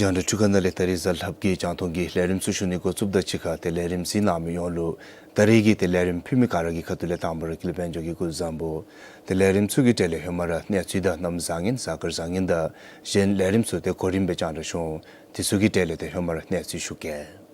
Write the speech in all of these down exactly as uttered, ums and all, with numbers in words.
རྒྱང་བསྒྲགས་འཕྲུལ་ཁང་ནང་ལས་ད་རིས་གཟའ་ལྷག་པའི་གི་རྒྱང་མཐོང་གི་ལས་རིམ་ཚུ་ཞུ་ནི་འགོ་བཙུགསཔ་ད་གཅིག་ཁར་ཏེ་ལས་རིམ་གཟིགས་གནང་མི་ཡོངས་ལུ་ད་རིས་ཀྱི་ཏེ་ལས་རིམ་ཕུལ་མི་ག་ར་གི་ཁ་ཐུག་ལས་དང་པ་ར་ཀུན་ལེགས་དཔལ་འབྱོར་གྱིས་སྐུ་གཟུགས་བཟང་པོ། ཏེ་ལས་རིམ་ཚུ་གི་གྲས་ལས་ཧེ་མ་ར་གནས་ཚུལ་དང་གནམ་བཟང་ངན་གཟའ་སྐར་བཟང་ངན་དང་གཞན་ལས་རིམ་ཚུ་ཏེ་གོ་རིམ་སྦེ་རྒྱང་བསྒྲགས་ཞུ་འོང་། དེ་ཚུ་གི་གྲས་ལས་ཏེ་ཧེ་མ་ར་གནས་ཚུལ་ཞུ་གེ།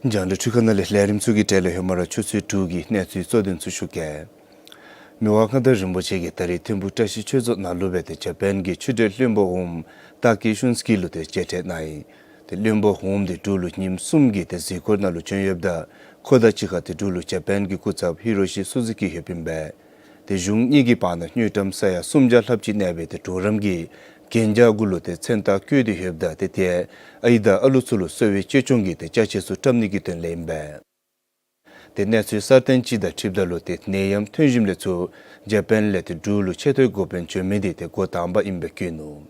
རྒྱང་བསྒྲགས་འཕྲུལ་ཁང་ནང་ལས་ལས་རིམ་ཚུ་གི་གྲས་ལས་ཧེ་མ་ར་ཆུ་ཚོད་དྲུག་གི་གནས་ཚུལ་གཙོ་དོན་ཚུ་ཞུ་གེ། མི་དབང་མངའ་བདག་རིན་པོ་ཆེ་གིས་ད་རིས་ཐིམ་ཕུག་བཀྲ་ཤིས་ཆོས་རྫོང་ནང་ལུ་སྦེ་ཏེ་ཇ་པཱན་གྱི་ཆོས་གྲོགས་བློན་པོ་འོགམ་ཏཱ་ཀེ་ཤུན་སི་ཀི་ལུ་ཏེ་མཇལ་འཕྲད་གནང་ཡི། ཏེ་བློན་པོ་འོགམ་འདི་འབྲུག་ལུ་ཉིནམ་གསུམ་གྱི་ཏེ་གཟིགས་སྐོར་ནང་ལུ་བྱོན་ཡོདཔ་ད་ཁོ་དང་གཅིག་ཁར་ཏེ་འབྲུག་ལུ་ཇ་པཱན་གྱི་སྐུ་ཚབ་ཧི་རོ་ཤི་སུ་ཛུ་ཀི་ཡོདཔ་ཨིན་པས། ཏེ་གཞུང་གཉིས་ཀྱི་བར་ན་དངུལ་ཀྲམ་ས་ཡ་སུམ་བརྒྱ་ལྷགཔ་ཅིག་གནས་པའི་ཏེ་གྲོགས་རམ་གྱི་གན་རྒྱ་གུ་ལུ་ཏེ་མཚན་རྟགས་བཀོད་དེ་ཡོདཔ་ད་ཏེ་དེ་ཨའི་དང་ཨ་ལུ་ཚུ་ལུ་གསོ་བའི་གཅེས་སྐྱོང་གི་ཏེ་ཅ་ཆས་ཚུ་བཀྲམ་ནི་གི་དོན་ལས་ཨིན་པས། ཏེ་གནས་ཚུལ་གསར་བཏོན་ཅིག་དང་འཁྲིལཝ་ད་ལུ་ཏེ་ནད་ཡམས་ཐོན་ཞིནམ་ལས་ཚུར་ཇ་པཱན་ལས་ཏེ་འབྲུག་ལུ་ཆེ་མཐོའི་འགོ་དཔོན་བྱོན་མི་འདི་ཏེ་འགོ་དང་པ་ཨིན་པའི་བཀོད་ནུག།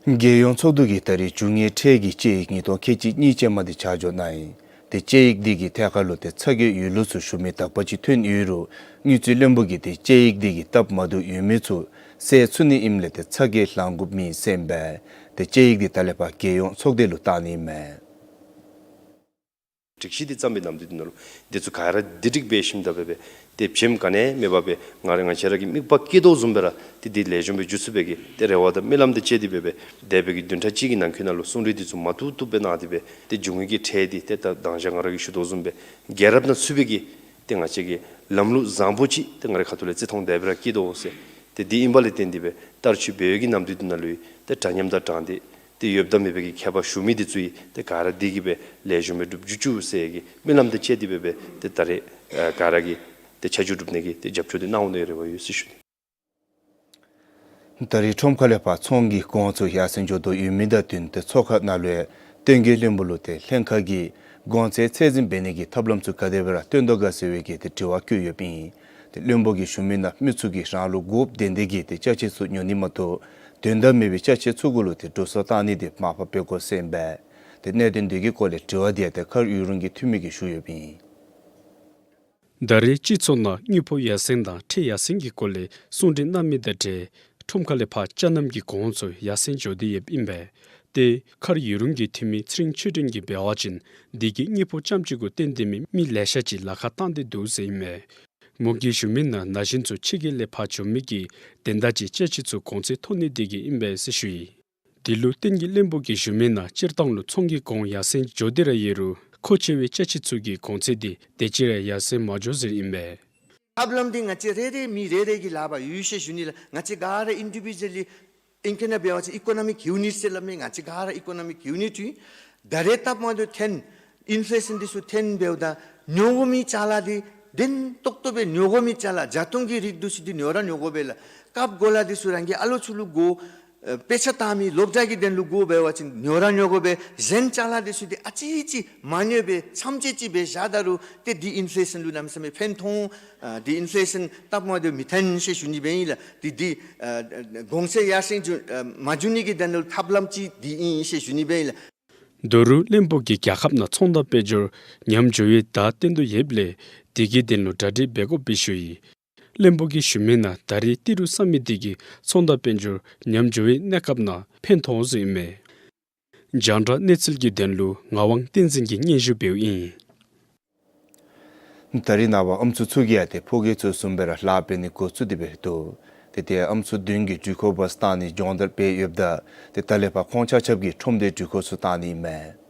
རྒྱལ་ཡོངས་ཚོགས་འདུ་གིས་ད་རིས་རྒྱུ་དངོས་ཁྲལ་གྱི་དཔྱད་ཡིག་ཉིས་སྟོང་ཁལ་གཅིག་གཉིས་ཅན་མ་འདི་ཆ་འཇོག་གནང་ཡི། ཏེ་དཔྱད་ཡིག་འདི་གི་ཐད་ཁར་ལུ་ཏེ་ཚ་གྱང་ཡོད་ལུགས་ཚུ་ཞུ་མི་དག་པ་ཅིག་ཐོན་ཡོད་རུང་དངུལ་རྩིས་བློན་པོ་གིས་ཏེ་དཔྱད་ཡིག་འདི་གི་སྟབས་མ་བདེཝ་ཡོད་མི་ཚུ་སེལ་ཚུགས་ནི་ཨིནམ་ལས་ཏེ་ཚ་གྱང་ལང་དགོཔ་མེད་ཟེར་ཨིན་པས། ཏེ་དཔྱད་ཡིག་འདི་ད་ལས་ཕར་རྒྱལ་ཡོངས་ཚོགས་སྡེ་ལུ་བཏང་ནི་ཨིན་མས། སྒྲིག་གཞི་འདི་བརྩམས་པའི་ནམ་དུས་འདི་ནང་ལུ་འདི་ཚུ་ག་ར་སྒྲིག་སྒྲིག་སྦེ་ཞིནམ་ད་སྦེ་སྦེ་ཏེ་བྱེམ་ག་ནི་མེད་པར་སྦེ་ང་ར་ང་བཅས་ར་གི་དམིགས་པ་བསྐྱེད་དོ་བཟུམ་སྦེ་ར་ཏེ་འདི་ལེགས་ཤོམ་སྦེ་འགྱོ་ཚུགས་པའི་གི་ཏེ་རེ་བ་དང་སྨོན་ལམ་འདི་བཅས་ཏེ་སྦེ་སྦེ་འདས་པའི་གི་བདུན་ཕྲག་གཅིག་གི་ནང་འཁོད་ནང་ལུ་གསུང་གྲོས་འདི་ཚུ་མ་བཏུབ་བཏུབ་སྦེ་གནང་སྟེ་སྦེ་ཏེ་རྒྱུ་དངོས་ཀྱི་ཁྲལ་འདི་ཏེ་ད་མདང་ཞག་ང་ར་གིས་ཞུ་དོ་བཟུམ་སྦེ་རྒྱལ་རབས་ནང་ཚུད་པའི་གི་ཏེ་ང་བཅས་ཀྱི་ལམ་ལུགས་བཟང་པོ་ཅིག་ཏེ་ང་རའི་ཁ་ཐུག་ལས་བརྩི་མཐོང་དེ་སྦེ་ར་བསྐྱེད་དོ་ཟེར། ཏེ་འདི་ཨིན་པ་ལས་བརྟེན་ཏེ་སྦེ་ལྟར་ཆུ་སྦས་ཡུལ་གྱི་ནམ་དུས་འདི་ནང་ལུ་ཏེ་འདྲ་མཉམ་དང་དྲང་བདེན་ཏེ་ཡོདཔ་དང་མེད་པའི་གི་ཁྱད་པར་ཞུ་མི་འདི་ཚུ་ཡང་ཏེ་ག་ར་འདི་གིས་སྦེ་ལེགས་ཤོམ་སྦེ་འགྲུབ་འགྱོ་བཅུག་ཟེར་གྱི་སྨོན་ལམ་འདི་བཅས་ཏེ་སྦེ་སྦེ་ཏེ་ད་རེས་ཨ་ག་ར་གིས་ཏེ་ཆ་འཇོག་གྲུབ་ནི་གི་ཏེ་རྒྱབ་སྐྱོར་འདི་གནང་འོང་ནི་རེ་བ་ཡོད་ཟེར་ཞུ་ནི། ད་རེས་ཁྲོམ་ཁ་ལས་ཕར་ཚོང་གི་གོང་ཚུ་ཡར་སེང་འགྱོ་དོ་ཡོད་མི་དང་བསྟུན་ཏེ་ཚོགས་ཁང་ནང་ལུ་ཡང་བསྟན་རྒྱས་བློན་པོ་ལུ་ཏེ་ལྷན་ཁག་གིས་གོང་ཚད་ཚད་འཛིན་འབད་ནི་གི་ཐབས་ལམ་ཚུ་ག་དེ་སྦེ་ར་བཏོན་དོ་ག་ཟེར་བའི་གི་ཏེ་དྲི་བ་བཀོད་ཡོདཔ་ཨིན། ཏེ་བློན་པོ་གིས་ཞུ་མི་ནང་མི་ཚུ་གིས་རང་ལུ་དགོཔ་དོན་ལྡན་གྱི་ཏེ་ཅ་ཆས་ཚུ་ཉོ་ནི་མ་གཏོགས་དོན་དག་མེད་པའི་ཅ་ཆས་ཚུ་གུ་ལུ་ཏེ་འགྲོ་སོང་བཏང་ནི་འདི་མར་ཕབ་འབད་དགོ་ཟེར་ཨིན་པས། ཏེ་གནད་དོན་འདི་གི་སྐོར་ལས་དྲི་བ་འདི་ཡང་ཏེ་མཁར་ཡུལ་གྲུ་གི་འཐུས་མི་གིས་ཞུ་ཡོདཔ་ཨིན། ད་རེས་སྤྱི་ཚོགས་ནང་དངུལ་ཕོགས་ཡར་སེང་དང་ཁྲལ་ཡར་སེང་གི་སྐོར་ལས་གསུང་གྲོས་གནང་མི་དང་འབྲེལ་ཁྲོམ་ཁ་ལས་ཕར་ཅ་རྣམ་གྱི་གོང་ཚུ་ཡར་སེང་འགྱོ་སྟེ་ཡོདཔ་ཨིན་པས། ཏེ་མཁར་ཡུལ་གྲུ་གི་འཐུས་མི་ཚེ་རིང་ཆོས་སྒྲོན་གྱིས་འབད་བ་ཅིན་འདི་གིས་དངུལ་ཕོགས་རྐྱངམ་གཅིག་གུ་བརྟེན་ཏེ་མི་མི་ལེ་ཤ་ཅིག་ལཱ་ཁག་བཏང་སྟེ་འདུག་ཟེར་ཨིན་མས། མོ་གིས་ཞུ་མི་ནང་ན་གཞོན་ཚུ་ཕྱི་རྒྱལ་ལས་ཕར་འབྱོན་མི་གི་དོན་དག་ཅིག་ཅ་ཆས་ཚུ་གོང་ཚད་མཐོ་ནི་འདི་གིས་ཨིན་པས་ཟེར་ཞུ་ཡི། དེ་ལུ་བསྟན་རྒྱས་བློན་པོ་གིས་ཞུ་མི་ནང་སྤྱིར་བཏང་ལུ་ཚོང་གི་གོང་ཡར་སེང་འགྱོ་སྟེ་ར་ཡོད་རུང་མཁོ་ཆེ་བའི་ཅ་ཆས་ཚུ་གི་གོང་ཚད་འདི་དེ་ཅིག་ར་ཡར་སེང་མ་འགྱོ་ཟེར་ཨིན་པས། ཐབས་ལམ་འདི་ང་བཅས་རེ་རེ་མི་རེ་རེ་གིས་ལཱ་འབད་ཡོད་ཟེར་ཞུ་ནི་ལགས། ང་བཅས་ག་ར་ཨིན་ཌི་བི་ཇུ་ཨལ་ལི་ཨིང་སྐད་ནང་འབད་བ་ཅིན་ཨི་ཀོ་ནོ་མིག་ཡུ་ནིཊ་ཟེར་སླབ་མི་ང་བཅས་ག་ར་ཨི་ཀོ་ནོ་མིག་ཡུ་ནིཊ་ཨིན། ད་རེས་སྟབས་མ་བདེཝ་ཐོན་ཨིན་ཕེ་ལེ་ཤཱན་འདི་ཚུ་ཐོན་འབདཝ་ད་ཉོ་དགོ་མི་ཅ་ལ་འདི་བདེན་ཏོག་ཏོ་སྦེ་ཉོ་དགོ་མི་ཅ་ལ་ཇ་མདོང་གི་རིགས་འདི་ཚུ་འདི་ཉོ་ར་ཉོ་དགོ་པས་ལགས། རྐངམ་གོ་ལ་འདི་ཚུ་རང་གི་ཨ་ལོ་ཚུ་ལུ་དགོ། ཨེ་དཔེ་ཆ་བལྟ་མི་སློབ་གྲྭ་གི་དོན་ལུ་དགོ་འབད་བ་ཅིན་ཉོ་ར་ཉོ་དགོ་པས། གཞན་ཅ་ལ་འདི་ཚུ་འདི་ཨ་ཙི་ཅིག་མ་ཉོ་སྦེ་མཚམས་བཅད་ཅིག་སྦེ་བཞག་ད་རུང་ཏེ་འདི་ཨིན་ཕེ་ལེ་ཤཱན་ལུ་གནམ་མེད་ས་མེད་ཕན་ཐོགས། ཨ་འདི་ཨིན་ཕེ་ལེ་ཤཱན་སྟབས་མ་བདེཝ་མི་ཐོན་ཟེར་ཞུ་ནི་སྦེ་ཨིན་ལགས། འདི་འདི་ཨ་གོང་ཚད་ཡར་སེང་འགྱོ་ཨ་མ་འགྱོ་ནི་གི་དོན་ལུ་ཐབས་ལམ་ཅིག་འདི་ཨིན་ཟེར་ཞུ་ནི་སྦེ་ཨིན་ལགས། ད་རུང་བློན་པོ་གིས་རྒྱལ་ཁབ་ནང་ཚོང་དང་དཔལ་འབྱོར་ཉམས་འགྱོ་བའི་བརྡ་སྟོན་དོ་ཡོདཔ་ལས་དེ་གི་དོན་ལུ་གྲ་སྒྲིག་འབད་དགོཔ་སྦེ་ཞུ་ཡི། བློན་པོ་གིས་ཞུ་མི་ནང་ད་རེས་ཏི་རུ་བསགས་མི་འདི་གིས་ཚོང་དང་དཔལ་འབྱོར་ཉམས་འགྱོ་བའི་གནས་སྐབས་ནང་ཕན་ཐོགས་ཟེར་ཨིན་མས། རྒྱང་བསྒྲགས་གནས་ཚུལ་གྱི་དོན་ལུ་ངག་དབང་བསྟན་འཛིན་གྱིས་སྙན་ཞུ་འབདཝ་ཨིན། ད་རེས་ནངས་པ་ཨམ་སྲུ་ཚུ་གིས་ཡང་ཏེ་ཕོ་སྐྱེས་ཚུ་བཟུམ་སྦེ་ར་ལཱ་འབད་ནི་འགོ་བཙུགས་ཏེ་སྦེ་འདུག། ཏེ་ཏེ་ཨམ་སྲུ་བདུན་གྱིས་འགྲུལ་འཁོར་བཱས་བཏང་ནི་སྦྱོང་བརྡར་འབད་ཡོདཔ་ད་ཏེ་ད་ལས་ཕར་ཁོང་ཆ་ཁྱབ་ཀྱིས་ཁྲོམ་སྡེའི་འགྲུལ་འཁོར་ཚུ་བཏང་ནི་ཨིན་མས།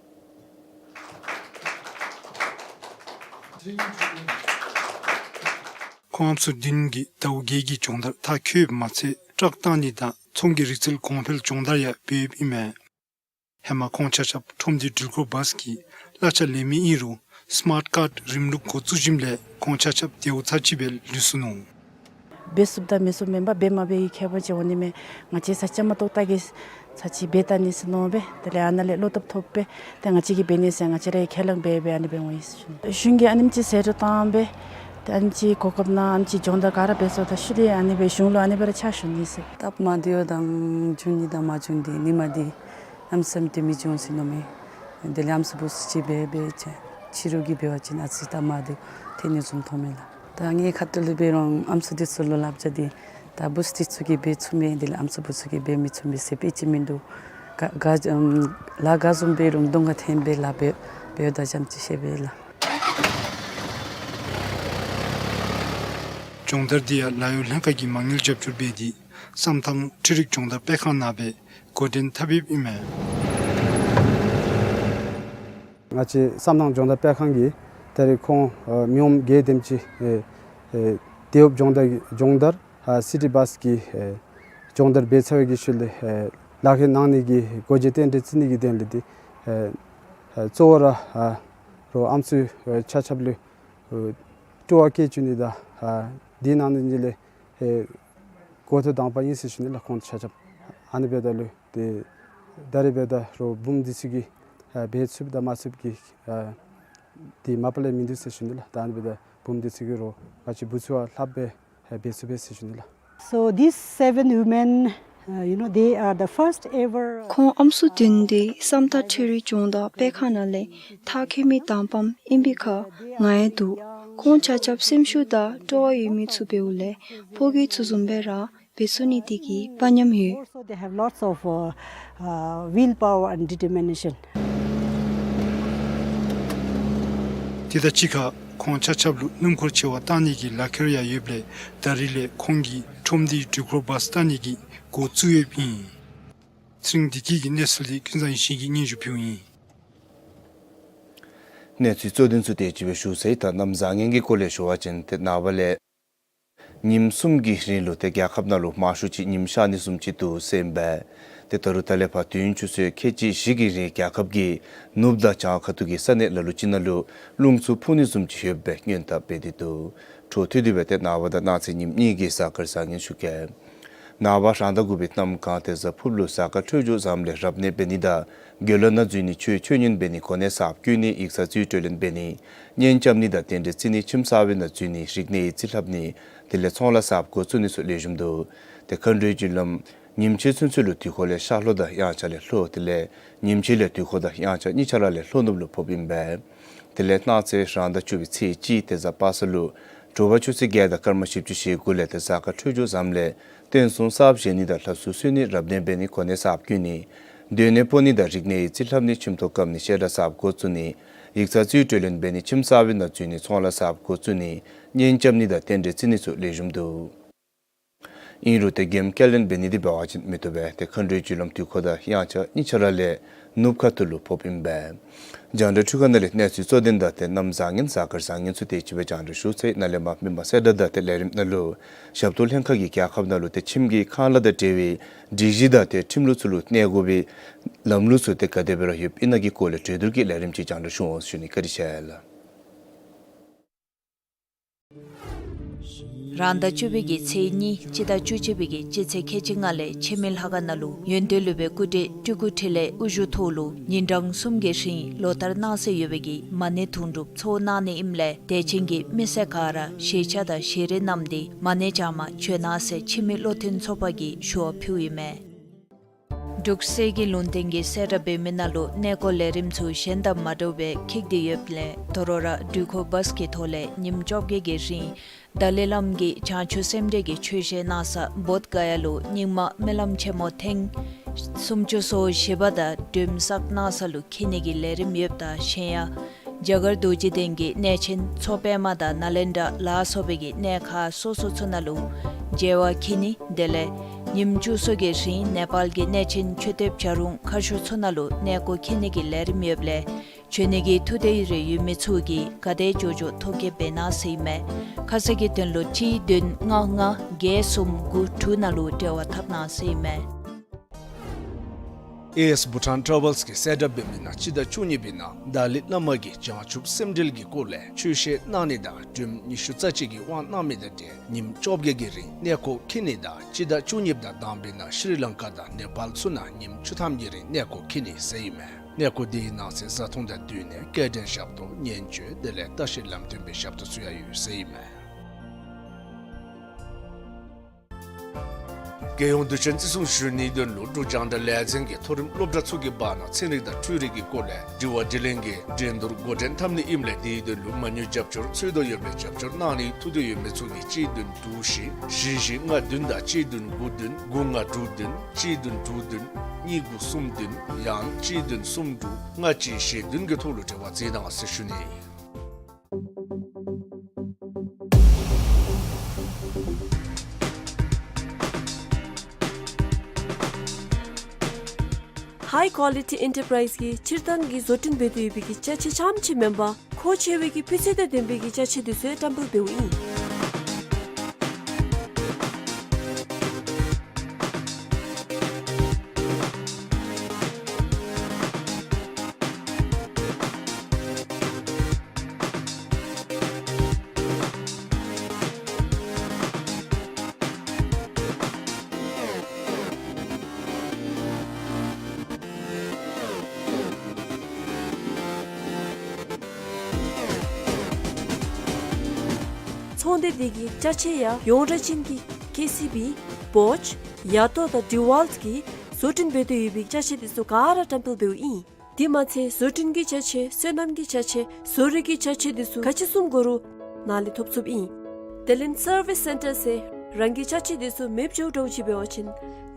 ཁོང་ཨམ་སྲུ་བདུན་གྱིས་ཟླཝ་བརྒྱད་ཀྱི་སྦྱོང་བརྡར་མཐར་འཁྱོལ་ཡོདཔ་མ་ཚད་ཊཱཀ་བཏང་ནི་དང་ཚོང་གི་རིག་རྩལ་གོང་འཕེལ་སྦྱོང་བརྡར་ཡང་འབད་ཡོདཔ་ཨིན་མས། ཧེ་མ་ཁོང་ཆ་ཁྱབ་ཁྲོམ་སྡེའི་འགྲུལ་འཁོར་བཱས་ཀྱི་གླ་ཆ་ལེན་མི་ཨིན་རུང་སི་མཱརཊ་ཀཱརཌ་རིམ་ལུགས་འགོ་བཙུགས་ཞིནམ་ལས་ཁོང་ཆ་ཁྱབ་དེའུ་ཚར་གཅིག་སྦེ་ལུས་སོ་ནུག། འབད་ཚུགསཔ་དང་མི་ཚུགསཔ་མེན་པར་འབད་མ་འབད་ཀྱི་ཁྱད་པར་ཅིག་འོང་ནི་མས། ང་བཅས་ཚར་གཅིག་མ་གཏོགས་ད་གི་ཚར་གཅིག་འབད་བལྟ་ནི་ཟེར་མནོ་སྦེ་དེ་ལས་ཨ་ནཱ་ལས་བློ་སྟོབས་ཐོབ་སྦེ་ཏེ་ང་བཅས་ཀྱིས་འབད་ནི་ཟེར་ང་བཅས་ར་གིས་ཁས་བླངས་འབད་སྦེ་ཨ་ནི་སྦེ་འོང་ཡི་ཟེར་ཞུ་ནི། གཞུང་གིས་ཨ་ནེམ་ཅིག་ཟད་འགྲོ་བཏང་སྦེ་ཏེ་ཨ་ནེམ་ཅིག་གོ་སྐབས་གནང་ཨ་ནེམ་ཅིག་སྦྱོང་བརྡར་ག་ར་འབད་སོང་ད་ཤུལ་ལས་ཨ་ནི་སྦེ་གཞུང་ལུ་ཨ་ནི་སྦེ་ར་ཕྱག་ཞུ་ནི་ཟེར། སྟབས་མ་བདེཝ་དང་འབྱུང་ནི་དང་མ་བྱུང་འདི་ཉིནམ་འདི་གནམ་མེད་ས་མེད་མི་འབྱུང་ཟེར་མནོཝ་མས། དེ་ལས་ཨམ་སྲུ་བུ་ཚུ་གིས་འབད་འབད་ཅི་ཕྱི་རུ་གིས་འབད་བ་ཅིན་ཨ་ཙི་སྟབས་མ་བདེཝ་ཐོན་ནི་བཟུམ་མཐོངམ་མས་ལགས། ད་ངེའི་ཁ་ཐུག་ལས་འབད་རུང་ཨམ་སྲུ་འདི་ཚུ་ལུ་སླབ་བྱ་འདི་ད་བུ་ཚུ་འདི་ཚུ་གིས་འབད་ཚུགས་མས། དེ་ལས་ཨམ་སྲུ་བུ་ཚུ་གིས་འབད་མི་ཚུགས་མས་ཟེར་དཔེ་ཅིག་མིན་འདུག། ག་ག་ཨམ་ལཱ་ག་བཟུམ་འབད་རུང་གདོང་ཁར་འཐོན་སྦེ་ལཱ་འབད་འབདཝ་ད་ཙམ་ཅིག་ཤེས་པས་ལགས། སྦྱོང་བརྡར་འདི་ཡང་ལཱ་གཡོག་ལྷན་ཁག་གིས་མ་དངུལ་རྒྱབ་སྐྱོར་འབད་དེ་བསམ་ཐང་འཕྲུལ་རིག་སྦྱོང་བརྡར་སྤེལ་ཁང་ནང་སྦེ་འགོ་འདྲེན་འཐབ་ཡོདཔ་ཨིན་མས། ང་བཅས་བསམ་ཐང་སྦྱོང་བརྡར་སྤེལ་ཁང་གིས་ད་རེས་ཁོང་ཨ་མི་ངོམ་བརྒྱད་དེམ་ཅིག་ཨེ་ཨེ་དེའུ་སྦྱོང་བརྡར་སྦྱོང་བརྡར་ཨ་སི་ཊི་བཱས་ཀྱི་ཨེ་སྦྱོང་བརྡར་འབད་ཚར་བའི་གི་ཤུལ་ལས་ཨེ་ལག་ཁྱེར་གནང་ནི་གི་གོ་བརྗེ་རྟེན་འབྲེལ་བརྩི་ནི་གི་དོན་ལས་འདི་ཨེ་ཨེ་གཙོ་བོ་ར་ཨ་རོགས་ཨམ་སྲུ་ཨེ་ཆ་ཁྱབ་ལུ་ཨེ་སྤྲོ་བ་བསྐྱེད་བཅུག་ནི་དང་ཨ་འདི་གནང་ནི་འདི་ལས་ཨེ་འགོ་ཐོག་དང་པ་ཨིན་ཟེར་ཞུ་ནི་ལགས། ཁོང་ཆ་ཁྱབ་ཨ་ནི་འབདཝ་ད་ལུ་ཏེ་ད་རེས་འབདཝ་ད་རོགས་བུམོ་འདི་ཚུ་གིས་ཨ་འབད་ཚུགསཔ་དང་མ་ཚུགསཔ་ཀྱི་ཨ་འདི་མ་པ་ལས་མིན་འདུག་ཟེར་ཞུ་ནི་ལགས། ད་ཨ་ནི་འབདཝ་ད་བུམོ་འདི་ཚུ་གིས་རོགས་ང་བཅས་བུ་ཚུ་བ་ལྷགཔ་སྦེ་ཨ་འབད་ཚུགས་པས་ཟེར་ཞུ་ནི་ལགས། So these seven women, uh, you know, they are the first ever. ཁོང་ཨམ་སྲུ་བདུན་འདི་བསམ་ཐང་འཕྲུལ་རིག་སྦྱོང་བརྡར་སྤེལ་ཁང་ནང་ལས་མཐར་འཁྱོལ་མི་དང་པམ་ཨིན་པའི་ཁར་ང་ཡང་འདུག། ཁོང་ཆ་ཁྱབ་སེམས་ཤུགས་དང་སྤྲོ་བ་ཡོད་མི་ཚུ་འབདཝ་ལས་ཕོ་རྒྱས་ཚུ་བཟུམ་སྦེ་ར་འབད་ཚུགས་ནི་དེ་གིས་དཔའ་ཉམས་ཡོད། Also, they have lots of, uh, uh, will power and determination. དེ་དང་གཅིག་ཁར་ཁོང་ཆ་ཁྱབ་ལུ་སྣུམ་འཁོར་ཆེ་བ་བཏང་ནི་གི་ལག་ཁྱེར་ཡང་ཡོདཔ་ལས་ད་རིས་ལས་ཁོང་གིས་ཁྲོམ་སྡེའི་འགྲུལ་འཁོར་བཱས་བཏང་ནི་གི་འགོ་བཙུགས་ཡོདཔ་ཨིན། ཚེ་རིང་བདེ་སྐྱིད་ཀྱིས་གནས་ཚུལ་འདི་ཀུན་བཟང་ཡེ་ཤེས་ཀྱིས་སྙན་ཞུ་ཕུལཝ་ཨིན། གནས་ཚུལ་གཙོ་དོན་ཚུ་དེ་ཅིག་སྦེ་ཞུ་ཚར་ཡི། ད་གནམ་བཟང་ངན་གྱི་སྐོར་ལས་ཞུ་བ་ཅིན་ཏེ་ནངས་པ་ལས་ཉིནམ་གསུམ་གྱི་རིང་ལུ་ཏེ་རྒྱལ་ཁབ་ནང་ལུ་མང་ཤོས་ཅིག་ཉིམ་ཤར་ནི་བཟུམ་ཅིག་འདུག་ཟེར་ཨིན་པས། ཏེ་ད་རུང་ད་ལས་ཕར་དུས་ཡུན་ཆུ་ཚོད་ཁལ་གཅིག་བཞི་གི་རིང་རྒྱལ་ཁབ་ཀྱི་ནུབ་དང་བྱང་ཁ་ཐུག་གི་ས་གནས་ལ་ལུ་ཅིག་ནང་ལུ་རླུང་འཚུབ་འཕུ་ནི་བཟུམ་ཅིག་ཡོད་པའི་སྔོན་བརྡ་འབད་དེ་འདུག། འཕྲོ་མཐུད་དེ་སྦེ་ཏེ་ནངས་པ་དང་གནངས་ཚེ་ཉིནམ་གཉིས་ཀྱི་གཟའ་སྐར་བཟང་ངན་ཞུ་གེ། ནངས་པ་རང་ཟླ་དགུ་པའི་གནམ་གང་ཏེ་གཟའ་ཕུརཔ་ལུ་གཟའ་སྐར་འཕྲོད་སྦྱོར་བཟངམ་ལས་རབ་གནས་འབད་ནི་དང་དགེ་སློང་ནང་འཛུལ་ནི་ཆོས་ཆོས་ཉན་འབད་ནི་གོ་གནས་གསརཔ་བསྐོ་ནི་ཡིག་ཚང་རྩིས་སྤྲོད་ལེན་འབད་ནི་གཉེན་རྐྱབ་ནི་དང་རྟེན་འབྲེལ་བརྩི་ནི་ཁྱིམ་གསར་པའི་ནང་འཛུལ་ནི་རིག་གནས་ཡིག་རྩིས་ལྷབ་ནི་དེ་ལས་ཚོང་ལཱ་གསརཔ་འགོ་བཙུགས་ནི་ཚུ་ལེགས་ཤོམ་འདུག། ཏེ་མཁའ་འགྲོའི་རྒྱུ་ལམ་ཉིམ་ཕྱེད་ཚུན་ཚོད་ལུ་དུས་འཁོར་ལས་ཤར་ལྷོ་དང་དབྱངས་འཆར་ལས་ལྷོ་དེ་ལས་ཉིམ་ཕྱེད་ལས་དུས་འཁོར་དང་དབྱངས་འཆར་གཉིས་ཆ་ར་ལས་ལྷོ་ནུབ་ལུ་ཕོགཔ་ཨིན་པས། དེ་ལས་གནངས་ཚེ་རང་ཟླ་བཅུ་པའི་ཚེས་གཅིག་ཏེ་གཟའ་པ་སངས་ལུ་དྲོ་པ་ཆུ་ཚོད་བརྒྱད་དང་སྐར་མ་བཞི་བཅུ་ཞེ་དགུ་ལས་ཏེ་གཟའ་སྐར་འཕྲོད་སྦྱོར་བཟངམ་ལས་རྟེན་གསུམ་གསརཔ་བཞེངས་ནི་དང་ལྷ་གསོལ་གསོལ་ནི་རབ་གནས་འབད་ནི་གོ་གནས་གསརཔ་བསྐོ་ནི་སྡོད་གནས་སྤོ་ནི་དང་རིག་གནས་ཡིག་རྩིས་ལྷབ་ནི་ཁྱིམ་ཐོག་བཀབ་ནི་བཤད་གྲྭ་གསརཔ་འགོ་བཙུགས་ནི་ཡིག་ཚང་རྩིས་སྤྲོད་ལེན་འབད་ནི་ཁྱིམ་གསར་པའི་ནང་འཛུལ་ནི་ཚོང་ལཱ་གསརཔ་འགོ་བཙུགས་ནི་གཉེན་རྐྱབ་ནི་དང་རྟེན་འབྲེལ་བརྩི་ནི་ཚུ་ལེགས་ཤོམ་འདུག། ཨིན་རུང་ཏེ་མགྱོནམ་བསྐྱར་ལེན་འབད་ནི་འདི་འབད་བ་ཅིན་མི་བཏུབ་པས། ཏེ་མཁའ་འགྲོའི་རྒྱུ་ལམ་དུས་འཁོར་དང་དབྱངས་འཆར་གཉིས་ཆ་ར་ལས་ནུབ་ཁ་ཐུག་ལུ་ཕོགཔ་ཨིན་པས། རྒྱང་བསྒྲགས་འཕྲུལ་ཁང་ནང་ལས་གནས་ཚུལ་གཙོ་དོན་དང་ཏེ་གནམ་བཟང་ངན་གཟའ་སྐར་བཟང་ངན་ཚུ་དེ་ཅིག་སྦེ་རྒྱང་བསྒྲགས་ཞུ་ཚར་ཡི། ནཱ་ལས་མར་མི་མང་གསལ་བསྒྲགས་དང་ཏེ་ལས་རིམ་ནང་ལུ་ཞབས་ཏོག་ལྷན་ཁག་གིས་རྒྱལ་ཁབ་ནང་ལུ་ཏེ་ཁྱིམ་གྱི་ཁང་གླ་དང་འབྲེལ་བའི་སྒྲིག་གཞི་དང་ཏེ་ཁྲིམས་ལུགས་ཚུ་ལུ་གནས་དགོ་པའི་ལམ་ལུགས་ཚུ་ཏེ་ག་དེ་སྦེ་ར་ཡོདཔ་ཨིན་ན་གི་སྐོར་ལས་གྲོས་བསྡུར་གྱི་ལས་རིམ་ཅིག་རྒྱང་བསྒྲགས་ཞུ་འོང་ཞུ་ནི། བཀའ་དྲིན་ཆེ་ལགས། རང་ཟླ་བཅུ་པའི་གི་ཚེས་གཉིས་སྤྱི་ཟླ་བཅུ་གཅིག་པའི་གི་སྤྱི་ཚེས་ཁལ་གཅིག་ལྔ་ལས་འཆི་མེད་ལྷ་ཁང་ནང་ལུ་ཡོན་ཏན་སློབ་དཔོན་སྐུ་བགྲེས་སྤྲུལ་སྐུ་འཕྲིན་ལས་དབུ་བཞུགས་ཐོག་ལུ་ཉིན་གྲངས་གསུམ་གྱི་རིང་ལོ་ལྟར་གནང་སྲོལ་ཡོད་པའི་གི་མ་ཎི་དུང་སྒྲུབ་ཚོགས་གནང་ནི་ཨིནམ་ལས་དད་ཅན་གྱི་མི་སེར་ག་ར་ཞལ་ཆས་དང་ཞལ་རས་བསྣམས་ཏེ་མ་ཎི་བགྱངམ་བྱོན་གནང་ཟེར་འཆི་མེད་བློ་མཐུན་ཚོགས་པ་གིས་ཞུ་བ་ཕུལཝ་ཨིན་མས། འབྲུག་གསེར་གྱི་ལུང་བསྟན་གྱི་གསལ་བསྒྲགས་འབད་མི་ནང་ལུ་གནས་སྐོར་ལས་རིམ་ཚུ་གཞན་དང་མ་འདྲཝ་སྦེ་འཁྱིད་དེ་ཡོདཔ་ལས་དོ་རུང་ར་འགྲུལ་འཁོར་བཱས་ཀྱི་ཐོག་ལས་ཉིནམ་བཅོ་བརྒྱད་ཀྱི་རིང་ཏཱ་ལའི་བླམ་གིས་བྱང་ཆུབ་སེམས་འགྲེལ་གྱི་ཆོས་བཤད་གནང་ས་བོདྷ་ག་ཡ་ལུ་རྙིང་མ་སྨོན་ལམ་ཆེན་མོ་ཐེངས་སུམ་ཅུ་སོ་བཞི་པ་དང་འགྲེམས་བསགས་གནང་ས་ལུ་འཁྱིད་ནི་གི་ལས་རིམ་ཡོདཔ་དང་གཞན་ཡང་རྒྱ་གར་རྡོ་རྗེ་གདན་གྱི་གནས་ཆེན་མཚོ་པདྨ་དང་ནཱ་ལེནྡྲ་ལ་སོགས་པའི་གི་གནས་ཁག་སོ་སོ་ཚུ་ནང་ལུ་མཇལ་བར་འཁྱིད་ནི་དེ་ལས་ཉིནམ་བཅུ་གསུམ་གྱི་རིང་ནེ་པཱལ་གྱི་གནས་ཆེན་མཆོད་རྟེན་བྱ་རུང་མཁར་ཤོག་ཚུ་ནང་ལུ་གནས་སྐོར་འཁྱིད་ནི་གི་ལས་རིམ་ཡོདཔ་ལས་ འབྱོན་ནི་གི་ཐུགས་འདོད་རེ་ཡོད་མི་ཚུ་གིས་ག་དེ་མགྱོགས་མགྱོགས་ཐོ་བཀོད་འབད་གནང་ཟེར་ཨིན་མས། ཁ་གསལ་གྱི་དོན་ལུ་གཅིག་བདུན་ལྔ་ལྔ་བརྒྱད་གསུམ་དགུ་དྲུག་ནང་ལུ་འབྲེལ་བ་འཐབ་གནང་ཟེར་ཨིན་མས། ཨེ་ཨེསི་བྷུ་ཊཱན་ཊ་རེ་ཝེལསི་གིས་གསལ་བསྒྲགས་འབད་མི་ནང་སྤྱི་ཟླ་བཅུ་གཉིས་པའི་ནང་ཏཱ་ལའི་བླ་མ་གིས་བྱང་ཆུབ་སེམས་འགྲེལ་གྱི་སྐོར་ལས་ཆོས་བཤད་གནང་ནི་དང་སྒྲོལ་མ་ཉི་ཤུ་རྩ་གཅིག་གི་དབང་གནང་མི་དང་འབྲེལ་ཉིནམ་བཅོ་བརྒྱད་ཀྱི་རིང་གནས་སྐོར་འཁྱིད་ནི་དང་སྤྱི་ཟླ་བཅུ་གཉིས་དང་དང་པའི་ནང་ཤྲི་ལང་ཀ་དང་ནེ་པཱལ་ཚུ་ནང་ཉིནམ་བཅུ་ཐམ་གྱི་རིང་གནས་སྐོར་འཁྱིད་ནི་ཟེར་ཨིན་མས། གནས་སྐོར་དེའི་ནང་གསེས་བཟའ་འཐུང་དང་བསྟུན་ནས་སྐྱེལ་འདྲེན་ཞབས་ཏོག་ཉེན་བཅོལ་དེ་ལས་ལྟ་བཤལ་ལམ་སྟོན་པའི་ཞབས་ཏོག་ཚུ་ཡང་ཡོད་ཟེར་ཨིན་མས། རྒྱལ་ཡོངས་དུས་ཆེན་བརྩི་སྲུང་ཞུ་ནིའི་དོན་ལུ་འབྲུག་རྒྱང་བསྒྲགས་ལས་འཛིན་གྱིས་མཐོ་རིམ་སློབ་གྲྭ་ཚུ་གི་བར་ན་ཚན་རིག་དང་འཕྲུལ་རིག་གི་སྐོར་ལས་དྲི་བ་དྲིས་ལན་གྱི་འགྲན་བསྡུར་འགོ་འདྲེན་འཐབ་ནི་ཨིནམ་ལས་དེའི་དོན་ལུ་མ་དངུལ་རྒྱབ་སྐྱོར་འཚོལ་དོ་ཡོདཔ་ལས་རྒྱབ་སྐྱོར་གནང་ནིའི་ཐུགས་འདོད་ཡོད་མི་ཚུ་གིས་གཅིག་བདུན་དྲུག་བཞི་བཞི་བཞི་ལྔ་བདུན་དང་གཅིག་བདུན་དགུ་བདུན་དགུ་ལྔ་དྲུག་བདུན་གཅིག་བདུན་དྲུག་བདུན་གཉིས་དགུ་གསུམ་བདུན་ཡང་གཅིག་བདུན་གསུམ་དྲུག་ལྔ་གཅིག་བཞི་བདུན་གྱི་ཐོག་ལུ་འབྲེལ་བ་མཛད་གནང་ཟེར་ཞུ་ནི། ཧའི་ཀོ་ལི་ཊི་ཨེན་ཊར་པ་རའིཛ་གིས་སྤྱིར་བཏང་གི་བཟོ་སྐྲུན་འབད་དེ་ཡོད་པའི་གི་ཅ་ཆས་རྐྱངམ་ཅིག་མེན་པར་མཁོ་ཆེ་བའི་གི་སྤུས་ཚད་དང་ལྡན་པའི་གི་ཅ་ཆས་དེ་ཚུ་ཡང་བཀྲམ་སྤེལ་འབདཝ་ཨིན། ཚོང་སྡེ་དེ་གིས་ཅ་ཆས་ཡང་ཡོངས་གྲགས་ཅན་གྱི་ཀེ་སི་བི་བོཇ་ཡ་ཏོ་དང་ཌི་ཝཱལཊ་གིས་བཟོ་སྐྲུན་འབད་དེ་ཡོད་པའི་ཅ་ཆས་དེ་ཚུ་ག་ར་བཀྲམ་སྤེལ་འབདཝ་ཨིན། དེ་མ་ཚད་བཟོ་སྐྲུན་གྱི་ཅ་ཆས་སོ་ནམ་གྱི་ཅ་ཆས་བཟོ་རིག་གི་ཅ་ཆས་དེ་ཚུ་ག་ཅི་བཟུམ་དགོ་རུང་ནཱ་ལས་ཐོབ་ཚུགསཔ་ཨིན། དེ་ལས་སར་བིསི་སེན་ཊར་ཟེར་རང་གི་ཅ་ཆས་དེ་ཚུ་མེདཔ་འགྱོཝ་འདྲཝ་ཅིག་འབད་བ་ཅིན་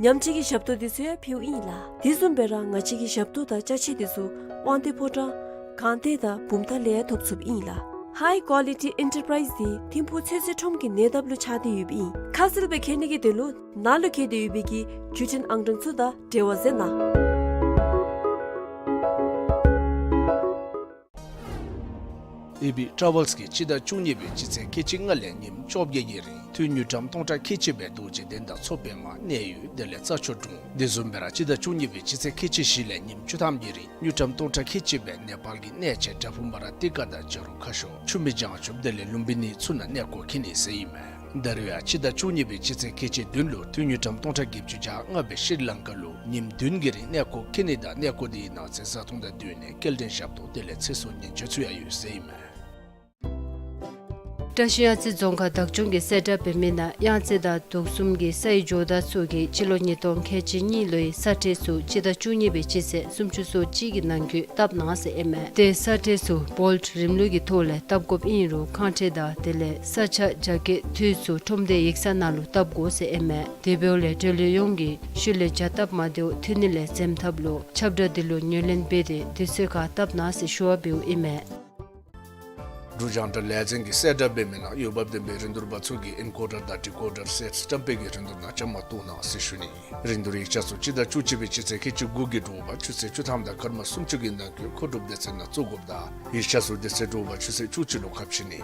ཉམས་བཅོས་ཀྱི་ཞབས་ཏོག་དེ་ཚུ་ཡང་ཕུལཝ་ཨིན་ལགས། དེ་བཟུམ་སྦེ་ར་ང་བཅས་ཀྱི་ཞབས་ཏོག་དང་ཅ་ཆས་དེ་ཚུ་དབང་འདུས་ཕོ་བྲང་སྒང་སྟེང་དང་བུམ་ཐང་ལས་ཡང་ཐོབ་ཚུགསཔ་ཨིན་ལགས། ཧའི་ཀོ་ལི་ཊི་ཨེན་ཊར་པ་རའིཛ་དེ་ཐིམ་ཕུག་ཚོད་བསྲེ་ཁྲོམ་གྱི་ཉེ་འདབས་ལུ་ཆགས་ཏེ་ཡོདཔ་ཨིན། ཁ་གསལ་སྦེ་མཁྱེན་ནི་གི་དོན་ལུ་ནཱ་ལུ་བཀལ་ཏེ་ཡོད་པའི་གི་བརྒྱུད་འཕྲིན་ཨང་གྲངས་ཚུ་དང་འབྲེལ་བ་མཛད་གནང་། ཨེ་བི་ཊ་རེ་ཝེལསི་གིས་སྤྱི་ཟླ་བཅུ་གཉིས་པའི་སྤྱི་ཚེས་ཁལ་གཅིག་ལྔ་ལས་ཉིནམ་བཅོ་བརྒྱད་ཀྱི་རིང་ཐུན་དངུལ་ཀྲམ་སྟོང་ཕྲག་ཁལ་གཅིག་སྦེ་རྡོ་རྗེ་གདན་དང་མཚོ་པདྨ་གནས་ཡུལ་དེ་ལས་རྩྭ་མཆོག་གྲོང་དེ་བཟུམ་སྦེ་ར་སྤྱི་ཟླ་བཅུ་གཉིས་པའི་སྤྱི་ཚེས་ཁལ་གཅིག་བཞི་ལས་ཉིནམ་བཅུ་ཐམ་གྱི་རིང་དངུལ་ཀྲམ་སྟོང་ཕྲག་ཁལ་གཅིག་སྦེ་ནེ་པཱལ་གྱི་གནས་ཆེན་བྲག་ཕུག་མ་ར་ཏི་ཀ་དང་བྱ་རུང་ཁ་ཤོར་ཆུ་སྨད་བྱང་ཆུབ་དེ་ལས་ལུམ་བི་ནི་ཚུ་ནང་གནས་སྐོར་འཁྱིད་ནི་ཟེར་ཨིན་མས། ད་རུང་ཡང་སྤྱི་ཟླ་བཅུ་གཉིས་པའི་སྤྱི་ཚེས་ཁལ་གཅིག་བདུན་ལུ་ཐུན་དངུལ་ཀྲམ་སྟོང་ཕྲག་བརྒྱད་ཅུ་གྱ་ལྔ་སྦེ་ཤྲི་ལང་ཀ་ལུ་ཉིནམ་བདུན་གྱི་རིང་གནས་སྐོར་འཁྱིད་ནི་དང་གནས་སྐོར་དེའི་ནང་གསེས་བཟའ་འཐུང་དང་བསྟུན་ནས་སྐྱེལ་འདྲེན་ཞབས་ཏོག་དེ་ལས་ཚེ་སྲོག་ཉེན་བཅོལ་ཚུ་ཡང་ཡོད་ཟེར་ཨིན་མས། བཀྲ་ཤིས་གཡང་རྩེ་རྫོང་ཁག་བདག་སྐྱོང་གིས་གསལ་བསྒྲགས་འབད་མི་ནང་གཡང་རྩེ་དང་དུག་གསུམ་གྱི་སའི་ཇོ་བདག་ཚུ་གིས་སྤྱི་ལོ་ཉིས་སྟོང་ཁལ་གཅིག་གཉིས་ལོའི་ས་ཁྲལ་ཚུ་སྤྱི་ཟླ་བཅུ་གཉིས་པའི་སྤྱི་ཚེས་སུམ་ཅུ་སོ་གཅིག་གི་ནང་འཁོད་བཏབ་གནང་ཟེར་ཨིན་མས། དེ་ས་ཁྲལ་ཚུ་བོལཊ་རིམ་ལུགས་ཀྱི་ཐོག་ལས་བཏབ་དགོཔ་ཨིན་རུང་ཁང་ཁྲལ་དང་དེ་ལས་ས་ཆ་རྒྱ་སྐྱེད་འཐུས་ཚུ་ཁྲོམ་སྡེ་ཡིག་ཚང་ནང་ལུ་བཏབ་དགོ་ཟེར་ཨིན་མས། དེ་འབདཝ་ལས་འབྲེལ་ཡོད་ཡོངས་ཀྱིས་ཤུལ་ལས་བྱ་སྟབས་མ་བདེཝ་ཐོན་ནི་ལས་འཛེམ་ཐབས་ལུ་ཁྱབ་བསྒྲགས་འདི་ལུ་ངོས་ལེན་འབད་དེ་དུས་ཚོད་ཁར་བཏབ་གནང་ཟེར་ཞུ་བ་འབདཝ་ཨིན་མས། འབྲུག་རྒྱང་བསྒྲགས་ལས་འཛིན་གྱིས་གསལ་བསྒྲགས་འབད་མི་ནང་འོས་འབབ་ལྡན་པའི་རིན་བསྡུར་པ་ཚུ་གིས་ཨེན་ཀོ་ཌར་དང་ཌི་ཀོ་ཌར་སེཊསི་བཀྲམ་སྤེལ་གྱི་རིན་བསྡུར་ནང་བཅའ་མར་གཏོགས་གནང་ཟེར་ཞུ་ནི། རིན་བསྡུར་ཡིག་ཆ་ཚུ་སྤྱི་ཟླ་བཅུ་གཅིག་པའི་སྤྱི་ཚེས་ཁལ་གཅིག་དགུ་གི་དྲོ་པ་ཆུ་ཚོད་བཅུ་ཐམ་དང་སྐར་མ་སུམ་ཅུ་གི་ནང་འཁོད་མཁོ་སྒྲུབ་སྡེ་ཚན་ནང་བཙུགས་དགོཔ་དང་ཡིག་ཆ་ཚུ་དེ་ཚེ་དྲོ་པ་ཆུ་ཚོད་བཅུ་གཅིག་ལུ་ཁ་ཕྱེ་ནི།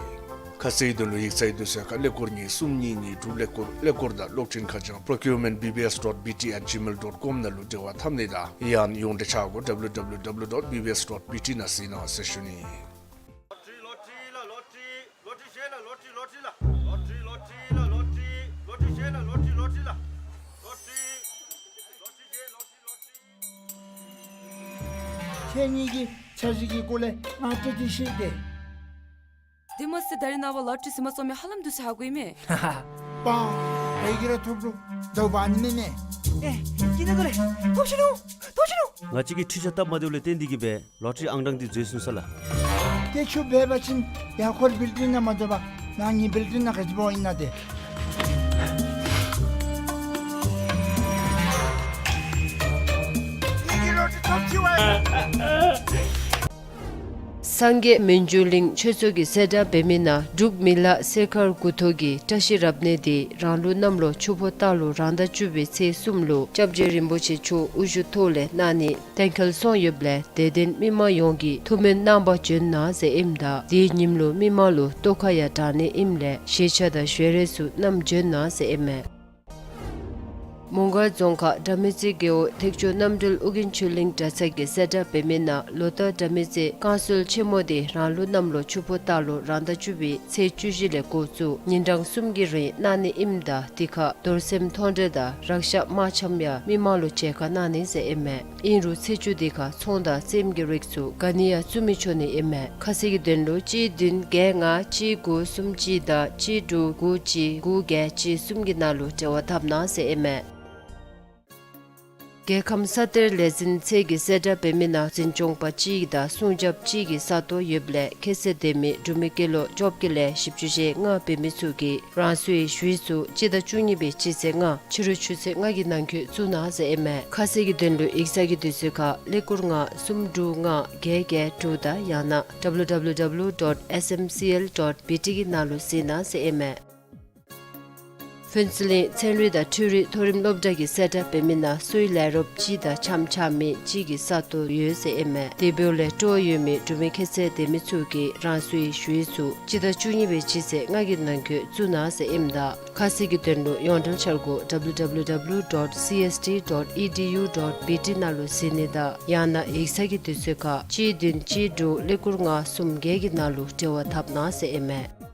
ཁ་གསལ་དོན་ལུ་ཡིག་ཚང་གི་དུས་ཚོད་ཁར་ཀླད་ཀོར་གཉིས་གསུམ་གཉིས་གཉིས་དྲུག་ཀླད་ཀོར་ཀླད་ཀོར་དང་གློག་འཕྲིན་ཁ་བྱང་procurement B B S dot B T at gmail dot com ནང་ལུ་འབྲེལ་བ་འཐབ་ནི་དང་ཡང་ཡོངས་འབྲེལ་ཆ་སྒོ་W W W dot B B S dot B T ནང་གཟིགས་གནང་ཟེར་ཞུ་ནི། ཁྱེད་གཉིས་ཀྱིས་འཆར་གཞི་གི་སྐོར་ལས་ང་བཅས་ཀྱིས་ཤེས་ཏེ། དེ་མ་ཚད་ད་རིས་ནངས་པ་ལོ་ཊ་རི་ཟིན་པ་ཚུགས་མི་ཧ་ལམ་འདུག་ཟེར་ཧ་གོ་ཡི་མས། པ། བོད་ཀྱི་ར་ཐོབ་རུང་དོ་བ་ནི་མེད་མེད། ཨེ། ཀྱི་ན་དོ་ལེ། ཐོབ་ཤི་ནུག། ཐོབ་ཤི་ནུག། ང་བཅས་ཀྱི་འཕྲུལ་ཆས་སྟབས་མ་བདེཝ་ལས་བརྟེན་ཏེ་གིས་སྦེ་ལོ་ཊ་རི་ཨང་གྲངས་འདི་འཛོལ་སོང་ས་ལགས། ཏེ་ཁྱོད་འབད་བ་ཅིན་ཡར་འཁོར་བིལ་ཌིང་ནང་མ་དོ་བར་ནཱ་ངེའི་བིལ་ཌིང་ནང་ག་ཅི་འབདཝ་ཨིན་ན་ཏེ། ངེ་གི་ལོ་ཊ་རི་ཐོབ་ཅི་བ་ཨིན། སངས་རྒྱས་མན་ཇུ་གླིང་ཆོས་ཚོགས་ཀྱི་གསལ་བསྒྲགས་འབད་མི་ནང་འབྲུག་མི་ལ་གསེར་མཁར་དགུ་ཐོག་གི་བཀྲ་ཤིས་རབ་གནས་དེ་རང་ལུགས་གནམ་ལོ་ཆུ་ཕོ་སྟག་ལོ་རང་ཟླ་བཅུ་པའི་ཚེས་གསུམ་ལུ་སྐྱབས་རྗེ་རིན་པོ་ཆེ་མཆོག་དབུ་བཞུགས་ཐོག་ལས་གནང་ནི་གཏན་འཁེལ་སོང་ཡོདཔ་ལས་དད་ལྡན་མི་མང་ཡོངས་ཀྱིས་ཐུགས་སྨོན་གནང་པར་བྱོན་གནང་ཟེར་ཨིནམ་ད་དེའི་ཉིནམ་ལུ་མི་མང་ལུ་ལྟོ་ཁ་ཡང་དྲང་ནི་ཨིནམ་ལས་ཞལ་ཆས་དང་ཞལ་རས་ཚུ་བསྣམས་བྱོན་གནང་ཟེར་ཨིན་མས། མོང་སྒར་རྫོང་ཁག་དགྲ་མེད་རྩེ་རྒེད་འོག་ཐེག་མཆོག་རྣམ་གྲོལ་ཨོ་རྒྱན་ཆོས་གླིང་གྲྭ་ཚང་གི་གསལ་བསྒྲགས་འབད་མི་ནང་ལོ་ལྟར་དགྲ་མེད་རྩེ་བསྐང་གསོལ་ཆེན་མོ་དེ་རང་ལུགས་གནམ་ལོ་ཆུ་ཕོ་སྟག་ལོ་རང་ཟླ་བཅུ་པའི་ཚེས་བཅུ་བཞི་ལས་འགོ་བཙུགས་ཉིན་གྲངས་གསུམ་གྱི་རིང་གནང་ནི་ཨིནམ་ད་དེ་ཁར་རྡོར་སེམས་མཐོང་གྲོལ་དང་རཀྵ་དམར་ཆམ་ཡང་མི་མང་ལུ་མཇལ་ཁ་གནང་ནི་ཟེར་ཨིན་མས། ཨིན་རུང་ཚེས་བཅུ་དེ་ཁར་ཚོང་དང་རྩེདམོ་གི་རིགས་ཚུ་ག་ནི་ཡང་བཙུགས་མི་ཆོག་ནི་ཨིན་མས། ཁ་གསལ་གྱི་དོན་ལུ་གཅིག་བདུན་བརྒྱད་ལྔ་གཅིག་དགུ་གསུམ་གཅིག་དང་གཅིག་དྲུག་དགུ་གཅིག་དགུ་བརྒྱད་གཅིག་གསུམ་གྱི་ནང་ལུ་འབྲེལ་བ་འཐབ་གནང་ཟེར་ཨིན་མས། རྒྱལ་ཁམས་ས་གཏེར་ལས་འཛིན་ཚད་ཀྱི་གསལ་བསྒྲགས་འབད་མི་ནང་འཛིན་སྐྱོང་པ་གཅིག་དང་སྲུང་སྐྱོབ་གཅིག་གི་ས་སྟོང་ཡོདཔ་ལས་ཁྱད་ཚད་ལྡན་མི་འབྲུག་མི་སྐྱེས་ལོ་བཅོ་བརྒྱད་ལས་བཞི་བཅུ་ཞེ་ལྔ་འབད་མི་ཚུ་གིས་རང་སོའི་ཞུ་ཡིག་ཚུ་སྤྱི་ཟླ་བཅུ་གཉིས་པའི་སྤྱི་ཚེས་ལྔ་ཕྱི་རུ་ཆུ་ཚོད་ལྔ་གི་ནང་འཁོད་བཙུགས་གནང་ཟེར་ཨིན་མས། ཁ་གསལ་གྱི་དོན་ལུ་ཡིག་ཚང་གི་དུས་ཚོད་ཁར་ཀླད་ཀོར་ལྔ་གསུམ་དྲུག་ལྔ་བརྒྱད་བརྒྱད་དྲུག་དང་ཡང་ན་W W W dot S M C L dot B T གི་ནང་ལུ་གཟིགས་གནང་ཟེར་ཨིན་མས། ཕུན་ཚོགས་གླིང་ཚན་རིག་དང་འཕྲུལ་རིག་མཐོ་རིམ་སློབ་གྲྭ་གི་གསལ་བསྒྲགས་འབད་མི་ནང་སོའི་ལས་རོགསཔ་གཅིག་དང་འཆམ་འཆམ་མི་གཅིག་གི་ས་སྟོང་ཡོད་ཟེར་ཨིན་མས། དེ་འབདཝ་ལས་སྤྲོ་བ་ཡོད་མི་འབྲུག་མི་ཁྱད་ཚད་ལྡན་མི་ཚུ་གིས་རང་སོའི་ཞུ་ཡིག་ཚུ་སྤྱི་ཟླ་བཅུ་གཉིས་པའི་སྤྱི་ཚེས་ལྔ་གི་ནང་འཁོད་བཙུགས་གནང་ཟེར་ཨིནམ་ད་ཁ་གསལ་གྱི་དོན་ལུ་ཡོངས་འབྲེལ་འཆར་སྒོ་W W W dot C S T dot E D U dot B T ནང་ལུ་གཟིགས་ནི་དང་ཡང་ན་ཡིག་ཚང་གི་དུས་ཚོད་ཁར་གཅིག་བདུན་གཅིག་དྲུག་ཀླད་ཀོར་ལྔ་གསུམ་བརྒྱད་ཀྱི་ནང་ལུ་འབྲེལ་བ་འཐབ་གནང་ཟེར་ཨིན་མས།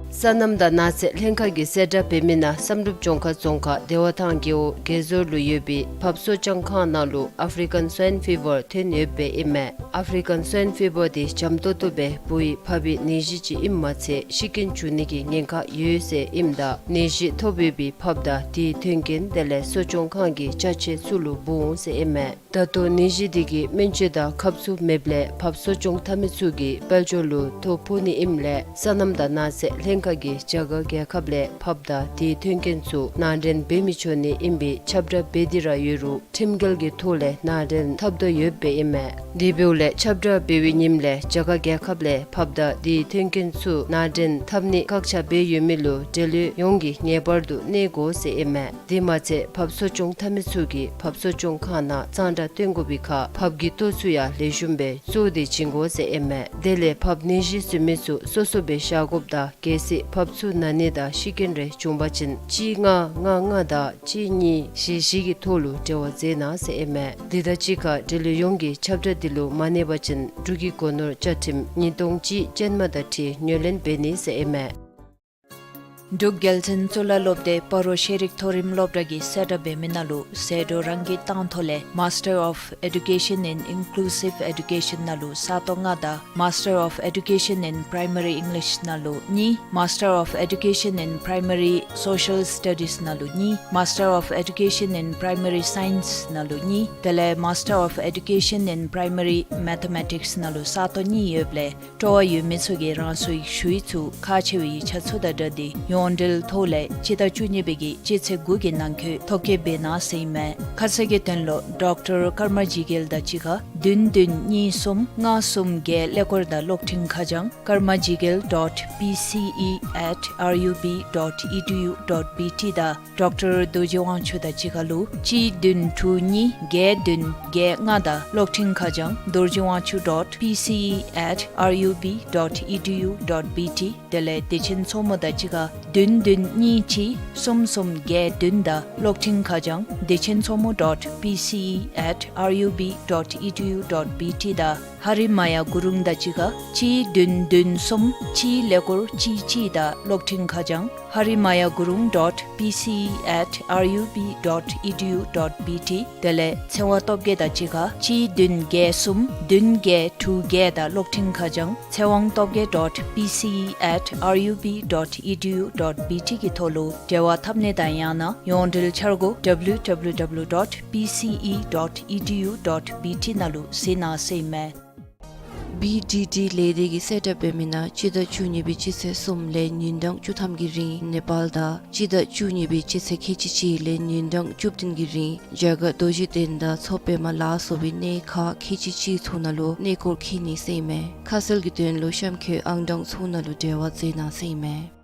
སོ་ནམ་དང་ནགས་ཚལ་ལྷན་ཁག་གི་གསལ་བསྒྲགས་འབད་མི་ནང་བསམ་གྲུབ་ལྗོངས་མཁར་རྫོང་ཁག་བདེ་བ་ཐང་རྒེད་འོག་དགེ་ཟོར་ལུ་ཡོད་པའི་ཕགཔ་གསོ་སྐྱོང་ཁང་ནང་ལུ་ཨཕ་རི་ཀན་སུའིན་ཕི་བར་ཐོན་ཡོདཔ་ཨིན་མས། ཨཕ་རི་ཀན་སུའིན་ཕི་བར་དེ་འཇམ་ཏོང་ཏོ་སྦེ་འབུ་ཡི་ཕགཔ་གི་ནད་གཞི་ཅིག་ཨིནམ་མ་ཚད་ཤི་རྐྱེན་འབྱུང་ནི་གི་ཉེན་ཁ་ཡོད་ཟེར་ཨིནམ་ད་ནད་གཞི་ཐོབ་ཡོད་པའི་ཕགཔ་དང་དེའི་མཐུན་རྐྱེན་དེ་ལས་གསོ་སྐྱོང་ཁང་གི་ཅ་ཆས་ཚུ་ལུ་འབུ་འོང་ཟེར་ཨིན་མས། ད་ལྟོ་ནད་གཞི་དེ་གི་སྨན་བཅོས་དང་ཁབ་ཚུ་མེདཔ་ལས་ཕགཔ་གསོ་སྐྱོང་འཐབ་མི་ཚུ་གིས་དཔལ་འབྱོར་ལུ་ཐོ་ཕོག་ནི་ཨིནམ་ལས་སོ་ནམ་དང་ནགས་ཚལ་ལྷན་ཁག་གིས་རྒྱ་གར་རྒྱལ་ཁབ་ལས་ཕགཔ་དང་དེའི་མཐུན་རྐྱེན་ཚུ་ནང་འདྲེན་འབད་མི་ཆོག་ནི་ཨིན་པའི་ཁྱབ་བསྒྲགས་འབད་དེ་ར་ཡོད་རུང་ཁྲིམས་འགལ་གྱི་ཐོག་ལས་ནང་འདྲེན་འཐབ་དོ་ཡོདཔ་ཨིན་མས། དེ་འབདཝ་ལས་ཁྱབ་བསྒྲགས་འབད་བའི་ཉིནམ་ལས་རྒྱ་གར་རྒྱལ་ཁབ་ལས་ཕགཔ་དང་དེའི་མཐུན་རྐྱེན་ཚུ་ནང་འདྲེན་འཐབ་ནི་བཀག་ཆ་འབད་ཡོད་མི་ལུ་འབྲེལ་ཡོད་ཡོངས་ཀྱིས་ངེས་པར་དུ་གནས་དགོ་ཟེར་ཨིན་མས། དེ་མ་ཚད་ཕགཔ་གསོ་སྐྱོང་འཐབ་མི་ཚུ་གིས་ཕགཔ་གསོ་སྐྱོང་ཁང་ནང་གཙང་སྦྲ་བཏོན་དགོ་པའི་ཁར་ཕགཔ་གི་ལྟོ་ཚུ་ཡང་ལེགས་ཤོམ་སྦེ་བཙོ་སྟེ་བྱིན་དགོ་ཟེར་ཨིན་མས། དེ་ལས་ཕགཔ་ནད་གཞི་བཟོད་མི་ཚུ་སོ་སོ་སྦེ་བཞག་དགོཔ་དང་གལ་སྲིད་ཕགཔ་ཚུ་ན་ནི་དང་ཤི་རྐྱེན་རེ་བྱུང་པ་ཅིན་གཅིག་ལྔ་ལྔ་ལྔ་དང་གཅིག་གཉིས་བཞི་བཞི་གི་ཐོག་ལུ་འབྲེལ་བ་མཛད་གནང་ཟེར་ཨིན་མས། དེ་དང་གཅིག་ཁར་འབྲེལ་ཡོད་ཡོངས་ཀྱིས་ཁྱབ་བསྒྲགས་དེ་ལུ་མ་གནས་པ་ཅིན་འབྲུག་གི་སྒོ་ནོར་བཅའ་ཁྲིམས་ཉིས་སྟོང་གཅིག་ཅན་མ་དང་འཁྲིལ་ངོས་ལེན་འབད་ནི་ཟེར་ཨིན་མས། འབྲུག་རྒྱལ་བཙུན་གཙུག་ལག་སློབ་སྡེ་སྤ་རོ་ཤེས་རིག་མཐོ་རིམ་སློབ་གྲྭ་གི་གསལ་བསྒྲགས་འབད་མི་ནང་ལུ་ཟད་འགྲོ་རང་གི་ཏང་ཐོག་ལས་Master of Education in Inclusive Education ནང་ལུ་ས་སྟོང་ལྔ་དང་Master of Education in Primary English ནང་ལུ་གཉིས། Master of Education in Primary Social Studies ནང་ལུ་གཉིས། Master of Education in Primary Science ནང་ལུ་གཉིས། དེ་ལས་Master of Education in Primary Mathematics ནང་ལུ་ས་སྟོང་གཉིས་ཡོདཔ་ལས་སྤྲོ་བ་ཡོད་མི་ཚུ་གིས་རང་སོའི་ཞུ་ཡིག་ཚུ་ཁག་ཆེ་བའི་ཡིག་ཆ་ཚུ་དང་སྦྲགས་ཏེ་ཡོངས་འབྲེལ་ཐོག་ལས་སྤྱི་ཟླ་བཅུ་གཉིས་པའི་གི་སྤྱི་ཚེས་དགུ་གི་ནང་འཁོད་ཐོ་བཀོད་འབད་གནང་ཟེར་ཨིན་མས། ཁ་གསལ་གྱི་དོན་ལུ་ཌོག་ཊར་ཀརྨ་ཇི་དཀར་དང་གཅིག་ཁར་བདུན་བདུན་གཉིས་གསུམ་ལྔ་གསུམ་བརྒྱད་ཀླད་ཀོར་དང་གློག་འཕྲིན་ཁ་བྱང་karmajigel dot P C E at R U B dot E D U dot B T དང་ཌོག་ཊར་རྡོ་རྗེ་དབང་ཕྱུག་དང་གཅིག་ཁར་ལུ་གཅིག་བདུན་དྲུག་གཉིས་བརྒྱད་བདུན་བརྒྱད་ལྔ་དང་གློག་འཕྲིན་ཁ་བྱང་dorjivangshu dot P C E at R U B dot E D U dot B T དེ་ལས་བདེ་ཆེན་མཚོ་མོ་དང་གཅིག་ཁར་བདུན་བདུན་གཉིས་གཅིག་གསུམ་གསུམ་བརྒྱད་བདུན་དང་གློག་འཕྲིན་ཁ་བྱང་བདེ་ཆེན་མཚོ་མོ་dot P C E at R U B dot E D U dot B T དང་ཧ་རི་མ་ཡ་གུ་རུང་དང་གཅིག་ཁར་གཅིག་བདུན་བདུན་གསུམ་གཅིག་ཀླད་ཀོར་གཅིག་གཅིག་དང་གློག་འཕྲིན་ཁ་བྱང་ཧ་རི་མ་ཡ་གུ་རུང་dot P C E at R U B dot E D U dot B T དེ་ལས་ཚེ་དབང་སྟོབས་རྒྱས་དང་གཅིག་ཁར་གཅིག་བདུན་བརྒྱད་གསུམ་བདུན་བརྒྱད་དྲུག་བརྒྱད་དང་གློག་འཕྲིན་ཁ་བྱང་ཚེ་དབང་སྟོབས་རྒྱས་dot P C E at R U B dot E D U dot B T གི་ཐོག་ལུ་འབྲེལ་བ་འཐབ་ནི་དང་ཡང་ན་ཡོངས་འབྲེལ་འཆར་སྒོ་W W W dot P C E dot E D U dot B T ནང་ལུ་གཟིགས་གནང་ཟེར་ཨིན་མས། བི་ཌི་ཌི་ལས་སྡེ་གིས་གསལ་བསྒྲགས་འབད་མི་ནང་སྤྱི་ཟླ་བཅུ་གཉིས་པའི་སྤྱི་ཚེས་གསུམ་ལས་ཉིན་གྲངས་བཅུ་ཐམ་གྱི་རིང་ནེ་པཱལ་དང་སྤྱི་ཟླ་བཅུ་གཉིས་པའི་སྤྱི་ཚེས་ཁལ་གཅིག་གཅིག་ལས་ཉིན་གྲངས་བཅུ་བདུན་གྱི་རིང་རྒྱ་གར་རྡོ་རྗེ་གདན་དང་མཚོ་པདྨ་ལ་སོགས་པའི་གནས་ཁག་ཁལ་གཅིག་གཅིག་ཚུ་ནང་ལུ་གནས་སྐོར་འཁྱིད་ནི་ཟེར་ཨིན་མས། ཁ་གསལ་གྱི་དོན་ལུ་གཤམ་འཁོད་ཨང་གྲངས་ཚུ་ནང་ལུ་འབྲེལ་བ་མཛད་གནང་ཟེར་ཨིན་མས།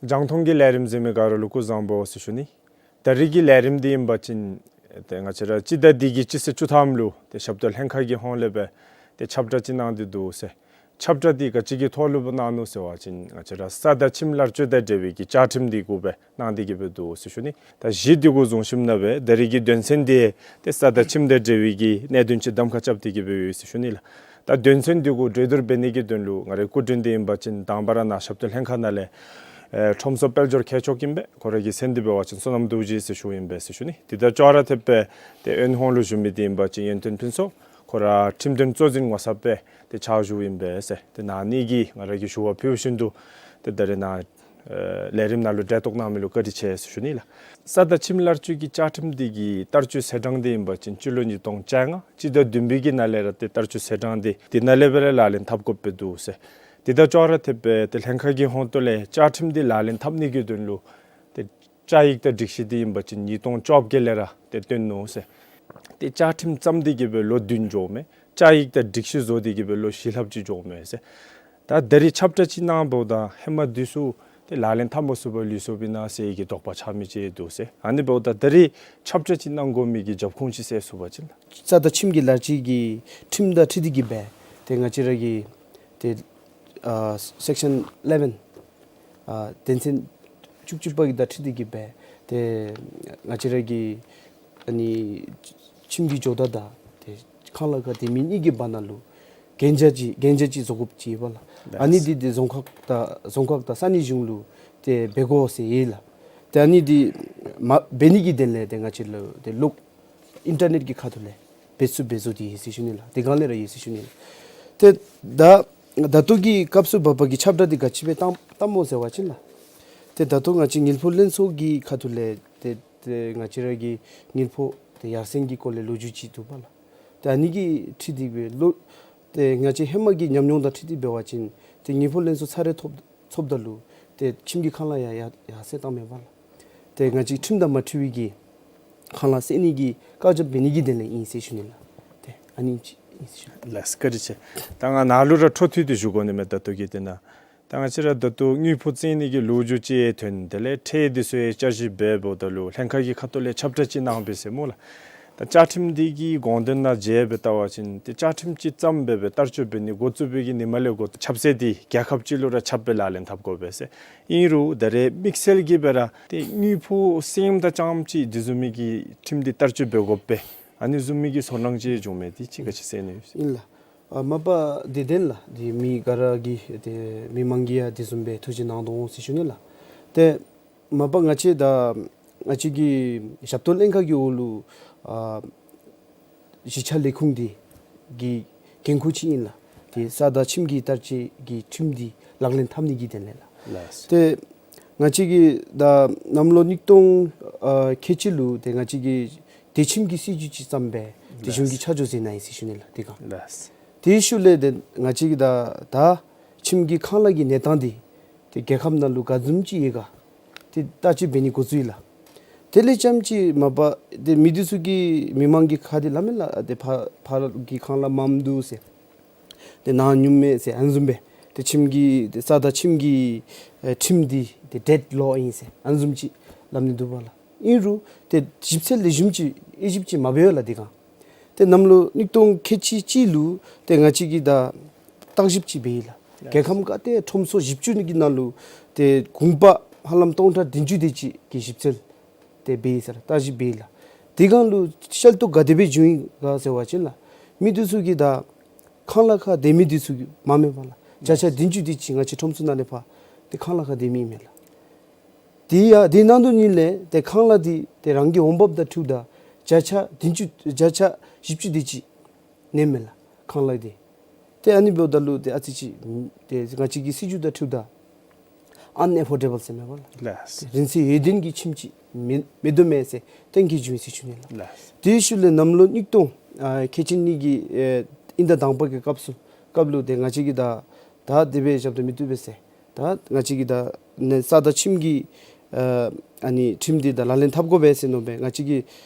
རྒྱང་མཐོང་གི་ལས་རིམ་གཟིགས་མི་ག་ར་ལུ་སྐུ་གཟུགས་བཟང་པོ་ཟེར་ཞུ་ནི། ད་རིས་ཀྱི་ལས་རིམ་འདི་ཨིན་པ་ཅིན་ཏེ་ང་བཅས་ར་སྤྱི་ཟླ་འདི་གི་སྤྱི་ཚེས་བཅུ་ཐམ་ལུ་ཏེ་ཞབས་ཏོག་ལྷན་ཁག་གི་ཧོངས་ལས་སྦེ་ཏེ་ཁྱབ་བསྒྲགས་ཅིག་གནང་སྟེ་འདུག་ཟེར། ཁྱབ་བསྒྲགས་འདི་ག་ཅི་གི་ཐོག་ལུ་སྦེ་གནང་ནུག་ཟེར་བ་ཅིན་ང་བཅས་ར་ས་དང་ཁྱིམ་བླ་སྤྱོད་དང་འབྲེལ་བའི་གི་བཅའ་ཁྲིམས་འདི་གུ་སྦེ་གནང་སྟེ་གི་སྦེ་འདུག་ཟེར་ཞུ་ནི། ད་གཞི་འདི་གུ་བཟུང་ཞིནམ་ལས་སྦེ་ད་རིས་ཀྱི་དོན་ཚན་འདི་ཏེ་ས་དང་ཁྱིམ་དང་འབྲེལ་བའི་གི་གནད་དོན་ཅིག་གདམ་ཁ་རྐྱབ་སྟེ་གི་སྦེ་ཡོད་ཟེར་ཞུ་ནི་ལགས། ད་དོན་ཚན་འདི་གུ་གྲོས་བསྡུར་འབད་ནི་གི་དོན་ལུ་ང་རའི་སྐུ་མགྲོན་འདི་ཨིན་པ་ཅིན་དང་པ་ར་ནཱ་ཞབས་ཏོག་ལྷན་ཁག་ནང་ལས་ཨེ་ཁྲོམ་ཚོགས་དཔལ་འབྱོར་མཁས་མཆོག་ཨིན་པས། ཁོ་ར་གི་མཚན་འདི་འབད་བ་ཅིན་བསོད་ནམས་རྡོ་རྗེ་ཟེར་ཞུཝ་ཨིན་པས་ཟེར་ཞུ་ནི། དེ་དང་ཅོག་ར་འཐདཔ་སྦེ་ཏེ་དབོན་ཧོངས་ལུ་བཞུགས་མི་འདི་ཨིན་པ་ཅིན་ཡོན་ཏན་ཕུན་ཚོགས། ཁོ་ར་ཁྲིམས་དོན་གཙོ་འཛིན་ངོ་ཚབ་སྦེ་ཏེ་ཕྱག་ཞུཝ་ཨིན་པས་ཟེར། ཏེ་ཨ་ནི་གིས་ང་ར་གིས་ཞུ་བ་ཕུལ་བཞིན་དུ་ཏེ་ད་རིས་ནཱ་ཨེ་ལས་རིམ་ནང་ལུ་གྲལ་གཏོགས་གནང་མི་ལུ་བཀའ་དྲིན་ཆེ་ཟེར་ཞུ་ནི་ལགས། ས་དང་ཁྱིམ་བླ་སྤྱོད་ཀྱི་བཅའ་ཁྲིམས་འདི་གི་བསྟར་སྤྱོད་ཟེར་གྲངས་འདི་ཨིན་པ་ཅིན་སྤྱི་ལོ་ཉིས་སྟོང་བཅོ་ལྔ་སྤྱི་ཟླ་བདུན་པའི་གི་ནང་ལས་ར་ཏེ་བསྟར་སྤྱོད་ཟེར་གྲངས་འདི་དེ་ནང་ལས་སྦེ་ར་ལག་ལེན་འཐབ་དགོཔ་སྦེ་འདུག་ཟེར། དེ་དང་ཅོག་ར་འཐདཔ་སྦེ་ཏེ་ལྷན་ཁག་གི་ཧོངས་ལས་བཅའ་ཁྲིམས་འདི་ལག་ལེན་འཐབ་ནི་གི་དོན་ལུ་ཏེ་བཅའ་ཡིག་དང་སྒྲིག་གཞི་འདི་ཨིན་པ་ཅིན་ཉིས་སྟོང་བཅོ་བརྒྱད་ལས་ར་ཏེ་བཏོན་ནུག་ཟེར། ཏེ་བཅའ་ཁྲིམས་བརྩམས་ཏེ་གི་སྦེ་ལོ་བདུན་འགྱོཝ་མས། བཅའ་ཡིག་དང་སྒྲིག་གཞི་བཟོ་སྟེ་གི་སྦེ་ལོ་བཞི་ལྷགཔ་ཅིག་འགྱོཝ་མས་ཟེར། ད་ད་རིས་ཁྱབ་བསྒྲགས་ཅིག་གནངམ་ད་ཧེ་མ་འདི་ཚུ་ཏེ་ལག་ལེན་འཐབ་མ་ཚུགས་པར་ལུས་སོཔ་ཨིན་ན་ཟེར་གྱི་དོགས་པ་ཆགས་མི་ཅིག་འདུག་ཟེར། ཨ་ནི་འབདཝ་ད་ད་རིས་ཁྱབ་བསྒྲགས་ཅིག་གནང་དགོ་མི་གི་རྒྱབ་ཁུངས་ཅིག་ཟེར་ཞུ་བ་ཅིན་ལགས། ས་དང་ཁྱིམ་གྱི་བླ་སྤྱོད་ཀྱི་ཁྲིམས་དང་འཁྲིལ་ཏེ་གི་སྦེ་ཏེ་ང་བཅས་ར་གི་ཏེ་ཨ་སེཀ་ཤན་ཨི་ལེ་བཱན་ཨ་དོན་ཚན་བཅུ་གཅིག་པ་གི་དང་འཁྲིལ་ཏེ་གི་སྦེ་ཏེ་ང་བཅས་ར་གི་ཨ་ནི་ཁྱིམ་གྱི་ཇོ་བདག་དང་ཏེ་ཁང་གླ་ཁར་སྡོད་མི་གཉིས་ཀྱི་བར་ན་ལུ་གན་རྒྱ་ཅིག་གན་རྒྱ་ཅིག་བཟོ་དགོཔ་ཅིག་ཡོད་པ་ལགས། ཨ་ནི་འདི་ཏེ་རྫོང་ཁག་དང་རྫོང་ཁག་དང་ས་གནས་གཞུང་ལུ་ཏེ་འབད་དགོ་ཟེར་ཡོད་ལགས། ཏེ་ཨ་ནི་འདི་མ་འབད་ནི་གི་དོན་ལས་ཏེ་ང་བཅས་ལུ་ཏེ་ལོག་ཨིན་ཊར་ནེཊ་ཀྱི་ཁ་ཐུག་ལས་འབད་ཚུགསཔ་སྦེ་བཟོ་སྟེ་ཡོད་ཟེར་ཞུ་ནི་ལགས། དེ་སྒང་ལས་ར་ཡོད་ཟེར་ཞུ་ནི་ལགས། ཏེ་ད་ད་ལྟོ་གི་སྐབས་སུ་བབ་པ་གི་ཁྱབ་བསྒྲགས་འདི་ག་ཅི་སྦེ་བཏང་བཏངམ་སྨོ་ཟེར་བ་ཅིན་ལགས། ཏེ་ད་ལྟོ་ང་བཅས་དངུལ་ཕོགས་ལྷན་ཚོགས་ཀྱི་ཁ་ཐུག་ལས་ཏེ་ཏེ་ང་བཅས་ར་གི་དངུལ་ཕོགས་ཏེ་ཡར་སེང་གི་སྐོར་ལས་ལོ་རྒྱུས་ཅིག་འདུག་པ་ལགས། ཏེ་ཨ་ནི་གི་འཁྲིལ་ཏེ་སྦེ་ལོ་ཏེ་ང་བཅས་ཧེ་མ་གི་ཉམས་མྱོང་དང་འཁྲིལ་ཏེ་འབད་བ་ཅིན་ཏེ་དངུལ་ཕོགས་ལྷན་ཚོགས་ཚར་རེ་ཐོབ་ཚོགསཔ་ད་ལུ་ཏེ་ཁྱིམ་གྱི་ཁང་གླ་ཡར་ཡར་ཡར་སེང་བཏངམ་མས་པ་ལགས། ཏེ་ང་བཅས་ཁྲིམས་དང་མ་འཁྲིལ་བའི་གི་ཁང་གླ་སེང་ནི་གི་བཀག་རྒྱ་འབད་ནི་གི་དོན་ལས་ཨིན་ཟེར་ཞུ་ནི་ལགས། ཏེ་ཨ་ནི་ཅིག་ཨིན་ཟེར་ཞུ་ནི། ལགས་བཀའ་དྲིན་ཆེ། ད་ང་ནཱ་ལུ་ར་འཕྲོ་མཐུད་དེ་ཞུ་དགོ་ནི་མས། ད་ལྟོ་གི་དེ་ནང་ད་ང་བཅས་ར་ད་ལྟོ་དངུལ་ཕོགས་བཙོང་ནི་གི་ལོ་རྒྱུས་ཅིག་ཐོན། དེ་ལས་ཁྲལ་འདི་ཚུ་ཡང་བསྐྱར་ཞིབ་འབད་འབདཝ་ད་ལུ་ལྷན་ཁག་གི་ཁ་ཐུག་ལས་ཁྱབ་བསྒྲགས་ཅིག་གནང་པས་ཟེར་སྨོ་ལགས། ད་བཅའ་ཁྲིམས་འདི་གི་དགོངས་དོན་ནང་མཇལ་སྦེ་བལྟ་བ་ཅིན་ཏེ་བཅའ་ཁྲིམས་ཅིག་བརྩམས་སྦེ་སྦེ་བསྟར་སྤྱོད་འབད་ནི་འགོ་བཙུགས་པའི་གི་ཉི་མ་ལས་འགོ་ཁྱབ་ཚད་འདི་རྒྱལ་ཁབ་ཅིག་ལུ་ར་ཁྱབ་སྦེ་ལག་ལེན་འཐབ་དགོ་པས་ཟེར། ཨིན་རུང་ད་རེས་དམིགས་བསལ་གྱིས་སྦེ་ར་ཏེ་དངུལ་ཕོགས་སེངམ་ད་རྐྱངམ་ཅིག་འདི་བཟུམ་མའི་གི་ཁྲིམས་འདི་བསྟར་སྤྱོད་འབད་དགོ་པས། ཨ་ནི་བཟུམ་མའི་གི་ཚོར་སྣང་ཅིག་བྱུངམ་མས། དེ་ཅིག་ག་ཅི་ཟེར་ནི་ཡོད་ཟེར། ཨིན་ལགས། ཨ་མ་པ་དེ་བདེན་ལགས། དེ་མི་ག་ར་གིས་ཏེ་མི་མང་གིས་ཡང་དེ་བཟུམ་སྦེ་ཐུགས་རྗེ་གནང་དོ་འོང་ཟེར་ཞུ་ནི་ལགས། ཏེ་མ་པ་ང་བཅས་ད་ང་བཅས་ཀྱི་ཞབས་ཏོག་ལྷན་ཁག་གི་འོག་ལུ་ཨ་གཞིས་ཆགས་ལས་ཁུངས་འདི་གི་འགན་ཁུར་ཅིག་ཨིན་ལགས། ཏེ་ས་དང་ཁྱིམ་གྱི་བསྟར་སྤྱོད་ཀྱི་ཁྲིམས་འདི་ལག་ལེན་འཐབ་ནི་གི་དོན་ལས་ལགས། ལགས། ཏེ་ང་བཅས་ཀྱིས་ད་གནམ་ལོ་ཉིས་སྟོང་ཨ་ཁལ་གཅིག་ལུ་ཏེ་ང་བཅས་ཀྱིས་དེ་ཁྱིམ་གྱི་སྲིད་བྱུས་ཅིག་བརྩམས་སྦེ་ཏེ་གཞུང་གིས་ཆ་འཇོག་མཛད་གནང་ཡི་ཟེར་ཞུ་ནི་ལགས། དེ་སྒང་ལགས། དེའི་ཤུལ་ལས་ཏེ་ང་བཅས་ཀྱིས་ད་ད་ཁྱིམ་གྱི་ཁང་གླ་གི་གནས་སྟངས་འདི་ཏེ་རྒྱལ་ཁབ་ནང་ལུ་ག་བཟུམ་ཅིག་ཡོད་ག་ཏེ་བརྟག་དཔྱད་འབད་ནི་འགོ་བཙུགས་ཡི་ལགས། དེ་ལས་རྐྱངམ་ཅིག་མ་པ་ཏེ་མི་འདི་ཚུ་གིས་མི་མང་གི་ཁ་ཐུག་ལས་སླབ་མས་ལགས། ཏེ་ཕར་ཕར་གྱི་ཁང་གླ་མངམ་འདུག་ཟེར། ཏེ་ནཱ་ཉུངམ་མས་ཟེར། ཨ་ནི་བཟུམ་སྦེ་ཏེ་ཁྱིམ་གྱི་ཏེ་ས་དང་ཁྱིམ་གྱི་ཨེ་ཁྲིམས་འདི་ཏེ་ཌེཌ་ལོ་ཨིན་ཟེར་ཨ་ནི་བཟུམ་ཅིག་སླབ་ནི་འདུག་པ་ལགས། ཨིན་རུང་ཏེ་ཞིབ་འཚོལ་ལེགས་ཤོམ་ཅིག་དབྱེ་ཞིབ་ཅིག་མ་འབད་བས་ལགས། དེ་སྒང་ཏེ་གནམ་ལོ་ཉིས་སྟོང་ཁལ་གཅིག་གཅིག་ལུ་ཏེ་ང་བཅས་ཀྱིས་ད་བརྟག་ཞིབ་ཅིག་འབད་ཡི་ལགས། རྒྱལ་ཁམས་ག་ཏེ་ཁྲོམ་ཚོགས་བཞི་བཅུ་གི་ནང་ལུ་ཏེ་གུང་པ་ཧ་ལམ་སྟོང་ཕྲག་བདུན་ཅུ་དེ་ཅིག་གི་ཞིབ་འཚོལ་ཏེ་འབད་ཡི་ཟེར་བརྟག་ཞིབ་འབད་ཡི་ལགས། དེ་སྒང་ལུ་ཤེས་རྟོགས་ག་དེ་སྦེ་བྱུང་ཡི་ག་ཟེར་བ་ཅིན་ལགས། མི་འདི་ཚུ་གིས་ད་ཁང་གླ་ཁར་སྡོད་མི་འདི་ཚུ་གིས་མ་མེན་པ་ལགས། བརྒྱ་ཆ་བདུན་ཅུ་དེ་ཅིག་ང་བཅས་ཁྲོམ་ཚུ་ནང་ལས་ཕར་ཏེ་ཁང་གླ་ཁར་སྡོད་མི་ཨིན་མས་ལགས། དེ་ཡང་དེ་ནང་དོན་ཉིད་ལས་ཏེ་ཁང་གླ་འདི་ཏེ་རང་གི་འོང་འབབ་དང་འཁྲིལཝ་ད་བརྒྱ་ཆ་བདུན་ཅུ་བརྒྱ་ཆ་བཞི་བཅུ་དེ་ཅིག་གནས་མས་ལགས་ཁང་གླ་འདི། ཏེ་ཨ་ནི་འབདཝ་ད་ལུ་ཏེ་ཨ་ཙི་ཅིག་ཏེ་ང་བཅས་ཀྱི་སྲིད་བྱུས་དང་འཁྲིལཝ་ད་ཨན་ཨེ་ཕོར་ཌེ་བཱལ་ཟེར་མས་པ་ལགས། ལགས། ཏེ་རིན་ཚད་ཡོད་དོན་གྱི་ཁྱིམ་ཅིག་མེད་མེད་དོ་མས་ཟེར་གཏན་འཁེལ་བྱུང་བའི་སྲིད་བྱུས་ཨིན་ལགས། ལགས། དེའི་ཤུལ་ལས་གནམ་ལོ་ཉིས་སྟོང་ཨ་ཁལ་གཅིག་གཉིས་ཀྱི་ཨེ་དབྱིན་ཟླ་དང་པ་གི་སྐབས་སུ་སྐབས་ལུ་ཏེ་ང་བཅས་ཀྱི་ད་ད་དེ་སྦེ་བཞག་སྟེ་མི་བཏུབ་པས་ཟེར། ད་ང་བཅས་ཀྱི་ད་ནི་ས་དང་ཁྱིམ་གྱི་ཨ་ཨ་ནི་ཁྲིམས་འདི་ད་ལག་ལེན་འཐབ་དགོ་པས་ཟེར་མནོ་སྦེ་ང་བཅས་ཀྱི་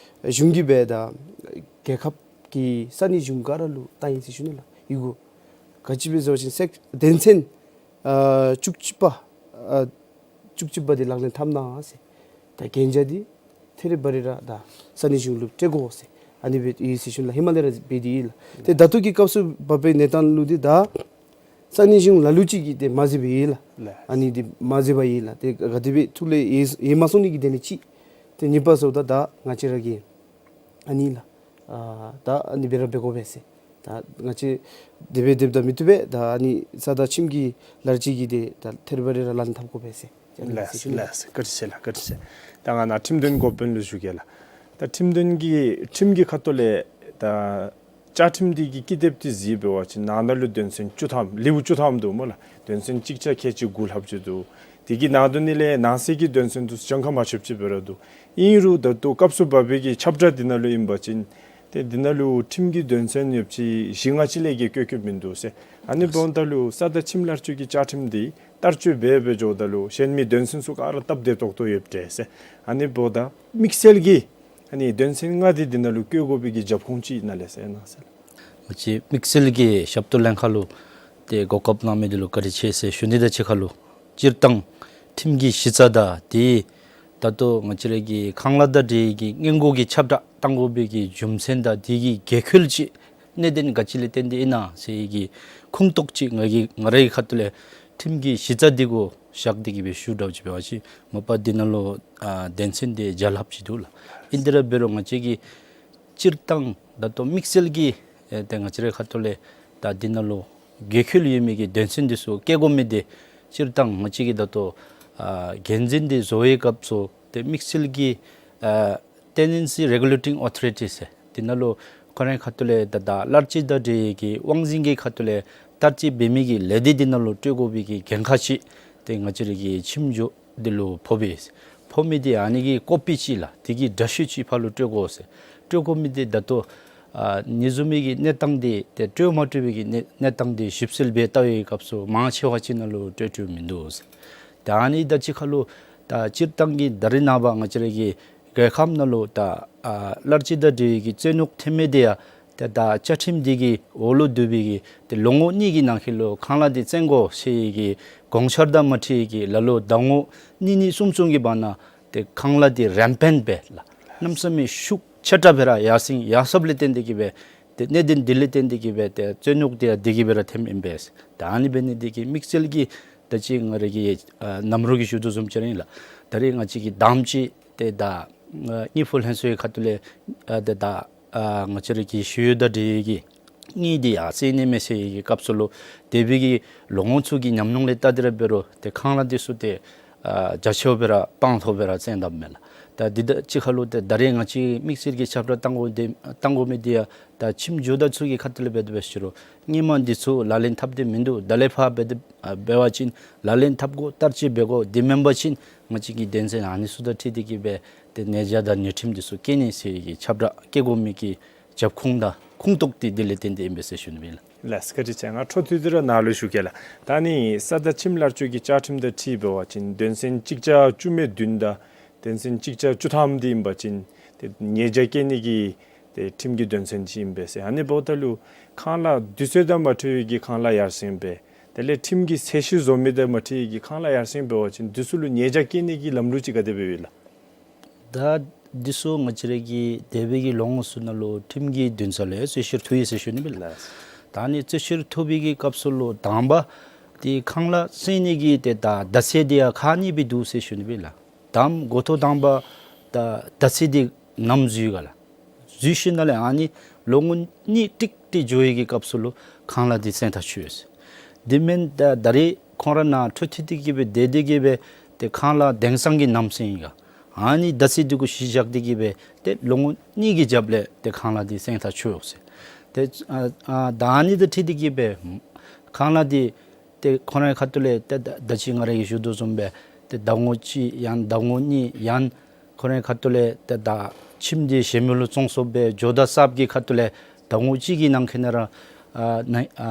གཞུང་གིས་སྦེ་ད་རྒྱལ་ཁབ་ཀྱི་ས་གནས་གཞུང་ག་ར་ལུ་བཏང་ཡི་ཟེར་ཞུ་ནི་ལགས། ཡི་གུ་ག་ཅི་སྦེ་ཟེར་བ་ཅིན་སེཀ་དོན་ཚན་ཨ་བཅུ་གཅིག་པ་ཨ་བཅུ་གཅིག་པ་འདི་ལག་ལེན་འཐབ་གནང་ཟེར། ད་གན་རྒྱ་འདི་ཐེ་རི་བ་རི་ར་ད་ས་གནས་གཞུང་ལུ་སྤྲོད་དགོ་ཟེར་ཨ་ནི་སྦེ་ཡི་ཟེར་ཞུ་ནི་ལགས། ཧེ་མ་ལས་ར་འབད་དེ་ཡོད་ལགས། ཏེ་ད་ལྟོ་གི་སྐབས་སུ་བབ་པའི་གནས་སྟངས་ལུ་འདི་ད་ས་གནས་གཞུང་ལ་ལུ་ཅིག་གིས་ཏེ་མ་མཛད་པའི་ཡོད་ལགས། ལགས། ཨ་ནི་འདི་མ་མཛད་པའི་ཡོད་ལགས། ཏེ་ག་དེ་སྦེ་ཐུགས་ལས་ཡལ་ཡལ་མ་སོང་ནི་གི་དོན་ལས་གཅིག། ཏེ་གཉིས་པ་ཟེརཝ་ད་ད་ང་བཅས་ར་གི་ཨ་ནི་ལགས། ཨ་ད་ཨ་ནི་སྦེ་ར་འབད་དགོ་པས་ཟེར། ད་ང་བཅས་དེ་སྦེ་སྡོདཔ་ད་མི་བཏུབ་པས། ད་ཨ་ནི་ས་དང་ཁྱིམ་གྱི་ལཱ་རྩིས་ཀྱི་དེ་ད་ཐེ་རི་བ་རི་ར་ལག་ལེན་འཐབ་དགོ་པས་ཟེར། ལགས་ལགས། བཀའ་དྲིན་ཆེ་ལགས། བཀའ་དྲིན་ཆེ། ད་ང་ནཱ་ཁྲིམས་དོན་འགོ་དཔོན་ལུ་ཞུ་གེ་ལགས། ད་ཁྲིམས་དོན་གྱི་ཁྲིམས་ཀྱི་ཁ་ཐུག་ལས་ད་བཅའ་ཁྲིམས་འདི་གི་ཀི་དེབ་འདི་གཟིགས་འབད་བ་ཅིན་ནང་ན་ལུ་དོན་ཚན་བཅུ་ཐམ་ལེའུ་བཅུ་ཐམ་འདུག་སྨོ་ལགས། དོན་ཚན་གཅིག་བརྒྱ་ཁལ་གཅིག་དགུ་ལྷགཔ་ཅིག་འདུག། དེ་གི་ནང་དོན་ནི་ལས་ནང་གསེས་ཀྱི་དོན་ཚན་འདི་ཚུ་གྱངས་ཁ་མ་ཆོདཔ་ཅིག་སྦེ་ར་འདུག། ཨིན་རུང་ད་ལྟོ་སྐབས་སུ་བབ་པའི་གི་ཁྱབ་བསྒྲགས་འདི་ནང་ལུ་ཨིན་པ་ཅིན་ཏེ་འདི་ནང་ལུ་ཁྲིམས་ཀྱི་དོན་ཚན་ཡོདཔ་ཅིག་བཞི་ལྔ་ཅིག་ལས་བརྒལ་བཀོད་བཀོདཔ་མིན་འདུག་ཟེར། ཨ་ནི་འབདཝ་ད་ལུ་ས་དང་ཁྱིམ་ལཱ་རྩིས་ཀྱི་བཅའ་ཁྲིམས་འདི་བསྟར་སྤྱོད་འབད་འབད་འགྱོཝ་ད་ལུ་གཞན་མི་དོན་ཚན་ཚུ་ག་ར་སྟབས་བདེ་ཏོག་ཏོ་ཡོདཔ་འདྲས་ཟེར། ཨ་ནི་འབདཝ་ད་དམིགས་བསལ་གྱི་ཨ་ནི་དོན་ཚན་ལྔ་འདི་འདི་ནང་ལུ་བཀོད་དགོ་པའི་གི་རྒྱབ་ཁུངས་ཅིག་ནཱ་ལས་གསལ་གནང་ཟེར། ང་བཅས་དམིགས་བསལ་གྱི་ཞབས་ཏོག་ལྷན་ཁག་ལུ་ཏེ་གོ་སྐབས་གནང་མི་འདི་ལུ་བཀའ་དྲིན་ཆེ་ཟེར་ཞུ་ནི་དང་གཅིག་ཁར་ལུ་སྤྱིར་བཏང་ཁྲིམས་ཀྱི་གཞི་རྩ་དང་དེ་ད་ལྟོ་ང་བཅས་ར་གི་ཁང་གླ་དང་འབྲེལ་གྱི་སྔོན་འགོག་གི་ཁྱབ་བསྒྲགས་གཏང་དགོ་པའི་གི་རྒྱུ་མཚན་དང་དེ་གི་འགན་ཁུར་ཅིག་གནད་དོན་ག་ཅི་ལས་བརྟེན་ཏེ་ཨིན་ན་ཟེར་གྱི་ཁུངས་གཏུགས་ཅིག་ང་གི་ང་རའི་ཁ་ཐུག་ལས་ཁྲིམས་ཀྱི་གཞི་རྩ་འདི་གུ་བཞག་སྟེ་གི་སྦེ་ཞུ་དྲག་ཅིག་འབད་བ་ཅིན་མ་པ་འདི་ནང་ལུ་ཨ་དོན་ཚན་འདི་བརྒྱ་ལྷགཔ་ཅིག་འདུག་ལགས། ཨིན་དེ་ར་འབད་རུང་ང་བཅས་ཀྱིས་སྤྱིར་བཏང་ད་ལྟོ་དམིགས་བསལ་གྱི་ཨེ་ཏེ་ང་བཅས་རའི་ཁ་ཐུག་ལས་ད་འདི་ནང་ལུ་འགན་ཁུར་ཡོད་མི་གི་དོན་ཚན་འདི་ཚུ་བཀལ་དགོ་མི་འདི་སྤྱིར་བཏང་ང་བཅས་ཀྱིས་ད་ལྟོ་ཨ་འགན་འཛིན་འདི་བཟོ་བའི་སྐབས་སུ་ཏེ་དམིགས་བསལ་གྱི་ཨ་Tenancy Regulating Authority ཟེར་འདི་ནང་ལུ་ཁོ་རའི་ཁ་ཐུག་ལས་ད་ད་ལཱ་རྩིས་དང་འབྲེལ་གྱི་དབང་འཛིན་གྱི་ཁ་ཐུག་ལས་བསྟར་སྤྱོད་འབད་མི་གི་ལས་སྡེ་འདི་ནང་ལུ་སྤྲོད་དགོ་པའི་གི་འགན་ཁག་ཅིག་ཏེ་ང་བཅས་ར་གི་ཁྱིམ་སྦྱོར་འདི་ལུ་ཕོག་པས། ཕོག་མི་འདི་ཨ་ནི་གི་ཀོ་པི་ཅིག་ལགས། དེ་གི་འདྲ་བཤུས་ཅིག་ཕར་ལུ་སྤྲོད་དགོ་ཟེར། སྤྲོད་དགོ་མི་འདི་ད་ལྟོ་ཨ་ནི་བཟུམ་མའི་གི་གནས་སྟངས་འདི་ཏེ་སྤྲོད་མ་སྤྲོད་པའི་གི་གནས་གནས་སྟངས་འདི་ཞིབ་འཚོལ་འབད་བལྟ་བའི་སྐབས་སུ་མང་ཆེ་བ་ཅིག་ནང་ལུ་སྤྲོད་སྤྲོདཔ་མིན་འདུག་ཟེར། ད་ཨ་ནི་དང་གཅིག་ཁར་ལུ་ད་སྤྱིར་བཏང་གི་ད་རེས་ནངས་པ་ང་བཅས་ར་གི་རྒྱལ་ཁབ་ནང་ལུ་ད་ཨ་ལཱ་རྩིས་དང་འབྲེལ་བའི་གི་རྩོད་རྙོགས་ཐོན་མི་འདི་ཡང་ཏེ་ད་བཅའ་ཁྲིམས་འདི་གི་འོག་ལུ་བསྡུ་བའི་གི་ཏེ་ལོ་ངོ་གཉིས་ཀྱི་ནང་འཁོད་ལུ་ཁང་གླ་འདི་བཙོང་དགོ་ཟེར་བའི་གི་གོང་ཆར་དང་མ་འཁྲིལ་བའི་གི་ལ་ལུ་ཟླ་ངོ་གཉིས་གཉིས་གསུམ་གསུམ་གྱི་བར་ན་ཏེ་ཁང་གླ་འདི་རེམ་པེནཊ་སྦེ་ལགས། གནམ་མེད་ས་མེད་ཤུགས་ཆེ་དྲགས་སྦེ་ར་ཡར་སེང་ཡར་སོངམ་ལས་བརྟེན་ཏེ་གི་སྦེ་ཏེ་གནད་དོན་འདི་ལས་བརྟེན་ཏེ་གི་སྦེ་ཏེ་རྩོད་རྙོགས་འདི་ཡང་འདི་གིས་སྦེ་ར་ཐོནམ་ཨིན་པས། ད་ཨ་ནི་འབད་ནི་འདི་གིས་དམིགས་བསལ་གྱི་ད་ཅི་ང་ར་གིས་ཨ་གནམ་རོག་གིས་ཞུ་དོ་བཟུམ་ཅིག་ར་ཨིན་ལགས། ད་རེས་ང་བཅས་ཀྱིས་དང་པ་ཅིག་ཏེ་ད་ཨ་དངུལ་ཕོགས་ལྷན་ཚོགས་ཀྱི་ཁ་ཐུག་ལས་ཨ་ཏེ་ད་ཨ་ང་བཅས་ར་གི་ཞུ་ཡིག་དང་འབྲེལ་གྱི་དངུལ་འདི་ཡར་སེང་ནི་མས་ཟེར་བའི་གི་སྐབས་སུ་ལུ་དེ་སྦེ་གི་ལོ་ངོ་ཚུ་གི་ཉམས་མྱོང་ལས་བལྟ་སྟེ་ར་འབད་རུང་ཏེ་ཁང་གླ་འདི་ཚུ་ཏེ་ཨ་རྒྱ་ཆེཝ་སྦེ་ར་སྤང་ཐོབ་སྦེ་ར་བཙོང་དཔ་མས་ལགས། ད་འདི་དང་གཅིག་ཁར་ལུ་ཏེ་ད་རེས་ང་བཅས་དམིགས་བསལ་གྱི་ཁྱབ་བསྒྲགས་གཏང་དགོ་འདི་གཏང་དགོ་མི་འདི་ཡང་ད་ཁྱིམ་སྦྱོར་དང་ཚུ་གི་ཁ་ཐུག་ལས་འབད་དེ་འབད་ཞུ་རུང་སྔོན་མ་འདི་ཚུ་ལག་ལེན་འཐབ་སྟེ་མིན་འདུག། ད་ལས་ཕར་འབད་དེ་ཨ་འབད་བ་ཅིན་ལག་ལེན་འཐབ་དགོ། བསྟར་སྤྱོད་འབད་དགོ། དེ་མེན་པ་ཅིན་ང་བཅས་ཀྱི་དོན་ཚན་ཨ་ནི་ཚུ་དང་འཁྲིལ་ཏེ་གི་སྦེ་ཏེ་ཉེས་བྱ་དང་ཉེས་ཁྲིམས་འདི་ཚུ་བཀལ་ནི་ཟེར་བའི་གི་ཁྱབ་བསྒྲགས་བཀལ་དགོ་མི་གི་རྒྱབ་ཁུངས་དང་ཁུངས་གཏུགས་འདི་འདི་ལས་བརྟེན་ཏེ་ཨིན་པས་ཟེར་ཞུ་ནི་ཨིན་ལགས། ལགས་སོ། བཀའ་དྲིན་ཆེ། ང་འཕྲོ་མཐུད་དེ་ར་ནཱ་ལུ་ཞུ་གེ་ལགས། ད་ནི་ས་དང་ཁྱིམ་ལཱ་རྩིས་ཀྱི་བཅའ་ཁྲིམས་དང་འཁྲིལ་འབད་བ་ཅིན་དོན་ཚན་གཅིག་བརྒྱ་བཅུ་མེད་བདུན་དང་དོན་ཚན་གཅིག་བརྒྱ་བཅུ་ཐམ་འདི་ཨིན་པ་ཅིན་ཏེ་ཉེས་བྱ་བཀལ་ནི་གི་ཏེ་ཁྲིམས་ཀྱི་དོན་ཚན་ཅིག་ཨིན་པས་ཟེར། ཨ་ནི་འབདཝ་ད་ལུ་ཁང་གླ་དུས་ཚོད་དང་མ་འཁྲིལ་བའི་གི་ཁང་གླ་ཡར་སེང་འབད་དེ་ལས་ཁྲིམས་ཀྱི་ཚད་གཞི་བཟོ་མི་དང་མ་འཁྲིལ་བའི་གི་ཁང་གླ་ཡར་སེང་འབད་བ་ཅིན་འདི་ཚུ་ལུ་ཉེས་བྱ་བཀལ་ནི་གི་ལམ་ལུགས་ཅིག་ག་དེ་སྦེ་ཡོད་ལགས། ད་འདི་ཚུ་ང་བཅས་ར་གི་འདས་པའི་གི་ལོ་ངོ་ཚུ་ནང་ལུ་ཁྲིམས་ཀྱི་འདུན་ས་ལས་རྩོད་བཤེར་ཐོབ་ཡི་ཟེར་ཞུ་ནི་ཨིན་ལགས། ད་ནི་རྩོད་བཤེར་ཐོབ་པའི་གི་སྐབས་སུ་ལུ་དང་པ་འདི་ཁང་གླ་སེང་ནི་གི་ཏེ་ད་ཟླ་ཚེས་འདི་ཡང་ཁག་གཉིས་སྦེ་འདུག་ཟེར་ཞུ་ནི་ཨིན་ལགས། དང་འགོ་ཐོག་དང་པ་ད་ཟླ་ཚེས་འདི་ནམ་འཛུལ་ག་ལགས། འཛུལ་ཞིནམ་ལས་ཨ་ནི་ལོ་ངོ་གཉིས་ཀྲིག་ཀྲི་འགྱོ་བའི་གི་སྐབས་སུ་ལུ་ཁང་གླ་འདི་སེང་ཐག་ཆོད་ཡི་ཟེར། དེ་མེན་ད་ད་རེས་ཁོང་ར་ནཱ་འཕྲོ་མཐུད་དེ་གི་སྦེ་སྡོད་དེ་གི་སྦེ་ཏེ་ཁང་གླ་དེང་སང་གི་གནམ་སེང་ཨིན་ག། ཨ་ནི་ད་སི་དེ་གུ་གཞི་བཞག་སྟེ་གི་སྦེ་ཏེ་ལོ་ངོ་གཉིས་ཀྱི་རྒྱབ་ལས་ཏེ་ཁང་གླ་འདི་སེང་ཐག་ཆོད་ཡོད་ཟེར། ཏེ་ཨ་ཨ་ད་ཨ་ནི་དང་འཁྲིལ་ཏེ་གི་སྦེ་ཁང་གླ་འདི་ཏེ་ཁོང་རའི་ཁ་ཐུག་ལས་ཏེ་ད་ད་ཅི་ང་ར་གིས་ཞུ་དོ་བཟུམ་སྦེ་ཏེ་ཟླ་ངོ་གཅིག་ཡང་ཟླ་ངོ་གཉིས་ཡང་ཁོང་རའི་ཁ་ཐུག་ལས་ཏེ་ད་ཁྱིམ་འདི་གཞན་མི་ལུ་བཙོང་སོང་སྦེ་ཇོ་བདག་གསརཔ་གི་ཁ་ཐུག་ལས་ཟླ་ངོ་གཅིག་གི་ནང་འཁོད་ནང་ར་ཨ་ནཱ་ཨ་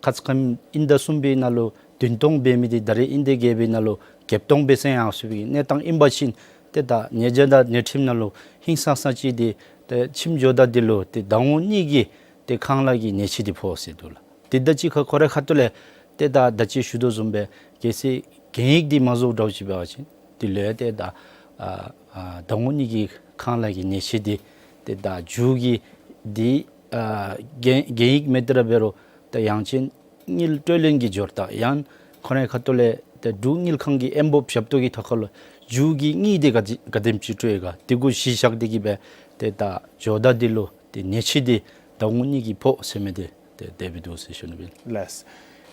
ཁ་ཙ་ཁ་ཉིནམ་དབྱིན་ཟླ་གསུམ་པའི་ནང་ལུ་བདུན་སྟོང་འབད་མི་འདི་ད་རེས་དབྱིན་ཟླ་བརྒྱད་པའི་ནང་ལུ་བརྒྱད་སྟོང་སྦེ་སེང་ཡར་སོང་བའི་གནས་སྟངས་ཨིན་པ་ཅིན་ཏེ་ད་ཉེས་བྱ་དང་ཉེས་ཁྲིམས་ནང་ལུ་ཧིང་སངས་ས་ཅིག་འདི་ཏེ་ཁྱིམ་ཇོ་བདག་འདི་ལུ་ཏེ་ཟླ་ངོ་གཉིས་ཀྱི་ཏེ་ཁང་གླ་གི་ཉེས་ཆད་འདི་ཕོག་ཟེར་འདུག་ལགས། ཏེ་ད་ཅི་ཁ་ཁོ་རའི་ཁ་ཐུག་ལས་ཏེ་ད་ད་ཅི་ཞུ་དོ་བཟུམ་སྦེ་གལ་སྲིད་གན་ཡིག་འདི་མ་བཟོ་འདྲཝ་ཅིག་འབད་བ་ཅིན་དེ་ལུ་ཡང་ཏེ་ད་ཨ་ཨ་ཟླ་ངོ་གཉིས་ཀྱི་ཁང་གླ་གི་ཉེས་ཆད་འདི་ཏེ་ད་མཇུག་གི་འདི་ཨ་གན་གན་ཡིག་མེད་དེ་ར་འབད་རུང་ད་ཡང་ཅིན་དངུལ་སྤྲོད་ལེན་གྱི་སྦྱོར་རྟགས་ཡང་ཁོ་རའི་ཁ་ཐུག་ལས་ཏེ་འབྲུག་དངུལ་ཁང་གི་ཨེ་འབོ་ཞབས་ཏོག་གི་ཐོག་ཁ་ལུ་མཇུག་གི་དངུལ་འདི་ག་དེ་ག་དེམ་ཅིག་སྤྲོད་ཡི་ག་དེ་གུ་གཞི་བཞག་སྟེ་གི་སྦེ་ཏེ་ད་ཇོ་བདག་འདི་ལུ་ཏེ་ཉེས་ཆད་འདི་ཟླ་ངོ་གཉིས་ཀྱི་ཕོག་ཟེར་མི་འདི་ཏེ་དེ་སྦེ་འདུག་ཟེར་ཞུ་ནི་ཨིན། ལགས།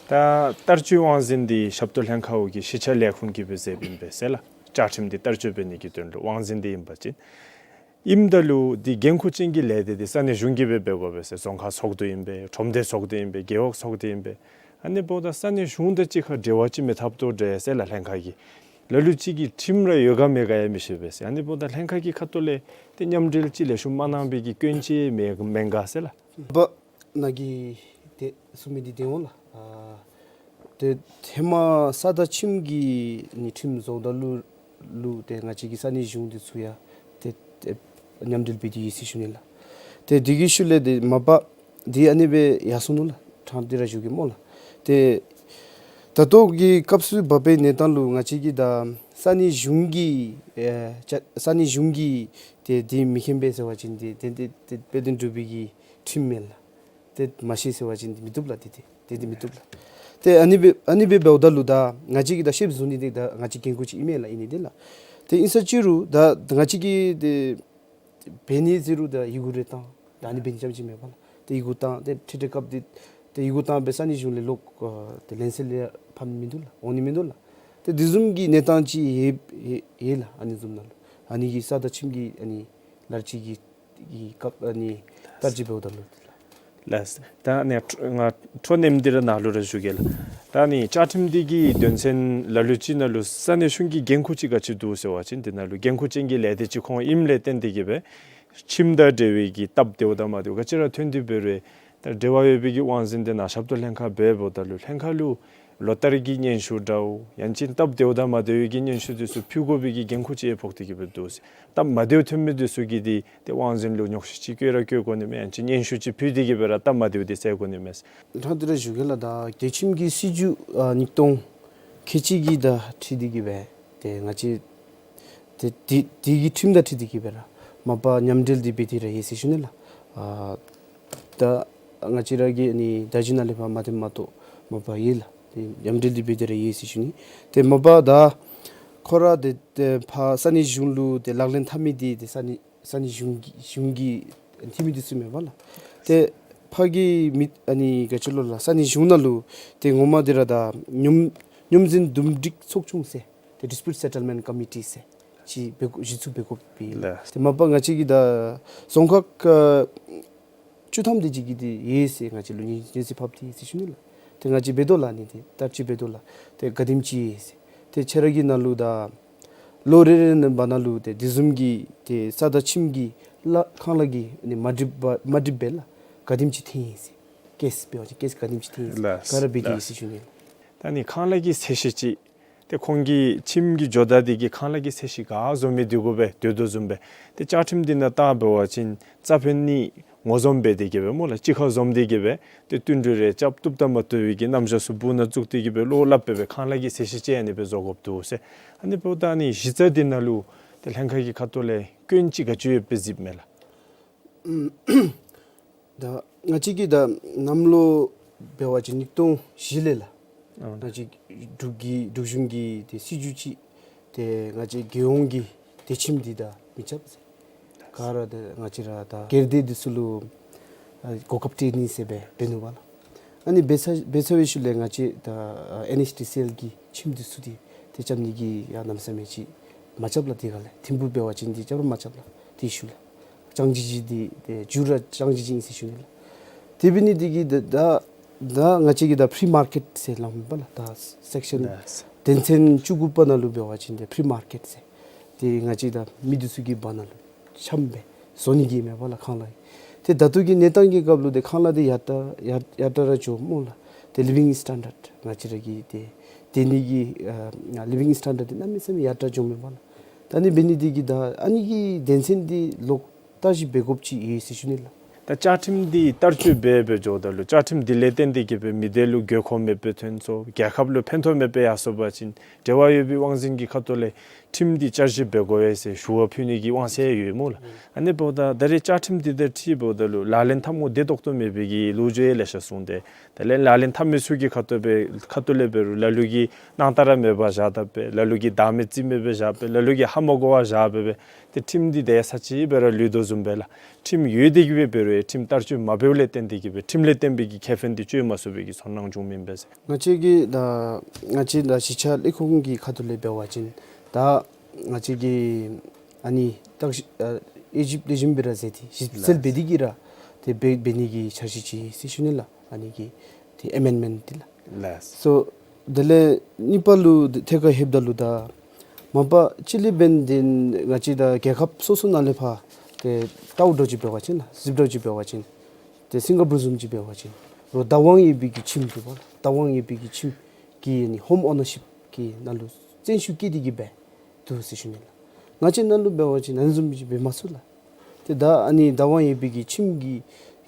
ད་བསྟར་སྤྱོད་དབང་འཛིན་འདི་ཞབས་ཏོག་ལྷན་ཁག་འོག་གི་གཞིས་ཆགས་ལས་ཁུངས་ཀྱིས་སྦེ་མཛདཔ་ཨིན་པས་ཟེར་ལགས། བཅའ་ཁྲིམས་འདི་བསྟར་སྤྱོད་འབད་ནི་གི་དོན་ལུ་དབང་འཛིན་འདི་ཨིན་པ་ཅིན་ཨིནམ་ད་ལུ་འདི་འགན་ཁུར་ཅན་གྱི་ལས་སྡེ་འདི་ས་གནས་གཞུང་གིས་སྦེ་འབད་དགོ་པས་ཟེར། རྫོང་ཁག་ཚོགས་འདུ་ཨིན་པས། ཁྲོམ་སྡེ་ཚོགས་འདུ་ཨིན་པས། རྒེད་འོག་ཚོགས་འདུ་ཨིན་པས། ཨ་ནི་འབདཝ་ད་ས་གནས་གཞུང་དང་གཅིག་ཁར་འབྲེལ་བ་ཅིག་མི་འཐབ་དོ་འདྲས་ཟེར་ལགས་ལྷན་ཁག་གིས། ལ་ལུ་ཅིག་གིས་ཁྲིམས་ར་ཡོད་ག་མེད་ག་ཡང་མི་ཤེས་པས་ཟེར། ཨ་ནི་འབདཝ་ད་ལྷན་ཁག་གི་ཁ་ཐུག་ལས་ཏེ་མཉམ་འབྲེལ་ཅིག་ལེགས་ཤོམ་མ་གནང་པའི་གི་སྐྱོན་ཅིག་མེད་མེན་ག་ཟེར་ལགས། ནཱ་གིས་ཏེ་གསུང་མི་འདི་བདེན་འོང་ལགས། ཨ་ཏེ་ཧེ་མ་ས་དང་ཁྱིམ་གྱི་ནི་ཁྲིམས་བཟོཝ་ད་ལུ་ལུ་ཏེ་ང་བཅས་ཀྱི་ས་གནས་གཞུང་འདི་ཚུ་ཡང་ཏེ་ཏེ་མཉམ་འབྲེལ་འབད་དེ་ཡོད་ཟེར་ཞུ་ནི་ལགས། ཏེ་དེ་གི་ཤུལ་ལས་ཏེ་མ་པ་འདི་ཨ་ནི་སྦེ་ཡར་སོང་ནུག་ལགས། ཕྲང་སྟེ་ར་ཞུ་གེ་སྨོ་ལགས། ཏེ་ད་ལྟོ་གི་སྐབས་སུ་བབ་པའི་གནས་སྟངས་ལུ་ང་བཅས་ཀྱིས་ད་ས་གནས་གཞུང་གི་ཨེ་ཅ་ས་གནས་གཞུང་གིས་ཏེ་འདི་མི་མཁྱེན་པས་ཟེར་བ་ཅིན་ཏེ་ཏེ་ཏེ་ཏེ་དཔེ་དོན་གྲུབ་པའི་གི་ཁྲིམས་མེན་ལགས། ཏེ་མ་ཤེས་ཟེར་བ་ཅིན་ཏེ་མི་བཏུབ་ལགས། ཏེ་ཏེ་ཏེ་ཏེ་མི་བཏུབ་ལགས། ཏེ་ཨ་ནི་སྦེ་ཨ་ནི་སྦེ་འབདཝ་ད་ལུ་ད་ང་བཅས་ཀྱིས་ད་ཤེསཔ་བཟུང་ནི་འདི་ད་ང་བཅས་འགན་ཁུར་ཅིག་ཨིན་མས་ལགས། ཨིན་ནི་འདི་ལགས། ཏེ་ཨིན་ས་ཅི་རུང་ད་ང་བཅས་ཀྱིས་ཏེ་འབད་ནི་ཟེར་རུང་ད་ཡི་གུ་རེ་བཏང་ད་ཨ་ནི་འབད་ནི་ཙམ་ཅིག་མེན་པ་ལགས། ཏེ་ཡི་གུ་བཏང་ཏེ་ཁྲིད་ཁྲིད་སྐབས་འདི་ཏེ་ཡི་གུ་བཏང་སྦེ་ས་གནས་གཞུང་ལས་ལོག་ཨ་ཏེ་ལེན་སེལ་ལས་ཕམ་ནི་མིན་འདུག་ལགས། འོང་ནི་མིན་འདུག་ལགས། ཏེ་དེ་བཟུམ་གྱི་གནས་སྟངས་ཅིག་ཡོད་ཡོད་ཡོད་ལགས། ཨ་ནི་བཟུམ་ནང་ལུ་ཨ་ནི་གི་ས་དང་ཁྱིམ་གྱི་ཨ་ནི་ལཱ་ཅིག་གི་གི་སྐབས་ཨ་ནི་བསྟར་སྤྱོད་འབདཝ་ད་ལུ། ལགས། ད་ཨ་ནི་ཁྲོ་ང་ཁྲོ་ནེམ་འདི་ར་ནཱ་ལུ་ར་ཞུ་གེ་ལགས། ད་ཨ་ནི་བཅའ་ཁྲིམས་འདི་གི་དོན་ཚན་ལ་ལུ་ཅིག་ནང་ལུ་ས་གནས་གཞུང་གི་འགན་ཁུར་ཅིག་ག་ཅི་འདུག་ཟེར་བ་ཅིན་འདི་ནང་ལུ་འགན་ཁུར་ཅན་གྱི་ལས་སྡེ་ཅིག་ཁོང་ཨིནམ་ལས་བརྟེན་ཏེ་གི་སྦེ་ཁྱིམ་དང་འབྲེལ་བའི་གི་སྟབས་བདེཝ་དང་མ་བདེཝ་ག་ཅི་ར་ཐོན་ཏེ་འབད་རུང་ད་འབྲེལ་བ་ཡོད་པའི་གི་དབང་འཛིན་འདི་ནཱ་ཞབས་ཏོག་ལྷན་ཁག་འབདཝ་ད་ལུ་ལྷན་ཁག་ལུ་ལོ་བསྟར་གྱི་སྙན་ཞུ་འདྲཝ་ཡང་ཅིན་སྟབས་བདེཝ་དང་མ་བདེཝ་གི་སྙན་ཞུ་འདི་ཚུ་ཕུལ་དགོ་པའི་གི་འགན་ཁུར་ཅིག་ཕོག་སྟེ་གི་སྦེ་འདུག་ཟེར། སྟབས་མ་བདེཝ་ཐོན་མི་འདི་ཚུ་གིས་འདི་ཏེ་དབང་འཛིན་ལུ་ཉོགས་བཤད་ཅིག་བཀོད་ར་བཀོད་དགོ་ནི་མས། ཡང་ཅིན་སྙན་ཞུ་ཅིག་ཕུལ་ཏེ་གི་སྦེ་ར་སྟབས་མ་བདེཝ་འདི་སེལ་དགོ་ནི་མས། ཕྲང་སྟེ་ར་ཞུ་གེ་ལགས། ད་དེ་ཁྱིམ་གྱི་སྲིད་བྱུས་ཨ་ཉིས་སྟོང་ཁལ་གཅིག་གི་དང་འཁྲིལ་ཏེ་གི་སྦེ་ཏེ་ང་བཅས་ཏེ་དེ་དེ་གི་ཁྲིམས་དང་འཁྲིལ་ཏེ་གི་སྦེ་ར་མ་པ་མཉམ་འབྲེལ་འདི་འབད་དེ་ར་ཡོད་ཟེར་ཞུ་ནི་ལགས། ཨ་ད་ང་བཅས་ར་གིས་ཨ་ནི་ད་ཅི་ནཱ་ལས་ཕར་མ་འདེམས་མ་གཏོགས་མ་པ་ཡོད་ལགས། ཏེ་མཉམ་འབྲེལ་འདི་འབད་དེ་ར་ཡོད་ཟེར་ཞུ་ནི། ཏེ་མ་པ་ད་ཁོ་ར་ཏེ་ཏེ་ཕར་ས་གནས་གཞུང་ལུ་ཏེ་ལག་ལེན་འཐབ་མི་འདི་ཏེ་ས་གནས་ས་གནས་གཞུང་གི་གཞུང་གི་འཐུས་མི་འདི་ཚུ་མེན་པ་ལགས། ཏེ་ཕར་གྱི་མི་ཨ་ནི་ག་ཅི་ལོ་ལགས། ས་གནས་གཞུང་ནང་ལུ་ཏེ་ངོ་མ་འདི་ར་ད་སྙོམས་སྙོམས་འཛིན་འདུམ་འགྲིག་ཚོགས་ཆུང་ཟེར་ཏེ་Dispute Settlement Committee ཟེར་ཅིག་འབད་དགོ་གཞི་བཙུགས་འབད་དགོཔ་སྦེ་ལགས། ཏེ་མ་པ་ང་བཅས་ཀྱིས་ད་རྫོང་ཁག་ཨ་བཅུ་ཐམ་དེ་ཅིག་གིས་འདི་ཡོད་ཟེར་ང་བཅས་ལུ་ཉེས་ཉེས་ཟིན་ཕབ་སྟེ་ཟེར་ཞུ་ནི་ལགས། ཏེ་ང་བཅས་འབད་དོ་ལགས། ཨ་ནི་ཏེ་བསྟར་སྤྱོད་འབད་དོ་ལགས། ཏེ་ག་དེམ་ཅིག་ཡོད་ཟེར། ཏེ་ཁྱེད་ར་གི་ནང་ལུ་ད་ལོ་རེ་རེ་ནང་པ་ནང་ལུ་ཏེ་དེ་བཟུམ་གྱི་ཏེ་ས་དང་ཁྱིམ་གྱི་གླ་ཁང་གླ་གི་ཨ་ནི་མ་འགྲིག་པ་མ་འགྲིག་པའི་ལཱ་ག་དེམ་ཅིག་ཐོན་ཡི་ཟེར། ཀེསི་འབད་བ་ཅིན་ཀེསི་ག་དེམ་ཅིག་ཐོན་ཡི་ཟེར། ལགས། ག་ར་འབད་དེ་ཡི་ཟེར་ཞུ་ནི་ལགས། ད་ཨ་ནི་ཁང་གླ་གི་ཚད་གཞི་ཅིག་ཏེ་ཁོང་གི་ཁྱིམ་གྱི་ཇོ་བདག་འདི་གིས་ཁང་གླ་གི་ཚད་གཞི་ག་བཟོ་མི་འདི་གུ་སྦེ་སྡོད་དོ་བཟུམ་སྦེ་ཏེ་བཅའ་ཁྲིམས་འདི་ནང་བལྟ་འབད་བ་ཅིན་རྩ་ཕན་ནི་ངོ་འཛོམས་འབད་དེ་གི་སྦེ་སྨོ་ལགས། གཅིག་ཁར་འཛོམས་ཏེ་གི་སྦེ་ཏེ་བསྟུན་གྲོས་རེ་རྐྱབ་བཏུབ་དང་མ་བཏུབ་པའི་གི་རྣམ་གཞག་ཚུ་སྦུག་ནང་བཙུགས་ཏེ་གི་སྦེ་བློ་སླབ་སྦེ་སྦེ་ཁང་གླ་གི་ཚད་གཞི་ཅིག་ཨ་ནི་སྦེ་བཟོ་དགོཔ་འདུག་ཟེར། ཨ་ནི་འབདཝ་ད་ཨ་ནི་གཞི་རྩ་འདི་ནང་ལུ་ཏེ་ལྷན་ཁག་གི་ཁ་ཐུག་ལས་སྐྱོན་ཅིག་ག་ཅི་ཡོདཔ་སྦེ་གཟིགསཔ་མས་ལགས། ད་ང་བཅས་ཀྱིས་ད་གནམ་ལོ་འབད་བ་ཅིན་ཉིས་སྟོང་བཞི་ལས་ལགས། ཨ་ང་བཅས་འབྲུག་གི་འབྲུག་གཞུང་གི་ཏེ་སྲིད་བྱུས་ཅིག་ཏེ་ང་བཅས་རྒྱལ་ཡོངས་ཀྱི་དེ་ཁྱིམ་འདི་དང་མི་རྐྱབ་ཟེར། ག་ར་ཏེ་ང་བཅས་ར་ད་སྒེར་སྡེ་འདི་ཚུ་ལུ་ཨ་གོ་སྐབས་སྤྲོད་ནི་ཟེར་སྦེ་འབད་ནུག་པ་ལགས། ཨ་ནི་འབད་ཚར་འབད་ཚར་བའི་ཤུལ་ལས་ང་བཅས་ད་ཨེན་ཨེཆ་ཌི་སི་ཨེལ་གྱི་ཁྱིམ་འདི་ཚུ་འདི་ཏེ་རྐྱབ་ནི་གི་ཡང་གནམ་མེད་ས་མེད་ཅིག་མ་རྐྱབ་ལགས། དེ་སྒང་ལས་ཐིམ་ཕུག་འབད་བ་ཅིན་འདི་རྐྱབ་ར་མ་རྐྱབ་ལགས། དེའི་ཤུལ་ལས་ལྕང་སྦྱིས་སྦྱིས་འདི་ཏེ་མཇུག་ར་ལྕང་སྦྱིས་སྦྱིས་ཨིན་ཟེར་ཞུ་ནི་ལགས། དེ་འབད་ནི་འདི་གིས་ད་ད་ད་ང་བཅས་ཀྱི་ད་ཕི་རི་མར་ཀེཊ་ཟེར་སླབ་མས་པ་ལགས། ད་སེཀ་ཤན་ལགས། དོན་ཚན་བཅུ་དགུ་པ་ནང་ལུ་འབད་བ་ཅིན་ཏེ་ཕི་རི་མར་ཀེཊ་ཟེར་ཏེ་ང་བཅས་ད་མི་འདི་ཚུ་གིས་འབག་ནང་ལུ་འཆམ་སྦེ་བཟོ་ནི་གི་མས་པ་ལགས་ཁང་གླ། ཏེ་ད་ལྟོ་གི་གནས་སྟངས་ཀྱི་སྐབས་ལུ་ཏེ་ཁང་གླ་འདི་ཡར་དྲག་ཡར་ཡར་དྲག་ར་འགྱོཝ་སྨོ་ལགས། ཏེ་ལི་བིང་སི་ཊེན་ཌརཌ་ང་བཅས་ར་གི་ཏེ་སྡོད་ནི་གི་ཨ་ལི་བིང་སི་ཊེན་ཌརཌ་འདི་གནམ་མེད་ས་མེད་ཡར་དྲག་འགྱོཝ་མས་པ་ལགས། ད་ཨ་ནི་འབད་ནི་འདི་གིས་ད་ཨ་ནི་གི་དོན་ཚན་འདི་ལོག་བརྟག་ཞིབ་འབད་དགོཔ་ཅིག་ཡོད་ཟེར་ཞུ་ནི་ལགས། ད་བཅའ་ཁྲིམས་འདི་བསྟར་སྤྱོད་འབད་འབད་འགྱོཝ་ད་ལུ་བཅའ་ཁྲིམས་འདི་ལས་བརྟེན་ཏེ་གིས་སྦེ་མི་སྡེ་ལུ་དགོས་མཁོ་མེད་པར་ཐོན་སོང་། རྒྱལ་ཁབ་ལུ་ཕན་ཐོགས་མེད་པར་ཡར་སོང་པ་ཅིན་འབྲེལ་བ་ཡོད་པའི་དབང་འཛིན་གྱི་ཁ་ཐུག་ལས་ཁྲིམས་འདི་བསྐྱར་ཞིབ་འབད་དགོ་པས་ཟེར་ཞུ་བ་ཕུལ་ནི་གི་དབང་ཚད་ཡོད་སྨོ་ལགས། ཨ་ནི་འབདཝ་ད་ད་རེས་བཅའ་ཁྲིམས་འདི་དང་འཁྲིལཝ་ད་ལུ་ལག་ལེན་འཐབ་དགོཔ་བདེ་ཏོག་ཏོ་མེད་པའི་གི་ལོ་རྒྱུས་ཡང་ལེ་ཤ་གསུངས་ཏེ། དེ་ལས་ལག་ལེན་འཐབ་མི་ཚུ་གི་ཁ་ཐུག་སྦེ་ཁ་ཐུག་ལས་འབད་རུང་ལ་ལུ་གིས་སྣང་དག་ར་མེད་པར་བཞག་ད་སྦེ། ལ་ལུ་གིས་བདག་མེད་རྩིས་མེད་པར་བཞག་སྦེ། ལ་ལུ་གིས་ཧ་མ་གོ་བར་བཞག་སྦེ་སྦེ། ཏེ་ཁྲིམས་འདི་དེ་ས་ཅིག་སྦེ་ར་ལུས་དོ་བཟུམ་སྦེ་ལགས། ཁྲིམས་ཡོད་དེ་གིས་སྦེ་འབད་རུང་ཁྲིམས་བསྟར་སྤྱོད་མ་འབདཝ་ལས་བརྟེན་ཏེ་གིས་སྦེ་ཁྲིམས་ལས་བརྟེན་པའི་གི་ཁེ་ཕན་འདི་སྤྱོད་མ་ཚུགས་པའི་གི་ཚོར་སྣང་བྱུང་མི་ཨིན་པས་ཟེར། ང་བཅས་ཀྱི་ད་ང་བཅས་ད་གཞིས་ཆགས་ལས་ཁུངས་ཀྱི་ཁ་ཐུག་ལས་འབད་བ་ཅིན་ད་ང་བཅས་ཀྱིས་ཨ་ནི་བརྟག་ཞིབ་ཨ་དབྱེ་ཞིབ་ལེགས་ཤོམ་སྦེ་ར་མཛད་དེ་ཞིབ་འཚོལ་འབད་དེ་གིས་ར་ཏེ་འབད་འབད་ནི་གི་འཆར་གཞི་ཅིག་ཨིན་ཟེར་ཞུ་ནི་ལགས། ཨ་ནི་གི་ཏེ་ཨེ་མེནཌ་མེནཊ་འདི་ལགས། ལགས། སོ་དེ་ལས་གཉིས་པ་ལུ་ཐད་ཁར་ལྷོདཔ་ད་ལུ་ད་མ་པ་སྤྱིར་ལས་འབདན་ཏེ་ང་བཅས་ད་རྒྱལ་ཁབ་སོ་སོ་ནང་ལས་ཕར་ཏེ་བལྟཝ་ད་ཅིག་འབད་བ་ཅིན་ལགས། གཟིགསཔ་ད་ཅིག་འབད་བ་ཅིན་ཏེ་སིང་ག་པུར་བཟུམ་ཅིག་འབད་བ་ཅིན་རོགས་བདག་དབང་ཡོད་པའི་གི་ཁྱིམ་འདུག་པ་ལགས། བདག་དབང་ཡོད་པའི་གི་ཁྱིམ་གྱི་ཨ་ནི་ཧོམ་ཨོ་ནར་ཤིཔ་གི་ནང་ལུ་བཙན་ཤུགས་བཀལ་ཏེ་གིས་འབད་འདུག་ཟེར་ཞུ་ནི་ལགས། ང་བཅས་ནང་ལུ་འབད་བ་ཅིན་ཨ་ནི་བཟུམ་ཅིག་འབད་མ་ཚུགས་ལགས། ཏེ་ད་ཨ་ནི་བདག་དབང་ཡོད་པའི་གི་ཁྱིམ་གྱི་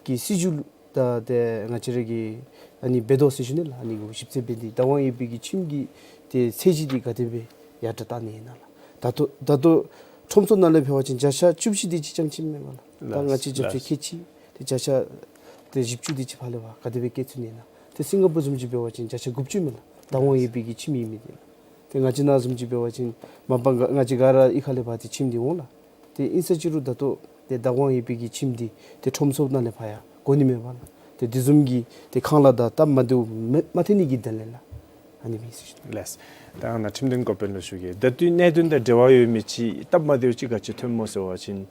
གི་སྲིད་བྱུས་ལུ་ད་ཏེ་ང་བཅས་ར་གིས་ཨ་ནི་འབད་དོ་ཟེར་ཞུ་ནི་ལགས། ཨ་ནི་གུ་ཞིབ་འཚོལ་འབད་དེ་བདག་དབང་ཡོད་པའི་གི་ཁྱིམ་གྱི་ཏེ་ཚད་གཞི་འདི་ག་དེ་སྦེ་ཡར་དྲག་བཏང་ནི་ཨིན་ན་ལགས། ད་ལྟོ་ད་ལྟོ་ཁྲོམ་ཚོགས་ནང་ལས་འབད་བ་ཅིན་བརྒྱ་ཆ་བཅུ་བཞི་དེ་ཅིག་རྐྱངམ་ཅིག་མས་པ་ལགས། ད་ང་བཅས་རྒྱབ་སྐྱོར་ཁལ་གཅིག་ཏེ་བརྒྱ་ཆ་ཏེ་བཞི་བཅུ་དེ་ཅིག་ཕར་ལས་ཕར་ག་དེ་སྦེ་བཀལ་ཚུགས་ནི་ཨིན་ན། ཏེ་སིང་ག་པུར་བཟུམ་ཅིག་འབད་བ་ཅིན་བརྒྱ་ཆ་དགུ་བཅུ་མས་ལགས། བདག་དབང་ཡོད་པའི་གི་ཁྱིམ་ཨིན་མི་འདི་ལགས། ཏེ་ང་བཅས་ནང་བཟུམ་ཅིག་འབད་བ་ཅིན་མ་པ་ང་ང་བཅས་ག་ར་གཡུས་ཁ་ལས་ཕར་ཏེ་ཁྱིམ་འདི་འོང་ལགས། ཏེ་ཨིན་ས་ཅི་རུང་ད་ལྟོ་ཏེ་བདག་དབང་ཡོད་པའི་གི་ཁྱིམ་འདི་ཏེ་ཁྲོམ་ཚོགས་ནང་ལས་ཕར་ཡང་དགོ་ནི་མས་པ་ལགས། ཏེ་དེ་བཟུམ་གྱི་ཏེ་ཁང་གླ་དང་སྟབས་མ་བདེཝ་མ་མ་ཐོན་ནི་གི་དོན་ལས་ལགས། ཨ་ནི་མི་སེར་ལགས། ད་ང་ཁྲིམས་དོན་འགོ་དཔོན་ལུ་ཞུ་གེ། ད་ལྟོའི་གནད་དོན་དང་འབྲེལ་བ་ཡོད་མི་ཅིག་སྟབས་མ་བདེཝ་ཅིག་ག་ཅི་ཐོནམ་སྨོ་ཟེར་བ་ཅིན་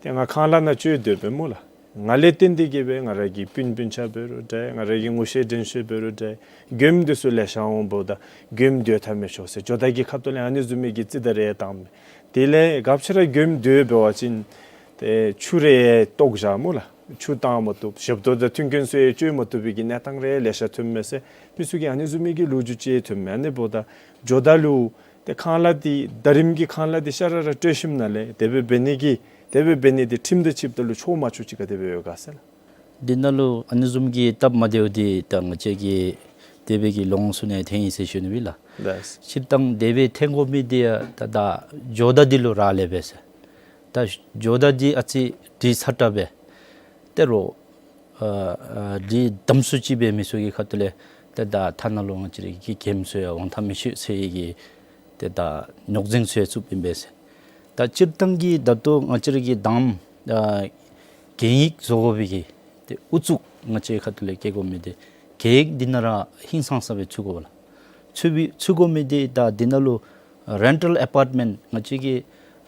ཏེ་ང་ཁང་གླ་ནང་སྤྱོད་སྡོད་པས་སྨོ་ལགས། ང་ལས་བརྟེན་ཏེ་གིས་སྦེ་ང་ར་གི་སྤུན་སྤུན་ཆ་འབད་རུང་འདྲ། ང་ར་གི་ངོ་ཤེས་འདྲན་ཤེས་འབད་རུང་འདྲ། མགྱོནམ་འདི་ཚུ་ལེ་ཤ་འོང་འབདཝ་ད་མགྱོནམ་སྡོད་ཐབས་མེད་ཤོར་ཟེར་ཇོ་བདག་གི་ཁ་ཐུག་ལས་ཨ་ནི་བཟུམ་མའི་གི་རྩིས་ད་རེ་བཏངམ་མས། དེ་ལས་སྐབས་ཅིག་ར་མགྱོནམ་སྡོད་འབད་བ་ཅིན་ཏེ་ཆུ་རེ་བཏོག་བཞག་སྨོ་ལགས། ཆུ་བཏང་མ་བཏུབ། ཞབས་ཏོག་དང་མཐུན་རྐྱེན་ཚུ་ཡང་སྤྱོད་མ་བཏུབ་པའི་གི་གནས་སྟངས་རེ་ལེ་ཤ་ཐོནམ་མས་ཟེར་མི་ཚུ་གིས་ཨ་ནི་བཟུམ་མའི་གི་ལོ་རྒྱུས་ཅིག་ཐོནམ་མས། ཨ་ནི་འབདཝ་ད་ཇོ་བདག་ལུ་ཏེ་ཁང་གླ་འདི་ཟླ་རིམ་གྱི་ཁང་གླ་འདི་ཤ་ར་ར་སྤྲོད་ཞིནམ་ལས་དེ་སྦེ་འབད་ནི་གི་དེ་སྦེ་འབད་ནི་འདི་ཁྲིམས་དང་ཆིབས་རྟ་ལུ་ཆོག་མ་ཆོག་ཅིག་ག་དེ་སྦེ་ཡོད་ག་ཟེར་ལགས། འདི་ནང་ལུ་ཨ་ནི་བཟུམ་གྱི་སྟབས་མ་བདེཝ་འདི་ད་ང་བཅས་ཀྱིས་དེ་སྦེ་གི་ལོངས་སུ་ནི་ཐོན་ཡི་ཟེར་ཞུ་ནི་ཨིན་ལགས། ལགས། སྤྱིར་བཏང་དེ་སྦེ་ཐོན་དགོ་མི་འདི་ཡང་ད་ད་ཇོ་བདག་འདི་ལུ་རག་ལས་པས་ཟེར། ད་ཇོ་བདག་འདི་ཨ་ཙི་དྲི་ཚ་དྲགས་སྦེ་ཏེ་རོགས་ཨ་ཨ་དྲི་དམ་སུ་ཅིག་སྦེ་མི་ཚུ་གི་ཁ་ཐུག་ལས་ཏེ་ད་ཐ་ན་ལུ་ང་བཅས་ར་གི་གེམ་ཚུ་ཡང་འོང་ཐབས་མི་ཤེས་ཟེར་གི་ཏེ་ད་རྙོག་འཛིང་ཚུ་ཡང་བཙུགསཔ་ཨིན་པས་ཟེར། ད་སྤྱིར་བཏང་གི་ད་ལྟོ་ང་བཅས་ར་གི་དང་ཨ་གན་ཡིག་བཟོ་དགོ་པའི་གི་ཏེ་ཨུ་ཚུགས་ང་བཅས་ཁ་ཐུག་ལས་བསྐྱེད་དགོ་མི་འདི་གན་ཡིག་འདི་ནང་ར་ཧིང་སངས་ས་སྦེ་ཚུད་དགོ་པས་ལགས། ཚུད་པའི་ཚུད་དགོ་མི་འདི་ད་འདི་ནང་ལུ་རེན་ཊལ་ཨ་པརཊ་མེནཊ་ང་བཅས་ཀྱི་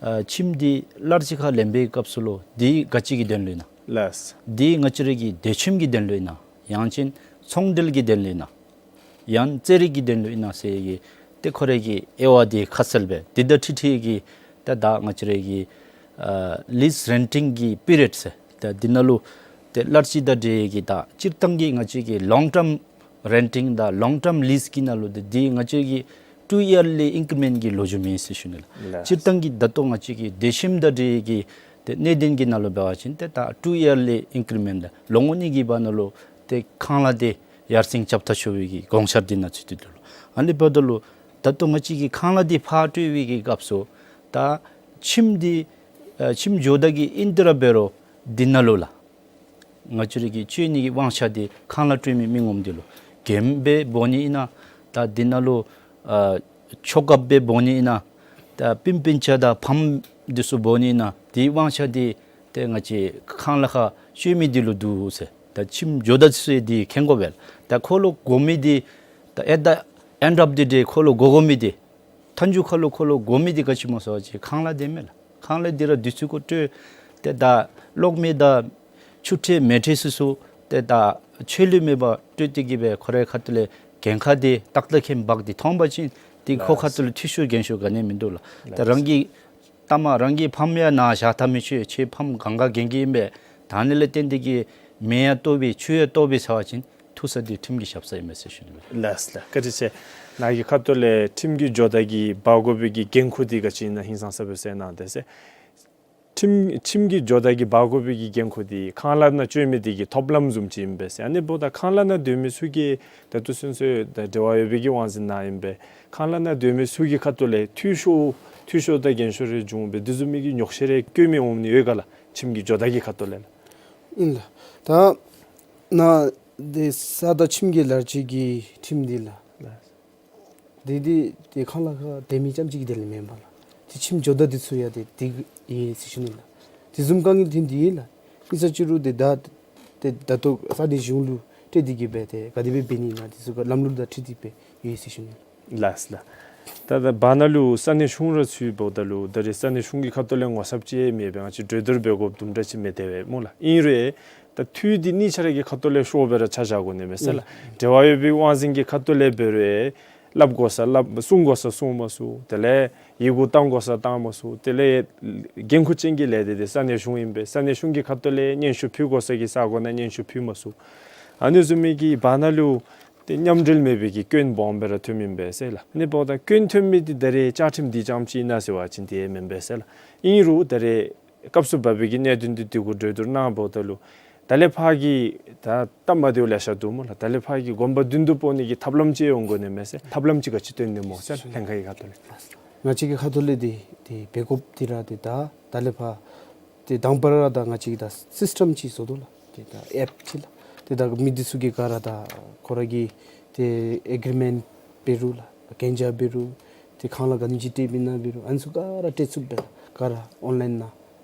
ཨ་ཁྱིམ་འདི་གླར་གཅིག་ཁར་ལེན་པའི་སྐབས་སུ་ལུ་འདི་ག་ཅི་གི་དོན་ལུ་ཨིན་ན། ལགས། འདི་ང་བཅས་ར་གི་སྡོད་ཁྱིམ་གྱི་དོན་ལུ་ཨིན་ན། ཡང་ཅིན་ཚོང་འབྲེལ་གྱི་དོན་ལུ་ཨིན་ན། ཡང་རྩེད་རིགས་ཀྱི་དོན་ལུ་ཨིན་ན་ཟེར་གི་ཏེ་ཁོ་རའི་གི་དབྱེ་བ་འདི་ཁ་གསལ་སྦེ་འདི་དང་འཁྲིལ་འཁྲིལ་གྱི་ཏེ་ད་ང་བཅས་ར་གི་ཨ་ལིསི་རེན་ཊིང་གི་པི་རི་ཡོཌ་ཟེར་ཏེ་འདི་ནང་ལུ་ཏེ་གླར་གཅིག་དང་འབྲེལ་གྱི་ད་སྤྱིར་བཏང་གི་ང་བཅས་ཀྱི་ལོང་ཊརམ་རེན་ཊིང་དང་ལོང་ཊརམ་ལིསི་གི་ནང་ལུ་ཏེ་འདི་ང་བཅས་ཀྱི་ཊུ་ཡར་ལི་ཨིན་ཀི་རི་མེནཊ་གི་ལོ་རྒྱུས་མེད་ཟེར་ཞུ་ནི་ལགས། ལགས། སྤྱིར་བཏང་གི་ད་ལྟོ་ང་བཅས་ཀྱི་སྡོད་ཁྱིམ་དང་འབྲེལ་གྱི་ཏེ་གནད་དོན་གྱི་ནང་ལུ་འབད་བ་ཅིན་ཏེ་ད་ཊུ་ཡར་ལི་ཨིན་ཀི་རི་མེནཊ་ལོ་ངོ་གཉིས་ཀྱི་བར་ན་ལུ་ཏེ་ཁང་གླ་འདི་ཡར་སེང་རྐྱབ་ད་ཆོག་པའི་གི་དགོངས་འཆར་འདི་ནང་ཚུད་དེ་འདུག་ལོ། ཨ་ནི་འབདཝ་ད་ལུ་ད་ལྟོ་ང་བཅས་ཀྱི་ཁང་གླ་འདི་ཕར་སྤྲོད་པའི་གི་སྐབས་སུ་ད་ཁྱིམ་འདི་ཨ་ཁྱིམ་ཇོ་བདག་གི་ཨིན་ཏེ་ར་འབད་རུང་འདི་ནང་ལུ་ལགས་ང་བཅས་ར་གི་སྤྱོད་ནི་གི་དབང་ཆ་འདི་ཁང་གླ་སྤྲོད་མི་མི་ངོམ་འདི་ལུ་གེམ་སྦེ་འབོ་ནི་ཨིན་ན། ད་འདི་ནང་ལུ་ཨ་ཆོ་གཔ་སྦེ་འབོ་ནི་ཨིན་ན། ད་སྤུན་སྤུན་ཆ་དང་ཕམ་འདི་ཚུ་འབོ་ནི་ཨིན་ན། དེའི་དབང་ཆ་འདི་ཏེ་ང་བཅས་ཁང་གླ་ཁར་སྤྱོད་མི་འདི་ལུ་འདུག་ཟེར། ད་ཁྱིམ་འགྱོ་ད་ཚུ་ཡང་འདི་མཁྱེན་དགོ་པས་ལགས། ད་ཁོ་ལུ་དགོ་མི་འདི་ད་at the end of the day ཁོ་ལུ་དགོ་དགོ་མི་འདི་མཐའ་མཇུག་ཁ་ལུ་ཁོ་ལུ་དགོ་མི་འདི་ག་ཅི་སྨོ་ཟེར་བ་ཅིན་ཁང་གླ་འདི་མས་ལགས། ཁང་གླ་འདི་ར་དུས་ཚོད་ཁར་སྤྲོད། ཏེ་ད་གློག་མེ་དང་ཆུ་འཕྲུལ་མེ་འཕྲུལ་ཚུ་ཚུ་ཏེ་ད་ཆད་ལུས་མེད་པར་སྤྲོད་དེ་གི་སྦེ་ཁོ་རའི་ཁ་ཐུག་ལས་འགན་ཁག་འདི་ཏག་ཏག་ཁེ་འབག་སྟེ་ཐོན་པ་ཅིན་ཏེ་ཁོ་ཁ་ཐུག་ལུ་འཐུས་ཤོར་འགན་ཤོར་ག་ནི་ཡང་མིན་འདུག་ལགས། ད་རང་གི་ལྟ་མ་རང་གི་ཕམ་ཡང་ནཱ་བཞག་ད་མི་ཆོག། ཁྱོད་ཕམ་གང་ག་གྱོན་གྱི་ཨིན་པས། ད་ཨ་ནི་ལས་བརྟེན་ཏེ་གི་མེ་ཡང་གཏོར་བའི་ཆུ་ཡང་གཏོར་བའི་ཟེར་བ་ཅིན་ཐུག་ས་འདི་ཁྲིམས་ཀྱི་ཞབས་སར་ཨིན་མས་ཟེར་ཞུ་ནི་ལགས། ལགས་ལགས། བཀའ་དྲིན་ཆེ། ནཱ་གི་ཁ་ཐུག་ལས་ཁྲིམས་ཀྱི་ཇོ་བདག་གིས་འབག་དགོ་པའི་གི་འགན་ཁུར་འདི་ག་ཅི་ཨིན་ན་ཧིང་སངས་ས་སྦེ་གསལ་གནང་དེས་ཟེར། ཁྲིམས་ཁྲིམས་ཀྱི་ཇོ་བདག་གིས་འབག་དགོ་པའི་གི་འགན་ཁུར་འདི་ཁང་གླ་ནང་སྤྱོད་མི་འདི་གི་ཐོབ་ལམ་བཟུམ་ཅིག་ཨིན་པས་ཟེར། ཨ་ནི་འབདཝ་ད་ཁང་གླ་ནང་སྡོད་མི་ཚུ་གིས་ད་ལྟོ་ཚུན་ཚོད་ད་འབྲེལ་བ་ཡོད་པའི་གི་དབང་འཛིན་ནང་ཨིན་པས། ཁང་གླ་ནང་སྡོད་མི་ཚུ་གི་ཁ་ཐུག་ལས་འཐུས་ཤོར་འཐུས་ཤོར་དང་འགན་ཤོར་རེ་བྱུང་སྦེ་དེ་བཟུམ་མའི་གི་ཉོགས་བཤད་རེ་བཀོད་མི་འོང་ནི་ཡོད་ག་ལགས། ཁྲིམས་ཀྱི་ཇོ་བདག་གི་ཁ་ཐུག་ལས་ལགས། ཨིན་ལགས། ད་ནཱ་འདི་ས་དང་ཁྱིམ་གྱི་ལཱ་རྩིས་ཀྱི་ཁྲིམས་འདི་ལགས། ལགས། འདི་འདི་ཏེ་ཁང་གླ་ཁར་སྡོད་མི་རྐྱངམ་ཅིག་གི་དོན་ལས་མེན་པ་ལགས། ཏེ་ཁྱིམ་ཇོ་བདག་འདི་ཚུ་ཡང་ཏེ་འདི་ཡོད་ཟེར་ཞུ་ནི་ལགས། དེ་བཟུམ་དཀའ་ངལ་ཐོན་ཏེ་ཡོད་ལགས། ཨིན་ས་ཅི་རུང་ཏེ་ད་ཏེ་ད་ལྟོ་ས་གནས་གཞུང་ལུ་སྤྲོད་དེ་གི་སྦེ་ཏེ་ག་དེ་སྦེ་འབད་ནི་ཨིན་ན་འདི་ཚུ་ག་ལམ་ལུགས་དང་འཁྲིལ་ཏེ་སྦེ་ཡོད་ཟེར་ཞུ་ནི་ལགས། ལགས་ལགས། ད་ད་བར་ན་ལུ་ས་གནས་གཞུང་ར་ཚུ་འབདཝ་ད་ལུ་ད་རེས་ས་གནས་གཞུང་གི་ཁ་ཐུག་ལས་ངོ་ཚབ་ཅིག་མེད་པས། ང་བཅས་གྲོས་བསྡུར་འབད་དགོཔ་དུམ་གྲ་ཅིག་མེད་དེ་སྦེ་སྨོ་ལགས། ཨིན་རུང་ད་འཐུས་འདི་གཉིས་ཆ་ར་གི་ཁ་ཐུག་ལས་ཤོར་སྦེ་ར་ཆ་བཞག་དགོ་ནི་མས་ཟེར་ལགས། ཨིན། འབྲེལ་བ་ཡོད་པའི་དབང་འཛིན་གྱི་ཁ་ཐུག་ལས་འབད་རུང་སླབ་དགོ་ས་སླབ་གསུང་དགོ་ས་གསུང་མ་ཚུགས། དེ་ལས་ཡི་གུ་བཏང་དགོ་ས་བཏང་མ་ཚུགས། དེ་ལས་འགན་ཁུར་ཅན་གྱི་ལས་སྡེ་འདི་ས་གནས་གཞུང་ཨིན་པས། ས་གནས་གཞུང་གི་ཁ་ཐུག་ལས་སྙན་ཞུ་ཕུལ་དགོ་ས་གི་ས་གོ་ནང་སྙན་ཞུ་ཕུལ་མ་ཚུགས། ཨ་ནི་བཟུམ་མའི་གི་བར་ན་ལུ་ཏེ་མཉམ་འབྲེལ་མེད་པའི་གི་སྐྱོན་སྦོམ་སྦེ་ར་ཐོནམ་ཨིན་པས་ཟེར་ལགས། ཨ་ནི་འབདཝ་ད་སྐྱོན་ཐོན་མི་འདི་ད་རེས་བཅའ་ཁྲིམས་འདི་རྐྱངམ་ཅིག་ཨིན་ན་ཟེར་བ་ཅིན་དེ་མེན་པས་ཟེར་ལགས། ཨིན་རུང་ད་རེས་སྐབས་སུ་བབས་པའི་གི་གནད་དོན་འདི་འདི་གུ་གྲོས་བསྡུར་གནང་འབདཝ་ད་ལུ་ད་ལས་ཕར་གྱི་ད་སྟབས་མ་བདེཝ་ལེ་ཤ་འདུག་སྨོ་ལགས། ད་ལས་ཕར་གྱི་གོམ་པ་མདུན་དུ་སྤོ་ནི་གི་ཐབས་ལམ་ཅིག་འོང་དགོ་ནི་མས་ཟེར། ཐབས་ལམ་ཅིག་ག་ཅི་སྟོན་ནི་སྨོ་ཟེར་ལྷན་ཁག་གི་ཁ་ཐུག་ལས། ང་བཅས་ཀྱི་ཁ་ཐུག་ལས་འདི་འདི་འབད་དགོཔ་འདི་ར་འདི་ད་ད་ལས་ཕར་ཏེ་དང་པ་ར་ད་ང་བཅས་ཀྱིས་ད་སིསི་ཊམ་ཅིག་བཟོ་དོ་ལགས། ཏེ་ད་ཨེཔ་ཅིག་ལགས། ཏེ་ད་མི་འདི་ཚུ་གིས་ག་ར་ད་ཁོ་ར་གི་ཏེ་ཨེག་རི་མེནཊ་འབད་རུང་ལགས། གན་རྒྱ་འབད་རུང་ཏེ་ཁང་གླ་ག་ནི་ཅིག་སྤྲོདཔ་ཨིན་ན་འབད་རུང་ཨ་ནི་ཚུ་ག་ར་སྤྲོད་ཚུགསཔ་སྦེ་ག་ར་ཨོན་ལའིན་ནང་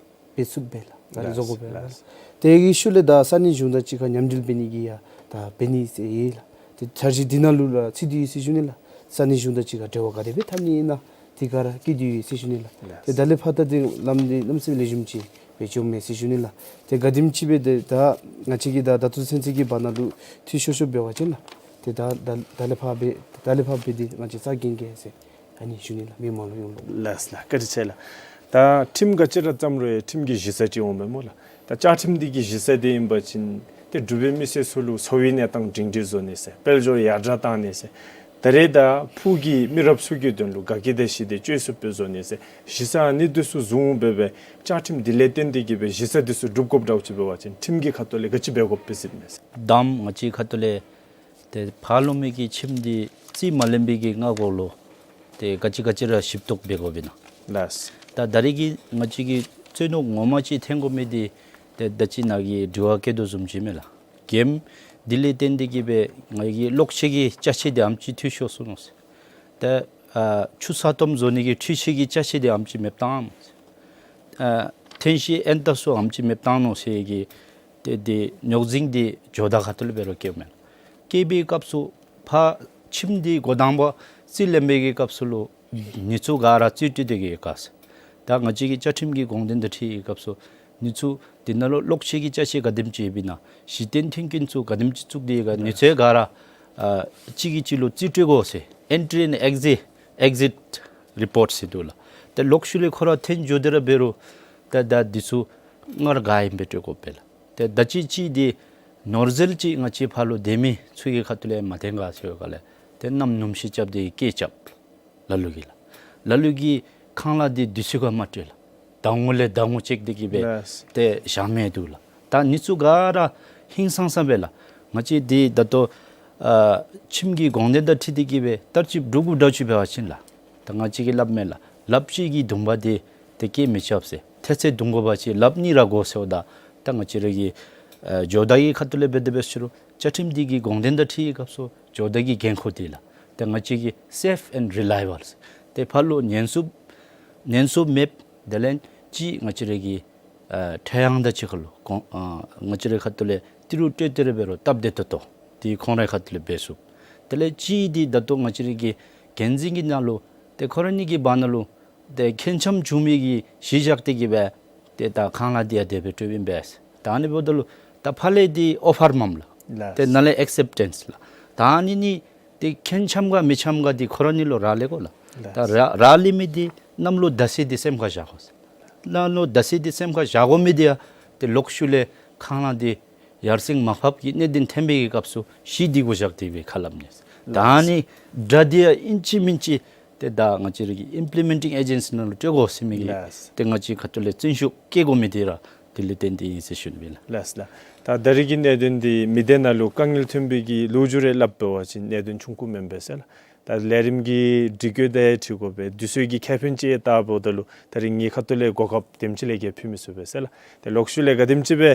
འབད་ཚུགསཔ་སྦེ་ལགས། ག་ར་བཟོ་དགོ་པས་ལགས། ལགས། དེ་གི་ཤུལ་ལས་ད་ས་གནས་གཞུང་དང་གཅིག་ཁར་མཉམ་འབྲེལ་འབད་ནི་གི་ཡང་ད་འབད་ནི་ཟེར་ཡོད་ལགས། ཏེ་འཆར་གཞི་འདི་ནང་ལུ་ར་ཚུད་དེ་ཡོད་ཟེར་ཞུ་ནི་ལགས། ས་གནས་གཞུང་དང་གཅིག་ཁར་འབྲེལ་བ་ག་དེ་སྦེ་འཐབ་ནི་ཨིན་ན་དེ་ག་ར་བཀོད་དེ་ཡོད་ཟེར་ཞུ་ནི་ལགས། ལགས། ཏེ་ད་ལས་ཕར་ད་འདི་ལམ་འདི་གནམ་མེད་ས་མེད་ལེགས་ཤོམ་ཅིག་སྦེ་བྱུངམ་མས་ཟེར་ཞུ་ནི་ལགས། ཏེ་ག་དེམ་ཅིག་སྦེ་ཏེ་ད་ང་བཅས་ཀྱིས་ད་ད་ལྟོ་ཚུན་ཚོད་ཀྱི་བར་ན་ལུ་འཐུས་ཤོར་ཤོར་འབད་བ་ཅིན་ལགས། ཏེ་ད་ད་ད་ལས་ཕར་འབད་ད་ལས་ཕར་འབད་འདི་ང་བཅས་རྩ་འགེངས་གེ་ཟེར་ཨ་ནི་ཞུ་ནི་ལགས། མི་མང་ལུ་ཡོངས་ལུ། ལགས་ལགས། བཀའ་དྲིན་ཆེ་ལགས། ད་ཁྲིམས་ག་ཅི་ར་བརྩམ་རུང་ཁྲིམས་ཀྱི་གཞི་རྩ་ཅིག་འོང་པས་སྨོ་ལགས། ད་བཅའ་ཁྲིམས་འདི་གི་གཞི་རྩ་འདི་ཨིན་པ་ཅིན་ཏེ་འབྲུག་པའི་མི་སེར་ཚུ་ལུ་འཚོ་བའི་གནས་སྟངས་སྒྲིང་སྒྲིང་བཟོ་ནི་ཟེར་དཔལ་འབྱོར་ཡར་དྲག་བཏང་ནི་ཟེར་ད་རེས་ད་ཕུགས་ཀྱི་མི་རབས་ཚུ་གི་དོན་ལུ་དགའ་སྐྱིད་དང་ཞི་བདེ་བཅོས་ཚུགསཔ་སྦེ་བཟོ་ནི་ཟེར་གཞི་རྩ་ཨ་ནི་འདི་ཚུ་བཟུང་འབད་བའི་བཅའ་ཁྲིམས་འདི་ལས་བརྟེན་ཏེ་གི་སྦེ་གཞི་རྩ་འདི་ཚུ་སྒྲུབ་དགོཔ་འདྲཝ་ཅིག་འབད་བ་ཅིན་ཁྲིམས་ཀྱི་ཁ་ཐུག་ལས་ག་ཅི་འབད་དགོཔ་སྦེ་གཟིགས་མས་ཟེར། དང་པ་ང་བཅས་ཁ་ཐུག་ལས་ཏེ་ཕར་ལོགས་མི་གི་ཁྱིམ་འདི་རྩིས་མ་ལེན་པའི་གི་སྔ་གོང་ལུ་ཏེ་ག་ཅི་ག་ཅི་ར་ཞིབ་ཏོག་འབད་དགོཔ་ཨིན་ན། ལགས། ད་ད་རེས་ཀྱི་ང་བཅས་ཀྱི་རྩོད་རྙོགས་ངོ་མ་ཅིག་ཐོན་དགོ་མི་འདི་ཏེ་ད་ཅི་ནཱ་གིས་དྲི་བ་བཀོད་དོ་བཟུམ་ཅིག་མས་ལགས། གེམ་འདི་ལས་བརྟེན་ཏེ་གི་སྦེ་ང་གི་གློག་ཆས་ཀྱི་ཅ་ཆས་འདི་ཨ་ནེམ་ཅིག་འཐུས་ཤོར་སོ་ནུག་ཟེར། ད་ཨ་ཆུ་ས་སྟོངམ་བཟོ་ནི་གི་འཕྲུལ་ཆས་ཀྱི་ཅ་ཆས་འདི་ཨ་ནེམ་ཅིག་མེདཔ་བཏངམ་ཟེར། ཨ་ཐོན་སྐྱེད་ཨན་རྟག་ཚུ་ཨ་ནེམ་ཅིག་མེདཔ་བཏང་ནུག་ཟེར་གི་ཏེ་འདི་རྙོག་འཛིང་འདི་ཇོ་བདག་ཁ་ཐུག་ལས་འབད་རུང་བཀལཝ་མས། བཀལ་བའི་སྐབས་སུ་ཕར་ཁྱིམ་འདི་འགོ་དང་པ་རྩིས་ལེན་པའི་གི་སྐབས་སུ་ལུ་ཨ་ནི་ཚུ་ག་ར་རྩིས་སྤྲོད་དེ་གི་ཡོད་ག་ཟེར། ད་ང་བཅས་ཀྱི་བཅའ་ཁྲིམས་ཀྱི་དགོངས་དོན་དང་འཁྲིལ་བའི་སྐབས་སུ་ཨ་ནི་ཚུ་འདི་ནང་ལུ་གློག་ཆས་ཀྱི་ཅ་ཆས་ག་དེམ་ཅིག་ཡོདཔ་ཨིན་ན་གཞི་རྟེན་མཐུན་རྐྱེན་ཚུ་ག་དེམ་ཅིག་བཙུགས་ཏེ་ཡོད་ག་ཨ་ནི་ཚུ་ག་ར་ཨ་གཅིག་གིས་གཅིག་ལུ་རྩིས་སྤྲོད་དགོ་ཟེར། Entry and exit, exit report ཟེར་འདུག་ལགས། ཏེ་ལོག་ཤུལ་ལས་ཁོ་ར་ཐོན་འགྱོ་སྟེ་ར་འབད་རུང་ད་ད་འདི་ཚུ་སྔར་ག་ཨིནམ་སྦེ་སྤྲོད་དགོ་པས་ལགས། ཏེ་ད་ཅི་ཅིག་འདི་ནོར་ཟད་ཅིག་ང་བཅས་ཕར་ལུ་སྡོད་མི་ཚུ་གི་ཁ་ཐུག་ལས་མ་ཐོན་ག་ཟེར་བའི་སྒང་ལས་ཏེ་གནམ་སྣུམ་ཤིང་རྐྱབ་སྟེ་སྐེ་རྐྱབ། ལ་ལུ་གིས་ལགས། ལ་ལུ་གིས་ཁང་གླ་འདི་དུས་ཚོད་ཁར་མ་སྤྲོད་ལགས། ཟླ་ངོ་ལས་ཟླ་ངོ་ཅིག་འདི་གི་སྦེ་ལགས། ཏེ་བཞག་མི་འདུག་ལགས། ད་ཨ་ནི་ཚུ་ག་ར་ཧིང་སངས་ས་སྦེ་ལགས། ང་བཅས་འདི་ད་ལྟོ་ཨ་ཁྱིམ་གྱི་དགོངས་དོན་དང་འཁྲིལ་ཏེ་གི་སྦེ་ཏར་ཅིག་སྒྲུབ་དགོཔ་འདྲཝ་ཅིག་འབད་བ་ཅིན་ལགས། ད་ང་བཅས་ཀྱིས་སླབ་མས་ལགས། ལགཔ་གཅིག་གིས་མདུང་པ་འདི་ཏེ་སྐྱེལ་མི་རྐྱབ་ཟེར། ཐལ་ཚེ་བརྡུང་དགོ་པ་ཅིན་ལགཔ་གཉིས་ར་དགོ་ཟེརཝ་ད་ད་ང་བཅས་ར་གི་ཨ་ཇོ་བདག་གི་ཁ་ཐུག་ལས་འབད་དེ་འབད་ཞུ་རུང་བཅའ་ཁྲིམས་འདི་གི་དགོངས་དོན་དང་འཁྲིལ་བའི་སྐབས་སུ་ཇོ་བདག་གི་འགན་ཁུར་འདི་ལགས། ཏེ་ང་བཅས་ཀྱིས་safe and reliable ཏེ་ཕར་ལུ་ཉེན་སྲུང་ཉེན་སྲུང་མེདཔ་དེ་ལས་ཅིག་ང་བཅས་ར་གི་ ཨ་ཁྲེ་ཡང་དང་གཅིག་ཁར་ལུ་ཁོང་ཨ་ང་བཅས་རའི་ཁ་ཐུག་ལས་ཏི་རུ་སྤྲོད་དེ་ར་འབད་རུང་སྟབས་བདེ་ཏོག་ཏོ་འདི་ཁོང་རའི་ཁ་ཐུག་ལས་འབད་ཚུགས། དེ་ལས་གཅིག་འདི་ད་ལྟོ་ང་བཅས་རའི་གི་འགན་འཛིན་གྱི་ནང་ལུ་ཏེ་ཁོ་ར་གཉིས་ཀྱི་བར་ན་ལུ་ཏེ་ཁེངས་ཆགས་བྱུང་མི་གི་གཞི་བཞག་སྟེ་གི་སྦེ་ཏེ་ད་ཁང་གླ་འདི་ཡང་དེ་སྦེ་སྤྲོདཔ་ཨིན་པས། ད་ཨ་ནི་འབདཝ་ད་ལུ་ད་ཕར་ལས་འདི་ཨོ་ཕར་མས་ལགས། ལགས། ཏེ་ནཱ་ལས་ཨེག་སེབ་ཊེནསི་ལགས། ད་ཨ་ནི་གཉིས་ཏེ་ཁེངས་ཆགསཔ་ག་མི་ཆགསཔ་ག་འདི་ཁོ་ར་གཉིས་ལུ་རག་ལས་དགོ་ལགས། ལགས། ད་རག་རག་ལས་མི་འདི་གནམ་ལོ་ཟླ་ཚེས་འདི་སེམས་ཁར་བཞག་དགོ་ཟེར། གནམ་ལོ་ཟླ་ཚེས་འདི་སེམས་ཁར་བཞག་དགོ་མི་འདི་ཡང་ཏེ་ལོག་ཤུལ་ལས་ཁང་གླ་འདི་ཡར་སེང་མར་ཕབ་ཀྱི་གནད་དོན་ཐོན་པའི་གི་སྐབས་སུ་གཞི་འདི་གུ་བཞག་སྟེ་སྦེ་ཁ་སླབ་ནི། ད་ཨ་ནི་དགྲ་འདི་ཡང་ཨིན་ཅི་མིན་ཅི་ཏེ་ད་ང་བཅས་རའི་གི་ཨིམ་པི་ལི་མེན་ཊིང་ཨེ་ཇེན་སི་ནང་ལུ་སྤྲོད་དགོ་ཟེར་མི་གི་ལགས། ཏེ་ང་བཅས་ཁ་ཐུག་ལས་བརྩོན་ཤུགས་བསྐྱེད་དགོ་མི་འདི་ར་དེ་ལས་བརྟེན་ཏེ་ཨིན་ཟེར་ཞུ་ནི་ཨིན་ལགས། ལགས་ལགས། ད་ད་རེས་ཀྱི་གནད་དོན་འདི་མི་སྡེ་ནང་ལུ་དཀའ་ངལ་ཐོན་པའི་གི་ལོ་རྒྱུས་རེ་སླབ་འབད་བ་ཅིན་གནད་དོན་ཆུང་ཀུ་མེན་པས་ཟེར་ལགས། ད་ལས་རིམ་གྱི་སྒྲིག་བཀོད་དེ་ཡང་འཁྲིལ་དགོ་པས། དུས་ཚོད་ཀྱི་ཁེ་ཕན་ཅིག་བལྟཝ་ད་ལུ་ད་རེས་ངེའི་ཁ་ཐུག་ལས་གོ་སྐབས་དེམ་ཅིག་ལས་བརྒལ་ཕུལ་མི་ཚུགས་པས་ཟེར་ལགས། ཏེ་ལོག་ཤུལ་ལས་ག་དེམ་ཅིག་སྦེ་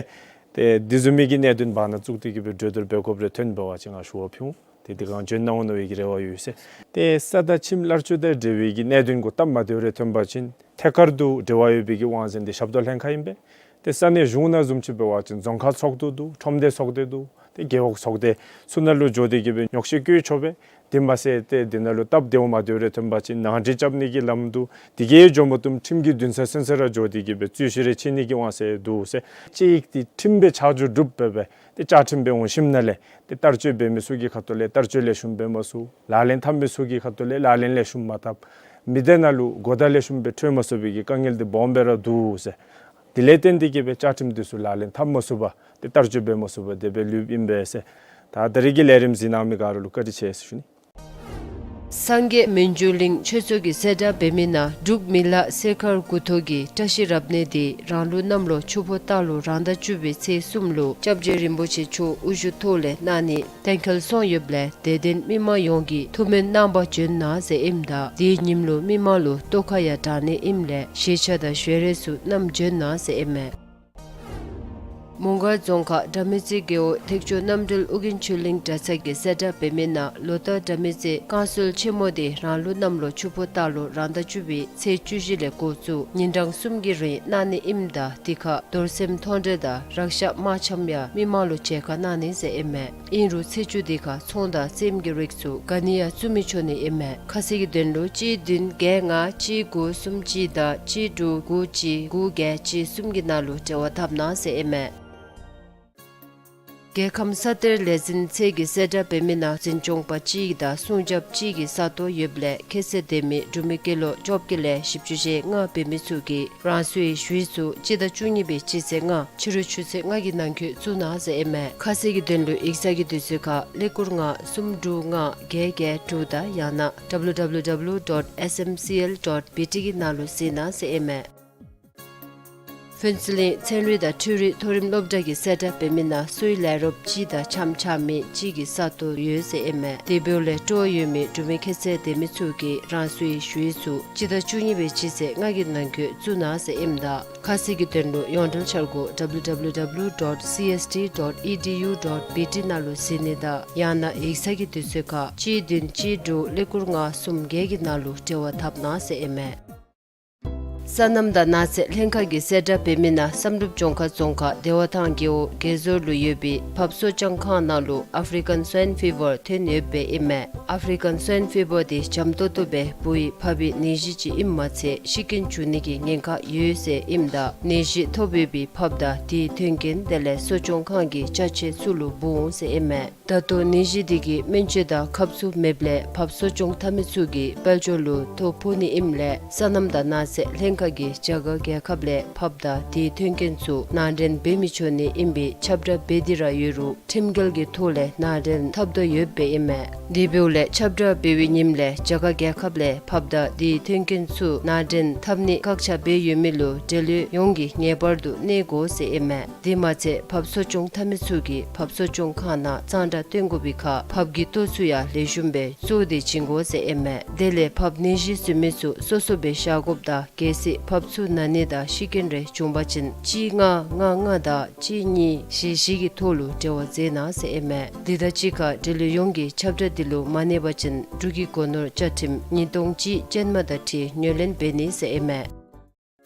ཏེ་འདི་བཟུམ་མའི་གི་གནད་དོན་བར་ན་བཙུགས་ཏེ་གི་སྦེ་གྲོས་བསྡུར་འབད་དགོཔ་རེ་ཐོན་འབད་བ་ཅིན་ང་ཞུ་བ་ཕུལ་འོང་། ཏེ་འདི་ག་འཇོན་གནང་འོང་མནོ་བའི་གི་རེ་བ་ཡོད་ཟེར། ཏེ་ས་དང་ཁྱིམ་གླར་སྤྱོད་དང་འབྲེལ་བའི་གི་གནད་དོན་གུ་སྟབས་མ་བདེཝ་རེ་ཐོན་པ་ཅིན་ཐད་ཀར་དུ་འབྲེལ་བ་ཡོད་པའི་གི་དབང་འཛིན་འདི་ཞབས་ཏོག་ལྷན་ཁག་ཨིན་པས། ཏེ་ས་གནས་གཞུང་ནང་བཟུམ་ཅིག་འབད་བ་ཅིན་རྫོང་ཁག་ཚོགས་འདུ་འདུག། ཁྲོམ་སྡེ་ཚོགས་སྡེ་འདུག། ཏེ་རྒེད་འོག་ཚོགས་སྡེ་ཚུ་ནང་ལུ་འགྱོ་སྟེ་གི་སྦེ་ཉོགས་བཤད་བཀོད་ཆོག་པས། དེ་མ་ཚད་ཏེ་འདི་ནང་ལུ་སྟབས་བདེཝ་མ་བདེཝ་རེ་ཐོན་པ་ཅིན་ནང་འགྲིག་རྐྱབ་ནི་གི་ལམ་འདུག། དེ་གིས་འགྱོ་མ་བཏུབ་ཁྲིམས་ཀྱི་འདུན་ས་ཚུན་ཚོད་ར་འགྱོ་སྟེ་གི་སྦེ་རྩོད་གཞི་རེ་ཕྱེ་ནི་གི་དབང་ཚད་འདུག་ཟེར། གཅིག་ཏེ་ཁྲིམས་སྦེ་ཆ་འཇོག་གྲུབ་སྦེ་སྦེ་ཏེ་བཅའ་ཁྲིམས་སྦེ་འོང་ཞིནམ་ལས་ཏེ་བསྟར་སྤྱོད་འབད་མི་ཚུ་གི་ཁ་ཐུག་ལས་བསྟར་སྤྱོད་ལེགས་ཤོམ་འབད་མ་ཚུགས། ལག་ལེན་འཐབ་མི་ཚུ་གི་ཁ་ཐུག་ལས་ལག་ལེན་ལེགས་ཤོམ་མ་འཐབ། མི་སྡེ་ནང་ལུ་གོ་བརྡ་ལེགས་ཤོམ་སྦེ་འཕྲོད་མ་ཚུགས་པའི་གི་དཀའ་ངལ་འདི་སྦོམ་སྦེ་ར་འདུག་ཟེར། དེ་ལས་བརྟེན་ཏེ་གི་སྦེ་བཅའ་ཁྲིམས་འདི་ཚུ་ལག་ལེན་འཐབ་མ་ཚུགས་པར་ཏེ་བསྟར་སྤྱོད་འབད་མ་ཚུགས་པར་དེ་སྦེ་ལུསཔ་ཨིན་པས་ཟེར། ད་ད་རེས་ཀྱི་ལས་རིམ་གཟིགས་གནང་མི་ག་ར་ལུ་བཀའ་དྲིན་ཆེ་ཟེར་ཞུ་ནི། སངས་རྒྱས་མན་ཇུ་གླིང་ཆོས་ཚོགས་ཀྱིས་གསལ་བསྒྲགས་འབད་མི་ནང་འབྲུག་མི་ལ་གསས་མཁར་དགུ་ཐོག་གི་བཀྲ་ཤིས་རབ་གནས་འདི་རང་ལུགས་གནམ་ལོ་ཆུ་ཕོ་སྟག་ལོ་རང་ཟླ་བཅུ་པའི་ཚེས་གསུམ་ལུ་སྐྱབས་རྗེ་རིན་པོ་ཆེ་མཆོག་དབུ་བཞུགས་ཐོག་ལས་གནང་ནི་གཏན་འཁེལ་སོང་ཡོདཔ་ལས་དད་ལྡན་མི་མང་ཡོངས་ཀྱིས་ཐུགས་སྨོན་གནང་པར་བྱོན་གནང་ཟེར་ཨིནམ་ད་དེའི་ཉིནམ་ལུ་མི་མང་ལུ་ཏོག་ཁ་ཡང་དྲང་ནི་ཨིནམ་ལས་ཞལ་ཆས་དང་ཞལ་རས་ཚུ་བསྣམས་བྱོན་གནང་ཟེར་ཨིན་མས། མོང་སྒར་རྫོང་ཁག་དགྲ་མེད་རྩེ་རྒེད་འོག་ཐེག་མཆོག་རྣམ་གྲོལ་ཨོ་རྒྱན་ཆོས་གླིང་གྲྭ་ཚང་གིས་གསལ་བསྒྲགས་འབད་མི་ནང་ལོ་ལྟར་དགྲ་མེད་རྩེ་བསྐང་གསོལ་ཆེན་མོ་འདི་རང་ལུགས་གནམ་ལོ་ཆུ་ཕོ་སྟག་ལོ་རང་ཟླ་བཅུ་པའི་ཚེས་བཅུ་བཞི་ལས་འགོ་བཙུགས་ཉིན་གྲངས་གསུམ་གྱི་རིང་གནང་ནི་ཨིནམ་ད་དེ་ཁར་རྡོར་སེམས་མཐོང་གྲོལ་དང་རཀྵ་དམར་ཆམ་ཡང་མི་མང་ལུ་མཇལ་ཁ་གནང་ནི་ཟེར་ཨིན་མས། ཨིན་རུང་ཚེས་བཅུ་དེ་ཁར་ཚོང་དང་རྩེདམོ་གི་རིགས་ཚུ་ག་ནི་ཡང་བཙུགས་མི་ཆོག་ནི་ཨིན་མས། ཁ་གསལ་གྱི་དོན་ལུ་གཅིག་བདུན་བརྒྱད་ལྔ་གཅིག་དགུ་གསུམ་གཅིག་དང་གཅིག་དྲུག་དགུ་གཅིག་དགུ་བརྒྱད་གཅིག་གསུམ་གྱི་ནང་ལུ་འབྲེལ་བ་འཐབ་གནང་ཟེར་ཨིན་མས། རྒྱལ་ཁམས་ས་གཏེར་ལས་འཛིན་ཚད་ཀྱིས་གསལ་བསྒྲགས་འབད་མི་ནང་འཛིན་སྐྱོང་པ་གཅིག་དང་སྲུང་སྐྱོབ་གཅིག་གི་ས་སྟོང་ཡོདཔ་ལས་ཁྱད་ཚད་ལྡན་མི་འབྲུག་མི་སྐྱེས་ལོ་བཅོ་བརྒྱད་ལས་བཞི་བཅུ་ཞེ་ལྔ་འབད་མི་ཚུ་གིས་རང་སོའི་ཞུ་ཡིག་ཚུ་སྤྱི་ཟླ་བཅུ་གཉིས་པའི་སྤྱི་ཚེས་ལྔ་ཕྱི་རུ་ཆུ་ཚོད་ལྔ་གི་ནང་འཁོད་བཙུགས་གནང་ཟེར་ཨིན་མས། ཁ་གསལ་གྱི་དོན་ལུ་ཡིག་ཚང་གི་དུས་ཚོད་ཁར་ཀླད་ཀོར་ལྔ་གསུམ་དྲུག་ལྔ་བརྒྱད་བརྒྱད་དྲུག་དང་ཡང་ན་W W W dot S M C L dot B T གི་ནང་ལུ་གཟིགས་གནང་ཟེར་ཨིན་མས། ཕུན་ཚོགས་གླིང་ཚན་རིག་དང་འཕྲུལ་རིག་མཐོ་རིམ་སློབ་གྲྭ་གིས་གསལ་བསྒྲགས་འབད་མི་ནང་སོའི་ལས་རོགསཔ་གཅིག་དང་འཆམ་འཆམ་མི་གཅིག་གི་ས་སྟོང་ཡོད་ཟེར་ཨིན་མས། དེ་འབདཝ་ལས་སྤྲོ་བ་ཡོད་མི་འབྲུག་མི་ཁྱད་ཚད་ལྡན་མི་ཚུ་གིས་རང་སོའི་ཞུ་ཡིག་ཚུ་སྤྱི་ཟླ་བཅུ་གཉིས་པའི་སྤྱི་ཚེས་ལྔ་གི་ནང་འཁོད་བཙུགས་གནང་ཟེར་ཨིནམ་ད་ཁ་གསལ་གྱི་དོན་ལུ་ཡོངས་འབྲེལ་འཆར་སྒོ་W W W dot C S T dot E D U dot B T ནང་ལུ་གཟིགས་ནི་དང་ཡང་ན་ཡིག་ཚང་གི་དུས་ཚོད་ཁར་གཅིག་བདུན་གཅིག་དྲུག་ཀླད་ཀོར་ལྔ་གསུམ་བརྒྱད་ཀྱི་ནང་ལུ་འབྲེལ་བ་འཐབ་གནང་ཟེར་ཨིན་མས། སོ་ནམ་དང་ནགས་ཚལ་ལྷན་ཁག་གིས་གསལ་བསྒྲགས་འབད་མི་ནང་བསམ་གྲུབ་ལྗོངས་མཁར་རྫོང་ཁག་བདེ་བ་ཐང་རྒེད་འོག་དགེ་ཟོར་ལུ་ཡོད་པའི་ཕགཔ་གསོ་སྐྱོང་ཁང་ནང་ལུ་ཨ་ཕི་རི་ཀཱན་སུའིན་ཕི་བར་ཐོན་ཡོདཔ་ཨིན་མས། ཨ་ཕི་རི་ཀཱན་སུའིན་ཕི་བར་འདི་འཇམ་ཏོང་ཏོ་སྦེ་འབུ་ཡི་ཕགཔ་གི་ནད་གཞི་ཅིག་ཨིནམ་མ་ཚད་ཤི་རྐྱེན་འབྱུང་ནི་གི་ཉེན་ཁ་ཡོད་ཟེར་ཨིནམ་ད་ནད་གཞི་ཐོབ་ཡོད་པའི་ཕགཔ་དང་དེའི་མཐུན་རྐྱེན་དེ་ལས་གསོ་སྐྱོང་ཁང་གི་ཅ་ཆས་ཚུ་ལུ་འབུ་འོང་ཟེར་ཨིན་མས། ད་ལྟོ་ནད་གཞི་འདི་གི་སྨན་བཅོས་དང་ཁབ་ཚུ་མེདཔ་ལས་ཕགཔ་གསོ་སྐྱོང་འཐབ་མི་ཚུ་གིས་དཔལ་འབྱོར་ལུ་ཐོ་ཕོག་ནི་ཨིནམ་ལས་སོ་ནམ་དང་ནགས་ཚལ་ལྷན་ཁག་གིས་རྒྱ་གར་རྒྱལ་ཁབ་ལས་ཕགཔ་དང་དེའི་མཐུན་རྐྱེན་ཚུ་ནང་འདྲེན་འབད་མི་ཆོག་ནི་ཨིན་པའི་ཁྱབ་བསྒྲགས་འབད་དེ་ར་ཡོད་རུང་ཁྲིམས་འགལ་གྱི་ཐོག་ལས་ནང་འདྲེན་འཐབ་དོ་ཡོདཔ་ཨིན་མས། དེ་འབདཝ་ལས་ཁྱབ་བསྒྲགས་འབད་བའི་ཉིནམ་ལས་རྒྱ་གར་རྒྱལ་ཁབ་ལས་ཕགཔ་དང་དེའི་མཐུན་རྐྱེན་ཚུ་ནང་འདྲེན་འཐབ་ནི་བཀག་ཆ་འབད་ཡོད་མི་ལུ་འབྲེལ་ཡོད་ཡོངས་ཀྱིས་ངེས་པར་དུ་གནས་དགོ་ཟེར་ཨིན་མས། དེ་མ་ཚད་ཕགཔ་གསོ་སྐྱོང་འཐབ་མི་ཚུ་གིས་ཕགཔ་གསོ་སྐྱོང་ཁང་ནང་གཙང་སྦྲ་བསྟེན་དགོ་པའི་ཁར་ཕགཔ་གི་ལྟོ་ཚུ་ཡང་ལེགས་ཤོམ་སྦེ་བཙོ་སྟེ་བྱིན་དགོ་ཟེར་ཨིན་མས། དེ་ལས་ཕགཔ་ནད་གཞི་བཟོ་མི་ཚུ་སོ་སོ་སྦེ་བཞག་དགོཔ་དང་གལ་སྲིད་ཕགཔ་ཚུ་ན་ནི་དང་ཤི་རྐྱེན་རེ་བྱུང་པ་ཅིན་གཅིག་ལྔ་ལྔ་ལྔ་དང་གཅིག་གཉིས་བཞི་བཞི་གི་ཐོག་ལུ་འབྲེལ་བ་མཛད་གནང་ཟེར་ཨིན་མས། འདི་དང་གཅིག་ཁར་འབྲེལ་ཡོད་ཡོངས་ཀྱིས་ཁྱབ་བསྒྲགས་འདི་ལུ་མ་གནས་པ་ཅིན་འབྲུག་གི་སྒོ་ནོར་བཅའ་ཁྲིམས་ཉིས་སྟོང་གཅིག་ཅན་མ་དང་འཁྲིལ་ངོས་ལེན་འབད་ནི་ཟེར་ཨིན་མས།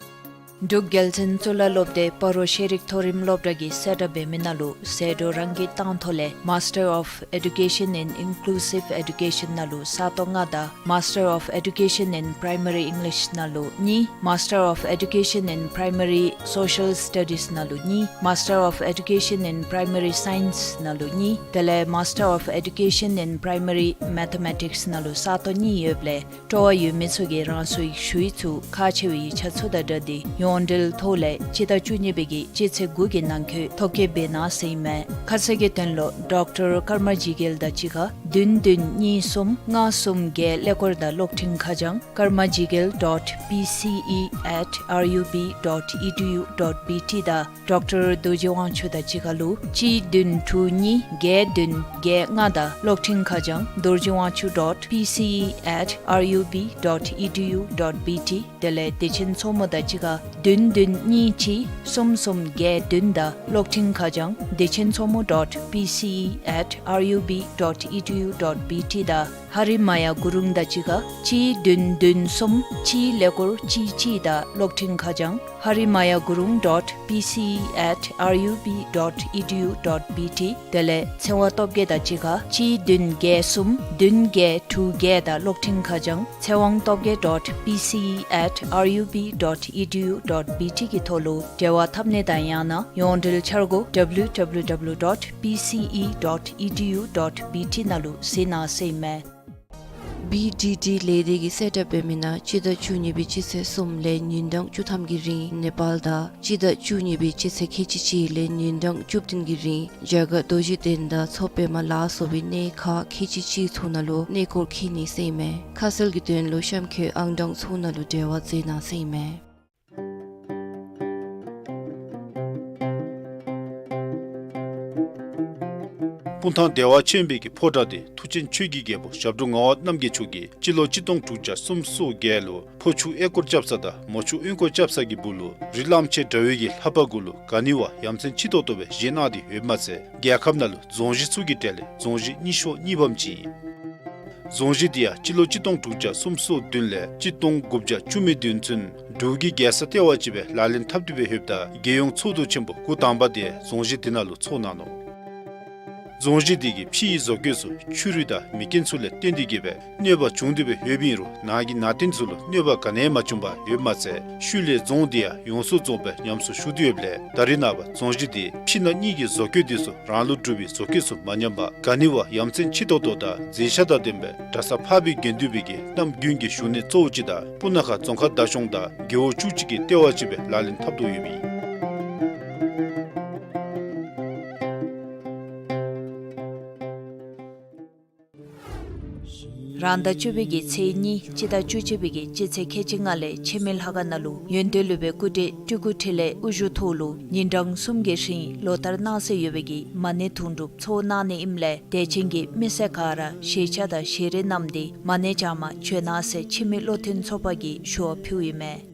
འབྲུག་རྒྱལ་བཙུན་གཙུག་ལག་སློབ་སྡེ་སྤ་རོ་ཤེས་རིག་མཐོ་རིམ་སློབ་གྲྭ་གིས་གསལ་བསྒྲགས་འབད་མི་ནང་ལུ་ཟད་འགྲོ་རང་གིས་བཏང་ཐོག་ལས་Master of Education in Inclusive Education ནང་ལུ་ས་སྟོང་ལྔ་དང་Master of Education in Primary English ནང་ལུ་གཉིས། Master of Education in Primary Social Studies ནང་ལུ་གཉིས། Master of Education in Primary Science ནང་ལུ་གཉིས། དེ་ལས་Master of Education in Primary Mathematics ནང་ལུ་ས་སྟོང་གཉིས་ཡོདཔ་ལས་སྤྲོ་བ་ཡོད་མི་ཚུ་གིས་རང་སོའི་ཞུ་ཡིག་ཚུ་ཁག་ཆེ་བའི་ཡིག་ཆ་ཚུ་དང་སྦྲགས་ཏེ་ཡོངས་འབྲེལ་ཐོག་ལས་སྤྱི་ཟླ་བཅུ་གཉིས་པའི་གི་སྤྱི་ཚེས་དགུ་གི་ནང་འཁོད་ཐོབ་སྐྱེལ་འབད་གནང་ཟེར་ཨིན་མས། ཁ་གསལ་གྱི་དོན་ལུ་ཌོག་ཊར་ཀརྨ་ཇི་རྒྱལ་དང་གཅིག་ཁར་བདུན་བདུན་གཉིས་གསུམ་ལྔ་གསུམ་བརྒྱད་ཀླད་ཀོར་དང་གློག་འཕྲིན་ཁ་བྱང་karmajigel dot P C E at R U B dot E D U dot B T དང་ཌོག་ཊར་རྡོ་རྗེ་དབང་ཕྱུག་དང་གཅིག་ཁར་ལུ་གཅིག་བདུན་དྲུག་གཉིས་བརྒྱད་བདུན་བརྒྱད་ལྔ་དང་གློག་འཕྲིན་ཁ་བྱང་dorjiwangchuck dot P C E at R U B dot E D U dot B T དེ་ལས་བདེ་ཆེན་མཚོ་མོ་དང་གཅིག་ཁར་བདུན་བདུན་གཉིས་གཅིག་གསུམ་གསུམ་བརྒྱད་བདུན་དང་གློག་འཕྲིན་ཁ་བྱང་བདེ་ཆེན་མཚོ་མོ་dot P C E at R U B dot E D U dot B T དང་ཧ་རི་མ་ཡ་གུ་རུང་དང་གཅིག་ཁར་གཅིག་བདུན་བདུན་གསུམ་གཅིག་ཀླད་ཀོར་གཅིག་གཅིག་དང་གློག་འཕྲིན་ཁ་བྱང་ཧ་རི་མ་ཡ་གུ་རུང་dot P C E at R U B dot E D U dot B T དེ་ལས་ཚེ་དབང་སྟོབས་རྒྱས་དང་གཅིག་ཁར་གཅིག་བདུན་བརྒྱད་གསུམ་བདུན་བརྒྱད་དྲུག་བརྒྱད་དང་གློག་འཕྲིན་ཁ་བྱང་ཚེ་དབང་སྟོབས་རྒྱས་dot P C E at R U B dot E D U dot B T གི་ཐོག་ལུ་འབྲེལ་བ་འཐབ་ནི་དང་ཡང་ན་ཡོངས་འབྲེལ་འཆར་སྒོ་W W W dot P C E dot E D U dot B T ནང་ལུ་གཟིགས་གནང་ཟེར་ཨིན་མས། B D D ལས་སྡེ་གིས་གསལ་བསྒྲགས་འབད་མི་ནང་སྤྱི་ཟླ་བཅུ་གཉིས་པའི་སྤྱི་ཚེས་གསུམ་ལས་ཉིན་གྲངས་བཅུ་ཐམ་གྱི་རིང་ནེ་པཱལ་དང་སྤྱི་ཟླ་བཅུ་གཉིས་པའི་སྤྱི་ཚེས་ཁལ་གཅིག་གཅིག་ལས་ཉིན་གྲངས་བཅུ་བདུན་གྱི་རིང་རྒྱ་གར་རྡོ་རྗེ་གདན་དང་མཚོ་པདྨ་ལ་སོགས་པའི་གནས་ཁག་ཁལ་གཅིག་གཅིག་ཚུ་ནང་ལུ་གནས་སྐོར་འཁྱིད་ནི་ཟེར་ཨིན་མས། ཁ་གསལ་གྱི་དོན་ལུ་གཤམ་འཁོད་ཨང་གྲངས་ཚུ་ནང་ལུ་འབྲེལ་བ་མཛད་གནང་ཟེར་ཨིན་མས། སྤུངས་ཐང་བདེ་བ་ཆེན་པོའི་གི་ཕོ་བྲང་དེ་མཐུ་ཆེན་ཆོས་ཀྱི་རྒྱལ་པོ་ཞབས་དྲུང་ངག་དབང་རྣམ་རྒྱལ་མཆོག་གིས་སྤྱི་ལོ་གཅིག་སྟོང་དྲུག་བརྒྱ་སུམ་ཅུ་སོ་བརྒྱད་ལུ་ཕོ་ཆུ་གཡས་སྐོར་རྐྱབ་ས་དང་མོ་ཆུ་གཡོན་སྐོར་རྐྱབ་ས་གི་སྦུག་ལུ་རི་གླང་ཆེན་འདྲ་བའི་གི་ལྷ་པ་གུ་ལུ་ག་ནི་བ་ཡ་མཚན་ཆེ་ཏོག་ཏོ་སྦེ་བཞེངས་གནང་སྟེ་ཡོདཔ་མ་ཚད་རྒྱལ་ཁབ་ནང་ལུ་རྫོང་གཞི་ཚུ་གི་གྲས་ལས་རྫོང་གཞི་རྙིང་ཤོས་གཉིས་པམ་ཅིག་ཨིན། རྫོང་གཞི་དེ་ཡང་སྤྱི་ལོ་གཅིག་སྟོང་དྲུག་བརྒྱ་སུམ་ཅུ་སོ་བདུན་ལས་གཅིག་སྟོང་དགུ་བརྒྱ་བཅུ་མེད་བདུན་ཚུན་འབྲུག་གི་རྒྱལ་ས་ལྟེ་བ་ཅིག་སྦེ་ལག་ལེན་འཐབ་སྟེ་སྦེ་ཡོདཔ་ད་རྒྱལ་ཡོངས་ཚོགས་འདུ་ཆེན་པོ་འགོ་དང་པ་དེ་རྫོང་གཞི་དེ་ནང་ལུ་ཚོགས་གནང་ནུག། རྫོང་གཞི་དེ་གི་ཕྱི་ཡི་བཟོ་བཀོད་ཚུ་ཆུ་རུད་དང་མེ་རྐྱེན་ཚུ་ལས་བརྟེན་ཏེ་གིས་སྦེ་གནོད་པ་བྱུང་སྟེ་སྦེ་ཡོདཔ་ཨིན་རུང་ནང་གི་ནང་རྟེན་ཚུ་ལུ་གནོད་པ་ག་ནི་ཡང་མ་བྱུང་པར་ཡོདཔ་མ་ཚད་ཤུལ་ལས་རྫོང་དེ་ཡང་ཡོངས་སུ་རྫོགས་པའི་ཉམས་གསོ་ཞུ་སྟེ་ཡོདཔ་ལས་ད་རེས་ནངས་པ་རྫོང་གཞི་དེ་ཕྱི་ནང་གཉིས་ཀྱི་བཟོ་བཀོད་དེ་ཚུ་རང་ལུ་གྲུབ་པའི་བཟོ་བཀོད་ཚུ་མ་ཉམས་པར་ག་ནི་བ་ཡ་མཚན་ཆེ་ཏོག་ཏོ་དང་མཛེས་ཆ་དང་ལྡན་པའི་གྲྭ་ས་འཕགས་པའི་དགེ་འདུན་པའི་གི་རྣམ་ཀུན་གྱི་བཞུགས་གནས་གཙོ་བོ་ཅིག་དང་སྤུ་ན་ཁ་རྫོང་ཁག་བདག་སྐྱོང་དང་རྒེད་འོག་བཅུ་གཅིག་གི་ལྟེ་བ་ཅིག་སྦེ་ལག་ལེན་འཐབ་དོ་ཡོདཔ་ཨིན། རང་ཟླ་བཅུ་པའི་གི་ཚེས་གཉིས་སྤྱི་ཟླ་བཅུ་གཅིག་པའི་གི་སྤྱི་ཚེས་ཁལ་གཅིག་ལྔ་ལས་འཆི་མེད་ལྷ་ཁང་ནང་ལུ་ཡོན་ཏན་སློབ་དཔོན་སྐུ་བགྲེས་སྤྲུལ་སྐུ་འཕྲིན་ལས་དབུ་བཞུགས་ཐོག་ལུ་ཉིན་གྲངས་གསུམ་གྱི་རིང་ལོ་ལྟར་གནང་སྲོལ་ཡོད་པའི་གི་མ་ཎི་དུང་སྒྲུབ་ཚོགས་གནང་ནི་ཨིནམ་ལས་དད་ཅན་གྱི་མི་སེར་ག་ར་ཞལ་ཆས་དང་ཞལ་རས་བསྣམས་ཏེ་མ་ཎི་བགྱངམ་བྱོན་གནང་ཟེར་འཆི་མེད་བློ་མཐུན་ཚོགས་པ་གིས་ཞུ་བ་ཕུལཝ་ཨིན་མས།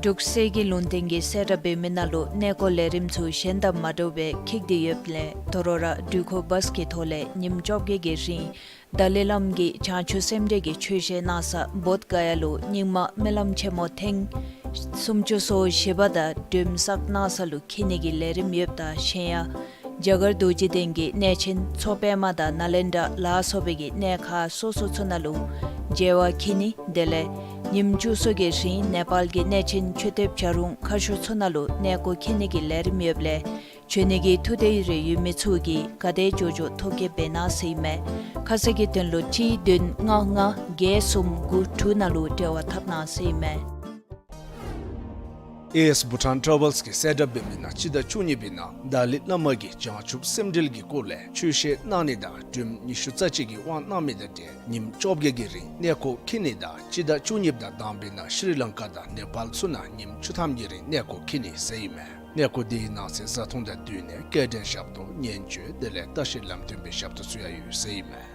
འབྲུག་གསེར་གྱི་ལུང་བསྟན་གྱིས་གསལ་བསྒྲགས་འབད་མི་ནང་ལུ་གནས་སྐོར་ལས་རིམ་ཚུ་གཞན་དང་མ་འདྲཝ་སྦེ་འཁྱིད་དེ་ཡོདཔ་ལས་དོ་རུང་ར་འགྲུལ་འཁོར་བཱས་ཀྱི་ཐོག་ལས་ཉིནམ་བཅོ་བརྒྱད་ཀྱི་རིང་ཏཱ་ལའི་བླམ་གྱིས་བྱང་ཆུབ་སེམས་འགྲེལ་གྱི་ཆོས་བཤད་གནང་ས་བོདྷ་ག་ཡ་ལུ་རྙིང་མ་སྨོན་ལམ་ཆེན་མོ་ཐེངས་སུམ་ཅུ་སོ་བཞི་པ་དང་སྒྲོལམ་བསགས་གནང་ས་ལུ་འཁྱིད་ནི་གི་ལས་རིམ་ཡོདཔ་ད་གཞན་ཡང་རྒྱ་གར་རྡོ་རྗེ་གདན་གྱི་གནས་ཆེན་མཚོ་པདྨ་དང་ནཱ་ལེནྡྲ་ལ་སོགས་པའི་གི་གནས་ཁག་སོ་སོ་ཚུ་ནང་ལུ་མཇལ་བར་འཁྱིད་ནི་དེ་ལས་ཉིནམ་བཅུ་གསུམ་གྱི་རིང་ནེ་པཱལ་གྱི་གནས་ཆེན་མཆོད་རྟེན་བྱ་རུང་མཁར་ཤུལ་ཚུ་ནང་ལུ་གནས་སྐོར་འཁྱིད་ནི་གི་ལས་རིམ་ཡོདཔ་ལས་བྱོན་ནི་གི་ཐུགས་འདོད་རེ་ཡོད་མི་ཚུ་གིས་ག་དེ་མགྱོགས་མགྱོགས་ཐོ་བཀོད་འབད་གནང་ཟེར་ཨིན་མས། ཁ་གསལ་གྱི་དོན་ལུ་གཅིག་བདུན་ལྔ་ལྔ་བརྒྱད་གསུམ་དགུ་དྲུག་ནང་ལུ་འབྲེལ་བ་འཐབ་གནང་ཟེར་ཨིན་མས། ཨེ་ཨེས་བྷུ་ཊཱན་ཊ་རེ་ཝལསི་གིས་གསལ་བསྒྲགས་འབད་མི་ནང་སྤྱི་ཟླ་བཅུ་གཉིས་པའི་ནང་ཏཱ་ལའི་བླ་མ་གིས་བྱང་ཆུབ་སེམས་འགྲེལ་གྱི་སྐོར་ལས་ཆོས་བཤད་གནང་ནི་དང་སྒྲོལམ་ཉི་ཤུ་རྩ་གཅིག་གི་དབང་གནང་མི་དང་འབྲེལ་ཉིནམ་བཅོ་བརྒྱད་ཀྱི་རིང་གནས་སྐོར་འཁྱིད་ནི་དང་སྤྱི་ཟླ་བཅུ་གཉིས་དང་དང་པའི་ནང་ཤྲི་ལང་ཀ་དང་ནེ་པཱལ་ཚུ་ནང་ཉིནམ་བཅུ་ཐམ་གྱི་རིང་གནས་སྐོར་འཁྱིད་ནི་ཟེར་ཨིན་མས། གནས་སྐོར་དེའི་ནང་གསེས་བཟའ་འཐུང་དང་བསྟུན་ནས་སྐྱེལ་འདྲེན་ཞབས་ཏོག་ཉེན་བཅོལ་དེ་ལས་ལྟ་བཤལ་ལམ་སྟོན་པའི་ཞབས་ཏོག་ཚུ་ཡང་ཡོད་ཟེར་ཨིན་མས།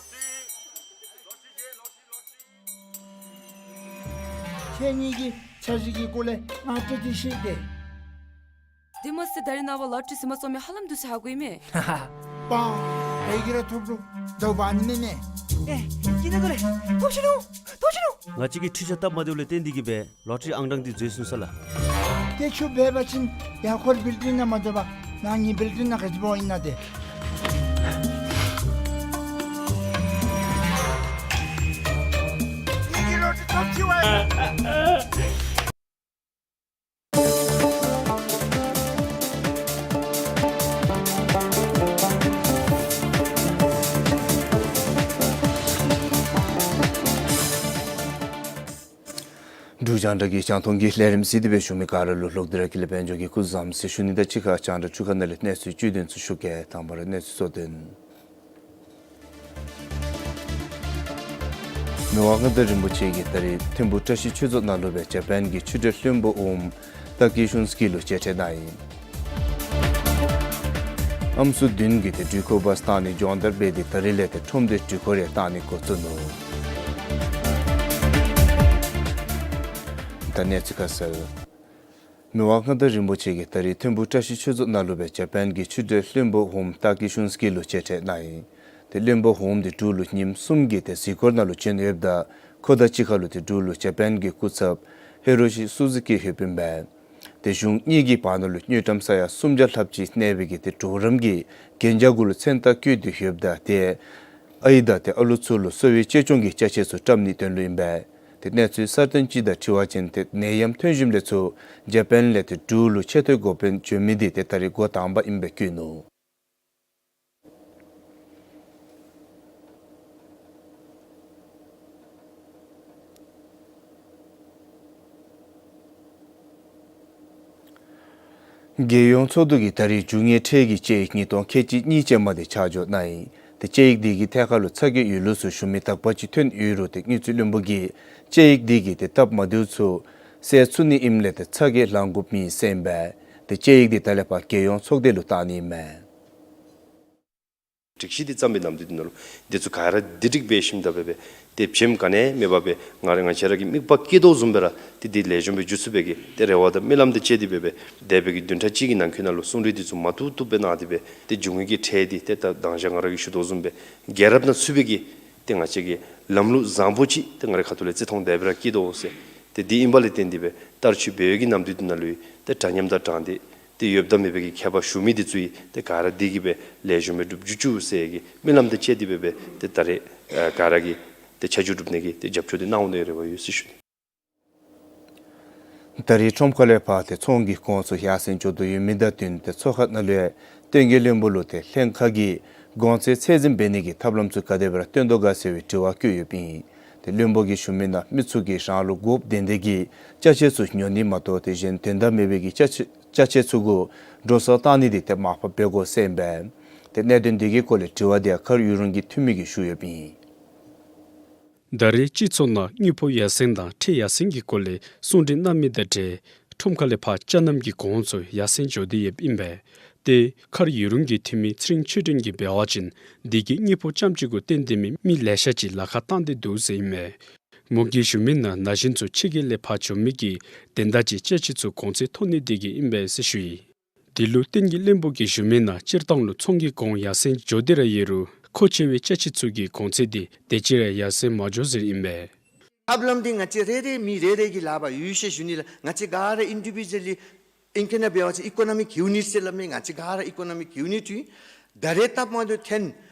ཁྱེད་གཉིས་ཀྱིས་འཆར་གཞི་གི་སྐོར་ལས་ང་བཀྲ་ཤིས་ཤིག་སྟེ། དེ་མ་ཚད་ད་རིས་ནངས་པ་ལོ་ཊ་རི་ཟིན་མ་ཚུགས་མི་ཧ་ལམ་འདུག་ཟེར་ཧ་གོ་ཡི་མས། པ། བལ་གྱི་ར་ཐོབ་རུང་དོགས་པ་ནི་མེད་མས། ཨེ། ཀྱི་ན་གོ་རེ། ཐོབ་ཤི་ནུག། ཐོབ་ཤི་ནུག། ང་བཅས་ཀྱིས་འཕྲུལ་ཆས་སྟབས་མ་བདེཝ་ལས་བརྟེན་ཏེ་གིས་སྦེ་ལོ་ཊ་རི་ཨང་གྲངས་འདི་འཛོལ་སོང་ས་ལགས། ཏེ་ཁྱོད་འབད་བ་ཅིན་ཡར་འཁོར་བིལ་ཌིང་ནང་མ་སྡོད་པར་ནང་གི་བིལ་ཌིང་ནང་ག་ཅི་འབད་བ་ཨིན་ན་ཏེ། ངེ་གི་ལོ་ཊ་རི་ཐོབ་ཅི་བ་ཡ། འབྲུག་རྒྱང་བསྒྲགས་ཀྱི་རྒྱང་མཐོང་གི་ལས་རིམ་གཟིགས་ཏེ་སྦེ་བཞུགས་མི་ག་ར་ལུ་ལྷག་དེ་ར་ཀུན་ལེགས་དཔལ་འབྱོར་གྱིས་སྐུ་གཟུགས་བཟང་ཟེར་ཞུ་ནི་དང་གཅིག་ཁར་རྒྱང་བསྒྲགས་འཕྲུལ་ཁང་ནང་ལས་གནས་ཚུལ་བཅུད་དོན་ཚུ་ཞུ་གེ། དང་པ་ར་གནས་ཚུལ་གཙོ་དོན། མི་དབང་མངའ་བདག་རིན་པོ་ཆེ་གིས་ད་རིས་ཐིམ་ཕུག་བཀྲ་ཤིས་ཆོས་རྫོང་ནང་ལུ་སྦེ་ཇ་པཱན་གྱི་ཆོས་འབྲེལ་བློན་པོ་ཨོམ་ཏཱ་ཀི་ཤུན་སི་ཀི་ལུ་མཇལ་འཕྲད་གནང་ཡི། ཨམ་སྲུ་བདུན་གྱིས་ཏེ་འགྲུལ་འཁོར་བཱས་བཏང་ནི་སྦྱོང་བརྡར་འབད་དེ་ད་རིས་ལས་ཏེ་ཁྲོམ་སྡེ་འགྲུལ་འཁོར་ཡང་བཏང་ནི་འགོ་བཙུགས་ནུག། ད་གནས་ཚུལ་ཁ་གསལ། མི་དབང་མངའ་བདག་རིན་པོ་ཆེ་གིས་ད་རིས་ཐིམ་ཕུག་བཀྲ་ཤིས་ཆོས་རྫོང་ནང་ལུ་སྦེ་ཇ་པཱན་གྱི་ཆོས་འབྲེལ་བློན་པོ་ཨོམ་ཏཱ་ཀི་ཤུན་སི་ཀི་ལུ་མཇལ་འཕྲད་གནང་ཡི། ཏེ་བློན་པོ་ཧོམ་འདི་འབྲུག་ལུ་ཉིནམ་གསུམ་གྱི་ཏེ་གཟིགས་སྐོར་ནང་ལུ་བྱོན་ཡོདཔ་ད་ཁོ་དང་གཅིག་ཁར་ལུ་ཏེ་འབྲུག་ལུ་ཇ་པཱན་གྱི་སྐུ་ཚབ་ཧི་རོ་ཤི་སུ་ཛུ་ཀི་ཡོདཔ་ཨིན་པས། ཏེ་གཞུང་གཉིས་ཀྱི་བར་ན་ལུ་དངུལ་ཀྲམ་ས་ཡ་སུམ་བརྒྱ་ལྷགཔ་ཅིག་གནས་པའི་གི་ཏེ་གྲོགས་རམ་གྱི་གན་རྒྱ་གུ་ལུ་མཚན་རྟགས་བཀོད་དེ་ཡོདཔ་ད་ཏེ་ཨའི་དང་ཏེ་ཨ་ལུ་ཚུ་ལུ་གསོ་བའི་གཅེས་སྐྱོང་གི་ཅ་ཆས་ཚུ་བཀྲམ་ནིའི་དོན་ལུ་ཨིན་པས། ཏེ་གནས་ཚུལ་གསར་བཏོན་ཅིག་དང་འཁྲིལ་བ་ཅིན་ཏེ་ནད་ཡམས་ཐོན་ཞིནམ་ལས་ཚུར་ཇ་པཱན་ལས་ཏེ་འབྲུག་ལུ་ཆེ་བསྟོད་འགོ་དཔོན་བྱོན་མི་འདི་ཏེ་ད་རིས་འགོ་དང་པ་ཨིན་པས་བཀོད་ནུག། རྒྱལ་ཡོངས་ཚོགས་འདུ་གིས་ད་རིས་རྒྱུ་དངོས་ཁྲལ་གྱི་དཔྱད་ཡིག་ཉིས་སྟོང་ཁལ་གཅིག་གཉིས་ཅན་མ་དེ་ཆ་འཇོག་གནང་ཡི། ཏེ་དཔྱད་ཡིག་དེ་གི་ཐད་ཁར་ལུ་ཚ་གྱང་ཡོད་ལུགས་སུ་ཞུ་མི་དག་པ་ཅིག་ཐོན་ཡོད་རུང་ཏེ་དངུལ་རྩིས་བློན་པོ་གིས་དཔྱད་ཡིག་དེ་གིས་ཏེ་སྟབས་མ་བདེཝ་ཚུ་སེལ་ཚུགས་ནི་ཨིནམ་ལས་ཏེ་ཚ་གྱང་ལང་དགོཔ་མེད་ཟེར་ཨིན་པས། ཏེ་དཔྱད་ཡིག་དེ་ད་ལས་ཕར་རྒྱལ་ཡོངས་ཚོགས་སྡེ་ལུ་བཏང་ནི་ཨིན་མས། སྒྲིག་གཞི་འདི་བརྩམས་པའི་ནམ་དུས་འདི་ནང་ལུ་འདི་ཚུ་ག་ར་བདེ་སྒྲིག་འབད་ཞིནམ་ད་འབད་འབད་ཏེ་བྱེམ་ག་ནི་མེད་པར་འབད་ང་ར་ང་བཅས་ར་གི་དམིགས་པ་བསྐྱེད་དོ་བཟུམ་སྦེ་ར་ཏེ་འདི་ལེགས་ཤོམ་སྦེ་འགྱོ་ཚུགས་པའི་གི་ཏེ་རེ་བ་དང་སྨོན་ལམ་འདི་བཅས་ཏེ་འབད་འབད་འདས་པའི་གི་བདུན་ཕྲག་གཅིག་གི་ནང་འཁོད་ནང་ལུ་གསུང་གྲོས་འདི་ཚུ་མ་བཏུབ་བཏུབ་སྦེ་གནང་སྟེ་འབད་ཏེ་རྒྱུ་དངོས་ཀྱི་ཁྲལ་འདི་ཏེ་ད་མདང་ཞག་ང་ར་གིས་ཞུ་དོ་བཟུམ་སྦེ་རྒྱལ་རབས་ནང་ཚུད་པའི་གི་ཏེ་ང་བཅས་ཀྱི་ལམ་ལུགས་བཟང་པོ་ཅིག་ཏེ་ང་རའི་ཁ་ཐུག་ལས་བརྩི་མཐོང་དེ་སྦེ་ར་བསྐྱེད་དོ་ཟེར། ཏེ་འདི་ཨིན་པ་ལས་བརྟེན་ཏེ་འབད་བསྟར་སྤྱོད་འབད་བའི་གི་ནམ་དུས་འདི་ནང་ལུ་ཏེ་འདྲ་མཉམ་དང་དྲང་བདེན་ཏེ་ཡོདཔ་དང་མེད་པའི་གི་ཁྱད་པར་ཞུ་མི་འདི་ཚུ་ཡང་ཏེ་ག་ར་བདེ་སྐྱིད་སྦེ་ལེགས་ཤོམ་སྦེ་འགྲུབ་འགྱོ་བཅུག་ཟེར་གྱི་སྨོན་ལམ་འདི་བཅས་ཏེ་འབད་འབད་ཏེ་ད་རེས་ཨ་ག་ར་གིས་ཏེ་ཆ་འཇོག་གྲུབ་ནི་གི་ཏེ་རྒྱབ་སྐྱོར་འདི་གནང་འོང་ནི་རེ་བ་ཡོད་ཟེར་ཞུ་ནི། ད་རེས་ཁྲོམ་ཁ་ལས་ཕར་ཏེ་ཚོང་གི་གོང་ཚད་ཡར་སེང་འགྱོ་དོ་ཡོད་མི་དང་བསྟུན་ཏེ་ཚོགས་ཁང་ནང་ལུ་ཡང་བསྟན་རྒྱས་བློན་པོ་ལུ་ཏེ་ལྷན་ཁག་གི་གོང་ཚད་ཚད་འཛིན་འབད་ནི་གི་ཐབས་ལམ་ཚུ་ག་དེ་སྦེ་ར་སྟོན་དོ་ག་ཟེར་བའི་དྲི་བ་བཀོད་ཡོདཔ་ཨིན། ཏེ་བློན་པོ་གིས་ཞུ་མི་ནང་མི་ཚུ་གིས་རང་ལུ་དགོཔ་དོན་དག་གི་ཅ་ཆས་ཚུ་ཉོ་ནི་མ་གཏོགས་ཏེ་གཞན་དོན་དག་མེད་པའི་གི་ཅ་ཆས་ཅ་ཆས་ཚུ་གུ་འགྲོ་སོང་བཏང་ནི་འདི་ཏེ་མར་ཕབ་འབད་དགོ་ཟེར་ཨིན་པས། ཏེ་གནད་དོན་འདི་གི་སྐོར་ལས་དྲི་བ་འདི་ཡང་མཁར་ཡུ་རུང་གི་འཐུས་མི་གིས་ཞུ་ཡོདཔ་ཨིན། ད་རེས་སྤྱི་ཚོགས་ནང་དངུལ་ཕོགས་ཡར་སེང་དང་ཁྲལ་ཡར་སེང་གི་སྐོར་ལས་གསུང་གྲོས་གནང་མི་དང་འབྲེལ་ཁྲོམ་ཁ་ལས་ཕར་ཅ་རྣམ་གྱི་གོང་ཚད་ཡར་སེང་འགྱོ་སྟེ་ཡོདཔ་ཨིན་པས། ཏེ་མཁར་ཡུ་རུང་གི་འཐུས་མི་ཚེ་རིང་ཆོས་སྒྲོན་གྱིས་འབད་བ་ཅིན་འདི་གིས་དངུལ་ཕོགས་རྐྱངམ་གཅིག་གུ་བརྟེན་ཏེ་མི་མི་ལེ་ཤ་ཅིག་ལཱ་ཁག་བཏང་སྟེ་འདུག་ཟེར་ཨིན་མས། མོ་གིས་ཞུ་མི་ནང་ན་གཞོན་ཚུ་ཕྱི་རྒྱལ་ལས་ཕར་བྱོན་མི་གི་དོན་དག་ཅིག་ཅ་ཆས་ཚུ་གོང་ཚད་མཐོ་ནི་འདི་གིས་ཨིན་པས་ཟེར་ཞུ་ཡི། འདི་ལུ་བསྟན་རྒྱས་བློན་པོ་གིས་ཞུ་མི་ནང་སྤྱིར་བཏང་ལུ་ཚོང་གི་གོང་ཡར་སེང་འགྱོ་སྟེ་ར་ཡོད་རུང་མཁོ་ཆེ་བའི་ཅ་ཆས་ཚུ་གི་གོང་ཚད་འདི་དེ་ཅིག་ར་ཡར་སེང་མ་འགྱོ་ཟེར་ཨིན་པས། ཐབས་ལམ་འདི་ང་བཅས་རེ་རེ་མི་རེ་རེ་གི་ལག་པར་ཡོད་ཟེར་ཞུ་ནི་ལགས། ང་བཅས་ག་ར་ཨིན་ཌི་བི་ཇུ་ཨལ་ལི་ཨིང་ཀེ་ན་འབད་བ་ཅིན་ཨི་ཀོ་ནོ་མིག་ཡུ་ནིཊ་ཟེར་སླབ་མས། ང་བཅས་ག་ར་ཨི་ཀོ་ནོ་མིག་ཡུ་ནིཊ་ཨིན། ད་རེས་སྟབས་མ་བདེཝ་ཐོན་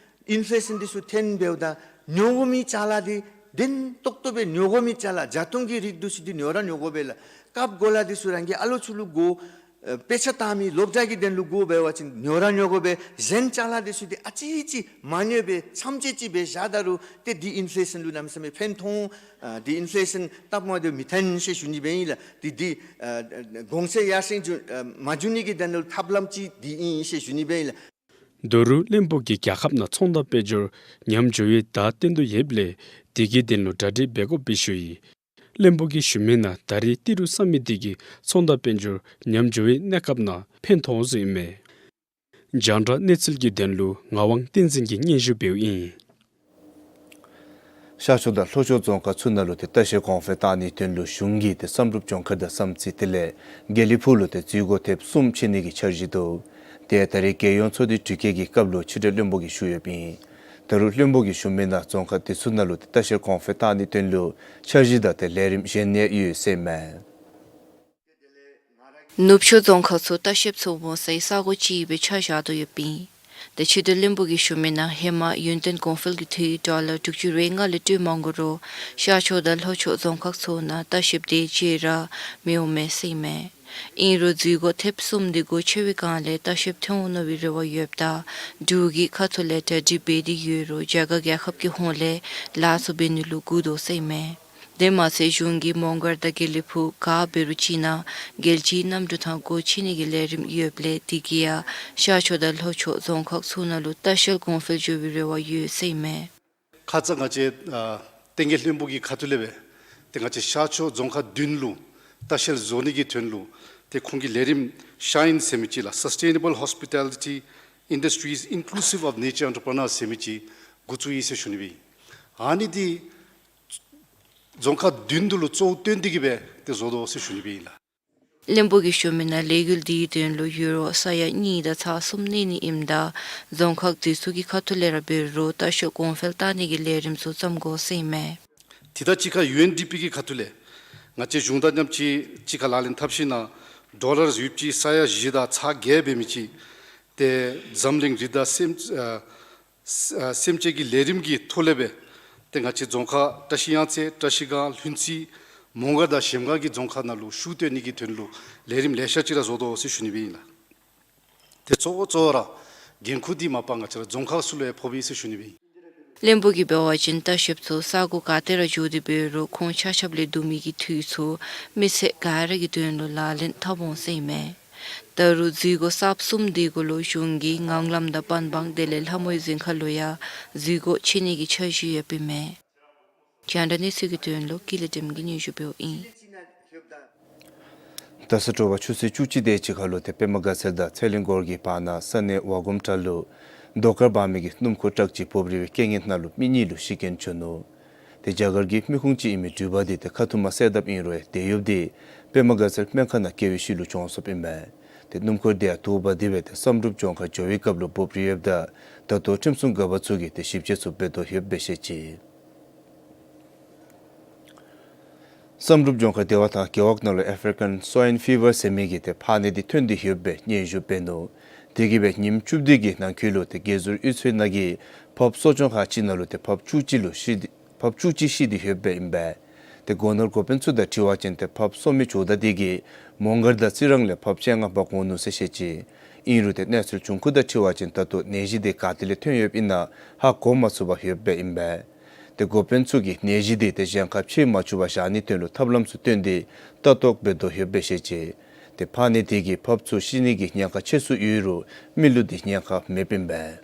ཨིན་ཕེ་ལེ་ཤཱན་འདི་ཚུ་ཐོན་འབདཝ་ད་ཉོ་དགོ་མི་ཅ་ལ་འདི་བདེན་ཏོག་ཏོ་སྦེ་ཉོ་དགོ་མི་ཅ་ལ་བརྒྱ་སྟོང་གི་རིགས་འདི་ཚུ་འདི་ཉོ་ར་ཉོ་དགོ་པས་ལགས། རྐངམ་གོ་ལ་འདི་ཚུ་རང་གི་ཨ་ལོ་ཚུ་ལུ་དགོ། ཨེ་དཔེ་ཆ་བལྟ་མི་སློབ་གྲྭ་གི་དོན་ལུ་དགོ་འབད་བ་ཅིན་ཉོ་ར་ཉོ་དགོ་པས། གཞན་ཅ་ལ་འདི་ཚུ་འདི་ཨ་ཙི་ཅིག་མ་ཉོ་སྦེ་མཚམས་བཅད་ཅིག་སྦེ་བཞག་ད་རུང་ཏེ་འདི་ཨིན་ཕེ་ལེ་ཤཱན་ལུ་གནམ་མེད་ས་མེད་ཕན་ཐོགས། ཨ་འདི་ཨིན་ཕེ་ལེ་ཤཱན་སྟབས་མ་བདེཝ་མི་ཐོན་ཟེར་ཞུ་ནི་སྦེ་ཨིན་ལགས། འདི་འདི་ཨ་གོང་ཚད་ཡར་སེང་འགྱོ་ཨ་མ་འགྱོ་ནི་གི་དོན་ལུ་ཐབས་ལམ་ཅིག་འདི་ཨིན་ཟེར་ཞུ་ནི་སྦེ་ཨིན་ལགས། ད་རུང་བློན་པོ་གིས་རྒྱལ་ཁབ་ནང་ཚོང་དང་དཔལ་འབྱོར་ཉམས་འགྱོ་བའི་བརྡ་སྟོན་དོ་ཡོདཔ་ལས་དེ་གི་དོན་ལུ་གྲ་སྒྲིག་འབད་དགོཔ་སྦེ་ཞུ་ཡི། བློན་པོ་གིས་ཞུ་མི་ནང་ད་རེས་ཏི་རུ་བསགས་མི་འདི་གིས་ཚོང་དང་དཔལ་འབྱོར་ཉམས་འགྱོ་བའི་གནས་སྐབས་ནང་ཕན་ཐོགས་ཟེར་ཨིན་མས། རྒྱང་བསྒྲགས་གནས་ཚུལ་གྱི་དོན་ལུ་ངག་དབང་བསྟན་འཛིན་གྱིས་སྙན་ཞུ་འབདཝ་ཨིན། ཤར་ཕྱོགས་དང་ལྷོ་ཕྱོགས་རྫོང་ཁག་ཚུ་ནང་ལུ་ཏེ་ལྟ་བཤལ་གོང་འཕེལ་བཏང་ནིའི་དོན་ལུ་གཞུང་གིས་ཏེ་བསམ་གྲུབ་ལྗོངས་མཁར་དང་བསམ་རྩེ་དེ་ལས་དགེ་ལེགས་ཕུག་ལུ་ཏེ་འཛུལ་སྒོ་ཐེབས་གསུམ་ཕྱེ་ནི་གི་འཆར་གཞི་འདུག། ཏེ་ད་རེས་རྒྱལ་ཡོངས་ཚོགས་འདུའི་དྲི་བཀོད་ཀྱི་སྐབས་ལུ་ཕྱི་དྲིལ་བློན་པོ་གིས་ཞུ་ཡོདཔ་ཨིན། ད་རུང་བློན་པོ་གིས་ཞུ་མི་ནང་རྫོང་ཁག་དེ་ཚུ་ནང་ལུ་ཏེ་ལྟ་བཤལ་གོང་འཕེལ་བཏང་ནིའི་དོན་ལུ་འཆར་གཞི་དང་ཏེ་ལས་རིམ་གཞན་ཡང་ཡོད་ཟེར་ཨིན་མས། ནུབ་ཕྱོགས་རྫོང་ཁག་ཚུ་ལྟ་བཤལཔ་ཚུ་འོང་སའི་ས་གོ་ཅིག་སྦེ་ཆ་བཞག་དོ་ཡོདཔ་ཨིན། ཏེ་ཕྱི་དྲིལ་བློན་པོ་གིས་ཞུ་མི་ནང་ཧེ་མ་ཡུན་བརྟན་གོང་འཕེལ་གྱི་འཐུས་ཌོ་ལར་དྲུག་ཅུ་རེ་ལྔ་ལས་སྤྲོད་མ་དགོ་རུང་ཤར་ཕྱོགས་དང་ལྷོ་ཕྱོགས་རྫོང་ཁག་ཚུ་ནང་ལྟ་བཤལཔ་དེ་ཅིག་ར་མི་འོང་མས་ཟེར་ཨིན་མས། ཨིན་རུང་འཛུལ་སྒོ་ཐེབས་གསུམ་འདི་སྒོ་ཕྱེ་བའི་སྒང་ལས་ལྟ་བཤལཔ་ཐོན་འོང་མནོ་བའི་རེ་བ་ཡོདཔ་ད་འབྲུག་གི་ཁ་ཐུག་ལས་གྲ་སྒྲིག་འབད་དེ་ཡོད་རུང་རྒྱ་གར་རྒྱལ་ཁབ་ཀྱི་ཧོངས་ལས་ལཱ་ཚུ་འབད་ནི་ལུ་སྒུག་དོ་ཟེར་ཨིན་མས། དེ་མ་ཚད་གཞུང་གིས་མོང་སྒར་དང་དགེ་ལེགས་ཕུག་ག་འབད་རུང་ཅིག་ནང་རྒྱལ་སྤྱིའི་གནམ་གྲུ་ཐང་སྒོ་ཕྱེ་ནི་གི་ལས་རིམ་ཡོདཔ་ལས་དེ་གིས་ཡང་ཤར་ཕྱོགས་དང་ལྷོ་ཕྱོགས་རྫོང་ཁག་ཚུ་ནང་ལུ་ལྟ་བཤལ་གོང་འཕེལ་འགྱོ་བའི་རེ་བ་ཡོད་ཟེར་ཨིན་མས། ཁ་ཙ་ང་བཅས་ཨ་བསྟན་རྒྱས་བློན་པོ་གི་ཁ་ཐུག་ལས་སྦེ་ཏེ་ང་བཅས་ཤར་ཕྱོགས་རྫོང་ཁག་བདུན་ལུ་ལྟ་བཤལ་བཟོ་ནི་གི་དོན་ལུ་ཏེ་ཁོང་གི་ལས་རིམ་ཤའིན་ཟེར་མི་ཅིག་ལགས། Sustainable Hospitality Industries Inclusive of Nature Entrepreneurs ཟེར་མི་ཅིག་འགོ་བཙུགས་ཡི་ཟེར་ཞུ་ནི་སྦེ་ཨིན། ཨ་ནི་འདི་རྫོང་ཁག་བདུན་དུ་ལུ་གཙོ་བོ་བཏོན་ཏེ་གི་སྦེ་ཏེ་བཟོ་དོ་ཟེར་ཞུ་ནི་སྦེ་ཨིན་ལགས། བློན་པོ་གིས་ཞུ་མི་ནང་ལས་འགུལ་འདིའི་དོན་ལུ་ཡུ་རོ་ས་ཡ་གཉིས་དང་ཚག་གསུམ་གནས་ནི་ཨིནམ་ད་རྫོང་ཁག་འདི་ཚུ་གི་ཁ་ཐུག་ལས་ར་འབད་རུང་ལྟ་བཤལ་གོང་འཕེལ་བཏང་ནི་གི་ལས་རིམ་ཚུ་བརྩམ་དགོ་ཟེར་ཨིན་མས། དེ་དང་གཅིག་ཁར་ཡུ་ཨེན་ཌི་པི་གི་ཁ་ཐུག་ལས་ང་བཅས་གཞུང་དང་མཉམ་གཅིག་གཅིག་ཁར་ལག་ལེན་འཐབ་ཞིནམ་ལས་ཌོ་ལར་ཡོདཔ་ཅིག་ས་ཡ་བཞི་དང་ཚག་བརྒྱད་འབད་མི་ཅིག་ཏེ་འཛམ་གླིང་རི་དྭགས་སེམས་ཨ་ཨ་སེམས་ཅན་གྱི་ལས་རིམ་གྱི་ཐོག་ལས་སྦེ་ཏེ་ང་བཅས་རྫོང་ཁག་བཀྲ་ཤིས་གཡང་རྩེ་བཀྲ་ཤིས་སྒང་ལྷུན་རྩེ་མོང་སྒར་དང་གཞལམ་སྒང་གི་རྫོང་ཁག་ནང་ལུ་ཤུགས་བཏོན་ནི་གི་དོན་ལུ་ལས་རིམ་ལེ་ཤ་ཅིག་ར་བཟོ་དོ་ཟེར་ཞུ་ནི་སྦེ་ཨིན་ལགས། ཏེ་གཙོ་བོ་གཙོ་བོ་ར་འགན་ཁུར་འདི་མ་པ་ང་བཅས་ར་རྫོང་ཁག་ཚུ་ལུ་ཡང་ཕོགཔ་ཨིན་ཟེར་ཞུ་ནི་སྦེ་ཨིན། བློན་པོ་གིས་འབད་བ་ཅིན་ལྟ་བཤལཔ་ཚུ་ས་གོ་ག་ཏེ་ར་འགྱོ་སྟེ་འབད་རུང་ཁོང་ཆ་ཁྱབ་ལས་བསྡུ་མི་གི་འཐུས་ཚུ་མི་ཚེ་ག་ར་གི་དོན་ལུ་ལག་ལེན་འཐབ་འོང་ཟེར་ཨིན་མས། ད་རུང་འཛུལ་སྒོ་གསརཔ་གསུམ་འདི་གུ་ལུ་གཞུང་གིས་ངང་ལམ་དང་པན་བང་དེ་ལས་ལྷ་མོའི་རྫིང་ཁ་ལུ་ཡང་འཛུལ་སྒོ་ཕྱེ་ནི་གི་འཆར་གཞི་ཡོདཔ་ཨིན་མས། རྒྱང་བསྒྲགས་གནས་ཚུལ་གྱི་དོན་ལུ་ཀུན་ལེགས་སྒྲོལམ་གིས་སྙན་ཞུ་འབདཝ་ཨིན། ད་ས་དྲོ་པ་ཆུ་ཚོད་བཅུ་གཅིག་དེ་ཅིག་ཁར་ལུ་ཏེ་པདྨ་དགའ་ཚལ་དང་ཚེ་རིང་སྒོར་གྱི་བར་ན་ས་གནས་ཝ་སྒོམ་ཁྲ་ལུ་རྡོ་དཀར་འབག་མི་གི་སྣུམ་འཁོར་ཊཱག་ཅིག་བོག་རིལ་བའི་རྐྱེན་ངན་ནང་ལུ་མི་གཉིས་ལུ་ཤི་རྐྱེན་བྱུང་ནུག། ཏེ་རྒྱ་གར་གྱི་མི་ཁུངས་ཅིག་ཨིན་མི་འགྲུལ་པ་འདི་ཏེ་ཁ་ཐུག་མ་གསལ་བཏབ་ཨིན་རུང་ཡང་དེ་ཡོདཔ་འདི་པདྨ་དགའ་ཚལ་སྨན་ཁང་ནང་བསྐྱལ་བའི་ཤུལ་ལུ་གྱོངས་སོཔ་ཨིན་པས། ཏེ་སྣུམ་འཁོར་འདི་ཡང་དུ་བ་དེ་སྦེ་ཏེ་བསམ་གྲུབ་ལྗོངས་མཁར་འགྱོ་བའི་སྐབས་ལུ་བོག་རིལ་ཡོདཔ་ད་ད་ལྟོ་ཁྲིམས་སྲུང་འགག་པ་ཚུ་གིས་ཏེ་ཞིབ་དཔྱད་ཚུ་འབད་དོ་ཡོདཔ་སྦེ་བཤད་ཅི། བསམ་གྲུབ་ལྗོངས་མཁར་སྡེ་བ་དང་རྒེད་འོག་ནང་ལུ་ཨེ་ཕི་རི་ཀཱན་སོའིན་ཕི་བར་ཟེར་མི་གི་ཏེ་ཕག་ནད་འདི་ཐོན་ཏེ་ཡོདཔ་སྦེ་སྙན་ཞུ་འབད་ནུག། དེ་གིས་སྦེ་ཉིནམ་བཅུ་བདུན་གྱི་ནང་འཁོད་ལུ་ཏེ་དགེ་ཟུར་གཡུས་ཚན་ནང་གི་ཕགཔ་གསོ་སྐྱོང་ཁང་ཅིག་ནང་ལུ་ཏེ་ཕགཔ་བཅུ་གཅིག་ལུ་ཤི་སྟེ་ཕགཔ་བཅུ་གཅིག་ཤི་སྟེ་ཡོདཔ་སྦེ་ཨིན་པས། ཏེ་སྒོ་ནོར་འགོ་དཔོན་ཚུ་དང་འཁྲིལ་བ་ཅིན་ཏེ་ཕགཔ་གསོ་མི་ཇོ་བདག་དེ་གིས་མོང་སྒར་དང་རྩི་རང་ལས་ཕགཔ་བཅོ་ལྔ་འབག་འོང་ནུག་ཟེར་བཤད་ཅི། ཨིན་རུང་ཏེ་གནས་ཚུལ་བྱུང་ཁུངས་དང་འཁྲིལ་བ་ཅིན་ད་ལྟོ་ནད་གཞི་དེ་ག་ཏེ་ལས་ཐོན་ཡོདཔ་ཨིན་ན་ཧ་གོ་མ་ཚུགས་པར་ཡོདཔ་སྦེ་ཨིན་པས། ཏེ་འགོ་དཔོན་ཚུ་གིས་ནད་གཞི་དེ་ཏེ་གཞན་ཁར་མཆེད་མ་བཅུག་པར་བཞག་ནིའི་དོན་ལུ་ཐབས་ལམ་ཚུ་བཏོན་ཏེ་ལྟ་རྟོག་འབད་དོ་ཡོདཔ་སྦེ་བཤད་ཅི། ཏེ་ཕག་ནད་དེ་གིས་ཕགཔ་ཚུ་ཤི་ནི་གི་ཉེན་ཁ་ཆེ་སུ་ཡོད་རུང་མི་ལུ་ཏེ་ཉེན་ཁ་མེདཔ་ཨིན་པས།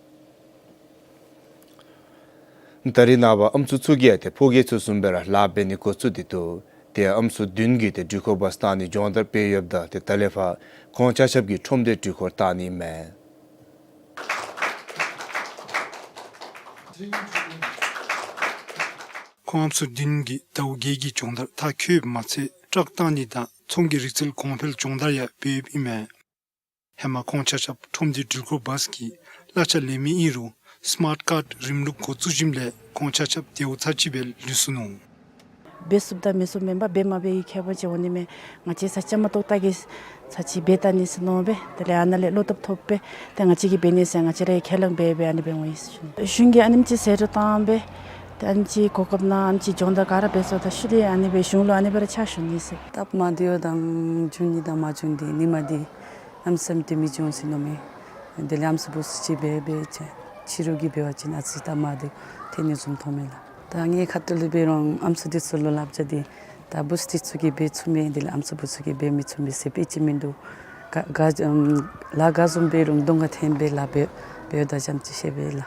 ད་རེས་ནངས་པ་ཨམ་སྲུ་ཚུ་གིས་ཏེ་ཕོ་སྐྱེས་ཚུ་བཟུམ་སྦེ་ར་ལཱ་འབད་ནི་འགོ་བཙུགས་ཏེ་འདུག། ཏེ་ཨམ་སྲུ་བདུན་གྱིས་ཏེ་འགྲུལ་འཁོར་བཱས་བཏང་ནི་སྦྱོང་བརྡར་འབད་ཡོདཔ་ད་ཏེ་ད་ལས་ཕར་ཁོང་ཆ་ཁྱབ་ཀྱིས་ཁྲོམ་སྡེ་འགྲུལ་འཁོར་བཏང་ནི་ཨིན་མས། ཁོང་ཨམ་སྲུ་བདུན་གྱིས་ཟླཝ་བརྒྱད་ཀྱི་སྦྱོང་བརྡར་མཐར་འཁྱོལ་བ་མ་ཚད་ཊཱག་བཏང་ནི་དང་ཚོང་གི་རིག་རྩལ་གོང་འཕེལ་སྦྱོང་བརྡར་ཡང་འབད་ཡོདཔ་ཨིན་མས། ཧེ་མ་ཁོང་ཆ་ཁྱབ་ཁྲོམ་སྡེ་འགྲུལ་འཁོར་བཱས་ཀྱི་གླ་ཆ་ལེན་མི་ཨིན་རུང་སི་མཱརཊ་ཀཱརཌ་རིམ་ལུགས་འགོ་བཙུགས་ཞིནམ་ལས་ཁོང་ཆ་ཁྱབ་དེའུ་ཚར་གཅིག་སྦེ་ལུས་སོ་ནུག། འབད་ཚུགསཔ་དང་མི་ཚུགསཔ་མེན་པར་འབད་མ་འབད་ཡི་ཁྱད་པར་ཅིག་འོང་ནི་མས། ང་བཅས་ཚར་ཅིག་མ་གཏོགས་ད་གི་ཚར་ཅིག་འབད་ད་ནི་ཟེར་མནོ་སྦེ་དེ་ལས་ཨ་ནཱ་ལས་བློ་སྟོབས་ཐོབ་སྦེ་ཏེ་ང་བཅས་ཀྱིས་འབད་ནི་ཟེར་ང་བཅས་ར་ཡང་ཁས་བླངས་འབད་འབད་ཨ་ནི་སྦེ་འོང་ཡི་ཟེར་ཞུ་ནི། གཞུང་གིས་ཨ་ནེམ་ཅིག་ཟད་འགྲོ་བཏང་སྦེ་ཏེ་ཨ་ནེམ་ཅིག་གོ་སྐབས་གནང་ཨ་ནེམ་ཅིག་སྦྱོང་བརྡར་ག་ར་འབད་ཚུགས་ད་ཤུལ་ལས་ཨ་ནི་སྦེ་གཞུང་ལུ་ཨ་ནི་སྦེ་ར་ཕྱག་ཞུ་ནི་ཟེར། སྟབས་མ་བདེཝ་དང་བྱུང་ནི་དང་མ་བྱུང་ནི་ནི་མ་འདི་གནམ་མེད་ས་མེད་དེ་མི་འབྱུང་ཟེར་མནོཝ་མས། དེ་ལས་ཨམ་སྲུ་བུཚ་ཅིག་འབད་འབད་ཅི་ཕྱི་རུ་གི་འབད་བ་ཅིན་ཨ་ཙི་སྟབས་མ་བདེཝ་ཐོན་ནི་བཟུམ་མཐོངམ་མས་ལགས། ད་ངེའི་ཁ་ཐུག་ལས་འབད་རུང་ཨམ་སྲུ་འདི་ཚུ་ལུ་སླབ་བྱ་འདི་ད་བུཚ་འདི་ཚུ་གིས་འབད་ཚུགས་མས། དེ་ལས་ཨམ་སྲུ་བུཚ་གིས་འབད་མི་ཚུགས་མས་ཟེར་དཔེ་ཅིག་མིན་འདུག། ག་ག་ཨམ་ལཱ་ག་བཟུམ་འབད་རུང་གདོང་ཁར་འཐོན་སྦེ་ལཱ་འབད་འབདཝ་ད་ཙམ་ཅིག་ཤེས་པས་ལགས།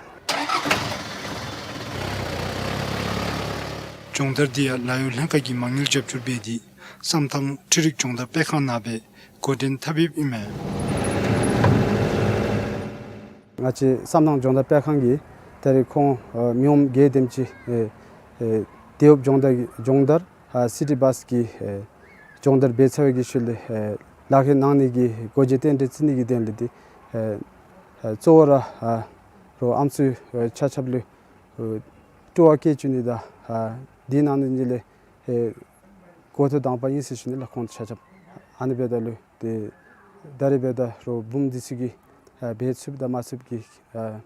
སྦྱོང་བརྡར་འདི་ཡང་ལཱ་གཡོག་ལྷན་ཁག་གིས་མ་དངུལ་རྒྱབ་སྐྱོར་འབད་དེ་བསམ་ཐང་འཕྲུལ་རིག་སྦྱོང་བརྡར་སྤེལ་ཁང་ནང་སྦེ་འགོ་འདྲེན་འཐབ་ཡོདཔ་ཨིན་མས། ང་བཅས་བསམ་ཐང་སྦྱོང་བརྡར་སྤེལ་ཁང་གིས་ད་རེས་ཁོང་ཨེ་མི་ངོམ་བརྒྱད་དེམ་ཅིག་ཨེ་ཨེ་དེའུ་སྦྱོང་བརྡར་གྱི་སྦྱོང་བརྡར་ཨ་སི་ཊི་བཱས་ཀྱི་ཨེ་སྦྱོང་བརྡར་འབད་ཚར་བའི་གི་ཤུལ་ལས་ཨེ་ལཱ་ཁག་གནང་ནི་གི་འགོ་འབྱེད་རྟེན་འབྲེལ་བརྩི་ནི་གི་དོན་ལས་འདི་ཨེ་ཨེ་གཙོ་བོ་ར་ཨ་རོགས་ཨམ་སྲུ་ཨེ་ཆ་ཁྱབ་ལུ་ཨེ་སྤྲོ་བ་བསྐྱེད་བཅུག་ནི་དང་ཨ་དེ་ནང་ནི་ལས་ཨེ་འགོ་ཐོག་དང་པ་ཨིན་ཟེར་ཞུ་ནི་ལགས། ཁོང་ཆ་ཁྱབ་ཨ་ནི་འབདཝ་ད་ལུ་ཏེ་ད་རེས་འབདཝ་ད་རོགས་བུམོ་འདི་ཚུ་གིས་ཨ་འབད་ཚུགསཔ་དང་མ་ཚུགསཔ་ཀྱི་ཨ་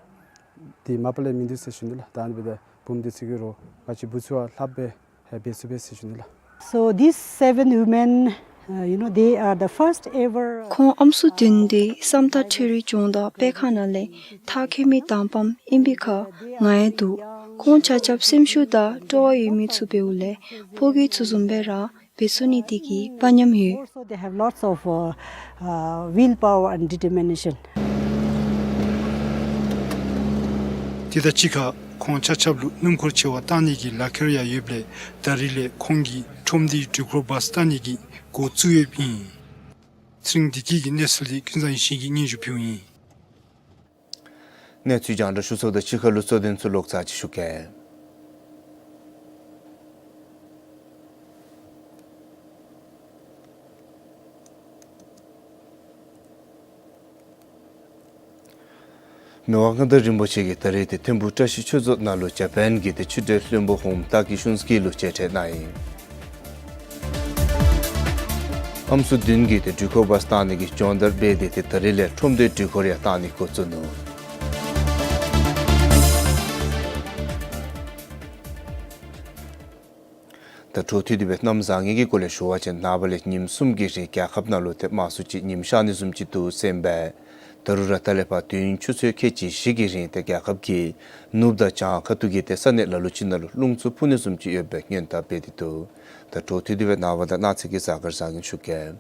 འདི་མ་པ་ལས་མིན་འདུག་ཟེར་ཞུ་ནི་ལགས། ད་ཨ་ནི་འབདཝ་ད་བུམོ་འདི་ཚུ་གིས་རོགས་ང་བཅས་བུ་ཚུ་བ་ལྷགཔ་སྦེ་ཨ་འབད་ཚུགས་པས་ཟེར་ཞུ་ནི་ལགས། So these seven women, uh, you know, they are the first ever, uh, ཁོང་ཨམ་སྲུ་བདུན་འདི་བསམ་ཐང་འཕྲུལ་རིག་སྦྱོང་བརྡར་སྤེལ་ཁང་ནང་ལས་མཐར་འཁྱོལ་མི་དང་པམ་ཨིན་པའི་ཁར་ངལ་འདུག། ཁོང་ཆ་ཁྱབ་སེམས་ཤུགས་དང་སྤྲོ་བ་ཡོད་མི་ཚུ་འབདཝ་ལས་ཕོ་སྐྱེས་ཚུ་བཟུམ་སྦེ་ར་འབད་ཚུགས་ནི་དེ་གིས་དཔའ་ཉམས་ཡོད། Also, they have lots of, uh, uh, willpower and determination. དེ་དང་གཅིག་ཁར་ཁོང་ཆ་ཁྱབ་ལུ་སྣུམ་འཁོར་ཆེ་བ་བཏང་ནི་གི་ལག་ཁྱེར་ཡང་ཡོདཔ་ལས་ད་རེས་ལས་ཁོང་གིས་ཁྲོམ་སྡེའི་འགྲུལ་འཁོར་བཱས་བཏང་ནི་གི་འགོ་བཙུགས་ཡོདཔ་ཨིན། ཚེ་རིང་བདེ་སྐྱིད་ཀྱི་གནས་ཚུལ་འདི་ཀུན་བཟང་ཡེ་ཤེས་ཀྱིས་སྙན་ཞུ་ཕུལཝ་ཨིན། གནས་ཚུལ་རྒྱང་བསྒྲགས་ཞུ་ཚརཝ་ད་གཅིག་ཁར་ལུ་གཙོ་དོན་ཚུ་ལོག་ཚར་ཅིག་ཞུ་གེ། མི་དབང་མངའ་བདག་རིན་པོ་ཆེ་གིས་ད་རིས་ཏེ་ཐིམ་ཕུག་བཀྲ་ཤིས་ཆོས་རྫོང་ནང་ལུ་ཇ་པཱན་གྱི་ཏེ་ཕྱི་འབྲེལ་བློན་པོ་ཧོམ་ཏཱ་ཀི་ཤུན་སི་ཀི་ལུ་མཇལ་འཕྲད་གནང་ཡི། ཨམ་སྲུ་བདུན་གྱིས་ཏེ་འགྲུལ་འཁོར་བཱས་བཏང་ནི་གི་སྦྱོང་བརྡར་འབད་དེ་ཏེ་ད་རིས་ལས་ཁྲོམ་སྡེ་འགྲུལ་འཁོར་ཡང་བཏང་ནི་འགོ་བཙུགས་ནུག། ད་འཕྲོ་མཐུད་དེ་སྦེ་གནམ་བཟང་ངན་གྱི་སྐོར་ལས་ཞུ་བ་ཅིན་ནངས་པ་ལས་ཉིནམ་གསུམ་གྱི་རིང་རྒྱལ་ཁབ་ནང་ལུ་ཏེ་མང་སུ་ཅིག་ཉིམ་ཤར་ནི་བཟུམ་ཅིག་འདུག་ཟེར་ཨིན་པས། ད་རུང་ར་ད་ལས་ཕར་དུས་ཡུན་ཆུ་ཚོད་ཁལ་གཅིག་བཞི་གི་རིང་ཏེ་རྒྱལ་ཁབ་ཀྱི་ནུབ་དང་བྱང་ཁ་ཐུག་གི་ཏེ་ས་གནས་ལ་ལུ་ཅིག་ནང་ལུ་རླུང་འཚུབ་འཕུ་ནི་བཟུམ་ཅིག་ཡོད་པའི་སྔོན་བརྡ་འབད་དེ་འདུག། ད་འཕྲོ་མཐུད་དེ་སྦེ་ནངས་པ་དང་གནངས་ཚེ་གི་གཟའ་སྐར་བཟང་ངན་ཞུ་གེ།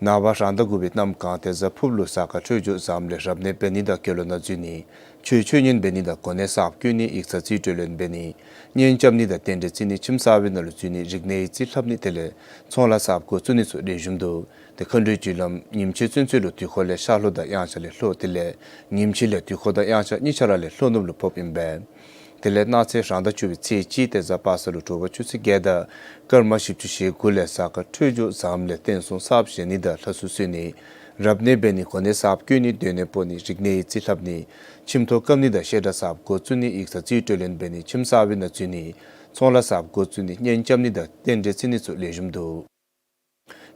ནངས་པ་རང་ཟླ་དགུ་པའི་གནམ་གང་ཏེ་གཟའ་ཕུརཔ་ལུ་གཟའ་སྐར་འཕྲོད་སྦྱོར་བཟངམ་ལས་རབ་གནས་འབད་ནི་དང་དགེ་སློང་ནང་འཛུལ་ནི། ཆོས་ཆོས་ཉན་འབད་ནི་དང་གོ་གནས་གསརཔ་བསྐོ་ནི། ཡིག་ཚང་རྩིས་སྤྲོད་ལེན་འབད་ནི། གཉེན་རྐྱབ་ནི་དང་རྟེན་འབྲེལ་བརྩི་ནི། ཁྱིམ་གསར་པའི་ནང་ལུ་འཛུལ་ནི། རིག་གནས་ཡིག་རྩིས་ལྷབ་ནི། དེ་ལས་ཚོང་ལཱ་གསརཔ་འགོ་བཙུགས་ནི་ཚུ་ལེགས་ཤོམ་འདུག། ཏེ་མཁའ་འགྲོའི་རྒྱུ་ལམ་ཉིམ་ཕྱེད་ཚུན་ཚོད་ལུ་དུས་འཁོར་ལས་ཤར་ལྷོ་དང་དབྱངས་འཆར་ལས་ལྷོ། དེ་ལས་ཉིམ་ཕྱེད་ལས་དུས་འཁོར་དང་དབྱངས་འཆར་གཉིས་ཆ་ར་ལས་ལྷོ་ནུབ་ལུ་ཕོགཔ་ཨིན་པས། དེ་ལས་གནངས་ཚེ་རང་ཟླ་བཅུ་པའི་ཚེས་གཅིག་ཏེ་གཟའ་པ་སངས་ལུ་དྲོ་པ་ཆུ་ཚོད་བརྒྱད་དང་སྐར་མ་བཞི་བཅུ་ཞེ་དགུ་ལས་གཟའ་སྐར་འཕྲོད་སྦྱོར་བཟངམ་ལས་རྟེན་གསུམ་གསརཔ་བཞེངས་ནི་དང་ལྷ་གསོལ་གསོལ་ནི། རབ་གནས་འབད་ནི། གོ་གནས་གསརཔ་བསྐོ་ནི། སྡོད་གནས་སྤོ་ནི། རིག་གནས་ཡིག་རྩིས་ལྷབ་ནི། ཁྱིམ་ཐོག་བཀབ་ནི་དང་བཤད་གྲྭ་གསརཔ་འགོ་བཙུགས་ནི། ཡིག་ཚང་རྩིས་སྤྲོད་ལེན་འབད་ནི། ཁྱིམ་གསར་པའི་ནང་འཛུལ་ནི། ཚོང་ལཱ་གསརཔ་འགོ་བཙུགས་ནི། གཉེན་རྐྱབ་ནི་དང་རྟེན་འབྲེལ་བརྩི་ནི་ཚུ་ལེགས་ཤོམ་འདུག།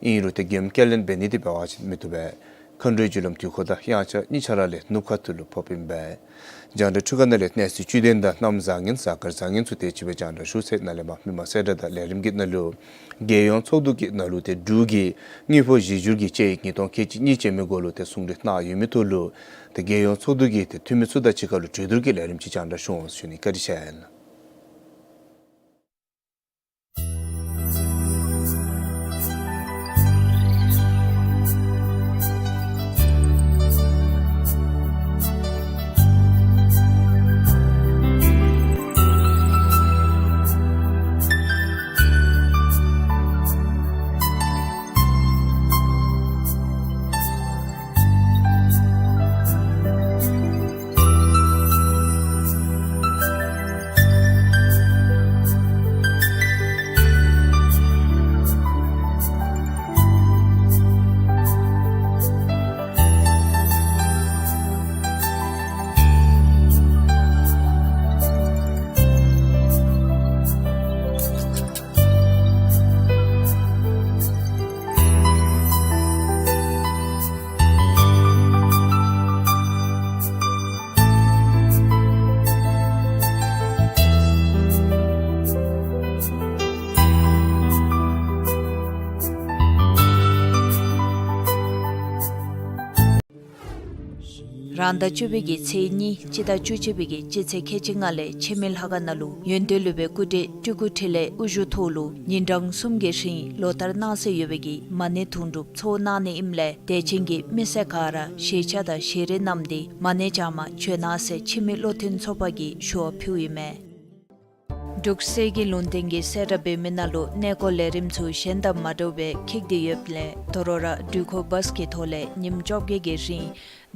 ཨིན་རུང་ཏེ་མགྱོནམ་སྐྱེལ་ལེན་འབད་ནི་འདི་འབད་བ་ཅིན་མི་བཏུབ་པས། མཁའ་འགྲོའི་རྒྱུ་ལམ་དུས་འཁོར་དང་དབྱངས་འཆར་གཉིས་ཆ་ར་ལས་ནུབ་ཁ་ཐུག་ལུ་ཕོགཔ་ཨིན་པས། རྒྱང་བསྒྲགས་འཕྲུལ་ཁང་ནང་ལས་གནས་ཚུལ་བཅུད་ལྡན་དང་གནམ་བཟང་ངན་གཟའ་སྐར་བཟང་ངན་ཚུ་དེ་ཅིག་སྦེ་རྒྱང་བསྒྲགས་ཞུ་ཚར། ནཱ་ལས་མར་མི་མང་གསལ་བསྒྲགས་དང་ལས་རིམ་གྱི་ནང་ལུ་རྒྱལ་ཡོངས་ཚོགས་འདུ་གི་ནང་ལུ་ཏེ་འབྲུག་གི་དངུལ་ཕོགས་གཞི་བསྒྱུར་གྱི་དཔྱད་ཡིག་ཉིས་སྟོང་ཁལ་གཅིག་གཉིས་ཅན་མའི་སྐོར་ལུ་ཏེ་གསུང་གྲོས་གནང་ཡོད་མི་ཐོག་ལུ་ཏེ་རྒྱལ་ཡོངས་ཚོགས་འདུ་གི་ཏེ་འཐུས་མི་ཚུ་དང་གཅིག་ཁར་ལུ་གྲོས་བསྡུར་གྱི་ལས་རིམ་ཅིག་རྒྱང་བསྒྲགས་ཞུ་འོང་ཟེར་ཞུ་ནི། བཀའ་དྲིན་ཆེ། རང་ཟླ་བཅུ་པའི་གི་ཚེས་གཉིས་སྤྱི་ཟླ་བཅུ་གཅིག་པའི་གི་སྤྱི་ཚེས་ཁལ་གཅིག་ལྔ་ལས་འཆི་མེད་ལྷ་ཁང་ནང་ལུ་ཡོན་ཏན་སློབ་དཔོན་སྐུ་བགྲེས་སྤྲུལ་སྐུ་འཕྲིན་ལས་དབུ་བཞུགས་ཐོག་ལུ་ཉིན་གྲངས་གསུམ་གྱི་རིང་ལོ་ལྟར་གནང་སྲོལ་ཡོད་པའི་གི་མ་ཎི་དུང་སྒྲུབ་ཚོགས་གནང་ནི་ཨིནམ་ལས་དད་ཅན་གྱི་མི་སེར་ག་ར་ཞལ་ཆས་དང་ཞལ་རས་བསྣམས་ཏེ་མ་ཎི་བགྱངམ་བྱོན་གནང་ཟེར་འཆི་མེད་བློ་མཐུན་ཚོགས་པ་གིས་ཞུ་བ་ཕུལཝ་ཨིན་མས། འབྲུག་གསེར་གྱི་ལུང་བསྟན་གྱི་གསལ་བསྒྲགས་འབད་མི་ནང་ལུ་གནས་སྐོར་ལས་རིམ་ཚུ་གཞན་དང་མ་འདྲཝ་སྦེ་འཁྱིད་དེ་ཡོདཔ་ལས་དོ་རུང་ར་འགྲུལ་འཁོར་བཱས་ཀྱི་ཐོག་ལས་ཉིནམ་བཅོ་བརྒྱད་ཀྱི་རིང་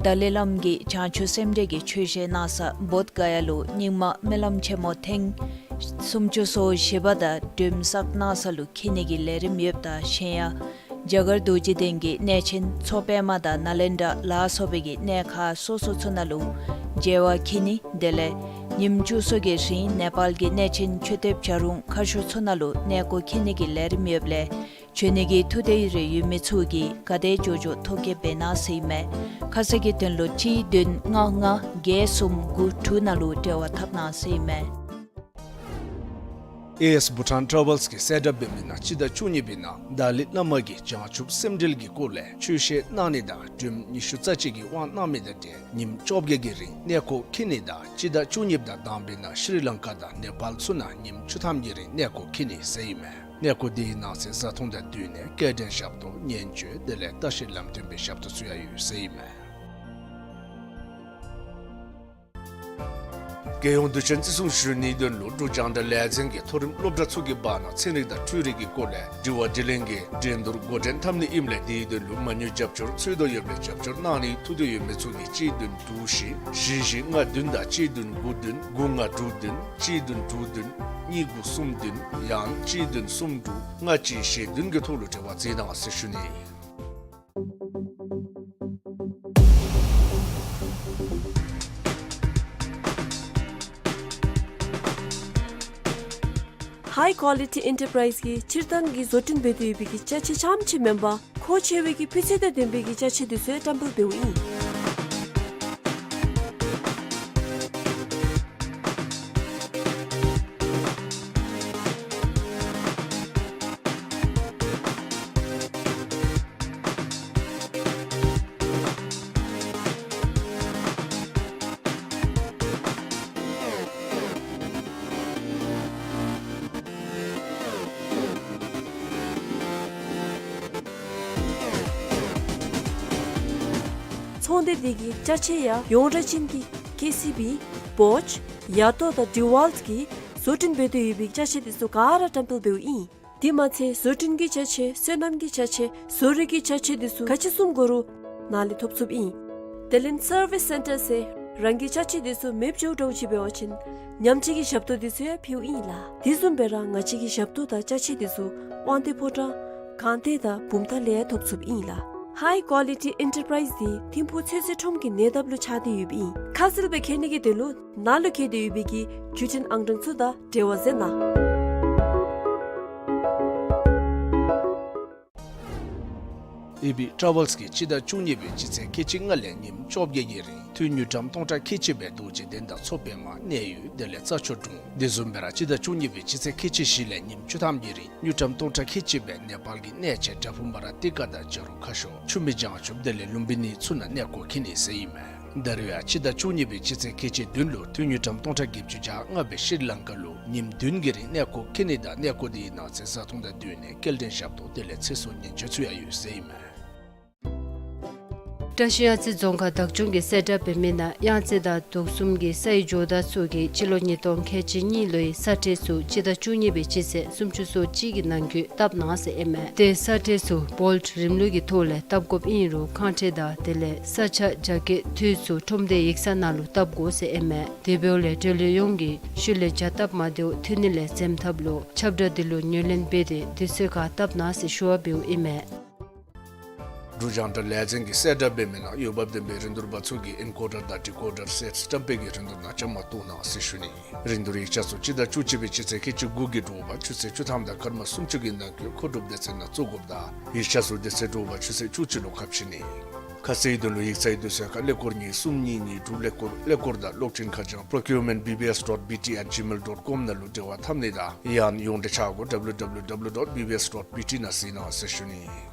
ཏཱ་ལའི་བླམ་གིས་བྱང་ཆུབ་སེམས་འགྲེལ་གྱི་ཆོས་བཤད་གནང་ས་བོདྷ་ག་ཡ་ལུ་རྙིང་མ་སྨོན་ལམ་ཆེན་མོ་ཐེངས་སུམ་ཅུ་སོ་བཞི་པ་དང་སྒྲོལམ་བསགས་གནང་ས་ལུ་འཁྱིད་ནི་གི་ལས་རིམ་ཡོདཔ་དང་གཞན་ཡང་རྒྱ་གར་རྡོ་རྗེ་གདན་གྱི་གནས་ཆེན་མཚོ་པདྨ་དང་ནཱ་ལེནྡྲ་ལ་སོགས་པའི་གི་གནས་ཁག་སོ་སོ་ཚུ་ནང་ལུ་མཇལ་བར་འཁྱིད་ནི། དེ་ལས་ཉིནམ་བཅུ་གསུམ་གྱི་རིང་ནེ་པཱལ་གྱི་གནས་ཆེན་མཆོད་རྟེན་བྱ་རུང་མཁར་ཤོག་ཚུ་ནང་ལུ་གནས་སྐོར་འཁྱིད་ནི་གི་ལས་རིམ་ཡོདཔ་ལས་བྱོན་ནི་གི་ཐུགས་འདོད་རེ་ཡོད་མི་ཚུ་གིས་ག་དེ་མགྱོགས་མགྱོགས་ཐོ་བཀོད་འབད་གནང་ཟེར་ཨིན་མས། ཁ་གསལ་གྱི་དོན་ལུ་གཅིག་བདུན་ལྔ་ལྔ་བརྒྱད་གསུམ་དགུ་དྲུག་ནང་ལུ་འབྲེལ་བ་འཐབ་གནང་ཟེར་ཨིན་མས། ཨེ་ཨེས་བྷུ་ཊཱན་ཊ་རེ་ཝལསི་གིས་གསལ་བསྒྲགས་འབད་མི་ནང་སྤྱི་ཟླ་བཅུ་གཉིས་པའི་ནང་ཏཱ་ལའི་བླ་མ་གིས་བྱང་ཆུབ་སེམས་འགྲེལ་གྱི་སྐོར་ལས་ཆོས་བཤད་གནང་ནི་དང་སྒྲོལམ་ཉི་ཤུ་རྩ་གཅིག་གི་དབང་གནང་མི་དང་འབྲེལ་ཉིནམ་བཅོ་བརྒྱད་ཀྱི་རིང་གནས་སྐོར་འཁྱིད་ནི་དང་སྤྱི་ཟླ་བཅུ་གཉིས་དང་དང་པའི་ནང་ཤྲི་ལང་ཀ་དང་ནེ་པཱལ་ཚུ་ནང་ཉིནམ་བཅུ་ཐམ་གྱི་རིང་གནས་སྐོར་འཁྱིད་ནི་ཟེར་ཨིན་མས། གནས་སྐོར་དེའི་ནང་གསེས་བཟའ་འཐུང་དང་སྡོད་གནས་སྐྱེལ་འདྲེན་ཞབས་ཏོག་ཉེན་བཅོལ་དེ་ལས་ལྟ་བཤལ་ལམ་སྟོན་པའི་ཞབས་ཏོག་ཚུ་ཡང་ཡོད་ཟེར་ཨིན་མས། རྒྱལ་ཡོངས་དུས་ཆེན་བརྩི་སྲུང་ཞུ་ནིའི་དོན་ལུ་འབྲུག་རྒྱང་བསྒྲགས་ལས་འཛིན་གྱིས་མཐོ་རིམ་སློབ་གྲྭ་ཚུ་གི་བར་ན་ཚན་རིག་དང་འཕྲུལ་རིག་གི་སྐོར་ལས་དྲི་བ་དྲིས་ལན་གྱི་འགྲན་བསྡུར་འགོ་འདྲེན་འཐབ་ནི་ཨིནམ་ལས་དེའི་དོན་ལུ་མ་དངུལ་རྒྱབ་སྐྱོར་འཚོལ་དོ་ཡོདཔ་ལས་རྒྱབ་སྐྱོར་གནང་ནིའི་ཐུགས་འདོད་ཡོད་མི་ཚུ་གིས་གཅིག་བདུན་དྲུག་བཞི་བཞི་བཞི་ལྔ་བདུན་དང་གཅིག་བདུན་དགུ་བདུན་དགུ་ལྔ་དྲུག་བདུན་གཅིག་བདུན་དྲུག་བདུན་གཉིས་དགུ་གསུམ་བདུན་ཡང་གཅིག་བདུན་གསུམ་དྲུག་ལྔ་གཅིག་བཞི་བདུན་གྱི་ཐོག་ལུ་འབྲེལ་བ་མཛད་གནང་ཟེར་ཞུ་ནི། ཀོ་ལི་ཊི་ཨེན་ཊར་པ་རའིཛ་གིས་སྤྱིར་བཏང་གི་བཟོ་སྐྲུན་འབད་དེ་ཡོད་པའི་གི་ཅ་ཆས་རྐྱངམ་ཅིག་མེན་པར་མཁོ་ཆེ་བའི་གི་སྤུས་ཚད་དང་ལྡན་པའི་གི་ཅ་ཆས་འདི་ཚུ་ཡང་བཀྲམ་སྤེལ་འབདཝ་ཨིན། ཚོང་སྡེ་འདི་གི་ཅ་ཆས་ཡང་ཡོངས་གྲགས་ཅན་གྱི་ཀེ་སི་བི། བོཇ། ཡ་ཏོ་དང་ཌི་ཝཱལཊ་གིས་བཟོ་སྐྲུན་འབད་དེ་ཡོད་པའི་ཅ་ཆས་འདི་ཚུ་ག་ར་བཀྲམ་སྤེལ་འབདཝ་ཨིན། དེ་མ་ཚད་བཟོ་སྐྲུན་གྱི་ཅ་ཆས། སོ་ནམ་གྱི་ཅ་ཆས། བཟོ་རིག་གི་ཅ་ཆས་འདི་ཚུ་ག་ཅི་བཟུམ་དགོ་རུང་ནཱ་ལས་ཐོབ་ཚུགསཔ་ཨིན། དེ་ལས་སར་བིས་སེན་ཊར་ཟེར་རང་གི་ཅ་ཆས་འདི་ཚུ་མེདཔ་འགྱོཝ་འདྲཝ་ཅིག་འབད་བ་ཅིན་ཉམས་བཅོས་ཀྱི་ཞབས་ཏོག་འདི་ཚུ་ཡང་ཕུལཝ་ཨིན་ལགས། དེ་བཟུམ་སྦེ་ར་ང་བཅས་ཀྱི་ཞབས་ཏོག་དང་ཅ་ཆས་འདི་ཚུ་དབང་འདུས་ཕོ་བྲང་སྒང་སྟེང་དང་བུམ་ཐང་ལས་ཡང་ཐོབ་ཚུགསཔ་ཨིན་ལགས། ཧའི་ཀོ་ལི་ཊི་ཨེན་ཊར་པ་རའིཛ་འདི་ཐིམ་ཕུག་ཚོད་བསྲེ་ཁྲོམ་གྱི་ཉེ་འདབས་ལུ་ཆགས་ཏེ་ཡོདཔ་ཨིན། ཁ་གསལ་སྦེ་མཁྱེན་ནི་གི་དོན་ལུ་ནཱ་ལུ་བཀོད་དེ་ཡོད་པའི་གི་བརྒྱུད་འཕྲིན་ཨང་གྲངས་ཚུ་དང་འབྲེལ་བ་མཛད་གནང་། ཨེ་བི་ཊ་རེ་ཝེལསི་གིས་སྤྱི་ཟླ་བཅུ་གཉིས་པའི་སྤྱི་ཚེས་ཁལ་གཅིག་ལྔ་ལས་ཉིནམ་བཅོ་བརྒྱད་ཀྱི་རིང་དངུལ་ཀྲམ་སྟོང་ཕྲག་ཁལ་གཅིག་སྦེ་རྡོ་རྗེ་གདན་དང་མཚོ་པདྨ་གནས་ཡུལ་དེ་ལས་རྩྭ་མཆོག་གྲོང་། དེ་བཟུམ་སྦེ་ར་སྤྱི་ཟླ་བཅུ་གཉིས་པའི་སྤྱི་ཚེས་ཁལ་གཅིག་བཞི་ལས་ཉིནམ་བཅུ་ཐམ་གྱི་རིང་དངུལ་ཀྲམ་སྟོང་ཕྲག་ཁལ་གཅིག་སྦེ་ནེ་པཱལ་གྱི་གནས་ཆེན་བྲག་ཕུག་མ་ར་ཏི་ཀ་དང་བྱ་རུང་ཁ་ཤོར་ཆུ་སྨད་བྱང་ཆུབ་དེ་ལས་ལུམ་བི་ནི་ཚུ་ནང་གནས་སྐོར་འཁྱིད་ནི་ཟེར་ཨིན་མས། ད་རེས་ཡང་སྤྱི་ཟླ་བཅུ་གཉིས་པའི་སྤྱི་ཚེས་ཁལ་གཅིག་བདུན་ལུ་དངུལ་ཀྲམ་སྟོང་ཕྲག་བརྒྱད་ཅུ་གྱ་ལྔ་སྦེ་ཤྲི་ལང་ཀ་ལུ་ཉིནམ་བདུན་གྱི་རིང་གནས་སྐོར་འཁྱིད་ནི་དང་གནས་སྐོར་དེའི་ནང་གཟན་བཟའ་འཐུང་དང་སྡོད་གནས་སྐྱེལ་འདྲེན་ཞབས་ཏོག་དེ་ལས་ཚེ་སྲོག་ཉེན་བཅོལ་ཚུ་ཡང་ཡོད་ཟེར་ཨིན་མས། བཀྲ་ཤིས་གཡང་རྩེ་རྫོང་ཁག་བདག་སྐྱོང་གིས་གསལ་བསྒྲགས་འབད་མི་ནང་གཡང་རྩེ་དང་དུག་གསུམ་གྱི་སའི་ཇོ་བདག་ཚུ་གིས་སྤྱི་ལོ་ཉིས་སྟོང་ཁལ་གཅིག་གཉིས་ལོའི་ས་ཁྲལ་ཚུ་སྤྱི་ཟླ་བཅུ་གཉིས་པའི་སྤྱི་ཚེས་སུམ་ཅུ་སོ་གཅིག་གི་ནང་འཁོད་བཏབ་གནང་ཟེར་ཨིན་མས། ཏེ་ས་ཁྲལ་ཚུ་བོལཊ་རིམ་ལུགས་ཀྱི་ཐོག་ལས་བཏབ་དགོཔ་ཨིན་རུང་ཁང་ཁྲལ་དང་དེ་ལས་ས་ཆ་རྒྱ་སྐྱེད་འཐུས་ཚུ་ཁྲོམ་སྡེའི་ཡིག་ཚང་ནང་ལུ་བཏབ་དགོ་ཟེར་ཨིན་མས། དེ་འབདཝ་ལས་འབྲེལ་ཡོད་ཡོངས་ཀྱིས་ཤུལ་ལས་བྱ་སྟབས་མ་བདེཝ་ཐོན་ནི་ལས་འཛེམ་ཐབས་ལུ་ཁྱབ་བསྒྲགས་འདི་ལུ་ངོས་ལེན་འབད་དེ་དུས་ཚོད་ཁར་བཏབ་གནང་ཟེར་ཞུ་བ་འབདཝ་ཨིན་མས། འབྲུག་རྒྱང་བསྒྲགས་ལས་འཛིན་གྱིས་གསལ་བསྒྲགས་འབད་མི་ནང་འོས་འབབ་ལྡན་པའི་རིན་བསྡུར་པ་ཚུ་གིས་ཨེན་ཀོ་ཌར་དང་ཌི་ཀོ་ཌར་སེཊསི་བཀྲམ་སྤེལ་གྱི་རིན་བསྡུར་ནང་བཅའ་མར་གཏོགས་གནང་ཟེར་ཞུ་ནི། རིན་བསྡུར་ཡིག་ཆ་ཚུ་སྤྱི་ཟླ་བཅུ་གཅིག་པའི་སྤྱི་ཚེས་ཁལ་གཅིག་དགུ་གི་དྲོ་པ་ཆུ་ཚོད་བཅུ་ཐམ་དང་སྐར་མ་སུམ་ཅུ་གི་ནང་འཁོད་མཁོ་སྒྲུབ་སྡེ་ཚན་ནང་བཙུགས་དགོཔ་དང་ཡིག་ཆ་ཚུ་དེ་ཚེ་དྲོ་པ་ཆུ་ཚོད་བཅུ་གཅིག་ལུ་ཁ་ཕྱེ་ནི། ཁ་གསལ་དོན་ལུ་ཡིག་ཚང་གི་དུས་ཚོད་ཁར་ཀླད་ཀོར་གཉིས་གསུམ་གཉིས་གཉིས་དྲུག་ཀླད་ཀོར་ཀླད་ཀོར་དང་གློག་འཕྲིན་ཁ་བྱང་procurement B B S dot B T at gmail dot com ནང་ལུ་འབྲེལ་བ་འཐབ་ནི་དང་ཡང་ན་ཡོངས་འབྲེལ་ཆ་སྒོ་W W W dot B B S dot B T ནང་གཟིགས་གནང་ཟེར་ཞུ་ནི།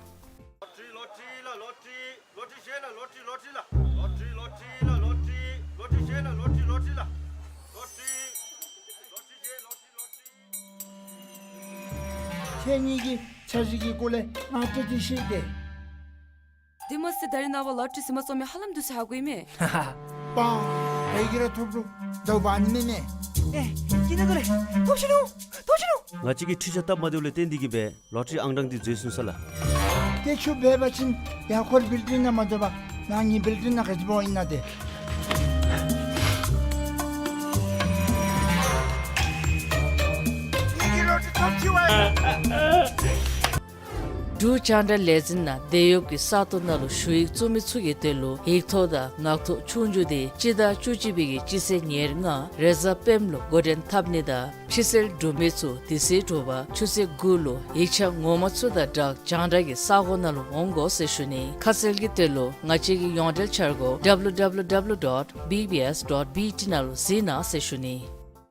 ཁྱེད་གཉིས་ཀྱིས་འཆར་གཞི་གི་སྐོར་ལས་ང་བཀྲ་ཤིས་ཤིག་སྟེ། དེ་མ་ཟད་ད་རིས་ནངས་པ་ལོ་ཊ་རི་ཟིན་པ་ཚུ་མི་ཧ་ལམ་འདུག་ཟེར་ཧ་གོ་ཡི་མས། པང་། བལ་གྱི་ར་ཐོབ་རུང་དོ་བ་ནི་མེད་མས། ཨེ། ཀྱི་ན་གོ་ལེ། ཐོབ་ཤི་ནུག། ཐོབ་ཤི་ནུག། ང་བཅས་ཀྱིས་འཕྲུལ་ཆས་སྟབས་མ་བདེཝ་ལས་བརྟེན་ཏེ་གིས་སྦེ་ལོ་ཊ་རི་ཨང་གྲངས་འདི་འཛོལ་སོང་ས་ལགས། ཏེ་ཁྱོད་འབད་བ་ཅིན་ཡར་འཁོར་བིལ་ཌིང་ནང་མ་སྡོད་པར་ནང་གི་བིལ་ཌིང་ནང་ག་ཅི་འབད་ཨིན་ན་ཏེ། འབྲུག་རྒྱང་བསྒྲགས་ལས་འཛིན་ནང་འདེད་གཡོགཔ་གི་ས་སྟོང་ནང་ལུ་ཞུ་ཡིག་བཙུགས་མི་ཚུ་གི་དོན་ལུ་ཡིག་ཐོག་དང་ངག་ཐོག་ཆོས་རྒྱུགས་འདི་སྤྱི་ཟླ་བཅུ་གཅིག་པའི་གི་སྤྱི་ཚེས་ཉེར་ལྔ་རེས་གཟའ་སྤེནམ་ལུ་འགོ་འདྲེན་འཐབ་ནི་དང་ཕྱི་སེལ་གྲུབ་མི་ཚུ་དེ་ཚེ་དྲོ་པ་ཆུ་ཚོད་དགུ་ལུ་ཡིག་ཆ་ངོ་མ་ཚུ་དང་སྦྲགས་རྒྱང་བསྒྲགས་ཀྱི་ས་སྒོ་ནང་ལུ་འོང་དགོ་ཟེར་ཞུ་ནི། ཁ་གསལ་གྱི་དོན་ལུ་ང་བཅས་ཀྱི་ཡོངས་འབྲེལ་འཆར་སྒོ་W W W dot B B S dot B T ནང་ལུ་གཟིགས་གནང་ཟེར་ཞུ་ནི།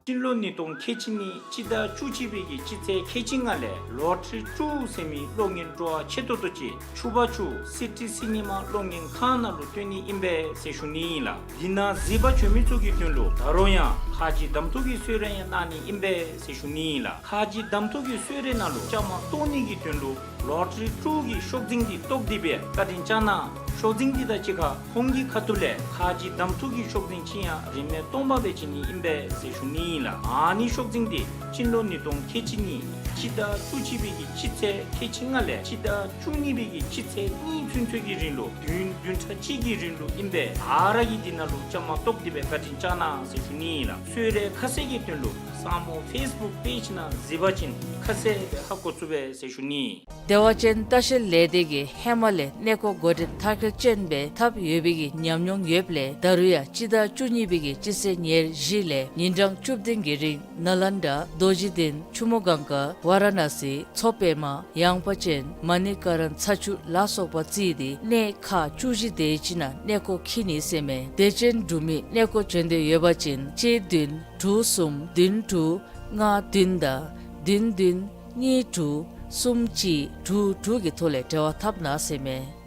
སྤྱི་ལོ་ཉིས་སྟོང་ཁལ་གཅིག་གཉིས་སྤྱི་ཟླ་བཅུ་གཅིག་པའི་གི་སྤྱི་ཚེས་ཁལ་གཅིག་ལྔ་ལས་ལོ་ཊ་རི་ཊུ་ཟེར་མི་གློག་བརྙན་སྤྲོ་བ་ཆེ་ཏོག་ཏོ་ཅིག་ཕྱུ་པ་ཆུ་སི་ཊི་སི་ནི་མ་གློག་བརྙན་ཁང་ནང་ལུ་སྟོན་ནི་ཨིན་པས་ཟེར་ཞུ་ནི་ཨིན་ལགས། འདི་ནང་གཟིགས་པར་བྱོན་མི་ཚུ་གི་དོན་ལུ་ད་རུང་ཡང་ཁ་རྗེ་གདམ་འཐུ་གི་གསོལ་རས་ཡང་གནང་ནི་ཨིན་པས་ཟེར་ཞུ་ནི་ཨིན་ལགས། ཁ་རྗེ་གདམ་འཐུ་གི་གསོལ་རས་ནང་ལུ་བཅའ་མར་གཏོགས་ནི་གི་དོན་ལུ་ལོ་ཊ་རི་ཊུ་གི་ཤོག་འཛིན་འདི་བཏོག་སྟེ་སྦེ་བཀའ་དྲིན་བསྐྱང་གནང་། ཤོག་འཛིན་འདི་དང་གཅིག་ཁར་ཁོང་གི་ཁ་ཐུག་ལས་ཁ་རྗེ་གདམ་འཐུ་གི་ཤོག་འཛིན་ཅིག་ཡང་རིན་མེད་སྟོང་པ་སྦེ་བྱིན་ནི་ཨིན་པས་ཟེར་ཞུ་ནི་ཨིན་ལགས། ཨ་ནི་ཤོག་འཛིན་འདི་སྤྱི་ལོ་ཉིས་སྟོང་ཁལ་གཅིག་གཉིས་སྤྱི་ཟླ་བཅུ་གཅིག་པའི་གི་སྤྱི་ཚེས་ཁལ་གཅིག་ལྔ་ལས་སྤྱི་ཟླ་བཅུ་གཉིས་པའི་གི་སྤྱི་ཚེས་གཉིས་ཚུན་ཚོད་ཀྱི་རིང་ལུ་བདུན་བདུན་ཕྲག་གཅིག་གི་རིང་ལུ་ཨིན་པས། ཨ་ར་གིས་འདི་ནང་ལུ་བཅའ་མར་གཏོགས་ཏེ་སྦེ་བཀའ་དྲིན་བསྐྱང་གནང་ཟེར་ཞུ་ནི་ཨིན་ལགས། གསོལ་རས་ཁ་གསལ་གྱི་དོན་ལུ་ ས་མོ་ཕེསི་བུཀ་པེཇ་ནང་གཟིགས་པ་ཅིན་ཁ་གསལ་སྦེ་ཧ་གོ་ཚུགས་པས་ཟེར་ཞུ་ནི། བདེ་བ་ཅན་ལྟ་བཤལ་ལས་སྡེ་གིས་ཧེ་མ་ལས་གནས་སྐོར་འགོ་འདྲེན་མཐར་འཁྱོལ་ཅན་སྦེ་ཐབས་ཡོད་པའི་གི་ཉམས་མྱོང་ཡོདཔ་ལས་ད་རུང་ཡང་སྤྱི་ཟླ་བཅུ་གཉིས་པའི་གི་སྤྱི་ཚེས་ཉེར་བཞི་ལས་ཉིན་གྲངས་བཅུ་བདུན་གྱི་རིང་ནཱ་ལེནྡྲ་རྡོ་རྗེ་གདན་ཆུ་མོ་གངྒཱ་ཝ་ར་ཎ་སི་མཚོ་པདྨ་ཡངས་པ་ཅན་མ་ཎི་ཀ་རན་ཚ་ཆུ་ལ་སོགས་པ་བརྩིས་ཏེ་གནས་ཁག་བཅུ་བཞི་དེ་ཅིག་ནང་གནས་སྐོར་འཁྱིད་ནི་ཟེར་མས། དད་ཅན་འབྲུག་མི་གནས་སྐོར་འབྱོན་འདོད་ཡོད་པ་ཅིན་གཅིག་བདུན་དྲུག་གསུམ་བདུན་དྲུག་ལྔ་བདུན་དང་བདུན་བདུན་གཉིས་དྲུག་གསུམ་གཅིག་དྲུག་དྲུག་གི་ཐོག་ལས་འབྲེལ་བ་འཐབ་གནང་ཟེར་མས།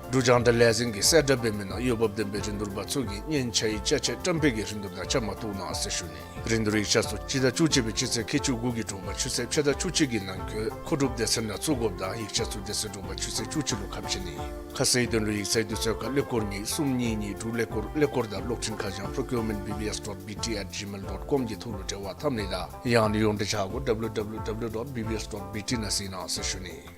འབྲུག་རྒྱང་བསྒྲགས་ལས་འཛིན་གྱིས་གསལ་བསྒྲགས་འབད་མི་ནང་འོས་འབབ་ལྡན་པའི་རིན་བསྡུར་པ་ཚུ་གིས་སྙན་ཆ་ཡི་ཅ་ཆས་བཀྲམ་སྤེལ་གྱི་རིན་བསྡུར་དང་བཅའ་མར་གཏོགས་གནང་ཟེར་ཞུ་ནི། རིན་བསྡུར་ཡིག་ཆ་ཚུ་སྤྱི་ཟླ་བཅུ་གཅིག་པའི་སྤྱི་ཚེས་ཁལ་གཅིག་དགུ་གི་དྲོ་པ་ཆུ་ཚོད་ཕྱེད་དང་བཅུ་གཅིག་གི་ནང་འཁོད་མཁོ་སྒྲུབ་སྡེ་ཚན་ནང་བཙུགས་དགོཔ་དང་ཡིག་ཆ་ཚུ་སྡེ་ཚན་དྲུག་པ་ཆུ་ཚོད་བཅུ་གཅིག་ལུ་ཁ་ཕྱེ་ནི། ཁ་གསལ་དོན་ལུ་ཡིག་ཚང་དུས་ཚོད་ཁར་ཀླད་ཀོར་གཉིས་གསུམ་གཉིས་གཉིས་དྲུག་ཀླད་ཀོར་ཀླད་ཀོར་དང་གློག་འཕྲིན་ཁ་བྱང་procurement B B S dot B T at gmail dot com གི་ཐོག་ལུ་འབྲེལ་བ་འཐབ་ནི་དང་ཡང་ན་ཡོངས་འབྲེལ་ཆ་སྒོ་W W W dot B B S dot B T ནང་གཟིགས་གནང་ཟེར་ཞུ་ནི།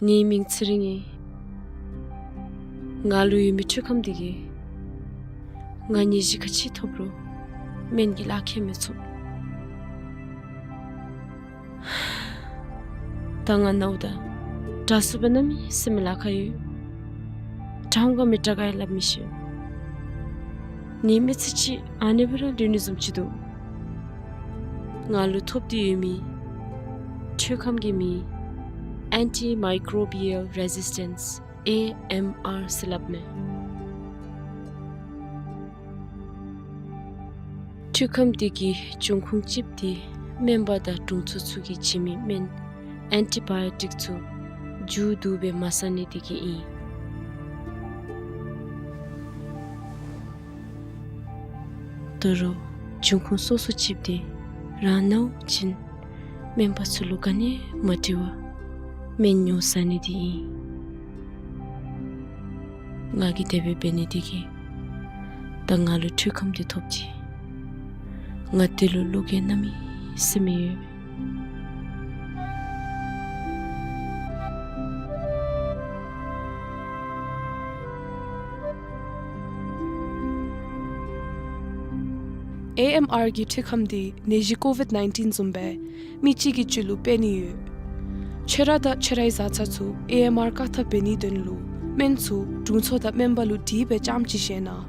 ངེའི་མིང་ཚེ་རིང་ཨིན། ང་ལུ་ཡོད་མི་འཕྲུལ་ཁམས་འདི་གིས་ང་ནད་གཞི་ག་ཅི་ཐོབ་རུང་སྨན་གྱིས་ལཱ་ཁག་མི་ཚུགས། ད་ང་ནཝ་ད་དྲག་སུ་སྦེ་གནམ་མེད་ས་མེད་ལཱ་ཁག་ཡོད། དྲག་འོང་ག་མི་དྲག་ག་ཡང་སླབ་མི་ཤེས། ངེའི་མི་ཚེ་ཅིག་ཨ་ནི་སྦེ་ར་ལུས་ནི་བཟུམ་ཅིག་འདུག། ང་ལུ་ཐོབ་སྟེ་ཡོད་མི་འཕྲུལ་ཁམས་ཀྱི་མིང་Antimicrobial Resistance A M R ཟེར་སླབ་མས། འཕྲུལ་ཁམས་འདི་གི་འབྱུང་ཁུངས་གཅིག་འདི་སྨན་པ་དང་དྲུང་འཚོ་ཚུ་གིས་བྱིན་མི་སྨན་ཨེན་ཊི་བཱ་ཡོ་ཊིཀ་ཚུ་མཇུག་བསྡུ་སྦེ་མ་ཟ་ནི་འདི་གིས་ཨིན། ད་རུང་འབྱུང་ཁུངས་སོ་སོ་གཅིག་འདི་རང་ནཝ་ཅིན་སྨན་པ་ཚུ་ལུ་ག་ནི་མ་དྲི་བར་སྨན་ཉོ་ཟ་ནི་འདི་ཨིན། ང་གིས་དེ་སྦེ་འབད་ནི་འདི་གིས་ད་ང་ལུ་འཕྲུལ་ཁམས་འདི་ཐོབ་ཅི། ང་འདི་ལུ་བློ་འགྱོད་གནམ་མེད་ས་མེད་ཡོད། ཨེ་ཨེམ་ཨར་གྱི་འཕྲུལ་ཁམས་འདི་ནད་གཞི་ཀོ་ཝིཌ་ནའིན་ཊིན་བཟུམ་སྦེ་མི་གཅིག་གི་རྒྱུད་ལུ་སྤེལ་ནི་ཡོད། ཁྱོད་ར་དང་ཁྱོད་རའི་བཟའ་ཚང་ཚུ་ཨེ་ཨེམ་ཨར་བཀག་ཐབས་འབད་ནིའི་དོན་ལུ་སྨན་ཚུ་དྲུང་འཚོ་དང་སྨན་པ་ལུ་དྲིས་སྦེ་རྐྱངམ་ཅིག་བཞེས་གནང་།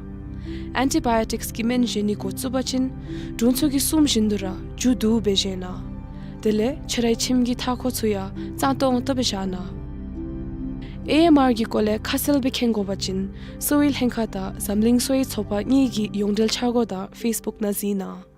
ཨེན་ཊི་བཱ་ཡོ་ཊིཀསི་གི་སྨན་བཞེས་ནི་འགོ་བཙུགས་པ་ཅིན་དྲུང་འཚོ་གིས་གསུམ་བཞིན་དུ་ར་མཇུག་བསྡུ་སྦེ་བཞེས་གནང་། དེ་ལས་ཁྱོད་རའི་ཁྱིམ་གྱི་མཐའ་འཁོར་ཚུ་ཡང་གཙང་ཏོང་ཏོ་སྦེ་བཞག་གནང་། ཨེ་ཨེམ་ཨར་གྱི་སྐོར་ལས་ཁ་གསལ་སྦེ་མཁྱེན་དགོ་པ་ཅིན་གསོ་བའི་ལྷན་ཁག་དང་འཛམ་གླིང་གསོ་བའི་ཚོགས་པ་གཉིས་ཀྱི་ཡོངས་འབྲེལ་འཆར་སྒོ་དང་ཕེསི་བུཀ་ནང་གཟིགས་གནང་།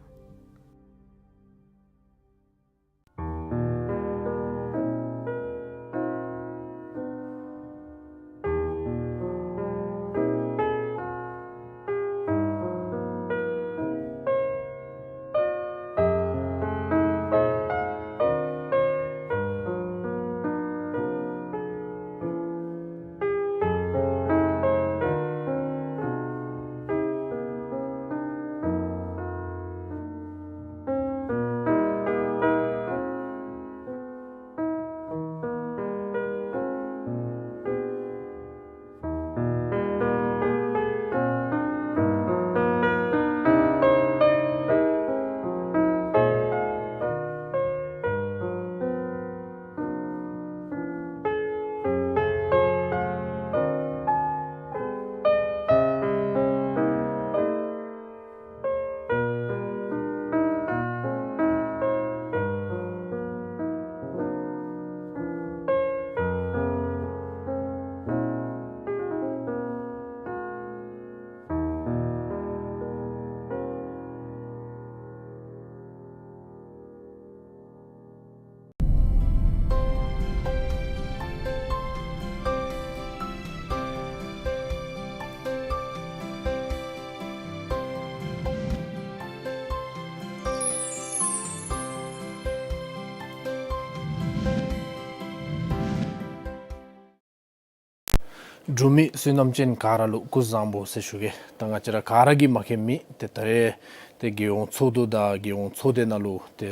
འབྲུག་མི་བསོད་ནམས་ཅན་ག་ར་ལུ་སྐུ་གཟུགས་བཟང་པོ་ཟེར་ཞུ་གེ། ད་ང་བཅས་ར་ག་ར་གིས་མ་མཁྱེན་མི་ཏེ་ད་རེས་ཏེ་རྒྱལ་ཡོངས་ཚོགས་འདུ་དང་རྒྱལ་ཡོངས་ཚོགས་སྡེ་ནང་ལུ་ཏེ་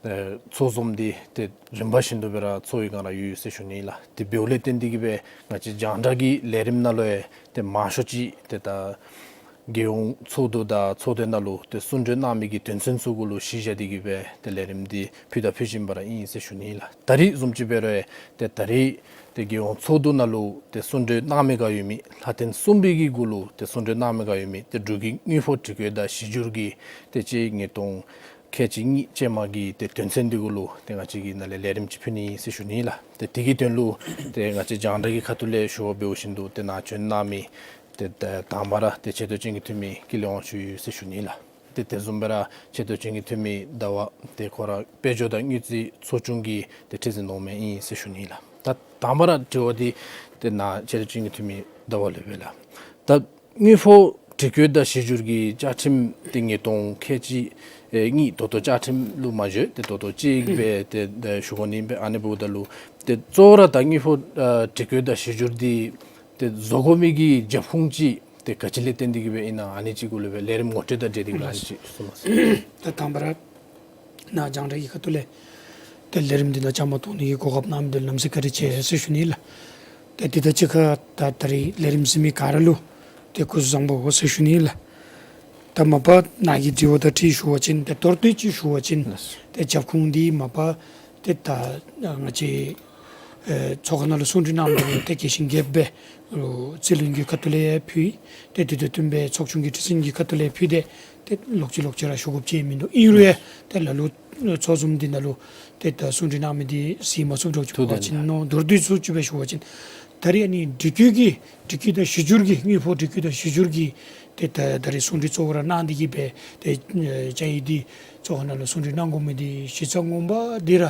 ཨེ་ཚོགས་འཛོམས་འདི་ཏེ་རིམ་པ་བཞིན་དུ་སྦེ་ར་ཚོགས་ཡི་ག་ར་ཡོད་ཡོད་ཟེར་ཞུ་ནི་ལགས། ཏེ་འབདཝ་ལས་བརྟེན་ཏེ་གིས་སྦེ་ང་བཅས་རྒྱང་བསྒྲགས་ཀྱི་ལས་རིམ་ནང་ལུ་ཡང་ཏེ་མང་ཤོས་ཅིག་ཏེ་ད་ རྒྱལ་ཡོངས་ཚོགས་འདུ་དང་ཚོགས་སྡེ་ནང་ལུ་ཏེ་གསུང་གྲོས་གནང་མི་གི་དོན་ཚན་ཚུ་གུ་ལུ་གཞི་བཞག་སྟེ་གི་སྦེ་ཏེ་ལས་རིམ་འདི་ཕུལ་དང་ཕུལ་བཞིན་པ་ར་ཨིན་ཟེར་ཞུ་ནི་ལགས། ད་རིས་བཟུམ་ཅིག་འབད་རུང་ཏེ་ད་རིས་ཏེ་རྒྱལ་ཡོངས་ཚོགས་འདུ་ནང་ལུ་ཏེ་གསུང་གྲོས་གནང་མི་ག་ཡོད་མི་ལྷ་རྟེན་གསུམ་པའི་གི་གུ་ལུ་ཏེ་གསུང་གྲོས་གནང་མི་ག་ཡོད་མི་ཏེ་འབྲུག་གི་དངུལ་ཕོགས་སྒྲིག་བཀོད་དང་གཞི་བསྒྱུར་གྱི་ཏེ་སྤྱི་ཉིས་སྟོང་ཁལ་གཅིག་གཉིས་ཅན་མ་གི་ཏེ་དོན་ཚན་འདི་གུ་ལུ་ཏེ་ང་བཅས་ཀྱིས་ནཱ་ལས་ལས་རིམ་ཅིག་ཕུལ་ནི་ཨིན་ཟེར་ཞུ་ནི་ལགས། ཏེ་དེ་གི་དོན་ལུ་ཏེ་ང་བཅས་རྒྱང་བསྒྲགས་ཀྱི་ཁ་ཐུག་ལས་ཞུ་བ་འབདཝ་བཞིན་དུ་ཏེ་ནཱ་བྱོན་གནང་མི་ཏེ་ད་དང་པ་ར་ཏེ་ཆེ་བསྟོད་ཅན་གྱི་འཐུས་མི་ཀུན་ལེགས་དབང་ཕྱུག་ཡོད་ཟེར་ཞུ་ནི་ལགས། ཏེ་དེ་བཟུམ་སྦེ་ར་ཆེ་བསྟོད་ཅན་གྱི་འཐུས་མི་ཟླ་བ་ཏེ་ཁོ་ར་དཔལ་འབྱོར་དང་དངུལ་རྩིས་ཚོགས་ཆུང་གི་ཏེ་ཁྲི་འཛིན་ནང་མི་ཨིན་ཟེར་ཞུ་ནི་ལགས། ད་དང་པ་ར་དྲི་བ་འདི་ཏེ་ནཱ་ཆེ་བསྟོད་ཅན་གྱི་འཐུས་མི་ཟླ་བ་ལུ་སྦེ་ལགས། ད་དངུལ་ཕོགས་སྒྲིག་བཀོད་དང་གཞི་བསྒྱུར་གྱི་བཅའ་ཁྲིམས་འདི་ཉིས་སྟོང་ཁལ་གཅིག་ཨེ་གཉིས་ད་ལྟོ་བཅའ་ཁྲིམས་ལུ་མ་བཞག་ཏེ་ད་ལྟོ་གཅིག་སྦེ་ཏེ་ཏེ་ཞུ་དགོ་ནི་སྦེ་ཨ་ནི་འབདཝ་ད་ལུ་ཏེ་གཙོ་བོ་ར་ད་དངུལ་ཕོགས་ཨ་སྒྲིག་བཀོད་དང་གཞི་བསྒྱུར་འདི་ཏེ་བཟོ་དགོ་མི་གི་རྒྱབ་ཁུངས་ཅིག་ཏེ་ག་ཅི་ལས་བརྟེན་ཏེ་གི་སྦེ་ཨིན་ན་ཨ་ནི་ཅིག་གུ་ལུ་སྦེ་ལས་རིམ་ངོ་སྤྲོད་དང་འབྲེལ་ཏེ་གི་སྦེ་ཨ་ནི་ཅིག་གསུངས་མ་ཟེར། ད་དང་པ་ར་ནཱ་རྒྱང་བསྒྲགས་ཀྱི་ཁ་ཐུག་ལས་ཏེ་ལས་རིམ་འདི་ནཱ་བཅའ་མར་གཏོགས་ནི་གི་གོ་སྐབས་གནང་མི་འདི་ལུ་ལམ་སེང་བཀའ་དྲིན་ཆེ་ཟེར་ཞུ་ནི་ལགས། ཏེ་དེ་དང་གཅིག་ཁར་ད་ད་རིས་ལས་རིམ་གཟིགས་མི་ག་ར་ལུ་ཏེ་སྐུ་གཟུགས་བཟང་པོ་ཟེར་ཞུ་ནི་ལགས། ད་མ་པ་ནཱ་གི་དྲི་བ་དང་འཁྲིལ་ཞུ་བ་ཅིན་ཏེ་མདོར་བསྡུས་ཅིག་ཞུ་བ་ཅིན་ལགས། ཏེ་རྒྱབ་ཁུངས་འདི་མ་པ་ཏེ་ད་ང་བཅས་ཨེ་ཚོགས་ཁང་ནང་ལུ་གསུང་གྲོས་གནང་མི་ཏེ་རྒྱས་ཤིང་རྒྱསཔ་སྦེ་རྩིས་ལེན་གྱི་ཁ་ཐུག་ལས་ཕུལ། ཏེ་དེ་དང་བསྟུན་པའི་ཚོགས་ཆུང་གི་ཁྲི་འཛིན་གྱི་ཁ་ཐུག་ལས་ཕུལ་ཏེ་ཏེ་ལོག་ཅི་ལོག་ཅི་ར་ཞུ་དགོཔ་ཅིག་མིན་འདུག། ཨིན་རུང་ཡང་ཏེ་ལ་ལུ་ཚོགས་འཛོམས་འདི་ནང་ལུ་ཏེ་ད་གསུང་གྲོས་གནང་མི་འདི་གཟིགས་མ་ཚུགསཔ་འདྲཝ་ཅིག་འབད་བ་ཅིན་མནོ་མདོར་བསྡུས་སུ་ཅིག་སྦེ་ཞུ་བ་ཅིན་ད་རིས་ཨ་ནི་སྒྲིག་བཀོད་ཀྱི་སྒྲིག་བཀོད་དང་གཞི་བསྒྱུར་གྱི་དངུལ་ཕོགས་སྒྲིག་བཀོད་དང་གཞི་བསྒྱུར་གྱི་ཏེ་ད་ད་རིས་གསུང་གྲོས་གཙོ་བོ་ར་གནང་སྟེ་གི་སྦེ་ཏེ་ཨེ་བཅའ་ཡིག་འདི་ཚོགས་ཁང་ནང་ལུ་གསུང་གྲོས་གནང་དགོ་མི་འདི་གཞི་རྩ་ངོ་མ་འདི་ར་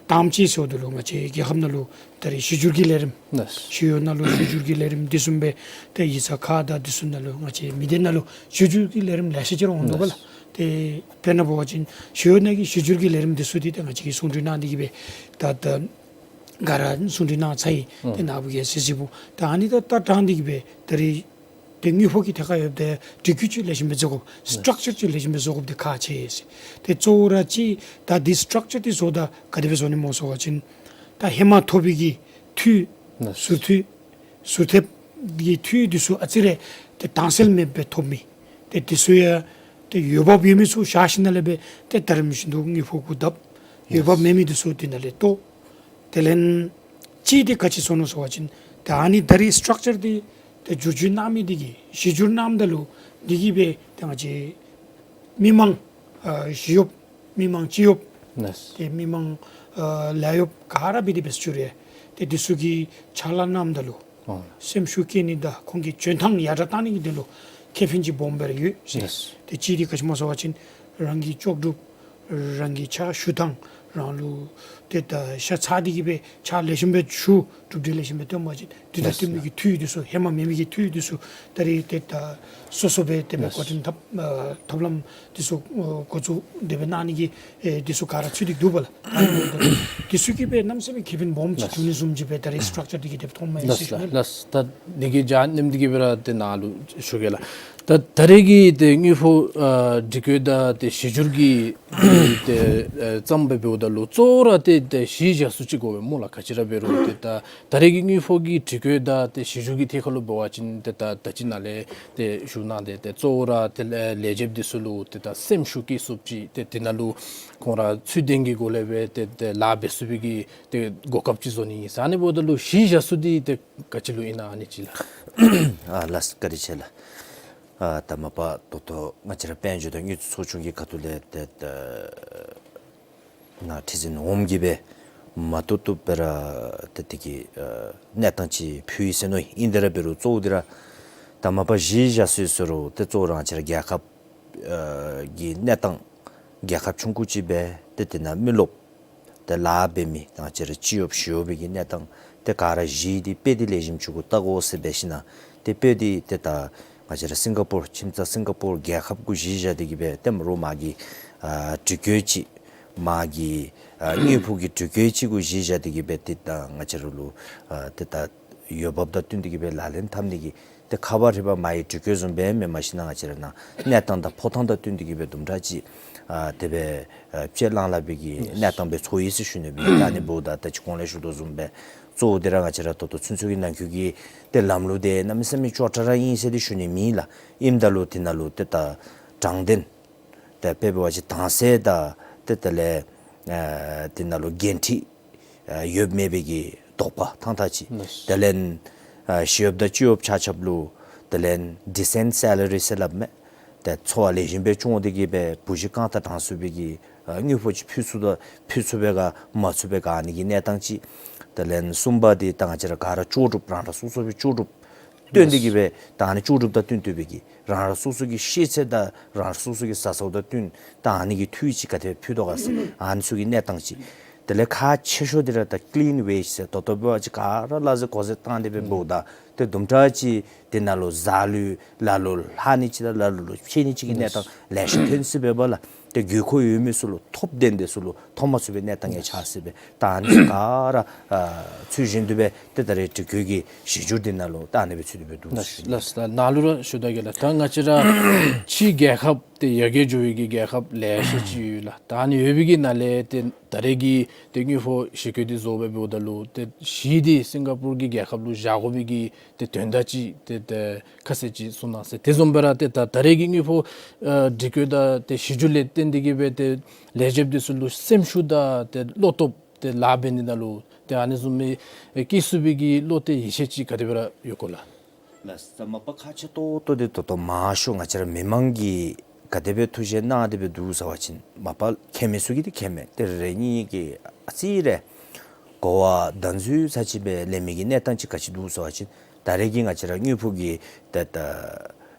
དང་པ་ཅིག་ཟེརཝ་ད་ལུ་ང་བཅས་རྒྱལ་ཁབ་ནང་ལུ་ད་རིས་གཞི་བསྒྱུར་གྱི་ལས་རིམ་ལགས། ཤེས་ཡོན་ནང་ལུ་གཞི་བསྒྱུར་གྱི་ལས་རིམ་འདི་བཟུམ་སྦེ་ཏེ་ཡིག་ཚང་ཁག་དང་འདི་ཚུ་ནང་ལུ་ང་བཅས་མི་སྡེ་ནང་ལུ་གཞི་བསྒྱུར་གྱི་ལས་རིམ་ལེ་ཤ་ཅིག་ར་འོང་དོ་ག་ལགས། ལགས། ཏེ་དཔེར་ན་འབད་བ་ཅིན་ཤེས་ཡོན་ནང་གི་གཞི་བསྒྱུར་གྱི་ལས་རིམ་འདི་ཚུ་འདི་ཏེ་ང་བཅས་ཀྱིས་གསུང་གྲོས་གནང་སྟེ་གི་སྦེ་ད་ད་ག་ར་གསུང་གྲོས་གནང་ཚར་ཡི། ཏེ་ནཱ་བུ་གིས་གཟིགས་གཟིགསཔ་ད་ཨ་ནི་ད་ད་དྲངས་ཏེ་གི་སྦེ་ད་རིས་ཏེ་དངུལ་ཕོགས་ཀྱི་ཐད་ཁར་ཡོདཔ་ད་སྒྲིག་བཀོད་ཅིག་ལེགས་ཤོམ་སྦེ་བཟོ་དགོཔ་སི་ཊག་ཅར་ཅིག་ལེགས་ཤོམ་སྦེ་བཟོ་དགོཔ་འདི་ཁག་ཆེ་ཟེར། ཏེ་གཙོ་བོ་ར་ཅིག་ད་འདི་སི་ཊག་ཅར་འདི་བཟོཝ་ད་ག་དེ་སྦེ་བཟོ་ནི་སྨོ་ཟེར་བ་ཅིན་ད་ཧེ་མ་ཐོབ་པའི་གི་འཐུས་ཟུར་འཐུས་ཟུར་ཐེབས་ཀྱི་འཐུས་འདི་ཚུ་ཨ་ཙི་རེ་ཏེ་དྭངས་གསལ་མེདཔ་སྦེ་ཐོབ་མི་ཏེ་འདི་ཚུ་ཡང་ཏེ་འོས་འབབ་ཡོད་མི་ཚུ་བཞག་ཞིནམ་ལས་སྦེ་ཏེ་ད་རིམ་བཞིན་དུ་དངུལ་ཕོགས་གུ་བརྡབ། འོས་འབབ་མེད་མི་འདི་ཚུ་འདི་ནང་ལས་བཏོག། དེ་ལས་ཅིག་འདི་ག་ཅི་བཟོ་ནུག་ཟེར་བ་ཅིན་ད་ཨ་ནི་ད་རིས་སི་ཊག་ཅར་འདི་ཏེ་བསྒྱུར་བཅོས་གནང་མི་འདི་གིས་གཞི་བསྒྱུར་གནངམ་ད་ལུ་འདི་གིས་སྦེ་ཏེ་ང་བཅས་མི་མང་ཨ་ཞི་གཡོགཔ་མི་མང་སྤྱི་གཡོགཔ་ལགས། ཏེ་མི་མང་ཨ་ལཱ་གཡོགཔ་ག་ར་འབད་དེ་སྦེ་འགྱུར་ཡི། ཏེ་འདི་ཚུ་གིས་ཕྱག་ལཱ་གནངམ་ད་ལུ་ཨོ་སེམས་ཤུགས་བསྐྱེད་ནི་དང་ཁོང་གི་འཇོན་ཐང་ཡར་དྲག་གཏང་ནི་གི་དོན་ལུ་ཁེ་ཕན་ཅིག་སྦོམ་སྦེ་ར་ཡོད་ཟེར། ལགས། ཏེ་གཅིག་འདི་ག་ཅི་སྨོ་ཟེར་བ་ཅིན་རང་གི་ལྕོགས་གྲུབ་རང་གི་ཕྱག་ཞུ་ཐངས་རང་ལུ་ཏེ་ད་ཤ་ཚ་འདི་གིས་སྦེ་ཕྱག་ལེགས་ཤོམ་སྦེ་ཞུ་གྲུབ་འབྲས་ལེགས་ཤོམ་སྦེ་སྟོན་པ་ཅིན་འདི་དང་ལགས། བསྟུན་མི་གི་འཐུས་འདི་ཚུ་ཧེ་མ་མེད་མི་གི་འཐུས་འདི་ཚུ་ད་རིས་ཏེ་ད་སོ་སོ་སྦེ་དེ་སྦེ་ལགས། འགོ་འདྲེན་ཐབས་ཨ་ཐབས་ལམ་འདི་ཚུ་ཨ་འགོ་བཙུགས་དེ་སྦེ་གནང་ནི་གི་ཨེ་འདི་ཚུ་ག་ར་ཚུད་དེ་འདུག་པ་ལགས། ཨ་ནི་འདི་ཚུ་གིས་སྦེ་གནམ་མེད་ས་མེད་ཁེ་ཕན་སྦོམ་ཅིག་ལགས། བྱུང་ནི་བཟུམ་ཅིག་སྦེ་ད་རིས་སི་ཊག་ཅར་འདི་གིས་དེ་སྦེ་མཐོངམ་མས་ཟེར་ཞུ་ནི། ལགས་ལགས། ད་འདི་གི་བྱ་ནི་འདི་གིས་སྦེ་ར་ཏེ་ནཱ་ལུ་ཞུ་གེ་ལགས། ད་ད་རེས་ཀྱི་ཏེ་དངུལ་ཕོགས་ཨ་སྒྲིག་བཀོད་དང་ཏེ་གཞི་བསྒྱུར་གྱི་ཏེ་ཨ་བརྩམ་སྦེ་འབདཝ་ད་ལུ་གཙོ་བོ་ར་ཏེ་ཏེ་གཞི་བཞག་ས་ཅིག་དགོ་པས་སྨོ་ལགས། ག་ཅི་ར་འབད་རུང་ཏེ་ད་ད་རེས་ཀྱི་དངུལ་ཕོགས་ཀྱི་སྒྲིག་བཀོད་དང་ཏེ་གཞི་བསྒྱུར་གྱི་ཐད་ཁར་ལུ་འབད་བ་ཅིན་ཏེ་ད་ད་ཅི་ནཱ་ལས་ཏེ་ཞུ་གནང་སྟེ་ཏེ་གཙོ་བོ་ར་ཏེ་ལས་ལས་བྱེདཔ་འདི་ཚུ་ལུ་ཏེ་ད་སེམས་ཤུགས་བསྐྱེད་ཚུགསཔ་ཅིག་ཏེ་དེ་ནང་ལུ་ཁོང་ར་ཚུལ་ལྡན་གྱི་སྒོ་ལས་སྦེ་ཏེ་ཏེ་ལཱ་འབད་ཚུགས་པའི་གི་ཏེ་གོ་སྐབས་ཅིག་བཟོ་ནི་ཨིན་ཟེར། ཨ་ནི་འབདཝ་ད་ལུ་གཞི་བཞག་ས་འདི་ཏེ་ག་ཅི་ལུ་ཨིན་ན་ཨ་ནི་ཅིག་ལགས། ཨ་ལགས་བཀའ་དྲིན་ཆེ་ལགས། ཨ་ད་མ་པ་ད་ལྟོ་ང་བཅས་ར་དཔལ་འབྱོར་དང་དངུལ་རྩིས་ཚོགས་ཆུང་གི་ཁ་ཐུག་ལས་ཏེ་ཏེ་ནཱ་ཁྲི་འཛིན་འོགམ་གིས་སྦེ་མ་བཏུབ་བཏུབ་སྦེ་ར་ཏེ་དེ་གི་ཨ་གནས་སྟངས་ཅིག་ཕུལ་ཡི་ཟེར་མནོ་ཡི། ཨིན་དེ་ར་འབད་རུང་གཙོ་བོ་འདི་ར་ད་མ་པ་གཞི་བཞག་ས་ཟེར་རུང་ཏེ་གཙོ་བོ་ར་ང་བཅས་ར་རྒྱལ་ཁབ་ཨ་གི་གནས་སྟངས་རྒྱལ་ཁབ་ཆུང་ཀུ་ཅིག་སྦེ་ཏེ་དེ་ནང་མི་རློབས་ཏེ་ལཱ་འབད་མི་ད་ང་བཅས་ར་སྤྱི་གཡོགཔ་ཞི་གཡོགཔ་གི་གནས་སྟངས་ཏེ་ག་ར་གཞི་འདི་དཔེ་འདི་ལེགས་ཤོམ་ཅིག་གུ་བལྟ་དགོ་ཟེར་འབད་ཞིན་ན་ཏེ་དཔེ་འདི་ཏེ་ད་ང་བཅས་ར་སིང་ག་པོར་ཁྱིམ་ཚང་སིང་ག་པོར་རྒྱལ་ཁབ་གུ་གཞི་བཞག་སྟེ་གི་སྦེ་ཏེ་མ་རུང་མ་གི་ཨ་སྒྲིག་བཀོད་ཅིག་མ་གི་ཨ་དངུལ་ཕོགས་ཀྱི་སྒྲིག་བཀོད་ཅིག་གུ་གཞི་བཞག་སྟེ་གི་སྦེ་ཏེ་ད་ང་བཅས་ར་ལུ་ཨ་ཏེ་ད་འོས་འབབ་དང་བསྟུན་ཏེ་གི་སྦེ་ལག་ལེན་འཐབ་ནི་གི་ཏེ་ཁ་བ་རི་བ་མ་གི་སྒྲིག་བཀོད་བཟུམ་སྦེ་མེན། མ་གཞི་ནཱ་ང་བཅས་ར་ནཱ་གནས་སྟངས་དང་ཕོ་ཐང་དང་བསྟུན་ཏེ་གི་སྦེ་དུམ་གྲ་ཅིག་ཨ་དེ་སྦེ་ཨ་ཕྱེ་ལང་ལ་སྦེ་གི་གནས་སྟངས་སྦེ་ཚོར་ཡི་ཟེར་ཞུ་ནི་སྦེ། ད་ཨ་ནི་འབདཝ་ད་ད་ཅི་གོང་ལས་ཞུ་དོ་བཟུམ་སྦེ་ གཙོ་བོ་འདི་ར་ང་བཅས་ར་ད་ལྟོ་ཚུན་ཚོད་ཀྱི་ནང་འཁོད་ཀྱི་ཏེ་ལམ་ལུགས་འདི་གནམ་མེད་ས་མེད་ཅོག་འཐདཔ་ར་ཨིན་ཟེར་ཏེ་ཞུ་ནི་མེད་ལགས། ཨིནམ་ད་ལུ་འདི་ནང་ལུ་ཏེ་ད་དྲང་བདེན་ཏེ་དཔེ་འབད་བ་ཅིན་དྭངས་གསལ་དང་ཏེ་དེ་ལས་ཨ་འདི་ནང་ལུ་འགན་འཁྲི་ཨ་ཡོད་མེད་པའི་གི་དོགས་པ་ཐང་ཐང་ཅིག། ལགས། དེ་ལས་ཨ་ཞི་གཡོགཔ་དང་སྤྱི་གཡོགཔ་ཆ་ཁྱབ་ལུ་དེ་ལས་ཌི་སེནཊ་སེ་ལ་རི་ཟེར་སླབ་མས། ཏེ་འཚོ་བ་ལེགས་ཤོམ་སྦེ་སྐྱོང་སྟེ་གི་སྦེ་བུ་གཞི་རྐང་ཐང་དྲང་ཚུགས་པའི་གི་ཨ་དངུལ་ཕོགས་ཅིག་ཕུལ་ཚུགས་ད་ཕུལ་ཚུགས་པས་ག་མ་ཚུགས་པས་ག་ཨ་ནི་གི་གནས་སྟངས་ཅིག། དེ་ལས་གསུམ་པ་འདི་ད་ང་བཅས་ར་ག་ར་ལྕོགས་གྲུབ་རང་རང་སོ་སོ་སྦེ་ལྕོགས་གྲུབ་བཏོན་ཏེ་གི་སྦེ་ད་ཨ་ནི་ལྕོགས་གྲུབ་དང་བསྟུན་བསྟུན་པའི་གི་རང་རང་སོ་སོ་གི་ཤེས་ཚད་དང་རང་རང་སོ་སོ་གི་བཟའ་ཚང་དང་བསྟུན་ད་ཨ་ནི་གི་འཐུས་ཅིག་ག་དེ་ཕུལ་དོ་ག་ཟེར་ཨ་ནི་ཚུ་གི་གནས་སྟངས་ཅིག། དེ་ལས་ཁག་ཆེ་ཤོས་འདི་ར་ད་ཀི་ལིན་ཝེཇ་ཟེར་ད་ལྟོ་འབད་བ་ཅིན་ག་ར་ལག་རྩལ་མགོ་རྩལ་བཏང་སྟེ་སྦེ་འབདཝ་ད་ཏེ་དུམ་གྲ་ཅིག་འདི་ནང་ལུ་གཟའ་ལུ་ལ་ལུ་ལྷག་ནི་ཅིག་དང་ལ་ལུ་ལུ་ཆད་ནི་ཅིག་གི་གནས་སྟངས་ལེ་ཤ་ཐོན་སྲིད་པས་སྦ་ལགས། ཏེ་དགོས་མཁོ་ཡོད་མི་ཚུ་ལུ་ཐོབ་དོ་འདི་ཚུ་ལུ་ཐོབ་མ་ཚུགས་པའི་གནས་སྟངས་ཡང་ཆགས་སྲིད་པས། ད་ཨ་ནི་ཚུ་ག་ར་ཨ་ཚུལ་བཞིན་དུ་སྦེ་ཏེ་ད་རེས་སྒྲིག་བཀོད་ཀྱི་གཞི་འགྱུར་འདི་ནང་ལུ་ད་ཨ་ནི་སྦེ་ཚུད་དེ་སྦེ་འདུག་ཟེར་ཞུ་ནི། ལགས་ལགས། ནཱ་ལུ་ར་ཞུ་ད་གེ་ལགས། ད་ང་བཅས་ར་ཕྱི་རྒྱལ་ཁབ་ཏེ་ཡར་རྒྱས་འགྱོ་བའི་གི་རྒྱལ་ཁབ་ལེ་ཤ་ཅིག་ཡོད་ལགས། ད་ཨ་ནི་ཡོད་པའི་གི་ནང་ལས་ཏེ་ད་རེས་ཀྱི་ཏེ་དངུལ་ཕོགས་ཞི་རྒོལ་འདི་བཟོ་སྦེ་འབདཝ་ད་ལུ་ཏེ་གཞི་འདི་སིང་ག་པུར་གྱི་རྒྱལ་ཁབ་ལུ་བཞག་དགོ་པའི་གི་ཏེ་དོན་དག་ཅིག་ཏེ་ཏེ་ཁ་གསལ་ཅིག་གསུང་གནང་ཟེར། དེ་བཟུམ་སྦེ་ར་ཏེ་ད་ད་རེས་ཀྱི་དངུལ་ཕོགས་ཨ་སྒྲིག་བཀོད་དང་ཏེ་གཞི་འགྱུར་ལས་བརྟེན་ཏེ་གི་སྦེ་ཏེ་ལས་བྱེདཔ་འདི་ཚུ་ལུ་སེམས་ཤུགས་དང་ཏེ་བློ་སྟོབས་ཏེ་ལཱ་འབད་ནི་ནང་ལུ་ཏེ་ཨ་ནི་བཟུམ་མའི་ཨེ་སྐྱེ་ཚུགས་པའི་གི་བློ་གཏད་ཡིད་ཆེས་ཅིག་ག་དེ་སྦེ་ར་ཡོད་གོ་ལགས། ལགས་སོ། མ་པ་ཁག་ཆེ་ཏོག་ཏོ་འདི་ད་ལྟོ་མང་ཤོས་ང་བཅས་ར་མི་མང་གིས་ག་དེ་སྦེ་ཐུགས་བཞེད་གནང་སྟེ་སྦེ་འདུག་ཟེར་བ་ཅིན་མ་པ་མཁྱེན་མི་ཚུ་གིས་འདི་མཁྱེན་མས། ཏེ་རེ་རེ་གཉིས་གཉིས་ཀྱིས་ཨ་ཙི་རེ་གོ་བ་བརྡ་འཛུལ་ཚར་ཅིག་སྦེ་ལེན་མི་གི་གནས་སྟངས་ཅིག་ག་ཅི་འདུག་ཟེར་བ་ཅིན་ད་རེས་ཀྱི་ང་བཅས་ར་དངུལ་ཕོགས་ཀྱི་ཏེ་ད་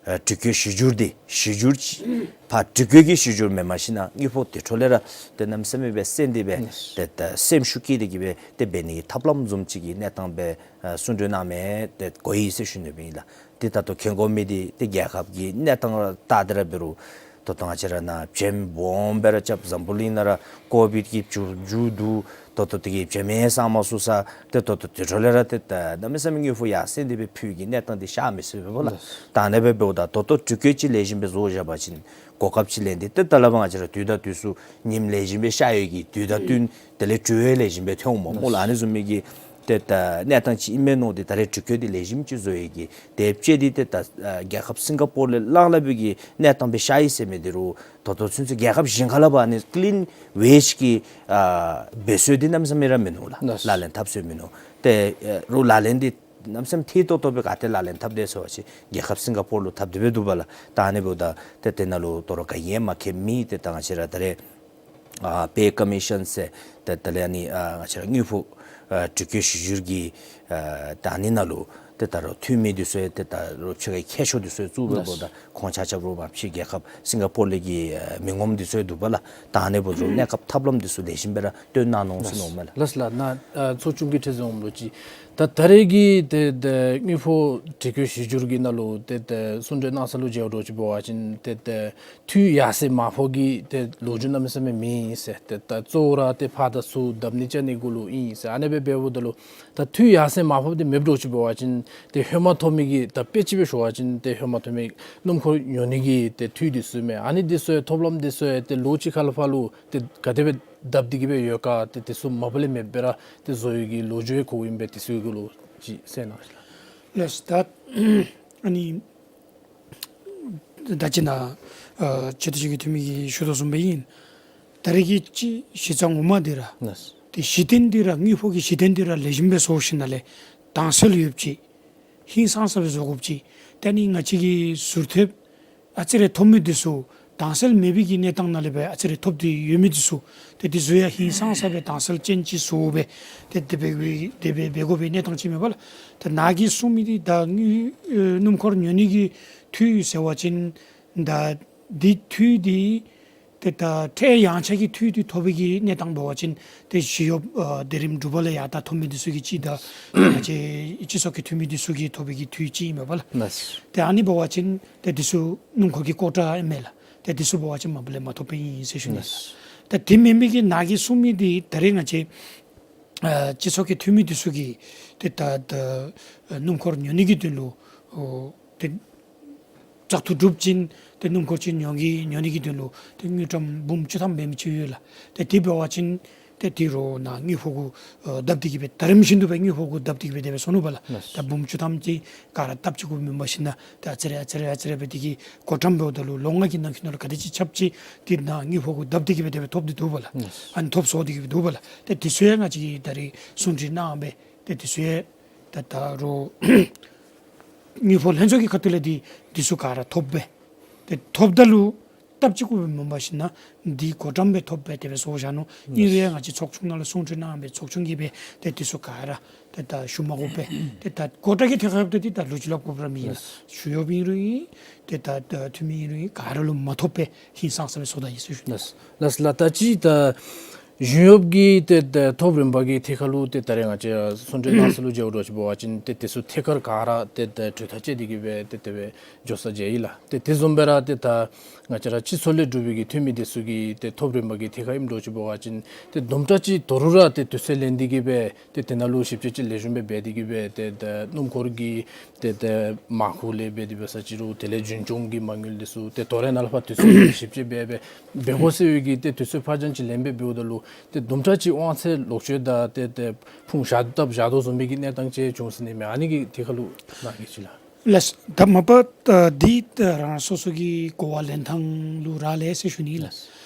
ཨ་སྒྲིག་བཀོད་གཞི་འགྱུར་འདི་གཞི་འགྱུར་ཅིག་ཕར་སྒྲིག་བཀོད་ཀྱི་གཞི་འགྱུར་མེན་མ་གཞི་ནཱ་དངུལ་ཕོགས་དེ་འཕྲོ་ལས་ར་ཏེ་གནམ་མེད་ས་མེད་སྦེ་གསན་ཏེ་སྦེ་ཏེ་ད་སེམས་ཤུགས་བསྐྱེད་དེ་གི་སྦེ་ཏེ་འབད་ནི་གི་ཐབས་ལམ་བཟུམ་ཅིག་གི་གནས་སྟངས་སྦེ་ཨ་གསུང་གྲོས་གནང་མི་འདི་གོ་ཡི་ཟེར་ཞུ་ནི་ཨིན་ལགས། ཏེ་ད་ལྟོ་མཁྱེན་དགོ་མི་འདི་ཏེ་རྒྱལ་ཁབ་ཀྱི་གནས་སྟངས་ར་བལྟ་སྟེ་ར་འབད་རུང་ད་ལྟོ་ང་བཅས་ར་ནཱ་བྱེམ་སྦོམ་སྦེ་ར་རྐྱབ། འཛམ་བུ་གླིང་ནང་ར་ཀོ་བིཌ་ཀྱི་བྱུང་རྒྱུ་འདུག། ད་ལྟོ་དེ་གིས་བྱེམ་ཡང་བསང་མ་ཚུགས་ས། ཏེ་ད་ལྟོ་དེ་འཕྲོ་ལས་ར་ཏེ་ད་གནམ་མེད་ས་མེད་དངུལ་ཕོགས་ཡར་སེང་སྟེ་སྦེ་ཕུལ་གྱི་གནས་སྟངས་འདི་ཤར་མི་ཚུགས་པས་ལགས། ད་ཨ་ནི་སྦེ་འབདཝ་ད་ད་ལྟོ་སྒྲིག་བཀོད་ཅིག་ལེགས་ཤོམ་སྦེ་བཟོ་བཞག་པ་ཅིན་གོ་སྐབས་ཅིག་ལེན་ཏེ་ཏེ་ད་ལས་ཕར་ང་བཅས་ར་དུས་དང་དུས་སུ་ཉིནམ་ལེགས་ཤོམ་སྦེ་ཤར་ཡོད་ཀྱི་དུས་དང་བསྟུན་དེ་ལས་གྲོས་ཡང་ལེགས་ཤོམ་སྦེ་ཐོན་འོང་སྨོ་ལགས། ཨ་ནི་བཟུམ་མའི་གི་ཏེ་ད་གནས་སྟངས་ཅིག་ཨིན་མས་མནོ་སྟེ་ད་རེས་སྒྲིག་བཀོད་འདི་ལེགས་ཤོམ་ཅིག་བཟོ་ཡི་གི་དེ་བཅད་དེ་ཏེ་ད་ཨ་རྒྱལ་ཁབ་སིང་ག་པོར་ལས་ལངས་ལངས་པའི་གི་གནས་སྟངས་སྦེ་ཤར་ཡི་ཟེར་མི་འདི་རུང་ད་ལྟོ་ཚུན་ཚོད་རྒྱལ་ཁབ་གཞན་ཁ་ལས་ཕར་ཨ་ནི་ཀི་ལིན་ཝེཇ་གི་ཨ་འབད་སྲོལ་འདི་གནམ་མེད་ས་མེད་ར་མིན་ནུག་ལགས། ལགས། ལག་ལེན་འཐབ་སྲོལ་མིན་ནུག། ཏེ་ཨ་རུང་ལག་ལེན་འདི་གནམ་མེད་ས་མེད་ཐད་ཏོག་ཏོ་སྦེ་ག་ཏེ་ལག་ལེན་འཐབ་དེས་ཟེར་བ་ཅིན་རྒྱལ་ཁབ་སིང་ག་པོར་ལུ་འཐབ་སྟེ་སྦེ་འདུག་པ་ལགས། ད་ཨ་ནི་འབདཝ་ད་ཏེ་དེ་ནང་ལུ་དོ་རུང་ག་ཡང་མ་མཁྱེན་མི་ཏེ་ད་ང་བཅས་ར་ད་རེས་ཨ་པེ་ཀོ་མི་ཤཱན་ཟེར་ཏེ་དེ་ལས་ཨ་ནི་ཨ་ང་བཅས་ར་དངུལ་ཕོགས་ཨ་སྒྲིག་བཀོད་གཞི་འགྱུར་གྱི་ཨ་ད་ཨ་ནི་ནང་ལུ་ཏེ་ད་རུང་འཐུས་མི་འདི་ཚུ་ཡང་ཏེ་ད་རུང་ཕྱི་ཁའི་མཁས་མཆོག་འདི་ཚུ་ཡང་བཙུགས་སྦེ་འབདཝ་ད་ཁོང་ཆ་ཁྱབ་ར་མ་ཕྱི་རྒྱལ་ཁབ་སིང་ག་པོར་ལས་ཀྱི་ཨ་མི་ངོམ་འདི་ཚུ་ཡང་འདུག་པ་ལགས། ད་ཨ་ནི་འབདཝ་ད་རུང་གནས་སྐབས་ཐབས་ལམ་འདི་ཚུ་ལེགས་ཤོམ་སྦེ་ར་སྟོན་གནང་ནུག་ཟེར་མནོཝ་མས་ལགས། ལགས་ལགས། ནཱ་ཨ་ཚོགས་ཆུང་གི་ཁྲི་འཛིན་འོགམ་ལུ་ཅིག་ད་ད་རེས་ཀྱི་ཏེ་ཏེ་དངུལ་ཕོགས་སྒྲིག་བཀོད་གཞི་འགྱུར་གྱི་ནང་ལུ་ཏེ་ཏེ་གསུང་གྲོས་གནང་ས་ལུ་མཇལཝ་འདྲཝ་ཅིག་འབད་བ་ཅིན་ཏེ་ཏེ་འཐུས་ཡར་སེང་མར་ཕབ་ཀྱི་ཏེ་ལོ་རྒྱུས་གནམ་མེད་ས་མེད་མེད་ཟེར། ཏེ་ད་གཙོ་བོ་ར་ཏེ་ཕར་དང་ཚུར་བརྡབ་ནི་རྐྱབ་ནི་གུ་ལུ་ཨིན་ཟེར། ཨ་ནི་སྦེ་འབདཝ་ད་ལུ་ད་འཐུས་ཡར་སེང་མར་ཕབ་འདི་མེདཔ་འདྲཝ་ཅིག་འབད་བ་ཅིན་ཏེ་ཧེ་མ་ཐོབ་མི་གི་ད་དཔེ་ཅིག་སྦེ་ཞུ་བ་ཅིན་ཏེ་ཧེ་མ་ཐོབ་མི་སྣུམ་འཁོར་ཉོ་ནི་གི་ཏེ་འཐུས་འདི་ཚུ་མས། ཨ་ནི་འདི་ཚུ་ཐོབ་ལམ་འདི་ཚུ་ཏེ་ལོ་གཅིག་ཁར་ལས་ཕར་ལུ་ཏེ་ག་དེ་སྦེ་བརྡབ་སྟེ་གི་སྦེ་ཡོད་ག། ཏེ་འདི་ཚུ་མ་པ་ལས་མེདཔ་སྦེ་ར་ཏེ་བཟོ་ཡོད་ཀྱི་ལོ་རྒྱུས་ཡང་གོཝ་ཨིན་པས། འདི་ཚུ་གུ་ལུ་ཅིག་གསན་གནང་ཞུ་ལགས། ལགས་སོ། ད་ཨ་ནི་ད་ཅི་ནཱ་ཨ་སྤྱི་འཐུས་གཅིག་གི་འཐུས་མི་གིས་ཞུ་དོ་བཟུམ་སྦེ་ཨིན། ད་རེས་ཀྱི་ཅིག་གཞི་རྩ་ངོ་མ་འདི་ར་ལགས། ཏེ་གཞི་རྟེན་འདི་ར་དངུལ་ཕོགས་ཀྱི་གཞི་རྟེན་འདི་ར་ལེགས་ཤོམ་སྦེ་བཟོ་ཞིནམ་ལས་དྭངས་གསལ་ཡོདཔ་ཅིག་ཧིང་སངས་ས་སྦེ་བཟོ་དགོཔ་ཅིག། ཏེ་ཨ་ནི་ང་བཅས་ཀྱི་ཟུར་ཐོན་ཨ་ཙི་རེ་ཐོབ་མི་འདི་ཚུ་དྭངས་གསལ་མེད་པའི་གི་གནས་སྟངས་ནང་ལས་སྦེ་ཨ་ཙི་རེ་ཐོབ་སྟེ་ཡོད་མི་འདི་ཚུ་ཏེ་འདི་ཚུ་ཡང་ཧིང་སངས་ས་སྦེ་དྭངས་གསལ་ཅན་ཅིག་བཟོ་སྦེ་ཏེ་དེ་སྦེ་དེ་སྦེ་འབད་དགོ་པའི་གནས་སྟངས་ཅིག་མས་པ་ལགས། ད་ནཱ་གིས་གསུངས་མི་འདི་ད་དངུལ་ཨེ་སྣུམ་འཁོར་ཉོ་ནི་གི་འཐུས་ཟེར་བ་ཅིན་ད་འདི་འཐུས་འདི་ཏེ་ད་ཁྲལ་ཡངས་ཆག་གི་འཐུས་འདི་ཐོབ་པའི་གི་གནས་སྟངས་འབད་བ་ཅིན་ཏེ་ཞི་གཡོགཔ་ཨ་སྡེ་རིམ་དྲུག་པ་ལས་ཡར་ད་ཐོབ་མི་འདི་ཚུ་གི་ཅིག་ད་ང་བཅས་སྤྱི་ཚོགས་ཀྱི་འཐུས་མི་འདི་ཚུ་གིས་ཐོབ་པའི་གི་འཐུས་ཅིག་ཨིན་མས་པ་ལགས། ལགས། ཏེ་ཨ་ནི་འབད་བ་ཅིན་ཏེ་འདི་ཚུ་སྣུམ་འཁོར་གྱི་ཀོ་ཊ་ཨིན་མས་ལགས། ཏེ་འདི་ཚུ་འབད་བ་ཅིན་མ་པ་ལས་མ་ཐོབ་པའི་ཨིན་ཟེར་ཞུ་ནི། ལགས། ད་དེ་མེན་མི་གི་ནཱ་གིས་གསུངས་མི་འདི་ད་རེས་ང་བཅས་ཨ་སྤྱི་ཚོགས་ཀྱི་འཐུས་མི་འདི་ཚུ་གིས་ཏེ་ད་ད་སྣུམ་འཁོར་ཉོ་ནི་གི་དོན་ལུ་ཨོ་ཏེ་བཙག་འཐུ་གྲུབ་ཅིན་ཏེ་སྣུམ་འཁོར་ཅིག་ཉོ་གི་ཉོ་ནི་གི་དོན་ལུ་ཏེ་དངུལ་ཀྲམ་འབུམ་བཅུ་ཐམ་འབད་མི་ཅིག་ཡོད་ལགས། ཏེ་དེ་འབད་བ་ཅིན་ ཏེ་དེ་རུ་ནཱ་དངུལ་ཕོག་གུ་ཨ་བརྡབ་སྟེ་གི་སྦེ་ད་རིམ་བཞིན་དུ་སྦེ་དངུལ་ཕོག་གུ་བརྡབ་སྟེ་གི་སྦེ་དེ་སྦེ་སོང་ནུག་པ་ལགས། ལགས། ད་འབུམ་བཅུ་ཐམ་ཅིག་ག་ར་སྟབས་གཅིག་གུ་མེན་པར་ཞིན་ན་ད་ཨ་ཙི་རེ་ཨ་ཙི་རེ་ཨ་ཙི་རེ་སྦེ་དེ་གི་བགོ་བཀྲམ་འབདཝ་ད་ལུ་ལོ་ལྔ་གི་ནང་འཁོད་ནང་ལུ་ག་དེ་ཅིག་ཁྱབ་ཅི་དེ་ནཱ་དངུལ་ཕོག་གུ་བརྡབ་སྟེ་གི་སྦེ་དེ་སྦེ་ཐོབ་སྟེ་འདུག་པ་ལགས། ལགས། ཨ་ནི་ཐོབ་སོང་སྟེ་གི་སྦེ་འདུག་པ་ལགས། ཏེ་དེ་ཚུ་ཡང་ང་བཅས་ཀྱིས་ད་རིས་གསུང་གྲོས་གནང་སྦེ་ཏེ་དེ་ཚུ་ཡང་ད་ད་རུང་དངུལ་ཕོག་ལྷན་ཚོགས་ཀྱི་ཁ་ཐུག་ལས་འདི་འདི་ཚུ་ག་ར་ཐོབ་སྦེ་ཏེ་ཐོབ་ད་ལུ་སྟབས་གཅིག་གུ་སྦེ་མེན་པར་ཞིན་ན་འདི་བགོ་བཀྲམ་སྦེ་ཐོབ་སྦེ་དེ་སྦེ་བཟོ་བཞག་ནུག། ཨིན་རུང་ཡང་ང་བཅས་ཚོགས་ཆུང་ནང་ལུ་གསུང་གྲོས་གནང་སྦེ་ཚོགས་ཆུང་གིས་སྦེ་ཏེ་འདི་ཚུ་ག་ར་ཏེ་ད་ཞུ་མ་དགོ་པས། ཏེ་ད་སྒོ་གྲྭ་གི་ཐད་ཁར་ཡོདཔ་ད་འདི་ད་ལོ་རྒྱུས་སླབ་དགོཔ་ར་མེད་ལགས། ཞུ་གཡོགཔ་ཨིན་རུང་ཨིན། ཏེ་ད་ད་འཐུས་མི་ཨིན་རུང་ཨིན། ག་ར་ལུ་མ་ཐོབ་པའི་ཧིང་སངས་ས་སྦེ་བཟོ་ད་ཡི་ཟེར་ཞུ་ནི། ལགས། ལགས་ལགས། ད་ཅི་ད་ཞུ་གཡོགཔ་གི་ཏེ་ད་ཐོབ་རིམ་པ་གི་ཐད་ཁར་ལུ་ཏེ་ད་རེས་ང་བཅས་གསུང་གྲོས་གནང་ས་ལུ་མཇལཝ་འདྲཝ་ཅིག་འབད་བ་ཅིན་ཏེ་དེ་ཚུ་ཐད་ཀར་ག་ར་ཏེ་ད་གྲོས་ཐག་བཅད་དེ་གི་སྦེ་ཏེ་དེ་སྦེ་འགྱོ་ས་མཇལ་ཡི་ལགས། ཏེ་དེ་བཟུམ་སྦེ་ར་ཏེ་ད་ང་བཅས་ར་སྤྱི་ཚོགས་ལས་གྲུབ་པའི་གི་འཐུས་མི་དེ་ཚུ་གི་ཏེ་ཐོབ་རིམ་པ་གི་ཐད་ཁར་ཨིནམ་འདྲཝ་ཅིག་འབད་བ་ཅིན་ཏེ་དུམ་གྲ་ཅིག་དོ་རུང་ར་ཏེ་དུས་ཚོད་ལེན་ཏེ་གི་སྦེ་ཏེ་དེ་ནང་ལུ་ཞིབ་དཔྱད་ཅིག་ལེགས་ཤོམ་སྦེ་འབད་དེ་གི་སྦེ་ཏེ་ད་སྣུམ་འཁོར་གྱི་ཏེ་ད་མར་ཁུ་ལས་འབད་དེ་འབད་ས་ཅིག་རུང་དེ་ལས་རྒྱུན་སྐྱོང་གི་མ་དངུལ་དེ་ཚུ་ཏེ་དོ་རུང་ནཱ་ལས་ཕར་དུས་ཚོད་ཞིབ་དཔྱད་འབད་སྦེ་འབད་དགོ་ཟེར་བའི་གི་ཏེ་དུས་ཚོད་ཕར་འགྱངས་ཅིག་ལེན་སྦེ་འབདཝ་ད་ལུ་ཏེ་དུམ་གྲ་ཅིག་དབང་ཚད་ལོག་སྤྱོད་དང་ཏེ་ཏེ་ཕུང་བཞག་སྟབས་བཞག་དོ་བཟུམ་མའི་གི་གནས་སྟངས་ཅིག་བྱུང་སོང་ནི་མས། ཨ་ནི་གི་ཐད་ཁར་ལུ་གནང་གེ་ཅིག་ལགས། ལགས། ད་མ་པ་ད་འདི་ད་རང་སོ་སོ་གི་གོ་བ་ལེན་ཐངས་ལུ་རག་ལས་ཟེར་ཞུ་ནི་ལགས། ལགས།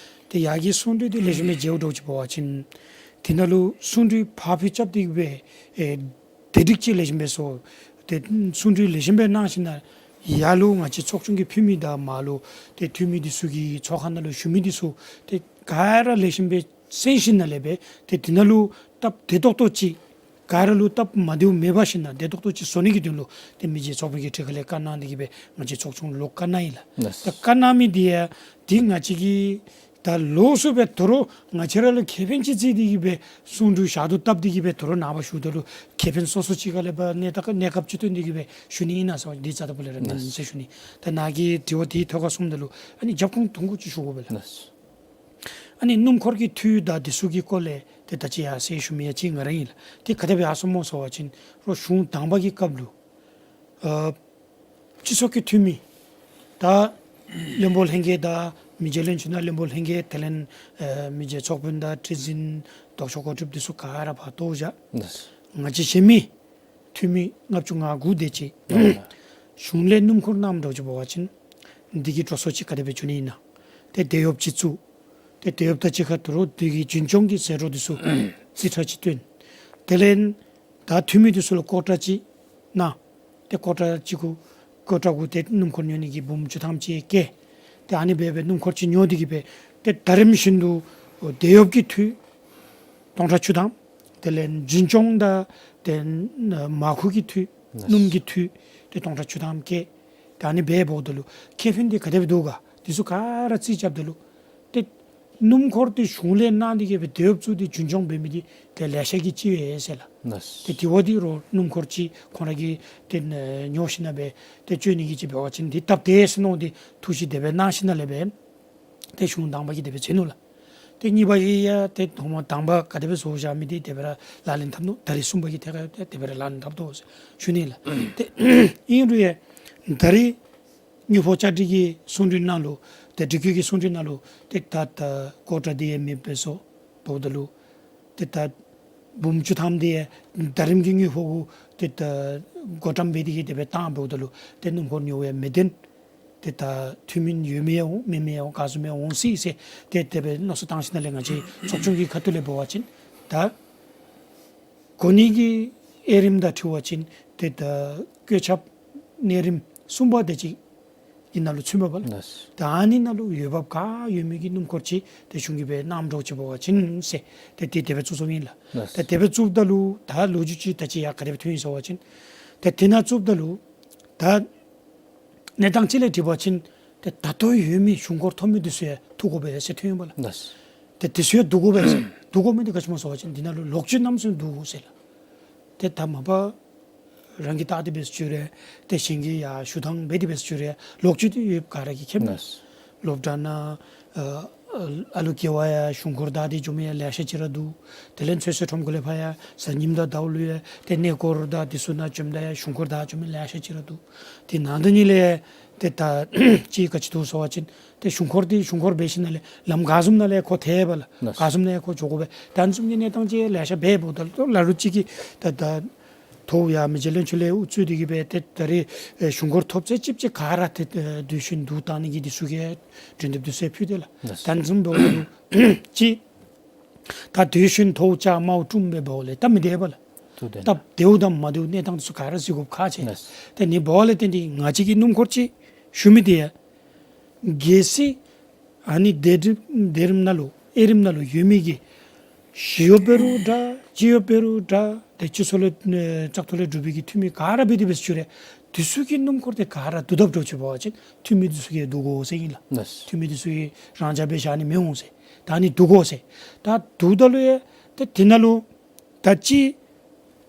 ཏེ་ཡར་གྱི་གསུང་གྲོས་འདི་ལེགས་ཤོམ་སྦེ་མཇལཝ་འདྲཝ་ཅིག་འབད་བ་ཅིན་དེ་ནང་ལུ་གསུང་གྲོས་ཕར་འཕུལ་རྐྱབ་སྟེ་སྦེ་ཨེ་དེ་སྒྲིག་ཅིག་ལེགས་ཤོམ་སྦེ་བཟོ། ཏེ་གསུང་གྲོས་ལེགས་ཤོམ་སྦེ་གནང་ཞིན་ན་ཡར་ལུ་ང་བཅས་ཚོགས་ཆུང་གི་འཐུས་མི་དང་མར་ལུ་ཏེ་འཐུས་མི་འདི་ཚུ་གི་ཚོགས་ཁང་ནང་ལུ་ཞུ་མི་འདི་ཚུ་ཏེ་ག་ར་ལེགས་ཤོམ་སྦེ་གསན་ཞིན་ན་ལས་སྦེ་ཏེ་དེ་ནང་ལུ་སྟབས་བདེ་ཏོག་ཏོ་ཅིག་ག་ར་ལུ་སྟབས་མ་བདེཝ་མེད་པར་ཞིན་ན་བདེ་ཏོག་ཏོ་ཅིག་བཟོ་ནི་གི་དོན་ལུ་ཏེ་མི་རྗེ་ཚོགས་དཔོན་གྱི་ཁྲི་ཁ་ལས་བཀའ་གནང་སྟེ་གི་སྦེ་ང་བཅས་ཚོགས་ཆུང་ལུ་བཀའ་གནང་ཡི་ལགས། ལགས། ད་བཀའ་གནང་མི་འདི་ཡང་འདི་ང་བཅས་ཀྱིས་ད་ལོགས་སུ་སྦེ་དོ་རུང་ང་བཅས་ར་ལུ་ཁེ་ཕན་ཅིག་བརྩིས་ཏེ་གི་སྦེ་གསུང་གྲོས་ཞག་དུ་བཏབ་སྟེ་གི་སྦེ་དོ་རུང་ནངས་པ་ཞུཝ་ད་ལུ་ཁེ་ཕན་སོ་སོ་ཅིག་ཁ་ལས་འབད་གནས་ད་གནས་སྐབས་ཅིག་བཏོན་ཏེ་གི་སྦེ་ཞུ་ནི་ཨིན་ན་ཟེར་བ་འདི་རྩ་དང་པོ་ལས་ར་མེན་ཟེར་ཞུ་ནི། ད་ནཱ་གི་དྲི་བ་དེའི་ཐོག་ཁར་སོངམ་ད་ལུ་ཨ་ནི་རྒྱབ་ཁུངས་ཐུང་ཀུ་ཅིག་ཞུ་དགོ་པས་ལགས། ཨ་ནི་སྣུམ་འཁོར་གྱི་འཐུས་དང་འདི་ཚུ་གི་སྐོར་ལས་ཏེ་ད་ཅི་ཡར་ཟེར་ཞུ་མི་ཡང་གཅིག་ང་ར་ཨིན་ལགས། ཏེ་ག་དེ་སྦེ་ཡར་སོངམ་སྨོ་ཟེར་བ་ཅིན་རོགས་གཞུང་དང་པ་གི་སྐབས་ལུ་ཨ་སྤྱི་ཚོགས་ཀྱི་འཐུས་མི་ད་བློན་པོ་ལྷན་རྒྱས་དང་མི་རྗེ་བློན་ཆེན་དང་བློན་པོ་ལྷན་རྒྱས་དེ་ལས་ཨ་མི་རྗེ་ཚོགས་དཔོན་དང་ཁྲི་འཛིན་ལྡོག་ཕྱོགས་འགོ་ཁྲིདཔ་འདི་ཚུ་ག་ར་ཕར་གཏོགས་བཞག། ལགས། ང་བཅས་གཞན་མི་འཐུས་མི་ལྔ་བཅུ་ང་དགུ་དེ་ཅིག་ལགས། གཞུང་ལས་སྣུམ་འཁོར་གནངམ་འདྲཝ་ཅིག་འབད་བ་ཅིན་འདི་གི་འགྲོ་སོང་ཅིག་ག་དེ་སྦེ་འགྱོ་ནི་ཨིན་ན། ཏེ་དེད་གཡོགཔ་ཅིག་བཙུགས། ཏེ་དེད་གཡོགཔ་དང་གཅིག་ཁར་དོ་རུང་འདི་གི་རྒྱུན་སྐྱོང་གི་ཟད་འགྲོ་འདི་ཚུ་རྩིས་ཁྲ་ཅིག་བཏོན། དེ་ལས་ད་འཐུས་མི་འདི་ཚུ་ལུ་ཀོ་ཊ་ཅིག་གནང་། ཏེ་ཀོ་ཊ་ཅིག་གུ་ཀོ་ཊ་གུ་ཏེ་སྣུམ་འཁོར་ཉོ་ནི་གི་འབུམ་བཅུ་ཐམ་ཅིག་བཀལ། ཏེ་ཨ་ནི་སྦེ་སྦེ་སྣུམ་འཁོར་ཅིག་ཉོ་སྟེ་གི་སྦེ་ཏེ་ད་རིམ་བཞིན་དུ་དེད་གཡོགཔ་གི་འཐུས་སྟོང་ཕྲག་བཅུ་ཐམ། དེ་ལས་རྒྱུན་སྐྱོང་དང་ཏེ་མར་ཁུ་གི་འཐུས་སྣུམ་གྱི་འཐུས་ཏེ་སྟོང་ཕྲག་བཅུ་ཐམ་བཀལ། ཏེ་ཨ་ནི་སྦེ་འབདཝ་ད་ལུ་ཁེ་ཕན་འདི་ག་དེ་སྦེ་འདུག་ག་འདི་ཚུ་ག་ར་རྩིས་རྐྱབ་ད་ལུ་ཏེ་སྣུམ་འཁོར་འདི་གཞུང་ལས་གནང་སྟེ་གི་སྦེ་དེད་གཡོགཔ་བཙུགས་ཏེ་རྒྱུན་སྐྱོང་འབད་མི་འདི་ཏེ་ལེ་ཤ་གིས་ཅིག་ཡོད་ཟེར་ལགས། ལགས། ཏེ་དེ་བ་འདི་རོགས་སྣུམ་འཁོར་ཅིག་ཁོང་ར་གིས་ཏེ་ཉོ་ཞིན་ན་སྦེ་ཏེ་སྤྱོད་ནི་གི་ཅིག་འབད་བ་ཅིན་འདི་སྟབས་བདེ་ཟེར་མནོ་སྟེ་ཐུགས་བཞེད་དེ་སྦེ་གནང་ཞིན་ན་ལས་སྦེ་ཏེ་གཞུང་དང་པ་གིས་དེ་སྦེ་མཛད་ནུག་ལགས། ཏེ་གཉིས་པ་གིས་ཡང་ཏེ་ཐོག་མ་དང་པ་ག་དེ་སྦེ་བཟོ་བཞག་མི་འདི་དེ་སྦེ་ར་ལག་ལེན་འཐབ་ནུག། ད་རིས་གསུམ་པ་གི་ཐད་ཁར་ཏེ་དེ་སྦེ་ར་ལག་ལེན་འཐབ་དོ་ཟེར་ཞུ་ནི་ལགས། ཏེ་ཨིན་རུང་ཡང་ད་རིས་དངུལ་ཕོགས་བཅའ་སྒྲིག་གི་གསུང་གྲོས་ནང་ལུ་ཏེ་སྒྲིག་བཀོད་ཀྱི་གསུང་གྲོས་ནང་ལུ་ཏེ་ད་ད་ཀོ་ཊ་འདི་ཡང་མེདཔ་སྦེ་བཟོ་འབདཝ་ད་ལུ་ཏེ་ད་འབུམ་བཅུ་ཐམ་འདི་ཡང་ད་རིམ་གྱི་དངུལ་ཕོགས་གུ་ཏེ་ད་བགོ་བཀྲམ་འབད་དེ་གི་དེ་སྦེ་བཏང་འབདཝ་ད་ལུ་ཏེ་སྣུམ་འཁོར་ཉོ་བ་ཡང་མི་བདེན། ཏེ་ད་འཐུས་མི་ཡོད་མི་ཡང་འོང་མེད་མི་ཡང་འོང་ག་བཟུམ་ཡང་འོང་སྲིད་ཟེར་ཏེ་དེ་སྦེ་མནོ་བསམ་བཏང་ཞིན་ན་ལས་ང་བཅས་ཚོགས་ཆུང་གི་ཁ་ཐུག་ལས་འབད་བ་ཅིན་ད་གོ་གནས་ཀྱི་དབྱེ་རིམ་དང་འཁྲིལ་བ་ཅིན་ཏེ་ད་བཀོད་ཁྱབ་གནས་རིམ་གསུམ་པ་དེ་ཅིག་གི་ནང་ལུ་ཚུདཔ་ཨིན་པས་ལགས། ལགས། ད་ཨ་ནི་ནང་ལུ་འོས་འབབ་ག་ཡོད་མི་གི་སྣུམ་འཁོར་ཅིག་ཏེ་གཞུང་གིས་སྦེ་གནངམ་འདྲཝ་ཅིག་འབད་བ་ཅིན་ཟེར་ཏེ་དེ་དེ་སྦེ་བཙུགས་བཙུགསཔ་ཨིན་ལགས། ལགས། ཏེ་དེ་སྦེ་བཙུགསཔ་ད་ལུ་ད་ལོ་རྒྱུས་ཅིག་ད་ཅི་ཡང་ག་དེ་སྦེ་ཐོན་ཡི་ཟེར་བ་ཅིན་ཏེ་དེ་ནང་བཙུགསཔ་ད་ལུ་ད་གནས་སྟངས་ཅིག་ལས་དྲིས་པ་ཅིན་ཏེ་ད་ལྟོ་ཡོད་མི་གཞུང་འཁོར་ཐོབ་མི་འདི་ཚུ་ཡང་བསྡུ་དགོ་པས་ཟེར་ཐོན་ཡོདཔ་ལགས། ལགས། ཏེ་འདི་ཚུ་ཡང་བསྡུ་དགོ་པས་ཟེར། བསྡུ་དགོ་མི་འདི་ག་ཅི་སྨོ་ཟེར་བ་ཅིན་འདི་ནང་ལུ་ལོག་སྤྱོད་རྣམ་གསུམ་བསྡུ་དགོ་ཟེར་ལགས། ཏེ་ད་མ་པ་རང་གིས་བལྟ་སྟེ་འབད་ས་ཅིག་རེ་ཏེ་གཞན་གྱིས་ཡང་ཞུ་དང་འབད་དེ་འབད་ས་ཅིག་རེ་ལོག་སྤྱོད་འདི་ཡོདཔ་ག་ར་གིས་མཁྱེནམ་མས། ལགས། སློབ་གྲྭ་ནང་ཨ་ཨ་ལུ་སྐྱེ་བ་ཡང་གཞུང་འཁོར་བདའ་སྟེ་འགྱོ་མི་ཡང་ལེ་ཤ་ཅིག་ར་འདུག། དེ་ལས་ཚོད་བསྲེ་ཁྲོམ་སྐོར་ལས་ཕར་ཡང་གཟའ་ཉིམ་དང་ཟླཝ་ལུ་ཡང་ཏེ་གནས་སྐོར་དང་འདི་ཚུ་ནང་འགྱོཝ་ད་ཡང་གཞུང་འཁོར་བདའ་འགྱོ་མི་ལེ་ཤ་ཅིག་ར་འདུག། དེ་ནང་དོན་ཉིད་ལས་ ཏེ་ད་ཅི་ག་ཅི་འདུག་ཟེར་བ་ཅིན་ཏེ་གཞུང་སྐོར་འདི་གཞུང་སྐོར་འབད་ཞིནམ་ལས་ལམ་ག་བཟུམ་ནང་ལས་ཁོ་ཐལ་བ་ལགས། ལགས། ག་བཟུམ་ནང་ཁོ་འགྱོ་དགོ་པས། ད་ཨ་ནི་བཟུམ་གྱི་གནས་སྟངས་ཅིག་ལེ་ཤ་འབདཝ་ད་ལུ་ལ་ལུ་ཅིག་གིས་ད་ད་ཐོག་ཡ་མི་རྗེ་བློན་ཆེན་ལས་ཨུ་ཚུགས་འདི་གིས་འབད་ཏེ་ད་རེས་ཨེ་གཞུང་སྐོར་ཐོབ་ཚད་ཅིག་ཅིག་ག་ར་ཏེ་ཨེ་དུས་ཆེན་འདུག་བཏང་ནི་གི་འདི་ཚུ་གི་གྲོས་འདེབས་འདི་ཚུ་ཕུལ་ཏེ་ལགས། ལགས། ད་ཨ་ནི་བཟུམ་འབདཝ་ད་ལུ་ཅིག་ད་དུས་ཆེན་ཐོག་བཅའ་དམའཝ་དཀྲུམ་སྦེ་འབདཝ་ལས་སྟབས་མི་བདེ་བས་ལགས། ཐུགས་བདེན། སྟབས་བདེཝ་དང་མ་བདེཝ་གནས་སྟངས་འདི་ཚུ་ག་ར་གཟིགས་དགོཔ་ཁག་ཆེ། ལགས། ཏེ་ཨ་ནི་འབདཝ་ལས་བརྟེན་ཏེ་ང་བཅས་ཀྱི་སྣུམ་འཁོར་ཅིག་ཞུ་མི་འདི་ཡང་གལ་སྲིད་ཨ་ནི་སྡེ་རིམ་སྡེ་རིམ་ནང་ལུ་དབྱེ་རིམ་ནང་ལུ་ཡོད་མི་གི་ཞི་གཡོགཔ་འབད་རུང་འདྲ་སྤྱི་གཡོགཔ་འབད་རུང་འདྲ་ཏེ་སྤྱི་ཚོགས་ལས་ཨེ་བཙག་འཐུ་ལས་གྲུབ་པའི་གི་འཐུས་མི་ག་ར་འབད་དེ་འབད་ཞུ་རུང་འདི་ཚུ་གི་སྣུམ་འཁོར་འདི་ག་ར་བསྡུ་དཔ་འདྲཝ་ཅིག་འབད་བ་ཅིན་འཐུས་མི་འདི་ཚུ་གིས་བསྡུ་དགོ་ཟེར་ཨིན་ལགས། ལགས། འཐུས་མི་འདི་ཚུ་གིས་རང་འཇགས་སྦེ་བཞག་ནི་མི་འོང་ཟེར། ད་ཨ་ནི་བསྡུ་དགོ་ཟེར། ད་བསྡུཝ་ད་ལུ་ཡང་ཏེ་འདི་ནང་ལུ་ད་ཅི་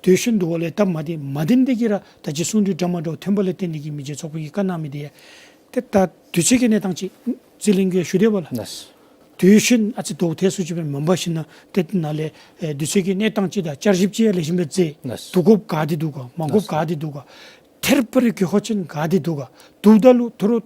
དུས་ཆེན་འདུག་པ་ལས་སྟབས་མ་བདེ་མ་བདེ་ནི་འདི་གིས་ར་ད་ཅི་གསུང་གྲོས་འདྲ་མ་འདྲཝ་ཐོན་པ་ལས་བརྟེན་ཏེ་གིས་མི་རྗེ་ཚོགས་དཔོན་གྱིས་བཀའ་གནང་མི་འདི་ཡང་ཏེ་ད་དུས་ཚོད་ཀྱི་གནས་སྟངས་ཅིག་རྩིས་ལེན་གྱི་ཞུ་དེས་པ་ལགས། ལགས། དུས་ཆེན་ཨ་ཙི་དོག་ཐལ་སུ་ཅིག་སྦེ་མེན་པར་ཞིནམ་ཏེ་ནཱ་ལས་ཨེ་དུས་ཚོད་ཀྱི་གནས་སྟངས་ཅིག་དང་བསྐྱར་ཞིབ་ཅིག་ལེགས་ཤོམ་སྦེ་མཛད། ལགས། བསྡུ་དགོཔ་ག་དེ་འདུག་ག་མ་དགོཔ་ལགས། ག་དེ་འདུག་ག་ཐེར་པ་རེ་གི་ཧོ་ཆེན་ག་དེ་འདུག་ག་བསྡུཝ་ད་ལུ་ད་རུང་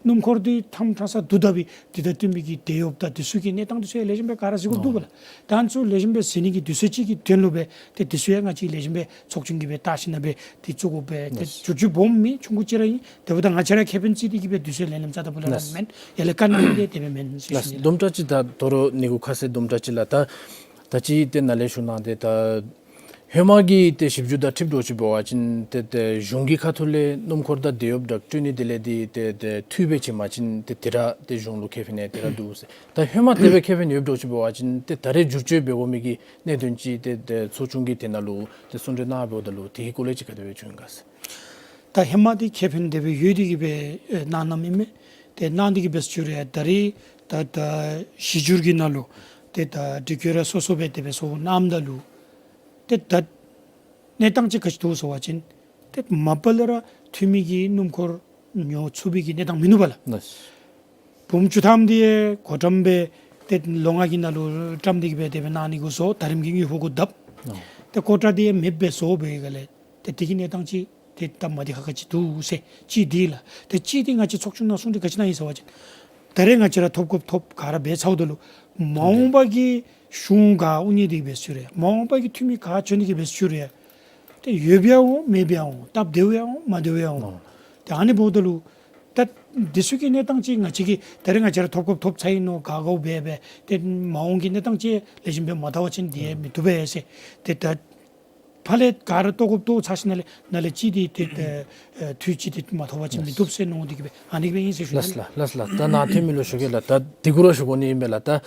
སྣུམ་འཁོར་འདི་ཐམ་ཕྲ་ས་བསྡུ་ད་པའི་འདི་དང་བསྟུན་པའི་གི་དེད་གཡོགཔ་དང་འདི་ཚུ་གི་གནས་སྟངས་འདི་ཚུ་ཡང་ལེགས་ཤོམ་སྦེ་ག་ར་གཟིགས་དགོཔ་འདུག་པ་ལགས། ད་ཨ་ནི་ཚུ་ལེགས་ཤོམ་སྦེ་གཟིགས་ནི་གི་དུས་ཚོད་ཅིག་གི་དོན་ལུ་སྦེ་ཏེ་འདི་ཚུ་ཡང་ང་བཅས་ལེགས་ཤོམ་སྦེ་ཚོགས་ཆུང་གིས་སྦེ་བལྟ་ཞིནམ་སྦེ་ཏེ་བཙུགས་དགོ་པས། ཏེ་ལགས། བསྒྱུར་བཅོས་སྦོམ་མེན་ཆུང་ཀུ་ཅིག་ར་ཨིན། དེ་འབདཝ་ད་ང་བཅས་ར་ཁེ་ཕན་བརྩིས་ཏེ་གིས་སྦེ་དུས་ཚོད་ལེན་ལེནམ་རྩ་དང་པོ་ལས་ར་ལགས། མེན། ཡར་ལས་བཀའ་གནང་མི་འདི་དེ་སྦེ་མེན་ཟེར་ཞུ་ནི་ལགས། ལགས། དུམ་གྲ་ཅིག་ད་དོ་རུང་ནི་གུ་ཁ་གསལ་དུམ་གྲ་ཅིག་ལགས། ད་ད་ཅི་ཏེ་ནཱ་ལས་ཞུ་གནང་སྟེ་ད་ཧེ་མ་གི་ཏེ་ཞིབ་འཇུག་དང་འཁྲིལཝ་འདྲཝ་ཅིག་འབད་བ་ཅིན་ཏེ་ཏེ་གཞུང་གི་ཁ་ཐུག་ལས་སྣུམ་འཁོར་དང་དེད་གཡོགཔ་དང་བསྟུན་ནི་དེ་ལས་འདི་ཏེ་ཏེ་འཐུས་སྦེ་བྱིན་པ་ཅིན་ཏེ་དེ་ར་ཏེ་གཞུང་ལུ་ཁེ་ཕན་ཡང་དེ་ར་འདུག་ཟེར། ད་ཧེ་མ་དེ་སྦེ་ཁེ་ཕན་ཡོདཔ་འདྲཝ་ཅིག་འབད་བ་ཅིན་ཏེ་ད་རེས་བསྒྱུར་བཅོས་འབད་དགོ་མི་གི་གནད་དོན་ཅིག་ཏེ་ཏེ་ཚོགས་ཆུང་གིས་དེ་ནང་ལུ་ཏེ་གསུང་གྲོས་གནང་འབདཝ་ད་ལུ་དེ་གི་སྐོར་ལས་ཅིག་ག་དེ་སྦེ་བྱུང་ཡི་ག་ཟེར། ད་ཧེ་མ་འདི་ཁེ་ཕན་དེ་སྦེ་ཡོད་དེ་གིས་སྦེ་ཨེ་གནང་གནངམ་ཨིན་མས། ཏེ་གནང་དེ་གིས་སྦེ་ཞུ་རུང་ད་རེས་ད་ད་གཞི་བསྒྱུར་གྱི་ནང་ལུ་ཏེ་ད་འདི་ག་ར་སོ་སོ་སྦེ་དེ་སྦེ་སོ་གནངམ་ད་ལུ་ཏེ་ད་གནས་སྟངས་ཅིག་ག་ཅི་འདུག་ཟེར་བ་ཅིན་ཏེ་མ་པ་ལས་ར་འཐུས་མི་གིས་སྣུམ་འཁོར་ཉོ་ཚུགས་པའི་གི་གནས་སྟངས་མིན་འདུག་པ་ལགས། ལགས། འབུམ་བཅུ་ཐམ་འདི་ཡང་གོ་ཊ་སྦེ་ཏེ་ལོ་ལྔ་གི་ནང་ལུ་བཀྲམ་སྟེ་གིས་སྦེ་དེ་སྦེ་གནང་ནི་གུ་བཟོ། ད་རིམ་གྱིས་དངུལ་ཕོག་གུ་བརྡབ། ཨོ། ཏེ་ཀོ་ཊ་འདི་ཡང་མེདཔ་སྦེ་བཟོ་བའི་སྒང་ལས་ཏེ་དེ་གི་གནས་སྟངས་ཅིག་ཏེ་སྟབས་མ་བདེ་ཁག་ཁ་ཅིག་འདུག་ཟེར་གཅིག་འདི་ལགས། ཏེ་གཅིག་འདི་ང་བཅས་ཚོགས་ཆུང་ནང་གསུང་གྲོས་ག་ཅི་གནང་ཡི་ཟེར་བ་ཅིན་ད་རེས་ང་བཅས་ར་ཐོབ་དགོཔ་ཐོབ་ག་ར་འབད་ཚརཝ་ད་ལུ་མ་འོངས་པ་གི་གཞུང་ག་དབུ་བརྙེས་ཏེ་གིས་སྦེ་ཞུ་རུང་མ་འོངས་པ་གི་འཐུས་མི་ག་བྱོན་ཏེ་གིས་སྦེ་ཞུ་རུང་ཏེ་ཡོདཔ་ཡང་འོང་མེདཔ་ཡང་འོང་། སྟབས་བདེཝ་ཡང་འོང་མ་བདེཝ་ཡང་འོང་། ཨོ། ཏེ་ཨ་ནི་འབདཝ་ད་ལུ་ད་འདི་ཚུ་གི་གནས་སྟངས་ཅིག་ང་བཅས་ཀྱིས་ད་རེས་ང་བཅས་ར་ཐོབ་དགོཔ་ཐོབ་ཚར་ཡི་མནོ་དགའ་དགའཝ་སྦེ་སྦེ་ཏེ་མ་འོངས་ཀྱི་གནས་སྟངས་ཅིག་ལེགས་ཤོམ་སྦེ་མ་བལྟ་བ་ཅིན་འདི་ཡང་མི་བཏུབ་པས་ཟེར། ཏེ་ད་ཕར་ལས་ག་ར་བཏོག་དགོཔ་བཏོག་ཚར་ཞིནམ་ལས་ནཱ་ལས་གཅིག་འདི་ཏེ་ཨེ་འཐུས་གཅིག་འདི་མ་ཐོབ་པ་ཅིན་མི་བཏུབ་ཟེར་མནོ་སྟེ་གིས་སྦེ་ཨ་ནི་སྦེ་ཨིན་ཟེར་ཞུ་ནི། ལགས་ལགས་ལགས་ལགས། ད་ནཱ་འཐུས་མི་ལུ་ཞུ་གེ་ལགས། ད་འདི་གུ་ར་ཞུ་དགོ་ནི་ཨིན་པས་ལགས། ད་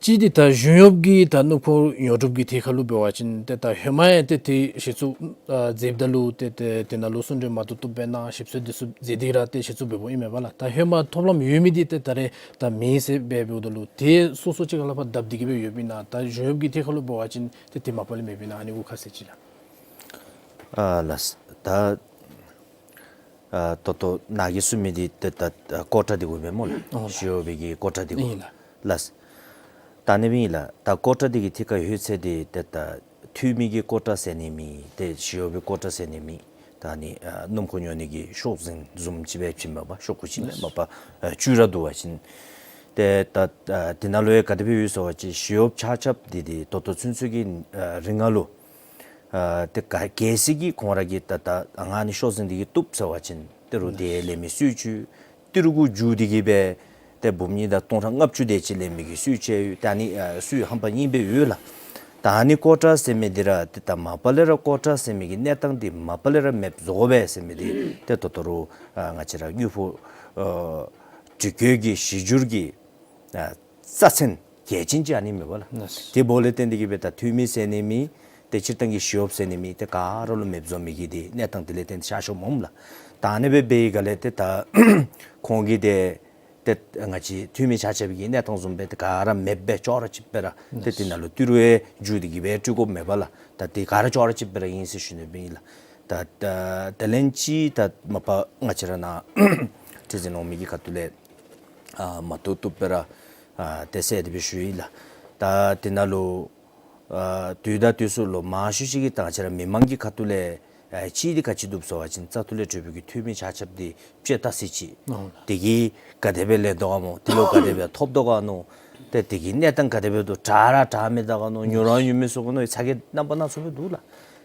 གཅིག་འདི་ད་གཞུང་གཡོགཔ་གི་ད་སྣུམ་འཁོར་ཉོ་སྒྲུབ་ཀྱི་ཐད་ཁར་ལུ་འབད་བ་ཅིན་ཏེ་ད་ཧེ་མ་ཡང་ཏེ་ཏེ་གཞི་བཙུགས་ཨ་མཛདཔ་ད་ལུ་ཏེ་ཏེ་དེ་ནང་ལུ་གསུང་གྲོས་མ་བཏུབ་བཏུབ་སྦེ་གནང་ཞིབ་འཚོལ་འདི་ཚུ་མཛད་དེ་ར་ཏེ་གཞི་བཙུགས་འབདཝ་ཨིན་མས་པ་ལགས། ད་ཧེ་མ་ཐོབ་ལམ་ཡོད་མི་འདི་ཏེ་ད་རེས་ད་མེད་ཟེར་སྦེ་འབདཝ་ད་ལུ་ཏེ་སོ་སོ་ཅིག་ཁར་ལས་ཕར་བརྡབ་སྟེ་གིས་སྦེ་ཡོདཔ་ཨིན་ན། ད་གཞུང་གཡོགཔ་གི་ཐད་ཁར་ལུ་འབད་བ་ཅིན་ཏེ་དེ་མ་པ་ལས་མེདཔ་ཨིན་ན། ཨ་ནི་གུ་ཁ་གསལ་ཅིག་ལགས། ཨ་ལགས། ད་ཨ་ད་ལྟོ་ནཱ་གིས་གསུང་མི་འདི་ཏེ་ད་ཨ་ཀོ་ཊ་འདི་གུ་མེན་སྨོ་ལགས། ཨོ་ལགས། གཞུང་གཡོགཔ་གི་ཀོ་ཊ་འདི་གུ། ཨིན་ལགས། ལགས། ད་ཨ་ནི་སྦེ་ཨིན་ལགས། ད་ཀོ་ཊ་འདི་གི་ཐད་ཁར་ཡོད་ཚད་འདི་ཏེ་ད་འཐུས་མི་གི་ཀོ་ཊ་ཟེར་ནི་མེད། ཏེ་གཞུང་གཡོགཔ་གི་ཀོ་ཊ་ཟེར་ནི་མེད། ད་ཨ་ནི་ཨ་སྣུམ་འཁོར་ཉོ་ནི་གི་ཤོག་འཛིན་བཟུམ་ཅིག་སྦེ་བྱིན་མས་པ། ཤོག་གུ་ཅིག་ཨིན་མས་པ། ཨ་བཅུ་ར་འདུག་པ་ཅིན། ཏེ་ད་ཨ་དེ་ནང་ལུ་ཡང་ག་དེ་སྦེ་ཡོད་ཟེར་བ་ཅིན་གཞུང་གཡོགཔ་ཆ་ཁྱབ་འདི་ཏེ་ད་ལྟོ་ཚུན་ཚོད་ཀྱི་ཨ་རིང་ལུ་ཨ་ཏེ་ག་གལ་སྲིད་ཀྱིས་ཁོང་ར་གིས་ད་ད་ཨ་ང་ཨ་ནི་ཤོག་འཛིན་འདི་གིས་བཏུབ་ཟེར་བ་ཅིན་ད་རུང་དེ་ལས་མི་སུ་ཅིག་ཏི་རུ་གུ་འགྱུར་ཏེ་གིས་སྦེ་ཏེ་འབུམ་གཉིས་དང་སྟོང་ཕྲག་ལྔ་བཅུ་དེ་ཅིག་ལེན་མི་གི་སུ་ཅིག་ཡོད། ད་ཨ་ནི་ཨ་སུ་ཧམ་པ་ཨིན་པས་ཡོད་ལགས། ད་ཨ་ནི་ཀོ་ཊ་ཟེར་མི་འདི་ར་ཏེ་ད་མ་པ་ལས་ར་ཀོ་ཊ་ཟེར་མི་གི་གནས་སྟངས་འདི་མ་པ་ལས་ར་མེདཔ་བཟོ་དགོ་པས་ཟེར་མི་འདི་ཏེ་ད་ལྟོ་རུང་ཨ་ང་བཅས་ར་དངུལ་ཕོགས་ཨ་སྒྲིག་བཀོད་ཀྱི་གཞི་བསྒྱུར་གྱི་ཨ་རྩ་ཚན་གལ་ཆེན་ཅིག་ཨ་ནི་མས་པ་ལགས། ལགས། དེ་འབདཝ་ལས་བརྟེན་ཏེ་གིས་སྦེ་ད་འཐུས་མི་ཟེར་ནི་མེད། ཏེ་སྤྱིར་བཏང་གི་གཞུང་གཡོགཔ་ཟེར་ནི་མེད། ཏེ་ག་ར་ལུ་མེདཔ་བཟོ་མི་གི་ཏེ་གནས་སྟངས་དེ་ལས་བརྟེན་ཏེ་ཤར་ཤོརཝ་སྨོ་ལགས། ད་ཨ་ནི་སྦེ་འབད་བའི་སྒང་ལས་ཏེ་ད་ཁོང་གིས་ཏེ་ཏེ་ང་བཅས་འཐུས་མི་ཆ་ཁྱབ་ཀྱི་གནས་སྟངས་བཟུམ་སྦེ་ཏེ་ག་ར་མེདཔ་སྦེ་ཅོག་ར་གཅིག་སྦེ་ར་ཏེ་དེ་ནང་ལུ་ཏི་རུ་ཡང་འགྱུར་ཏེ་གིས་སྦེ་སྤྲོད་དགོཔ་མས་པ་ལགས། ད་དེ་ག་ར་ཅོག་ར་གཅིག་སྦེ་ར་ཨིན་ཟེར་ཞུ་ནི་སྦེ་ཨིན་ལགས། ད་ད་དེ་ལན་ཅིག་ད་མ་པ་ང་བཅས་ར་ནཱ་ཁྲི་འཛིན་འོག་མའི་གི་ཁ་ཐུག་ལས་ཨ་མ་བཏུབ་བཏུབ་སྦེ་ར་ཨ་ཏེ་གསལ་ཏེ་སྦེ་ཞུ་ཡི་ལགས། ད་དེ་ནང་ལུ་ཨ་དུས་དང་དུས་སུ་ལོ་མང་ཤོས་ཅིག་གི་ད་ང་བཅས་ར་མི་མང་གི་ཁ་ཐུག་ལས་ ཨ་གཅིག་འདི་ག་ཅི་འདུག་ཟེར་བ་ཅིན་བཙག་འཐུ་ལས་གྲོལ་བའི་གི་འཐུས་མི་ཆ་ཁྱབ་འདི་བཅད་ལྟ་ཟེར་ཅིག། ཨོ་དེ་གིས་ག་དེ་སྦེ་ལེན་དོ་ག་སྨོ། དེ་ལུ་ག་དེ་སྦེ་ཐོབ་དོ་ག་མནོ། ཏེ་དེ་གི་གནས་སྟངས་ག་དེ་སྦེ་འདུག། དྲག་ར་དྲག་མི་དོ་ག་མནོ། ཉུང་ར་ཉུང་མི་ཚུ་ག་མནོ། ཚ་གྱང་རྣམ་པ་སྣ་ཚོགས་སྦེ་འདུག་ལགས།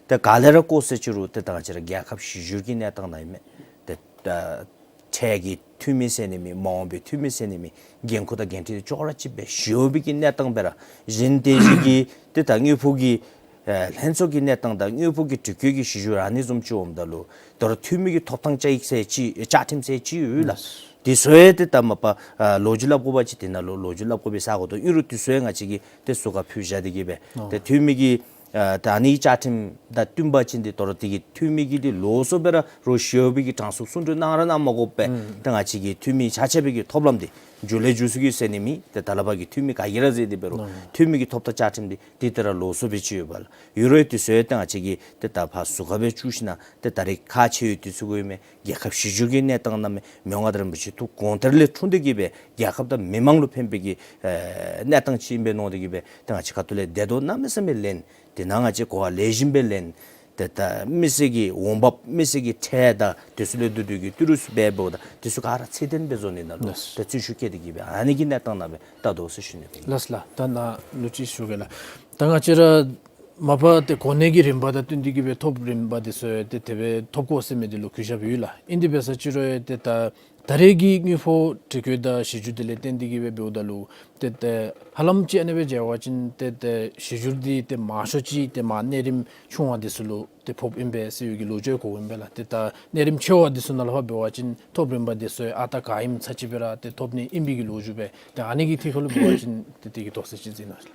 ཏེ་ག་ལས་ར་བཀོད་ཟེར་ཅི་རུང་ཏེ་ད་ང་བཅས་ར་རྒྱལ་ཁབ་གཞི་བསྒྱུར་གྱི་གནས་སྟངས་ནང་ཨིན་མས། ཏེ་ད་འཕྲལ་གྱི་འཐུས་མི་ཟེར་ནི་མེད། མ་འོངས་པའི་འཐུས་མི་ཟེར་ནི་མེད། འགན་ཁུར་དང་འགན་འཁྲི་ཅོག་ར་གཅིག་སྦེ་ཞུ་བའི་གི་གནས་སྟངས་སྦེ་ར་གཞན་དེ་བཞིན་གྱི་ཏེ་ད་དངུལ་ཕོགས་ཀྱི་ཨེ་ལྷན་ཚོགས་ཀྱི་གནས་སྟངས་དང་དངུལ་ཕོགས་ཀྱི་དྲི་བཀོད་ཀྱི་གཞི་བསྒྱུར་ཨ་ནི་བཟུམ་ཅིག་འོངམ་ད་ལུ་ད་རུང་འཐུས་མི་གི་ཐོབ་ཐང་བཅའ་ཡིག་ཟེར་ཅིག་བཅའ་ཁྲིམས་ཟེར་ཅིག་ཡོད་ལགས། དེ་ཚུ་ཡང་ཏེ་ད་མ་པ་ཨ་ལོ་རྒྱུས་སླབ་དགོ་པ་ཅིན་དེ་ནང་ལུ་ལོ་རྒྱུས་སླབ་དགོ་པའི་ས་གོ་དང་ཨིན་རུང་དེ་ཚུ་ཡང་ང་བཅས་ཀྱིས་ཏེ་ཟུར་ཁར་ཕུད་བཞག་སྟེ་གི་སྦེ་ཨོ་ཏེ་འཐུས་མི་གི་ཨ་ད་ཨ་ནི་བཅའ་ཁྲིམས་དང་བསྟུན་པ་ཅིན་ཏེ་ད་རུང་དེ་གི་འཐུས་མི་གིས་ཏེ་ལོགས་སུ་སྦེ་ར་རོགས་ཞུ་བའི་གི་གྲངས་སུ་གསུང་གྲོས་གནང་ར་གནང་མ་དགོ་པས། ཨུམ་ད་ང་བཅས་ཀྱི་འཐུས་མི་ཆ་ཁྱབ་ཀྱི་ཐོབ་ལམ་འདི་མཇུག་ལས་མཇུག་སུ་གི་ཟེར་ནི་མེད། ཏེ་ད་ལས་ཕར་གྱི་འཐུས་མི་ག་གིས་ར་མཛད་དེ་འབད་རུང་ཨོ་འཐུས་མི་གི་ཐོབ་ཐང་བཅའ་ཁྲིམས་འདི་ཏེ་ད་རུང་ལོགས་སུ་སྦེ་ཅིག་ཡོདཔ་ལགས། ཡོད་རུང་དེ་ཚུ་ཡང་ཏེ་ང་བཅས་ཀྱིས་ཏེ་ད་ཕར་ཟུར་ཁར་སྦེ་བཅུག་ཞིན་ན་ཏེ་ད་རེས་ཁག་ཆེ་བའི་དུས་ཚོད་གུ་ཨིན་མས། རྒྱལ་ཁབ་གཞི་བསྒྱུར་གྱི་གནས་སྟངས་ནང་མི་མི་དབང་མངའ་བདག་རིན་པོ་ཆེ་ཐུགས་དགོངས་གཏེར་ལས་འཁྲུངས་ཏེ་གི་སྦེ་རྒྱལ་ཁབ་དང་མི་མང་ལུ་ཕན་པའི་གི་ཨེ་གནས་སྟངས་ཅིག་ཨིན་པས་མནོ་སྟེ་གི་སྦེ་ཏེ་ང་བཅས་ཁ་ཐུག་ལས་དེ་དོ་གནམ་མེད་ས་མེད་ལེན། དེ་ནང་ང་བཅས་གོ་བ་ལེགས་ཤོམ་སྦེ་ལེན། ཏེ་ད་མི་སེར་གྱི་འོང་འབབ་མི་སེར་གྱི་ཁྲལ་དང་དེ་ཚུ་ལས་བསྡུ་བསྡུ་གི་ཏི་རུ་སྦེ་འབདཝ་ད་དེ་ཚུ་ག་ར་ཚད་ལྡན་སྦེ་བཟོ་ནི་ནང་ལུ་ལགས། ཏེ་བརྩོན་ཤུགས་བསྐྱེད་དེ་གི་སྦེ་ཨ་ནི་གི་གནས་སྟངས་ནང་སྦེ་ལྟ་དོ་ཟེར་ཞུ་ནི་ཨིན། ལགས་ལགས། ད་ནཱ་ལུ་ཅིག་ཞུ་གེ་ལགས། ད་ང་བཅས་ར་མ་པ་ཏེ་གོ་གནས་ཀྱི་རིམ་པ་དང་བསྟུན་ཏེ་གི་སྦེ་ཐོབ་རིམ་པ་དེ་ཚུ་ཏེ་དེ་སྦེ་ཐོབ་དགོ་ཟེར་མི་དེ་ལུ་གུས་ཞབས་ཡོད་ལགས། ཨིན་དེ་འབད་ས་ཅིག་རུང་ཏེ་ད་ད་རེས་ཀྱི་དངུལ་ཕོགས་དྲི་བཀོད་དང་གཞི་བསྒྱུར་དེ་ལས་བརྟེན་ཏེ་གི་སྦེ་འབདཝ་ད་ལུ་ཏེ་ཏེ་ཧ་ལམ་ཅིག་ཨ་ནི་སྦེ་མཇལ་བ་ཅིན་ཏེ་ཏེ་གཞི་བསྒྱུར་འདི་ཏེ་མང་ཤོས་ཅིག་ཏེ་མར་གནས་རིམ་ཆུང་བ་དེ་ཚུ་ལུ་ཏེ་ཕོགཔ་ཨིན་པས་ཟེར་བའི་གི་ལོ་རྒྱུས་གོཝ་ཨིན་པས་ལགས། ཏེ་ད་གནས་རིམ་ཆེ་བ་དེ་ཚུ་ནང་ལས་ཕར་འབད་བ་ཅིན་ཐོབ་རིམ་པ་དེ་ཚུ་ཨ་རྟག་ག་ཨིནམ་ཚར་གཅིག་སྦེ་ར་ཏེ་ཐོབ་ནི་ཨིན་པའི་གི་ལོ་རྒྱུས་སྦེ། ཏེ་ཨ་ནི་གི་ཐད་ཁར་ལུ་འབད་བ་ཅིན་ཏེ་དེ་གི་དོགས་སེལ་ཅིག་གཟིགས་གནང་།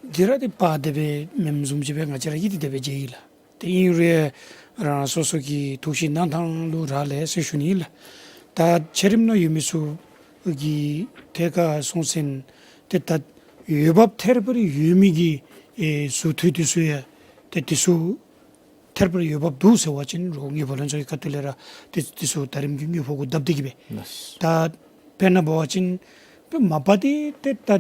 འདི་ར་ཏེ་པ་དེ་སྦེ་མེནམ་བཟུམ་ཅིག་སྦེ་ང་བཅས་ར་གིས་ཏེ་དེ་སྦེ་མཇལ་ཡི་ལགས། ཏེ་ཨིན་རུང་རང་སོ་སོ་གི་ཐུགས་བཞེད་གནང་ཐངས་ལུ་རག་ལས་ཟེར་ཞུ་ནི་ཨིན་ལགས། ད་ཕྱི་རིམ་ནང་ཡོད་མི་ཚུ་གི་ཐད་ཁར་སོང་ཟིན་ཏེ་ད་འོས་འབབ་ཐད་རི་བ་རི་ཡོད་མི་གི་ཨེ་ཟུར་འཐུས་དེ་ཚུ་ཡང་ཏེ་དེ་ཚུ་ཐད་རི་བ་རི་འོས་འབབ་འདུག་ཟེར་བ་ཅིན་རོགས་དངུལ་ཕོགས་ལྷན་ཚོགས་ཀྱི་ཁ་ཐུག་ལས་ར་ཏེ་དེ་ཚུ་ད་རིམ་གྱི་དངུལ་ཕོགས་གུ་བསྡབ་སྟེ་གི་སྦེ། ལགས། ད་དཔེར་ན་འབད་བ་ཅིན་མ་པ་འདི་ཏེ་ད་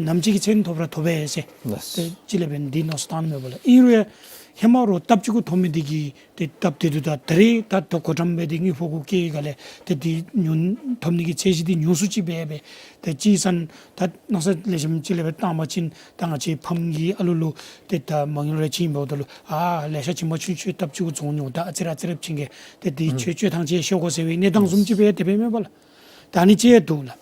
ནམ་ཅིག་གི་ཚེ་ཐོབ་ར་ཐོབ་པས་ཟེར། ལགས། ཏེ་ཅིག་ལས་འབད་ནི་འདི་མནོ་བསམ་བཏང་མི་འབད་ལགས། ཨིན་རུང་ཧེ་མ་རོགས་སྟབས་གཅིག་གུ་ཐོབ་མི་འདི་གི་ཏེ་སྟབས་བདེ་འདུག། ད་ད་རེས་ད་ད་གོ་ཏམ་སྦེ་འདི་དངུལ་ཕོགས་གུ་བཀལ་ག་ལས་ཏེ་འདི་ཉུང་ཐོབ་ནི་གི་ཚད་གཞི་འདི་ཉུང་སུ་ཅིག་སྦེ་སྦེ་ཏེ་ཅིག་ཟེར་ན་ད་མནོ་བསམ་ལེགས་ཤོམ་ཅིག་ལས་འབད་བཏང་པ་ཅིན་ད་ང་བཅས་ཕམ་གྱི་ཨ་ལུ་ལུ་ཏེ་ད་མ་དངུལ་རེ་བྱིན་འབདཝ་ད་ལུ་ཨ་ལེ་ཤ་བྱིན་པ་ཅིན་ཁྱོད་སྟབས་གཅིག་གུ་བྱུང་ནི་འོང་། ད་ཨ་ཙི་རེ་ཨ་ཙི་རེ་བྱིན་གེ། ཏེ་འདི་ཁྱོད་སྤྱོད་ཐངས་ཅིག་ཤེས་དགོ་ཟེར་བའི་གནས་སྟངས་བཟུམ་ཅིག་སྦེ་དེ་སྦེ་མེན་པ་ལགས། ད་ཨ་ནི་ཅིག་འདུག་ལགས།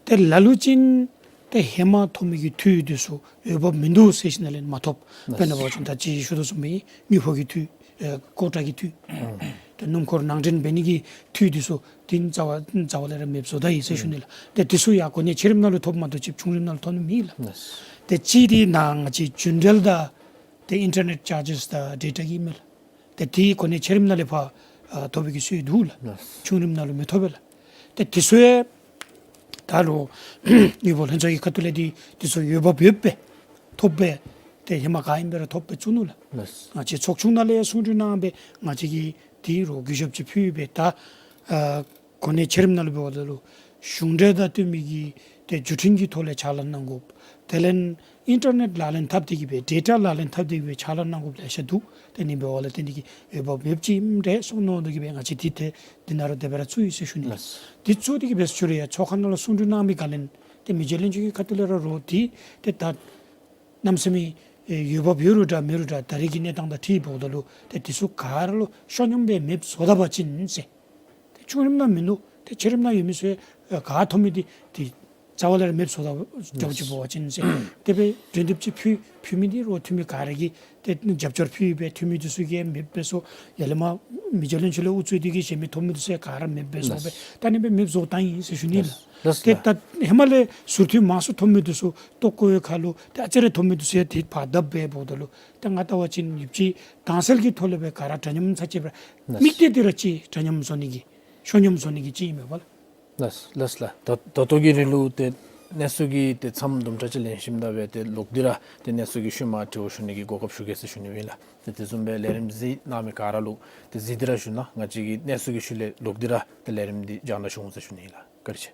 ཏེ་ལ་ལུ་ཅིག་ཏེ་ཧེ་མ་ཐོབ་མི་གི་འཐུས་དེ་ཚུ་འོས་འབབ་མིན་འདུག་ཟེར་ཞིནམ་ལས་མ་ཐོབ། དཔེར་ན་འབད་བ་ཅིན་ད་ཅི་ཞུ་དོ་བཟུམ་སྦེ་དངུལ་ཕོགས་ཀྱི་འཐུས་ཨེ་ཀོ་ཊ་གི་འཐུས་ཏེ་སྣུམ་འཁོར་ནང་འདྲེན་འབད་ནི་གི་འཐུས་དེ་ཚུ་འདི་རྩ་བ་རྩ་བ་ལས་ར་མེདཔ་བཟོ་ད་ཡི་ཟེར་ཞུ་ནི་ལགས། ཏེ་དེ་ཚུ་ཡང་གོ་གནས་ཆེ་རིམ་ནང་ལུ་ཐོབ་མ་གཏོགས་ཆུང་རིམ་ནང་ལུ་ཐོབ་ནི་མེད་ལགས། ཏེ་ཅིག་འདི་ནང་ང་བཅས་རྒྱུན་འབྲེལ་དང་ཏེ་ཨིན་ཊར་ནེཊ་ཅཱར་ཇེས་དང་ཌེ་ཊ་གི་མས་ལགས། ཏེ་དེ་གོ་གནས་ཆེ་རིམ་ནང་ལས་ཕར་ཨ་ཐོབ་པའི་གི་སྲོལ་འདུག་ལགས། ལགས། ཆུང་རིམ་ནང་ལུ་མི་ཐོབ་པས་ལགས། ཏེ་དེ་ཚུ་ཡང་ད་རུང་དངུལ་ཕོགས་ལྷན་ཚོགས་ཀྱི་ཁ་ཐུག་ལས་འདི་དེ་ཚུ་འོས་འབབ་ཡོདཔ་སྦེ་ཐོབ་སྦེ་ཏེ་ཧེ་མ་ག་ཨིནམ་སྦེ་ར་ཐོབ་སྦེ་བཙུགས་ནུག་ལགས། ལགས། ང་བཅས་ཚོགས་ཆུང་ནང་ལས་གསུང་གྲོས་གནང་སྦེ་ང་བཅས་ཀྱིས་དེ་རོགས་གུས་ཞབས་ཅིག་ཕུལ་སྦེ་ད་ཨ་གོ་གནས་ཆེ་རིམ་ནང་ལུ་འབདཝ་ད་ལུ་གཞུང་འབྲེལ་དང་བསྟུན་མི་གི་ཏེ་བརྒྱུད་འཕྲིན་གྱི་ཐོག་ལས་ཕྱག་ལཱ་གནང་དགོཔ། དེ་ལས་ཨིན་ཊར་ནེཊ་ལག་ལེན་འཐབ་སྟེ་གི་སྦེ་ཌེ་ཊ་ལག་ལེན་འཐབ་སྟེ་གི་སྦེ་ཕྱག་ལཱ་གནང་དགོཔ་ལེ་ཤ་འདུག། ཏེ་ཨ་ནི་འབདཝ་ལས་བརྟེན་ཏེ་གི་འོས་འབབ་ཡོདཔ་ཅིག་ཨིནམ་འདྲས་སོང་མནོ་སྟེ་གི་སྦེ་ང་བཅས་དེ་ཏེ་འདི་ནང་ར་དེ་སྦེ་ར་བཙུགས་ཡི་ཟེར་ཞུ་ནི། ལགས། དེ་བཙུགས་ཏེ་གི་སྦེ་ཞུ་རུང་ཡང་ཚོགས་ཁང་ནང་ལུ་གསུང་གྲོས་གནང་མི་ག་ལས་ཏེ་མི་རྗེ་བློན་ཆེན་གྱི་ཁ་ཐུག་ལས་ར་རོགས་དེ་ཏེ་ད་གནམ་མེད་ས་མེད་ཨེ་འོས་འབབ་ཡོད་རུང་འདྲ་མེད་རུང་འདྲ་ད་རེས་ཀྱི་གནས་སྟངས་དང་འཁྲིལ་འབདཝ་ད་ལུ་ཏེ་དེ་ཚུ་ག་ར་ལུ་ཤོ་སྙོམས་སྦེ་མེདཔ་བཟོ་ད་པ་ཅིན་ཟེར། ཏེ་ཆུང་རིམ་ནང་མིན་འདུག། ཏེ་ཆེ་རིམ་ནང་ཡོད་མི་ཚུ་ཡང་ག་ཐོབ་མི་འདི་ཏེ་རྩ་བ་ལས་ར་མེདཔ་བཟོ་ད་རྒྱབ་ཅིག་འབད་བ་ཅིན་ཟེར། དེ་སྦེ་གྲོས་འདེབས་ཅིག་ཕུལ་ཕུལ་མི་འདི་རོགས་འཐུས་མི་ག་ར་གིས་ཏེ་རྒྱབ་སྐྱོར་ཕུལ་སྦེ་འཐུས་མི་འདི་ཚུ་གིས་མེདཔ་སྦེ་བཟོ། ཡར་ལས་མར་མི་རྗེ་བློན་ཆེན་ལས་དབུ་གཙོས་ཏེ་གི་གཞན་མི་ཐོབ་མི་འདི་ཚུ་ཡང་ག་ར་མེདཔ་སྦེ་བཟོ་སྦེ་ད་ཨ་ནི་སྦེ་མེདཔ་བཟོ་བཏང་ཡི་ཟེར་ཞུ་ནི་ལགས། ལགས། ཏེ་ད་ཧེ་མ་ལས་ཟུར་འཐུས་མང་སུ་ཐོབ་མི་འདི་ཚུ་ལྟོ་གོས་ཁར་ལུ་ཏེ་ཨ་ཙི་རེ་ཐོབ་མི་འདི་ཚུ་ཡང་དེ་ཕར་བསྡབ་སྦེ་འབདཝ་ད་ལུ་ཏེ་ང་བལྟ་བ་ཅིན་ཡོདཔ་ཅིག་དྭངས་གསལ་གྱི་ཐོག་ལས་སྦེ་ག་ར་འདྲ་མཉམ་ཚར་གཅིག་སྦེ་ར་ལགས། དམིགས་གཏད་དེ་ར་ཅིག་འདྲ་མཉམ་བཟོ་ནི་གི་ཤོ་སྙོམས་བཟོ་ནི་གི་ཅིག་ཨིན་མས་པ་ལགས། ལགས་ལགས་ལགས། ད་ད་ལྟོ་གི་རིང་ལུ་ཏེ་གནས་ཚུལ་གྱི་ཏེ་མཚམས་དུམ་གྲ་ཅིག་ལེན་ཞིནམ་ད་སྦེ་ཏེ་ལོག་སྟེ་ར་ཏེ་གནས་ཚུལ་གྱི་ཤུལ་མ་དྲི་བ་ཞུ་ནི་གི་གོ་སྐབས་ཞུ་གེ་ཟེར་ཞུ་ནི་ཨིན་ལགས། ཏེ་དེ་བཟུམ་སྦེ་ལས་རིམ་གཟིགས་གནང་མི་ག་ར་ལུ་ཏེ་གཟིགས་ཏེ་ར་བཞུགས་གནང་། ང་བཅས་ཀྱིས་གནས་ཚུལ་གྱི་ཤུལ་ལས་ལོག་སྟེ་ར་ཏེ་ལས་རིམ་འདི་རྒྱང་ལས་ཞུ་འོང་ཟེར་ཞུ་ནི་ཨིན་ལགས། བཀའ་དྲིན་ཆེ།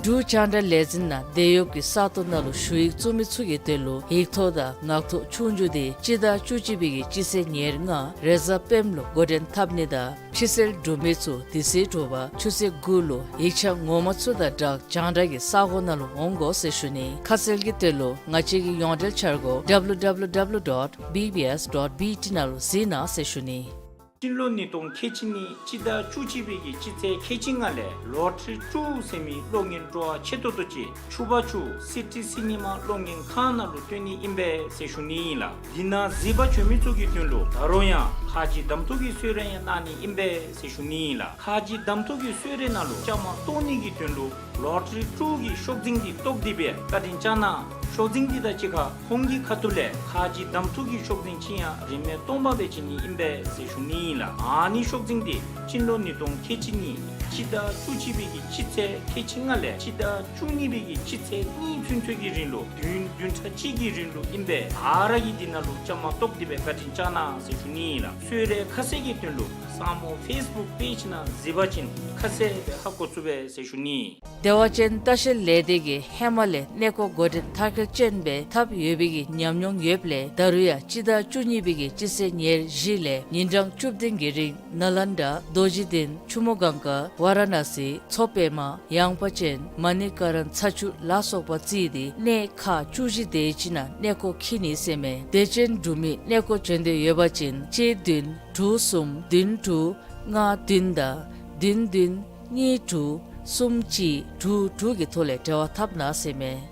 འབྲུག་རྒྱང་བསྒྲགས་ལས་འཛིན་ནང་འདས་ཡོདཔ་གི་ས་སྟོང་ནང་ལུ་ཞུ་ཡིག་བཙུགས་མི་ཚུ་གི་དོན་ལུ་ཡིག་ཐོག་དང་ངག་ཐོག་ཆོས་རྒྱུགས་དེ་སྤྱི་ཟླ་བཅུ་གཅིག་པའི་གི་སྤྱི་ཚེས་ཉེར་ལྔ་རེས་གཟའ་སྤེནམ་ལུ་འགོ་འདྲེན་འཐབ་ནི་དང་ཕྱི་སེལ་གྲུབ་མི་ཚུ་དེ་ཚེ་དྲོ་པ་ཆུ་ཚོད་དགུ་ལུ་ཡིག་ཆ་ངོ་མ་ཚུ་དང་སྦྲགས་རྒྱང་བསྒྲགས་ཀྱི་ས་གོ་ནང་ལུ་འོང་དགོ་ཟེར་ཞུ་ནི། ཁ་གསལ་གྱི་དོན་ལུ་ང་བཅས་ཀྱི་ཡོངས་འབྲེལ་འཆར་སྒོ་W W W dot B B S dot B T ནང་ལུ་གཟིགས་གནང་ཟེར་ཞུ་ནི། སྤྱི་ལོ་ཉིས་སྟོང་ཁལ་གཅིག་གཉིས་སྤྱི་ཟླ་བཅུ་གཅིག་པའི་གི་སྤྱི་ཚེས་ཁལ་གཅིག་ལྔ་ལས་ལོ་ཊ་རི་ཊུ་ཟེར་མི་གློག་བརྙན་སྤྲོ་བ་ཆེ་ཏོག་ཏོ་ཅིག་ཆུ་བར་ཆུ་སི་ཊི་སི་ནི་མ་གློག་བརྙན་ཁང་ནང་ལུ་སྟོན་ནི་ཨིན་པས་ཟེར་ཞུ་ནི་ཨིན་ལགས། འདི་ནང་གཟིགས་པར་བྱོན་མི་ཚུ་གི་དོན་ལུ་ད་རུང་ཡང་ཁ་རྗེ་གདམ་འཐུ་གི་གསོལ་རས་ཡང་གནང་ནི་ཨིན་པས་ཟེར་ཞུ་ནི་ཨིན་ལགས། ཁ་རྗེ་གདམ་འཐུ་གི་གསོལ་རས་ནང་ལུ་བཅའ་མར་གཏོགས་ནི་གི་དོན་ལུ་ལོ་ཊ་རི་ཊུ་གི་ཤོག་འཛིན་འདི་བཏོག་སྟེ་སྦེ་བཀའ་དྲིན་བསྐྱང་གནང་། ཤོག་འཛིན་འདི་དང་གཅིག་ཁར་ཁོང་གི་ཁ་ཐུག་ལས་ཁ་རྗེ་གདམ་འཐུ་གི་ཤོག་འཛིན་ཅིག་ཡང་རིན་མེད་སྟོང་པ་སྦེ་བྱིན་ནི་ཨིན་པས་ཟེར་ཞུ་ནི་ཨིན་ལགས། ཨ་ནི་ཤོག་འཛིན་འདི་སྤྱི་ལོ་ཉིས་སྟོང་ཁལ་གཅིག་གཉིས་སྤྱི་ཟླ་བཅུ་གཅིག་པའི་གི་སྤྱི་ཚེས་ཁལ་གཅིག་ལྔ་ལས་སྤྱི་ཟླ་བཅུ་གཉིས་པའི་གི་སྤྱི་ཚེས་གཉིས་ཚུན་ཚོད་ཀྱི་རིང་ལུ་བདུན་བདུན་ཕྲག་གཅིག་གི་རིང་ལུ་ཨིན་པས། ཨ་ར་གིས་འདི་ནང་ལུ་བཅའ་མར་གཏོགས་ཏེ་སྦེ་བཀའ་དྲིན་བསྐྱང་གནང་ཟེར་ཞུ་ནི་ཨིན་ལགས། གསོལ་རས་ཁ་གསལ་གྱི་དོན་ལུ་ས་སྨོ་ཕེསི་བུཀ་པེཇ་ནང་གཟིགས་པ་ཅིན་ཁ་གསལ་སྦེ་ཧ་གོ་ཚུགས་པས་ཟེར་ཞུ་ནི། བདེ་བ་ཅན་ལྟ་བཤལ་ལས་སྡེ་གིས་ཧེ་མ་ལས་གནས་སྐོར་འགོ་འདྲེན་མཐར་འཁྱོལ་ཅན་སྦེ་འཐབ་ཡོད་པའི་གི་ཉམས་མྱོང་ཡོདཔ་ལས་ད་རུང་ཡང་སྤྱི་ཟླ་བཅུ་གཉིས་པའི་གི་སྤྱི་ཚེས་ཉེར་བཞི་ལས་ཉིན་གྲངས་བཅུ་བདུན་གྱི་རིང་ནཱ་ལནྡ་རྡོ་རྗེ་གདན་ཆུ་མོ་གངྒཱ་ཝ་ར་ཎ་སི་མཚོ་པདྨ་ཡངས་པ་ཅན་མ་ཎི་ཀ་རན་ཚ་ཆུ་ལ་སོགས་པ་བརྩིས་ཏེ་གནས་ཁག་བཅུ་བཞི་དེ་ཅིག་ནང་གནས་སྐོར་འཁྱིད་ནི་ཟེར་མས། དད་ཅན་འབྲུག་མི་གནས་སྐོར་བྱོན་འདོད་ཡོད་པ་ཅིན་གཅིག་བདུན་དྲུག་གསུམ་བདུན་དྲུག་ལྔ་བདུན་དང་བདུན་བདུན་གཉིས་དྲུག་གསུམ་གཅིག་དྲུག་དྲུག་གི་ཐོག་ལས་འབྲེལ་བ་འཐབ་གནང་ཟེར་མས།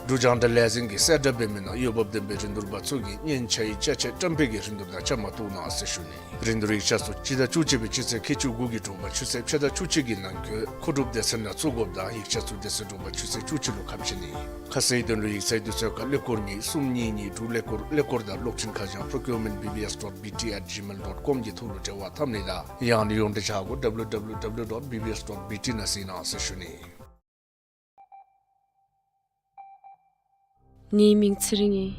འབྲུག་རྒྱང་བསྒྲགས་ལས་འཛིན་གྱིས་གསལ་བསྒྲགས་འབད་མི་ནང་འོས་འབབ་ལྡན་པའི་རིན་བསྡུར་པ་ཚུ་གིས་སྙན་ཆ་ཡི་ཅ་ཆས་བཀྲམ་སྤེལ་གྱི་རིན་བསྡུར་དང་བཅའ་མར་གཏོགས་གནང་ཟེར་ཞུ་ནི། རིན་བསྡུར་ཡིག་ཆ་ཚུ་སྤྱི་ཟླ་བཅུ་གཅིག་པའི་སྤྱི་ཚེས་ཁལ་གཅིག་དགུ་གི་དྲོ་པ་ཆུ་ཚོད་ཕྱེད་དང་བཅུ་གཅིག་གི་ནང་འཁོད་མཁོ་སྒྲུབ་སྡེ་ཚན་ནང་བཙུགས་དགོཔ་དང་ཡིག་ཆ་ཚུ་དེ་ཚེ་དྲོ་པ་ཆུ་ཚོད་བཅུ་གཅིག་ལུ་ཁ་ཕྱེ་ནི། ཁ་གསལ་དོན་ལུ་ཡིག་ཚང་དུས་ཚོད་ཁར་ཀླད་ཀོར་གཉིས་གསུམ་གཉིས་གཉིས་དྲུག་ཀླད་ཀོར་ཀླད་ཀོར་དང་གློག་འཕྲིན་ཁ་བྱང་procurement B B S dot B T at gmail dot com གྱི་ཐོག་ལུ་འབྲེལ་བ་འཐབ་ནི་དང་ཡང་ན་ཡོངས་འབྲེལ་འཆར་སྒོ་W W W dot B B S dot B T ནང་གཟིགས་གནང་ཟེར་ཞུ་ནི། ངེའི་མིང་ཚེ་རིང་ཨིན།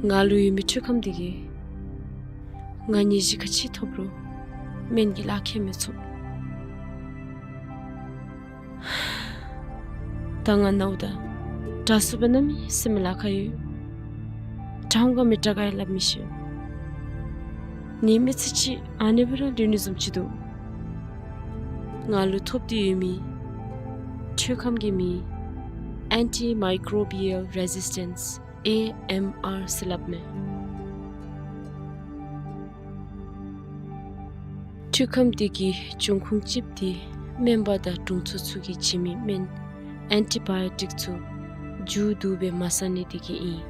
ང་ལུ་ཡོད་མི་འཕྲུལ་ཁམས་འདི་གིས་ང་ནད་གཞི་ག་ཅི་ཐོབ་རུང་སྨན་གྱི་ལག་ཁྱེར་མི་ཚུགས། ད་ང་ནཝ་ད་དྲག་སུ་སྦེ་གནམ་མེད་ས་མེད་ལཱ་ཁག་ཡོད། དྲག་འོང་ག་མི་དྲག་ག་ཡང་སླབ་མི་ཤེས། ངེའི་མི་ཚེ་གཅིག་ཨ་ནི་སྦེ་ར་ལུས་ནི་བཟུམ་ཅིག་འདུག། ང་ལུ་ཐོབ་སྟེ་ཡོད་མི་འཕྲུལ་ཁམས་ཀྱི་མིང་Antimicrobial Resistance A M R ཟེར་སླབ་མས། འཕྲུལ་ཁམས་འདི་གི་འབྱུང་ཁུངས་གཅིག་འདི་སྨན་པ་དང་དྲུང་འཚོ་ཚུ་གིས་བྱིན་མི་སྨན་ཨེན་ཊི་བཱ་ཡོ་ཊིཀ་ཚུ་མཇུག་བསྡུ་སྦེ་མ་ཟ་ནི་འདི་གིས་ཨིན།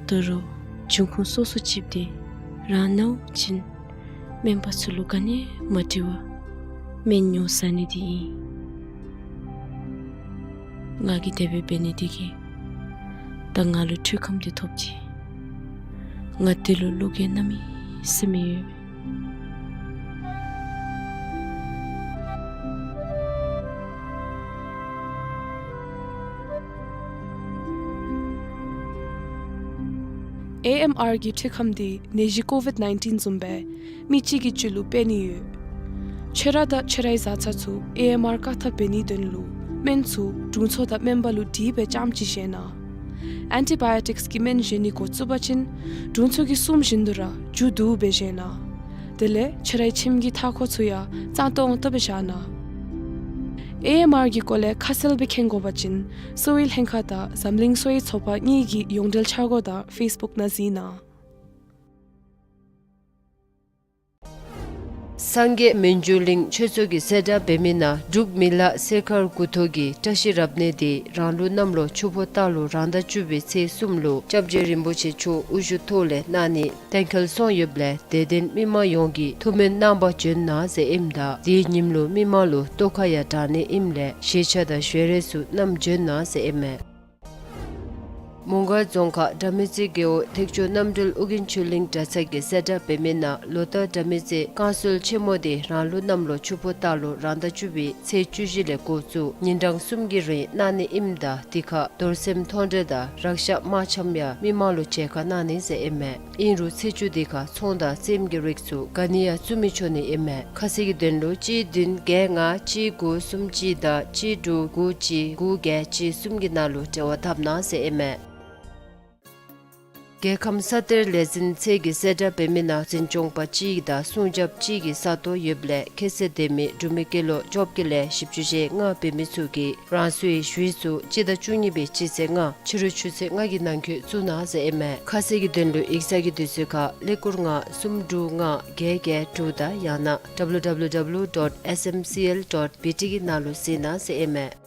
ད་རུང་འབྱུང་ཁུངས་སོ་སོ་གཅིག་འདི་རང་ནཝ་ཅིན་སྨན་པ་ཚུ་ལུ་ག་ནི་མ་དྲི་བར་སྨན་ཉོ་ཟ་ནི་འདི་ཨིན། ང་གིས་དེ་སྦེ་འབད་ནི་འདི་གིས་ད་ང་ལུ་འཕྲུལ་ཁམས་འདི་ཐོབ་ཅི། ང་འདི་ལུ་བློ་འགྱོད་གནམ་མེད་ས་མེད་ཡོད། ཨེ་ཨེམ་ཨར་གྱི་འཕྲུལ་ཁམས་འདི་ནད་གཞི་ཀོ་ཝིཌ་ནའིན་ཊིན་བཟུམ་སྦེ་མི་གཅིག་གི་རྒྱུད་ལུ་སྤེལ་ནི་ཡོད། ཁྱོད་ར་དང་ཁྱོད་རའི་བཟའ་ཚང་ཚུ་ཨེ་ཨེམ་ཨར་བཀག་ཐབས་འབད་ནིའི་དོན་ལུ་སྨན་ཚུ་དྲུང་འཚོ་དང་སྨན་པ་ལུ་དྲིས་སྦེ་རྐྱངམ་ཅིག་བཞེས་གནང་། ཨེན་ཊི་བཱ་ཡོ་ཊིཀསི་གི་སྨན་བཞེས་ནི་འགོ་བཙུགས་པ་ཅིན་དྲུང་འཚོ་གིས་གསུངམ་བཞིན་དུ་ར་མཇུག་བསྡུ་སྦེ་བཞེས་གནང་། དེ་ལས་ཁྱོད་རའི་ཁྱིམ་གྱི་མཐའ་འཁོར་ཚུ་ཡང་གཙང་ཏོང་ཏོ་སྦེ་བཞག་གནང་། ཨེ་ཨེམ་ཨར་གྱི་སྐོར་ལས་ཁ་གསལ་སྦེ་མཁྱེན་དགོ་པ་ཅིན་གསོ་བའི་ལྷན་ཁག་དང་འཛམ་གླིང་གསོ་བའི་ཚོགས་པ་གཉིས་ཀྱི་ཡོངས་འབྲེལ་འཆར་སྒོ་དང་ཕེསི་བུཀ་ནང་གཟིགས་གནང་། སངས་རྒྱས་མི་འགྱུར་གླིང་ཆོས་ཚོགས་ཀྱིས་གསལ་བསྒྲགས་འབད་མི་ནང་འབྲུག་མི་ལ་གསས་མཁར་དགུ་ཐོག་གི་བཀྲ་ཤིས་རབ་གནས་འདི་རང་ལུགས་གནམ་ལོ་ཆུ་ཕོ་སྟག་ལོ་རང་ཟླ་བཅུ་པའི་ཚེས་གསུམ་ལུ་སྐྱབས་རྗེ་རིན་པོ་ཆེ་མཆོག་དབུ་བཞུགས་ཐོག་ལས་གནང་ནི་གཏན་འཁེལ་སོང་ཡོདཔ་ལས་དད་ལྡན་མི་མང་ཡོངས་ཀྱིས་ཐུགས་སྨོན་གནང་བར་བྱོན་གནང་ཟེར་ཨིནམ་ད་དེའི་ཉིནམ་ལུ་མི་མང་ལུ་ཏོག་ཁ་ཡང་དྲང་ནི་ཨིནམ་ལས་ཞལ་ཆས་དང་ཞལ་རས་ཚུ་བསྣམས་བྱོན་གནང་ཟེར་ཨིན་མས། མོང་སྒར་རྫོང་ཁག་དགྲ་མེད་རྩེ་རྒེད་འོག་ཐེག་མཆོག་རྣམ་གྲོལ་ཨོ་རྒྱན་ཆོས་གླིང་གྲྭ་ཚང་གི་གསལ་བསྒྲགས་འབད་མི་ནང་ལོ་ལྟར་དགྲ་མེད་རྩེ་བསྐང་གསོལ་ཆེན་མོ་དེ་རང་ལུགས་གནམ་ལོ་ཆུ་ཕོ་སྟག་ལོ་རང་ཟླ་བཅུ་པའི་ཚེས་བཅུ་བཞི་ལས་འགོ་བཙུགས་ཉིན་གྲངས་གསུམ་གྱི་རིང་གནང་ནི་ཨིནམ་ད་དེ་ཁར་རྡོར་སེམས་མཐོང་གྲོལ་དང་རཀྵ་དམར་འཆམ་ཡང་མི་མང་ལུ་མཇལ་ཁ་གནང་ནི་ཟེར་ཨིན་མས། ཨིན་རུང་ཚེས་བཅུ་དེ་ཁར་ཚོང་དང་རྩེདམོ་གི་རིགས་ཚུ་ག་ནི་ཡང་བཙུགས་མི་ཆོག་ནི་ཨིན་མས། ཁ་གསལ་གྱི་དོན་ལུ་གཅིག་བདུན་བརྒྱད་ལྔ་གཅིག་དགུ་གསུམ་གཅིག་དང་གཅིག་དྲུག་དགུ་གཅིག་དགུ་བརྒྱད་གཅིག་གསུམ་གྱི་ནང་ལུ་འབྲེལ་བ་འཐབ་གནང་ཟེར་ཨིན་མས། རྒྱལ་ཁམས་ས་གཏེར་ལས་འཛིན་ཚད་ཀྱི་གསལ་བསྒྲགས་འབད་མི་ནང་འཛིན་སྐྱོང་པ་གཅིག་དང་སྲུང་སྐྱོབ་གཅིག་གི་ས་སྟོང་ཡོདཔ་ལས་ཁྱད་ཚད་ལྡན་མི་འབྲུག་མི་སྐྱེས་ལོ་བཅོ་བརྒྱད་ལས་བཞི་བཅུ་ཞེ་ལྔ་འབད་མི་ཚུ་གིས་རང་སོའི་ཞུ་ཡིག་ཚུ་སྤྱི་ཟླ་བཅུ་གཉིས་པའི་སྤྱི་ཚེས་ལྔ་ཕྱི་རུ་ཆུ་ཚོད་ལྔ་གི་ནང་འཁོད་བཙུགས་གནང་ཟེར་ཨིན་མས། ཁ་གསལ་གྱི་དོན་ལུ་ཡིག་ཚང་གི་དུས་ཚོད་ཁར་ཀླད་ཀོར་ལྔ་གསུམ་དྲུག་ལྔ་བརྒྱད་བརྒྱད་དྲུག་དང་ཡང་ན་W W W dot S M C L dot B T གི་ནང་ལུ་གཟིགས་གནང་ཟེར་ཨིན་མས།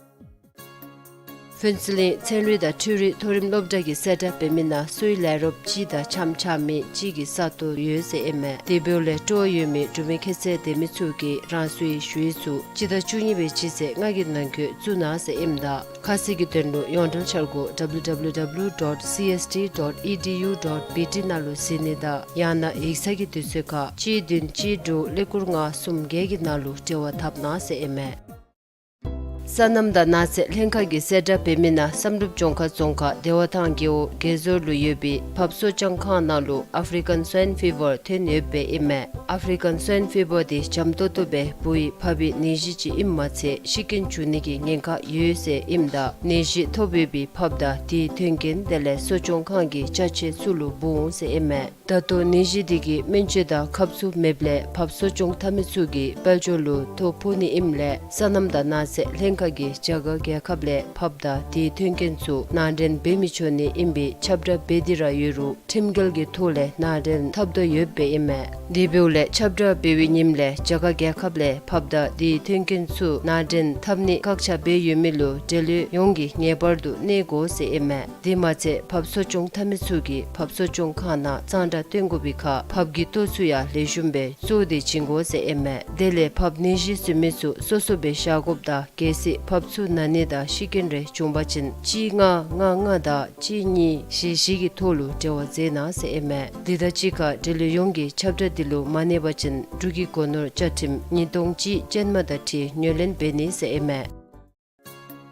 ཕུན་ཚོགས་གླིང་ཚན་རིག་དང་འཕྲུལ་རིག་མཐོ་རིམ་སློབ་གྲྭ་གི་གསལ་བསྒྲགས་འབད་མི་ནང་སུའི་ལས་རོགསཔ་གཅིག་དང་འཆམ་འཆམ་མི་གཅིག་གི་ས་སྟོང་ཡོད་ཟེར་ཨིན་མས། དེ་འབདཝ་ལས་སྤྲོ་བ་ཡོད་མི་འབྲུག་མི་ཁྱད་ཚད་ལྡན་མི་ཚུ་གིས་རང་སོའི་ཞུ་ཡིག་ཚུ་སྤྱི་ཟླ་བཅུ་གཉིས་པའི་སྤྱི་ཚེས་ལྔ་གི་ནང་འཁོད་བཙུགས་གནང་ཟེར་ཨིནམ་ད་ཁ་གསལ་གྱི་དོན་ལུ་ཡོངས་འབྲེལ་འཆར་སྒོ་W W W dot C S T dot E D U dot B T ནང་ལུ་གཟིགས་ནི་དང་ཡང་ན་ཡིག་ཚང་གི་དུས་ཚོད་ཁར་གཅིག་བདུན་གཅིག་དྲུག་ཀླད་ཀོར་ལྔ་གསུམ་བརྒྱད་ཀྱི་ནང་ལུ་འབྲེལ་བ་འཐབ་གནང་ཟེར་ཨིན་མས། སོ་ནམ་དང་ནགས་ཚལ་ལྷན་ཁག་གི་གསལ་བསྒྲགས་འབད་མི་ནང་བསམ་གྲུབ་ལྗོངས་མཁར་རྫོང་ཁག་བདེ་བ་ཐང་རྒེད་འོག་དགེ་ཟོར་ལུ་ཡོད་པའི་ཕགཔ་གསོ་སྐྱོང་ཁང་ནང་ལུ་ཨ་ཕི་རི་ཀཱན་སུའིན་ཕི་བར་ཐོན་ཡོདཔ་ཨིན་མས། ཨ་ཕི་རི་ཀཱན་སུའིན་ཕི་བར་དེ་འཇམ་ཏོང་ཏོ་སྦེ་འབུ་ཡི་ཕགཔ་གི་ནད་གཞི་ཅིག་ཨིནམ་མ་ཚད་ཤི་རྐྱེན་འབྱུང་ནི་གི་ཉེན་ཁ་ཡོད་ཟེར་ཨིནམ་ད་ནད་གཞི་ཐོབ་ཡོད་པའི་ཕགཔ་དང་དེའི་མཐུན་རྐྱེན་དེ་ལས་གསོ་སྐྱོང་ཁང་གི་ཅ་ཆས་ཚུ་ལུ་འབུ་འོང་ཟེར་ཨིན་མས། ད་ལྟོ་ནད་གཞི་དེ་གི་སྨན་བཅོས་དང་ཁབ་ཚུ་མེདཔ་ལས་ཕགཔ་གསོ་སྐྱོང་འཐབ་མི་ཚུ་གིས་དཔལ་འབྱོར་ལུ་ཐོ་ཕོག་ནི་ཨིནམ་ལས་སོ་ནམ་དང་ནགས་ཚལ་ལྷན་ཁག་གིས་རྒྱ་གར་རྒྱལ་ཁབ་ལས་ཕགཔ་དང་དེའི་མཐུན་རྐྱེན་ཚུ་ནང་འདྲེན་འབད་མི་ཆོག་ནི་ཨིན་པའི་ཁྱབ་བསྒྲགས་འབད་དེ་ར་ཡོད་རུང་ཁྲིམས་འགལ་གྱི་ཐོག་ལས་ནང་འདྲེན་འཐབ་དོ་ཡོདཔ་ཨིན་མས། དེ་འབདཝ་ལས་ཁྱབ་བསྒྲགས་འབད་བའི་ཉིནམ་ལས་རྒྱ་གར་རྒྱལ་ཁབ་ལས་ཕགཔ་དང་དེའི་མཐུན་རྐྱེན་ཚུ་ནང་འདྲེན་འཐབ་ནི་བཀག་ཆ་འབད་ཡོད་མི་ལུ་འབྲེལ་ཡོད་ཡོངས་ཀྱིས་ངེས་པར་དུ་གནས་དགོ་ཟེར་ཨིན་མས། དེ་མ་ཚད་ཕགཔ་གསོ་སྐྱོང་འཐབ་མི་ཚུ་གིས་ཕགཔ་གསོ་སྐྱོང་ཁང་ནང་གཙང་སྦྲ་བཏོན་དགོ་པའི་ཁར་ཕགཔ་གི་ལྟོ་ཚུ་ཡང་ལེགས་ཤོམ་སྦེ་བཙོ་སྟེ་བྱིན་དགོ་ཟེར་ཨིན་མས། དེ་ལས་ཕགཔ་ནད་གཞི་བཟོ་མི་ཚུ་སོ་སོ་སྦེ་བཞག་དགོཔ་དང་གལ་སྲིད་ཕགཔ་ཚུ་ན་ནི་དང་ཤི་རྐྱེན་རེ་བྱུང་པ་ཅིན་གཅིག་ལྔ་ལྔ་ལྔ་དང་གཅིག་གཉིས་བཞི་བཞི་གི་ཐོག་ལུ་འབྲེལ་བ་མཛད་གནང་ཟེར་ཨིན་མས། དེ་དང་གཅིག་ཁར་འབྲེལ་ཡོད་ཡོངས་ཀྱིས་ཁྱབ་བསྒྲགས་འདི་ལུ་མ་གནས་པ་ཅིན་འབྲུག་གི་སྒོ་ནོར་བཅའ་ཁྲིམས་ཉིས་སྟོང་གཅིག་ཅན་མ་དང་འཁྲིལ་ངོས་ལེན་འབད་ནི་ཟེར་ཨིན་མས།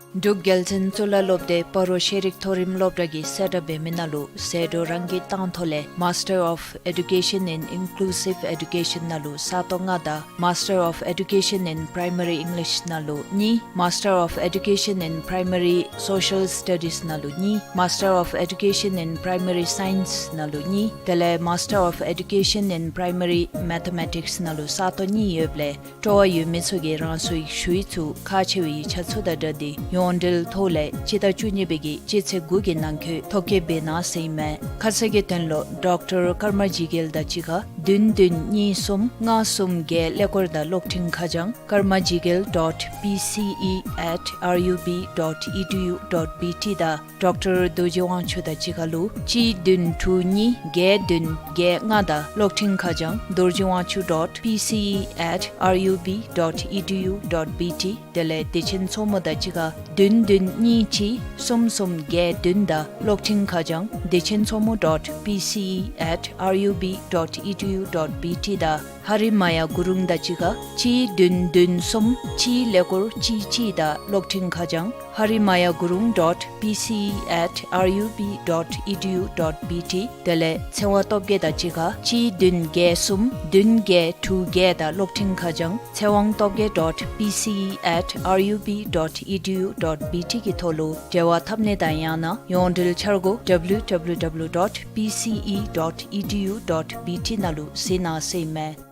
འབྲུག་རྒྱལ་བཙུན་གཙུག་ལག་སློབ་སྡེ་སྤ་རོ་ཤེས་རིག་མཐོ་རིམ་སློབ་གྲྭ་གི་གསལ་བསྒྲགས་འབད་མི་ནང་ལུ་ཟད་འགྲོ་རང་གི་གཏང་ཐོག་ལས་Master of Education in Inclusive Education ནང་ལུ་ས་སྟོང་ལྔ་དང་Master of Education in Primary English ནང་ལུ་གཉིས། Master of Education in Primary Social Studies ནང་ལུ་གཉིས། Master of Education in Primary Science ནང་ལུ་གཉིས། དེ་ལས་Master of Education in Primary Mathematics ནང་ལུ་ས་སྟོང་གཉིས་ཡོདཔ་ལས་སྤྲོ་བ་ཡོད་མི་ཚུ་གིས་རང་སོའི་ཞུ་ཡིག་ཚུ་ཁག་ཆེ་བའི་ཡིག་ཆ་ཚུ་དང་སྦྲགས་ཏེ་ཡོངས་འབྲེལ་ཐོག་ལས་སྤྱི་ཟླ་བཅུ་གཉིས་པའི་གི་སྤྱི་ཚེས་དགུ་གི་ནང་འཁོད་ཐོ་བཀོད་འབད་གནང་ཟེར་ཨིན་མས། ཁ་གསལ་གྱི་དོན་ལུ་ཌོག་ཊར་ཀརྨ་འཇིགས་རྒྱལ་དང་གཅིག་ཁར་བདུན་བདུན་གཉིས་གསུམ་ལྔ་གསུམ་བརྒྱད་ཀླད་ཀོར་དང་གློག་འཕྲིན་ཁ་བྱང་karmajigel dot P C E at R U B dot E D U dot B T དང་ཌོག་ཊར་རྡོ་རྗེ་དབང་ཕྱུག་དང་གཅིག་ཁར་ལུ་གཅིག་བདུན་དྲུག་གཉིས་བརྒྱད་བདུན་བརྒྱད་ལྔ་དང་གློག་འཕྲིན་ཁ་བྱང་dorjiwangchu dot P C E at R U B dot E D U dot B T དེ་ལས་བདེ་ཆེན་མཚོ་མོ་དང་གཅིག་ཁར་བདུན་བདུན་གཉིས་གཅིག་གསུམ་གསུམ་བརྒྱད་བདུན་དང་གློག་འཕྲིན་ཁ་བྱང་dechensomwo dot P C E at R U B dot E D U dot B T དང་ཧ་རི་མ་ཡ་གུ་རུང་དང་གཅིག་ཁར་གཅིག་བདུན་བདུན་གསུམ་གཅིག་ཀླད་ཀོར་གཅིག་གཅིག་དང་གློག་འཕྲིན་ཁ་བྱང་harmayagurung dot P C E at R U B dot E D U dot B T དེ་ལས་ཚེ་དབང་སྟོབས་རྒྱས་དང་གཅིག་ཁར་གཅིག་བདུན་བརྒྱད་གསུམ་བདུན་བརྒྱད་དྲུག་བརྒྱད་དང་གློག་འཕྲིན་ཁ་བྱང་ཚེ་དབང་སྟོབས་རྒྱས་dot P C E at R U B dot E D U dot B T གི་ཐོག་ལུ་འབྲེལ་བ་འཐབ་ནི་དང་ཡང་ན་ཡོངས་འབྲེལ་འཆར་སྒོ་W W W dot P C E dot E D U dot B T ནང་ལུ་གཟིགས་གནང་ཟེར་ཨིན་མས།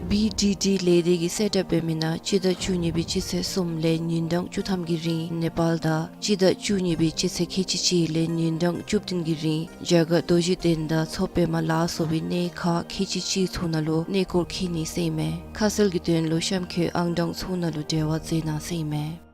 བི་ཌི་ཌི་ལས་སྡེ་གི་གསལ་བསྒྲགས་འབད་མི་ནང་སྤྱི་ཟླ་བཅུ་གཉིས་པའི་སྤྱི་ཚེས་གསུམ་ལས་ཉིན་གྲངས་བཅུ་ཐམ་གྱི་རིང་ནེ་པཱལ་དང་སྤྱི་ཟླ་བཅུ་གཉིས་པའི་སྤྱི་ཚེས་ཁལ་གཅིག་གཅིག་ལས་ཉིན་གྲངས་བཅུ་བདུན་གྱི་རིང་རྒྱ་གར་རྡོ་རྗེ་གདན་དང་མཚོ་པདྨ་ལ་སོགས་པའི་གནས་ཁག་ཁལ་གཅིག་གཅིག་ཚུ་ནང་ལུ་གནས་སྐོར་འཁྱིད་ནི་ཟེར་ཨིན་མས། ཁ་གསལ་གྱི་དོན་ལུ་གཤམ་འཁོད་ཨང་གྲངས་ཚུ་ནང་ལུ་འབྲེལ་བ་མཛད་གནང་ཟེར་ཨིན་མས།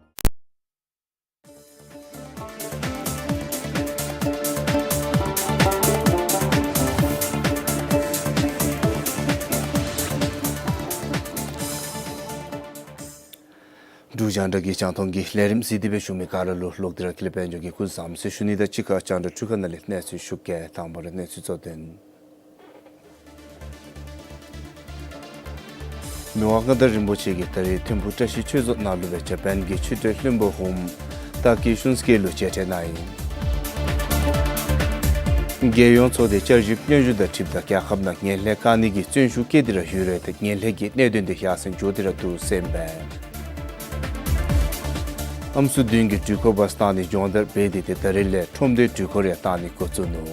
རྒྱང་བསྒྲགས་ཀྱི་རྒྱང་མཐོང་གི་ལས་རིམ་གཟིགས་ཏེ་སྦེ་བཞུགས་མི་ག་ར་ལུ་ལོག་སྟེ་ར་ཀུན་ལེགས་དཔལ་འབྱོར་གྱིས་སྐུ་གཟུགས་བཟང་ཟེར་ཞུ་ནི་དང་གཅིག་ཁར་རྒྱང་བསྒྲགས་འཕྲུལ་ཁང་ནང་ལས་གནས་ཚུལ་ཞུ་གེ། དང་པ་ར་གནས་ཚུལ་གཙོ་དོན། མི་དབང་མངའ་བདག་རིན་པོ་ཆེ་གིས་ད་རིས་ཐིམ་ཕུག་བཀྲ་ཤིས་ཆོས་རྫོང་ནང་ལུ་སྦེ་ཇ་པཱན་གྱི་ཕྱི་འབྲེལ་བློན་པོ་ཧུམ་ཏཱ་ཀི་ཤུན་སི་ཀེ་ལུ་མཇལ་འཕྲད་གནང་ཡི། རྒྱལ་ཡོངས་ཚོགས་སྡེ་བསྐྱར་ཞིབ་སྙན་ཞུ་དང་འཁྲིལཝ་ད་རྒྱལ་ཁབ་ནང་ངན་ལྷད་བཀག་ནི་གི་བརྩོན་ཤུགས་བསྐྱེད་དེ་ར་ཡོད་རུང་ཏེ་ངན་ལྷད་ཀྱི་གནད་དོན་དེ་ཡར་སེང་འགྱོ་སྟེ་ར་འདུག་ཟེར་ཨིན་པས། ཨམ་སྲུ་བདུན་གྱི་འགྲུལ་འཁོར་བཱས་བཏང་ནི་སྦྱོང་བརྡར་འབད་དེ་ཏེ་ད་རིས་ལས་ཁྲོམ་སྡེ་འགྲུལ་འཁོར་ཡང་བཏང་ནི་འགོ་བཙུགས་ནུག།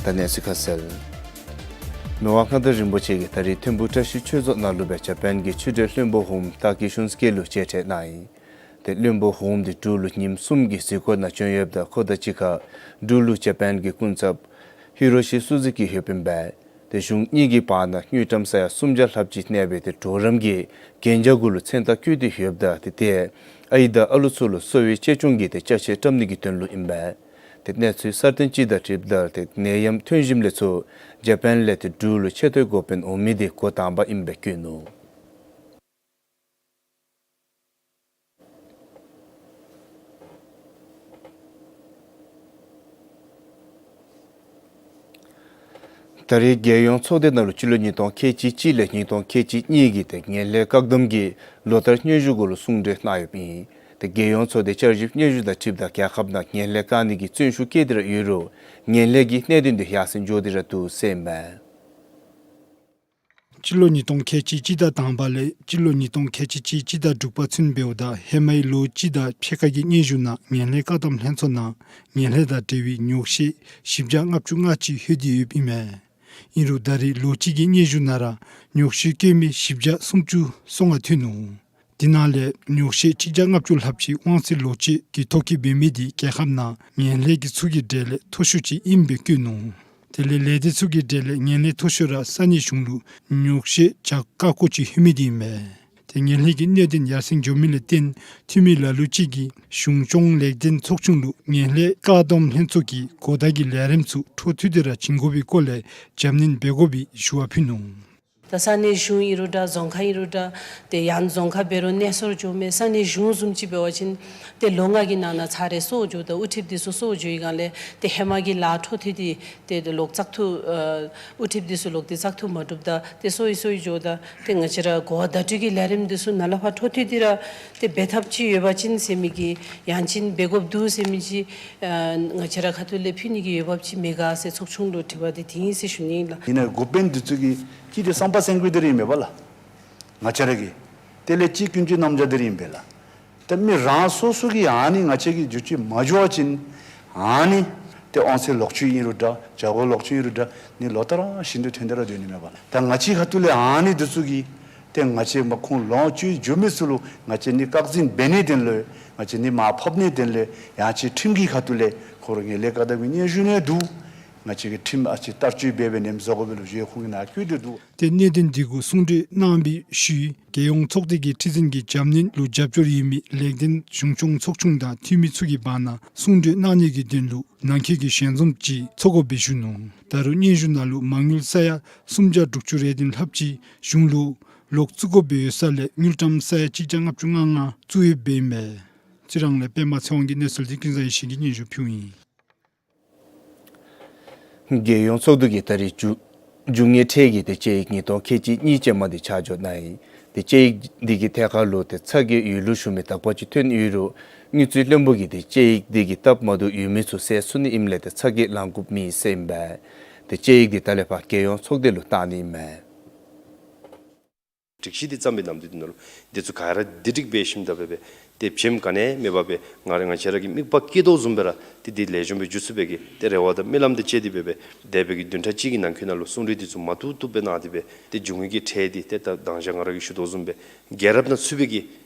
ད་གནས་ཚུལ་ཁ་གསལ། མི་དབང་མངའ་བདག་རིན་པོ་ཆེ་གིས་ད་རིས་ཐིམ་ཕུག་བཀྲ་ཤིས་ཆོས་རྫོང་ནང་ལུ་སྦེ་ཇ་པཱན་གྱི་ཕྱི་འབྲེལ་བློན་པོ་ཧུམ་ཏཱ་ཀི་ཤུན་སི་ཀེ་ལུ་མཇལ་འཕྲད་གནང་ཡི། ཏེ་བློན་པོ་ཧུམ་དེ་འབྲུག་ལུ་ཉིནམ་གསུམ་གྱི་གཟིགས་སྐོར་ནང་བྱོན་ཡོདཔ་ད་ཁོ་དང་གཅིག་ཁར་འབྲུག་ལུ་ཇ་པཱན་གྱི་སྐུ་ཚབ་ཧི་རོ་ཤི་སུ་ཛུ་ཀི་ཡོདཔ་ཨིན་པས། ཏེ་གཞུང་གཉིས་ཀྱི་བར་ན་དངུལ་ཀྲམ་ས་ཡ་སུམ་བརྒྱ་ལྷགཔ་ཅིག་གནས་པའི་ཏེ་གྲོགས་རམ་གྱི་གན་རྒྱ་གུ་ལུ་མཚན་རྟགས་བཀོད་དེ་ཡོདཔ་ད་ཏེ་དེ་ཨའི་དང་ཨ་ལུ་ཚུ་ལུ་གསོ་བའི་གཅེས་སྐྱོང་གི་ཏེ་ཅ་ཆས་བཀྲམ་ནི་གི་དོན་ལུ་ཨིན་པས། ཏེ་གནས་ཚུལ་གསར་བཏོན་ཅིག་དང་འཁྲིལཝ་ད་ཏེ་ནད་ཡམས་ཐོན་ཞིནམ་ལས་ཚུར་ཇ་པཱན་ལས་ཏེ་འབྲུག་ལུ་ཆེ་བསྟོད་འགོ་དཔོན་འོང་མི་དེ་འགོ་དང་པ་ཨིན་པའི་བཀོད་ནུག། ད་རེས་རྒྱལ་ཡོངས་ཚོགས་སྡེ་ནང་ལུ་སྤྱི་ལོ་ཉིས་སྟོང་ཁལ་གཅིག་གཅིག་ལས་ཉིས་སྟོང་ཁལ་གཅིག་གཉིས་ཀྱི་ཏེ་ངན་ལྷད་བཀག་སྡོམ་གྱི་ལོ་བསྟར་སྙན་ཞུ་གུ་ལུ་གསུང་གྲོས་གནང་ཡོདཔ་ཨིན། ཏེ་རྒྱལ་ཡོངས་ཚོགས་སྡེ་བསྐྱར་ཞིབ་སྙན་ཞུ་དང་འཁྲིལཝ་ད་རྒྱལ་ཁབ་ནང་ངན་ལྷད་བཀག་ནི་གི་བརྩོན་ཤུགས་བསྐྱེད་དེ་ར་ཡོད་རུང་ངན་ལྷད་ཀྱི་གནད་དོན་དེ་ཡར་སེང་འགྱོ་སྟེ་ར་འདུག་ཟེར་ཨིན་པས། སྤྱི་ལོ་ཉིས་སྟོང་ཁལ་གཅིག་གཅིག་དང་དང་པ་ལས་སྤྱི་ལོ་ཉིས་སྟོང་ཁལ་གཅིག་གཅིག་སྤྱི་ཟླ་དྲུག་པ་ཚུན་འབདཝ་ད་ཧེ་མའི་ལོ་གཅིག་དང་ཕྱེད་ཀ་གི་སྙན་ཞུ་ནང་ངན་ལྷད་བཀག་སྡོམ་ལྷན་ཚོགས་ནང་ངན་ལྷད་དང་འབྲེལ་བའི་ཉོག་བཤད་བཞི་བརྒྱ་ལྔ་བཅུ་ང་གཅིག་ལྷོད་དེ་ཡོདཔ་ཨིན་མས། ཨིན་རུང་ད་རེས་ལོ་གཅིག་གི་སྙན་ཞུ་ནང་ར་ཉོག་བཤད་བཀོད་མི་བཞི་བརྒྱ་སུམ་ཅུ་སོ་ལྔ་ཐོན་ནུག། དེ་ནང་ལས་ཉོག་བཤད་གཅིག་བརྒྱ་ལྔ་བཅུ་ལྷགཔ་ཅིག་དབང་ཚད་ལོག་སྤྱོད་ཀྱི་ཐོ་བཀོད་འབད་མི་དེ་རྒྱལ་ཁབ་ནང་ངན་ལྷད་ཀྱི་ཚུ་གི་གྲས་ལས་མཐོ་ཤོས་ཅིག་ཨིནམ་སྦེ་བཀོད་ནུག། དེ་ལས་ལས་སྡེ་ཚུ་གི་གྲས་ལས་ངན་ལྷད་མཐོ་ཤོས་ར་ས་གནས་གཞུང་ལུ་ཉོག་བཤད་བརྒྱ་ཀ་ཀོ་ཅིག་ལྷོད་མི་དེ་ཨིན་མས། ཏེ་ངན་ལྷད་ཀྱི་གནད་དོན་ཡར་སེང་འགྱོ་མི་ལས་བརྟེན་འཐུས་མི་ལ་ལུ་ཅིག་གིས་གཞུང་སྐྱོང་ལེགས་ལྡན་ཚོགས་ཆུང་ལུ་ངན་ལྷད་བཀག་སྡོམ་ལྷན་ཚོགས་ཀྱི་གོ་བརྡ་གི་ལས་རིམ་ཚུ་འཕྲོ་མཐུད་དེ་ར་བྱིན་དགོ་པའི་སྐོར་ལས་རྒྱབ་སྣོན་འབད་དགོ་པའི་ཞུ་བ་ཕུལ་ནུག། ད་ས་གནས་གཞུང་ཨིན་རུང་འདྲ་རྫོང་ཁག་ཨིན་རུང་འདྲ་ཏེ་ཡང་རྫོང་ཁག་འབད་རུང་གནས་སོར་འགྱོ་མི་ས་གནས་གཞུང་བཟུམ་ཅིག་འབད་བ་ཅིན་ཏེ་ལོ་ལྔ་གི་ནང་ན་ཚར་རེ་སོར་འགྱོཝ་ད་དབུ་ཁྲིདཔ་དེ་ཚུ་སོར་འགྱོ་བའི་སྒང་ལས་ཏེ་ཧེ་མ་གི་ལཱ་འཕྲོ་མཐུད་དེ་ཏེ་ལོག་བཙག་འཐུ་ཨ་དབུ་ཁྲིདཔ་དེ་ཚུ་ལོག་སྟེ་བཙག་འཐུ་མ་གྲུབ་ད་ཏེ་སོར་ཡི་སོར་ཡི་འགྱོཝ་ད་ཏེ་ང་བཅས་ར་གོ་བ་བརྡ་སྤྲོད་ཀྱི་ལས་རིམ་དེ་ཚུ་ནཱ་ལས་ཕར་འཕྲོ་མཐུད་དེ་ར་ཏེ་འབད་ཐབས་ཅིག་ཡོད་པ་ཅིན་ཟེར་མི་གི་ཡང་ཅིན་འབད་དགོཔ་འདུག་ཟེར་མི་ཅིག་ཨ་ང་བཅས་ར་ཁ་ཐུག་ལས་ཕུལ་ནི་གི་འོས་འབབ་ཅིག་མེད་ག་ཟེར་ཚོགས་ཆུང་ལུ་དྲི་བ་དེ་དེ་ཨིན་ཟེར་ཞུ་ནི་ཨིན་ལགས། ཨིན་ན་འགོ་དཔོན་དེ་ཚུ་གིས་ཅིག་ཏེ་བསམ་པ་གསལ་དགོཔ་དེ་ར་ཨིན་མས་པ་ལགས། ང་བཅས་ར་གི་དེ་ལས་ཅིག་ཀུན་སྤྱོད་རྣམ་གཞག་དེ་ར་ཨིན་པས་ལགས། ཏེ་མི་རང་སོ་སོ་གིས་ཨ་ནི་ང་བཅས་ཀྱིས་བསྒྱུར་བཅོས་མ་འགྱོ་བ་ཅིན་ཨ་ནི་ཏེ་དབང་ཚད་ལོག་སྤྱོད་ཨིན་རུང་འདྲ་བྱ་སྒོ་ལོག་སྤྱོད་ཨིན་རུང་འདྲ་ནི་ལོ་ལྟར་བཞིན་དུ་ཐོན་ཏེ་ར་སྡོད་ནི་མས་པ་ལགས། ད་ང་བཅས་ཁ་ཐུག་ལས་ཨ་ནི་དེ་ཚུ་གིས་ཏེ་ང་བཅས་མ་ཁུངས་ལོངས་སྤྱོད་འགྱོ་མི་ཚུ་ལུ་ང་བཅས་ནི་བཀག་འཛིན་འབད་ནིའི་དོན་ལུ་ང་བཅས་ནི་མར་ཕབ་ནིའི་དོན་ལུ་ཡང་ཅིན་ཁྲིམས་ཀྱི་ཁ་ཐུག་ལས་ཁོ་ར་ངན་ལྷད་བཀག་སྡོམ་གྱི་སྙན་ཞུ་ནི་འདུག། ང་བཅས་ཀྱིས་ཁྲིམས་ཨ་ཙི་བསྟར་སྤྱོད་འབད་འབད་ནེམ་བཟོ་དགོ་པས་ལོ་རྒྱུས་ཁུངས་ཀྱི་ནང་བཀོད་དེ་འདུག། ཏེ་གནད་དོན་དེ་གུ་གསུང་གྲོས་གནང་བའི་ཤུལ་རྒྱལ་ཡོངས་ཚོགས་སྡེ་གི་ཁྲི་འཛིན་གྱི་རྒྱབ་སྣོན་ལུ་རྒྱབ་སྐྱོར་ཡོད་མི་ལེགས་ལྡན་གཞུང་སྐྱོང་ཚོགས་ཆུང་དང་འཐུས་མི་ཚུ་གི་བར་ན་གསུང་གྲོས་གནང་ནི་གི་དོན་ལུ་ནང་འཁོད་ཀྱི་ཞལ་འཛོམས་ཅིག་ཚོགས་དགོ་པའི་ཞུ་ནུག། ད་རུང་སྙན་ཞུ་ནང་ལུ་མ་དངུལ་ས་ཡ་སུམ་བརྒྱ་དྲུག་ཅུ་རེ་བདུན་ལྷགཔ་ཅིག་གཞུང་ལུ་ལོག་བཙུགས་དགོ་པའི་ཡོད་ས་ལས་དངུལ་ཀྲམ་ས་ཡ་གཅིག་བརྒྱ་ལྔ་བཅུ་ང་ལྔ་བཙུགས་ཡོདཔ་ཨིན་མས། རྩི་རང་ལས་པདྨ་ཚེ་དབང་གིས་གནས་ཚུལ་འདི་ཀུན་བཟང་ཡེ་ཤེས་ཀྱིས་སྙན་ཞུ་ཕུལཝ་ཨིན། རྒྱལ་ཡོངས་ཚོགས་འདུ་གིས་ད་རེས་རྒྱུ་རྒྱུ་དངོས་ཁྲལ་གྱི་ཏེ་དཔྱད་ཡིག་ཉིས་སྟོང་ཁལ་གཅིག་གཉིས་ཅན་མ་དེ་ཆ་འཇོག་གནང་ཡི། ཏེ་དཔྱད་ཡིག་འདི་གི་ཐད་ཁར་ལུ་ཏེ་ཚ་གྱང་ཡོད་ལུགས་ཞུ་མི་དག་པ་ཅིག་ཐོན་ཡོད་རུང་དངུལ་རྩིས་བློན་པོ་གིས་ཏེ་དཔྱད་ཡིག་འདི་གི་སྟབས་མ་བདེཝ་ཡོད་མི་ཚུ་སེལ་ཚུགས་ནི་ཨིནམ་ལས་ཏེ་ཚ་གྱང་ལང་དགོཔ་མེད་ཟེར་ཨིན་པས། ཏེ་དཔྱད་ཡིག་འདི་ད་ལས་ཕར་རྒྱལ་ཡོངས་ཚོགས་སྡེ་ལུ་བཏང་ནི་ཨིན་མས། སྒྲིག་གཞི་འདི་བརྩམས་པའི་ནམ་དུས་འདི་ནང་ལུ་འདི་ཚུ་ག་ར་བདེ་སྒྲིག་འབད་ཞིནམ་ད་འབད་འབད་ཏེ་བྱེམ་ག་ནི་མེད་པར་འབད་ང་ར་ང་བཅས་ར་གི་དམིགས་པ་བསྐྱེད་དོ་བཟུམ་སྦེ་ར་ཏེ་འདི་ལེགས་ཤོམ་སྦེ་འགྱོ་ཚུགས་པའི་གི་ཏེ་རེ་བ་དང་སྨོན་ལམ་འདི་བཅས་ཏེ་འབད་འབད་འདས་པའི་གི་བདུན་ཕྲག་གཅིག་གི་ནང་འཁོད་ནང་ལུ་གསུང་གྲོས་འདི་ཚུ་མ་བཏུབ་བཏུབ་སྦེ་གནང་སྟེ་འབད་ཏེ་རྒྱུ་དངོས་ཀྱི་ཁྲལ་འདི་ཏེ་ད་མདང་ཞག་ང་ར་གིས་ཞུ་དོ་བཟུམ་སྦེ་རྒྱལ་རབས་ནང་ཚུད་པའི་གི་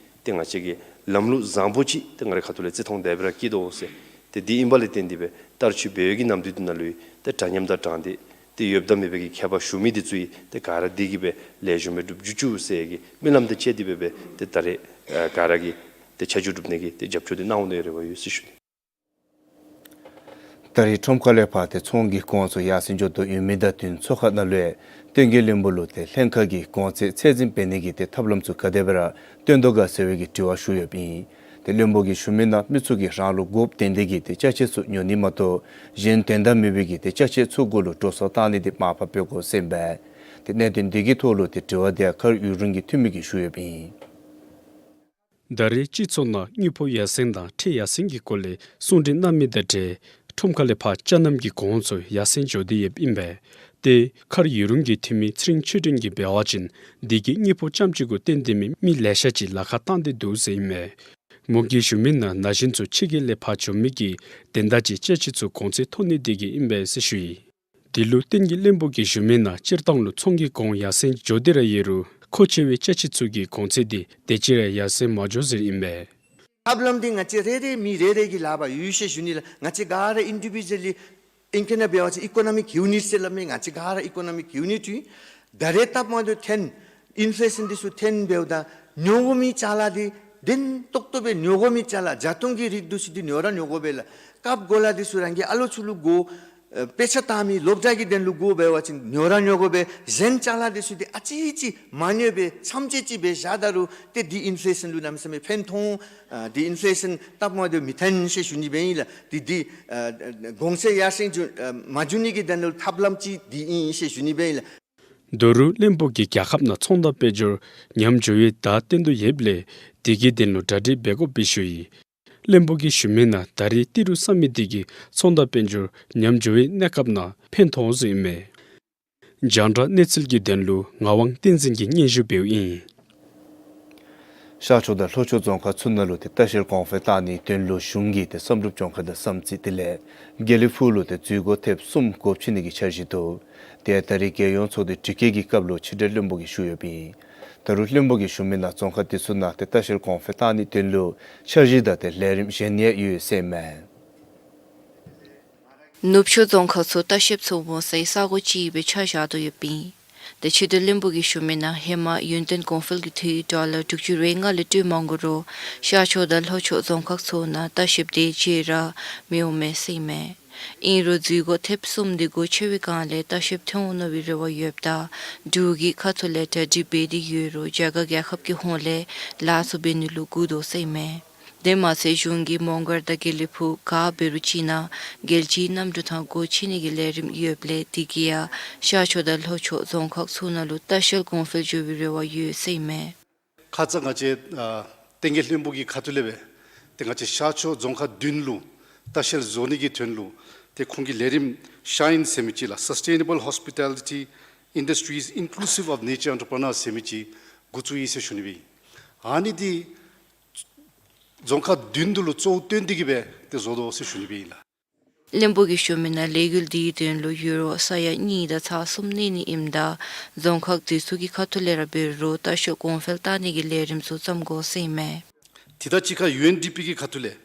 ཏེ་ང་བཅས་ཀྱི་ལམ་ལུགས་བཟང་པོ་ཅིག་ཏེ་ང་རའི་ཁ་ཐུག་ལས་བརྩི་མཐོང་དེ་སྦེ་ར་བསྐྱེད་དོ་ཟེར། ཏེ་འདི་ཨིན་པ་ལས་བརྟེན་ཏེ་འབད་བསྟར་སྤྱོད་འབད་བའི་གི་ནམ་དུས་འདི་ནང་ལུ་ཏེ་འདྲ་མཉམ་དང་དྲང་བདེན་ཏེ་ཡོདཔ་དང་མེད་པའི་གི་ཁྱད་པར་ཞུ་མི་འདི་ཚུ་ཡང་ཏེ་ག་ར་འདི་གིས་འབད་ལེགས་ཤོམ་སྦེ་འགྲུབ་འགྱོ་བཅུག་ཟེར་གི་སྨོན་ལམ་དང་བཅས་ཏེ་འབད་འབད་ཏེ་ད་རེས་ཨ་ག་ར་གིས་ཏེ་ཆ་འཇོག་གྲུབ་ནི་གི་ཏེ་རྒྱབ་སྐྱོར་འདི་གནང་འོང་ནི་རེ་བ་ཡོད་ཟེར་ཞུ་ནི། ད་རིས་ཁྲོམ་ཁ་ལས་ཕར་ཏེ་ཚོང་གི་གོང་ཚུ་ཡར་སེང་འགྱོ་དོ་ཡོད་མི་དང་བསྟུན་ཚོགས་ཁང་ནང་ལུ་ཡང་བསྟན་རྒྱས་བློན་པོ་ལུ་ཏེ་ལྷན་ཁག་གི་གོང་ཚད་ཚད་འཛིན་འབད་ནི་གི་ཏེ་ཐབས་ལམ་ཚུ་ག་དེ་སྦེ་ར་སྟོན་དོ་ག་ཟེར་བའི་གི་དྲི་བ་ཞུ་ཡོདཔ་ཨིན། ཏེ་བློན་པོ་གིས་ཞུ་མི་ནང་མི་ཚུ་གིས་རང་ལུ་དགོཔ་དོན་ལྡན་གྱི་ཏེ་ཅ་ཆས་ཚུ་ཉོ་ནི་མ་གཏོགས་གཞན་དོན་དག་མེད་པའི་གི་ཏེ་ཅ་ཆས་ཚུ་གུ་ལུ་འགྲོ་སོང་བཏང་ནི་འདི་མར་ཕབ་འབད་དགོ་ཟེར་ཨིན་པས། ཏེ་གནད་དོན་འདི་གི་ཐོག་ལུ་ཏེ་དྲི་བ་འདི་ཡང་མཁར་ཡུལ་གྲུ་གི་འཐུས་མི་གིས་ཞུ་ཡོདཔ་ཨིན། ད་རེས་སྤྱི་ཚོགས་ནང་དངུལ་ཕོགས་ཡར་སེང་དང་ཁྲལ་ཡར་སེང་གི་སྐོར་ལས་གསུང་གྲོས་གནང་མི་དང་འབྲེལ་ཁྲོམ་ཁ་ལས་ཕར་ཅ་རྣམས་ཀྱི་གོང་ཚུ་ཡར་སེང་འགྱོ་སྟེ་ཡོདཔ་ཨིན་པས། ཏེ་མཁར་ཡུལ་གྲུ་གི་འཐུས་མི་ཚེ་རིང་ཆོས་སྒྲོན་གྱིས་འབད་བ་ཅིན་འདི་གིས་དངུལ་ཕོགས་རྐྱངམ་ཅིག་གུ་བརྟེན་ཏེ་མི་མི་ལེ་ཤ་ཅིག་ལཱ་ཁག་བཏང་སྟེ་འདུག་ཟེར་ཨིན་མས། མོ་གིས་ཞུ་མི་ནང་ན་གཞོན་ཚུ་ཕྱི་རྒྱལ་ལས་ཕར་འགྱོ་མི་གི་དོན་དག་ཅིག་ཅ་ཆས་ཚུ་གོང་ཚད་མཐོ་ནི་འདི་གིས་ཨིན་པས་ཟེར་ཞུ་ཡི། འདི་ལུ་བསྟན་རྒྱས་བློན་པོ་གིས་ཞུ་མི་ནང་སྤྱིར་བཏང་ལུ་ཚོང་གི་གོང་ཡར་སེང་འགྱོ་སྟེ་ར་ཡོད་རུང་མཁོ་ཆེ་བའི་ཅ་ཆས་ཚུ་གི་གོང་ཚད་འདི་དེ་ཅིག་ར་ཡར་སེང་མ་འགྱོ་ཟེར་ཨིན་པས། ཐབས་ལམ་འདི་ང་བཅས་རེ་རེ་མི་རེ་རེ་གི་ལག་པར་ཡོད་ཟེར་ཞུ་ནི་ལགས། ང་བཅས་ག་ར་ཨིན་ཌི་བི་ཇུ་ཨལ་ལི་ཨིང་སྐད་ནང་འབད་བ་ཅིན་ཨི་ཀོ་ནོ་མིག་ཡུ་ནིཊ་ཟེར་སླབ་མི། ང་བཅས་ག་ར་ཨི་ཀོ་ནོ་མིག་ཡུ་ནིཊ་ཨིན། ད་རེས་སྟབས་མ་བདེཝ་ཐོན་ཨིན་ཕེ་ལེ་ཤཱན་འདི་ཚུ་ཐོན་འབདཝ་ད་ཉོ་དགོ་མི་ཅ་ལ་འདི་བདེན་ཏོག་ཏོ་སྦེ་ཉོ་དགོ་མི་ཅ་ལ་བརྒྱ་སྟོང་གི་རིགས་འདི་ཚུ་འདི་ཉོ་ར་ཉོ་དགོ་པས་ལགས། རྐྱབ་དགོ་ལགས། འདི་ཚུ་རང་གི་ཨ་ལོ་ཚུ་ལུ་དགོ། ཨ་དཔེ་ཆ་ལྟ་མི་སློབ་གྲྭ་གི་དོན་ལུ་དགོ་འབད་བ་ཅིན་ཉོ་ར་ཉོ་དགོ་པས། གཞན་ཅ་ལ་འདི་ཚུ་འདི་ཨ་ཙི་ཅིག་མ་ཉོ་སྦེ་མཚམས་བཅད་ཅིག་སྦེ་བཞག་ད་རུང་ཏེ་འདི་ཨིན་ཕེ་ལེ་ཤཱན་ལུ་གནམ་མེད་ས་མེད་ཕན་ཐོགས། ཨ་འདི་ཨིན་ཕེ་ལེ་ཤཱན་སྟབས་མ་བདེཝ་མི་ཐོན་ཟེར་ཞུ་ནི་སྦེ་ཨིན་ལགས། འདི་འདི་ཨ་གོང་ཚད་ཡར་སེང་འགྱོ་ཨ་མ་འགྱོ་ནི་གི་དོན་ལུ་ཐབས་ལམ་ཅིག་འདི་ཨིན་ཟེར་ཞུ་ནི་སྦེ་ཨིན་ལགས། ད་རུང་བློན་པོ་གིས་རྒྱལ་ཁབ་ནང་ཚོང་དང་དཔལ་འབྱོར་ཉམས་འགྱོ་བའི་བརྡ་སྟོན་དོ་ཡོདཔ་ལས་དེ་གི་དོན་ལུ་གྲ་སྒྲིག་འབད་དགོ་པའི་ཞུ་ཡི། བློན་པོ་གིས་ཞུ་མི་ནང་ད་རེས་ཏི་རུ་ས་མིག་འདི་གིས་ཚོང་དང་དཔལ་འབྱོར་ཉམས་འགྱོ་བའི་གནས་སྐབས་ནང་ཕན་ཐོགས་ཟེར་ཨིན་མས། རྒྱང་བསྒྲགས་གནས་ཚུལ་གྱི་དོན་ལུ་ངག་དབང་བསྟན་འཛིན་གྱིས་སྙན་ཞུ་འབདཝ་ཨིན། ཤར་ཕྱོགས་དང་ལྷོ་ཕྱོགས་རྫོང་ཁག་ཚུ་ནང་ལུ་ཏེ་ལྟ་བཤལ་གོང་འཕེལ་བཏང་ནིའི་དོན་ལུ་གཞུང་གིས་ཏེ་བསམ་གྲུབ་ལྗོངས་མཁར་དང་བསམ་རྩེ་དེ་ལས་དགེ་ལེགས་ཕུག་ལུ་ཏེ་འཛུལ་སྒོ་ཐེབས་གསུམ་སྒོ་ཕྱེ་ནི་གི་འཆར་གཞི་འདུག། ཏེ་ད་རེས་རྒྱལ་ཡོངས་ཚོགས་སྡེ་དྲི་བཀོད་ཀྱི་སྐབས་ལུ་ཕྱི་དྲིལ་བློན་པོ་གིས་ཞུ་ཡོདཔ་ཨིན། ད་རུང་བློན་པོ་གིས་ཞུ་མི་ནང་རྫོང་ཁག་དེ་ཚུ་ནང་ཏེ་ལྟ་བཤལ་གོང་འཕེལ་བཏང་ནིའི་དོན་ལུ་འཆར་གཞི་དང་ཏེ་ལས་རིམ་གཞན་ཡང་ཡོད་ཟེར་ཨིན་མས། ནུབ་ཕྱོགས་རྫོང་ཁག་ཚུ་ལྟ་བཤལཔ་ཚུ་འོང་སའི་ས་གོ་ཅིག་སྦེ་ཆ་བཞག་དོ་ཡོདཔ་ཨིན། ཏེ་ཕྱི་དྲིལ་བློན་པོ་གིས་ཞུ་མི་ནང་ཧེ་མ་ཡུན་བརྟན་གོང་འཕེལ་གྱི་འཐུས་ཌོ་ལར་དྲུག་ཅུ་རེ་ལྔ་ལས་སྤྲོད་མ་དགོ་རུང་ཤར་ཕྱོགས་དང་ལྷོ་ཕྱོགས་རྫོང་ཁག་ཚུ་ནང་ལྟ་བཤལཔ་དེ་ཅིག་ར་མི་འོང་མས་ཟེར་ཨིན་མས། ཨིན་རུང་འཛུལ་སྒོ་ཐེབས་གསུམ་འདི་སྒོ་ཕྱེ་བའི་སྒང་ལས་ལྟ་བཤལཔ་ཐོན་འོང་མནོ་བའི་རེ་བ་ཡོདཔ་ད་འབྲུག་གི་ཁ་ཐུག་ལས་གྲ་སྒྲིག་འབད་དེ་ཡོད་རུང་རྒྱ་གར་རྒྱལ་ཁབ་ཀྱི་ཧོངས་ལས་ལཱ་ཚུ་འབད་ནི་ལུ་སྒུག་དོ་ཟེར་ཨིན་མས། དེ་མ་ཚད་གཞུང་གིས་མོང་སྒར་དང་དགེ་ལེགས་ཕུག་ག་འབད་རུང་ཅིག་ནང་རྒྱལ་སྤྱིའི་གནམ་གྲུ་ཐང་སྒོ་ཕྱེ་ནི་གི་ལས་རིམ་ཡོདཔ་ལས་དེ་གིས་ཡང་ཤར་ཕྱོགས་དང་ལྷོ་ཕྱོགས་རྫོང་ཁག་ཚུ་ནང་ལུ་ལྟ་བཤལ་གོང་འཕེལ་འགྱོ་བའི་རེ་བ་ཡོད་ཟེར་ཨིན་མས། ཁ་ཙ་ང་བཅས་ཨ་བསྟན་རྒྱས་བློན་པོ་གི་ཁ་ཐུག་ལས་སྦེ་ཏེ་ང་བཅས་ཤར་ཕྱོགས་རྫོང་ཁག་བདུན་ལུ་ལྟ་བཤལ་བཟོ་ནི་གི་དོན་ལུ་ཏེ་ཁོང་གི་ལས་རིམ་ཤའིན་ཟེར་མི་ཅིག་ལགས། Sustainable Hospitality Industries Inclusive of Nature Entrepreneurs ཟེར་མི་ཅིག་འགོ་བཙུགས་ཡི་ཟེར་ཞུ་ནི་སྦེ་ཨིན། ཨ་ནི་འདི་རྫོང་ཁག་བདུན་འདི་ལུ་གཙོ་བོ་བཏོན་ཏེ་གི་སྦེ་ཏེ་བཟོ་དོ་ཟེར་ཞུ་ནི་སྦེ་ཨིན་ལགས། བློན་པོ་གིས་ཞུ་མི་ནང་ལས་འགུལ་འདིའི་དོན་ལུ་ཡུ་རོ་ས་ཡ་གཉིས་དང་ཚག་གསུམ་གནས་ནི་ཨིནམ་ད་རྫོང་ཁག་འདི་ཚུ་གི་ཁ་ཐུག་ལས་ར་འབད་རུང་ལྟ་བཤལ་གོང་འཕེལ་བཏང་ནི་གི་ལས་རིམ་ཚུ་བརྩམ་དགོ་ཟེར་ཨིན་མས། དེ་དང་གཅིག་ཁར་ཡུ་ཨེན་ཌི་པི་གི་ཁ་ཐུག་ལས་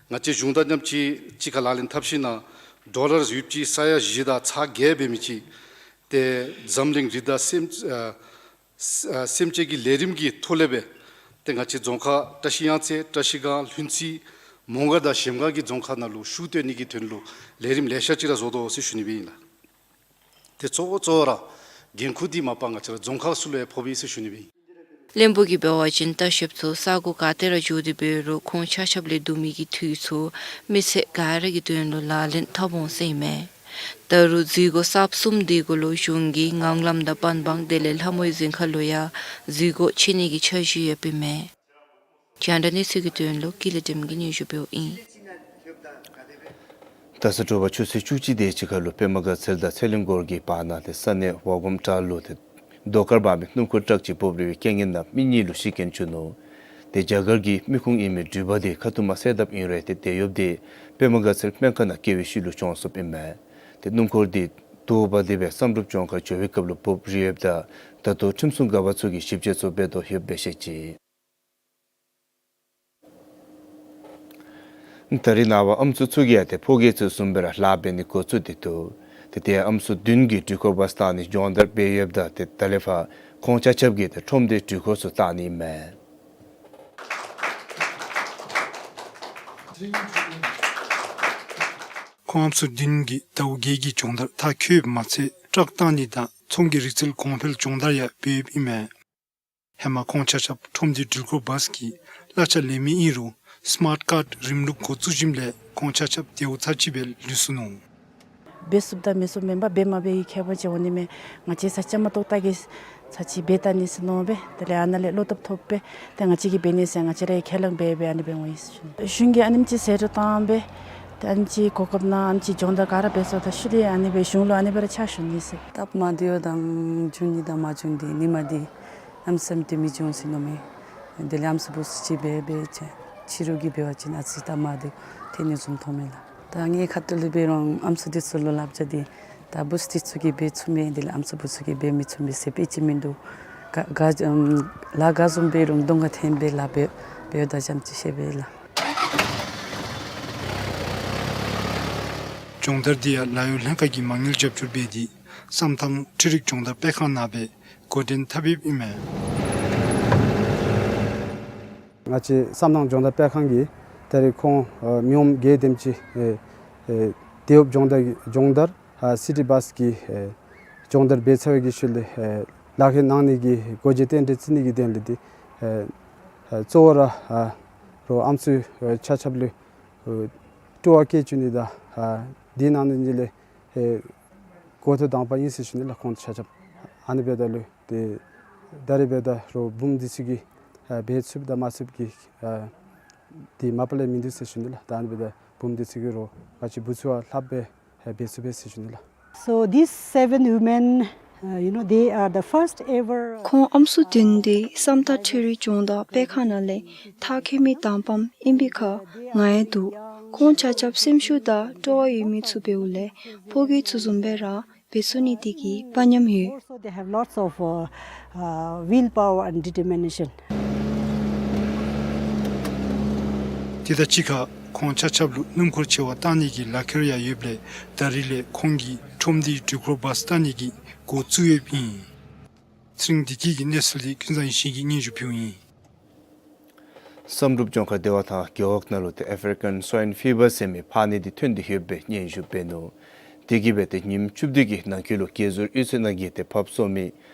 ང་བཅས་གཞུང་དང་མཉམ་གཅིག་གཅིག་ཁར་ལག་ལེན་འཐབ་ཞིནམ་ལས་ཌོ་ལར་ཡོདཔ་ཅིག་ས་ཡ་བཞི་དང་ཚག་བརྒྱད་འབད་མི་ཅིག་ཏེ་འཛམ་གླིང་རི་དྭགས་སེམས་ཨ་ཨ་སེམས་ཅན་གྱི་ལས་རིམ་གྱི་ཐོག་ལས་སྦེ་ཏེ་ང་བཅས་རྫོང་ཁག་བཀྲ་ཤིས་གཡང་རྩེ་བཀྲ་ཤིས་སྒང་ལྷུན་རྩེ་མོང་སྒར་དང་གཞལམ་སྒང་གི་རྫོང་ཁག་ནང་ལུ་ཤུགས་བཏོན་ནི་གི་དོན་ལུ་ལས་རིམ་ལེ་ཤ་ཅིག་ར་བཟོ་དོ་ཟེར་ཞུ་ནི་སྦེ་ཨིན་ལགས། ཏེ་གཙོ་བོ་གཙོ་བོ་ར་འགན་ཁུར་འདི་མ་པ་ང་བཅས་ར་རྫོང་ཁག་ཚུ་ལུ་ཡང་ཕོགཔ་ཨིན་ཟེར་ཞུ་ནི་སྦེ་ཨིན། བློན་པོ་གིས་འབད་བ་ཅིན་ལྟ་བཤལཔ་ཚུ་ས་གོ་ག་ཏེ་ར་འགྱོ་སྟེ་འབད་རུང་ཁོང་ཆ་ཁྱབ་ལས་བསྡུ་མི་གི་འཐུས་ཚུ་མི་སེར་ག་ར་གི་དོན་ལུ་ལག་ལེན་འཐབ་འོང་ཟེར་ཨིན་མས། ད་རུང་འཛུལ་སྒོ་གསརཔ་གསུམ་འདི་གུ་ལུ་གཞུང་གིས་ངང་ལམ་དང་པན་སྦང་དེ་ལས་ལྷ་མོའི་རྫིང་ཁ་ལུ་ཡང་འཛུལ་སྒོ་ཕྱེ་ནི་གི་འཆར་གཞི་ཡོདཔ་ཨིན་མས། རྒྱང་བསྒྲགས་གནས་ཚུལ་གྱི་དོན་ལུ་ཀུན་ལེགས་སྒྲོལམ་གིས་སྙན་ཞུ་འབདཝ་ཨིན། ད་ས་དྲོ་པ་ཆུ་ཚོད་བཅུ་གཅིག་དེ་ཅིག་ཁར་ལུ་པདྨ་དགའ་ཚལ་དང་ཚེ་རིང་སྒོར་གྱི་བར་ན་ཏེ་ས་གནས་ཝ་སྒོམ་ཊ་ལུ་ཏེ་རྡོ་དཀར་འབག་མི་སྣུམ་འཁོར་ཊཱག་ཅིག་འབོབ་རིལ་བའི་རྐྱེན་ངན་ནང་མི་གཉིས་ལུ་ཤི་རྐྱེན་བྱུང་ནུག། ཏེ་རྒྱ་གར་གྱི་མི་ཁུངས་ཨིན་མི་འགྲུལ་པ་དེ་ཁ་ཐུག་མ་གསལ་ཐབས་ཨིན་རུང་ཏེ་དེད་གཡོགཔ་དེ་པདྨ་དགའ་ཚལ་སྨན་ཁང་ནང་སྐྱེ་བའི་ཤུལ་ལུ་གྱོངས་སོཔ་ཨིན་མས། ཏེ་སྣུམ་འཁོར་དེ་དུ་བ་དེ་སྦེ་བསམ་གྲུབ་ལྗོངས་མཁར་འགྱོ་བའི་སྐབས་ལུ་འབོབ་རིལ་ཡོདཔ་ད་ད་ལྟོ་ཁྲིམས་སྲུང་འགག་པ་ཚུ་གིས་ཞིབ་དཔྱད་ཚུ་འབད་དོ་ཡོདཔ་སྦེ་བཤད་ཅི། ད་རེས་ནངས་པ་ཨམ་སྲུ་ཚུ་གིས་ཡང་ཏེ་ཕོ་སྐྱེས་ཚུ་བཟུམ་སྦེ་ར་ལཱ་འབད་ནི་འགོ་བཙུགས་ཏེ་འདུག། ཏེ་ཏེ་ཨམ་སྲུ་བདུན་གྱིས་འགྲུལ་འཁོར་བཱས་བཏང་ནི་སྦྱོང་བརྡར་འབད་ཡོདཔ་ད་ཏེ་ད་ལས་ཕར་ཁོང་ཆ་ཁྱབ་ཀྱིས་ཏེ་ཁྲོམ་སྡེའི་འགྲུལ་འཁོར་ཚུ་བཏང་ནི་ཨིན་མས། ཁོང་ཨམ་སྲུ་བདུན་གྱིས་ཟླཝ་བརྒྱད་ཀྱི་སྦྱོང་བརྡར་མཐར་འཁྱོལ་ཡོདཔ་མ་ཚད་ཊཱཀ་བཏང་ནི་དང་ཚོང་གི་རིག་རྩལ་གོང་འཕེལ་སྦྱོང་བརྡར་ཡང་འབད་ཡོདཔ་ཨིན་མས། ཧེ་མ་ཁོང་ཆ་ཁྱབ་ཁྲོམ་སྡེའི་འགྲུལ་འཁོར་བཱས་ཀྱི་གླ་ཆ་ལེན་མི་ཨིན་རུང་སི་མཱརཊ་ཀཱརཌ་རིམ་ལུགས་འགོ་བཙུགས་ཞིནམ་ལས་ཁོང་ཆ་ཁྱབ་དེའུ་ཚར་གཅིག་སྦེ་ལུས་སོ་ནུག། འབད་ཚུགསཔ་དང་མི་ཚུགསཔ་མེན་པར་འབད་མ་འབད་ཡི་ཁྱད་པར་ཅིག་འོང་ནི་མས། ང་བཅས་ས་སྐྱ་མ་གཏོགས་ད་གི་ཚར་གཅིག་འབད་བལྟ་ནི་ཟེར་མནོ་སྦེ་དེ་ལས་ཨ་ནཱ་ལས་བློ་སྟོབས་ཐོབ་སྦེ་ཏེ་ང་བཅས་ཀྱིས་འབད་ནི་ཟེར་ང་བཅས་ར་གིས་ཁས་བླངས་འབད་སྦེ་ཨ་ནི་སྦེ་འོང་ཡི་ཟེར་ཞུ་ནི། གཞུང་གིས་ཨ་ནེམ་ཅིག་ཟད་འགྲོ་བཏང་སྦེ་ཏེ་ཨ་ནེམ་ཅིག་གོ་སྐབས་གནང་ཨ་ནེམ་ཅིག་སྦྱོང་བརྡར་ག་ར་འབད་ཚུགས་ད་ཤུལ་ལས་ཨ་ནི་སྦེ་གཞུང་ལུ་ཨ་ནི་སྦེ་ར་ཕྱག་ཞུ་ནི་ཟེར། སྟབས་མ་བདེཝ་དང་བྱུང་ནི་དང་མ་བྱུང་འདི་ཉིནམ་འདི་གནམ་མེད་ས་མེད་དེ་མི་འབྱུང་ཟེར་མནོཝ་མས། དེ་ལས་ཨམ་སྲུ་བུ་ཚུ་གིས་འབད་འབད་ཅི་ཕྱི་རུ་གིས་འབད་བ་ཅིན་ཨ་ཙི་སྟབས་མ་བདེཝ་ཐོན་ནི་བཟུམ་མཐོངམ་མས་ལགས། ད་ངེའི་ཁ་ཐུག་ལས་འབད་རུང་ཨམ་སྲུ་འདི་ཚུ་ལུ་སླབ་བྱ་འདི་ད་བུ་ཚུ་འདི་ཚུ་གིས་འབད་ཚུགས་མས། དེ་ལས་ཨམ་སྲུ་བུ་ཚུ་གིས་འབད་མི་ཚུགས་མས་ཟེར་དཔེ་ཅིག་མིན་འདུག། ག་ག་ཨམ་ལཱ་ག་བཟུམ་འབད་རུང་གདོང་ཁར་འཐོན་སྦེ་ལཱ་འབད་འབདཝ་ད་ཙམ་ཅིག་ཤེས་པས་ལགས། སྦྱོང་བརྡར་འདི་ཡང་ལཱ་གཡོག་ལྷན་ཁག་གིས་མ་དངུལ་རྒྱབ་སྐྱོར་འབད་དེ་བསམ་ཐང་འཕྲུལ་རིག་སྦྱོང་བརྡར་སྤེལ་ཁང་ནང་སྦེ་འགོ་འདྲེན་འཐབ་ཡོདཔ་ཨིན་མས། ང་བཅས་བསམ་ཐང་སྦྱོང་བརྡར་སྤེལ་ཁང་གིས་ད་རེས་ཁོང་ཨ་མི་ངོམ་བརྒྱད་དེམ་ཅིག་ཨེ་ཨེ་དེའུ་སྦྱོང་བརྡར་སྦྱོང་བརྡར་ཨ་སི་ཊི་བཱས་ཀྱི་ཨེ་སྦྱོང་བརྡར་འབད་ཚར་བའི་གི་ཤུལ་ལས་ཨེ་ལག་ཁྱེར་གནང་ནི་གི་གོ་བརྗེ་རྟེན་འབྲེལ་བརྩི་ནི་གི་དོན་ལས་འདི་ཨེ་ཨེ་གཙོ་བོ་ར་ཨ་རོགས་ཨམ་སྲུ་ཨེ་ཆ་ཁྱབ་ལུ་ཨེ་སྤྲོ་བ་བསྐྱེད་བཅུག་ནི་དང་ཨ་དེ་ནང་ནི་ལས་ཨེ་འགོ་ཐོག་དང་པ་ཨིན་ཟེར་ཞུ་ནི་ལགས། ཁོང་ཆ་ཁྱབ་ཨ་ནི་འབདཝ་ད་ལུ་ཏེ་ད་རེས་འབདཝ་ད་རོགས་བུམོ་འདི་ཚུ་གིས་ཨ་འབད་ཚུགསཔ་དང་མ་ཚུགསཔ་ཀྱི་ཨ་འདི་མ་པ་ལས་མིན་འདུག་ཟེར་ཞུ་ནི་ལགས། ད་ཨ་ནི་འབདཝ་ད་བུམོ་འདི་ཚུ་གིས་རོགས་ང་བཅས་བུ་ཚུ་བ་ལྷགཔ་སྦེ་ཨ་འབད་ཚུགས་པས་ཟེར་ཞུ་ནི་ལགས། So these seven women, uh, you know, they are the first ever. ཁོང་ཨམ་སྲུ་བདུན་འདི་བསམ་ཐང་འཕྲུལ་རིག་སྦྱོང་བརྡར་སྤེལ་ཁང་ནང་ལས་མཐར་འཁྱོལ་མི་དང་པམ་ཨིན་པའི་ཁར་ང་ཡང་འདུག། ཁོང་ཆ་ཁྱབ་སེམས་ཤུགས་དང་སྤྲོ་བ་ཡོད་མི་ཚུ་འབདཝ་ལས་ཕོ་རྒྱས་ཚུ་བཟུམ་སྦེ་ར་འབད་ཚུགས་ནི་དེ་གིས་དཔའ་ཉམས་ཡོད། Also, they have lots of, uh, uh, will power and determination. དེ་དང་གཅིག་ཁར་ཁོང་ཆ་ཁྱབ་ལུ་སྣུམ་འཁོར་ཆེ་བ་བཏང་ནི་གི་ལག་ཁྱེར་ཡང་ཡོདཔ་ལས་ད་རིས་ལས་ཁོང་གིས་ཁྲོམ་སྡེའི་འགྲུལ་འཁོར་བཱས་བཏང་ནི་གི་འགོ་བཙུགས་ཡོདཔ་ཨིན། ཚེ་རིང་བདེ་སྐྱིད་ཀྱི་གནས་ཚུལ་འདི་ཀུན་བཟང་ཡེ་ཤེས་ཀྱིས་སྙན་ཞུ་ཕུལཝ་ཨིན། བསམ་གྲུབ་ལྗོངས་མཁར་སྡེ་བ་དང་རྒེད་འོག་ནང་ལུ་ཏེ་ཨེ་ཕི་རི་ཀཱན་སུའིན་ཕི་བར་ཟེར་མི་ཕག་ནད་འདི་ཐོན་ཏེ་ཡོདཔ་སྦེ་སྙན་ཞུ་འབད་ནུག། དེ་གིས་སྦེ་ཏེ་ཉིནམ་བཅུ་བདུན་གྱི་ནང་འཁོད་ལུ་དགེ་ཟུར་གཡུས་ཚན་ནང་གི་ཏེ་ཕགཔ་གསོ་མི་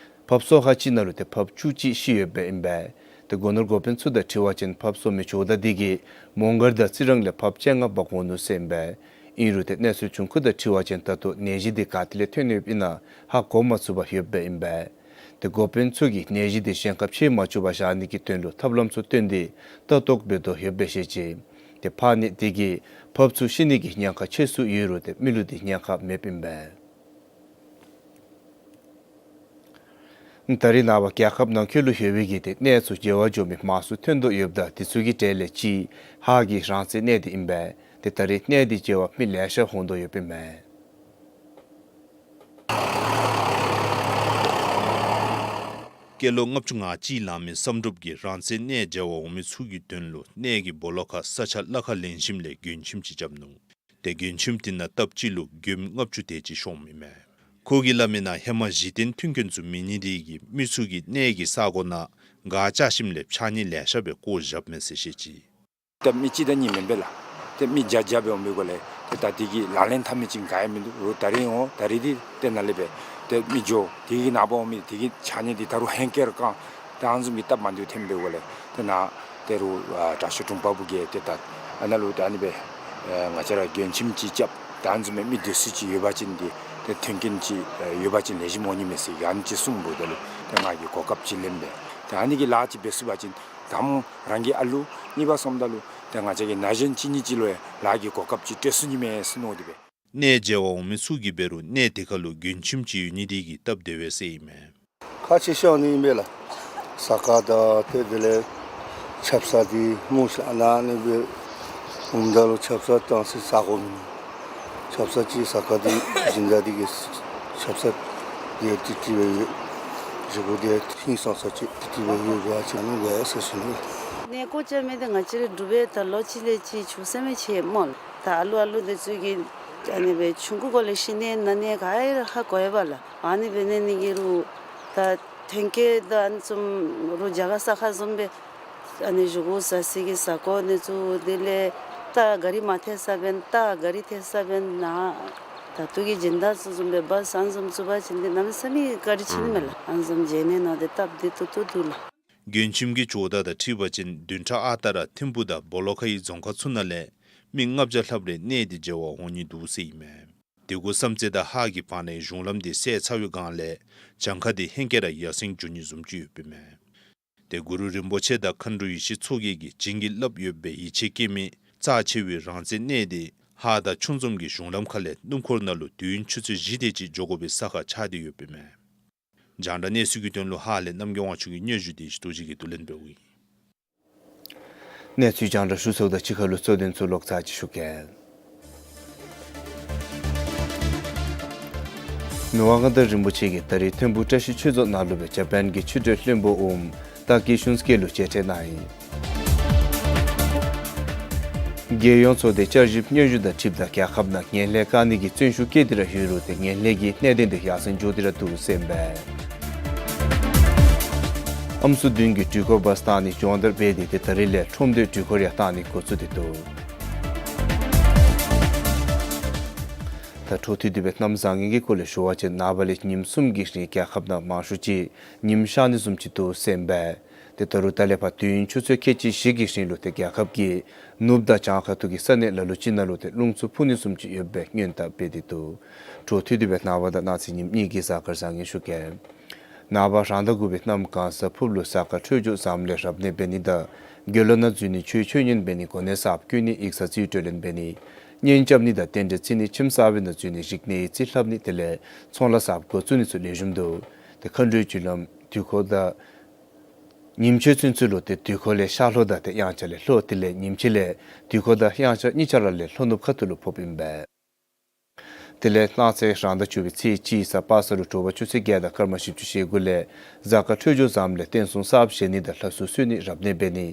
ཕགཔ་གསོ་ཁག་གཅིག་ནང་ལུ་ཏེ་ཕགཔ་བཅུ་གཅིག་ཤི་ཡོདཔ་སྦེ་ཨིན་པས། ཏེ་སྒོ་ནོར་འགོ་དཔོན་ཚུ་དང་འཁྲིལ་བ་ཅིན་ཕགཔ་གསོ་མི་ཇོ་བདག་འདི་གིས་མོང་སྒར་དང་རྩི་རང་ལས་ཕགཔ་བཅོ་ལྔ་འབག་འོང་ནུག་ཟེར་ཨིན་པས། ཨིན་རུང་ཏེ་གནས་ཚུལ་བྱུང་ཁུངས་དང་འཁྲིལ་བ་ཅིན་ད་ལྟོ་ནད་གཞི་འདི་ག་ཏེ་ལས་ཐོན་ཡོདཔ་ཨིན་ན་ཧ་གོ་མ་ཚུགས་པར་ཡོདཔ་སྦེ་ཨིན་པས། ཏེ་འགོ་དཔོན་ཚུ་གིས་ནད་གཞི་འདི་གཞན་ཁར་མཆེད་མ་བཅུག་པར་བཞག་ནི་གི་དོན་ལུ་ཐབས་ལམ་ཚུ་བཏོན་ཏེ་ལྟ་རྟོག་འབད་དོ་ཡོདཔ་སྦེ་བཤད་ཅི། ཏེ་ཕག་ནད་འདི་གིས་ཕགཔ་ཚུ་ཤི་ནི་གི་ཉེན་ཁ་ཆེ་སུ་ཡོད་རུང་ཏེ་མི་ལུ་འདི་ཉེན་ཁ་མེདཔ་ཨིན་པས། ད་རེས་ནངས་པ་རྒྱལ་ཁབ་ནང་འཁོད་ལུ་ཡོད་པའི་གི་ཏེ་གནས་ཚུ་བརྗེ་བ་འགྱོ་མི་མང་སུ་ཐོན་དོ་ཡོདཔ་ད་དེ་ཚུ་གི་གྲས་ལས་གཅིག་ཧཱ་གི་རང་བཙན་གནས་འདི་ཨིན་པས། ཏེ་ད་རེས་གནས་འདི་བརྗེ་བ་མི་ལེ་ཤ་འོང་དོ་ཡོདཔ་ཨིན་མས། སྐྱེས་ལོ་ལྔ་བཅུ་ང་གཅིག་ལང་མི་བསམ་གྲུབ་ཀྱིས་རང་བཙན་གནས་བརྗེ་བ་འོང་མི་ཚུ་གི་དོན་ལུ་གནས་ཀྱི་སྦོ་ལོགས་ཁར་ས་ཆ་གླ་ཁར་ལེན་ཞིནམ་ལས་མགྱོནམ་ཅིག་རྐྱབ་ནུག། ཏེ་མགྱོནམ་དེ་ནང་སྟབས་གཅིག་ལུ་མགྱོནམ་ལྔ་བཅུ་དེ་ཅིག་ཤོངམ་ཨིན་མས། ཁོ་གིས་སླབ་མིའི་ནང་ཧེ་མ་གཞི་རྟེན་མཐུན་རྐྱེན་ཚུ་མེད་ནི་དེ་གིས་མི་ཚུ་གིས་གནས་ཀྱི་ས་གོ་ནང་སྒར་རྐྱབ་ཞིནམ་ལས་ཕྱགས་སྙིགས་ལེ་ཤ་སྦེ་བཀོ་བཞགཔ་མས་ཟེར་བཤད་ཅི། ཏེ་མི་གཅིག་དང་གཉིས་མེན་པས་ལགས། ཏེ་མི་བརྒྱ་བརྒྱ་སྦེ་འོང་མི་གུ་ལས་ཏེ་ད་དེ་གི་ལག་ལེན་འཐབ་མི་ཅིག་ག་ཡང་མིན་འདུག། རོགས་ད་རིས་འོང་ད་རིས་འདི་ཏེ་ནཱ་ལས་སྦེ་ཏེ་མི་འགྱོ། དེ་གི་ནངས་པ་འོང་མི་དེ་གི་ཕྱགས་སྙིགས་འདི་ད་རུང་ཧེང་སྐལ་ར་བཀང་། ཏེ་ཨ་ནི་བཟུམ་གྱི་སྟབས་མ་བདེཝ་ཐོན་པའི་གུ་ལས་ཏེ་ནཱ་ཏེ་རོགས་ཨ་དྲག་ཤོས་དྲུང་འཕར་བུ་གིས་ཏེ་ད་ཨ་ནཱ་ལུ་ཏེ་ཨ་ནི་སྦེ་ཨེ་ང་བཅས་ར་མགྱོནམ་ཅིག་རྐྱབ། ཏེ་ཨ་ནི་བཟུམ་མའི་མི་སྡོད་ས་ཅིག་ཡོད་པ་ཅིན་འདི་ཏེ་མཐུན་རྐྱེན་ཅིག་ཨེ་ཡོད་པ་ཅིན་ལེགས་ཤོམ་འོང་ནི་མས་ཟེར་ཨ་ནི་ཅིག་གསུངམ་ད་ལུ་ཏེ་ང་གིས་གོ་སྐབས་ཅིག་ལེནམ་སྦེ་ཏེ་ཨ་ནི་གི་ལཱ་ཅིག་འབད་ཚུགས་པ་ཅིན་དང་པ་རང་གི་ཨ་ལུ། གཉིས་པ་སོངམ་ད་ལུ་ཏེ་ང་བཅས་ཀྱི་ན་གཞོན་གཅིག་གཉིས་ཅིག་ལུ་ཡང་ལཱ་གི་གོ་སྐབས་ཅིག་སྤྲོད་ཚུགས་ནི་མས་ཟེར་མནོ་སྟེ་སྦེ། གནས་བརྗེ་བ་འོང་མི་ཚུ་གིས་འབད་རུང་གནས་དེ་ཁར་ལུ་མགྱོནམ་ཅིག་ཡོད་ནི་དེ་གིས་སྟབས་བདེ་བས་ཟེར་ཨིན་མས། ཁག་ཆེ་ཤོས་ཨ་ནི་ཨིན་པས་ལགས། ས་ཁ་དང་ཏེ་དེ་ལས་ཆབ་གསང་འདི་མུ་ཤ་ཨ་ནཱ་ཨ་ནི་སྦེ་འོངམ་ད་ལུ་ཆབ་གསང་བཏང་སའི་ས་གོ་མེད། ཆབ་གསང་ཅིག་ས་ཁ་འདི་སྦྱིན་བདག་འདི་གིས་ཆབ་གསང་འདི་ཏིག་ཏིག་སྦེ་ཡོད། བཞེས་སྒོ་འདི་ཧིང་སངས་ས་ཅིག་ཏིག་ཏིག་སྦེ་ཡོད་པ་ཅིན་ཨ་ནི་དགོ་ཟེར་ཞུ་ནི། གནས་སྐོར་རྐྱབ་མི་འདི་ང་བཅས་ར་འབྲུག་པའི་ད་ལོ་གཅིག་ལས་གཅིག་བྱུང་ས་མི་ཅིག་སྨོ་ལགས། ད་ཨ་ལུ་ཨ་ལུ་འདི་ཚུ་གིས་ཨ་ནི་སྦེ་ཆུང་ཀུ་གུ་ལས་ཤི་ནི་ན་ནི་ག་ཡང་ཧ་གོ་ཡོད་པས་ལགས། ཨ་ནི་འབད་ནི་དེ་གིས་རོགས་ད་ཐོན་སྐྱེད་དང་ཨ་ནི་བཟུམ་རོགས་རྒྱ་གར་ས་ཁ་བཟུམ་སྦེ་ཨ་ནི་བཞེས་སྒོ་ཟ་ས་གི་ས་གོ་འདི་ཚུ་དེ་ལས་ ད་ག་རི་མ་ཐེག་ས་འབད་ན་ད་ག་རི་ཐེག་ས་འབད་ན། ད་ལྟོ་གི་སྦྱིན་བདག་ཚུ་བཟུམ་སྦེ་བཱསི་ཨ་ནི་བཟུམ་བཙུགས་པ་ཅིན་ཏེ་གནམ་མེད་ས་མེད་བཀའ་དྲིན་ཆེ་ནི་མས་ལགས། ཨ་ནི་བཟུམ་མཇལ་ནི་ནང་ཏེ་སྟབས་བདེ་ཏོག་ཏོ་འདུག་ལགས། མགྱོན་ཁྱིམ་གྱི་ཇོ་བདག་དང་འཁྲིལ་བ་ཅིན་བདུན་ཕྲག་ཨ་རྟག་ར་ཐིམ་ཕུ་དང་སྦོ་ལོགས་ཁའི་རྫོང་ཁག་ཚུ་ནང་ལས་མི་ལྔ་བརྒྱ་ལྷགཔ་རེ་གནས་ཏེ་མཇལ་བར་འོང་ནི་འདུག་ཟེར་ཨིན་མས། དེ་གུ་བསམ་རྩེ་དང་ཧཱ་གི་བར་ནའི་གཞུང་ལམ་དེ་བསལ་ཚར་བའི་སྒང་ལས་གྱངས་ཁ་དེ་ཧེང་སྐལ་ར་ཡར་སེང་འགྱོ་ནི་བཟུམ་ཅིག་ཡོདཔ་ཨིན་མས། ཏེ་གུ་རུ་རིན་པོ་ཆེ་དང་མཁའ་འགྲོ་ཡེ་ཤེས་མཚོ་རྒྱལ་གྱིས་བྱིན་གྱིས་བརླབས་ཡོད་པའི་ཡིད་ཆེས་སྐྱེ་མི་རྩ་ཆེ་བའི་རང་བཙན་གནས་དེ་ཧཱ་དང་ཆུ་འཛོམས་ཀྱི་གཞུང་ལམ་ཁ་ལས་སྣུམ་འཁོར་ནང་ལུ་དུས་ཡུན་ཆུ་ཚོད་བཞི་དེ་ཅིག་འགྱོ་དགོ་པའི་ས་ཁར་ཆགས་ཏེ་ཡོདཔ་ཨིན་མས། རྒྱང་བསྒྲགས་གནས་ཚུལ་གྱི་དོན་ལུ་ཧཱ་ལས་རྣམ་རྒྱལ་དབང་ཕྱུག་གི་སྙན་ཞུ་དེ་ཞུ་དོ་ཅིག་གི་དུ་ལེན་འབདཝ་ཨིན། གནས་ཚུལ་རྒྱང་བསྒྲགས་ཞུ་ཚརཝ་དང་གཅིག་ཁར་ལུ་གཙོ་དོན་ཚུ་ལོག་ཚར་ཅིག་ཞུ་གེ། མི་དབང་མངའ་བདག་རིན་པོ་ཆེ་གིས་ད་རིས་ཐིམ་ཕུ་བཀྲ་ཤིས་ཆོས་རྫོང་ནང་ལུ་སྦེ་ཇ་པཱན་གྱི་ཕྱི་འབྲེལ་བློན་པོ་འོགམ་ཏཱ་ཀི་ཤུན་སྐྱིད་ལུ་མཇལ་འཕྲད་གནང་ཡི། རྒྱལ་ཡོངས་ཚོགས་སྡེ་བསྐྱར་ཞིབ་སྙན་ཞུ་དང་འཁྲིལཝ་ད་རྒྱལ་ཁབ་ནང་ངན་ལྷད་བཀག་ནི་གི་བརྩོན་ཤུགས་བསྐྱེད་དེ་ར་ཡོད་རུང་ཏེ་ངན་ལྷད་ཀྱི་གནད་དོན་དེ་ཡར་སེང་འགྱོ་སྟེ་ར་འདུག་ཟེར་ཨིན་པས། ཨམ་སྲུ་བདུན་གྱི་འགྲུལ་འཁོར་བཱསི་བཏང་ནི་སྦྱོང་བརྡར་འབད་དེ་ཏེ་ད་རིས་ལས་ཁྲོམ་སྡེ་འགྲུལ་འཁོར་ཡང་བཏང་ནི་འགོ་བཙུགས་ཏེ་འདུག། ད་འཕྲོ་མཐུད་དེ་སྦེ་གནམ་བཟང་ངན་གྱི་སྐོར་ལས་ཞུ་བ་ཅིན་ནངས་པ་ལས་ཉིནམ་གསུམ་གྱི་རིང་རྒྱལ་ཁབ་ནང་མང་ཤོས་ཅིག་ཉིམ་ཤར་ནི་བཟུམ་ཅིག་འདུག་ཟེར་ཨིན་པས། ཏེ་ད་རུང་ད་ལས་ཕར་དུས་ཡུན་ཆུ་ཚོད་ཁལ་གཅིག་བཞི་གི་རིང་ལུ་ཏེ་རྒྱལ་ཁབ་ཀྱི་ནུབ་དང་བྱང་ཁ་ཐུག་གི་ས་གནས་ལ་ལུ་ཅིག་ནང་ལུ་ཏེ་རླུང་འཚུབ་འཕུ་ནི་བཟུམ་ཅིག་ཡོད་པའི་སྔོན་བརྡ་འབད་དེ་འདུག། འཕྲོ་མཐུད་དེ་སྦེ་ནངས་པ་དང་གནངས་ཚེ་ཉིནམ་གཉིས་ཀྱི་གཟའ་སྐར་བཟང་ངན་ཞུ་གེ། ནངས་པ་རང་ཟླ་དགུ་པའི་གནམ་གང་གཟའ་ཕུརཔ་ལུ་གཟའ་སྐར་འཕྲོད་སྦྱོར་བཟངམ་ལས་རབ་གནས་འབད་ནི་དང་དགེ་སློང་ནང་འཛུལ་ནི་ཆོས་ཆོས་ཉན་འབད་ནི་གོ་གནས་གསརཔ་བསྐོ་ནི་ཡིག་ཚང་རྩིས་སྤྲོད་ལེན་འབད་ནི་གཉེན་རྐྱབ་ནི་དང་རྟེན་འབྲེལ་བརྩི་ནི་ཁྱིམ་གསར་པའི་ནང་འཛུལ་ནི་རིག་གནས་ཡིག་རྩིས་ལྷབ་ནི་དེ་ལས་ཚོང་ལཱ་གསརཔ་འགོ་བཙུགས་ནི་ཚུ་ལེགས་ཤོམ་འདུག། ཏེ་མཁའ་འགྲོའི་རྒྱུ་ལམ་དུས་འཁོར་དང་ཉིམ་ཕྱེད་ཚུན་ཚོད་ལུ་ཏེ་དུས་འཁོར་ལས་ཤར་ལྷོ་དང་ཏེ་དབྱངས་འཆར་ལས་ལྷོ་དེ་ལས་ཉིམ་ཕྱེད་ལས་དུས་འཁོར་དང་དབྱངས་འཆར་གཉིས་ཆ་ར་ལས་ལྷོ་ནུབ་ཁ་ཐུག་ལུ་ཕོགཔ་ཨིན་པས། དེ་ལས་གནངས་ཚེ་རང་ཟླ་བཅུ་པའི་ཚེས་གཅིག་གཟའ་པ་སངས་ལུ་དྲོ་པ་ཆུ་ཚོད་བརྒྱད་དང་སྐར་མ་བཞི་བཅུ་ཞེ་དགུ་ལས་གཟའ་སྐར་འཕྲོད་སྦྱོར་བཟངམ་ལས་རྟེན་གསུམ་གསརཔ་བཞེངས་ནི་དང་ལྷ་གསོལ་གསོལ་ནི་རབ་གནས་འབད་ནི་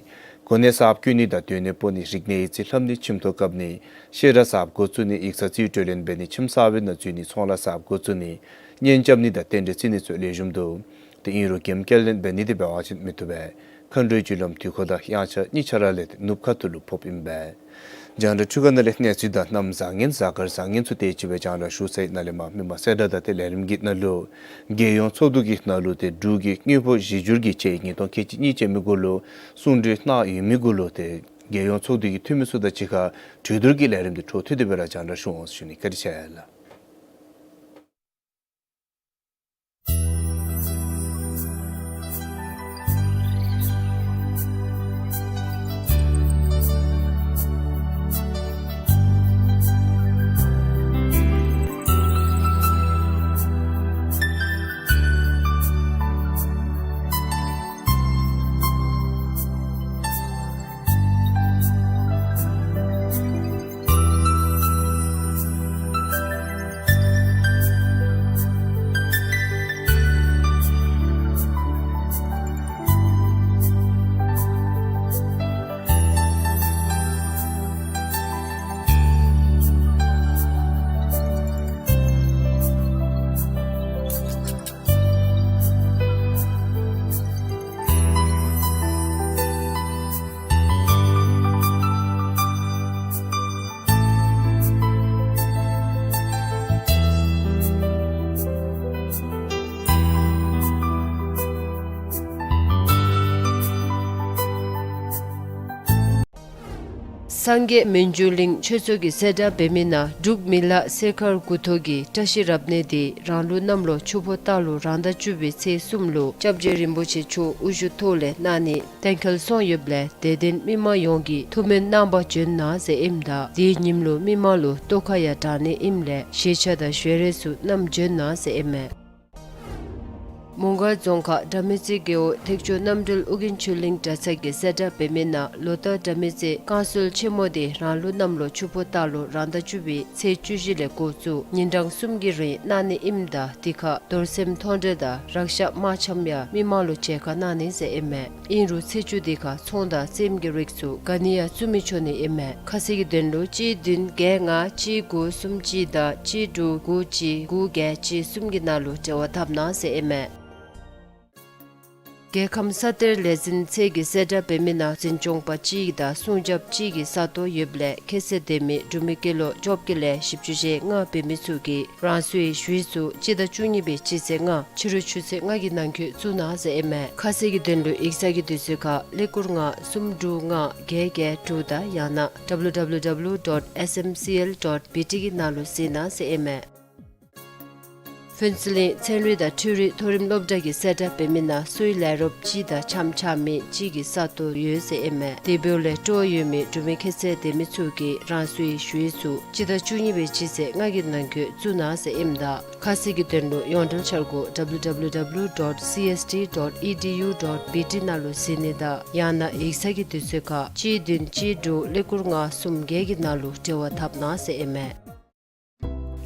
གོ་གནས་གསརཔ་བསྐོ་ནི་དང་སྡོད་གནས་སྤོ་ནི་རིག་གནས་ཡིག་རྩིས་ལྷབ་ནི་ཁྱིམ་ཐོག་བཀབ་ནི་བཤད་གྲྭ་གསརཔ་འགོ་བཙུགས་ནི་ཡིག་ཚང་རྩིས་སྤྲོད་ལེན་འབད་ནི་ཁྱིམ་གསར་པའི་ནང་འཛུལ་ནི་ཚོང་ལཱ་གསརཔ་འགོ་བཙུགས་ནི་གཉེན་རྐྱབ་ནི་དང་རྟེན་འབྲེལ་བརྩི་ནི་ཚུ་ལེགས་ཤོམ་འདུག། ཏེ་ཨིན་རུང་རྒྱུན་སྐྱེལ་ལེན་འབད་ནི་དེ་འབད་བ་ཅིན་མི་བཏུབ་པས། མཁའ་འགྲོའི་རྒྱུ་ལམ་དུས་འཁོར་དང་དབྱངས་འཆར་གཉིས་ཆ་ར་ལས་ཏེ་ནུབ་ཁ་ཐུག་ལུ་ཕོགཔ་ཨིན་པས། རྒྱང་བསྒྲགས་འཕྲུལ་ཁང་ནང་ལས་གནས་ཚུལ་དང་གནམ་བཟང་ངན་གཟའ་སྐར་བཟང་ངན་ཚུ་དེ་ཅིག་སྦེ་རྒྱང་བསྒྲགས་ཞུ་ཚར་ཡི། ནཱ་ལས་མར་མི་མང་གསལ་བསྒྲགས་དང་ཏེ་ལས་རིམ་གྱི་ནང་ལུ་རྒྱལ་ཡོངས་ཚོགས་འདུ་གི་ནང་ལུ་ཏེ་འབྲུག་གི་དངུལ་ཕོགས་གཞི་འགྱུར་གྱི་ཆེད་ཉིས་སྟོང་ཁལ་གཅིག་གཉིས་ཅན་མི་གུ་ལུ་གསུང་གྲོས་གནང་ཡོད་མི་གུ་ལུ་ཏེ་རྒྱལ་ཡོངས་ཚོགས་འདུ་གི་འཐུས་མི་ཚུ་དང་གཅིག་ཁར་གྲོས་བསྡུར་གྱི་ལས་རིམ་དེ་འཕྲོ་མཐུད་དེ་སྦེ་ར་རྒྱང་བསྒྲགས་ཞུ་འོང་ཟེར་ཞུ་ནི། བཀའ་དྲིན་ཆེ་ལགས། སངས་རྒྱས་མི་འགྱུར་གླིང་ཆོས་ཚོགས་ཀྱིས་གསལ་བསྒྲགས་འབད་མི་ནང་འབྲུག་མི་ལ་སེར་དཀར་དགུ་ཐོག་གི་བཀྲ་ཤིས་རབ་གནས་དེ་རང་ལུགས་གནམ་ལོ་ཆུ་ཕོ་སྟག་ལོ་རང་ཟླ་བཅུ་པའི་ཚེས་གསུམ་ལུ་སྐྱབས་རྗེ་རིན་པོ་ཆེ་མཆོག་དབུ་བཞུགས་ཐོག་ལས་གནང་ནི་གཏན་འཁེལ་སོང་ཡོདཔ་ལས་དད་ལྡན་མི་མང་ཡོངས་ཀྱིས་ཐུགས་སྨོན་གནང་པར་བྱོན་གནང་ཟེར་ཨིནམ་ད་དེའི་ཉིནམ་ལུ་མི་མང་ལུ་ལྟོ་ཁ་ཡང་དྲང་ནི་ཨིནམ་ལས་ཞལ་ཆས་དང་ཞལ་རས་ཚུ་བསྣམས་བྱོན་གནང་ཟེར་ཨིན་མས། མོང་སྒར་རྫོང་ཁག་དགྲ་མེད་རྩེ་རྒེད་འོག་ཐེག་མཆོག་རྣམ་གྲོལ་ཨོ་རྒྱན་ཆོས་གླིང་གྲྭ་ཚང་གིས་གསལ་བསྒྲགས་འབད་མི་ནང་ལོ་ལྟར་དགྲ་མེད་རྩེ་བསྐང་གསོལ་ཆེན་མོ་དེ་རང་ལུགས་གནམ་ལོ་ཆུ་ཕོ་སྟག་ལོ་རང་ཟླ་བཅུ་པའི་ཚེས་བཅུ་བཞི་ལས་འགོ་བཙུགས་ཉིན་གྲངས་གསུམ་གྱི་རིང་གནང་ནི་ཨིནམ་ད་དེ་ཁར་རྡོར་སེམས་མཐོང་གྲོལ་དང་རཀྵ་དམར་ཆམ་ཡང་མི་མང་ལུ་མཇལ་ཁ་གནང་ནི་ཟེར་ཨིན་མས། ཨིན་རུང་ཚེས་བཅུ་དེ་ཁར་ཚོང་དང་རྩེདམོ་གི་རིགས་ཚུ་ག་ནི་ཡང་བཙུགས་མི་ཆོག་ནི་ཨིན་མས། ཁ་གསལ་གྱི་དོན་ལུ་གཅིག་བདུན་བརྒྱད་ལྔ་གཅིག་དགུ་གསུམ་གཅིག་དང་གཅིག་དྲུག་དགུ་གཅིག་དགུ་བརྒྱད་གཅིག་གསུམ་གྱི་ནང་ལུ་འབྲེལ་བ་འཐབ་གནང་ཟེར་ཨིན་མས། རྒྱལ་ཁམས་ས་གཏེར་ལས་འཛིན་ཚད་ཀྱི་གསལ་བསྒྲགས་འབད་མི་ནང་འཛིན་སྐྱོང་པ་གཅིག་དང་སྲུང་སྐྱོབ་གཅིག་གི་ས་སྟོང་ཡོདཔ་ལས་ཁྱད་ཚད་ལྡན་མི་འབྲུག་མི་སྐྱེས་ལོ་བཅོ་བརྒྱད་ལས་བཞི་བཅུ་ཞེ་ལྔ་འབད་མི་ཚུ་གིས་རང་སོའི་ཞུ་ཡིག་ཚུ་སྤྱི་ཟླ་བཅུ་གཉིས་པའི་སྤྱི་ཚེས་ལྔ་ཕྱི་རུ་ཆུ་ཚོད་ལྔ་གི་ནང་འཁོད་བཙུགས་གནང་ཟེར་ཨིན་མས། ཁ་གསལ་གྱི་དོན་ལུ་ཡིག་ཚང་གི་དུས་ཚོད་ཁར་ཀླད་ཀོར་ལྔ་གསུམ་དྲུག་ལྔ་བརྒྱད་བརྒྱད་དྲུག་དང་ཡང་ན་W W W dot S M C L dot B T གི་ནང་ལུ་གཟིགས་གནང་ཟེར་ཨིན་མས། ཕུན་ཚོགས་གླིང་ཚན་རིག་དང་འཕྲུལ་རིག་མཐོ་རིམ་སློབ་གྲྭ་གི་གསལ་བསྒྲགས་འབད་མི་ནང་སོའི་ལས་རོགསཔ་གཅིག་དང་འཆམ་འཆམ་མི་གཅིག་གི་ས་སྟོང་ཡོད་ཟེར་ཨིན་མས། དེ་འབདཝ་ལས་སྤྲོ་བ་ཡོད་མི་འབྲུག་མི་ཁྱད་ཚད་ལྡན་མི་ཚུ་གིས་རང་སོའི་ཞུ་ཡིག་ཚུ་སྤྱི་ཟླ་བཅུ་གཉིས་པའི་སྤྱི་ཚེས་ལྔ་གི་ནང་འཁོད་བཙུགས་གནང་ཟེར་ཨིནམ་ད་ཁ་གསལ་གྱི་དོན་ལུ་ཡོངས་འབྲེལ་འཆར་སྒོ་W W W dot C S T dot E D U dot B T ནང་ལུ་གཟིགས་ནི་དང་ཡང་ན་ཡིག་ཚང་གི་དུས་ཚོད་ཁར་གཅིག་བདུན་གཅིག་དྲུག་ཀླད་ཀོར་ལྔ་གསུམ་བརྒྱད་ཀྱི་ནང་ལུ་འབྲེལ་བ་འཐབ་གནང་ཟེར་ཨིན་མས།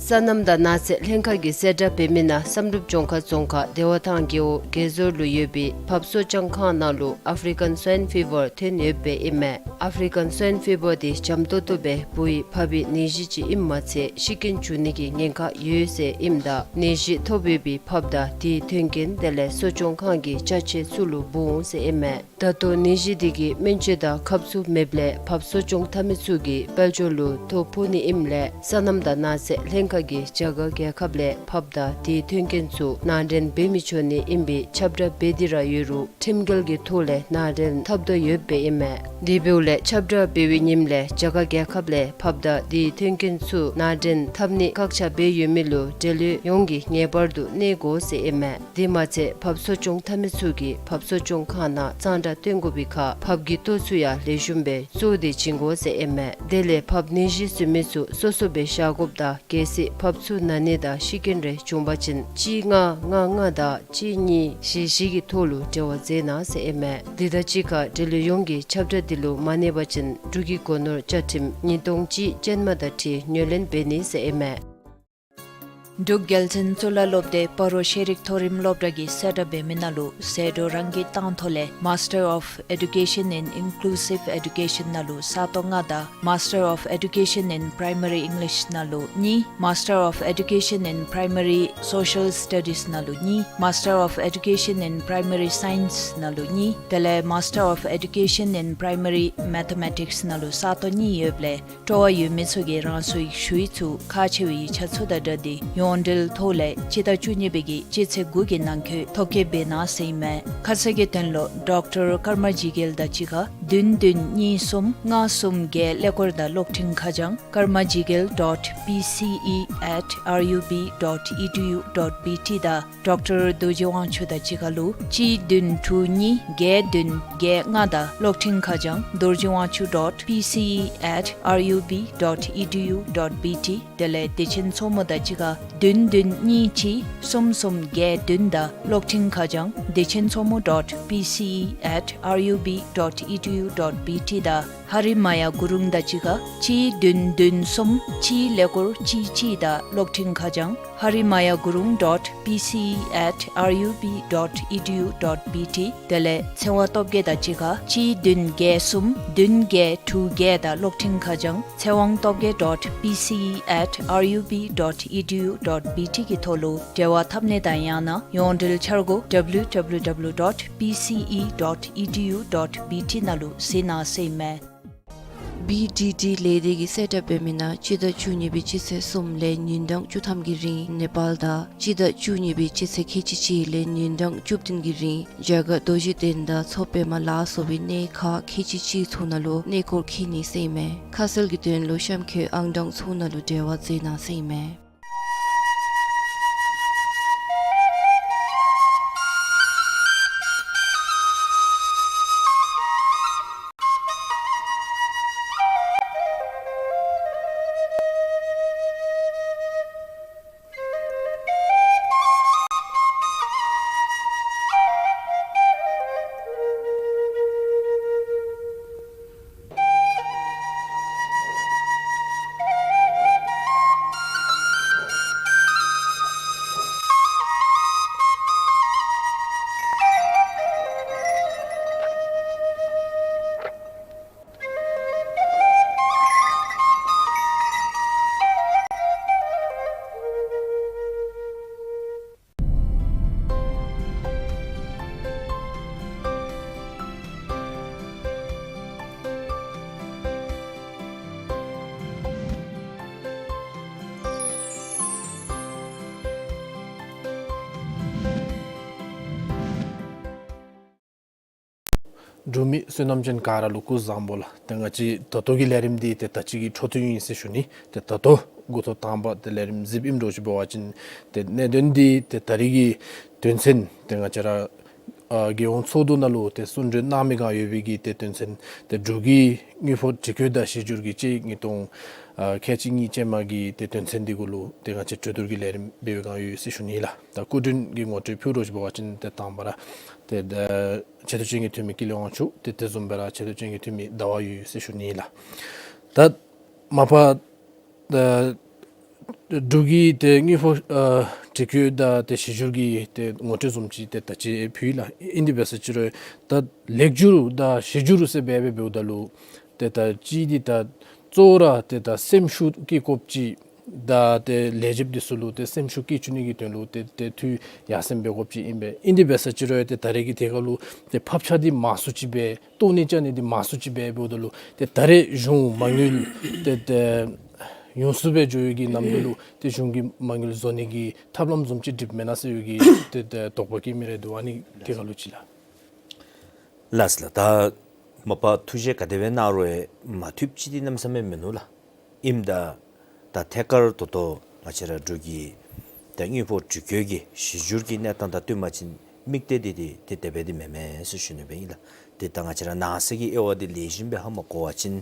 སོ་ནམ་དང་ནགས་ཚལ་ལྷན་ཁག་གི་གསལ་བསྒྲགས་འབད་མི་ནང་བསམ་གྲུབ་ལྗོངས་མཁར་རྫོང་ཁག་བདེ་བ་ཐང་རྒེད་འོག་དགེ་ཟོར་ལུ་ཡོད་པའི་ཕགཔ་གསོ་སྐྱོང་ཁང་ནང་ལུ་ཨཕ་རི་ཀན་སུའིན་ཕི་བར་ཐོན་ཡོདཔ་ཨིན་མས། ཨཕ་རི་ཀན་སུའིན་ཕི་བར་འདི་འཇམ་ཏོང་ཏོ་སྦེ་འབུ་ཡི་ཕགཔ་གི་ནད་གཞི་ཅིག་ཨིནམ་མ་ཚད་ཤི་རྐྱེན་འབྱུང་ནི་གི་ཉེན་ཁ་ཡོད་ཟེར་ཨིནམ་ད་ནད་གཞི་ཐོབ་ཡོད་པའི་ཕགཔ་དང་དེའི་མཐུན་རྐྱེན་དེ་ལས་གསོ་སྐྱོང་ཁང་གི་ཅ་ཆས་ཚུ་ལུ་འབུ་འོང་ཟེར་ཨིན་མས། ད་ལྟོ་ནད་གཞི་འདི་གི་སྨན་བཅོས་དང་ཁབ་ཚུ་མེདཔ་ལས་ཕགཔ་གསོ་སྐྱོང་འཐབ་མི་ཚུ་གི་དཔལ་འབྱོར་ལུ་ཐོ་ཕོག་ནི་ཨིནམ་ལས་སོ་ནམ་དང་ནགས་ཚལ་ལྷན་ཁག་གིས་རྒྱ་གར་རྒྱལ་ཁབ་ལས་ཕགཔ་དང་དེའི་མཐུན་རྐྱེན་ཚུ་ནང་འདྲེན་འབད་མི་ཆོག་ནི་ཨིན་པའི་ཁྱབ་བསྒྲགས་འབད་དེ་ར་ཡོད་རུང་ཁྲིམས་འགལ་གྱི་ཐོག་ལས་ནང་འདྲེན་འཐབ་དོ་ཡོདཔ་ཨིན་མས། དེ་འབདཝ་ལས་ཁྱབ་བསྒྲགས་འབད་བའི་ཉིནམ་ལས་རྒྱ་གར་རྒྱལ་ཁབ་ལས་ཕགཔ་དང་དེའི་མཐུན་རྐྱེན་ཚུ་ནང་འདྲེན་འཐབ་ནི་བཀག་ཆ་འབད་ཡོད་མི་ལུ་འབྲེལ་ཡོད་ཡོངས་ཀྱིས་ངེས་པར་དུ་གནས་དགོ་ཟེར་ཨིན་མས། དེ་མ་ཚད་ཕགཔ་གསོ་སྐྱོང་འཐབ་མི་ཚུ་གིས་ཕགཔ་གསོ་སྐྱོང་ཁང་ནང་གཙང་སྦྲ་བཏོན་དགོ་པའི་ཁར་ཕགཔ་གི་ལྟོ་ཚུ་ཡང་ལེགས་ཤོམ་སྦེ་བཙོ་སྟེ་བྱིན་དགོ་ཟེར་ཨིན་མས། དེ་ལས་ཕགཔ་ནད་གཞི་ཟོན་མི་ཚུ་སོ་སོ་སྦེ་བཞག་དགོཔ་དང་གལ་སྲིད་ཕགཔ་ཚུ་ན་ནི་དང་ཤི་རྐྱེན་རེ་བྱུང་བ་ཅིན་གཅིག་ལྔ་ལྔ་ལྔ་དང་གཅིག་གཉིས་བཞི་བཞི་གི་ཐོག་ལུ་འབྲེལ་བ་མཛད་གནང་ཟེར་ཨིན་མས། དེ་དང་གཅིག་ཁར་འབྲེལ་ཡོད་ཡོངས་ཀྱིས་ཁྱབ་བསྒྲགས་འདི་ལུ་མ་གནས་པ་ཅིན་འབྲུག་གི་སྒོ་ནོར་བཅའ་ཁྲིམས་ཉིས་སྟོང་གཅིག་ཅན་མ་དང་འཁྲིལ་ངོས་ལེན་འབད་ནི་ཟེར་ཨིན་མས། འབྲུག་རྒྱལ་བཙུན་གཙུག་ལག་སློབ་སྡེ་སྤ་རོ་ཤེས་རིག་མཐོ་རིམ་སློབ་གྲྭ་གི་གསལ་བསྒྲགས་འབད་མི་ནང་ལུ་ཟད་འགྲོ་རང་གི་བཏང་ཐོག་ལས་Master of Education in Inclusive Education ནང་ལུ་ས་སྟོང་ལྔ་དང་Master of Education in Primary English ནང་ལུ་གཉིས། Master of Education in Primary Social Studies ནང་ལུ་གཉིས། Master of Education in Primary Science ནང་ལུ་གཉིས། དེ་ལས་Master of Education in Primary Mathematics ནང་ལུ་ས་སྟོང་གཉིས་ཡོདཔ་ལས་སྤྲོ་བ་ཡོད་མི་ཚུ་གིས་རང་སོའི་ཞུ་ཡིག་ཚུ་ཁག་ཆེ་བའི་ཡིག་ཆ་ཚུ་དང་སྦྲགས་ཏེ་ཡོངས་འབྲེལ་ཐོག་ལས་སྤྱི་ཟླ་བཅུ་གཉིས་པའི་གི་སྤྱི་ཚེས་དགུ་གི་ནང་འཁོད་ཐོ་བཀོད་འབད་གནང་ཟེར་ཨིན་མས། ཁ་གསལ་གྱི་དོན་ལུ་ཌོག་ཊར་ཀརྨ་ཇི་གེལ་དང་གཅིག་ཁར་བདུན་བདུན་གཉིས་གསུམ་ལྔ་གསུམ་བརྒྱད་ཀླད་ཀོར་དང་གློག་འཕྲིན་ཁ་བྱང་karmajigel dot P C E at R U B dot E D U dot B T དང་ཌོག་ཊར་རྡོ་རྗེ་དབང་ཕྱུག་དང་གཅིག་ཁར་ལུ་གཅིག་བདུན་དྲུག་གཉིས་བརྒྱད་བདུན་བརྒྱད་ལྔ་དང་གློག་འཕྲིན་ཁ་བྱང་dorjivangshu dot P C E at R U B dot E D U dot B T། དེ་ལས་བདེ་ཆེན་མཚོ་མོ་དང་གཅིག་ཁར་བདུན་བདུན་གཉིས་གཅིག་གསུམ་གསུམ་བརྒྱད་བདུན་དང་གློག་འཕྲིན་ཁ་བྱང་བདེ་ཆེན་མཚོ་མོ་dot P C E at R U B dot E D U dot B T དང་ཧ་རི་མ་ཡ་གུ་རུང་དང་གཅིག་ཁར་གཅིག་བདུན་བདུན་གསུམ་གཅིག་ཀླད་ཀོར་གཅིག་གཅིག་དང་གློག་འཕྲིན་ཁ་བྱང་ཧ་རི་མ་ཡ་གུ་རུང་dot P C E at R U B dot E D U dot B T། དེ་ལས་ཚེ་དབང་སྟོབས་རྒྱས་དང་གཅིག་ཁར་གཅིག་བདུན་བརྒྱད་གསུམ་བདུན་བརྒྱད་དྲུག་བརྒྱད་དང་གློག་འཕྲིན་ཁ་བྱང་ཚེ་དབང་སྟོབས་རྒྱས་dot P C E at R U B dot E D U dot B T གི་ཐོག་ལུ་འབྲེལ་བ་འཐབ་ནི་དང་ཡང་ན་ཡོངས་འབྲེལ་འཆར་སྒོ་W W W dot P C E dot E D U dot B T ནང་ལུ་གཟིགས་གནང་ཟེར་ཨིན་མས། བི་ཌི་ཌི་ལས་སྡེ་གི་གསལ་བསྒྲགས་འབད་མི་ནང་སྤྱི་ཟླ་བཅུ་གཉིས་པའི་སྤྱི་ཚེས་གསུམ་ལས་ཉིན་གྲངས་བཅུ་ཐམ་གྱི་རིང་ནེ་པཱལ་དང་སྤྱི་ཟླ་བཅུ་གཉིས་པའི་སྤྱི་ཚེས་ཁལ་གཅིག་གཅིག་ལས་ཉིན་གྲངས་བཅུ་བདུན་གྱི་རིང་རྒྱ་གར་རྡོ་རྗེ་གདན་དང་མཚོ་པདྨ་ལ་སོགས་པའི་གནས་ཁག་ཁལ་གཅིག་གཅིག་ཚུ་ནང་ལུ་གནས་སྐོར་འཁྱིད་ནི་ཟེར་ཨིན་མས། ཁ་གསལ་གྱི་དོན་ལུ་གཤམ་འཁོད་ཨང་གྲངས་ཚུ་ནང་ལུ་འབྲེལ་བ་མཛད་གནང་ཟེར་ཨིན་མས། འབྲུག་མི་བསོད་ནམས་ཅན་ག་ར་ལུ་སྐུ་གཟུགས་བཟང་པོ་ལགས། ཏེ་ང་བཅས་ད་ལྟོ་གི་ལས་རིམ་འདི་ཏེ་ད་ཅི་གི་འཕྲོ་མཐུད་ཨིན་ཟེར་ཞུ་ནི། ཏེ་ད་ལྟོ་འགོ་ཐོག་དང་པ་ཏེ་ལས་རིམ་གཟིགསཔ་ཨིནམ་འདྲཝ་ཅིག་འབད་བ་ཅིན་ཏེ་གནད་དོན་འདི་ཏེ་ད་རིས་ཀྱི་དོན་ཚན་ཏེ་ང་བཅས་ར་ཨ་རྒྱལ་ཡོངས་ཚོགས་འདུ་ནང་ལུ་ཏེ་གསུང་གྲོས་གནང་མི་ག་ཡོད་པའི་གི་ཏེ་དོན་ཚན་ཏེ་འབྲུག་གི་དངུལ་ཕོགས་དྲི་བཀོད་དང་གཞི་བསྒྱུར་གྱི་དཔྱད་ཡིག་ཉིས་སྟོང་ཨ་ཁལ་གཅིག་གཉིས་ཅན་མ་གི་ཏེ་དོན་ཚན་འདི་གུ་ལུ་ཏེ་ང་བཅས་གྲོས་བསྡུར་གྱི་ལས་རིམ་འབད་བའི་བསྒང་ཡོད་ཟེར་ཞུ་ནི་ལགས། ད་སྐུ་མགྲོན་གྱིས་ངོ་སྤྲོད་ཕུལཝ་འདྲཝ་ཅིག་འབད་བ་ཅིན་ཏེ་དང་པ་ར་ཏེ་ད་ཆེ་བསྟོད་ཅན་གྱི་འཐུས་མི་ཀུན་ལེགས་དབང་ཕྱུག་ཏེ་དེ་བཟུམ་སྦེ་ར་ཆེ་བསྟོད་ཅན་གྱི་འཐུས་མི་ཟླ་བ་འོད་ཟེར་ཞུ་ནི་ལགས། ད་མ་པ་ད་འབྲུག་གི་ཏེ་དངུལ་ཕོགས་ཨ་དྲི་བཀོད་དང་ཏེ་གཞི་བསྒྱུར་གྱི་ཏེ་ངོ་སྤྲོད་བཟུམ་ཅིག་ཏེ་ད་ཅི་ཕུལ་ཡི་ལགས། ཨིན་དེ་འབད་ས་ཅིག་རུང་ད་ལེགས་བསྒྱུར་དང་གཞི་བསྒྱུར་ཟེར་འབད་འབདཝ་ད་ལུ་ཏེ་ད་ཅི་འདི་ད་གཙོ་བོ་ར་ཏེ་ད་སེམས་ཤུགས་བསྐྱེད་དགོཔ་ཅིག་དང་ཏེ་ལས་བྱེདཔ་འདི་ཚུ་ལུ་ཏེ་སེམས་ཤུགས་བསྐྱེད་བཅུག་ནི་གི་དོན་ལུ་ཏེ་ཏེ་འཐུས་ཡར་སེང་འབད་དགོཔ་ཅིག་ཨིན་པས། ཨིན་དེ་འབད་ས་ཅིག་རུང་ཏེ་ད་རེས་ཀྱི་ཐད་ཁར་ལུ་ཏེ་ཕབ་ཆག་འདི་མང་སུ་ཅིག་སྦེ་བཏོན་ནི་བཅག་ནི་འདི་མང་སུ་ཅིག་སྦེ་འབདཝ་ད་ལུ་ཏེ་ད་རེས་གཞུང་མ་དངུལ་ཏེ་ཏེ་ཡོངས་སུ་སྦེ་འགྱོ་བའི་གི་ནམ་དུས་ལུ་ཏེ་གཞུང་གི་མ་དངུལ་བཟོ་ནི་གི་ཐབས་ལམ་བཟུམ་ཅིག་སྒྲིགཔ་མེན་ན་ཟེར་བའི་གི་ཏེ་ཏེ་དོགས་པ་བསྐྱེད་མི་རེ་འདུག། ཨ་ནི་ཐད་ཁར་ལུ་ཅིག་ལགས། ལགས་སོ་ལགས། ད་མ་པ་ཐུགས་བཞེད་ག་དེ་སྦེ་གནང་རུང་ཡང་མ་བཏུབ་ཅིག་འདི་གནམ་མེད་ས་མེད་མིན་ནུག་ལགས། ཨིནམ་ད་ད་ཐད་ཀར་ད་ལྟོ་ང་བཅས་ར་འབྲུག་གི་ད་དངུལ་ཕོགས་དྲི་བཀོད་ཀྱི་གཞི་བསྒྱུར་གྱི་གནས་སྟངས་དང་བསྟུན་པ་ཅིན་དམིགས་གཏད་འདི་འདི་ཏེ་དེ་སྦེ་འདི་མེན་མས་ཟེར་ཞུ་ནི་སྦེ་ཨིན་ལགས། ཏེ་ད་ང་བཅས་ར་ནང་གསེས་ཀྱི་དབྱེ་བ་འདི་ལེགས་ཤོམ་སྦེ་ཧ་མ་གོ་བ་ཅིན་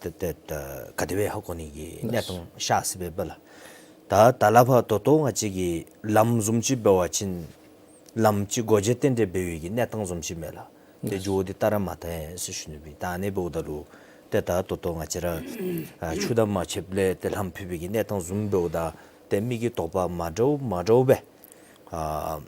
ཏེ་ཏེ་ད་ག་དེ་སྦེ་ཧ་གོ་ནི་གི་གནས་སྟངས་ཤར་སྲིད་པས་པ་ལགས། ད་ད་ལས་ཕར་ད་ལྟོ་ང་བཅས་ཀྱི་ལམ་བཟུམ་ཅིག་འབད་བ་ཅིན་ལམ་ཅིག་སྒོ་འབྱེད་རྟེན་འབྲེལ་འབད་བའི་གི་གནས་སྟངས་བཟུམ་ཅིག་མས་ལགས། ཏེ་མགྱོགས་འདི་ལྟ་ར་མ་ལྟ་ཡང་ཟེར་ཞུ་ནི་སྦེ། ད་ཨ་ནི་འབདཝ་ད་ལུ་ཏེ་ད་ད་ལྟོ་ང་བཅས་ར་ཨ་ཆུ་དང་མ་ཆདཔ་ལས་ཏེ་ལམ་ཕུད་པའི་གི་གནས་སྟངས་བཟུམ་འབདཝ་ད་ཏེ་མི་གི་དོགས་པ་མ་འདྲཝ་མ་འདྲཝ་སྦེ་ཨ་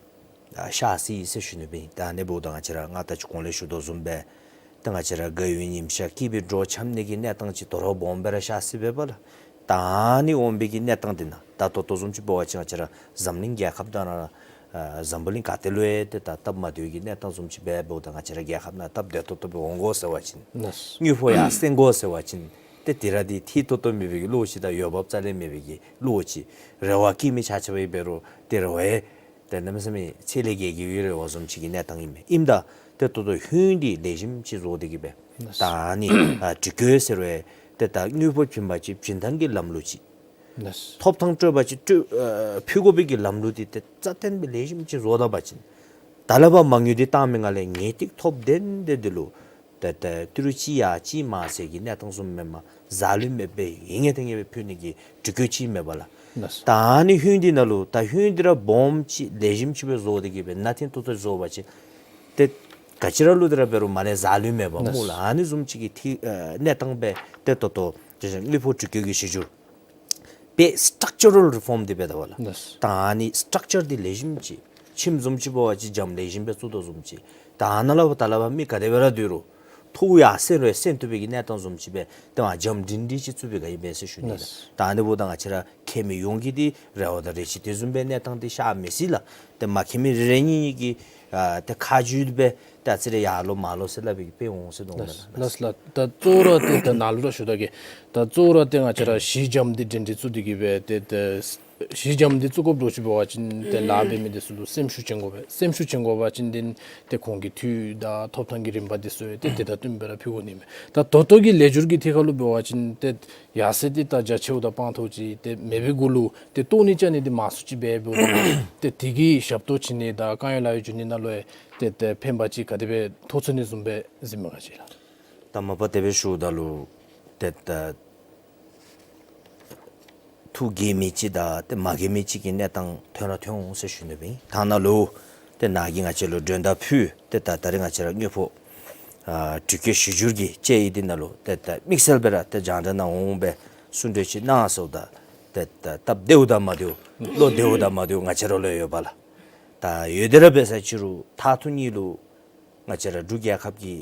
ཨ་ཤར་སྲིད་ཟེར་ཞུ་ནི་སྦེ། ད་ཨ་ནི་འབདཝ་ད་ང་བཅས་ར་ང་ད་ཅི་གོང་ལས་ཞུ་དོ་བཟུམ་སྦེ་ད་ང་བཅས་ར་དགའ་བའི་ཉིམ་ཤར་སྐྱིད་པའི་འགྲོ་འཆམ་ནི་གི་གནས་སྟངས་ཅིག་དོ་རུང་སྦོམ་སྦེ་ར་ཤར་སྲིད་པས་པ་ལགས། ད་ཨ་ནི་འོང་བའི་གི་གནས་སྟངས་འདི་ནང་ད་ད་ལྟོ་བཟུམ་ཅིག་འབད་བ་ཅིན་ང་བཅས་ར་འཛམ་གླིང་རྒྱལ་ཁབ་དང་ར་ཨ་འཛམ་བུ་གླིང་ག་ཏེ་ལུ་ཡང་ཏེ་ད་སྟབས་མ་བདེ་བའི་གི་གནས་སྟངས་བཟུམ་ཅིག་འབད་འབདཝ་ད་ང་བཅས་ར་རྒྱལ་ཁབ་ནང་སྟབས་བདེ་ཏོག་ཏོ་སྦེ་འོང་དགོ་ཟེར་བ་ཅིན་ལགས། དངུལ་ཕོགས་ཡར་སེང་དགོ་ཟེར་བ་ཅིན་ཏེ་དེ་ར་འདི་འཐུས་ཏོག་ཏོ་མེད་པའི་གི་བློ་ཅིག་དང་འོས་འབབ་རྩ་ལས་མེད་པའི་གི་བློ་ཅིག་རེ་བ་བསྐྱེད་མི་ཆ་ཁྱབ་འབད་རུང་ཏེ་རེ་བ་ཡང་ཏེ་གནམ་མེད་ས་མེད་ཚད་ལས་བརྒལ་གྱི་ཡོད་རེ་བ་བཟུམ་ཅིག་གི་གནས་སྟངས་ཨིན་མས། ཨིནམ་ད་ཏེ་ད་ལྟོ་ཧུན་འདི་ལེགས་ཤོམ་ཅིག་བཟོ་སྟེ་གི་སྦེ་ད་ཨ་ནི་ཨ་དྲི་བཀོད་ཟེར་བའི་ཏེ་ད་དངུལ་ཕོགས་བྱིན་པ་ཅིན་བྱིན་ཐངས་ཀྱི་ལམ་ལུགས་ཅིག། ལགས། ཐོབ་ཐང་སྤྲོད་པ་ཅིན་སྤྲོད་ཨ་ཕུལ་དགོ་པའི་གི་ལམ་ལུགས་འདི་ཏེ་རྩ་བརྟན་སྦེ་ལེགས་ཤོམ་ཅིག་བཟོ་ད་པ་ཅིན་ད་ལས་ཕར་མ་དངུལ་འདི་བཏང་མི་ནང་ལས་ངེས་ཏིག་ཐོབ་བདེན་བདེན་འདི་ལུ་ཏེ་ཏེ་ཏི་རུ་གཅིག་ཡར་གཅིག་མར་ཟེར་གྱི་གནས་སྟངས་བཟུམ་མེན་པར་ཟ་ལུས་མེདཔ་སྦེ་ཡིན་ངེས་ཏེ་ངེས་སྦེ་ཕུལ་ནི་གི་དྲི་བཀོད་ཅིག་མེན་པ་ལགས། ལགས། ད་ཨ་ནི་ཧུན་འདི་ནང་ལུ་ད་ཧུན་འདི་ར་སྦོམ་ཅིག་ལེགས་ཤོམ་ཅིག་སྦེ་བཟོ་སྟེ་གི་སྦེ་ནང་ཐིང་ཏོག་ཏོ་བཟོ་བ་ཅིན་ཏེ་ག་ཅི་ར་ལུ་འདི་ར་འབད་རུང་མར་ལས་ཟ་ལུས་མེད་པར་ལགས། སྨོ་ལགས། ཨ་ནི་བཟུམ་ཅིག་གི་ཐི་ཨ་གནས་སྟངས་སྦེ་ཏེ་ད་ལྟོ་དེ་བཞིན་དངུལ་ཕོགས་དྲི་བཀོད་ཀྱི་གཞི་བསྒྱུར་དཔེ་སི་ཊག་ཅ་རཱལ་རི་ཕོམ་འདི་འབད་ད་པ་ལགས། ལགས། ད་ཨ་ནི་སི་ཊག་ཅར་འདི་ལེགས་ཤོམ་ཅིག་ཁྱིམ་བཟུམ་ཅིག་འབད་བ་ཅིན་འགྱམ་ལེགས་ཤོམ་སྦེ་བཙུགས་དོ་བཟུམ་ཅིག། ད་ཨ་ནཱ་ལས་ཕར་ད་ལས་ཕར་མི་ག་དེ་སྦེ་ར་སྡོད་རུང་ཐོག་ཡར་སེང་རུང་སེང་བཏུབ་པའི་གི་གནས་སྟངས་བཟུམ་ཅིག་སྦེ་ཏེ་མར་འགྱམ་སྒྲིང་སྒྲིང་ཅིག་བཙུགས་པའི་ག་ཨིན་པས་ཟེར་ཞུ་ནི་ལགས། ལགས། ད་ཨ་ནི་འབདཝ་ད་ང་བཅས་ར་མཁྱེན་མི་ཡོངས་ཀྱིས་འདི་རེ་བ་དང་རེ་ཆེ་དེ་བཟུམ་སྦེ་གནས་སྟངས་འདི་ཤར་མི་སྲིད་ལགས། ཏེ་མ་མཁྱེན་མི་རེ་རེ་གཉིས་གཉིས་ཀྱིས་ཨ་ཏེ་ཁ་བསྒྱུར་སྦེ་ཏེ་ཨ་ཙི་རེ་ཡར་ལོག་མར་ལོག་ཟེར་སླབ་པའི་གི་དཔེ་འོང་ཟེར་མནོཝ་མས་ལགས། ལགས་ལགས། ད་གཙོ་བོ་ར་ཏེ་ད་ནཱ་ལུ་ར་ཞུ་ད་གེ། ད་གཙོ་བོ་ར་ཏེ་ང་བཅས་ར་གཞི་འགྱམ་འདི་སྒྲིང་སྒྲིང་བཙུགས་ཏེ་གི་སྦེ་ཏེ་ཏེ་གཞི་འགྱམ་འདི་བཙུགས་དགོཔ་འདྲཝ་ཅིག་འབད་བ་ཅིན་ཏེ་ལཱ་འབད་མི་འདི་ཚུ་ལུ་སེམས་ཤུགས་བྱིན་དགོ་པས། སེམས་ཤུགས་བྱིན་དགོ་པ་ཅིན་འདི་ཏེ་ཁོང་གི་འཐུས་དང་ཐོབ་ཐང་གི་རིམ་པ་འདི་ཚུ་ཡང་ཏེ་དེ་དང་བསྟུན་སྦེ་ར་ཕུལ་དགོ་ནི་མས། ད་ད་ལྟོ་གི་ལེགས་བསྒྱུར་གྱི་ཐད་ཁར་ལུ་འབད་བ་ཅིན་ཏེ་ཡར་སེང་འདི་ད་རྒྱ་ཆེཝ་དང་སྤང་ཐོག་ཅིག་ཏེ་མེད་པའི་གུ་ལུ་ཏེ་བཏོན་ནི་བཅག་ནི་འདི་མང་སུ་ཅིག་འབད་འབདཝ་ད་ཏེ་དེ་གི་ཞབས་ཏོག་བྱིན་ནི་དང་དཀའ་ངལ་ལཱ་གཡོག་བྱིན་ནི་ནང་ལུ་ཡང་ཏེ་ཏེ་ཕན་པ་ཅིག་ག་དེ་སྦེ་ཐོགས་ཚུགས་ནི་བཟུམ་སྦེ་གཟིགས་མི་ག་ཅི་ལགས། ད་མ་པ་དེ་སྦེ་ཞུཝ་ད་ལུ་ཏེ་ད་ཐུགས་དགྱེས་མི་ཅིག་དང་ཏེ་མ་དགྱེས་མི་ཅིག་གི་གནས་སྟངས་ཐོན་ར་ཐོན་འོང་ཟེར་ཞུ་ནི་སྦེ། ད་ནཱ་ལུ་ཏེ་ནཱ་གིས་ང་བཅས་ལུ་མགྲོན་བརྡ་ཕུལ་ཏེ་ད་ད་རེས་ང་བཅས་ར་དངུལ་ཕོགས་ཨ་དྲི་བཀོད་གཞི་བསྒྱུར་གྱི་དཔྱད་ཡིག་འདི་ནང་ལུ་ཏེ་ད་དམིགས་བསལ་སྦེ་ར་ཏེ་རྒྱང་བསྒྲགས་ནང་འོང་སྦེ་གསུང་གྲོས་ཅིག་གནང་ཟེརཝ་ད་ཏེ་ད་སྟབས་བདེཝ་དང་མ་བདེཝ་བློ་བདེཝ་དང་མ་བདེཝ་ང་བཅས་ར་ལུ་ཡོད་པ་ལགས། ད་ཡོད་དེ་ར་འབད་ས་ཅིག་རུང་མཐར་ཐུག་ནི་ལུ་ང་བཅས་ར་འབྲུག་རྒྱལ་ཁབ་ཀྱི་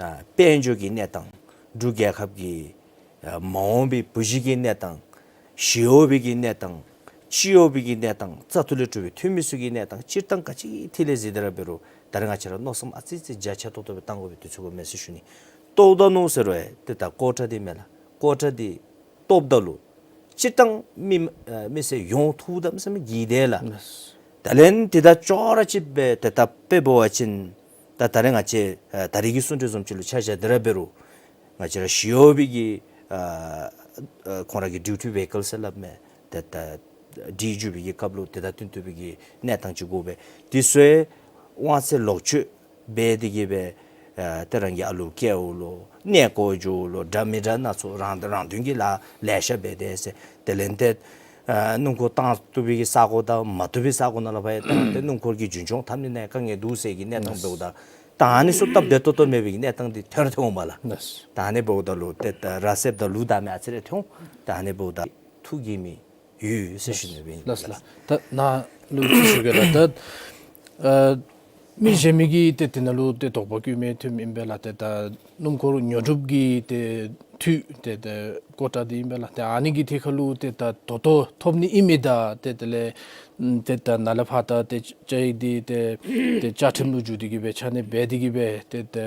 ཨ་དཔལ་འབྱོར་གྱི་གནས་སྟངས་འབྲུག་རྒྱལ་ཁབ་ཀྱི་ཨ་མ་འོངས་པའི་བུ་གཞི་གི་གནས་སྟངས་ཞི་གཡོག་པའི་གི་གནས་སྟངས་སྤྱི་གཡོག་པའི་གི་གནས་སྟངས་བཙག་འཐུ་ལས་གྲུབ་པའི་འཐུས་མི་ཚུ་གི་གནས་སྟངས་སྤྱིར་བཏང་ག་ཅི་ཐད་ལས་གཟིགས་ཏེ་ར་འབད་རུང་ད་རེས་ང་བཅས་ར་མནོ་བསམ་ཨ་ཙི་ཙི་རྒྱ་ཆེ་ཏོག་ཏོ་སྦེ་བཏང་དགོ་པའི་དུས་ཚོད་འགོར་མས་ཟེར་ཞུ་ནི། ལྟཝ་ད་མནོ་ཟེར་རུང་ཡང་ཏེ་ད་ཀོ་ཊ་འདི་མེན་ལགས། ཀོ་ཊ་འདི་ལྟཝ་ད་ལུ་སྤྱིར་བཏང་མི་ཨ་མི་སེར་ཡོངས་ཐུགས་དམ་བསམ་གྱི་དེ་ལགས། ད་ལན་དེ་དང་ཅོག་ར་གཅིག་སྦེ་ཏེ་ད་དཔེ་འབད་བ་ཅིན་ད་ ད་ད་རེས་ང་བཅས་ཨ་ད་རེས་ཀྱི་གསུང་གྲོས་བཟུམ་ཅིག་ལུ་ཆ་བཞག་སྟེ་ར་འབད་རུང་ང་བཅས་ར་ཞི་གཡོགཔ་གི་ཨ་ཨ་ཁོང་ར་གི་ཌིའུ་ཊི་ཝེ་ཧི་ཀཱལ་ཟེར་སླབ་མས། ཏེ་ད་སྒྲིག་འཇུག་པའི་གི་སྐབས་ལུ་དེ་དང་བསྟུན་ཐུབ་པའི་གི་གནས་སྟངས་ཅིག་དགོ་པས། དེ་ཚུ་ཡང་དབང་ཚད་ལོག་སྤྱོད་འབད་དེ་གིས་སྦེ་ཨ་ཏེ་རང་གི་ཨ་ལུ་སྐྱེལཝ་ལོ་གནས་སྐོར་འགྱོཝ་ལོ་འདྲ་མི་འདྲ་སྣ་ཚོགས་རང་རང་དོན་གྱི་ལཱ་ལེ་ཤ་འབད་དེ་ཟེར། དེ་ལས་ཏེ་ཨ་སྣུམ་འཁོར་བཏང་བཏུབ་པའི་གི་ས་གོ་དང་མ་བཏུབ་པའི་ས་གོ་ནང་ལུ་ཕར་ཡང་བཏང་སྟེ་སྣུམ་འཁོར་གྱི་རྒྱུན་འཁྱོངས་འཐབ་ནི་ནང་དཀའ་ངལ་འདུག་ཟེར་གྱི་གནས་སྟངས་འབདཝ་ད་ད་ཨ་ནི་ཚུ་སྟབས་བདེ་ཏོག་ཏོ་མེད་པའི་གི་གནས་སྟངས་འདི་ཐོན་ར་ཐོན་འོང་པ་ལགས། ལགས། ད་ཨ་ནི་འབདཝ་ད་ལུ་ཏེ་ད་ར་སེམས་དང་ལུས་དང་མེན་ཨ་ཙི་རེ་ཐོན། ད་ཨ་ནི་འབདཝ་ད་ཐུགས་དགྱེས་མི་ཡོད་ཟེར་ཞུ་ནི་སྦེ་ཨིན། ལགས་ལགས། ད་ནཱ་ལུ་ཅིག་ཞུ་གེ་ལགས། ད་ཨ་མི་གཞན་མི་གིས་ཏེ་དེ་ནང་ལུ་ཏེ་དོགས་པ་བསྐུལ་མི་ཐོནམ་ཨིན་པས་ལགས། ཏེ་ད་སྣུམ་འཁོར་ཉོ་སྒྲུབ་ཀྱི་ཏེ་འཐུས་ཏེ་ཏེ་ཀོ་ཊ་འདི་ཨིན་པས་ལགས། ཏེ་ཨ་ནི་གི་ཐད་ཁར་ལུ་ཏེ་ད་ད་ལྟོ་ཐོབ་ནི་ཨིན་མི་དང་ཏེ་དེ་ལས་ཨམ་ཏེ་ད་ནཱ་ལས་ཕར་ད་ཏེ་བཅའ་ཡིག་འདི་ཏེ་ཏེ་བཅའ་ཁྲིམས་ལུ་འགྱུར་ཏེ་གིས་སྦེ་ཆ་གནས་འབད་དེ་གིས་སྦེ་ཏེ་ཏེ་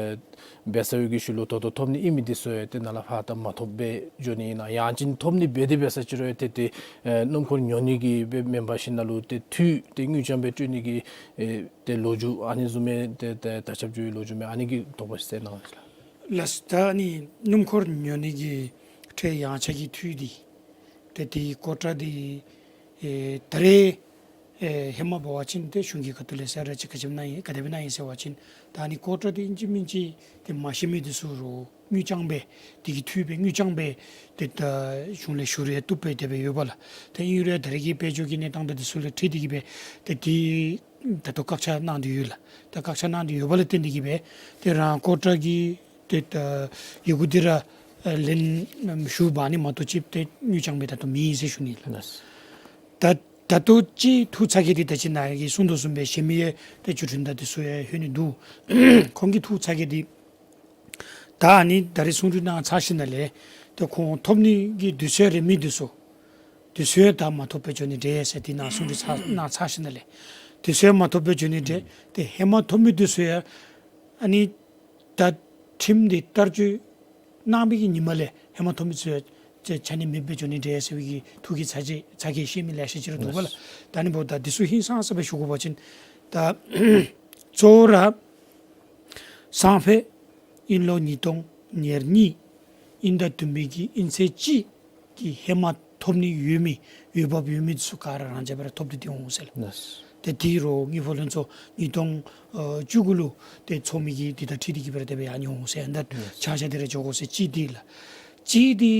འབད་ཚར་བའི་གི་ཤུལ་ལུ་ད་ལྟོ་ཐོབ་ནི་ཨིན་མི་འདི་ཚུ་ཡང་ཏེ་ནཱ་ལས་ཕར་ད་མ་ཐོབ་སྦེ་འགྱོ་ནི་ཨིན་ན། ཡང་ཅིན་ཐོབ་ནི་འབད་དེ་འབད་ས་ཅིག་རུང་ཡང་ཏེ་ཏེ་ཨེ་སྣུམ་འཁོར་ཉོ་ནི་གི་སྦེ་མེན་པར་ཞིན་ན་ལུ་ཏེ་འཐུས་ཏེ་དངུལ་རྐྱང་སྦེ་སྤྲོད་ནི་གི་ཨེ་ཏེ་ལོ་རྒྱུས་ཨ་ནི་བཟུམ་མའི་ཏེ་ཏེ་ད་ཆབ་འགྱོ་བའི་ལོ་རྒྱུས་མས། ཨ་ནི་གི་དོགས་པ་ཅིག་སེལ་གནང་ལགས། ལགས། ད་ཨ་ནི་སྣུམ་འཁོར་ཉོ་ནི་གི་ཁྲལ་ཡངས་ཆག་གི་འཐུས་འདི་ཏེ་དེའི་ཀོ་ཊ་འདི་ཨེ་ད་རེས་ཨེ་ཧེ་མ་འབད་བ་ཅིན་ཏེ་གཞུང་གི་ཁ་ཐུག་ལས་ཟེར་ར་ཅིག་ག་ཅི་སྦེ་གནང་ཡི་ག་དེ་སྦེ་གནང་ཡི་ཟེར་བ་ཅིན་ད་ཨ་ནི་ཀོ་ཊ་འདི་ཨིན་ཅི་མིན་ཅི་ཏེ་མ་ཤེས་མི་འདི་ཚུ་རུང་དངུལ་རྐྱང་སྦེ་དེ་གི་འཐུས་སྦེ་དངུལ་རྐྱང་སྦེ་ཏེ་ད་གཞུང་ལས་ཞུ་རེ་བཏུབ་སྦེ་དེ་སྦེ་ཡོད་པ་ལགས། ཏེ་ཨིན་རུང་ད་རེས་ཀྱི་དཔལ་འབྱོར་གྱི་གནས་སྟངས་དང་འདི་ཚུ་ལུ་འཁྲིལ་ཏེ་གིས་སྦེ་ཏེ་དེ་ད་ལྟོ་བཀག་ཆ་གནང་སྟེ་ཡོད་ལགས། ད་བཀག་ཆ་གནང་སྟེ་ཡོད་པ་ལས་བརྟེན་ཏེ་གིས་སྦེ་ཏེ་རང་ཀོ་ཊ་གི་ཏེ་ད་ཡི་གུ་འདི་ར་ཨ་ལེན་ཞུ་འབག་ནི་མ་གཏོགས་ཅིག་ཏེ་དངུལ་རྐྱང་སྦེ་ད་ལྟོ་མེད་ཟེར་ཞུ་ནི་ལགས། ལགས། ད་ད་ལྟོ་ཅིག་ཐུགས་ཚ་གྱང་འདི་ད་ཅི་ནཱ་གིས་གསུང་དོ་བཟུམ་སྦེ་གཞན་མི་ཡང་ཏེ་བཅུད་ཁྲིམས་དང་འདི་ཚུ་ཡང་ལྷོད་ནི་འདུག། ཁོང་གི་ཐུགས་ཚ་གྱང་འདི་ད་ཨ་ནི་ད་རེས་གསུང་གྲོས་གནང་ཚར་ཞིནམ་ལས་ཏེ་ཁོང་ཐོབ་ནི་གི་དུས་ཚོད་རན་མི་འདི་ཚུ་དུས་ཚོད་ད་མ་ཐོབ་སྦེ་འགྱོ་ནི་འདྲས་ཟེར་ཏེ་ནཱ་གསུང་གྲོས་ཚར་གནང་ཚར་ཞིནམ་ལས་དུས་ཚོད་མ་ཐོབ་སྦེ་འགྱོ་ནི་འདྲས། ཏེ་ཧེ་མ་ཐོབ་མི་འདི་ཚུ་ཡང་ཨ་ནི་ད་ཁྲིམས་འདི་བསྟར་སྤྱོད་གནང་བའི་གི་ཉིནམ་ལས་ཧེ་མ་ཐོབ་མི་ཚུ་ཡང་ཆ་ཆ་གནས་མེདཔ་སྦེ་འགྱོ་ནི་འདྲས་ཟེར་བའི་གི་ཐུགས་ཀྱི་ཚ་གྱང་ཚ་གྱང་བཤད་མི་ལེ་ཤ་ཅིག་ར་འདུག་པ་ལགས། ད་ཨ་ནི་འབདཝ་ད་འདི་ཚུ་ཧིང་སངས་ས་སྦེ་ཞུ་དགོ་པ་ཅིན་ད་གཙོ་བོ་ར་སང་ཕོད་དབྱིན་ལོ་ཉིས་སྟོང་ཉེར་གཉིས་དབྱིན་ཟླ་བདུན་པའི་གི་དབྱིན་ཚེས་གཅིག་གི་ཧེ་མ་ཐོབ་ནི་ཡོད་མི་འོས་འབབ་ཡོད་མི་ཚུ་ག་ར་རང་འཇགས་སྦེ་ར་ཐོབ་སྟེ་འོང་ཟེར་ལགས། ལགས། ཏེ་དེ་རུང་དངུལ་ཕོགས་ལྷན་ཚོགས་ཉིས་སྟོང་ཨ་བཅུ་དགུ་ལུ་ཏེ་ཚོགས་མི་གིས་འདི་དང་འཁྲིལ་ཏེ་གིས་སྦེ་ར་དེ་སྦེ་ཨ་ནི་འོང་ཟེར། ད་ལགས། ཆ་བཞག་སྟེ་ར་འགྱོ་དགོ་ཟེར་གཅིག་འདི་ལགས། གཅིག་འདི་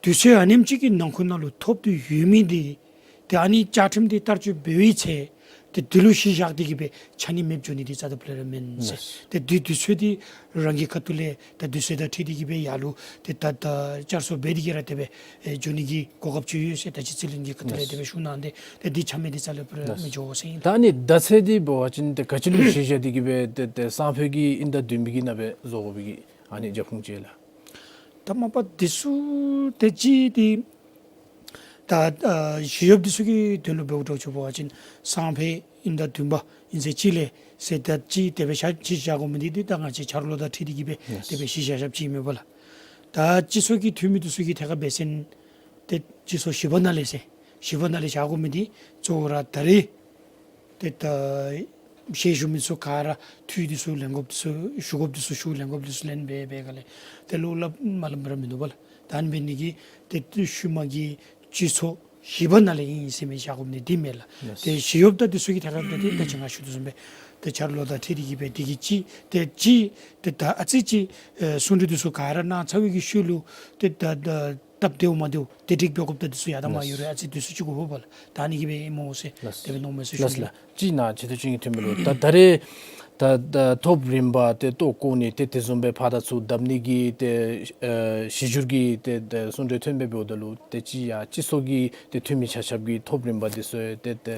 དུས་ཚོད་ཨ་ནེམ་ཅིག་གི་ནང་འཁོད་ནང་ལུ་ཐོབ་སྟེ་ཡོད་མི་འདི་ཏེ་ཨ་ནི་བཅའ་ཁྲིམས་འདི་བསྟར་སྤྱོད་འབད་བའི་ཚེ་ཏེ་འདི་ལུ་གཞི་བཞག་སྟེ་གིས་སྦེ་ཆ་གནས་མེདཔ་འགྱོ་ནི་འདི་རྩ་དང་ཕུ་ལས་ར་མེན་ཟེར། ལགས། ཏེ་འདི་དུས་ཚོད་འདི་རང་གི་ཁ་ཐུག་ལས་ད་དུས་ཚོད་དང་འཁྲིལ་ཏེ་གིས་སྦེ་ཡར་ལུ་ཏེ་ད་ད་བསྐྱར་གསོ་འབད་དེ་གིས་ར་དེ་སྦེ་ཨེ་འགྱོ་ནི་གི་གོ་སྐབས་ཅིག་ཡོད་ཟེར་ད་ཅི་རྩིས་ལེན་གྱི་ཁ་ཐུག་ལས་ལགས། དེ་སྦེ་ཞུ་གནང་སྟེ་ཏེ་འདི་ཆ་མེད་འདི་རྩ་ལས་ཕུ་ལས་ར་མི་འགྱོ་ཟེར་ཨིན། ད་ཨ་ནི་ཟླ་ཚེས་འདི་འབད་བ་ཅིན་ཏེ་ག་ཅི་ལུ་གཞི་བཞག་སྟེ་གིས་སྦེ་ཏེ་ཏེ་སང་ཕོད་ཀྱི་དབྱིན་ཟླ་བདུན་པའི་གི་ནང་སྦེ་བཟོ་དགོ་པའི་གི་ཨ་ནི་རྒྱབ་ཁུངས་ཅིག་ལགས། ད་མ་པ་འདི་ཚུ་ཏེ་གཅིག་འདི་ད་ཨ་ཞི་གཡོགཔ་འདི་ཚུ་གི་དོན་ལུ་འབདཝ་འདྲཝ་ཅིག་འབད་བ་ཅིན་སང་ཕོད་དབྱིན་ཟླ་བདུན་པ་དབྱིན་ཚེས་གཅིག་ལས་ཟེར་ད་གཅིག་དེ་སྦེ་བཞག་གཞི་བཞག་དགོ་མི་འདི་འདི་ད་ང་བཅས་ཆ་རོགས་ལཱ་དང་འཁྲིལ་ཏེ་གིས་སྦེ་ལགས། དེ་སྦེ་གཞི་བཞག་བཞགཔ་ཅིག་མེན་པ་ལགས། ད་སྤྱི་ཚོགས་ཀྱི་འཐུས་མི་འདི་ཚུ་གི་ཐད་ཁར་འབད་ཟེར་ན་ཏེ་སྤྱི་ཚོགས་བཞི་པ་ནང་ལས་ཟེར་བཞི་པ་ནང་ལས་བཞག་དགོ་མི་འདི་གཙོ་བོ་ར་ད་རེས་ཏེ་ད་ཞལ་བཞུགས་མི་ཚུ་ག་ར་འཐུས་འདི་ཚུ་ལེན་དགོཔ་འདི་ཚུ་ཞུ་དགོཔ་འདི་ཚུ་ཞུ་ལེན་དགོཔ་འདི་ཚུ་ལེན་འབད་འབད་ག་ལས་ཏེ་བློ་སླབ་མ་སླབ་ར་མིན་འདུག་པ་ལགས། ད་ཨ་ནི་འབད་ནི་གིས་ཏེ་ཤུལ་མ་གི་སྤྱི་ཚོགས་བཞི་པ་ནང་ལས་ཨིན་ཟེར་མི་བཞག་དགོ་མི་འདི་མེན་ལགས། ལགས། ཏེ་ཞི་གཡོགཔ་དང་འདི་ཚུ་གི་ཐད་ཁར་འབད་དེ་ད་ཅི་ང་ཞུ་དོ་བཟུམ་སྦེ་ཏེ་ཆ་རོགས་ལཱ་དང་འཁྲིལ་ཏེ་གིས་སྦེ་འདི་གིས་གཅིག་ཏེ་གཅིག་ཏེ་ད་ཨ་ཙི་ཅིག་ཨེ་གསུང་གྲོས་འདི་ཚུ་ག་ར་གནང་ཚར་བའི་གི་ཤུལ་ལུ་ཏེ་ད་ད་སྟབས་བདེཝ་མ་བདེཝ་དེ་སྒྲིག་འབད་དགོཔ་ད་འདི་ཚུ་ཡར་དང་མར་ཡོད་རུང་ཨ་ཙི་འདི་ཚུ་ཅིག་དགོ་པས་ལགས། ད་ཨ་ནི་གིས་སྦེ་ཨིན་སྨོ་ཟེར་ལགས། དེ་སྦེ་མནོཝ་མས་ཟེར་ཞུ་ནི། ལགས་ལགས། གཅིག་ནཱ་ཆེ་བསྟོད་ཅན་གྱིས་ཐོན་མི་ལུ་ད་ད་རེས་ད་ད་ཐོབ་རིམ་པ་ཏེ་ལྟོ་བཀོག་ནི་ཏེ་དེ་བཟུམ་སྦེ་ཕར་དང་ཚུར་བརྡབ་ནི་གི་ཏེ་ཨེ་གཞི་འགྱུར་གྱི་ཏེ་ཏེ་གསུང་གྲོས་ཐོན་སྦེ་འབདཝ་ད་ལུ་ཏེ་གཅིག་ཡང་སྤྱི་ཚོགས་ཀྱི་ཏེ་འཐུས་མི་ཆ་ཁྱབ་ཀྱི་ཐོབ་རིམ་པ་འདི་ཚུ་ཏེ་ཏེ་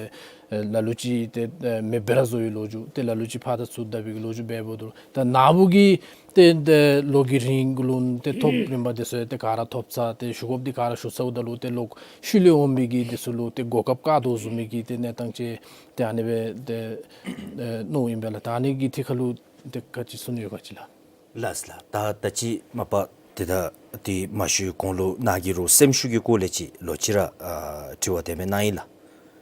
ཨེ་ལ་ལུ་ཅིག་ཏེ་ཨེ་མེདཔ་སྦེ་ར་བཟོ་བའི་ལོ་རྒྱུས་ཏེ་ལ་ལུ་ཅིག་ཕར་དང་ཚུར་བརྡབ་པའི་གི་ལོ་རྒྱུས་འབད་འབདཝ་ད་ལུ་ད་ནཱ་བུ་གིས་ཏེ་ཏེ་ལོ་གི་རིང་ལུ་ཏེ་ཐོབ་རིམ་པ་འདི་ཚུ་ཏེ་ག་ར་ཐོབ་ཚར། ཏེ་ཞུ་དགོཔ་འདི་ག་ར་ཞུ་ཚརཝ་ད་ལུ་ཏེ་ལོག་ཤུལ་ལས་འོང་མི་གི་འདི་ཚུ་ལུ་ཏེ་གོ་སྐབས་བཀག་དོ་བཟུམ་མའི་གི་ཏེ་གནས་སྟངས་ཅིག་ཏེ་ཨ་ནི་སྦེ་ཏེ་ཨེ་མནོཝ་ཨིན་པས་ལགས། ད་ཨ་ནི་གི་ཐད་ཁར་ལུ་ཏེ་ག་ཅི་གསུང་ནི་ཡོད་ག་ཅི་ལགས། ལགས་ལགས། ད་ད་ཅི་མ་པ་ཏེ་ད་ཏེ་མ་ཞུ་གོང་ལུ་ནཱ་གིས་རུང་སེམས་ཤུགས་ཀྱི་སྐོར་ལས་ཅིག་ལོག་ཅིག་ར་ཨ་དྲི་བ་དེ་མེན་ན་ཨིན་ལགས།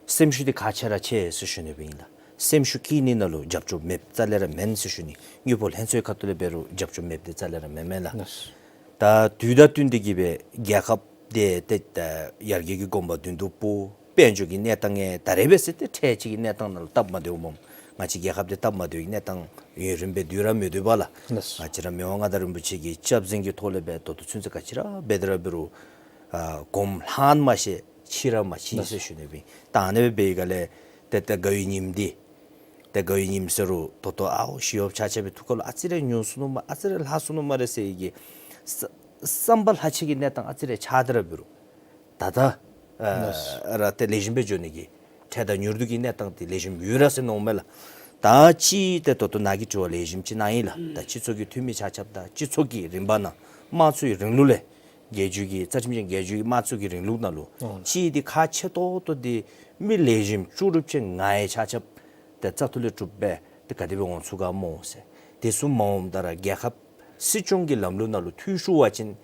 སེམས་ཤུགས་འདི་ག་ཅི་ར་ཆེ་ཟེར་ཞུ་ནི་སྦེ་ཨིན་ལགས། སེམས་ཤུགས་བསྐྱེད་ནི་ནང་ལུ་རྒྱབ་སྐྱོར་མེདཔ་རྩ་ལས་ར་མེན་ཟེར་ཞུ་ནི། དངུལ་ཕོགས་ལྷན་ཚོགས་ཁ་ཐུག་ལས་འབད་རུང་རྒྱབ་སྐྱོར་མེདཔ་འདི་རྩ་ལས་ར་མེན་མས་ལགས། ལགས། ད་དུས་དང་བསྟུན་ཏེ་གིས་སྦེ་རྒྱལ་ཁབ་འདི་ཏེ་ད་ཡར་རྒྱས་ཀྱི་གོམ་པ་མདུན་དུ་སྤོ། དཔལ་འབྱོར་གྱི་གནས་སྟངས་ཡང་ད་རེས་འབད་ཟེར་ཏེ་འཕྲལ་གཅིག་གི་གནས་སྟངས་ནང་ལུ་སྟབས་མ་བདེཝ་སྨོ། ང་བཅས་རྒྱལ་ཁབ་འདི་སྟབས་མ་བདེཝ་གི་གནས་སྟངས་ཡུན་རིངམོ་སྦེ་སྡོད་ར་མི་སྡོད་པས་ལགས། ལགས། ང་བཅས་ར་མི་དབང་མངའ་བདག་རིན་པོ་ཆེ་གི་སྐྱབས་འཛིན་གྱི་ཐོག་ལས་འབད་ད་ལྟོ་ཚུན་ཚོད་ག་ཅི་ར་འབད་དེ་ར་འབད་རུང་ཨ་གོངམ་ལྷང་མ་ཤེས་ཕྱི་ར་མ་ཕྱིན་ཟེར་ཞུ་ནི་སྦེ་ཨིན། ད་ཨ་ནི་སྦེ་འབད་བའི་སྒང་ལས་ཏེ་ད་དགའ་བའི་ཉིམ་འདི་ཏེ་དགའ་བའི་ཉིམ་ཟེར་རུང་ད་ལྟོ་ཨའོ་ཞི་གཡོགཔ་ཆ་ཁྱབ་ཀྱི་ཐུགས་ཁ་ལུ་ཨ་ཙི་རེ་ཉུང་སོ་ནུག་མས། ཨ་ཙི་རེ་ལྷག་སོ་ནུག་སྨ་རེ་ཟེར་བའི་གི་བསམ་པ་ལྷག་ཆད་ཀྱི་གནས་སྟངས་ཨ་ཙི་རེ་ཆགས་ཏེ་ར་འབད་རུང་ད་ལྟོ་ཨ་ར་ཏེ་ལེགས་ཤོམ་སྦེ་འགྱོ་ནི་གི་འཕྲལ་དང་མྱུར་དུ་གི་གནས་སྟངས་འདི་ལེགས་ཤོམ་ཡོད་ར་ཟེར་མནོཝ་མས་ལགས། ད་ཅི་ཏེ་ད་ལྟོ་ནཱ་གིས་དྲི་བ་ལེགས་ཤོམ་ཅིག་གནང་ཡི་ལགས། ད་སྤྱི་ཚོགས་ཀྱི་འཐུས་མི་ཆ་ཁྱབ་དང་སྤྱི་ཚོགས་ཀྱི་རིམ་པ་ནང་དམངས་གཙོའི་རིང་ལུགས་ལས་རྒྱལ་བརྒྱུད་ཀྱི་རྩ་ཁྲིམས་ཅན་རྒྱལ་བརྒྱུད་ཀྱི་དམངས་གཙོ་གི་རིང་ལུགས་ནང་ལུ་ཨོ་ཅི་འདི་ཁག་ཆེ་ཏོག་ཏོ་འདི་མི་ལེགས་ཤོམ་ལྕོགས་གྲུབ་ཅན་ང་ཡང་ཆ་ཁྱབ་ཏེ་བཙག་འཐུ་ལས་གྲུབ་སྦེ་ཏེ་ག་དེ་སྦེ་འོང་ཚུགས་ག་སྨོ་ཟེར། དེ་ཚུ་མ་འོངམ་ད་ར་རྒྱལ་ཁབ་སྲིད་སྐྱོང་གི་ལམ་ལུགས་ནང་ལུ་འཐུས་ཞུ་བ་ཅིན་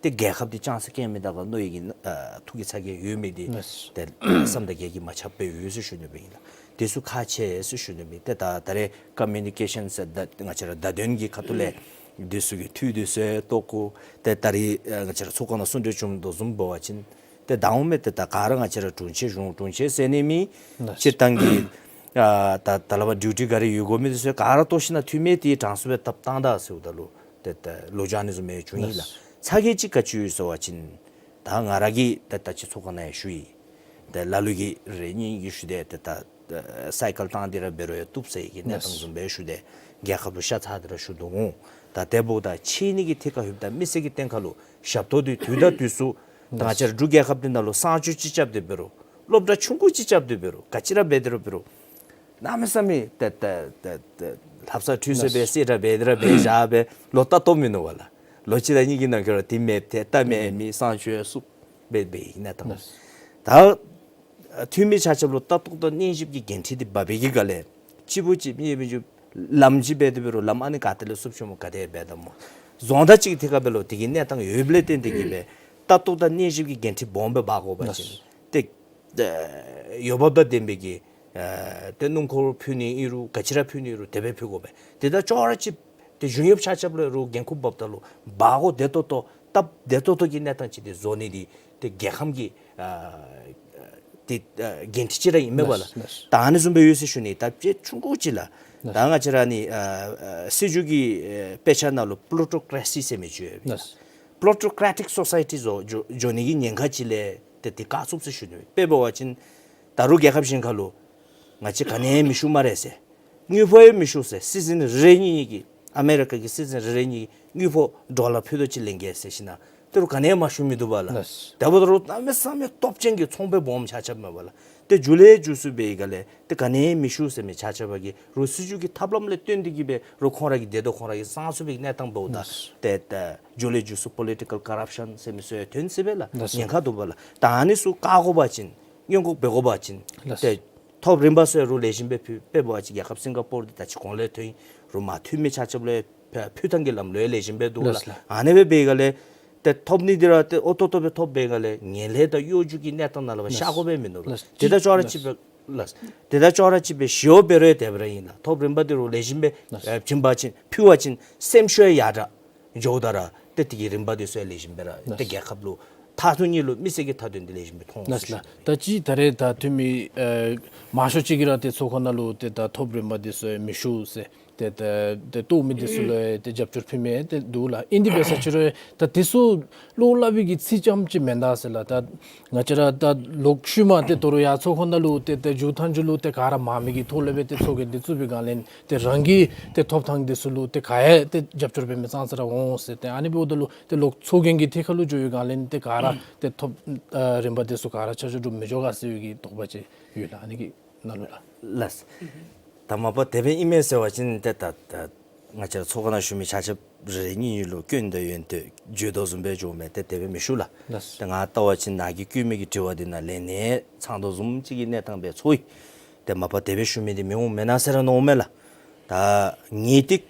ཏེ་རྒྱལ་ཁབ་འདི་ཅང་ས་སྐྱོན་མི་ད་ག་མནོ་བའི་གི་ཨ་ཐུགས་ཀྱི་ཚ་གྱང་ཡོད་མི་འདི་ལགས། ཏེ་བསམ་དང་རྒྱས་ཀྱིས་མ་ཁྱབ་སྦེ་ཡོད་ཟེར་ཞུ་ནི་སྦེ་ཨིན་ལགས། དེ་ཚུ་ཁག་ཆེ་ཟེར་ཞུ་ནི་སྦེ་ཨིན། ཏེ་ད་ད་རེས་ཀོ་མིའུ་ནི་ཀེ་ཤཱན་ཟེར་ད་ང་བཅས་ར་བརྡ་དོན་གྱི་ཁ་ཐུག་ལས་འདི་ཚུ་གི་འཐུས་འདི་ཚུ་ཡང་བཏོག་དགོ། ཏེ་ད་རེས་ཨ་ང་བཅས་ར་ཚོགས་ཁང་ནང་གསུང་གྲོས་བྱུང་དོ་བཟུམ་འབད་བ་ཅིན་ཏེ་ད་འོང་མས། ཏེ་ད་ག་ར་ང་བཅས་ར་དྲུང་ཆེན་གཞུང་དྲུང་ཆེན་ཟེར་ནི་མེད། ལགས། སྤྱིར་བཏང་གི་ཨ་ད་ད་ལས་ཕར་ཌིའུ་ཊི་ག་ར་ཡོད་དགོ་མི་འདི་ཚུ་ག་ར་བཏོག་ཞིན་ན་འཐུས་མི་དེ་གྲངས་སུ་སྦེ་བཏབ་བཏང་ད་ཟེརཝ་ད་ལུ་ཏེ་ད་ལོ་རྒྱུས་ཨ་ནི་བཟུམ་མའི་བྱུང་ཡི་ལགས། ལགས། ཚ་གྱང་ཅིག་ག་ཅི་ཡོད་ཟེར་བ་ཅིན་ད་ང་ར་གིས་ཏེ་ད་ཅི་ཚོགས་ཁང་ནང་ཡང་ཞུ་ཡི། ཏེ་ལ་ལུ་གིས་རེ་གཉིས་ཀྱིས་ཞུ་སྟེ་ཏེ་ད་ཨ་སའི་ཀལ་བཏང་སྟེ་ར་འབད་རུང་ཡང་བཏུབ་ཟེར་གྱི་གནས་སྟངས་བཟུམ་སྦེ་ཞུ་སྟེ་རྒྱལ་ཁབ་ལུ་ཤ་ཚ་སྟེ་ར་ཞུ་དོ་འོང་། ད་དེ་འབདཝ་ད་ཕྱི་ནི་གི་ཐད་ཁར་ལྷོདཔ་ད་མི་སེར་གྱི་སྟེང་ཁར་ལུ་ཞབས་ཏོག་འདི་དུས་དང་དུས་སུ་ད་ང་བཅས་ར་འབྲུག་རྒྱལ་ཁབ་འདི་ནང་ལུ་གསང་སྤྱོད་ཅིག་རྐྱབ་སྟེ་འབད་རུང་སློབ་གྲྭ་ཆུང་ཀུ་ཅིག་རྐྱབ་སྟེ་འབད་རུང་ག་ཅི་ར་འབད་དེ་ར་འབད་རུང་གནམ་མེད་ས་མེད་ཏེ་ཏེ་ཏེ་ཏེ་ལྷ་བསངས་ཁྲུས་གསོལ་སྦེ་གསལ་དྲགས་འབད་དེ་ར་འབད་བཞག་སྦེ་ལོག་ལྟ་བཏོག་མི་ནུག་པ་ལགས། ལོ་གཅིག་དང་གཉིས་ཀྱི་ནང་འཁོད་ར་དེ་མེདཔ་ཏེ་ལྟ་མེད་མི་གསང་སྤྱོད་བསྲུབས་སྦེ་འབད་བའི་གནས་སྟངས། ད་འཐུས་མི་ཆ་ཁྱབ་ལུ་ལྟ་རྟོག་དང་གནས་ཞིབ་ཀྱི་འགན་འཁྲི་འདི་འབག་པའི་གི་སྒང་ལས་གཅིག་པུ་གཅིག་གཉིས་པོ་གཅིག་ལམ་ཅིག་འབད་དེ་འབད་རུང་ལམ་ཨ་ནི་ག་ཏེ་ལས་བསུབ་ཆོག་སྨོ་ག་དེ་འབད་དོ་སྨོ། རྫོང་བདག་ཅིག་གི་ཐད་ཁར་འབད་རུང་དེ་གི་གནས་སྟངས་ཡོདཔ་ལས་བརྟེན་ཏེ་གིས་སྦེ་ལྟ་རྟོག་དང་གནས་ཞིབ་ཀྱི་འགན་འཁྲི་སྦོམ་སྦེ་འབག་དགོ་པ་ཅིན་ཏེ་ཨ་འོས་འབབ་དང་ལྡན་པའི་གི་ཨ་ཏེ་སྣུམ་འཁོར་ཕུལ་ནི་ཨིན་རུང་ག་ཅི་ར་ཕུལ་ནི་ཨིན་རུང་དེ་སྦེ་ཕུལ་དགོ་པས། དེ་དང་ཅོག་ར་གཅིག་ཏེ་གཞུང་གཡོགཔ་ཆ་ཁྱབ་ལུ་རུང་འགན་ཁུར་འབགཔ་ད་ལུ་འབག་དགོཔ་བདེ་ཏོག་ཏོ་སྟབས་བདེ་ཏོག་ཏོ་གི་གནས་སྟངས་ཅིག་འདི་བཟོ་ནི་འདི་ཏེ་རྒྱལ་ཁམས་ཀྱི་ཨ་ཏེ་ཨ་འགན་འཁྲི་ཅིག་ར་ཨིན་མས་པ་ལགས། ལགས། ད་ཨ་ནི་བཟུམ་སྦེ་ཡོད་ཟེར་ཞུ་ནི། ད་དཔེ་ཆུང་ཀུ་ཅིག་ལགས། ལགས། ད་ང་བཅས་ར་ནི་ཨ་ཨ་སྲིད་བྱུས་ཀྱི་ཨ་དཔེ་ཆ་ནང་ལུ་པོ་ལི་ཊི་ཀེ་རེ་སི་ཟེར་མི་ཅིག་ཡོད་པས། ལགས། པོ་ལི་ཊི་ཀེ་རེ་ཊིག་སོ་སའི་ཊི་བཟོ་འགྱོ་འགྱོ་ནི་གི་ཉེན་ཁ་ཅིག་ལས་ཏེ་དེ་བཀག་ཚུགས་ཟེར་ཞུ་ནི། དཔེ་འབད་བ་ཅིན་ད་རུང་རྒྱལ་ཁབ་གཞན་ཁར་ལུ་ང་བཅས་ག་ནི་ཡང་མི་ཞུ་སྨ་རེ་ཟེར། དངུལ་ཕོགས་ཡང་མི་ཞུ་ཟེར། སི་ཊི་ཛེན་རེ་རེ་གཉིས་གཉིས་ཀྱིས་ཨ་མེ་རི་ཀ་གི་སི་ཊི་ཛེན་རེ་རེ་གཉིས་ཀྱིས་དངུལ་ཕོགས་ཌོ་ལར་ཕུད་རྡོག་ཅིག་ལེན་གེ་ཟེར་ཞིན་ན་ད་རུང་ག་ནི་ཡང་མ་ཞུ་མི་འདུག་པ་ལགས། ལགས། དེ་འབདཝ་ད་རུང་གནམ་མེད་ས་མེད་སྟོབས་ཅན་གྱི་ཚོང་པ་སྦོམ་ཆ་ཁྱབ་མས་པ་ལགས། ཏེ་མཇུག་ལས་མཇུག་སུ་འབད་བའི་སྒང་ལས་ཏེ་ག་ནི་ཡང་མི་ཞུ་ཟེར་མི་ཆ་ཁྱབ་ཀྱིས་རུང་སྲིད་བྱུས་ཀྱི་ཐབས་ལམ་ལས་བརྟེན་ཏེ་གིས་འབད་རུང་ཁོང་ར་གི་བདེ་སྡུག་ཁོང་ར་གིས་སངས་ཚུགས་པའི་གནས་སྟངས་འབདཝ་ད་ལགས། ཏེ་ད་མཇུག་ལས་མཇུག་སུ་པོ་ལི་ཊི་ཀལ་ཀོ་རབ་ཤཱན་ཟེར་མི་ཚུ་ཡང་ཐོན་སྲིད་པས་ལགས། ལགས་སོ། ཉེན་ཁ་འདུག་པ་ལགས། ད་ཨ་ནི་ཚུ་བཀག་དགོ་པ་ཅིན་སྔོན་འགོག་འབད་དགོ་པ་ཅིན་ལགས་སོ། ཏེ་ཐོབ་རིམ་པ་ཚུ་ཡང་རུང་ལེགས་ཤོམ་སྦེ་ཕུལ། དཔེ་འབད་བ་ཅིན་རྒྱལ་ཁབ་སིང་ག་པོར་འདི་ད་ཅི་གོང་ལས་ཐོན་ཡི། རུང་མ་འཐུས་མི་ཆ་ཁྱབ་ལུ་ཡང་ཕུལ་ཐངས་ཀྱི་ལམ་ལུགས་ཡང་ལེགས་ཤོམ་སྦེ་འདུག་ལགས། ལགས་སོ། ཨ་ནི་སྦེ་འབད་བའི་སྒང་ལས་ཏེ་ཐོབ་ནི་འདི་ར་ཏེ་ཨོ་ཏོག་ཏོ་སྦེ་ཐོབ་པའི་སྒང་ལས་ངན་ལྷད་དང་གཡོ་སྒྱུ་གི་གནས་སྟངས་ནང་ལུ་ཕར་ལགས་སོ། ཤར་དགོ་པས་མིན་ནུག་ལགས། ལགས་སོ། དེ་དང་ཅོག་ར་གཅིག་སྦེ་ལགས་སོ། དེ་དང་ཅོག་ར་གཅིག་སྦེ་ཞི་གཡོགཔ་འབད་རུང་ཡང་དེ་སྦེ་ར་ཨིན་ལགས། ཐོབ་རིམ་པ་འདི་རུང་ལེགས་ཤོམ་སྦེ་ལགས་སོ། ཨེ་བྱིན་པ་ཅིན་ཕུལ་བ་ཅིན་སེམས་ཤུགས་ཡང་ཡར་དྲགས་འགྱོཝ་ད་ར་ཏེ་དེ་གི་རིམ་པ་འདི་ཚུ་ཡང་ལེགས་ཤོམ་སྦེ་ར་ཏེ་ལགས་སོ། རྒྱལ་ཁབ་ལུ་མཐའ་ཐུག་ནི་ལུ་མི་སེར་གྱི་མཐའ་དོན་འདི་ལེགས་ཤོམ་སྦེ་མཐོང་ལགས་སོ་ཟེར་ལགས། ཞུ་ནི། ད་ཅི་ད་རེས་ད་འཐུས་མི་ཨེ་མང་ཤོས་ཅིག་གིས་ར་ཏེ་ཚོགས་ཁང་ནང་ལུ་ཏེ་ད་ཐོབ་རིམ་པ་འདི་ཚུ་ཡང་མི་ཞུ་ཟེར། ཏེ་ཏེ་ཏེ་བཏོག་མི་འདི་ཚུ་ལུ་ཡང་ཏེ་རྒྱབ་སྐྱོར་ཕུལ་མི་ཏེ་འདུག་ལགས། ཨིན་དེ་འབད་ས་ཅིག་རུང་ད་འདི་ཚུ་བློ་སླབ་པའི་གི་ཚིག་ཙམ་ཅིག་མེན་ད་ཟེར་ལགས། ད་ང་བཅས་ར་ད་ལོག་ཤུལ་མ་ཏེ་དོ་རུང་ཡར་ཚོགས་ཁང་ནང་ལུ་ཏེ་ཏེ་མཇུག་མཐའ་མཇུག་ལུ་ཏེ་ག་ར་མང་མི་གི་ཐོག་ལས་སྦེ་ཏེ་ཚོགས་རྒྱན་འདི་བཙུགས་པའི་སྒང་ལས་ཏེ་རང་གི་ཏེ་ཐོབ་ཐངས་འདི་ཚུ་ལུ་ཏེ་ག་ཡང་ཏེ་རྒྱབ་སྐྱོར་འབད་མི་ཙང་ཙ་ར་འོང་ཟེར། ཏེ་ཨ་ནི་འབདཝ་ད་ལུ་ཏེ་ལོག་ཚོགས་རྒྱན་གྱི་ཐད་ཁར་ལུ་འགྱོ་བའི་སྒང་ལས་ཏེ་ག་ར་ཏེ་ཐོབ་ཨ་རིམ་པ་འདི་ཚུ་ག་ར་ཆ་ཆ་འགྲུབ་མི་འགྱོ་ག་ཟེར་བའི་གི་དོགས་པ་ཅིག་ཡོད་ལགས། ཨ་ནི་གི་ནང་ལུ་ལགས། ལགས། ད་མ་པ་དེ་སྦེ་ཨིན་མས་ཟེར་བ་ཅིན་ཏེ་ད་ད་ང་བཅས་ཚོགས་ཁང་ནང་བཞུགས་མི་ཆ་ཁྱབ་རེ་རེ་གཉིས་གཉིས་ལུ་སྐྱོན་དང་ཡོན་ཏན་བརྗོད་དོ་བཟུམ་སྦེ་འགྱོཝ་མས། ཏེ་དེ་སྦེ་མི་ཞུ་ལགས། ལགས། ཏེ་ང་བལྟ་བ་ཅིན་ནཱ་གིས་བཀོད་མི་གི་དྲི་བ་འདི་ནང་ལན་ཡང་ཚང་དོ་བཟུམ་ཅིག་གི་གནས་སྟངས་སྦེ་ཚོར་ཡི། ཏེ་མ་པ་དེ་སྦེ་ཞུ་མི་འདི་མི་འོང་མེན་ན་ཟེར་ར་མནོཝ་མས་ལགས། ད་ངེས་ཏིག་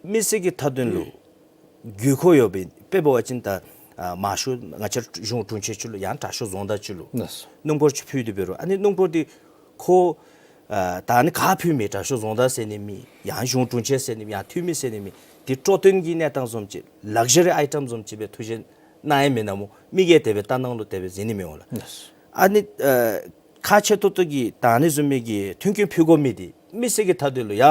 མི་སེར་གྱི་མཐའ་དོན་ལུ་དགོས་མཁོ་ཡོད་པའི་དཔེ་འབད་བ་ཅིན་ད་ཨ་མང་ཤོས་ང་བཅས་གཞུང་དྲུང་ཆེན་ཅིག་ལུ་ཡང་དྲག་ཤོས་རྫོང་བདག་ཅིག་ལུ་ལགས་སོ། སྣུམ་འཁོར་ཅིག་ཕུལ་ཏེ་འབད་རུང་ཨ་ནི་སྣུམ་འཁོར་འདི་ཁོ་ ཨ་ད་ནི་ག་ཕུལ་མི་དྲག་ཤོས་རྫོང་བདག་ཟེར་ནི་མེད། ཡང་གཞུང་དྲུང་ཆེན་ཟེར་ནི་མེད། ཡང་འཐུས་མི་ཟེར་ནི་མེད། དེ་སྤྲོ་སྟོན་གྱི་གནས་སྟངས་བཟུམ་ཅིག་ལག་ཇ་རི་ཨའི་ཊམ་བཟུམ་ཅིག་སྦེ་ཐུགས་བཞེད་གནང་ཡི་མེན་ན་སྨོ། མི་གིས་དེ་སྦེ་ལྟ་སྣང་ལུ་དེ་སྦེ་གཟིགས་ནི་མི་འོང་ལགས། ཨ་ནི་ཨ་ཁག་ཆེ་ཏོག་ཏོ་གི་ད་ནི་བཟུམ་མའི་གི་མཐུན་རྐྱེན་ཕུལ་དགོ་མི་འདི་མི་སེར་གྱི་མཐའ་འདུལ་ལུ་ཡ་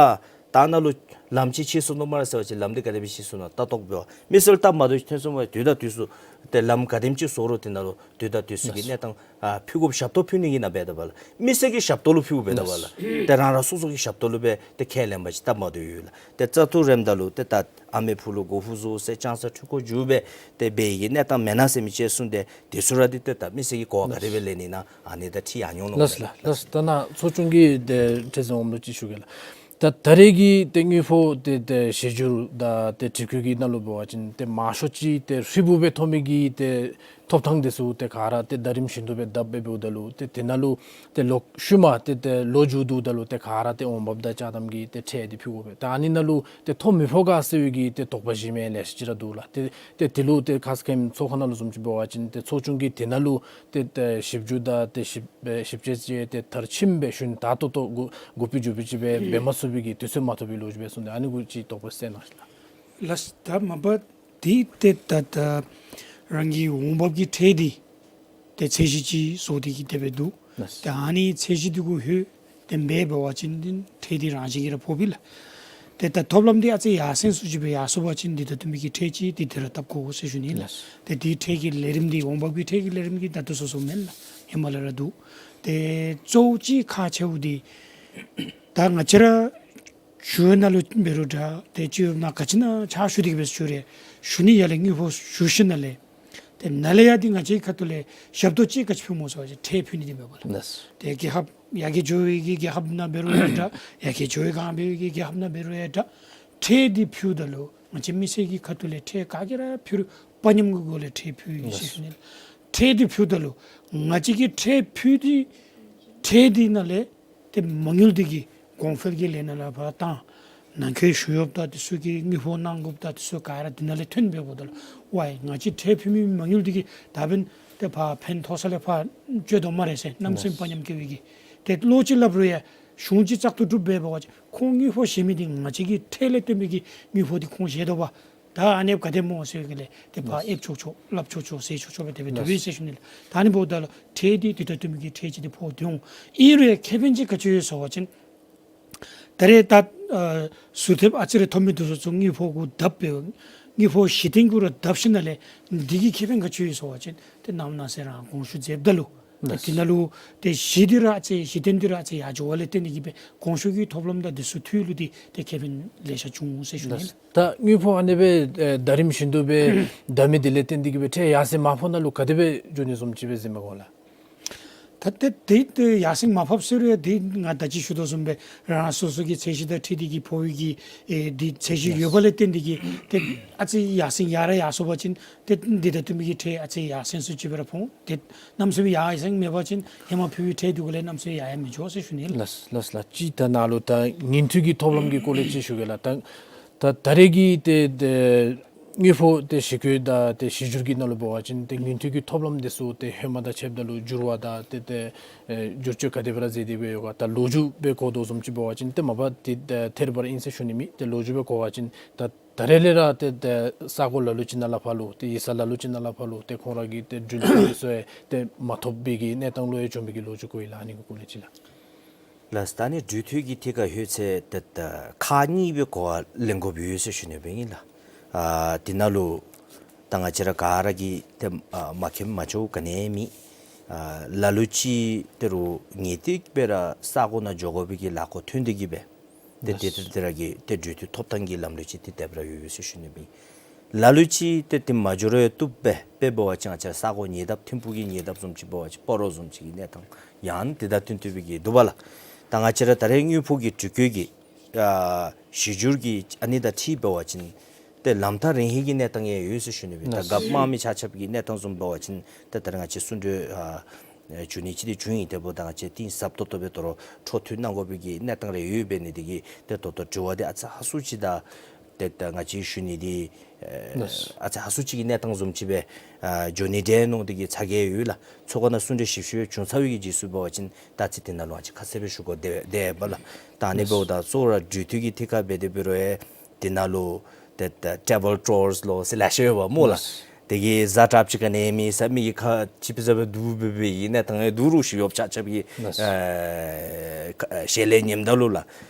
ད་ནཱ་ལུ་ལམ་ཅིག་ཕྱེ་སོང་ནུག་སྨ་རེ་ཟེར་བ་ཅིན་ལམ་འདི་ག་དེ་སྦེ་ཕྱེ་སོང་ན་ལྟ་རྟོག་འབད་བ། མི་སེར་ལྟ་མ་འདུལ་ཐོན་སོང་བ་དུས་དང་དུས་སུ་ཏེ་ལམ་ག་དེམ་ཅིག་བཟོ་རུང་དེ་ནང་ལུ་དུས་དང་དུས་སུ་གི་གནས་སྟངས་ཨ་ཕུལ་དགོཔ་ཞབས་ཏོག་ཕུལ་ནི་གི་ནང་འབད་དོ་བ་ལགས། མི་སེར་གྱི་ཞབས་ཏོག་ལུ་ཕུལཝ་འབད་དོ་བ་ལགས། ཏེ་རང་རང་སོ་སོ་གི་ཞབས་ཏོག་ལུ་སྦེ་ཏེ་ཁས་ལེན་པ་ཅིན་སྟབས་མ་བདེཝ་ཡོད་ལགས། ཏེ་བཙག་འཐུ་རནམ་ད་ལུ་ཏེ་ད་ཨ་མའི་ཕུག་ལུ་སྒོ་ཕུག་བཟོ་ཟེར་ལྕང་ས་འཕྲུལ་འཁོར་འགྱོ་སྦེ་ཏེ་འབད་ནི་གི་གནས་སྟངས་མེན་ན་ཟེར་མི་ཅིག་གསུངས་ཏེ་དེ་ཚུ་ར་འདི་ཏེ་ད་མི་སེར་གྱིས་གོ་བ་ག་དེ་སྦེ་ལེན་ནི་ན་ཨ་ནི་ད་ཁྲིད་ཡར་འོང་ནི་ལགས་སྨོ་ལགས། ལགས། ད་ནཱ་ཚོགས་ཆུང་གི་ཏེ་ཁྲི་འཛིན་འོགམ་ལུ་ཅིག་ཞུ་གེ་ལགས། ད་ད་རེས་ཀྱི་ཏེ་དངུལ་ཕོགས་ཏེ་ཏེ་གཞི་འགྱུར་དང་ཏེ་སྒྲིག་བཀོད་ཀྱི་ནང་ལུ་འབད་བ་ཅིན་ཏེ་མང་ཤོས་ཅིག་ཏེ་ཧྲིལ་བུ་སྦེ་ཐོབ་མི་གི་ཏེ་ཐོབ་ཐངས་དེ་ཚུ་ཏེ་ག་ར་ཏེ་ཟླ་རིམ་བཞིན་དུ་སྦེ་བརྡབ་སྦེ་འབདཝ་ད་ལུ་ཏེ་དེ་ནང་ལུ་ཏེ་ལོག་ཤུལ་མ་ཏེ་ཏེ་ལོ་མཇུག་བསྡུཝ་ད་ལུ་ཏེ་ག་ར་ཏེ་འོང་འབབ་དང་ཅ་དམ་གྱི་ཏེ་ཁྲལ་འདི་ཕུལ་དགོ་པས། ད་ཨ་ནི་ནང་ལུ་ཏེ་ཐོབ་མི་ཕོག་ག་ཟེར་བའི་གི་ཏེ་དོགས་པ་བཞེས་མི་ལེ་ཤ་ཅིག་ར་འདུག་ལགས། ཏེ་ཏེ་དེ་ལུ་ཏེ་ཁ་ཙ་ཁེམ་ཚོགས་ཁང་ནང་ལུ་བཟུམ་ཅིག་འབད་བ་ཅིན་ཏེ་ཚོགས་ཆུང་གིས་དེ་ནང་ལུ་ཏེ་ཏེ་ཞིབ་འཇུག་དང་ཏེ་ཞིབ་ཨེ་ཞིབ་དཔྱད་ཅིག་ཏེ་མཐར་ཕྱིནམ་སྦེ་ཞུ་ནི་ད་ལྟོ་ལྟོ་འགོ་འགོ་དཔེ་འཇུག་སྦེ་ཅིག་སྦེ་འབད་མ་ཚུགས་པའི་གི་དུས་ཚོད་མ་ཐོབ་པའི་ལོ་རྒྱུས་སྦེ་གསུངས་ཏེ་ཨ་ནི་གུ་ཅིག་དོགས་པ་སེལ་གནང་ཤིག་ལགས། ལགས། ད་མ་པ་འདི་ཏེ་ད་ད་རང་གི་འོང་འབབ་ཀྱི་ཁྲལ་འདི་ཏེ་ཚད་གཞི་ཅིག་བཟོ་སྟེ་གི་དེ་སྦེ་འདུག། ལགས། ད་ཨ་ནི་ཚད་གཞི་འདི་གུ་ལྷོད་དེ་སྦེ་འབད་བ་ཅིན་འདི་ཁྲལ་འདི་རང་བཞིན་གྱིས་ར་ཕོག་པས་ལགས། ཏེ་ད་ཐོབ་ལམ་འདི་ཨ་ཙི་ཡར་སེང་སུ་ཅིག་སྦེ་ཡར་སོང་པ་ཅིན་འདི་དང་བསྟུན་མི་གི་ཁྲལ་ཅིག་འདི་ཏེ་ར་བཏབ་དགོ་ཟེར་ཞུ་ནི་ལགས། ལགས། ཏེ་འདི་ཁྲལ་གྱི་ལས་རིམ་འདི་འོང་འབབ་ཀྱི་ཁྲལ་གྱི་ལས་རིམ་གྱི་ད་ལྟོ་སོ་སོ་མེན་ལགས། ཧེ་མ་ལས་ར་འདུག། ཏེ་གཙོ་བོ་ཅིག་ཁག་ཆེཝ་འདི་ད་ང་བཅས་ར་ཞུ་ནང་ལུ་འབད་རུང་འདྲ་ཏེ་ཅིག་ནང་ག་ཅི་ནང་ཕྱག་ཞུ་སྟེ་གི་སྦེ་ཞུ་རུང་ཞུ་ནི་ཡར་ལས་དངུལ་ཕོགས་ཞུ་ཞིནམ་ལས་ཏེ་ནཱ་ལས་ཡར་འདི་ང་བཅས་ཁ་ཐུག་ལས་ཞབས་ཏོག་ཅིག་ག་ཅི་ཕུལ་སྨོ་ཟེར་བ་ཅིན་ཁྲལ་ཕུལ་ནི་འདི་མས་པ་ལགས། ལགས། ཏེ་རྒྱལ་ཁབ་ཡར་རྒྱས་འགྱོ་བའི་གི་རྒྱལ་ཁབ་ནང་འབད་རུང་ཡང་འདྲ་ཡར་རྒྱས་འགྱོ་བའི་གང་འབད་བའི་གི་རྒྱལ་ཁབ་ནང་འབད་རུང་ཡང་འདྲ་ཁྲལ་འདི་ཕུལཝ་ད་ལུ་ང་བཅས་མི་སེར་གྱི་ཁ་ཐུག་ལས་ཁྲལ་ག་གིས་ར་ཕུལ་རུང་དཔའ་ཉམས་ཀྱི་སྒོ་ལས་ཁྲལ་ཕུལ་ཡི་ཟེར་ཞུ་ནི་ལགས། ཁྲལ་འདི་ཕུལཝ་ད་ལུ་ང་བཅས་ཀྱིས་ཁྲལ་ཕུལ་ཏེ་ཁྲལ་འདི་ནང་ལས་ཏེ་མ་དངུལ་འདི་གི་གོང་འཕེལ་གྱི་ལས་སྣ་ལ་ཕར་བཏང་། ནང་འཁོད་ཞུ་ཡོདཔ་དང་དེ་ཚུ་གི་དངུལ་ཕོགས་གནང་དགོཔ་དང་དེ་ཚུ་ག་ར་དེ་ནང་ལས་ཐོན་འབདཝ་ད་ལུ་ཝའི་ང་བཅས་ཁྲལ་ཕུལ་མི་མ་དངུལ་འདི་གིས་ད་འབདན་ཏེ་ཕར་ཕན་ཐོགས་ས་ལས་ཕར་བཅོལ་དོ་སྨ་རེ་ཟེར་གནམ་མེད་ས་མེད་དཔའ་ཉམས་སྐྱེ་བའི་གི་ཏེ་བློ་ཅིག་སླབ་རུང་ཡང་གཞུང་ཅིག་བཙག་འཐུ་གྲུབ་འབད་བ་ཅིན་ཁོང་དངུལ་ཕོགས་བཞེས་མི་འདི་ང་བཅས་ཀྱི་ཁྲལ་ལས་བཏོན་པའི་གི་དངུལ་ཕོགས་འདི་ཁོང་བཞེས་དོ་བ། ད་ཨ་ནི་ག་དེ་སྨོ་ཟེར་གི་ལས་ཏེ་ཕར་ལགས། ཨེབ་ཆོག་ཆོག་སླབ་ཆོག་ཆོག་ཟེར་ཆོག་ཆོག་སྦེ་དེ་སྦེ་དེ་སྦེ་ལགས། ཟེར་ཞུ་ནི། ད་ཨ་ནི་འབདཝ་ད་ལུ་ཁྲལ་འདི་དེ་དང་བསྟུན་མི་གི་ཁྲལ་ཅིག་འདི་ཕོག་སྟེ་འོང་། ཨིན་རུང་ཁེ་ཕན་ཅིག་ག་ཅི་ཡོད་ཟེར་བ་ཅིན་ད་རེས་ད་ཨ་ཟུར་ཐེབས་ཨ་ཙི་རེ་ཐོབ་མི་འདི་ཚུ་ཚུ་དངུལ་ཕོགས་གུ་བརྡབ་སྦེ་དངུལ་ཕོགས་གཞི་རྟེན་གུ་ར་བརྡབ་ཞིནམ་ལས་འདི་གི་ཁེ་ཕན་ག་ཅི་ཡོད་ཟེར་བ་ཅིན་ཏེ་ནམ་ན་ཟེར་རང་དགོངས་ཞུ་མཛདཔ་ད་ལུ་ཏེ་ལགས། དེ་ནང་ལུ་ཏེ་གཞི་འདི་ར་ཨ་ཙི་གཞི་རྟེན་འདི་ར་ཨ་ཙི་ཡར་འགྱོ་བ་ལས་བརྟེན་ཏེ་གི་སྦེ་གོང་ཞུ་གི་ཐོབ་ལམ་དང་དེ་ཚུ་འཐུས་ལུ་འདི་ཏེ་ཁེ་ཕན་ལེ་ཤ་བྱུང་ཟེར་ཞུ་ནི། ལགས། ད་དངུལ་ཕོགས་ཨ་ནི་སྦེ་ཨེ་ཟླ་རིམ་བཞིན་དུ་སྦེ་བརྡབ་མི་འདི་ལས་བརྟེན་ཏེ་གི་སྦེ་ཁྲལ་ཡར་སེང་མར་ཕབ་ནང་ལུ་ག་དེ་སྦེ་འགྱོ་ནི་བཟུམ་ཅིག་སྦེ་གཟིགས་མི་གོ་ལགས། ད་ཏེ་ཏེ་ཏེ་ཡར་སེང་མར་ཕབ་ཟེར་རུང་ཡང་ཏེ་ང་ད་ཅི་ཞུ་དོ་བཟུམ་སྦེ་རང་སོ་སོ་གི་ཚད་གཞི་དང་འཁྲིལ་ཏེ་གི་ཕོག་པའི་གི་ཨེ་འདི་ཚད་གཞི་ཡོད་པ་ལས་བརྟེན་ཏེ་གི་ཏེ་ཨ་ཙི་ཡར་སེང་ཡར་ར་ཡར་སོང་པ་ཅིན་ཏེ་འདི་དང་བསྟུན་མི་གི་ཁྲལ་ཨ་ཙི་ཡར་སེང་སུ་ཅིག་སྦེ་ར་ཕོག། ཏེ་གནམ་མེད་ས་མེད་ཡར་སེང་མེད་པ་ཅིན་ཧེ་མ་ཕུལ་བའི་ཁྲལ་འདི་གུ་ལས་གནམ་མེད་ས་མེད་ཡར་ཡང་མི་འགྱོ་ཟེར་ཞུ་ནི་ལགས། ལགས་ལགས་ལགས། ཅིག་ད་ནཱ་ལུ་ད་ཉིན་ཐོའི་གི་ཐོབ་ལམ་གྱི་སྐོར་ལས་ཅིག་ཞུ་གེ་ལགས། ད་ད་ད་རེས་ཀྱི་ཏེ་ཏེ་དངུལ་ཕོགས་ཏེ་གཞི་བཀོད་དང་ཏེ་གཞི་འགྱུར་གྱི་ནང་ལུ་འབད་བ་ཅིན་ཏེ་ཉིན་ཐོའི་གི་ཐོབ་ལམ་འདི་ཚུ་ཏེ་ཧེ་མ་དང་ཕྱདཔ་ད་ལུ་འགྱུར་བ་དང་ཏེ་ཏེ་ཨེ་བསྒྱུར་བཅོས་ག་དེ་སྦེ་ར་མཛད་དེ་སྦེ་ཡོད་ག། ད་ལོ་རྒྱུས་སྦེ་གོ་དོ་བཟུམ་ཅིག་འབད་བ་ཅིན་ཏེ་མ་པ་ཏེ་ཨེ་ཐེར་བར་ཨིན་ཟེར་ཞུ་ནི་མེད། ཏེ་ལོ་རྒྱུས་སྦེ་གོ་བ་ཅིན་ད་ད་རེས་ལས་ར་ཏེ་ཏེ་ས་གོ་ལ་ལུ་ཅིག་ནང་ལས་ཕར་ལུ་ཏེ་ཡིག་ཚང་ལ་ལུ་ཅིག་ནང་ལས་ཕར་ལུ་ཏེ་ཁོང་ར་གི་ཏེ་འགྲུལ་འཁོར་འདི་ཚུ་ཡང་ཏེ་མ་ཐོབ་པའི་གི་གནས་སྟངས་ལུ་ཡང་བྱུང་བའི་གི་ལོ་རྒྱུས་གོ་ཡི་ལགས། ཨ་ནི་གི་སྐོར་ལས་ཅིག་ལགས། ལགས། ད་ཨ་ནི་འགྲུལ་འཁོར་གྱི་ཐད་ཁར་ལྷོད་ཚེ་ཏེ་ད་ཁག་གཉིས་སྦེ་གོ་བ་ལེན་དགོཔ་ཡོད་ཟེར་ཞུ་ནི་སྦེ་ཨིན་ལགས། ཨ་དེ་ནང་ལུ་ད་ང་བཅས་ར་ག་ར་གིས་ཏེ་ཨ་མ་མཁྱེནམ་མ་འགྱོཝ་ག་ནི་ཡང་མེད། ཨ་ལ་ལུ་ཅིག་ད་རུང་ངེས་ཏིག་སྦེ་ར་ས་གོ་ནང་འགྱོ་དགོ་པའི་གི་ལཱ་འགོ་ཐོན་ཏེ་གི་སྦེ་ཏེ་ཏེ་ཏེ་ཏེ་ར་གི་ཏེ་འགྲུལ་འཁོར་ཐོབ་ཐང་གི་ལམ་ལུགས་ཅིག་ཏེ་དེ་སྦེ་ར་ཡོད་ཡོད་ཟེར་ཞུ་ནི་སྦེ། ལ་ལུ་ཅིག་ཏེ་ཏེ་མ་འགྱོ་རུང་བཏུབ་པས། དཔེ་འབད་བ་ཅིན་ང་བཅས་ས་གོ་ཉེ་འདབས་ཐིམ་ཕུག་གི་ཉེ་འདབས་བཟུམ་ཅིག་འབད་བ་ཅིན་སྤ་རོ་བཟུམ་ཅིག་གི་གནས་སྟངས་ཡང་དེ་དང་བསྟུན་ཏེ་སྦེ་གི་འདུག་པ་ལགས། ད་ང་བཅས་ར་ད་རེས་དངུལ་ཕོགས་ཀྱི་འགྲུལ་འཁོར་གྱི་ཨ་གཞི་འགྱུར་གྱི་ཨ་ནི་དང་འཁྲིལ་འབད་བ་ཅིན་ཏེ་ལམ་ཐག་རིང་ཧེང་གི་གནས་སྟངས་ཡང་ཡོད་ཟེར་ཞུ་ནི་སྦེ། ད་རྒཔོ་དམག་མི་ཆ་ཁྱབ་ཀྱི་གནས་སྟངས་བཟུམ་འབད་བ་ཅིན་ཏེ་ད་རེས་ང་བཅས་གསུང་གྲོས་ཨ་ཨེ་བྱུང་ནི་ཅིག་ཏེ་བྱུང་ཡི། དེ་འབདཝ་ད་ང་བཅས་གཏིང་ཟབ་ཏོག་ཏོ་སྦེ་དོ་རུང་འཕྲོ་མཐུད་གནང་དགོ་པའི་གི་གནས་སྟངས་རེ་ཡོད་པས། ཨ་ནི་དེ་གིས་ཏེ་ད་ལྟོ་དྲི་བ་འདི་ཨ་ཙི་ཧ་སུ་ཅིག་དང་ ཏེ་ད་ང་བཅས་ཞུ་ནི་འདི་ཨེ་ལགས། ཨ་ཙི་ཧ་སུ་ཅིག་གི་གནས་སྟངས་བཟུམ་ཅིག་སྦེ་ཨ་འགྱོ་ནི་འདྲས་མནོ་སྟེ་གིས་ཚ་གྱང་ཡོད་ལགས། ཚོགས་ཁང་ནང་གསུང་གྲོས་ཞིབ་ཞིབ་བྱུང་ཚར་བའི་གི་རྗེས་སུ་འབད་བ་ཅིན་ད་ཨ་ཙི་དེ་ནང་ལུ་ཨ་ཙི་ཁ་གསལ་སྦེ་ཞུ་དགོ་དེ་དེ་སྦེ་ལགས། ད་ཨ་ནི་ལགས། འབདཝ་ད་གཙོ་བོ་ར་འགྲུལ་འཐུས་ཀྱི་ཐད་ཁར་འབད་དེ་འབད་རུང་ཨེ་དེ་ནང་ལུ་ཏེ་ད་ཊེ་བཱལ་ཊུར་ལོ་ཟེར་ལེ་ཤ་ཡོདཔ་སྨོ་ལགས། ལགས། དེ་གིས་བཟའ་གྲྭཔ་ཅིག་ག་ནི་མེད་ས་མི་གི་ཁ་ཅིག་ཕི་ཟ་སྦེ་འདུག་སྦེ་སྦེ་གི་གནས་སྟངས་ཡང་འདུག་རུང་ཞི་གཡོགཔ་ཆ་ཁྱབ་ཀྱི་ལགས། ཨེ་ཁ་ཨེ་ཞལ་ལས་ཉནམ་ད་ལུ་ལགས།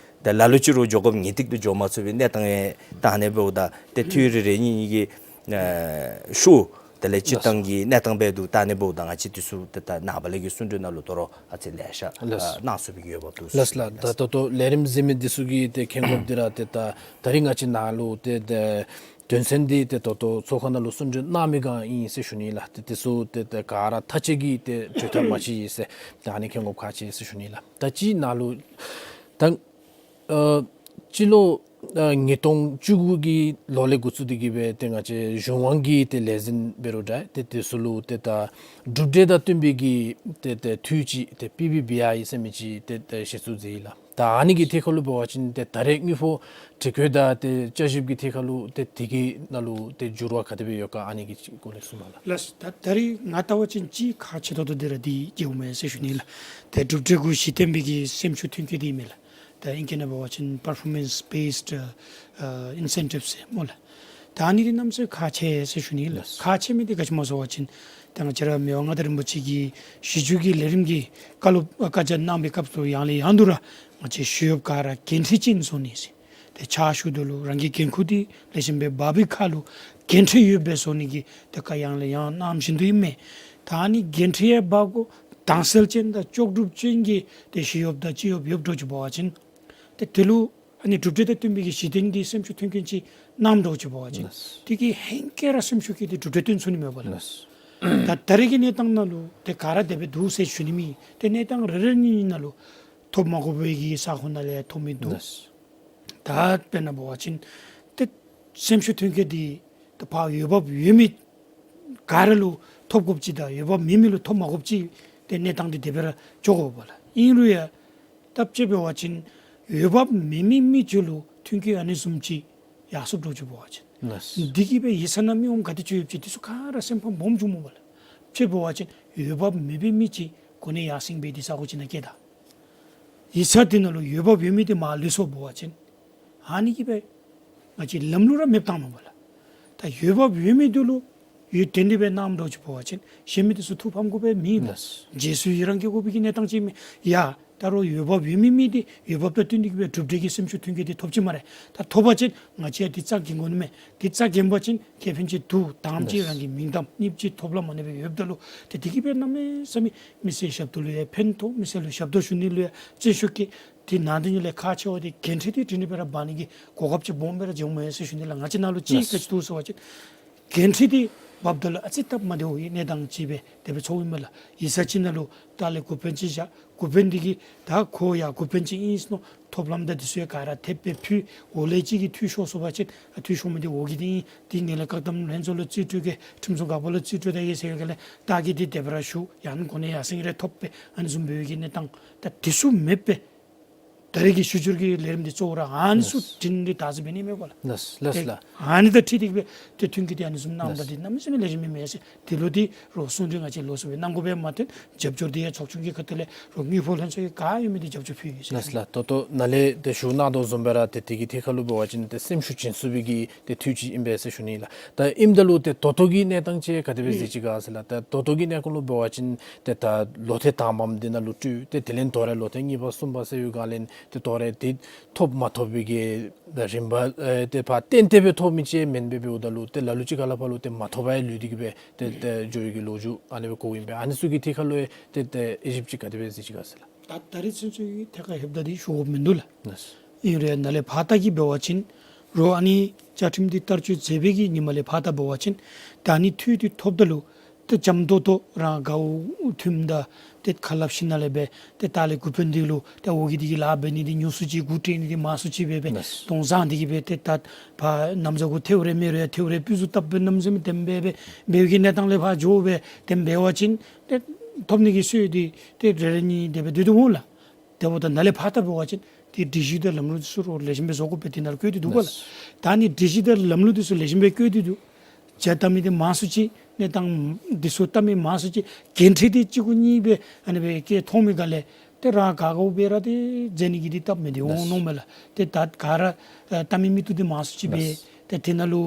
ད་ལ་ལུ་ཅིག་རུང་འགྱོ་དགོཔ་ངེས་ཏིག་ཏུ་འགྱོ་མ་ཚུགས་པའི་གནས་སྟངས་ཡང་ད་ཨ་ནི་འབདཝ་ད་ཏེ་འཐུས་རེ་རེ་གཉིས་གཉིས་ཀྱི་ཨེ་ཤུགས་དེ་ལས་སྤྱིར་བཏང་གི་གནས་སྟངས་འབད་དོ། ད་ཨ་ནི་འབདཝ་ད་ང་བཅས་འདི་ཚུ་ཏེ་ད་ནངས་པ་ལས་ཀྱི་གསུང་གྲོས་ནང་ལུ་དོ་རུང་ཨ་ཙི་ལེ་ཤ་ལགས། ཨ་གནང་ཚུགས་པའི་གི་འོས་འབབ་འདུག་ལགས་ལགས། ད་ད་ལྟོ་ལས་རིམ་གཟིགས་མི་འདི་ཚུ་གིས་ཏེ་མཁྱེན་དགོཔ་འདི་ར་ཏེ་ད་ད་རིས་ང་བཅས་ནང་ལུ་ཏེ་ཏེ་དོན་ཚན་འདི་ཏེ་ད་ལྟོ་ཚོགས་ཁང་ནང་ལུ་གསུང་གྲོས་གནང་མི་སྒང་ཨིན་ཟེར་ཞུ་ནི་ལགས། ཏེ་འདི་ཚུ་ཏེ་ཏེ་ག་ར་མཐའ་དཔྱད་ཀྱིས་ཏེ་གྲོས་ཐག་མ་བཅད་ཡི་ཟེར་ད་ཨ་ནི་མཁྱེན་དགོཔ་ཁག་ཆེ་ཟེར་ཞུ་ནི་ལགས། ད་ཅི་ནང་ལུ་ད་ཨ་སྤྱི་ལོ་ཨ་ཉིས་སྟོང་བཅུ་དགུ་གི་ལོ་ལས་འགོ་བཙུགས་ཏེ་གིས་སྦེ་ཏེ་ང་བཅས་གཞུང་དབང་གི་ཏེ་ལས་འཛིན་འབད་རུང་འདྲ་ཏེ་འདི་ཚུ་ལུ་ཏེ་ད་གྲུབ་འབྲས་དང་བསྟུན་པའི་གི་ཏེ་ཏེ་འཐུས་ཅིག་ཏེ་པི་བི་བི་ཨའི་ཟེར་མི་ཅིག་ཏེ་ཏེ་གཞི་བཙུགས་མཛད་ཡི་ལགས། ད་ཨ་ནི་གི་ཐད་ཁར་ལུ་འབད་བ་ཅིན་ཏེ་ད་རེས་དངུལ་ཕོགས་སྒྲིག་བཀོད་དང་ཏེ་བསྐྱར་ཞིབ་ཀྱི་ཐད་ཁར་ལུ་ཏེ་དེ་གི་ནང་ལུ་ཏེ་འགྱུར་བ་ག་དེ་སྦེ་ཡོད་ག་ཨ་ནི་གི་སྐོར་ལས་གསུངས་པ་ལགས། ལགས། ད་ད་རིས་ང་ལྟ་བ་ཅིན་ཅིག་ཁག་ཆེ་ཏོག་ཏོ་འདི་ར་འདི་གི་འོང་མས་ཟེར་ཞུ་ནི་ལགས། ཏེ་གྲུབ་འབྲས་གུ་གཞི་བརྟེན་པའི་གི་སེམས་ཤུགས་ཐོན་སྐྱེད་འདི་མས་ལགས། ད་ཨིང་སྐད་ནང་འབད་བ་ཅིན་performance based ཨ་incentives ཟེར་སྨོ་ལགས། ད་ཨ་ནི་འདི་གནམ་མེད་ས་མེད་ཁག་ཆེ་ཟེར་ཞུ་ནི་ལགས། ལགས། ཁག་ཆེ་མི་འདི་ག་ཅི་སྨོ་ཟེར་བ་ཅིན་ད་ང་བཅས་ར་མི་དབང་མངའ་བདག་རིན་པོ་ཆེ་གིས་གཞི་བཅོལ་གྱི་ལས་རིམ་གྱི་བཀའ་སློབ་བཀའ་རྒྱ་གནང་བའི་སྐབས་སུ་ཡང་ལས་ཡང་དུ་ར་ང་བཅས་ཞི་གཡོགཔ་ག་ར་འགན་འཁྲི་ཅན་བཟོ་ནི་ཟེར། ཏེ་ཕྱག་ཞུ་དོ་ལུ་རང་གི་འགན་ཁུར་འདི་ལེགས་ཤོམ་སྦེ་འབག་པའི་ཁར་ལུ་འགན་འཁྲི་ཡོདཔ་སྦེ་བཟོ་ནི་གི་ཏེ་བཀའ་ཡང་ལས་ཡང་གནངམ་བཞིན་དུ་ཨིན་མས། ད་ཨ་ནི་འགན་འཁྲི་ཡང་འབག་དགོ། དྭངས་གསལ་ཅན་དང་ལྕོགས་གྲུབ་ཅན་གྱི་ཏེ་ཞི་གཡོགཔ་དང་སྤྱི་གཡོགཔ་ཡོདཔ་འདྲཝ་ཅིག་འབད་བ་ཅིན་ཏེ་དེ་ལུ་ཨ་ནི་གྲུབ་འབྲས་དང་བསྟུན་པའི་གི་གཞི་རྟེན་གྱི་སེམས་ཤུགས་ཐོན་སྐྱེད་ཅིག་གནངམ་འདྲཝ་ཅིག་འབད་བ་ཅིན་ལགས། དེ་གིས་ཧེང་སྐལ་ར་སེམས་ཤུགས་བསྐྱེད་དེ་གྲུབ་འབྲས་སྟོན་ཚུགས་ནི་མས་པ་ལགས། ལགས། ད་ད་རེས་ཀྱི་གནས་སྟངས་ནང་ལུ་ཏེ་ག་ར་དེ་སྦེ་འདུག་ཟེར་ཞུ་ནི་མེད། ཏེ་གནས་སྟངས་རེ་རེ་གཉིས་ནང་ལུ་ཐོབ་མ་དགོ་པའི་གི་ས་ཁོངས་ནང་ལས་ཐོབ་མི་འདུག། ལགས། ད་དཔེར་ན་འབད་བ་ཅིན་ཏེ་སེམས་ཤུགས་ཐོན་སྐྱེད་འདི་ད་ཕར་འོས་འབབ་ཡོད་མི་ག་ར་ལུ་ཐོབ་དགོཔ་ཅིག་དང་འོས་འབབ་མེད་མི་ལུ་ཐོབ་མ་དགོཔ་ཅིག་ཏེ་གནས་སྟངས་འདི་དེ་སྦེ་ར་འགྱོ་དགོ་པས་ལགས། ཨིན་རུང་ཡང་ད་དཔྱེ་འབད་བ་ཅིན་འོས་འབབ་མེད་མི་མི་ཅིག་ལུ་ཐོན་སྐྱེད་ཨ་ནི་བཟུམ་ཅིག་ཡར་སོངམ་འདྲཝ་ཅིག་འབད་བ་ཅིན་ལགས། འདི་གིས་སྦེ་ཡིད་ཚ་ནང་མི་འོང་ག་དེ་ཅིག་ཡོདཔ་ཅིག་འདི་ཚུ་ག་ར་སེམས་ཕམ་སྦོམ་བྱུངམ་མས་པ་ལགས། དཔྱེ་འབད་བ་ཅིན་འོས་འབབ་མེད་པའི་མི་ཅིག་གོ་གནས་ཡར་སེང་སྦེ་འདི་ས་གོ་ཅིག་ནང་སྐྱེས་ད། ཡིད་ཚ་འདི་ནང་ལུ་འོས་འབབ་ཡོད་མི་འདི་མར་ལུས་སོངམ་འབད་བ་ཅིན་ཨ་ནི་གིས་སྦེ་ང་བཅས་ལམ་ལུགས་ར་མེདཔ་བཏངམ་མས་པ་ལགས། ད་འོས་འབབ་ཡོད་མི་འདི་ལུ་འོས་བསྟན་ཏེ་སྦེ་གནངམ་འདྲཝ་ཅིག་འབད་བ་ཅིན་གཞན་མི་འདི་ཚུ་ཐུགས་ཕམ་དགོ་པའི་མེད་པས། ལགས། རྗེས་སུ་ཡི་རང་བསྐྱེད་དགོ་པའི་གི་གནས་སྟངས་ཅིག་མས། ཡ་ད་རུང་འོས་འབབ་ཡོད་མི་མི་འདི་འོས་འབབ་དང་བསྟུན་ཏེ་གིས་སྦེ་གྲུབ་འབྲས་ཀྱི་སེམས་ཤུགས་ཐོན་སྐྱེད་འདི་ཐོབ་ཅི་སྨ་རེ། ད་ཐོབ་པ་ཅིན་ང་བཅས་ཡང་འདི་རྩ་འགེངས་དགོ་ནི་མས། འདི་རྩ་འགེངས་པ་ཅིན་ཁེ་ཕན་ཅིག་འདུག། དང་པ་ཅིག་ལགས། རང་གི་མིང་གཏམ། གཉིས་པ་ཅིག་ཐོབ་ལམ་ཨ་ནི་སྦེ་ཡོདཔ་ད་ལུ་ཏེ་འདི་གིས་སྦེ་གནམ་མེད་ས་མེད་མི་སེར་ཞབས་ཏོག་ལུ་ཡང་ཕན་ཐོགས། མི་སེར་ལུ་ཞབས་ཏོག་ཞུ་ནི་ལུ་ཡང་བརྩོན་ཤུགས་བསྐྱེད། དེ་ནང་དོན་ལས་ཁག་ཆེ་བ་འདི་འགན་འཁྲི་འདི་དྲིན་དྲན་སྦེ་ར་འབག་ནི་གི་གོ་སྐབས་ཅིག་སྦོམ་སྦེ་ར་བྱུངམ་མས་ཟེར་ཞུ་ནི་ལགས། ང་བཅས་ནང་ལུ་ཅིག་ལགས། ག་ཅི་འདུག་ཟེར་བ་ཅིན་འགན་འཁྲི་འདི་འབགཔ་ད་ལུ་ཨ་ཙི་སྟབས་མ་བདེ་བའི་གནས་སྟངས་ཅིག་སྦེ་དེ་སྦེ་ཚོརཝ་ཨིན་མས་ལགས། ཡིག་ཚང་ཅིག་ནང་ལུ་ལྟག་ལས་འགོ་དཔོན་ཅིག་བཞག། འགོ་དཔོན་འདི་གིས་ད་ཁོ་ཡང་འགོ་དཔོན་ཅིག་ཨིན་ཟེར་མནོ། ཐོབ་ལམ་དང་འདི་ཚུ་ཡང་ག་ར་ཐེབས་སྦེ་ཕུལ། འོག་ལས་ཅིག་གིས་འཐུས་ཤོར་སོང་བ་ཅིན་ཨ་འཐུས་ཤོར་མི་འདི་འོག་གི་འདི་ཨིན། འདི་ངན་ལྷད་བཀག་སྡོམ་ལྷན་ཚོགས་ལུ་རྩིས་སྤྲོད་གེ། ཁྲིམས་སྲུང་འགག་པ་ལུ་རྩིས་སྤྲོད་ད་གེ་ཟེར་བའི་སྒང་ལས་ལྟག་གི་འདི་དེ་སྦེ་ར་བཞུགས། ཡང་ན་གོ་གནས་ཡར་སེང་རེ་ཐོབ་སྦེ་ཨ་ནི་བཟུམ་འབད་བའི་གི་གནས་སྟངས་ད་འདི་ཚུ་མེདཔ་སྦེ་ད་རེས་ཀྱི་ཞི་གཡོག་གི་ལས་རིམ་འདི་གཙོ་བོ་ར་ཨ་ནི་ཚུ་ལགས། དྲིན་འདི་དག་ས་འབད་ནི་མས་པ་ལགས། ལགས་ལགས་ལགས། ཨ་ནི་དང་འཁྲིལ་ཏེ་གིས་སྦེ་ཏེ་ཐོན་སྐྱེད་འདི་ཨ་ནི་བཟུམ་གནངམ་ད་ལགས། འདི་གནམ་མེད་ས་མེད་ལེགས་ཤོམ་ཨིན་མས་ཟེར། དེ་ལུ་འདི་རོགས་གསུང་གྲོས་ང་བཅས་ལོགས་སུ་སྦེ་གནང་དགོ་པས་མ་ཚད་རྒྱབ་སྐྱོར་འདི་ཡང་ཚོགས་ཆུང་གི་ཁ་ཐུག་ལས་རོགས་དངུལ་ཕོགས་ལྷན་ཚོགས་ཀྱི་ག་ཡོད་མི་འདི་རྒྱབ་སྐྱོར་ཕུལ་ཡི་ཟེར། ལགས་ལགས། ད་ལྟོ་ནཱ་ལས་ཏེ་ཞུ་གནང་དོ་བཟུམ་སྦེ་ར་ཏེ་དེ་གི་ཐད་ཁར་ལུ་འབད་བ་ཅིན་ཏེ་སེམས་ཤུགས་བྱིན་ཚུགས་པའི་གི་ཏེ་འཐུས་ཅིག་ཨིན་པས་ཟེར་ཞུ་ནི་ལགས། ད་ཨིནམ་ད་ལུ་ཏེ་ད་ལྟོ་གི་གནས་སྟངས་ཅིག་ག་དེ་སྦེ་གཟིགས་ཅི་ག་ཟེར་ལགས། ད་ད་ལྟོ་གི་གནས་སྐབས་ལུ་འབད་བ་ཅིན་ཏེ་ད་ལོ་ཐེངས་དང་པམ་འདི་ནང་ལུ་སྤྲོད། ཏེ་དེ་ལས་དོ་རུང་ལོ་ཐེངས་གཉིས་པ་གསུམ་པ་ཟེར་བའི་སྒང་ལས་ཏེ་དོ་རུང་ཏེ་ཐོབ་མ་ཐོབ་པའི་གི་རིམ་པ་ཨེ་ཏེ་ཕར་ཏན་ཏན་སྦེ་ཐོབ་མི་ཅིག་མེན་པར་འབདཝ་ད་ལུ་ཏེ་ལ་ལུ་ཅིག་ཁར་ལུ་ཕར་ལུ་ཏེ་མ་ཐོབ་པར་ལུས་ཏེ་གིས་སྦེ་ཏེ་ཏེ་འགྱོ་བའི་གི་ལོ་རྒྱུས་ཨ་ནི་སྦེ་གོཝ་ཨིན་པས། ཨ་ནི་ཚུ་གི་ཐད་ཁར་ལུ་ཡང་ཏེ་ཏེ་དབྱེ་ཞིབ་ཅིག་ག་དེ་སྦེ་གཟིགས་ཅི་ག་ཟེར་ལགས། ད་ད་རེས་ཚུན་ཚོད་ཀྱི་ཐད་ཁར་ཧེབ་ད་འདི་ཞུ་དགོཔ་མིན་འདུག་ལགས། ལགས། ཨིན་རུང་ཡང་ནཱ་ལས་ཕར་ལྟ་གི་འབད་བ་ཅིན་རོགས་ཨ་ནི་བཅའ་ཁྲིམས་འདི་བསྟར་སྤྱོད་མཛད་པའི་གི་ཉིནམ་ལས་ཕར་ལྟ་འབད་བ་ཅིན་ད་ཨ་ནི་འཐུས་འདི་ཐོབ་ད་ལུ་ཏེ་འཇམ་ཏོང་ཏོ་རང་དགའཝ་འཐུངམ་ད་ཏེ་ཁ་སླབ་ཞིནམ་ལས་སྦེ་ཏེ་ལྟག་ལས་འགོ་དཔོན་འདི་ལུ་ཏེ་འོག་གི་འདི་གིས་ལཱ་འབད་ནི་འདི་ཉུང་སུ་ཅིག་མགུ་འཐོམ་ནི་འདི་མང་སུ་ཅིག་སྦེ་སྦེ་ལགས། གདོང་བཟང་འདི་གིས་སྦེ་ཏེ་ད་ཕར་ན་བཟའ་གུ་ཐེའུ་རེ་མེ་རེ་ཡང་ཐེའུ་རེ་སྤུས་ཚུགས་བཏབ་སྦེ་གནམ་མེད་ས་མེད་དེམ་སྦེ་སྦེ་འབད་བའི་གི་གནས་སྟངས་ལས་ཕར་འགྱོ་སྦེ་དེམ་འབད་བ་ཅིན་ཏེ་ཐོབ་ནི་གི་སྲོལ་འདི་ཏེ་རེ་རེ་གཉིས་དེ་སྦེ་སྡོད་དོ་འོང་ལགས། དེ་འབདཝ་ད་ནཱ་ལས་ཕར་ད་འབད་བ་ཅིན་ཏེ་སྒྲིག་གཞི་དང་ལམ་ལུགས་འདི་ཚུ་རོགས་ལེགས་ཤོམ་སྦེ་བཟོ་དགོ་པས། དེ་ནང་ལུ་བཀོད་དེ་འདུག་ག་ལགས། ལགས། ད་ཨ་ནི་སྒྲིག་གཞི་དང་ལམ་ལུགས་འདི་ཚུ་ལེགས་ཤོམ་སྦེ་བཀོད་དེ་འདུག། བྱ་བཏང་མི་འདི་མང་སུ་ཅིག་གནས་སྟངས་འདི་ཚུ་བལྟ་མི་མང་སུ་ཅིག་འགན་འཁྲི་འདི་གཅིག་གུ་གཉིས་སྦེ་ཨ་ནི་སྦེ་བཀལ་མཐོང་མི་ག་ལས་ཏེ་རང་དགའ་དགའཝ་སྦེ་ར་ཏེ་མཛད་ནི་གི་འདི་སྟབས་མི་བདེཝ་ལགས། མནོཝ་མས་ལགས། ཏེ་ད་ག་ར་ཨ་བལྟ་མི་མི་བཏུབ་འདི་མང་སུ་ཅིག་སྦེ། ལགས། ཏེ་དེ་ནང་ལུ་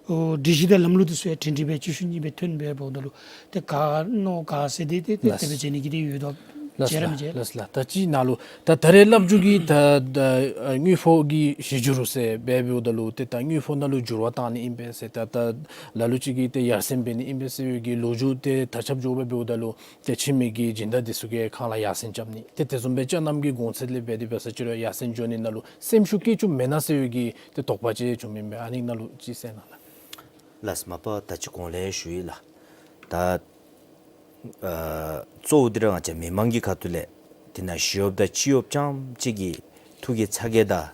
ཨོ་སྒྲིག་གཞི་དང་ལམ་ལུགས་འདི་ཚུ་ཡང་སྒྲིང་སྒྲི་སྦེ་ཆེ་ཤོས་གཉིས་སྦེ་ཐོན་སྦེ་འབདཝ་ད་ལུ་ཏེ་ག་མནོ་ག་ཟེར་ཏེ་ཏེ་ཏེ་ལགས། དེ་སྦེ་མཛད་ནི་གི་འདི་ཡོད་དོ། ལགས་ལགས། བྱས་ར་མི་བྱས། ལགས་ལགས། ད་ཅི་ནང་ལུ་ད་ད་རེས་སླབ་རྒྱུ་གི་ད་ད་ཨ་དངུལ་ཕོགས་ཀྱི་གཞི་འགྱུར་ཟེར་སྦེ་འབདཝ་ད་ལུ་ཏེ་ད་དངུལ་ཕོགས་ནང་ལུ་འགྱུར་བ་བཏང་ནི་ཨིན་པས་ཟེར། ད་ད་ལ་ལུ་ཅིག་གིས་ཏེ་ཡར་སེང་འབད་ནི་ཨིན་པས་ཟེར་བའི་གི་ལོ་རྒྱུས་ཏེ་དར་ཁྱབ་འགྱོ་སྦེ་འབདཝ་ད་ལུ་ཏེ་ཕྱི་མི་གི་སྦྱིན་བདག་འདི་ཚུ་གིས་ཁང་གླ་ཡར་སེང་རྐྱབ་ནི་ཏེ་དེ་བཟུམ་སྦེ་ཅ་ནམ་གྱི་གོང་ཚད་ལས་འབད་དེ་འབད་ས་ཅིག་རུང་ཡར་སེང་འགྱོ་ནི་ནང་ལུ་སེམས་ཤུགས་བསྐྱེད་བཅུག་མེན་ན་ཟེར་བའི་གི་ཏེ་དོགས་པ་ཅིག་བྱུངམ་ཨིན་པས། ཨ་ནི་ནང་ལུ་ཅིག་གསན་གནང་ལགས། ལགས། མ་པ་ད་ཅི་གོང་ལས་ཞུ་ཡི་ལགས། ད་ཨ་གཙོ་བོ་འདི་ར་ང་བཅས་མི་མང་གི་ཁ་ཐུག་ལས་དེ་ནང་ཞི་གཡོགཔ་དང་སྤྱི་གཡོགཔ་རྐྱངམ་གཅིག་གི་ཐུགས་ཀྱི་ཚ་གྱང་དང་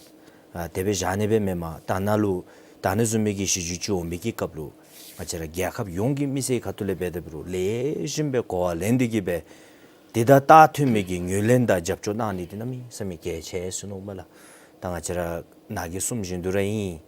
ཨ་དེ་སྦེ་བཞག་ནི་སྦེ་མེན་པར་ད་ནཱ་ལུ་ད་ཨ་ནི་བཟུམ་མའི་གི་གཞི་འགྱུར་ཅིག་འོང་མི་གི་སྐབས་ལུ་ང་བཅས་ར་རྒྱལ་ཁབ་ཡོངས་ཀྱི་མི་སེར་ཁ་ཐུག་ལས་འབད་དེ་འབད་རུང་ལེགས་ཤོམ་སྦེ་གོ་བ་ལེན་ཏེ་གི་སྦེ་དེ་དང་རྟགས་མཐུན་མི་གི་ངོས་ལེན་དང་རྒྱབ་སྐྱོར་གནང་ནི་འདི་གནམ་མེད་ས་མེད་གལ་ཆེ་ཟེར་མནོཝ་མས་ལགས། ད་ང་བཅས་ར་ནཱ་གིས་གསུངམ་བཞིན་དུ་ར་ཨིན།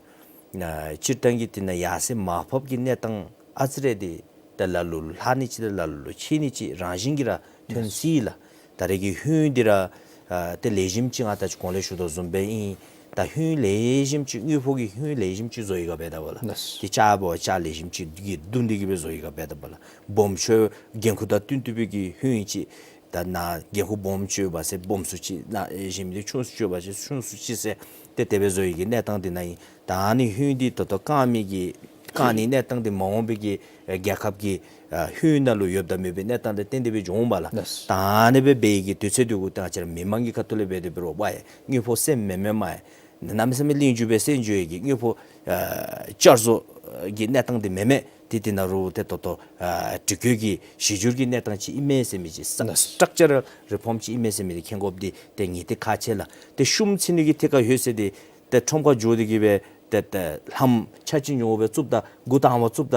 ཨ་སྤྱིར་བཏང་གི་དེ་ནང་ཡར་སེང་མར་ཕབ་ཀྱི་གནས་སྟངས་ཨ་ཙི་རེ་འདི་ད་ལ་ལུ་ལྷག་ནི་ཅིག་དང་ལ་ལུ་ལུ་ཆད་ནི་ཅིག་རང་བཞིན་གྱིས་ར་ཐོན་སྲིད་ལགས། ད་རེས་ཀྱི་ཧུན་འདི་ར་ཨ་ཏེ་ལེགས་ཤོམ་ཅིག་ང་ད་ཅི་གོང་ལས་ཞུ་དོ་བཟུམ་སྦེ་ཨིན། ད་ཧུན་ལེགས་ཤོམ་ཅིག་དངུལ་ཕོགས་ཀྱི་ཧུན་ལེགས་ཤོམ་ཅིག་བཟོ་ཡི་ག་འབད་དོ་བ་ལགས། ལགས། ཏེ་ལྕགས་འབད་བ་ལྕགས་ལེགས་ཤོམ་ཅིག་གིས་བརྡུང་སྟེ་གི་སྦེ་བཟོ་ཡི་ག་འབད་དོ་བ་ལགས། སྦོམ་ཆུང་འགན་ཁུར་དང་བསྟུན་བསྟུན་པའི་གི་ཧུན་ཅིག། ད་ནཱ་འགན་ཁུར་སྦོམ་ཅིག་ཡོད་པ་ཟེར་སྦོམ་སུ་ཅིག་ནཱ་ཨེ་གཞན་མི་འདི་ཆུང་སུ་ཅིག་ཡོད་པ་ཟེར་ཆུང་སུ་ཅིག་ཟེར་ཏེ་དེ་སྦེ་བཟོ་ཡི་གི་གནས་སྟངས་འདི་ནང་ཨིན། ད་ཨ་ནི་ཧུན་འདི་ད་ལྟོ་བཀང་མི་གི་བཀང་ནི་གནས་སྟངས་འདི་མ་འོངས་པའི་གི་ཨེ་རྒྱལ་ཁབ་ཀྱི་ཨ་ཧུན་ནང་ལུ་ཡོདཔ་དང་མེདཔ་སྦེ་གནས་སྟངས་འདི་བརྟེན་ཏེ་སྦེ་འགྱོཝ་མས་ལགས། ལགས། ད་ཨ་ནི་སྦེ་འབད་ཡི་གི་དུས་ཚོད་འདི་གུ་ད་ང་བཅས་ར་མི་མང་གི་ཁ་ཐུག་ལས་འབད་དེ་འབད་རུང་ཝའི་དངུལ་ཕོགས་སེང་མེན་མས་མས། གནམ་མེད་ས་མེད་ལིང་ཇུ་སྦེ་སེང་འགྱོ་ཡི་གི་དངུལ་ཕོགས་ཨ་བསྐྱར་བཟོ་གི་གནས་སྟངས་འདི་མེན་མས། ཏེ་དེ་ནང་རུང་ཏེ་ད་ལྟོ་ཨ་སྒྲིག་བཀོད་ཀྱི་གཞི་འགྱུར་གྱི་གནས་སྟངས་ཅིག་ཨིན་མས་ཟེར་མི་ཅིག་ས་ལགས། སི་ཊག་ཅ་རལ་རི་ཕོམ་ཅིག་ཨིན་མས་ཟེར་མི་འདི་མཁྱེན་དགོཔ་འདི་ཏེ་ངེས་ཏིག་ཁག་ཆེ་ལགས། ཏེ་ཤུམ་ཚུད་ནི་གི་ཐད་ཁར་ལྷོད་ཟེར་འདི་ཏེ་ཁྲོམ་ཁར་འགྱོ་སྟེ་གི་སྦེ་ཏེ་ཏེ་ལྷམ་ཆ་ཅིག་ཉོ་སྦེ་བཙུགསཔ་ད་མགུ་བཏང་བ་བཙུགསཔ་ད་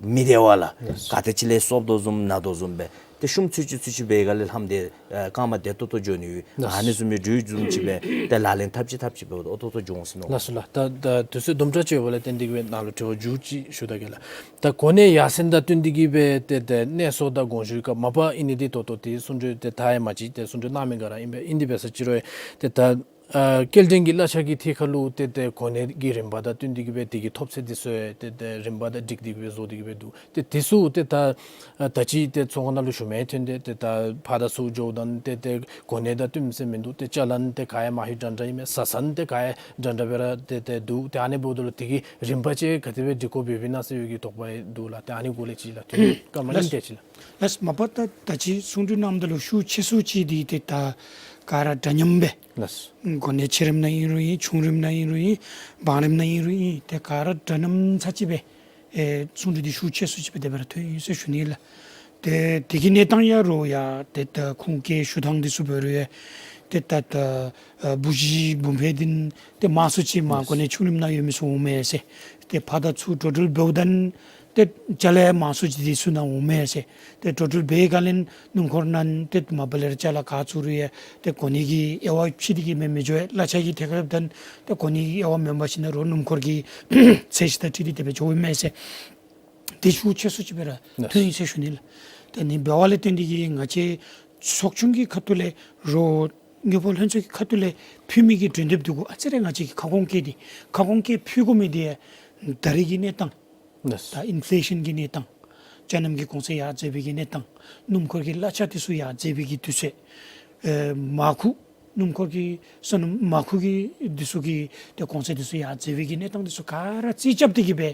མི་བདེ་བ་ལགས། ལགས། ག་ཏེ་ཅིག་ལས་གསོབ་དོ་བཟུམ་ན་དོ་བཟུམ་སྦེ་ཏེ་ཤུམ་ཚུད་ཅིག་ཚུད་ཅིག་འབད་ག་ལས་ལྷམ་འདི་ཨ་རྐངམ་བདེ་ཏོག་ཏོ་འགྱོ་ནི་ཡོད། ལགས། ཨ་ནི་བཟུམ་མའི་འགྱུར་བཟུམ་ཅིག་སྦེ་ཏེ་ལག་ལེན་འཐབ་ཅིག་འཐབ་ཅིག་འབདཝ་ད་ཨོ་ཏོག་ཏོ་འགྱོ་འོང་ཟེར་མནོ། ལགས་སོ་ལགས། ད་ད་དུས་ཚོད་དུམ་གྲ་ཅིག་ཡོད་པ་ལས་བརྟེན་ཏེ་གི་སྦེ་ནཱ་ལུ་དྲི་བ་མཇུག་ཅིག་ཞུ་ད་གེ་ལགས། ད་གོ་གནས་ཡར་སེང་དང་བསྟུན་ཏེ་གི་སྦེ་ཏེ་ཏེ་གནས་སོ་དང་དགོངས་ཞུ་སྐབས་མ་པ་ཨིན་ནི་འདི་ད་ལྟོ་ཏེ་གསུང་གྲོས་ཏེ་ད་ཡང་མ་ཅིག་ཏེ་གསུང་གྲོས་གནང་མི་ག་ར་ཨིན་པས། ཨིན་ཏེ་འབད་ས་ཅིག་རུང་ཏེ་ད་ཨ་སྐྱེལ་འདྲེན་གྱི་གླ་ཆ་གི་ཐད་ཁར་ལུ་ཏེ་ཏེ་གོ་གནས་ཀྱི་རིམ་པ་དང་བསྟུན་ཏེ་གི་སྦེ་དེ་གི་ཐོབ་ཚད་འདི་ཚུ་ཏེ་ཏེ་རིམ་པ་དང་སྒྲིག་སྟེ་གི་སྦེ་བཟོ་སྟེ་གི་སྦེ་འདུག། ཏེ་དེ་ཚུ་ཏེ་ད་ཨ་ད་ཅི་ཏེ་ཚོགས་ཁང་ནང་ལུ་ཞུ་མི་ཐོན་ཏེ་ཏེ་ད་ཕར་དང་ཚུར་འགྱོཝ་ད་ཏེ་ཏེ་གོ་གནས་དང་བསྟུན་མི་ཟེར་མིན་འདུག། ཏེ་ཅ་ལན་ཏེ་ག་ཡང་མ་ལྷོད་འདྲ་འདྲ་ཨིན་མས། བཟའ་ཚང་ཏེ་ག་ཡང་འདྲ་འདྲ་སྦེ་ར་ཏེ་ཏེ་འདུག། ཏེ་ཨ་ནི་འབདཝ་ད་ལུ་དེ་གི་རིམ་པ་ཅིག་ག་དེ་སྦེ་སྒྲིག་དགོཔ་འབད་བས་ན་ཟེར་བའི་གི་དོགས་པ་འདུག་ལགས། ཏེ་ཨ་ནི་སྐོར་ལས་ཅིག་ལགས་ཐུགས་བཀའ་མ་ལགས། ལན་ཏེ་ཅིག་ལགས། ལགས། མ་པ་ད་ད་ཅི་གསུང་གྲོས་གནངམ་ད་ལུ་ཤུགས་ཆེ་སུ་ཅིག་འདི་ཏེ་ད་ག་ར་འདྲ་མཉམ་སྦེ་ལགས། གོ་གནས་ཆེ་རིམ་ནང་ཨིན་རུང་ཨིན། ཆུང་རིམ་ནང་ཨིན་རུང་ཨིན། བང་རིམ་ནང་ཨིན་རུང་ཨིན། ཏེ་ག་ར་འདྲ་མཉམ་ཚར་གཅིག་སྦེ་ཨེ་གསུང་གྲོས་འདི་ཤུགས་ཆེ་སུ་ཅིག་སྦེ་དེ་སྦེ་ར་ཐོན་ཡི་ཟེར་ཞུ་ནི་ལགས། ཏེ་དེ་གི་གནས་སྟངས་ཡང་རོགས་ཡང་ཏེ་ད་ཁུངས་སྐྱེལ་ཞུ་ཐངས་འདི་ཚུ་འབད་རུང་ཡང་ཏེ་ད་ད་ཨ་བུ་གཞི་འབུམ་འཕེལ་འདི་ཏེ་མང་སུ་ཅིག་མར་ལགས། གོ་གནས་ཆུང་རིམ་ནང་ཡོད་མི་ཚུ་འོང་མས་ཟེར། ཏེ་ཕར་དང་ཚུར་འགྲོ་འགྲུལ་འབདཝ་ད་ཏེ་ཅ་ལ་ཡང་མང་སུ་ཅིག་འདི་ཚུ་ནང་འོང་མས་ཟེར། ཏེ་འགྲོ་འགྲུལ་འབད་ག་ལས་སྣུམ་འཁོར་ནང་ཏེ་མ་པ་ལས་ར་ཅ་ལ་ག་བཙུགས་རུང་ཡང་ཏེ་གོ་གནས་ཀྱི་དབྱེ་བ་ཕྱེ་སྟེ་གི་མེན་མི་འགྱོ། གླ་ཆ་གི་ཐད་ཁར་ད་ཏེ་གོ་གནས་ཀྱི་དབྱེ་བ་མེན་པར་ཞིན་ན་རོགས་སྣུམ་འཁོར་གྱི་ཚད་གཞི་དང་འཁྲིལ་ཏེ་དེ་སྦེ་འགྱོཝ་མས་ཟེར། དེ་ཤུགས་ཆེ་སུ་ཅིག་སྦེ་ར་ལགས། ཐོན་ཡི་ཟེར་ཞུ་ནི་ལགས། ད་ཨ་ནི་འབདཝ་ལས་བརྟེན་ཏེ་གི་ང་བཅས་ཚོགས་ཆུང་གི་ཁ་ཐུག་ལས་རོགས་དངུལ་ཕོགས་ལྷན་ཚོགས་ཀྱི་ཁ་ཐུག་ལས་ཕུལ་མི་གི་གྲོས་འདེབས་འདི་གུ་ཨ་ཙི་རེ་ང་བཅས་ཀྱིས་ཁ་སྐོང་བཀལ་ཏེ་ཁ་སྐོང་བཀལ་ཕུལ་དགོ་མི་འདི་ད་རེས་ཀྱི་གནས་སྟངས། ལགས། ད་ཨིན་ཕི་ལེ་ཤཱན་གྱི་གནས་སྟངས། ཅ་ལནམ་གྱི་གོང་ཚད་ཡར་འཛེགས་པའི་གི་གནས་སྟངས། སྣུམ་འཁོར་གྱི་གླ་ཆ་འདི་ཚུ་ཡར་འཛེགས་པའི་གི་དུས་ཚོད། ཨེ་མར་ཁུ་སྣུམ་འཁོར་གྱི་སོ་ནམ་མར་ཁུ་གི་འདི་ཚུ་གི་ཏེ་གོང་ཚད་འདི་ཚུ་ཡར་འཛེགས་པའི་གི་གནས་སྟངས་འདི་ཚུ་ག་ར་རྩིས་རྐྱབ་སྟེ་གི་སྦེ་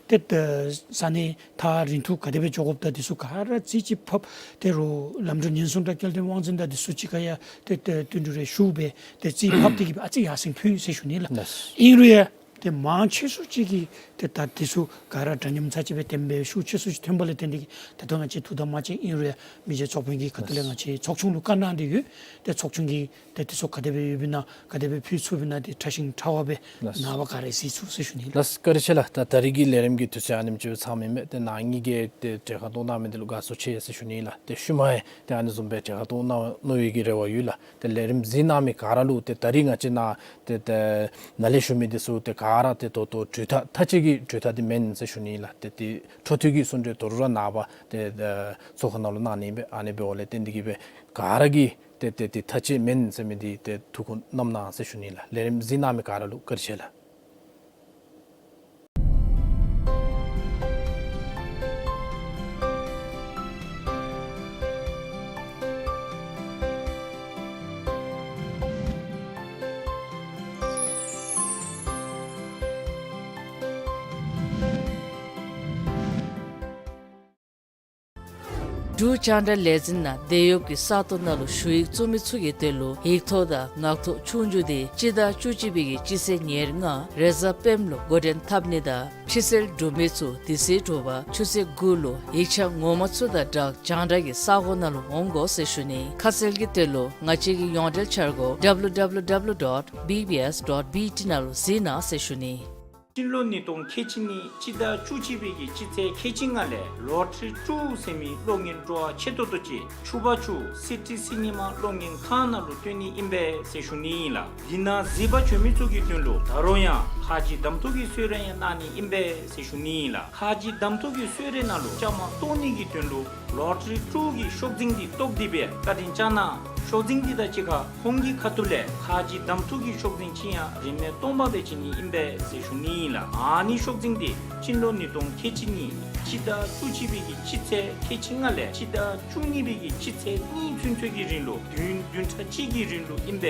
ཏེ་ད་ས་གནས་ཐག་རིང་ཐུང་ག་དེ་སྦེ་འགྱོ་དགོཔ་དང་འདི་ཚུ་ག་ར་རྩིས་ཅིག་ཕབ། ཏེ་རོགས་ལམ་འགྲུལ་ཉེན་སྲུང་དང་སྐྱེལ་འདྲེན་དབང་འཛིན་དང་འདི་ཚུ་གཅིག་ཁར་ཡང་ཏེ་ཏེ་བསྟུན་གྲོས་རེ་ཞུ་སྦེ་ཏེ་རྩིས་ཕབ་སྟེ་གི་སྦེ་ཨ་ཙི་ཡར་སེང་ཕུལ་ཡི་ཟེར་ཞུ་ནི་ལགས། ལགས། ཨིན་རུང་ཡང་ ཏེ་མང་ཆེ་ཤོས་ཅིག་གིས་ཏེ་ད་འདི་ཚུ་ག་ར་འདྲ་མཉམ་ཚར་གཅིག་སྦེ་འཐོན་པའི་ཤུགས་ཆེ་ཤོས་ཅིག་འཐོན་པ་ལས་བརྟེན་ཏེ་གིས་ད་ལྟོ་ང་བཅས་ཐུགས་དང་མ་བཅད་ཨིན་རུང་ཡང་མི་རྗེ་ཚོགས་དཔོན་གྱི་ཁ་ཐུག་ལས་ང་བཅས་ཚོགས་ཆུང་ལུ་བཀའ་གནང་སྟེ་ཡོད། ཏེ་ཚོགས་ཆུང་གིས་ཏེ་འདི་ཚུ་ག་དེ་སྦེ་ཡོདཔ་ཨིན་ན་ག་དེ་སྦེ་ཕུལ་ཚུགསཔ་ཨིན་ན་ཏེ་ཕྲ་ཞིང་ཕྲ་བ་སྦེ་ལགས། ནངས་པ་ག་ར་གཟིགས་ཚུགས་ཟེར་ཞུ་ནི་ལགས། ལགས་བཀའ་དྲིན་ཆེ་ལགས། ད་ད་རིས་ཀྱི་ལས་རིམ་གྱི་དུས་ཚོད་ཨ་ནེམ་ཅིག་ཚང་མི་མས། ཏེ་ནཱ་ངེ་གི་ཏེ་གྲལ་ཁར་གཏོགས་གནང་མི་འདི་ལུ་དགའ་ཚོར་ཆེ་ཟེར་ཞུ་ནི་ལགས། ཏེ་ཤུལ་མ་ཡང་ཏེ་ཨ་ནི་བཟུམ་སྦེ་གྲལ་ཁར་གཏོགས་གནང་གནང་བའི་གི་རེ་བ་ཡོད་ལགས། ཏེ་ལས་རིམ་གཟིགས་གནང་མི་ག་ར་ལུ་ཏེ་ད་རིས་ང་བཅས་ནཱ་ཏེ་ཏེ་ནཱ་ལས་ཞུ་མི་འདི་ཚུ་ཏེ་ག་ར་ཏེ་ད་ལྟོ་གྲོས་ཐག་མཐའ་གཅིག་གི་གྲོས་ཐག་འདི་མེན་ཟེར་ཞུ་ནི་ལགས། ཏེ་ཏེ་འཕྲོ་མཐུད་ཀྱི་གསུང་གྲོས་དོ་རུང་ར་ནངས་པ་ཏེ་ཨེ་ཚོགས་ཁང་ནང་ལུ་གནང་ནི་སྦེ་ཨ་ནི་འབདཝ་ལས་བརྟེན་ཏེ་གིས་སྦེ་ག་ར་གིས་ཏེ་ཏེ་ཏེ་ཐག་བཅད་མེན་ཟེར་མི་འདི་ཏེ་ཐུགས་ཁུར་བསྣམ་གནང་ཟེར་ཞུ་ནི་ལགས། ལས་རིམ་གཟིགས་གནང་མི་ག་ར་ལུ་བཀའ་དྲིན་ཆེ་ལགས། འབྲུག་རྒྱང་བསྒྲགས་ལས་འཛིན་ནང་འདས་ཡོདཔ་གི་ས་སྟོང་ནང་ལུ་ཞུ་ཡིག་བཙུགས་མི་ཚུ་གི་དོན་ལུ་ཡིག་ཐོག་དང་ངག་ཐོག་ཆོས་རྒྱུགས་འདི་སྤྱི་ཟླ་བཅུ་གཅིག་པའི་གི་སྤྱི་ཚེས་ཉེར་ལྔ་རེས་གཟའ་སྤེནམ་ལུ་འགོ་འདྲེན་འཐབ་ནི་དང་ཕྱི་སེལ་གྲུབ་མི་ཚུ་དེ་ཚེ་དྲོ་པ་ཆུ་ཚོད་དགུ་ལུ་ཡིག་ཆ་ངོ་མ་ཚུ་དང་སྦྲགས་རྒྱང་བསྒྲགས་ཀྱི་ས་གོ་ནང་ལུ་འོང་དགོ་ཟེར་ཞུ་ནི། ཁ་གསལ་གྱི་དོན་ལུ་ང་བཅས་ཀྱི་ཡོངས་འབྲེལ་འཆར་སྒོ་W W W dot B B S dot B T ནང་ལུ་གཟིགས་གནང་ཟེར་ཞུ་ནི། སྤྱི་ལོ་ཉིས་སྟོང་ཁལ་གཅིག་གཉིས་སྤྱི་ཟླ་བཅུ་གཅིག་པའི་གི་སྤྱི་ཚེས་ཁལ་གཅིག་ལྔ་ལས་ལོ་ཊ་རི་ཊུ་ཟེར་མི་གློག་བརྙན་སྤྲོ་བ་ཆེ་ཏོག་ཏོ་ཅིག་ཆུ་བར་ཆུ་སི་ཊི་སི་ནི་མ་གློག་བརྙན་ཁང་ནང་ལུ་སྟོན་ནི་ཨིན་པས་ཟེར་ཞུ་ནི་ཨིན་ལགས། འདི་ནང་གཟིགས་པར་བྱོན་མི་ཚུ་གི་དོན་ལུ་ད་རུང་ཡང་ཁ་རྗེ་གདམ་འཐུ་གི་གསོལ་རས་ཡང་གནང་ནི་ཨིན་པས་ཟེར་ཞུ་ནི་ཨིན་ལགས། ཁ་རྗེ་གདམ་འཐུ་གི་གསོལ་རས་ནང་ལུ་བཅའ་མར་གཏོགས་ནི་གི་དོན་ལུ་ལོ་ཊ་རི་ཊུ་གི་ཤོག་འཛིན་འདི་བཏོག་སྟེ་སྦེ་བཀའ་དྲིན་བསྐྱང་གནང་། ཤོག་འཛིན་འདི་དང་གཅིག་ཁར་ཁོང་གི་ཁ་ཐུག་ལས་ཁ་རྗེ་གདམ་འཐུ་གི་ཤོག་འཛིན་ཅིག་ཡང་རིན་མེད་སྟོང་པ་སྦེ་བྱིན་ནི་ཨིན་པས་ཟེར་ཞུ་ནི་ཨིན་ལགས། ཨ་ནི་ཤོག་འཛིན་འདི་སྤྱི་ལོ་ཉིས་སྟོང་ཁལ་གཅིག་གཉིས་སྤྱི་ཟླ་བཅུ་གཅིག་པའི་གི་སྤྱི་ཚེས་ཁལ་གཅིག་ལྔ་ལས་སྤྱི་ཟླ་བཅུ་གཉིས་པའི་གི་སྤྱི་ཚེས་གཉིས་ཚུན་ཚོད་ཀྱི་རིང་ལུ་བདུན་བདུན་ཕྲག་གཅིག་གི་རིང་ལུ་ཨིན་པས། ག་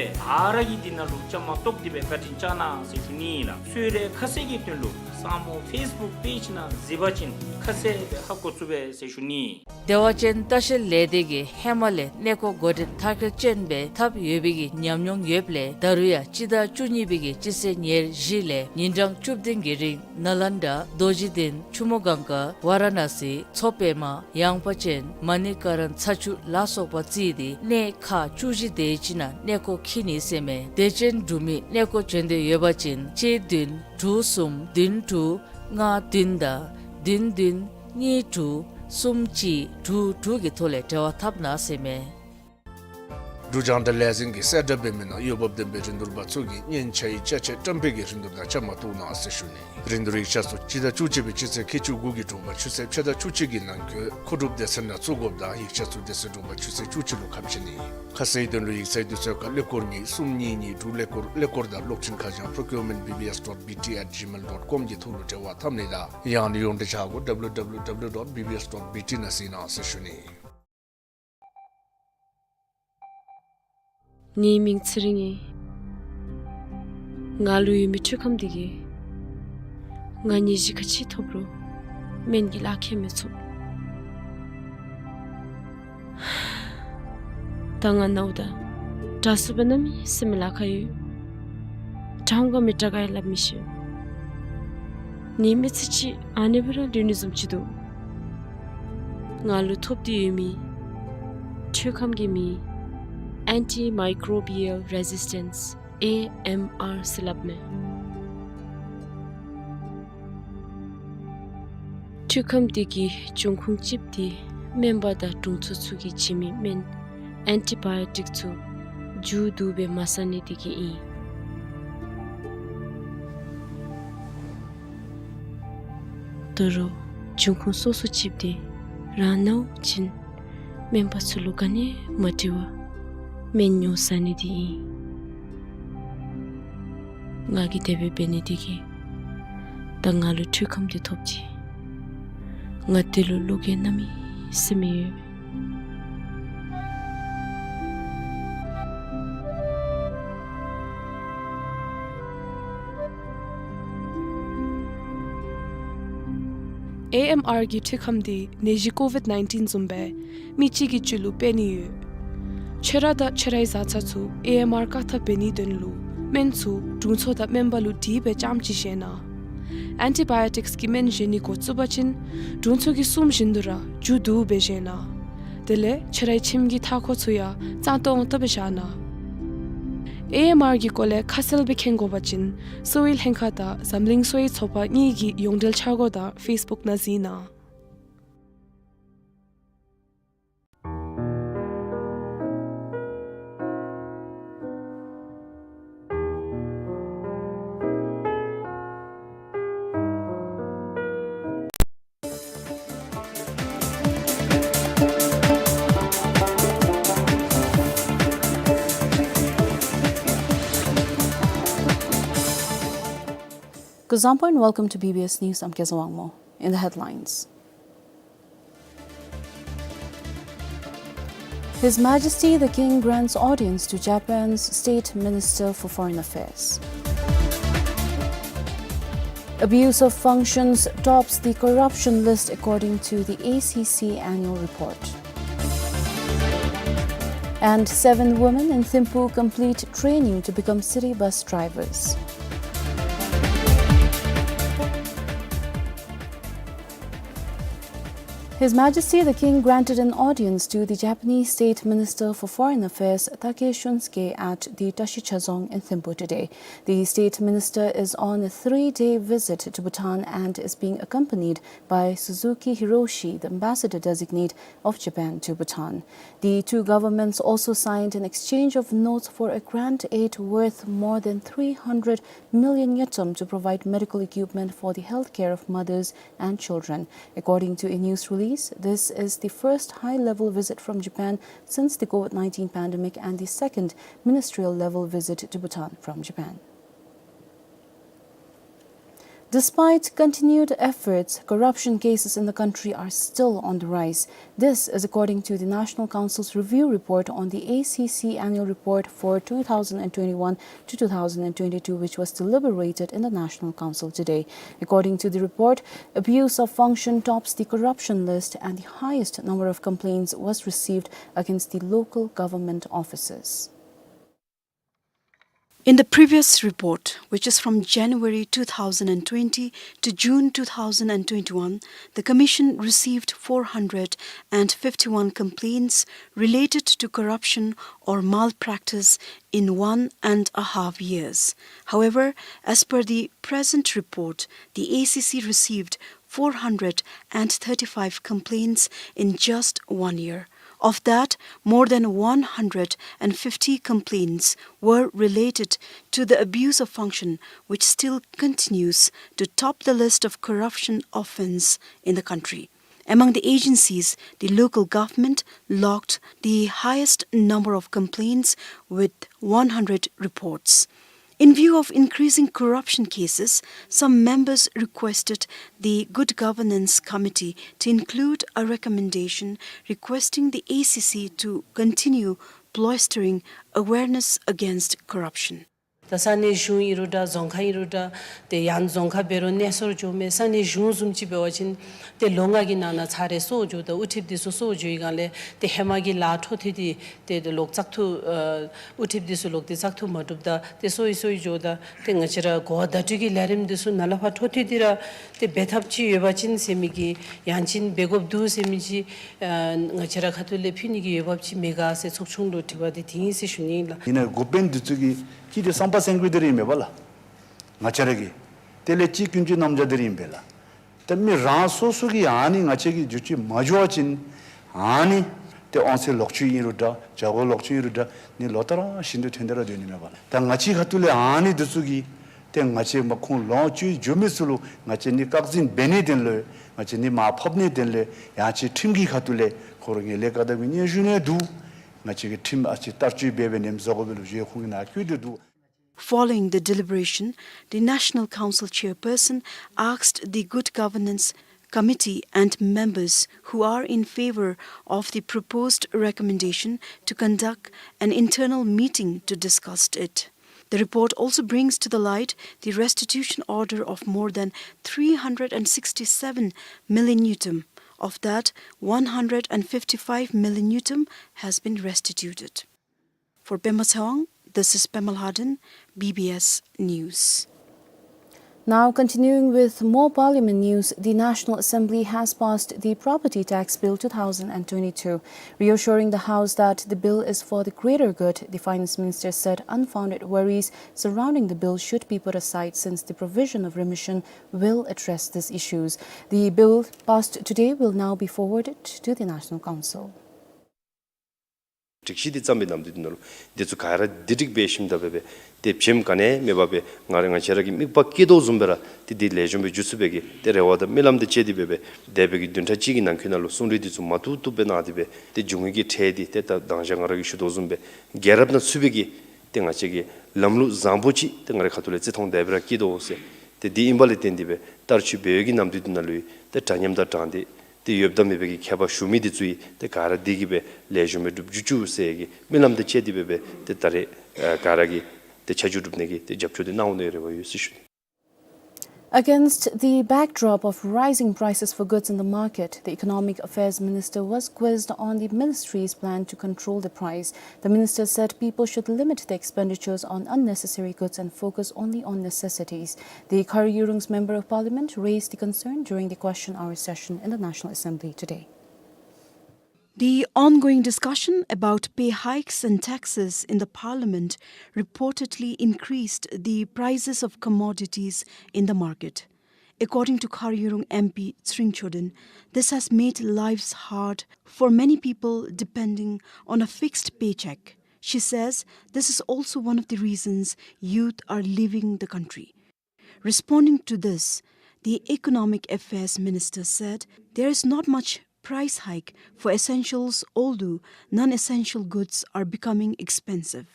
ར་གིས་འདི་ནང་ལུ་བཅའ་མར་གཏོགས་ཏེ་སྦེ་བཀའ་དྲིན་བསྐྱང་གནང་ཟེར་ཞུ་ནི་ཨིན་ལགས། གསོལ་རས་ཁ་གསལ་གྱི་དོན་ལུ་སངས་མོ་ཕེསི་བུཀ་པེཇ་ནང་གཟིགས་པ་ཅིན་ཁ་གསལ་སྦེ་ཧ་གོ་ཚུགས་པས་ཟེར་ཞུ་ནི། བདེ་བ་ཅན་ལྟ་བཤལ་ལས་སྡེ་གིས་ཧེ་མ་ལས་གནས་སྐོར་འགོ་འདྲེན་མཐར་འཁྱོལ་ཅན་སྦེ་འཐབ་ཡོད་པའི་གི་ཉམས་མྱོང་ཡོདཔ་ལས་ད་རུང་ཡང་སྤྱི་ཟླ་བཅུ་གཉིས་པའི་གི་སྤྱི་ཚེས་ཉེར་བཞི་ལས་ཉིན་གྲངས་བཅུ་བདུན་གྱི་རིང་ནཱ་ལནྡ་རྡོ་རྗེ་གདན་ཆུ་མོ་གངྒཱ་ཝ་ར་ཎ་སི་མཚོ་པདྨ་ཡངས་པ་ཅན་མ་ཎི་ཀ་རན་ཚ་ཆུ་ལ་སོགས་པ་བརྩིས་ཏེ་གནས་ཁག་བཅུ་བཞི་དེ་ཅིག་ནང་གནས་སྐོར་འཁྱིད་ནི་ཟེར་མས། དད་ཅན་འབྲུག་མི་གནས་སྐོར་བྱོན་འདོད་ཡོད་པ་ཅིན་གཅིག་བདུན་དྲུག་གསུམ་བདུན་དྲུག་ལྔ་བདུན་དང་བདུན་བདུན་གཉིས་དྲུག་གསུམ་གཅིག་དྲུག་དྲུག་གི་ཐོག་ལས་འབྲེལ་བ་འཐབ་གནང་ཟེར་མས། འབྲུག་རྒྱང་བསྒྲགས་ལས་འཛིན་གྱིས་གསལ་བསྒྲགས་འབད་མི་ནང་འོས་འབབ་ལྡན་པའི་རིན་བསྡུར་པ་ཚུ་གིས་སྙན་ཆ་ཡི་ཅ་ཆས་བཀྲམ་སྤེལ་གྱི་རིན་བསྡུར་དང་བཅའ་མར་གཏོགས་གནང་ཟེར་ཞུ་ནི། རིན་བསྡུར་ཡིག་ཆ་ཚུ་སྤྱི་ཟླ་བཅུ་གཅིག་པའི་སྤྱི་ཚེས་ཁལ་གཅིག་དགུ་གི་དྲོ་པ་ཆུ་ཚོད་ཕྱེད་དང་བཅུ་གཅིག་གི་ནང་འཁོད་མཁོ་སྒྲུབ་སྡེ་ཚན་ནང་བཙུགས་དགོཔ་དང་ཡིག་ཆ་ཚུ་དེ་ཚེ་དྲོ་པ་ཆུ་ཚོད་བཅུ་གཅིག་ལུ་ཁ་ཕྱེ་ནི། ཁ་གསལ་དོན་ལུ་ཡིག་ཚང་དུས་ཚོད་ཁར་ཀླད་ཀོར་གཉིས་གསུམ་གཉིས་གཉིས་དྲུག་ཀླད་ཀོར་ཀླད་ཀོར་དང་གློག་འཕྲིན་ཁ་བྱང་procurement B B S dot B T at gmail dot com གི་ཐོག་ལུ་འབྲེལ་བ་འཐབ་ནི་དང་ཡང་ན་ཡོངས་འབྲེལ་ཆ་སྒོ W W W dot B B S dot B T ནང་གཟིགས་གནང་ཟེར་ཞུ་ནི། ངེའི་མིང་ཚེ་རིང་ཨིན། ང་ལུ་ཡོད་མི་འཕྲུལ་ཁམས་འདི་གིས་ང་ནད་གཞི་ག་ཅི་ཐོབ་རུང་སྨན་གྱི་ལག་ཁྱེར་མི་ཚུགས། ད་ང་ནཝ་ད་དྲག་སུ་སྦེ་གནམ་མེད་ས་མེད་ལཱ་ཁག་ཡོད། དྲག་འོང་ག་མི་དྲག་ག་ཡང་སླབ་མི་ཤེས། ངེའི་མི་ཚེ་ཅིག་ཨ་ནི་སྦེ་ར་ལུས་ནི་བཟུམ་ཅིག་འདུག། ང་ལུ་ཐོབ་སྟེ་ཡོད་མི་འཕྲུལ་ཁམས་ཀྱི་མིང་Antimicrobial Resistance A M R ཟེར་སླབ་མས། འཕྲུལ་ཁམས་འདི་གི་འབྱུང་ཁུངས་གཅིགཔོ་འདི་སྨན་པ་དང་དྲུང་འཚོ་ཚུ་གིས་བྱིན་མི་སྨན་ཨེན་ཊི་བཱ་ཡོ་ཊིཀ་ཚུ་མཇུག་བསྡུ་སྦེ་མ་ཟ་ནི་འདི་གིས་ཨིན། ད་རུང་འབྱུང་ཁུངས་སོ་སོ་གཅིགཔོ་འདི་རང་ནཝ་ཅིན་སྨན་པ་ཚུ་ལུ་ག་ནི་མ་དྲི་བར་སྨན་ཉོ་ཟ་ནི་འདི་ཨིན། ང་གིས་དེ་སྦེ་འབད་ནི་འདི་གིས་ད་ང་ལུ་འཕྲུལ་ཁམས་འདི་ཐོབ་ཅི། ང་འདི་ལུ་བློ་འགྱོད་གནམ་མེད་ས་མེད་ཡོད། ཨེ་ཨེམ་ཨར་གྱི་འཕྲུལ་ཁམས་འདི་ནད་གཞི་ཀོ་ཝིཌ་ནའིན་ཊིན་བཟུམ་སྦེ་མི་གཅིག་གི་རྒྱུད་ལུ་འཕེན་ནི་ཡོད། ཁྱོད་ར་དང་ཁྱོད་རའི་བཟའ་ཚང་ཚུ་ཨེ་ཨེམ་ཨར་བཀག་ཐབས་འབད་ནིའི་དོན་ལུ་ སྨན་ཚུ་དྲུང་འཚོ་དང་སྨན་པ་ལུ་དྲིས་སྦེ་ཙམ་ཅིག་བཞེས་གནང་། ཨེན་ཊི་བཱ་ཡོ་ཊིཀསི་གི་སྨན་བཞེས་ནི་འགོ་བཙུགས་པ་ཅིན་དྲུང་འཚོ་གིས་གསུངམ་བཞིན་དུ་ར་མཇུག་བསྡུ་སྦེ་བཞེས་གནང་། དེ་ལས་ཆ་རའི་ཁྱིམ་གྱི་མཐའ་འཁོར་ཚུ་ཡང་གཙང་ཏོང་ཏོ་སྦེ་བཞག་གནང་། ཨེ་ཨེམ་ཨར་གྱི་སྐོར་ལས་ཁ་གསལ་སྦེ་མཁྱེན་དགོ་པ་ཅིན་གསོ་བའི་ལྷན་ཁག་དང་འཛམ་གླིང་གསོ་བའི་ཚོགས་པ་གཉིས་ཀྱི་ཡོངས་འབྲེལ་འཆར་སྒོ་དང་ཕེསི་བུཀ་ནང་གཟིགས་གནང་། Kuzuzangpo and welcome to B B S News. I'm Kezawangmo. In the headlines. His Majesty the King grants audience to Japan's State Minister for Foreign Affairs. Abuse of functions tops the corruption list according to the A C C annual report. And seven women in Thimphu complete training to become city bus drivers. His Majesty the King granted an audience to the Japanese State Minister for Foreign Affairs, Takei Shunsuke, at the Tashi Chazong in Thimphu today. The State Minister is on a three-day visit to Bhutan and is being accompanied by Suzuki Hiroshi, the Ambassador Designate of Japan to Bhutan. The two governments also signed an exchange of notes for a grant aid worth more than three hundred million ngultrum to provide medical equipment for the health care of mothers and children. According to a news release, this is the first high-level visit from Japan since the COVID nineteen pandemic and the second ministerial-level visit to Bhutan from Japan. Despite continued efforts, corruption cases in the country are still on the rise. This is according to the National Council's review report on the A C C annual report for two thousand twenty-one to two thousand twenty-two, which was deliberated in the National Council today. According to the report, abuse of function tops the corruption list, and the highest number of complaints was received against the local government officers. In the previous report, which is from January two thousand twenty to June two thousand twenty-one, the Commission received four hundred fifty-one complaints related to corruption or malpractice in one and a half years. However, as per the present report, the A C C received four hundred thirty-five complaints in just one year. Of that, more than one hundred fifty complaints were related to the abuse of function, which still continues to top the list of corruption offense in the country. Among the agencies, the local government logged the highest number of complaints with one hundred reports. In view of increasing corruption cases, some members requested the Good Governance Committee to include a recommendation requesting the A C C to continue bolstering awareness against corruption. ད་ས་གནས་གཞུང་ཨིན་རུང་འདྲ་རྫོང་ཁག་ཨིན་རུང་འདྲ་ཏེ་ཡང་རྫོང་ཁག་འབད་རུང་གནས་སོར་འགྱོ་མི་ས་གནས་གཞུང་བཟུམ་ཅིག་འབད་བ་ཅིན་ཏེ་ལོ་ལྔ་གི་ནང་ན་ཚར་རེ་སོར་འགྱོཝ་ད་དབུ་ཁྲིདཔ་འདི་ཚུ་སོར་འགྱོ་བའི་སྒང་ལས་ཏེ་ཧེ་མ་གི་ལཱ་འཕྲོ་མཐུད་དེ་ཏེ་ཏེ་ལོག་བཙག་འཐུ་ཨ་དབུ་ཁྲིདཔ་འདི་ཚུ་ལོག་སྟེ་བཙག་འཐུ་མ་གྲུབ་ད་ཏེ་སོར་ཡི་སོར་ཡི་འགྱོཝ་ད་ཏེ་ང་བཅས་ར་གོ་བ་བརྡ་སྤྲོད་ཀྱི་ལས་རིམ་འདི་ཚུ་ནཱ་ལས་ཕར་འཕྲོ་མཐུད་དེ་ར་ཏེ་འབད་ཐབས་ཅིག་ཡོད་པ་ཅིན་ཟེར་མི་གི་ཡང་ཅིན་འབད་དགོཔ་འདུག་ཟེར་མི་ཅིག་ཨ་ང་བཅས་ར་ཁ་ཐུག་ལས་ཕུལ་ནི་གི་འོས་འབབ་ཅིག་མེད་ག་ཟེར་ཚོགས་ཆུང་ལུ་དྲི་བ་འདི་དེ་ཨིན་ཟེར་ཞུ་ནི་ཨིན་ལགས། ཨིན་ན་འགོ་དཔོན་འདི་ཚུ་གིས་ཅིག་ཏེ་བསམ་པ་སེང་གེ་འདི་ར་ཨིན་མས་པ་ལགས། ང་བཅས་ར་གི་དེ་ལས་ཅིག་ཀུན་སྤྱོད་རྣམ་གཞག་འདི་ར་ཨིན་པས་ལགས། ཏེ་མི་རང་སོ་སོ་གིས་ཨ་ནི་ང་བཅས་ཀྱིས་བསྒྱུར་བཅོས་མ་འགྱོ་བ་ཅིན་ཨ་ནི་ཏེ་དབང་ཚད་ལོག་སྤྱོད་ཨིན་རུང་འདྲ་བྱ་སྒོ་ལོག་སྤྱོད་ཨིན་རུང་འདྲ་ནི་ལོ་ལྟར་བཞིན་དུ་ཐོན་ཏེ་ར་སྡོད་ནི་མས་པ་ལགས། ད་ང་བཅས་ཁ་ཐུག་ལས་ཨ་ནི་འདི་ཚུ་གིས་ཏེ་ང་བཅས་མ་ཁོང་ལོག་སྤྱོད་འགྱོ་མི་ཚུ་ལུ་ང་བཅས་ནི་བཀག་འཛིན་འབད་ནིའི་དོན་ལུ་ང་བཅས་ནི་མར་ཕབ་ནིའི་དོན་ལུ་ཡང་ཅིན་ཁྲིམས་ཀྱི་ཁ་ཐུག་ལས་ཁོང་ར་ངན་ལྷད་བཀག་སྡོམ་གྱི་སྙན་ཞུ་ནི་འདུག། ང་བཅས་ཀྱིས་ཁྲིམས་ཨ་ཙི་བསྟར་སྤྱོད་འབད་འབད་ནེམ་བཟོ་དགོ་པས་ལོ་རྒྱུས་ཁོང་གི་ནང་བཀོད་དེ་འདུག། Following the deliberation, the National Council chairperson asked the Good Governance Committee and members who are in favor of the proposed recommendation to conduct an internal meeting to discuss it. The report also brings to the light the restitution order of more than three hundred sixty-seven million ngultrum. Of that, one hundred fifty-five million ngultrum has been restituted. For Pema Tshewang, This is Pemal Hardin, B B S News. Now, continuing with more Parliament news, the National Assembly has passed the Property Tax Bill two thousand and twenty-two. Reassuring the House that the bill is for the greater good, the Finance Minister said unfounded worries surrounding the bill should be put aside since the provision of remission will address these issues. The bill passed today will now be forwarded to the National Council. སྒྲིག་གཞི་འདི་བརྩམས་པའི་ནམ་དུས་འདི་ནང་ལུ་འདི་ཚུ་ག་ར་འདི་སྒྲིག་སྦེ་ཞིནམ་ད་འབད་སྦེ་ཏེ་བྱེམ་ག་ནི་མེད་པར་སྦེ་ང་ར་ང་བཅས་ར་གི་དམིགས་པ་བསྐྱེད་དོ་བཟུམ་སྦེ་ར་ཏེ་འདི་ལེགས་ཤོམ་སྦེ་འགྱོ་ཚུགས་པའི་གི་ཏེ་རེ་བ་དང་སྨོན་ལམ་དང་བཅས་ཏེ་འབད་སྦེ་འདས་པའི་གི་བདུན་ཕྲག་གཅིག་གི་ནང་འཁོད་ནང་ལུ་གསུང་གྲོས་འདི་ཚུ་མ་བཏུབ་བཏུབ་སྦེ་གནང་སྟེ་འབད་ཏེ་འབྱུང་བའི་གི་ཁྲལ་འདི་ཏེ་ད་མདང་ཞག་ང་ར་གིས་ཞུ་དོ་བཟུམ་སྦེ་རྒྱལ་རབས་ནང་ཚུད་པའི་གི་ཏེ་ང་བཅས་ཀྱི་ལམ་ལུགས་བཟང་པོ་ཅིག་ཏེ་ང་རའི་ཁ་ཐུག་ལས་བརྩི་མཐོང་དེ་སྦེ་ར་བསྐྱེད་དོ་ཟེར། ཏེ་འདི་ཨིན་པ་ལས་བརྟེན་ཏེ་སྦེ་བསྟར་སྤྱོད་འབད་བའི་གི་ནམ་དུས་འདི་ནང་ལུ་ཏེ་འདྲ་མཉམ་དང་དྲང་བདེན་ཏེ་ཡོདཔ་དང་མེད་པའི་གི་ཁྱད་པར་ཞུགས་མི་འདི་ཚུ་ཡང་ཏེ་ག་ར་འདི་གིས་སྦེ་ལེགས་ཤོམ་སྦེ་འགྲུབ་འགྱོ་བཅུག་ཟེར་གྱི་སྨོན་ལམ་དང་བཅས་ཏེ་འབད་སྦེ་ཏེ་ད་རེས་ཨ་ག་ར་གིས་ཏེ་ཆ་འཇོག་གྲུབ་ནི་གི་ཏེ་རྒྱབ་སྐྱོར་འདི་གནང་འོང་ནི་རེ་བ་ཡོད་ཟེར་ཞུ་ནི། Against the backdrop of rising prices for goods in the market, the Economic Affairs Minister was quizzed on the ministry's plan to control the price. The minister said people should limit their expenditures on unnecessary goods and focus only on necessities. The Khar Yurung's Member of Parliament raised the concern during the question hour session in the National Assembly today. The ongoing discussion about pay hikes and taxes in the parliament reportedly increased the prices of commodities in the market. According to Khar Yurung M P Tshering Choden, this has made lives hard for many people depending on a fixed paycheck. She says this is also one of the reasons youth are leaving the country. Responding to this, the Economic Affairs Minister said there is not much price hike for essentials, although non-essential goods are becoming expensive.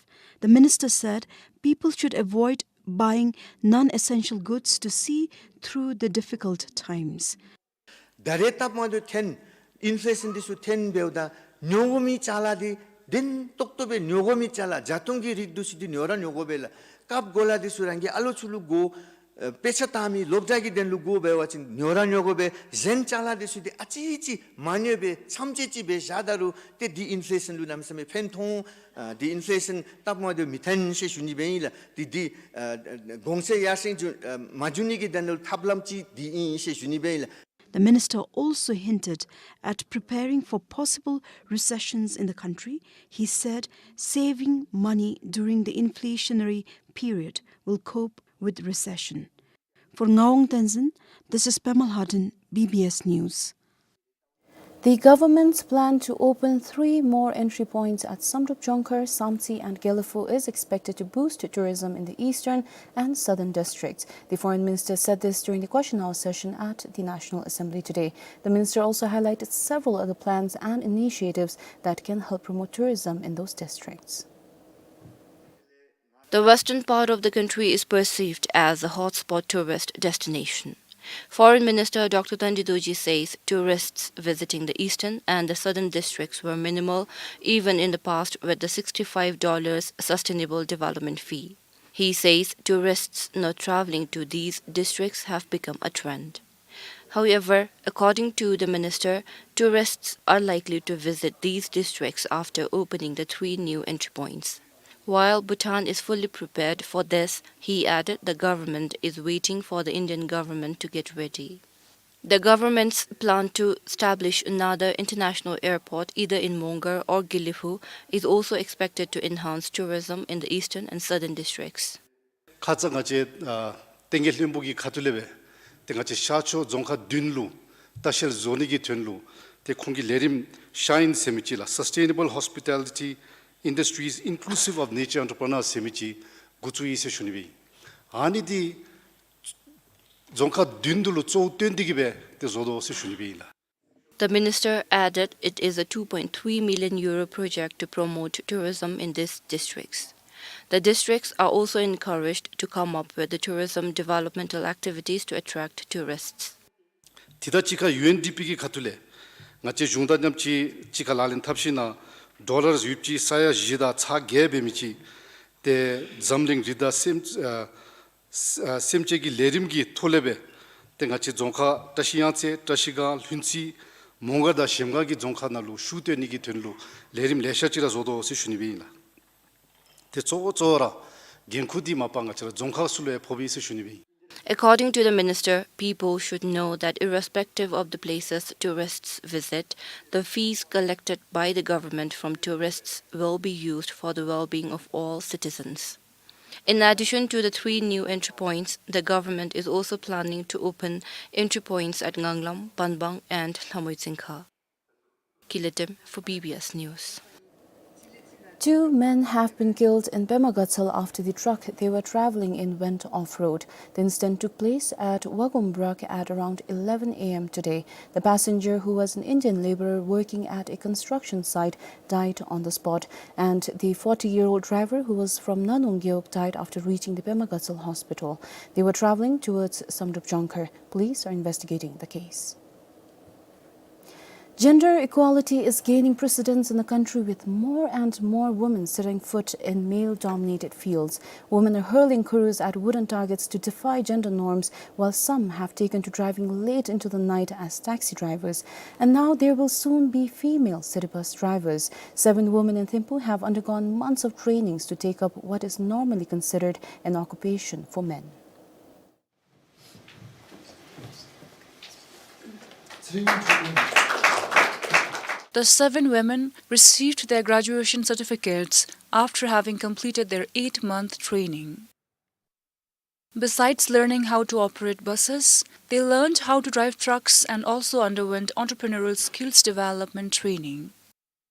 The minister said people should avoid buying non-essential goods to see through the difficult times. ད་རེས་སྟབས་མ་བདེཝ་ཐོན་ཨིན་ཕེ་ལེ་ཤཱན་འདི་ཚུ་ཐོན་འབདཝ་ད་ཉོ་དགོ་མི་ཅ་ལ་འདི་བདེན་ཏོག་ཏོ་སྦེ་ཉོ་དགོ་མི་ཅ་ལ་བྱ་ཐུང་གི་རིགས་འདི་ཚུ་འདི་ཉོ་ར་ཉོ་དགོ་པས་ལགས། ཀབ་གོ་ལ་འདི་ཚུ་རང་གི་ཨ་ལོ་ཚུ་ལུ་དགོ། ཨ་དཔེ་ཆ་ལྟ་མི་སློབ་གྲྭ་གི་དོན་ལུ་དགོ་འབད་བ་ཅིན་ཉོ་ར་ཉོ་དགོ་པས། གཞན་ཅ་ལ་འདི་ཚུ་འདི་ཨ་ཙི་ཅིག་མ་ཉོ་སྦེ་མཚམས་བཅད་ཅིག་སྦེ་བཞག་ད་རུང་ཏེ་འདི་ཨིན་ཕེ་ལེ་ཤཱན་ལུ་གནམ་མེད་ས་མེད་ཕན་ཐོགས། ཨ་འདི་ཨིན་ཕེ་ལེ་ཤཱན་སྟབས་མ་བདེཝ་མི་ཐོན་ཟེར་ཞུ་ནི་སྦེ་ཨིན་ལགས། འདི་འདི་ཨ་གོང་ཚད་ཡར་སེང་འགྱོ་ཨ་མ་འགྱོ་ནི་གི་དོན་ལུ་ཐབས་ལམ་ཅིག་འདི་ཨིན་ཟེར་ཞུ་ནི་སྦེ་ཨིན་ལགས། The minister also hinted at preparing for possible recessions in the country. He said saving money during the inflationary period will cope with recession. For Ngawang Tenzin, this is Pemal Hardin, B B S News. The government's plan to open three more entry points at Samdrup Jongkhar, Samtse and Gelephu is expected to boost tourism in the eastern and southern districts. The foreign minister said this during the question hour session at the National Assembly today. The minister also highlighted several other plans and initiatives that can help promote tourism in those districts. The western part of the country is perceived as a hotspot tourist destination. Foreign Minister Doctor Tandi Dorji says tourists visiting the eastern and the southern districts were minimal even in the past with the sixty-five dollars sustainable development fee. He says tourists not traveling to these districts have become a trend. However, according to the minister, tourists are likely to visit these districts after opening the three new entry points. While Bhutan is fully prepared for this, he added the government is waiting for the Indian government to get ready. The government's plan to establish another international airport either in Mongar or Gelephu is also expected to enhance tourism in the eastern and southern districts. ཁ་ཙ་ང་བཅས་ཨ་བསྟན་རྒྱས་བློན་པོ་གི་ཁ་ཐུག་ལས་སྦེ་ཏེ་ང་བཅས་ཤར་ཕྱོགས་རྫོང་ཁག་བདུན་ལུ་ལྟ་བཤལ་བཟོ་ནི་གི་དོན་ལུ་ཏེ་ཁོང་གི་ལས་རིམ་ཤ་ཡིན་ཟེར་མི་ཅིག་ལགས། Sustainable Hospitality Industries Inclusive of Nature Entrepreneurs ཟེར་མི་ཅིག་འགོ་བཙུགས་ཡི་ཟེར་ཞུ་ནི་སྦེ་ཨིན། ཨ་ནི་འདི་རྫོང་ཁག་བདུན་འདི་ལུ་གཙོ་བོ་བཏོན་ཏེ་གི་སྦེ་ཏེ་བཟོ་དོ་ཟེར་ཞུ་ནི་སྦེ་ཨིན་ལགས། The minister added it is a two point three million euro project to promote tourism in these districts. The districts are also encouraged to come up with the tourism developmental activities to attract tourists. དེ་དང་གཅིག་ཁར་ཡུ་ཨེན་ཌི་པི་གི་ཁ་ཐུག་ལས་ང་བཅས་གཞུང་དང་མཉམ་གཅིག་གཅིག་ཁར་ལག་ལེན་འཐབ་ཞིནམ་ལས་ཌོ་ལར་ཡོདཔ་ཅིག་ས་ཡ་བཞི་དང་ཚག་བརྒྱད་འབད་མི་ཅིག་ཏེ་འཛམ་གླིང་རི་དྭགས་སེམས་ཨ་ཨ་སེམས་ཅན་གྱི་ལས་རིམ་གྱི་ཐོག་ལས་སྦེ་ཏེ་ང་བཅས་རྫོང་ཁག་བཀྲ་ཤིས་གཡང་རྩེ་བཀྲ་ཤིས་སྒང་ལྷུན་རྩེ་མོང་སྒར་དང་གཞལམ་སྒང་གི་རྫོང་ཁག་ནང་ལུ་ཤུགས་བཏོན་ནི་གི་དོན་ལུ་ལས་རིམ་ལེ་ཤ་ཅིག་ར་བཟོ་དོ་ཟེར་ཞུ་ནི་སྦེ་ཨིན་ལགས། ཏེ་གཙོ་བོ་གཙོ་བོ་ར་འགན་ཁུར་འདི་མ་པ་ང་བཅས་ར་རྫོང་ཁག་ཚུ་ལུ་ཡང་ཕོགཔ་ཨིན་ཟེར་ཞུ་ནི་སྦེ་ཨིན། According to the minister, people should know that irrespective of the places tourists visit, the fees collected by the government from tourists will be used for the well-being of all citizens. In addition to the three new entry points, the government is also planning to open entry points at Nganglam, Panbang and Lhamoitsingkha. Kiletem for B B S News. Two men have been killed in Pema Gatshel after the truck they were traveling in went off-road. The incident took place at Wagum Brak at around eleven A M today. The passenger, who was an Indian laborer working at a construction site, died on the spot, and the forty-year-old driver, who was from Nanung Gewog, died after reaching the Pema Gatshel hospital. They were traveling towards Samdrup Jongkhar. Police are investigating the case. Gender equality is gaining precedence in the country, with more and more women setting foot in male-dominated fields. Women are hurling kurus at wooden targets to defy gender norms, while some have taken to driving late into the night as taxi drivers. And now there will soon be female city bus drivers. Seven women in Thimphu have undergone months of trainings to take up what is normally considered an occupation for men. The seven women received their graduation certificates after having completed their eight-month training. Besides learning how to operate buses, they learned how to drive trucks and also underwent entrepreneurial skills development training.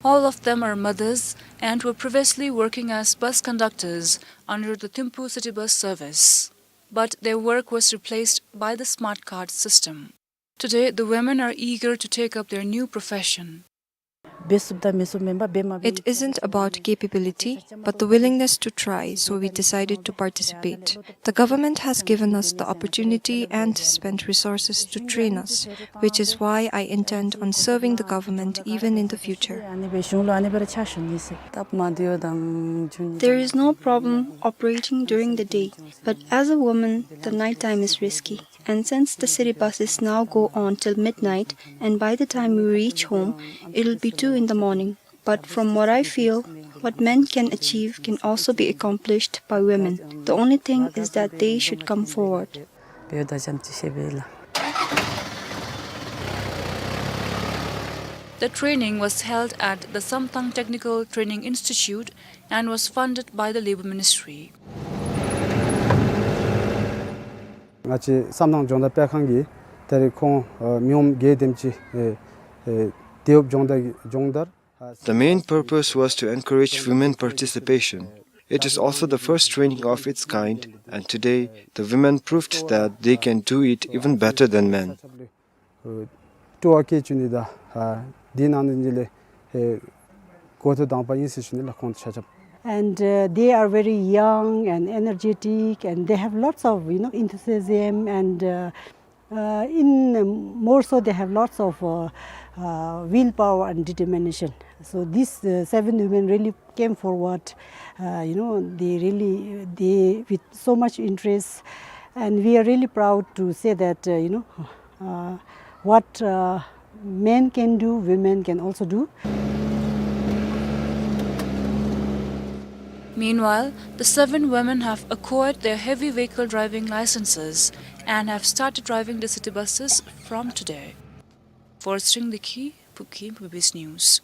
All of them are mothers and were previously working as bus conductors under the Thimphu city bus service. But their work was replaced by the smart card system. Today, the women are eager to take up their new profession. It isn't about capability, but the willingness to try, so we decided to participate. The government has given us the opportunity and spent resources to train us, which is why I intend on serving the government even in the future. There is no problem operating during the day, but as a woman, the night time is risky. And since the city buses now go on till midnight, and by the time we reach home, it'll be two in the morning. But from what I feel, what men can achieve can also be accomplished by women. The only thing is that they should come forward. The training was held at the Samthang Technical Training Institute and was funded by the Labour Ministry. ང་བཅས་བསམ་གཏན་སྦྱོང་བརྡར་སྤེལ་ཁང་གིས་ད་རེས་ཁོང་ཨ་མི་ངོམ་བརྒྱད་དེམ་ཅིག་ཨེ་ཨེ་དེའུ་སྦྱོང་བརྡར་སྦྱོང་བརྡར། The main purpose was to encourage women participation. It is also the first training of its kind, and today the women proved that they can do it even better than men. ཨ་སྤྲོ་བ་བསྐྱེད་བཅུག་ནི་དང་ཨ་འདི་གནང་ནི་འདི་ལས་ཨེ་གོ་ཐོས་དང་པ་ཨིན་ཟེར་ཞུ་ནི་ལགས། ཁོང་ཆ་ཁྱབ། And uh, they are very young and energetic, and they have lots of, you know, enthusiasm, and uh, uh, in um, more so they have lots of uh, uh, willpower and determination. So these uh, seven women really came forward, uh, you know, they really, they with so much interest, and we are really proud to say that, uh, you know, uh, what uh, men can do, women can also do. Meanwhile, the seven women have acquired their heavy vehicle driving licenses and have started driving the city buses from today. For Sring Dikhi, Phukim, B B S News.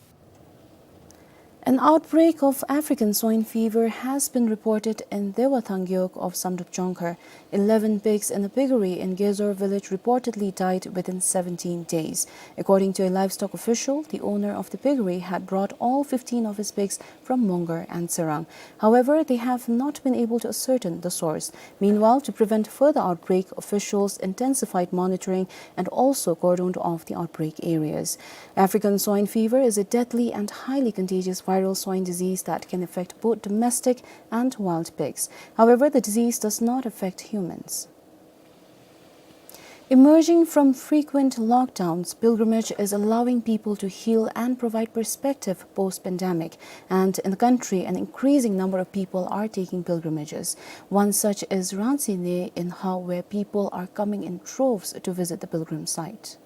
An outbreak of African swine fever has been reported in Dewa Thang Gewog of Samdrup Jongkhar. Eleven pigs in a piggery in Gezor village reportedly died within seventeen days. According to a livestock official, the owner of the piggery had brought all fifteen of his pigs from Mongar and Serang. However, they have not been able to ascertain the source. Meanwhile, to prevent further outbreak, officials intensified monitoring and also cordoned off the outbreak areas. African swine fever is a deadly and highly contagious viral swine disease that can affect both domestic and wild pigs. However, the disease does not affect humans. Emerging from frequent lockdowns, pilgrimage is allowing people to heal and provide perspective post-pandemic. And in the country, an increasing number of people are taking pilgrimages. One such is Ransi Ne in Hao, where people are coming in droves to visit the pilgrim site.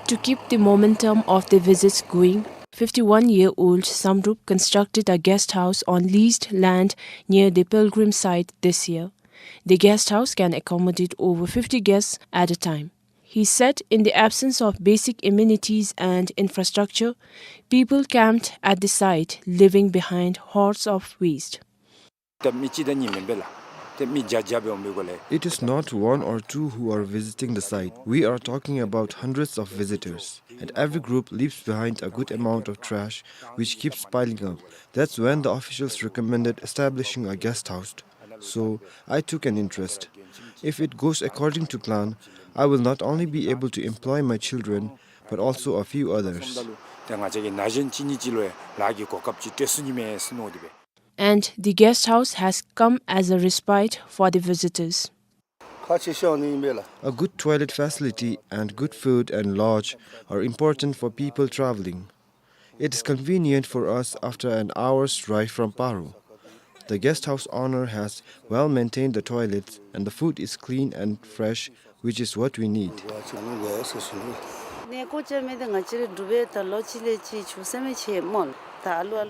To keep the momentum of the visits going, Fifty-one-year-old Samdrup constructed a guest house on leased land near the pilgrim site this year. The guest house can accommodate over fifty guests at a time. He said in the absence of basic amenities and infrastructure, people camped at the site, leaving behind hordes of waste. ད་མི་གཅིག་དང་གཉིས་མེན་པས་ལགས། ཏེ་མི་བརྒྱ་བརྒྱ་སྦེ་འོང་པའི་སྒོ་ལས། It is not one or two who are visiting the site. We are talking about hundreds of visitors, and every group leaves behind a good amount of trash, which keeps piling up. That's when the officials recommended establishing a guest house. So, I took an interest. If it goes according to plan, I will not only be able to employ my children, but also a few others. ད་ང་བཅས་ཀྱི་ན་གཞོན་གཅིག་གཉིས་ཅིག་ལུ་ཡང་ལཱ་གི་གོ་སྐབས་ཅིག་སྤྲོད་ཚུགས་ནི་མས་ཟེར་མནོ་སྟེ་སྦེ། And the guest house has come as a respite for the visitors. ཁག་ཆེ་ཤོས་ཨ་ནི་ཨིན་པས་ལགས། A good toilet facility and good food and lodge are important for people traveling. It is convenient for us after an hour's drive from Paro. The guest house owner has well maintained the toilets and the food is clean and fresh, which is what we need.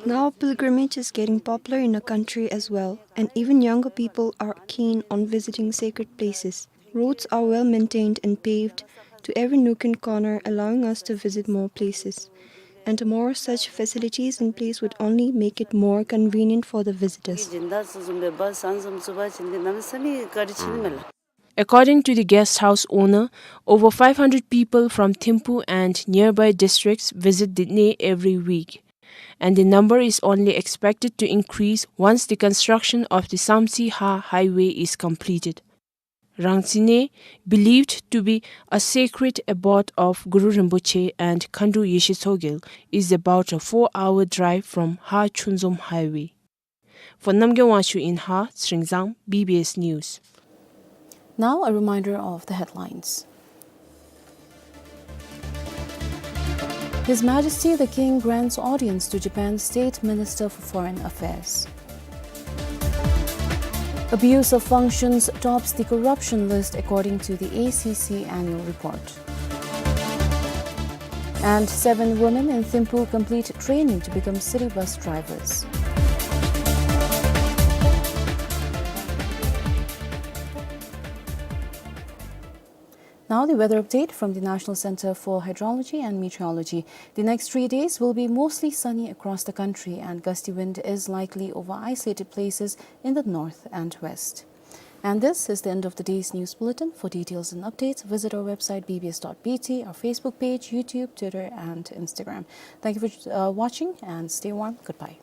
Now pilgrimage is getting popular in the country as well, and even younger people are keen on visiting sacred places. Roads are well maintained and paved to every nook and corner, allowing us to visit more places. And more such facilities in place would only make it more convenient for the visitors. According to the guest house owner, over five hundred people from Thimphu and nearby districts visit the Ne every week, and the number is only expected to increase once the construction of the Samtse-Ha highway is completed. Rangtse Ne, believed to be a sacred abode of Guru Rinpoche and Khandru Yeshe Tsogyal, is about a four-hour drive from Ha Chunzom highway. For Namgay Wangchuk in Ha, Tsringzang, B B S News. Now a reminder of the headlines. His Majesty the King grants audience to Japan's State Minister for Foreign Affairs. Abuse of functions tops the corruption list according to the A C C annual report. And seven women in Thimphu complete training to become city bus drivers. Now the weather update from the National Center for Hydrology and Meteorology. The next three days will be mostly sunny across the country, and gusty wind is likely over isolated places in the north and west. And this is the end of the day's news bulletin. For details and updates, visit our website B B S dot B T, our Facebook page, YouTube, Twitter, and Instagram. Thank you for, uh, watching, and stay warm. Goodbye.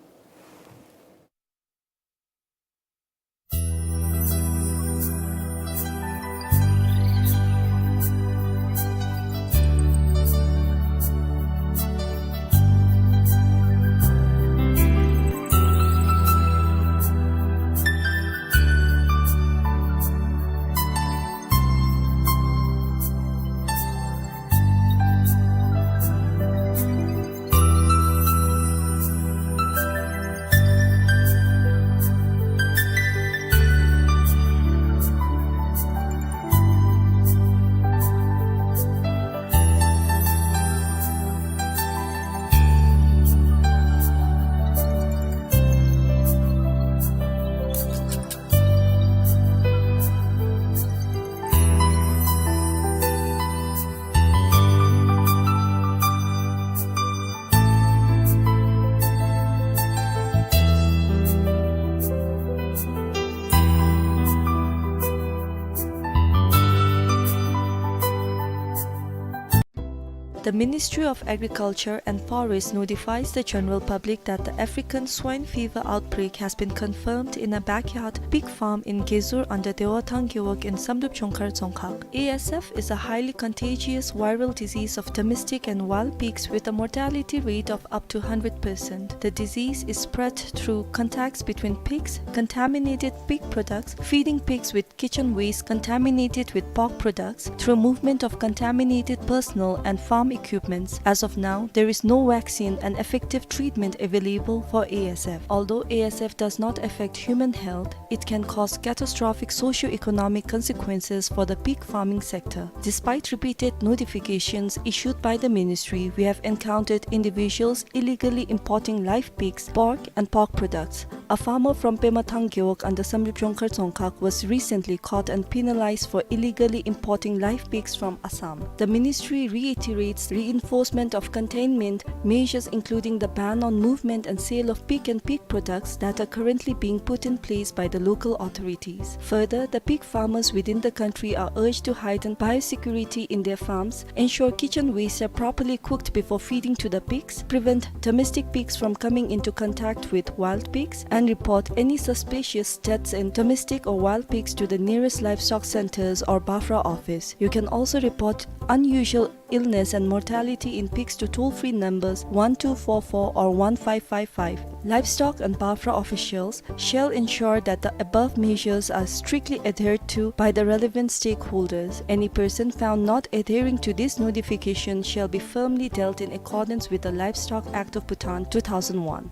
The Ministry of Agriculture and Forest notifies the general public that the African swine fever outbreak has been confirmed in a backyard pig farm in Gezur under Dewathang Gewog in Samdrup Chongkhar Dzongkhag. A S F is a highly contagious viral disease of domestic and wild pigs with a mortality rate of up to hundred percent. The disease is spread through contacts between pigs, contaminated pig products, feeding pigs with kitchen waste contaminated with pork products, through movement of contaminated personnel and farm equipments. As of now, there is no vaccine and effective treatment available for A S F. Although A S F does not affect human health, it can cause catastrophic socio-economic consequences for the pig farming sector. Despite repeated notifications issued by the ministry, we have encountered individuals illegally importing live pigs, pork, and pork products. A farmer from Pemathang Gewog under Samdrup Jongkhar Tsongkhag was recently caught and penalized for illegally importing live pigs from Assam. The ministry reiterates reinforcement of containment measures, including the ban on movement and sale of pig and pig products that are currently being put in place by the local authorities. Further, the pig farmers within the country are urged to heighten biosecurity in their farms, ensure kitchen waste are properly cooked before feeding to the pigs, prevent domestic pigs from coming into contact with wild pigs, and report any suspicious deaths in domestic or wild pigs to the nearest livestock centers or BAFRA office. You can also report unusual illness and mortality in pigs to toll-free numbers one two four four or one five five five. Livestock and BAFRA officials shall ensure that the above measures are strictly adhered to by the relevant stakeholders. Any person found not adhering to this notification shall be firmly dealt in accordance with the Livestock Act of Bhutan two thousand one.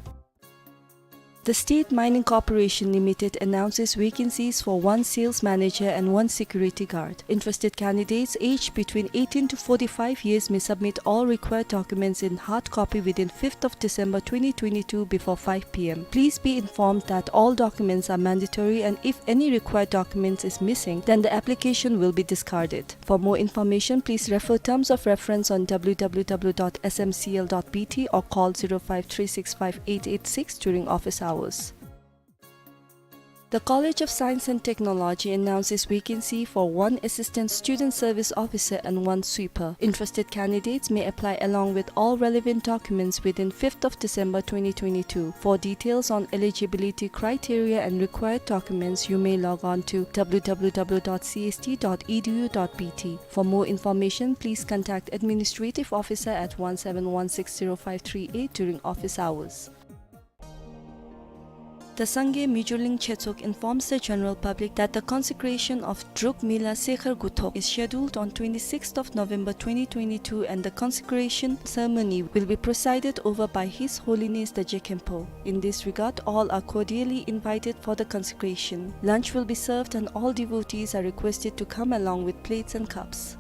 The State Mining Corporation Limited announces vacancies for one sales manager and one security guard. Interested candidates aged between eighteen to forty-five years may submit all required documents in hard copy within fifth of December twenty twenty-two before five P M. Please be informed that all documents are mandatory, and if any required documents is missing, then the application will be discarded. For more information, please refer terms of reference on W W W dot S M C L dot B T or call zero five three six five eight eight six during office hours. The College of Science and Technology announces vacancy for one Assistant Student Service Officer and one sweeper. Interested candidates may apply along with all relevant documents within fifth of December twenty twenty-two. For details on eligibility criteria and required documents, you may log on to W W W dot C S T dot E D U dot B T. For more information, please contact Administrative Officer at one seven one six zero five three eight during office hours. The Sangay Mijurling Chetsog informs the general public that the consecration of Druk Mila Sekhar Guthok is scheduled on twenty-sixth of November twenty twenty-two, and the consecration ceremony will be presided over by His Holiness the Jekhempo. In this regard, all are cordially invited for the consecration. Lunch will be served and all devotees are requested to come along with plates and cups.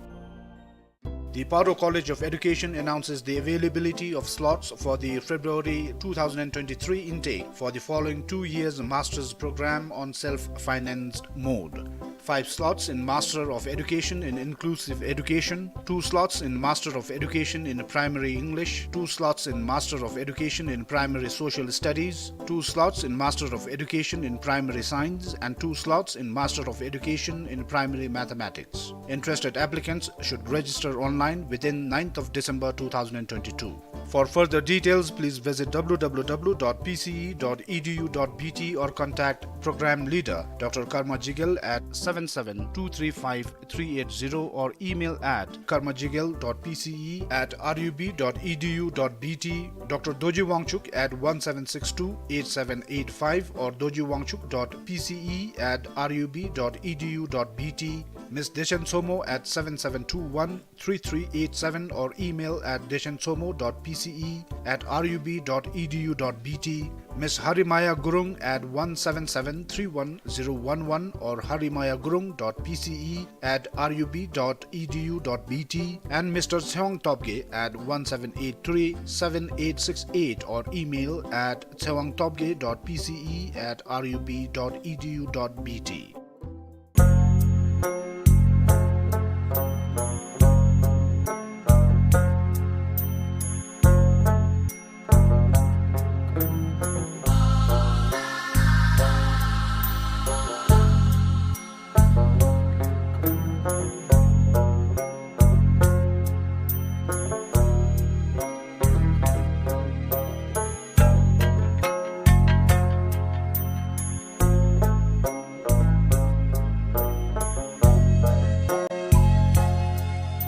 The Paro College of Education announces the availability of slots for the February two thousand twenty-three intake for the following two years master's program on self-financed mode. Five slots in Master of Education in Inclusive Education, two slots in Master of Education in Primary English, two slots in Master of Education in Primary Social Studies, two slots in Master of Education in Primary Science, and two slots in Master of Education in Primary Mathematics. Interested applicants should register online within ninth of December two thousand twenty-two. For further details, please visit W W W dot P C E dot E D U dot B T or contact Program Leader, Doctor Karma Jigel, at seven seven two three five three eight zero or email at karmajigel dot P C E at R U B dot E D U dot B T, Doctor Dorji Wangchuk at one seven six two eight seven eight five or dorji wangchuk dot P C E at R U B dot E D U dot B T, Miss Dechen Somo at seven seven two one three three eight seven or email at dechen somo dot P C E at R U B dot E D U dot B T, Miss Harimaya Gurung at one seven seven three one zero one one or harimaya gurung dot P C E at R U B dot E D U dot B T, and Mister Tsewang Topge at one seven eight three seven eight six eight or email at tsewang topge dot P C E at R U B dot E D U dot B T.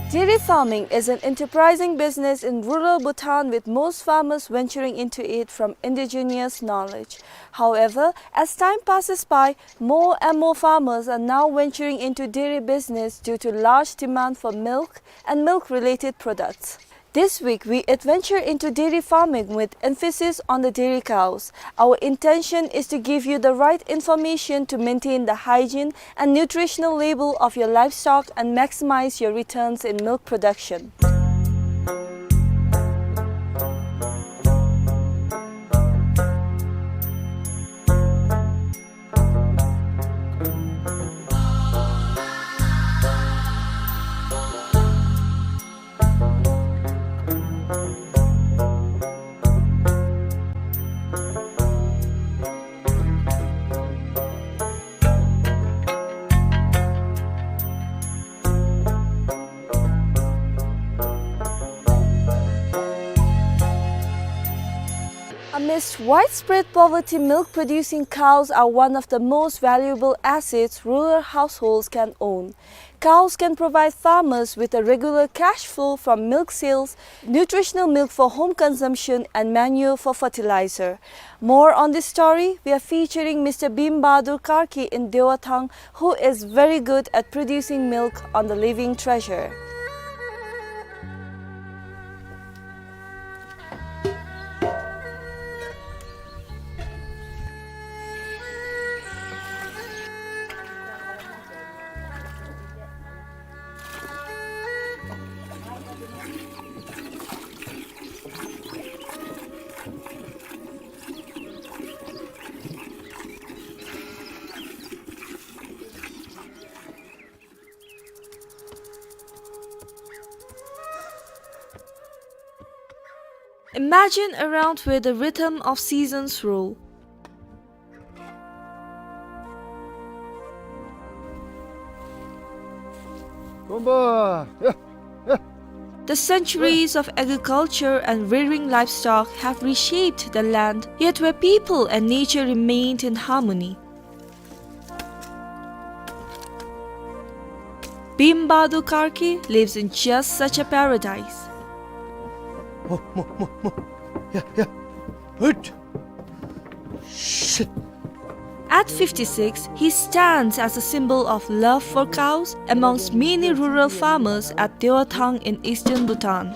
Dairy farming is an enterprising business in rural Bhutan, with most farmers venturing into it from indigenous knowledge. However, as time passes by, more and more farmers are now venturing into dairy business due to large demand for milk and milk-related products. This week, we adventure into dairy farming with emphasis on the dairy cows. Our intention is to give you the right information to maintain the hygiene and nutritional label of your livestock and maximize your returns in milk production. Amidst widespread poverty, milk-producing cows are one of the most valuable assets rural households can own. Cows can provide farmers with a regular cash flow from milk sales, nutritional milk for home consumption, and manure for fertilizer. More on this story, we are featuring Mister Bim Bahadur Karki in Dewathang, who is very good at producing milk on the living treasure. Imagine a round where the rhythm of seasons roll. Bomba! Yeah, yeah. The centuries of agriculture and rearing livestock have reshaped the land, yet where people and nature remained in harmony. Bim Bahadur Karki lives in just such a paradise. Mo, mo, mo, mo. Yeah, yeah. Hut. Shit. At fifty-six, he stands as a symbol of love for cows amongst many rural farmers at Dewathang in eastern Bhutan.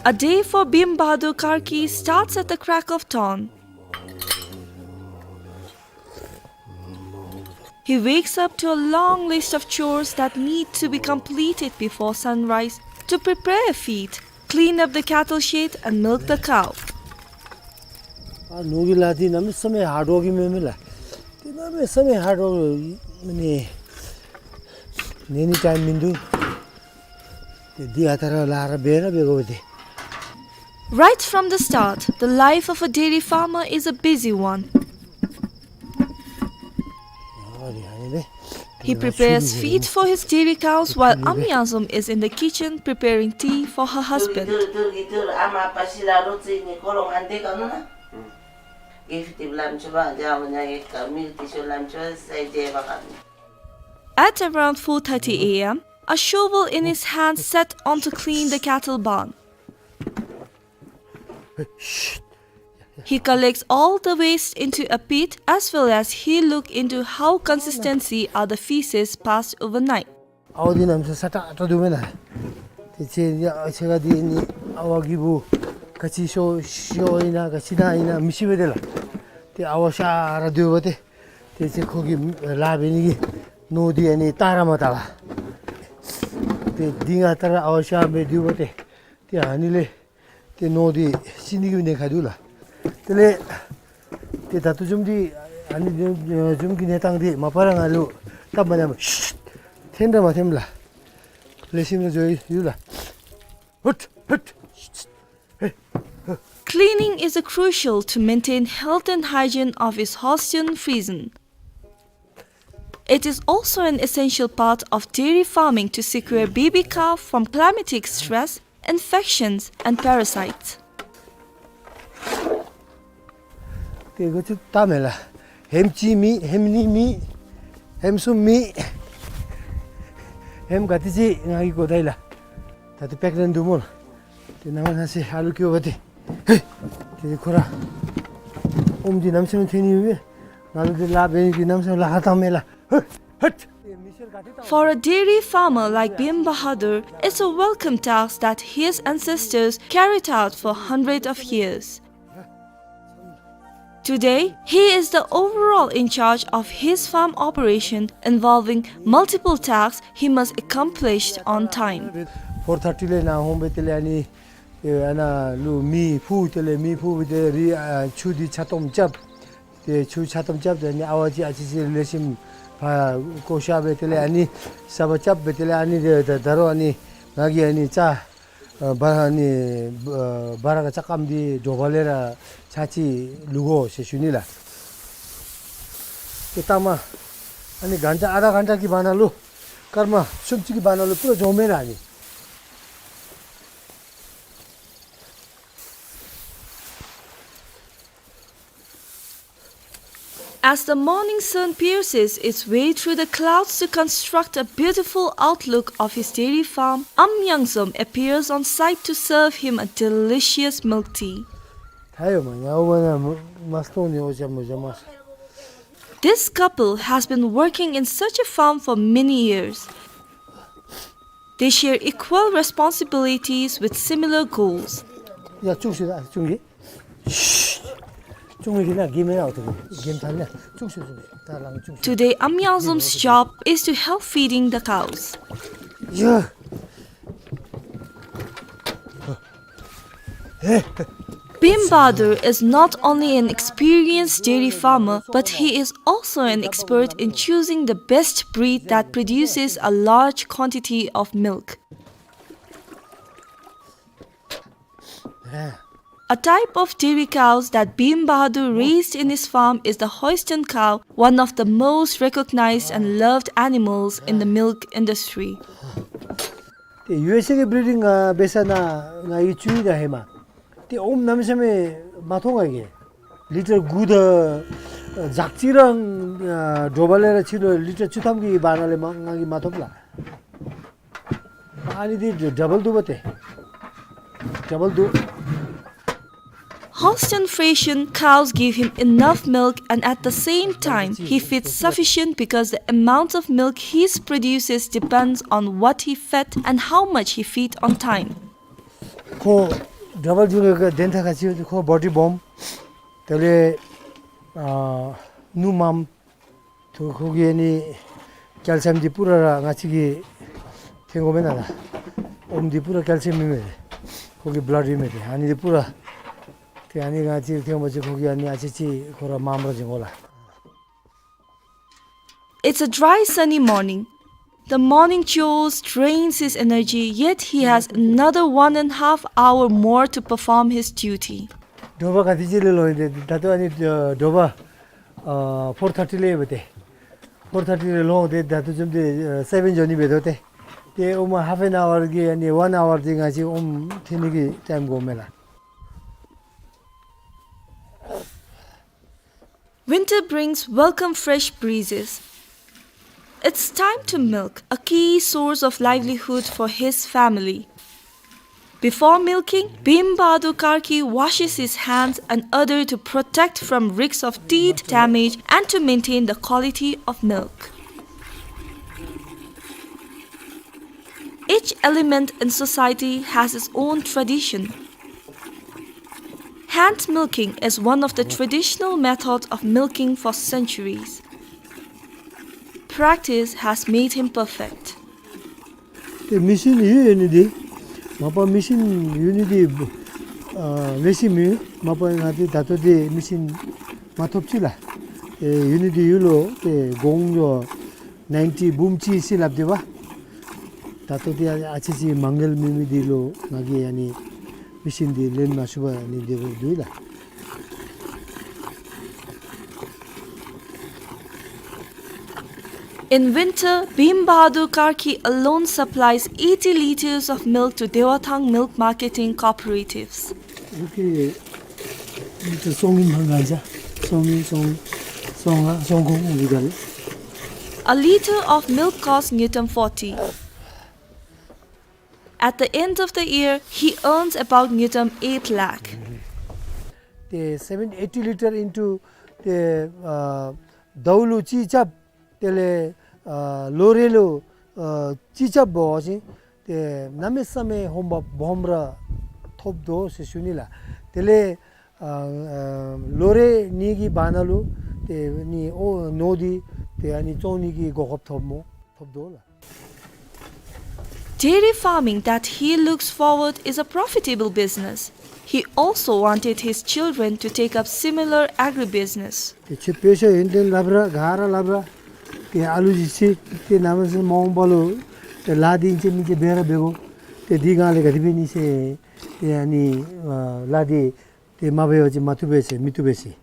A day for Bim Bahadur Karki starts at the crack of dawn. He wakes up to a long list of chores that need to be completed before sunrise to prepare a feed, clean up the cattle shed and milk the cow. A, noqg laadi namit samay hard work meme la. Te namit samay hard work ni, neni time mindu. Te di atara lara bera bego de. Right from the start, the life of a dairy farmer is a busy one. He prepares feed for his dairy cows while Ammi Azam is in the kitchen preparing tea for her husband. At around four thirty A M, a shovel in his hand set on to clean the cattle barn. He collects all the waste into a pit as well as he look into how consistency are the feces passed overnight. Awa di namit sa sata ata dumena. Te che ya, che ga di ni awa gi bu kachi sho, sho ina, kachi na ina, mishi be de la. Te awa sha ra du ba te. Te che ko gi la be ni gi. No di ani tara ma ta ba. Te dinga tara awa sha be du ba te. Te ani le. Te no di sini gi ne kha du la. Te le, te datu jum di, ani jum, jum gi ne tang di, ma para nga lu, tab ma nyam, shh, tenda ma tem la. Le sim na joy yu la. Hut, hut, shh, shh, hey, huh. Cleaning is a crucial to maintain health and hygiene of his Holstein Friesian. It is also an essential part of dairy farming to secure baby calf from climatic stress, infections, and parasites. Te go chu ta me la. Hem chi mi, hem ni mi, hem sum mi, hem kati chi nga gi ko dai la. Ta tu pek ren du mo la. Te na ma na se alu kyo ba te. Hey! Te khura. ཨོམ་འདི་གནམ་མེད་ས་མེད་ཐོན་ནི་ཡོད་པས། ང་ལུ་འདི་ལཱ་འབད་ནི་འདི་གནམ་མེད་ས་མེད་ལཱ་ཁག་བཏངམ་མས་ལགས། ཧ་ཧ། For a dairy farmer like Bim Bahadur, it's a welcome task that his ancestors carried out for hundreds of years. Today, he is the overall in charge of his farm operation involving multiple tasks he must accomplish on time. Four thirty ལས་ནཱ་འོང་སྦེ་དེ་ལས་ཨ་ནི་ཨེ་ཨ་ནཱ་ལུ་མེ་ཕུ། དེ་ལས་མེ་ཕུ་སྦེ་དེ་རི་ཨ་ཆུ་འདི་ཆ་སྟོངམ་རྐྱབ། ཏེ་ཆུ་ཆ་སྟོངམ་རྐྱབ་སྟེ་ཨ་ནི་ཨ་ཝ་ཅིག་ཨ་ཙི་ཅིག་ལེགས་ཤོམ་ཕར་བཀོ་བཞག་སྦེ་དེ་ལས་ཨ་ནི་ས་བ་རྐྱབ་སྦེ་དེ་ལས་ཨ་ནི་ད་ད་རུང་ཨ་ནི་ང་གིས་ཨ་ནི་རྩྭ་ཨ་བ་ཨ་ནི་ཨ་བ་ར་ག་རྩྭ་སྐམ་འདི་དྲོ་པ་ལས་ར་ཚར་གཅིག་བླུག་དགོ་ཟེར་ཞུ་ནི་ལགས། ཏེ་ལྟ་མ་ཨ་ནི་གན་ཊ་ཨ་དྷ་གན་ཊ་གི་བར་ན་ལུ་སྐར་མ་སུམ་ཅུ་གི་བར་ན་ལུ་པུ་ར་བྱུང་མས་ལགས་ཨ་ནི། As the morning sun pierces its way through the clouds to construct a beautiful outlook of his dairy farm, Am Yangzom appears on site to serve him a delicious milk tea. ཐ་ཡོ་མ་ཉའོ་མ་ན་མ་སྟོང་ནི་འོ་ཅམ་མོ་ཅམ་མ། This couple has been working in such a farm for many years. They share equal responsibilities with similar goals. ཡ་ཅུང་ཞིག་ཨ་ཅུང་གི། ཅུང་གི་ན་གི་མེ་ཨོ་ཏུ་གི་གེམ་ཐ་ན་ཅུང་ཞིག་ཅུང་ཞིག་ད་ལང་ཅུང་ཞིག། Today, Am Yangzom's job is to help feeding the cows. ཡ། Bim Bahadur is not only an experienced dairy farmer, but he is also an expert in choosing the best breed that produces a large quantity of milk. A type of dairy cows that Bim Bahadur raised in his farm is the Holstein cow, one of the most recognized and loved animals in the milk industry. ཏེ་ཡུ་ཨེསི་ཨེ་གི་བི་རི་ཌིང་ཨ་འབད་ས་ནཱ་ང་གིས་བཙུགས་ཡི་ད་ཧེ་མ། ཏེ་ཨོམ་གནམ་མེད་ས་མེད་མ་ཐོབ་ང་གིས། ལི་ཊར་དགུ་དང་ཨ་ཟག་གཅིག་རང་ཨ་དྲོ་པ་ལས་ར་ཕྱི་རུ་ལི་ཊར་བཅུ་ཐམ་གི་བར་ན་ལས་མ་ང་གིས་མ་ཐོབ་ལགས། ཨ་ནི་འདི་ཌ་བལ་འདུག་པ་ཏེ། ཌ་བལ་འདུག། Holstein Friesian cows give him enough milk, and at the same time, he feeds sufficient because the amount of milk he produces depends on what he fed and how much he feed on time. ཁོ་ཌ་བལ་འདུག་གི་དོན་དག་ག་ཅི་ཡོད་ཁོ་བོ་ཌི་བོམ་དེ་ལས་ཨ་ནུ་མམ། ཏེ་ཁོ་གི་ཨ་ནི་ཀལ་ཤིམ་འདི་པུ་ར་ར་ང་བཅས་ཀྱིས་འཐེན་དགོ་མེན་ན་ལགས། ཨོམ་འདི་པུ་ར་ཀལ་ཤིམ་ཨིན་མས། ཁོ་གི་བླཌ་ཨིན་མས་ཏེ། ཨ་ནི་འདི་པུ་ར་ཏེ་ཨ་ནི་ང་བཅས་འཐེན་པ་ཅིན་ཁོ་གི་ཨ་ནི་ཨ་ཙི་ཅིག་ཁོ་ར་མངམ་ར་བྱིན་དགོ་ལགས། It's a dry, sunny morning. The morning chores drains his energy, yet he has another one and a half hour more to perform his duty. དྲོ་པ་ག་དེ་ཅིག་ལས་ལོག་ཡི་ཏེ་ད་ལྟོ་ཨ་ནི་དྲོ་པ་ཨ་ཕོར་ཐར་ཊི་ལས་ཡོད་པ་ཏེ། ཕོར་ཐར་ཊི་ལས་ལོག་སྟེ་ད་ལྟོ་བཟུམ་ཏེ་ཨ་སེ་བེན་འགྱོ་ནི་འབད་དོ་ཏེ། ཏེ་ཨོམ་ཧཱཕ་ཨེན་ཨ་ཝར་གི་ཨ་ནི་ཝན་ཨ་ཝར་འདི་ང་བཅས་ཨོམ་འཐེན་ནི་གི་ཊའིམ་དགོ་མས་ལགས། Winter brings welcome fresh breezes. It's time to milk, a key source of livelihood for his family. Before milking, Bim Bahadur Karki washes his hands and udder to protect from risks of teeth damage and to maintain the quality of milk. Each element in society has its own tradition. Hand milking is one of the traditional methods of milking for centuries. Practice has made him perfect. ཏེ་མེ་ཤིན་ཡོད་ཡོད་ནི་འདི། མ་པ་མེ་ཤིན་ཡོད་ནི་འདི་ཨ་ལེགས་ཤོམ་མེད། མ་པ་ང་བཅས་ད་ལྟོ་འདི་མེ་ཤིན་མ་ཐོབ་ཅི་ལགས། ཨེ་ཡོད་ནི་འདི་ཡོད་ལོ། ཏེ་གོང་ལོ་ནའིན་ཊི་འབུམ་གཅིག་ཟེར་སླབ་སྟེ་པ། ད་ལྟོ་འདི་ཨ་ཙི་ཅིག་མ་དངུལ་མེད་མི་འདི་ལུ་ང་གིས་ཨ་ནི་མེ་ཤིན་འདི་ལེན་མ་ཚུགས་པར་ཨ་ནི་འདི་སྦེ་འདུག་ལགས། In winter, Bim Bahadur Karki alone supplies eighty liters of milk to Dewathang Milk Marketing Cooperatives. Okay. Liters སོ་གཉིས་མ་གང་ཅ། སོ་གཉིས་སོ་སོ་ལྔ་སོ་དགུ་འོང་གི་ག་ལས། A liter of milk costs ngultrum forty. At the end of the year, he earns about ngultrum eight lakh. ཏེ་seven eighty litre into ཏེ་ཨ་ཟླཝ་ལུ་གཅིག་རྐྱབ། དེ་ལས་ཨ་ལོ་རེ་ལུ་ཨ་གཅིག་རྐྱབ་འབད་བ་ཅིན་ཏེ་གནམ་མེད་ས་མེད་ཧོམ་སྦོམ་ར་ཐོབ་དོ་ཟེར་ཞུ་ནི་ལགས། དེ་ལས་ཨ་ཨ་ལོ་རེ་གཉིས་ཀྱི་བར་ན་ལུ་ཏེ་ཨ་ནི་ཨོ་ནོར་འདི་ཏེ་ཨ་ནི་བཙོང་ནི་གི་གོ་སྐབས་ཐོབ་སྨོ། ཐོབ་དོ་ལགས། Dairy farming that he looks forward is a profitable business. He also wanted his children to take up similar agribusiness. ཏེ་ཁྱོད་དཔེ་ཤ་ཡོན་ཏན་སླབ་ར་ག་ར་སླབ་ར། ཏེ་ཨ་ལུ་ཅིག་ཅིག་ཏེ་གནམ་མེད་ས་མེད་མ་འོངས་པ་ལུ་ཏེ་ལཱ་འདི་ཨིན་ཅི་མིན་ཅི་འབད་ར་འབད་དགོ། ཏེ་འདི་ག་ལས་ག་དེ་འབད་ནི་ཟེར། ཏེ་ཨ་ནི་ཨ་ལཱ་འདི་ཏེ་མ་འབད་བ་ཅིན་མ་བཏུབ་པས་ཟེར་མི་བཏུབ་པས་ཟེར།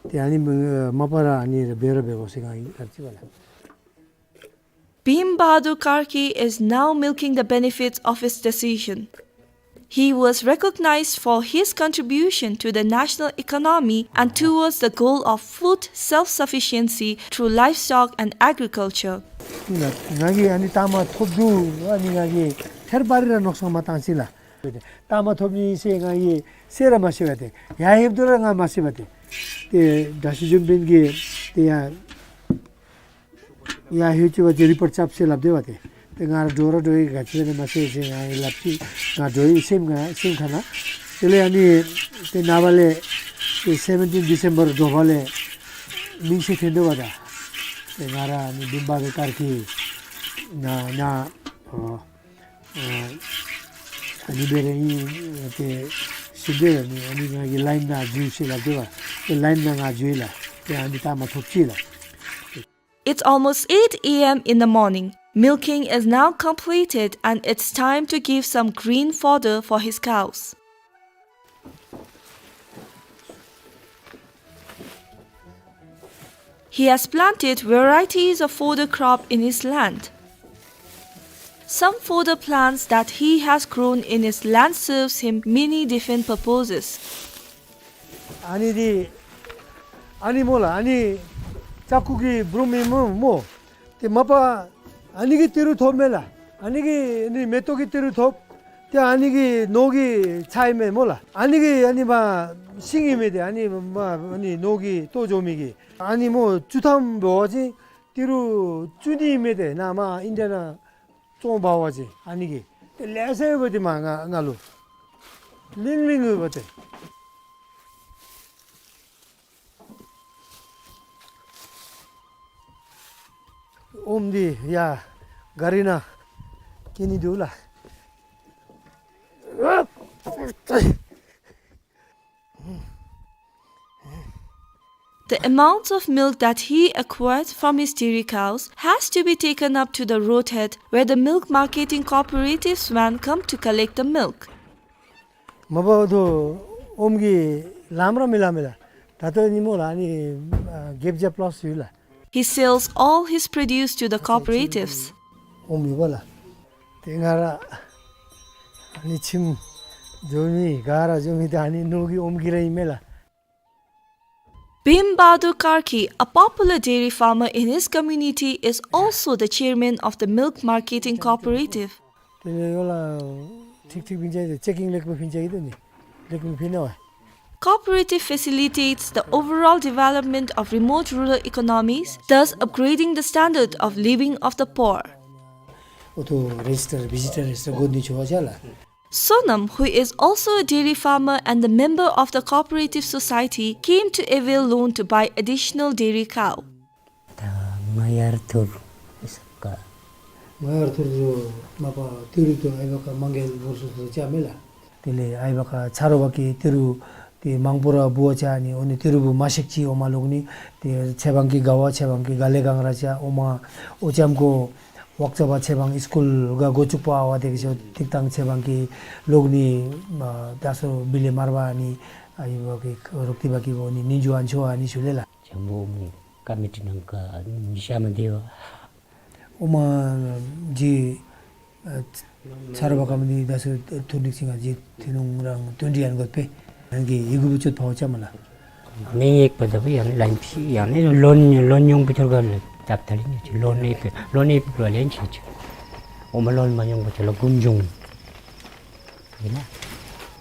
ཏེ་ཨ་ནི་མ་པ་ར་ཨ་ནི་ར་འབད་ར་འབད་དགོ་ཟེར་ང་ཡང་ཨ་ཙི་བ་ལགས། Bhim Bahadur Karki is now milking the benefits of his decision. He was recognized for his contribution to the national economy and towards the goal of food self-sufficiency through livestock and agriculture. ང་གིས་ཨ་ནི་ཐ་མ་ཐོབ་དོ་ཨ་ནི་ང་གིས་ཐེར་པ་རེ་ར་མནོ་བསམ་མ་བཏང་ཅི་ལགས། ཐ་མ་ཐོབ་ནི་ཟེར་ང་གིས་ཤེས་ར་མ་ཤེས་པ་ཏེ། ཡར་ལྷོདཔ་ད་ར་ང་མ་ཤེས་པ་ཏེ། ཏེ་དྲག་ཤོས་འཇོམས་དཔོན་གྱིས་ཏེ་ཡར་ཡར་ལྷོད་ཅི་བ་ཅིན་རི་པོརཊ་རྐྱབ་ཟེར་སླབ་སྡོད་པ་ཏེ། ཏེ་ང་ར་འགྲོ་ར་འགྲོ་ཡི་ག་ཅི་ལས་མ་ཤེས་ཟེར་ང་གིས་སླབ་ཅི། ང་འགྲོ་ཡི་སེམས་ཁ་སེམས་ཁ་ནང་། དེ་ལས་ཨ་ནི་ཏེ་ནངས་པ་ལས་ཏེ་seventeen December དྲོ་པ་ལས་མིང་ཤོག་ཐོན་སྡོད་པ་ད། ཏེ་ང་ར་ཨ་ནི་བིམ་བྷ་དུར་ཀར་ཀི་ན་ན་ཨོ་ཨ་ཨ་ནི་འབད་ར་ཨིན་ཏེ་ཞུ་སྡོད་ཨ་ནི་ཨ་ནི་ང་གིས་ལའིན་ནང་འཛུལ་ཟེར་སླབ་སྡོད་པ། ཏེ་ལའིན་ནང་ང་འཛུལ་ཡི་ལགས། ཏེ་ཨ་ནི་ཐ་མ་ཐོབ་ཅི་ལགས། It's almost eight a m in the morning. Milking is now completed and it's time to give some green fodder for his cows. He has planted varieties of fodder crop in his land. Some fodder plants that he has grown in his land serves him many different purposes. ཨ་ནི་འདི་ཨ་ནི་སྨོ་ལགས། ཨ་ནི་ལྕགས་སྐུད་ཀྱི་འབུམ་ཨིན་སྨོ་སྨོ། ཏེ་མ་པ་ཨ་ནི་གི་ཏི་རུ་ཐོབ་མས་ལགས། ཨ་ནི་གི་ཨ་ནི་མེ་ཏོག་གི་ཏི་རུ་ཐོབ། ཏེ་ཨ་ནི་གི་ནོར་གྱི་ཆ་ཨིན་མས་སྨོ་ལགས། ཨ་ནི་གི་ཨ་ནི་མ་ཤིང་ཨིན་མས་ཏེ། ཨ་ནི་མ་ཨ་ནི་ནོར་གྱི་ལྟོ་འགྱོ་མི་གི་ཨ་ནི་སྨོ་བཅུ་ཐམ་འབད་བ་ཅིན་ཏི་རུ་བཅུ་གཉིས་ཨིན་མས་ཏེ། ནཱ་མར་ཨིན་ཌི་ཡ་ནང་བཙོང་འབག་པ་ཅིན་ཨ་ནི་གི་ཏེ་ལེ་ཤ་ཡོད་པ་ཏེ་མར་ང་ང་ལུ་ལིང་ལིང་ཡོད་པ་ཏེ། ཨོམ་འདི་ཡར་ག་རི་ནང་སྐྱེ་ནི་འདུག་ལགས། The amounts of milk that he acquired from his dairy cows has to be taken up to the roadhead where the milk marketing cooperative's van come to collect the milk. མ་པ་ཏེ་ཨོམ་གྱི་ལམ་ར་མི་ལམ་མས་ལགས། ད་ལྟོ་ཨ་ནི་སྨོ་ལགས། ཨ་ནི་ཨ་རྒྱབ་རྒྱབ་པླཱས་ཡོད་ལགས། He sells all his produce to the cooperatives. ཨོམ་ཡོད་པ་ལགས། ཏེ་ང་ར་ཨ་ནི་ཁྱིམ་འགྱོ་མི་ག་ར་འགྱོ་མི་ད་ཨ་ནི་ནོར་གྱི་ཨོམ་གྱིས་ར་ཨིན་མས་ལགས། Bhim Bahadur Karki, a popular dairy farmer in his community, is also the chairman of the milk marketing cooperative. དེ་ལས་ཡོད་ལགས། ཅིག་ཅིག་ཕིན་ཅ་ཡི་ཏེ་ཅེ་ཀིང་ལེགས་པོ་ཕིན་ཅ་ཡི་ཏེ་ནི་ལེགས་པོ་ཕིན་ན་བ། Cooperative facilitates the overall development of remote rural economies, thus upgrading the standard of living of the poor. ཨོ་ཐོ་རེཇིས་ཊར་བི་ཇི་ཊར་རེཇིས་ཊར་དགོ་ནི་ཆོ་བ་ཅ་ལགས། Sonam, who is also a dairy farmer and a member of the cooperative society, came to avail loan to buy additional dairy cow. ད་མ་ཡར་ཐུར་ཨིན་ས་ཀ། མ་ཡར་ཐུར་ལུ་མ་པ་ཏི་རུ་ཏོ་ཨའི་བ་ཀ་མང་གེ་བོར་སུ་ཏོ་ཅ་མེ་ལགས། དེ་ལས་ཨའི་བ་ཀ་ཆ་རོགས་པ་གིས་ཏི་རུ་ཏེ་མང་པོ་ར་འབུ་བ་ཅ་ནི། ཨོ་ནི་ཏི་རུ་བུ་མ་ཤེག་ཅིག་ཨོ་མ་ལོག་ནི། ཏེ་ཚེ་དབང་གི་དགའ་བ་ཚེ་དབང་གི་དགའ་ལེ་གང་ར་ཅ་ཨོ་མ་ཨོ་ཅམ་གོ་ཝག་ཙ་བ་ཚེ་དབང་སི་ཀུལ་ག་འགོ་བཙུགས་པ་ཨ་བ་དེ་གི་ཤོ་ཏིག་ཏང་ཚེ་དབང་གི་ལོག་ནི། ཨ་ད་སོ་བི་ལེ་མར་བ་ནི་ཨའི་བ་གི་རོག་ཏི་བ་གི་བོ་ནི་ནི་འཇུ་ཨན་ཆོ་ཨ་ནི་ཤུ་ལེ་ལགས། ཅམ་བུ་མི་ཀ་མི་ཊི་ནང་ག་ནི་ཤ་མ་དེ་བ། ཨོ་མ་ཇི་ཨ་ཚར་བ་ཀ་མི་ནི་ད་སོ་ཐུར་ནིག་སིང་ང་ཇི་ཐི་ནུང་རང་ཏུན་ཏི་ཡན་གོ་པེ་ཡང་གི་ཡི་གུ་བུ་ཅོད་ཕའོ་ཅ་མ་ལགས། མེ་ཡེག་པ་ད་བུ་ཡང་ལན་ཕི་ཡང་ནི་ལོན་ལོན་ཉུང་བུ་ཐུར་ག་ལ་ཏབ་ཐ་ལི་ཉོ་ཅི་ལོན་ཨེ་པེ་ལོན་ཨེ་པེ་ལ་ལན་ཆེ་ཅི། ཨོ་མ་ལོན་མ་ཉུང་བུ་ཅོད་ལ་གུམ་ཇུང་ཡིན་ན།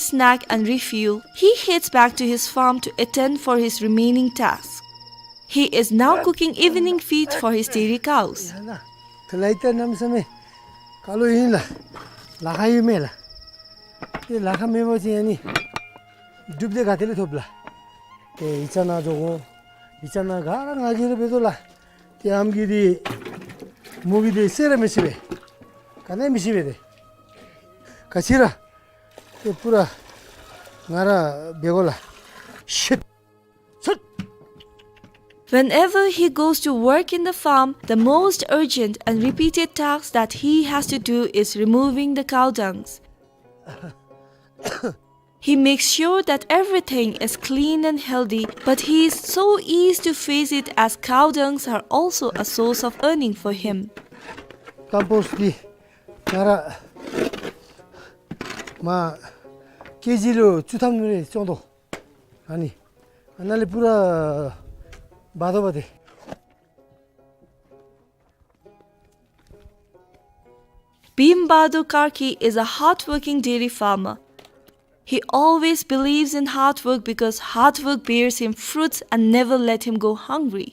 snack and refuel, he heads back to his farm to attend for his remaining tasks. He is now cooking evening feed for his dairy cows. དེ་ལས་ད་གནམ་མེད་ས་མེད་དཀའ་ལས་ཨིན་ལགས། ལ་ཁ་ཡོད་མེད་ལགས། ཏེ་ལ་ཁ་མེད་པ་ཅིན་ཨ་ནི་སྒྲུབ་སྡེ་ག་ཏེ་ལས་ཐོབ་ལགས། ཏེ་ཡིག་ཚང་ནང་འགྱོ་དགོ། ཡིག་ཚང་ནང་ག་ར་ང་གིས་ར་འབད་དོ་ལགས། ཏེ་ཨམ་གིས་འདི་མོ་གིས་འདི་སེར་ར་མི་ཤེས་པས། ག་ནི་མི་ཤེས་པས་ཏེ། ག་ཅི་ར། ཏེ་པུ་ར་ང་ར་འབད་དགོ་ལགས། ཤིཊ། ཤིཊ། Whenever he goes to work in the farm, the most urgent and repeated task that he has to do is removing the cow dungs. He makes sure that everything is clean and healthy, but he is so eased to face it as cow dungs are also a source of earning for him. ཀམ་པོསཊ་འདི་ང་ར་མ་ཀེ་ཇི་ལུ་བཅུ་ཐམ་ནུ་རེ་ཅོག་དོ། ཨ་ནི་ཨ་ནཱ་ལས་པུ་ར་འབག་དོ་བ་ཏེ། Bhim Bahadur Karki is a hard-working dairy farmer. He always believes in hard work because hard work bears him fruits and never let him go hungry.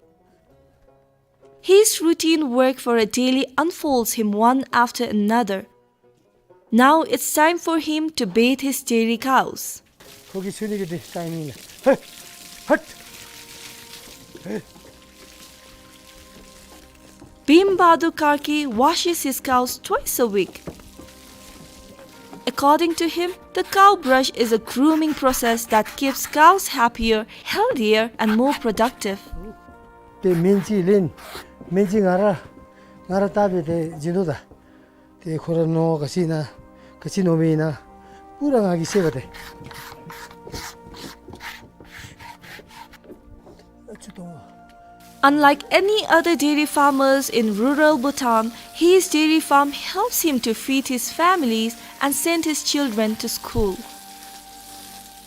His routine work for a daily unfolds him one after another. Now it's time for him to bathe his dairy cows. ཁོ་གི་ཆུ་ནི་གི་ཏེ་ཊའིམ་ཨིན་ལགས། ཧེ། ཧཊ། ཧེ། Bhim Bahadur Karki washes his cows twice a week. According to him, the cow brush is a grooming process that keeps cows happier, healthier, and more productive. ཏེ་སྨན་ཅིག་ལེན། སྨན་ཅིག་ང་ར་ང་ར་བཏབ་སྦེ་ཏེ་བྱིན་དོ་ད། ཏེ་ཁོ་ར་ནོར་ག་ཅི་ཨིན་ན་ག་ཅི་ནོར་མི་ཨིན་ན་པུ་ར་ང་གིས་ཤེས་པ་ཏེ། Unlike any other dairy farmers in rural Bhutan, his dairy farm helps him to feed his families and send his children to school.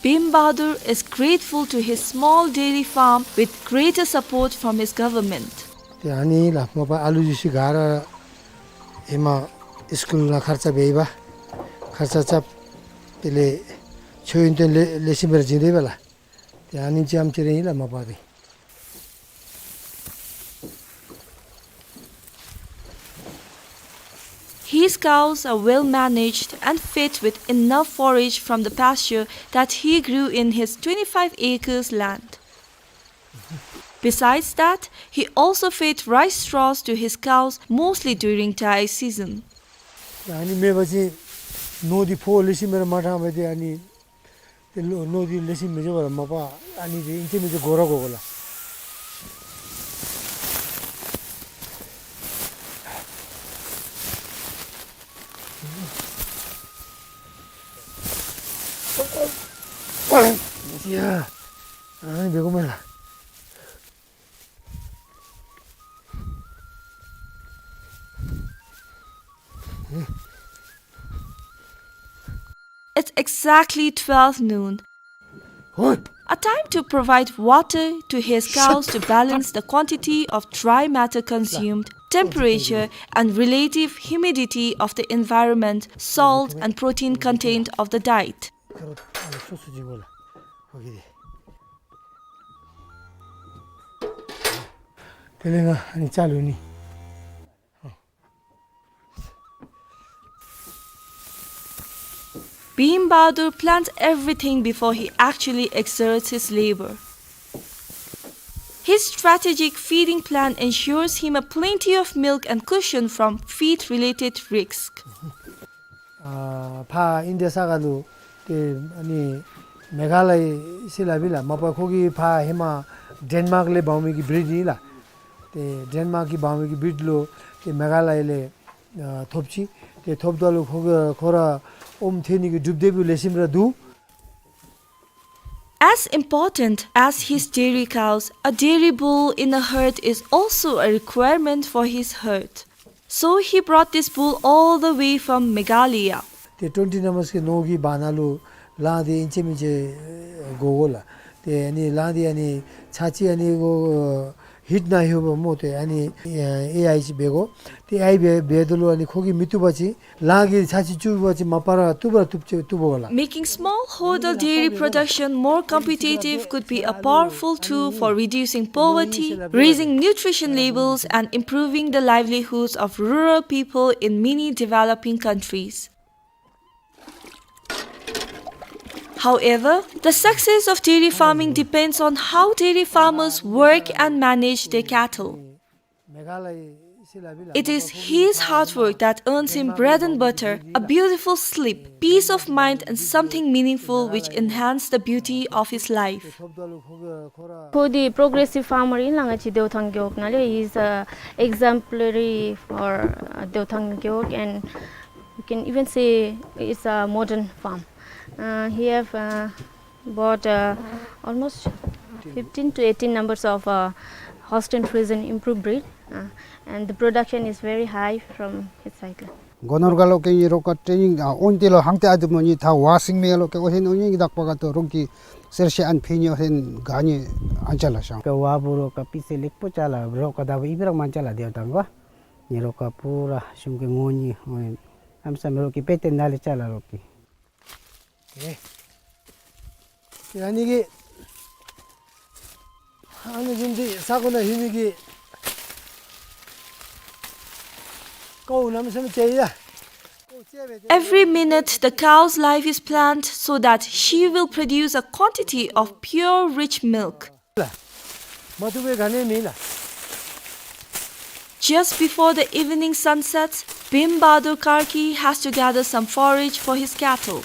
Bhim Bahadur is grateful to his small dairy farm with greater support from his government. ཏེ་ཨ་ནི་ལགས་མ་པ་ཨ་ལུ་ཅིག་ཤིག་ག་ར་ཧེ་མ་སི་ཀུལ་ནང་ཁར་ཙ་འབད་ཡི་པ། ཁར་ཙ་རྐྱབ། དེ་ལས་མཆོད་ཡོན་ཏན་ལེ་ལེགས་ཤོམ་སྦེ་ར་བྱིན་དོ་ཡོདཔ་ལགས། ཏེ་ཨ་ནི་ཙམ་ཅིག་ར་ཨིན་ལགས་མ་པ་ཏེ། His cows are well managed and fed with enough forage from the pasture that he grew in his twenty-five acres land. Besides that, he also fed rice straws to his cows, mostly during dry season. ཨ་ནི་མེད་པ་ཅིན་ནོར་འདི་ཕོཝ་ལེགས་ཤོམ་སྦེ་ར་མ་དྲངས་པས་ཏེ། ཨ་ནི་ཏེ་ལོ་ནོར་འདི་ལེགས་ཤོམ་མི་འགྱོ་བས་ལགས་མ་པ། ཨ་ནི་ཏེ་ཨིན་ཅི་མིན་ཅི་དགོ་ར་དགོ་དགོ་ལགས། ཡ། ཨ་ནི་འབད་དགོ་མས་ལགས། It's exactly twelve noon. A time to provide water to his cows to balance the quantity of dry matter consumed, temperature, and relative humidity of the environment, salt and protein content of the diet. དེ་ལས་ང་ཨ་ནི་ཅ་ལུ་ནི། Bhim Bahadur plans everything before he actually exerts his labor. His strategic feeding plan ensures him a plenty of milk and cushion from feed-related risks. ཨ་ཕར་ཨིན་ཌི་ཡ་ས་ག་ལུ་ཏེ་ཨ་ནི་མེ་ག་ལ་ཡ་ཟེར་སླབ་ཨིན་ལགས། མ་པ་ཁོ་གིས་ཕར་ཧེ་མ་ཌེན་མཱརཀ་ལས་འབག་མི་གི་བིརིཌ་ཨིན་ལགས། ཏེ་ཌེན་མཱརཀ་གིས་འབག་མི་གི་བིརིཌ་ལུ་ཏེ་མེ་ག་ལ་ཡ་ལས་ཨ་ཐོབ་ཅི། ཏེ་ཐོབ་ད་ལུ་ཁོ་གིས་ཁོ་ར་ཨོམ་ཐོན་ནི་གི་གྲུབ་འབྲས་ལེགས་ཤོམ་ར་འདུག། As important as his dairy cows, a dairy bull in a herd is also a requirement for his herd. So he brought this bull all the way from Meghalaya. ཏེ་ཊོན་ཊི་ནམ་བརསི་གི་ནོར་གྱི་བར་ན་ལུ་ལཱ་འདི་ཨིན་ཅི་མིན་ཅི་དགོ་དགོ་ལགས། ཏེ་ཨ་ནི་ལངས་ཏེ་ཨ་ནི་ཚར་གཅིག་ཨ་ནི་གོ་ཧིཊ་ནང་ལྷོདཔ་སྨོ། ཏེ་ཨ་ནི་ཨེ་ཨའི་ཅིག་འབད་དགོ། ཏེ་ཨའི་འབད་འབད་དོ་ལུ་ཨ་ནི་ཁོ་གིས་མི་བཏུབ་པ་ཅིན་ལངས་ཏེ་ཚར་གཅིག་བཙུགས་པ་ཅིན་མ་པ་ར་བཏུབ་ར་བཏུབ་ཅི་བཏུབ་པས་ལགས། Making smallholder dairy production more competitive could be a powerful tool for reducing poverty, raising nutrition labels, and improving the livelihoods of rural people in many developing countries. However, the success of dairy farming depends on how dairy farmers work and manage their cattle. It is his hard work that earns him bread and butter, a beautiful sleep, peace of mind, and something meaningful which enhance the beauty of his life. ཁོ་འདི་པྲོག་རེ་སིབ་ཕར་མར་ཨིན་ལགས། ང་བཅས་ཏེའུ་ཐང་རྒེད་འོག་ནང་ལས། He is a exemplary for, uh, ཏེའུ་ཐང་རྒེད་འོག, and you can even say it's a modern farm. Uh, he have, uh, bought, uh, almost fifteen to eighteen numbers of, uh, Holstein Friesian improved breed, uh, and the production is very high from his side. སྒོ་ནོར་ག་ལོག་གི་ཨིན་རོགས་ཀ་ཊེ་ནིང་ཨ་ཨོན་ཏེ་ལོ་ཧང་ཏེ་ཨ་དུ་མོ་ནི་ཐ་ཝ་སིང་མེ་ལོག་གི་ཨོ་ཧེན་ཨོ་ནི་གི་དག་པ་ག་ཏོ་རོགས་ཀྱི་སེར་ཤ་ཨན་ཕི་ནི་ཨོ་ཧེན་ག་ནི་ཨན་ཅ་ལ་ཤང་། ཀ་ཝ་བུ་རོགས་ཀ་པི་སེ་ལེགས་པོ་ཅ་ལ་རོགས་ཀ་ད་བུ་ཨི་བི་རག་མན་ཅ་ལ་ཏེའུ་ཐང་གོ། ནི་རོགས་ཀ་པུ་ར་ཤུམ་གི་ངོ་ནི་ཨོ་ཧེན་ཨམ་སམ་རོགས་ཀྱི་པེ་ཏེ་ན་ལེ་ཅ་ལ་རོགས་ཀྱི། ཏེ་ཏེ་ཨ་ནི་གི་ཨ་ནི་བཟུམ་ཅིག་ས་གོ་ནང་ལྷོད་མི་གི་ཀའུ་གནམ་མེད་ས་མེད་ཅིག་ཡོད་ལགས། Every minute, the cow's life is planned so that she will produce a quantity of pure, rich milk. Just before the evening sun sets, Bhim Bahadur Karki has to gather some forage for his cattle.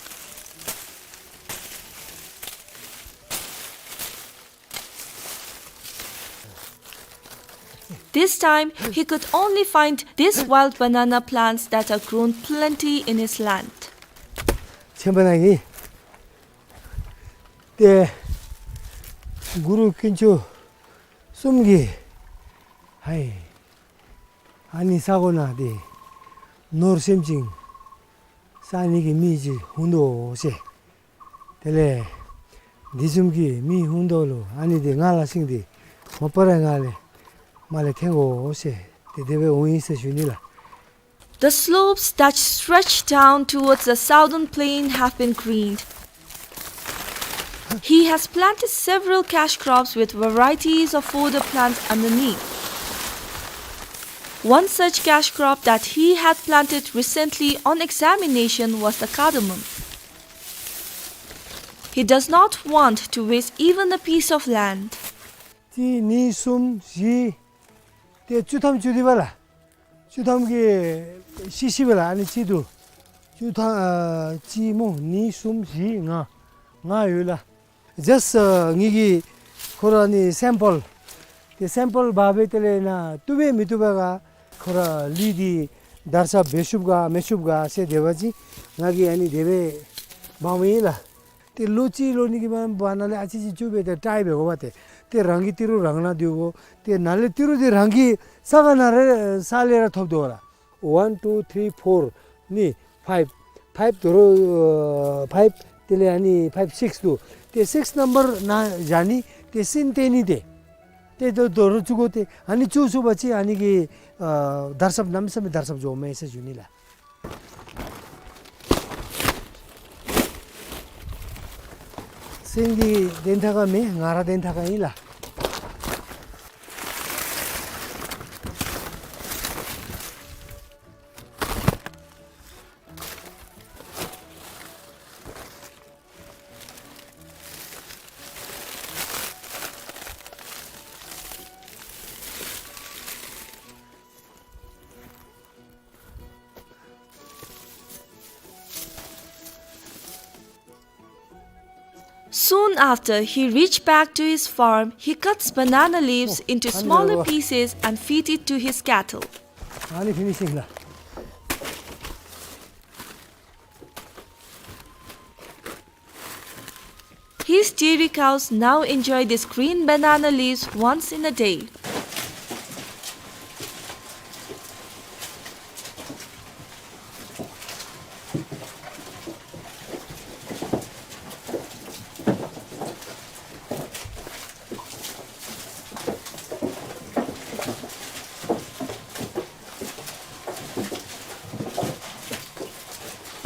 This time, he could only find these wild banana plants that are grown plenty in his land. ཆེན་པོ་ནང་གི་ཏེ་གུ་རུ་དཀོན་མཆོག་གསུམ་གྱིས་ཧའི་ཨ་ནི་ས་གོ་ནང་ཏེ་ནོར་སེམས་ཅན་བསག་ནི་གི་མི་ཅིག་ཧུན་དོ་ཟེར། དེ་ལས་འདི་བཟུམ་གྱི་མི་ཧུན་དོ་ལུ་ཨ་ནི་ཏེ་ང་ལ་སིང་སྟེ་མ་པ་ར་ང་ལས་མ་ལས་ཐེན་དགོ་ཟེར་ཏེ་དེ་སྦེ་འོང་ཡི་ཟེར་ཞུ་ནི་ལགས། The slopes that stretch down towards the southern plain have been greened. He has planted several cash crops with varieties of fodder plants underneath. One such cash crop that he had planted recently on examination was the cardamom. He does not want to waste even a piece of land. གཅིག་གཉིས་གསུམ་བཞི་ཏེ་བཅུ་ཐམ་བཅུ་དེ་བ་ལགས། བཅུ་ཐམ་གྱི་ཤི་ཤི་བ་ལགས། ཨ་ནི་གཅིག་འདུག། བཅུ་ཐམ་ཨ་གཅིག་སྨོ་གཉིས་གསུམ་བཞི་ལྔ་ལྔ་ཡོད་ལགས། ཇཱསཊ་ཨ་ངེ་གི་ཁོ་ར་ནི་སེམ་པཱལ་ཏེ་སེམ་པཱལ་འབག་སྦེ་དེ་ལས་ནཱ་བཏུབ་པས་མི་བཏུབ་པས་ག་ཁོ་ར་ལུད་འདི་དར་ས་འབད་ཤུབ་ག་མི་ཤུབ་ག་ཟེར་དེ་བ་ཅིན་ང་གིས་ཨ་ནི་དེ་སྦེ་འབག་མི་ཨིན་ལགས། ཏེ་ལོ་གཅིག་ལོ་གཉིས་ཀྱི་བར་ན་ལས་ཨ་ཙི་ཙི་བཅུག་སྦེ་ཏེ་ཊའི་འབད་དགོ་པ་ཏེ། ཏེ་རང་གི་ཏི་རུ་རང་ནང་སྡོད་དགོ། ཏེ་ནཱ་ལས་ཏི་རུ་འདི་རང་གི་ས་ག་ནང་ར་ས་ལས་ར་ཐོབ་དོ་ལགས། ཝན་ཊུ་ཐི་རི་ཕོར་ནི་ཕའིབ། ཕའིབ་དོ་རུང་ཨ་ཕའིབ་དེ་ལས་ཨ་ནི་ཕའིབ་སིགསི་འདུག། ཏེ་སིགསི་ནམ་བར་ནང་བཞག་ནི་ཏེ་སིན་ཏེ་ནི་ཏེ། ཏེ་དོ་དོ་རུང་བཅུག་དགོ་ཏེ། ཨ་ནི་བཅུག་ཚུགས་པ་ཅིན་ཨ་ནི་གི་ཨ་དར་ཁྱབ་གནམ་མེད་ས་མེད་དར་ཁྱབ་འགྱོཝ་མས་ཟེར་ཞུ་ནི་ལགས། སེང་གེ་དན་ཐ་ཁ་མེན་ང་ར་དན་ཐ་ཁ་ཨིན་ལགས། Soon after he reached back to his farm, he cuts banana leaves into smaller pieces and feed it to his cattle. ཨ་ནི་ཕིན་ནི་སིང་ལགས། His dairy cows now enjoy these green banana leaves once in a day.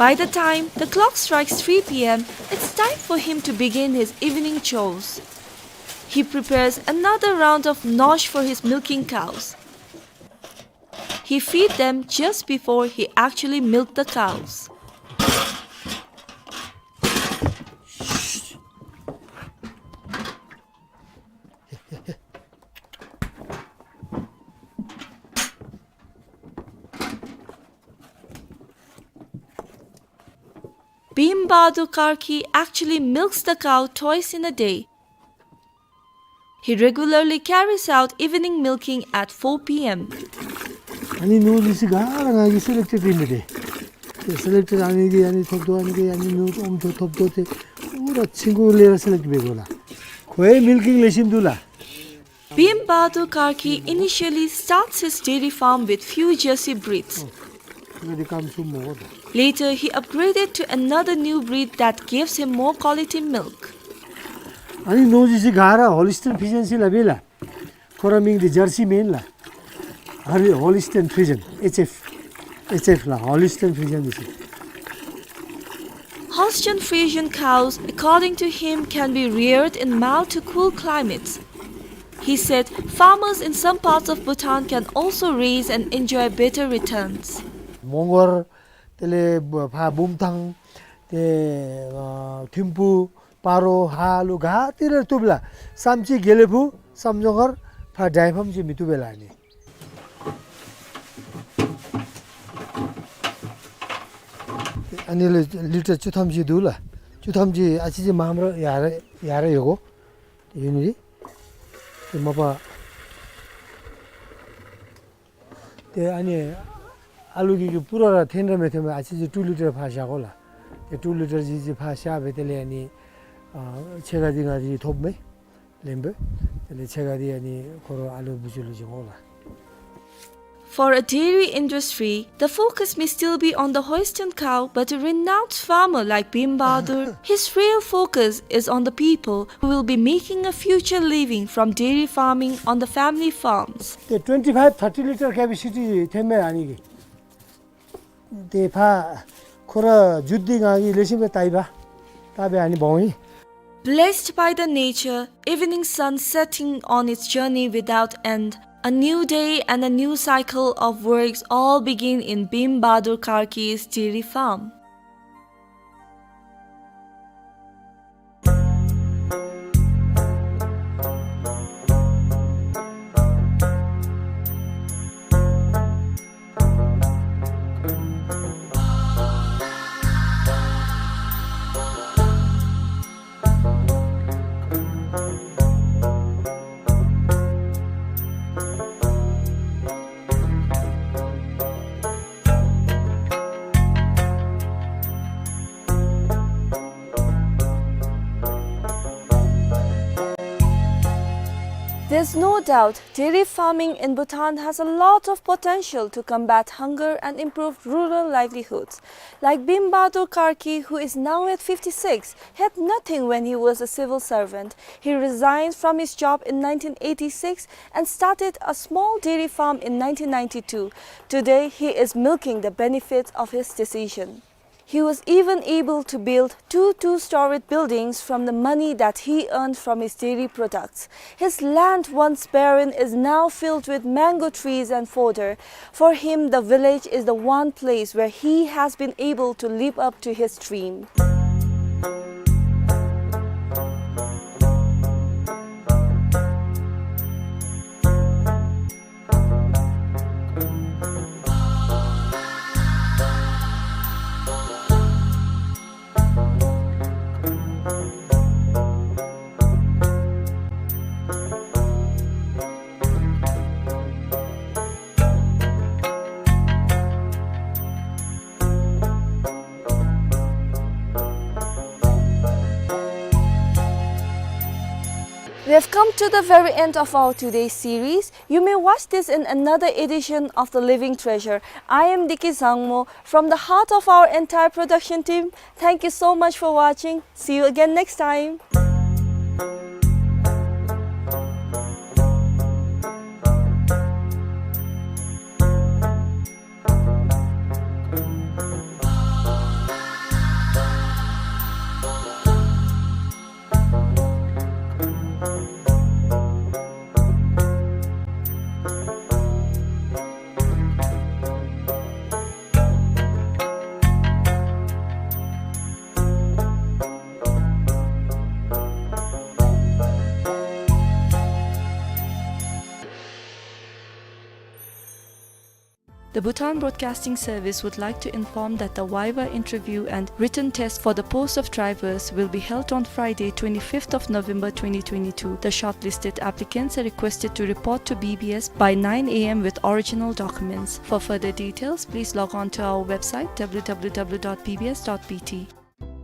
By the time the clock strikes three p m, it's time for him to begin his evening chores. He prepares another round of nosh for his milking cows. He feed them just before he actually milk the cows. Bhim Bahadur Karki actually milks the cow twice in a day. He regularly carries out evening milking at four p m. ཨ་ནི་ནོར་བུ་ཅིག་ག་ར་ང་གིས་སེ་ལེཀཊ་འབད་མི་འདི། ཏེ་སེ་ལེཀཊ་ཨ་ནི་གིས་ཨ་ནི་ཐོབ་དོ། ཨ་ནི་གིས་ཨ་ནི་ནོར་བུ་ཨོམ་ཐོབ་ཐོབ་དོ། ཏེ་པུ་ར་ཚིང་གུ་ལས་ར་སེ་ལེཀཊ་འབད་དགོ་ལགས། ཁོ་ཡང་མིལ་ཀིང་ལེགས་ཤོམ་འདུག་ལགས། Bhim Bahadur Karki initially starts his dairy farm with few Jersey breeds. Later, he upgraded to another new breed that gives him more quality milk. ཨ་ནི་ནོར་བུ་ཅིག་ག་ར་ཧོ་ལི་སི་ཊེན་ཕི་ཇན་ཟེར་སླབ་པས་ལགས། ཁོ་རའི་མིང་འདི་ཇར་སི་མེན་ལགས། ཧོ་ལི་སི་ཊེན་ཕི་ཇན། ཨེཆ་ཨེཕ། ཨེཆ་ཨེཕ་ལགས། ཧོ་ལི་སི་ཊེན་ཕི་ཇན་ཟེར། Holstein Friesian cows, according to him, can be reared in mild to cool climates. He said farmers in some parts of Bhutan can also raise and enjoy better returns. མོང་གོར། དེ་ལས་ཕར་བུམ་ཐང་། ཏེ་ཨ་ཐིམ་ཕུ། སྤ་རོ། ཧཱ་ལུ་ག་ཏེ་ར་བཏུབ་ལགས། བསམ་རྩེ་དགེ་ལེགས་ཕུག་བསམ་སྦྱང་སྒར་ཕར་ཌའི་ཕཱམ་ཅིག་མི་བཏུབ་པས་ལགས་ཨ་ནི། ཨ་ནི་ལུ་ལི་ཊར་བཅུ་ཐམ་ཅིག་འདུག་ལགས། བཅུ་ཐམ་ཅིག་ཨ་ཙི་ཅིག་མངམ་ར་ཡར་ར་ཡར་ར་ཡོད་གོ། ཡོད་ནི་རེད། ཏེ་མ་པ། ཏེ་ཨ་ནི་ཨ་ལུ་གི་གི་པུ་ར་ར་འཐོན་ར་མི་འཐོན་པས། ཨ་ཙི་ཅིག་ཊུ་ལི་ཊར་ཕར་བཞག་གོ་ལགས། ཏེ་ཊུ་ལི་ཊར་ཅིག་ཅིག་ཕར་བཞག་སྦེ་དེ་ལས་ཨ་ནི་ཨ་ཕྱེད་ཀ་འདི་ང་གིས་ཐོབ་མས། ལེན་པས། དེ་ལས་ཕྱེད་ཀ་འདི་ཨ་ནི་ཁོ་ར་ཨ་ལུ་བུ་ཚུ་ལུ་བྱིན་གོ་ལགས། For a dairy industry, the focus may still be on the Holstein cow, but a renowned farmer like Bhim Bahadur, his real focus is on the people who will be making a future living from dairy farming on the family farms. ཏེ་ཊུ་ཝེན་ཊི་ཕའིབ་ཐར་ཊི་ལི་ཊར་ཀེ་པེ་སི་ཊི་འཐོན་མས་ཨ་ནི་གིས། ཏེ་ཕར་ཁོ་ར་ཇུ་འདི་ང་གིས་ལེགས་ཤོམ་སྦེ་བལྟ་ཡི་པ། བལྟ་སྦེ་ཨ་ནི་འབག་འོང་ཡི། Blessed by the nature, evening sun setting on its journey without end, a new day and a new cycle of works all begin in Bhim Bahadur Karki's dairy farm. There's no doubt dairy farming in Bhutan has a lot of potential to combat hunger and improve rural livelihoods. Like Bhim Bahadur Karki, who is now at fifty-six, he had nothing when he was a civil servant. He resigned from his job in nineteen eighty-six and started a small dairy farm in nineteen ninety-two. Today, he is milking the benefits of his decision. He was even able to build two two-storied buildings from the money that he earned from his dairy products. His land, once barren, is now filled with mango trees and fodder. For him, the village is the one place where he has been able to live up to his dream. We have come to the very end of our today's series. You may watch this in another edition of The Living Treasure. I am Diki Zangmo. From the heart of our entire production team, thank you so much for watching. See you again next time. Bhutan Broadcasting Service would like to inform that the viva interview and written test for the post of drivers will be held on Friday, twenty-fifth of November twenty twenty-two. The shortlisted applicants are requested to report to B B S by nine A M with original documents. For further details, please log on to our website, W W W dot B B S dot B T.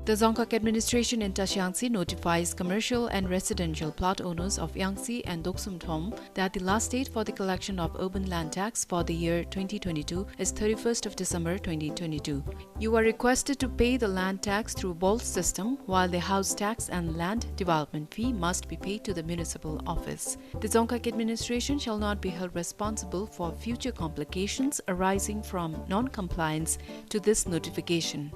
The Dzongkhag administration in Tashi Yangtse notifies commercial and residential plot owners of Yangtse and Doksum Thom that the last date for the collection of urban land tax for the year twenty twenty-two is thirty-first of December twenty twenty-two. You are requested to pay the land tax through BOLTS system, while the house tax and land development fee must be paid to the municipal office. The Dzongkhag administration shall not be held responsible for future complications arising from non-compliance to this notification.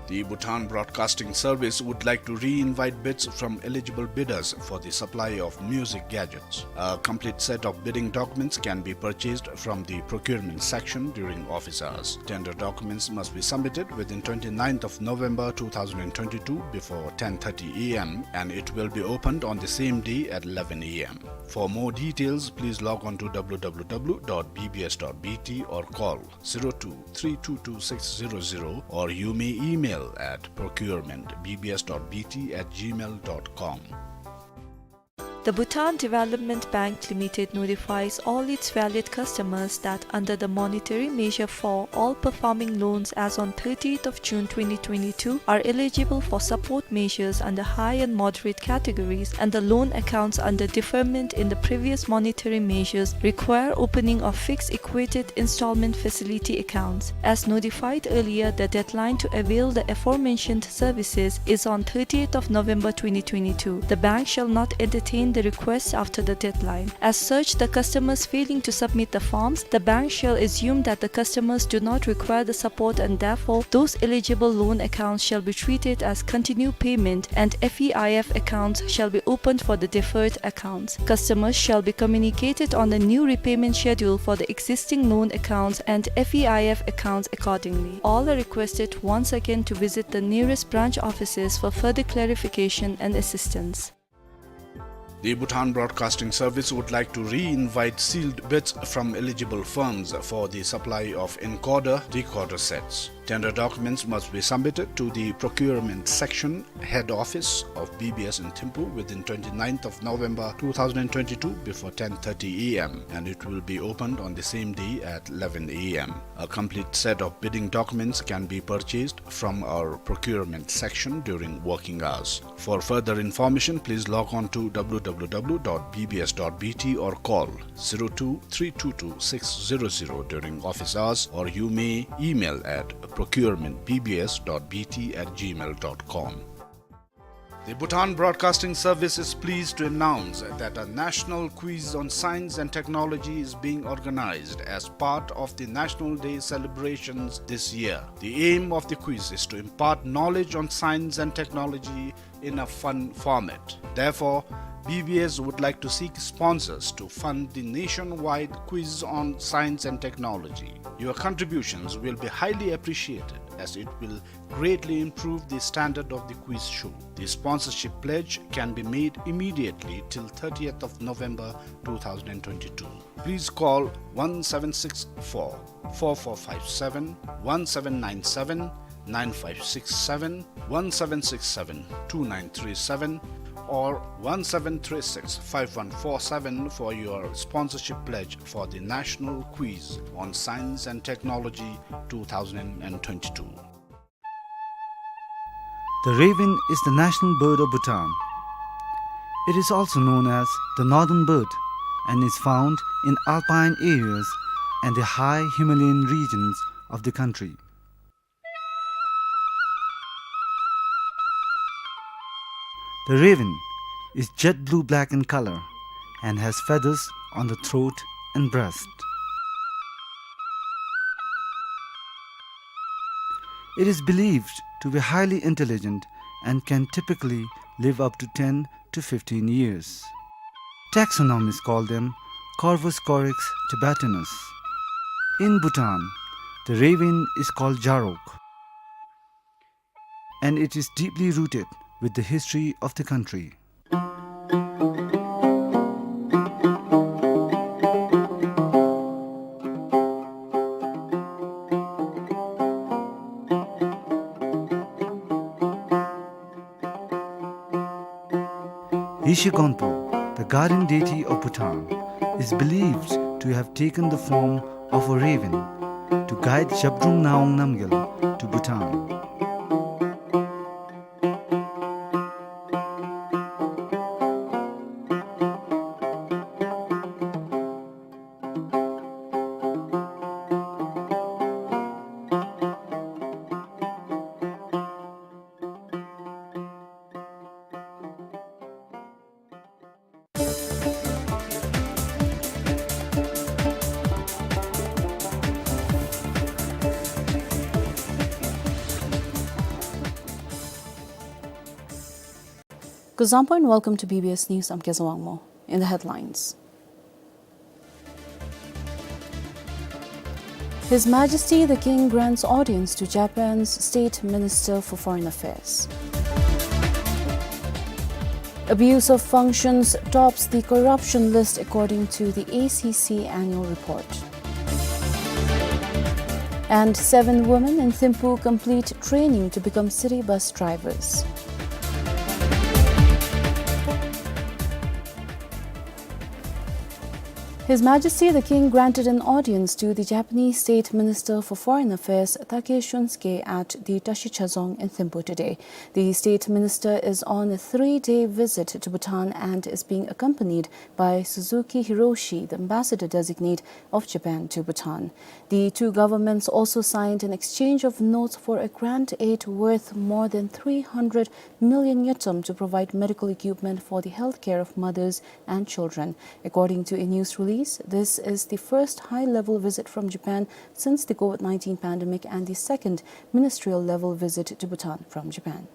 The Bhutan Broadcasting Service would like to re-invite bids from eligible bidders for the supply of music gadgets. A complete set of bidding documents can be purchased from the procurement section during office hours. Tender documents must be submitted within twenty-ninth of November two thousand twenty-two before ten thirty A M, and it will be opened on the same day at eleven A M. For more details, please log on to W W W dot B B S dot B T or call zero two three two two six zero zero, or you may email at procurement B B S dot B T at gmail dot com. The Bhutan Development Bank Limited notifies all its valued customers that under the Monetary Measure four, all performing loans as on thirtieth of June twenty twenty-two are eligible for support measures under high and moderate categories, and the loan accounts under deferment in the previous monetary measures require opening of fixed equated installment facility accounts. As notified earlier, the deadline to avail the aforementioned services is on thirtieth of November twenty twenty-two. The bank shall not entertain the requests after the deadline. As such, the customers failing to submit the forms, the bank shall assume that the customers do not require the support, and therefore those eligible loan accounts shall be treated as continued payment, and F E I F accounts shall be opened for the deferred accounts. Customers shall be communicated on the new repayment schedule for the existing loan accounts and F E I F accounts accordingly. All are requested once again to visit the nearest branch offices for further clarification and assistance. The Bhutan Broadcasting Service would like to re-invite sealed bids from eligible firms for the supply of encoder decoder sets. Tender documents must be submitted to the procurement section, head office of B B S in Thimphu within twenty-ninth of November two thousand twenty-two before ten thirty A M, and it will be opened on the same day at eleven A M. A complete set of bidding documents can be purchased from our procurement section during working hours. For further information, please log on to W W W dot B B S dot B T or call zero two three two two six zero zero during office hours, or you may email at procurement B B S dot B T at gmail dot com. The Bhutan Broadcasting Service is pleased to announce that a national quiz on science and technology is being organized as part of the National Day celebrations this year. The aim of the quiz is to impart knowledge on science and technology in a fun format. Therefore, B B S would like to seek sponsors to fund the nationwide quiz on science and technology. Your contributions will be highly appreciated, as it will greatly improve the standard of the quiz show. The sponsorship pledge can be made immediately till thirtieth of November two thousand twenty-two. Please call one seven six four, four four five seven, one seven nine seven, nine five six seven, one seven six seven, two nine three seven, or one seven three six, five one four seven for your sponsorship pledge for the National Quiz on Science and Technology two thousand twenty-two. The raven is the national bird of Bhutan. It is also known as the northern bird and is found in alpine areas and the high Himalayan regions of the country. The raven is jet blue-black in color and has feathers on the throat and breast. It is believed to be highly intelligent and can typically live up to ten to fifteen years. Taxonomists call them Corvus corax tibetanus. In Bhutan, the raven is called jarok, and it is deeply rooted with the history of the country. Yeshe Gonpo, the guardian deity of Bhutan, is believed to have taken the form of a raven to guide Zhabdrung Ngawang Namgyal to Bhutan. Kuzuzangpo and welcome to B B S News. I'm Kezang Wangmo. In the headlines. His Majesty the King grants audience to Japan's State Minister for Foreign Affairs. Abuse of functions tops the corruption list according to the A C C annual report. And seven women in Thimphu complete training to become city bus drivers. His Majesty the King granted an audience to the Japanese State Minister for Foreign Affairs, Takeo Shunsuke, at the Tashi Chazong in Thimphu today. The State Minister is on a three-day visit to Bhutan and is being accompanied by Suzuki Hiroshi, the Ambassador Designate of Japan to Bhutan. The two governments also signed an exchange of notes for a grant aid worth more than three hundred million ngultrum to provide medical equipment for the health care of mothers and children. According to a news release, this is the first high-level visit from Japan since the COVID nineteen pandemic and the second ministerial-level visit to Bhutan from Japan.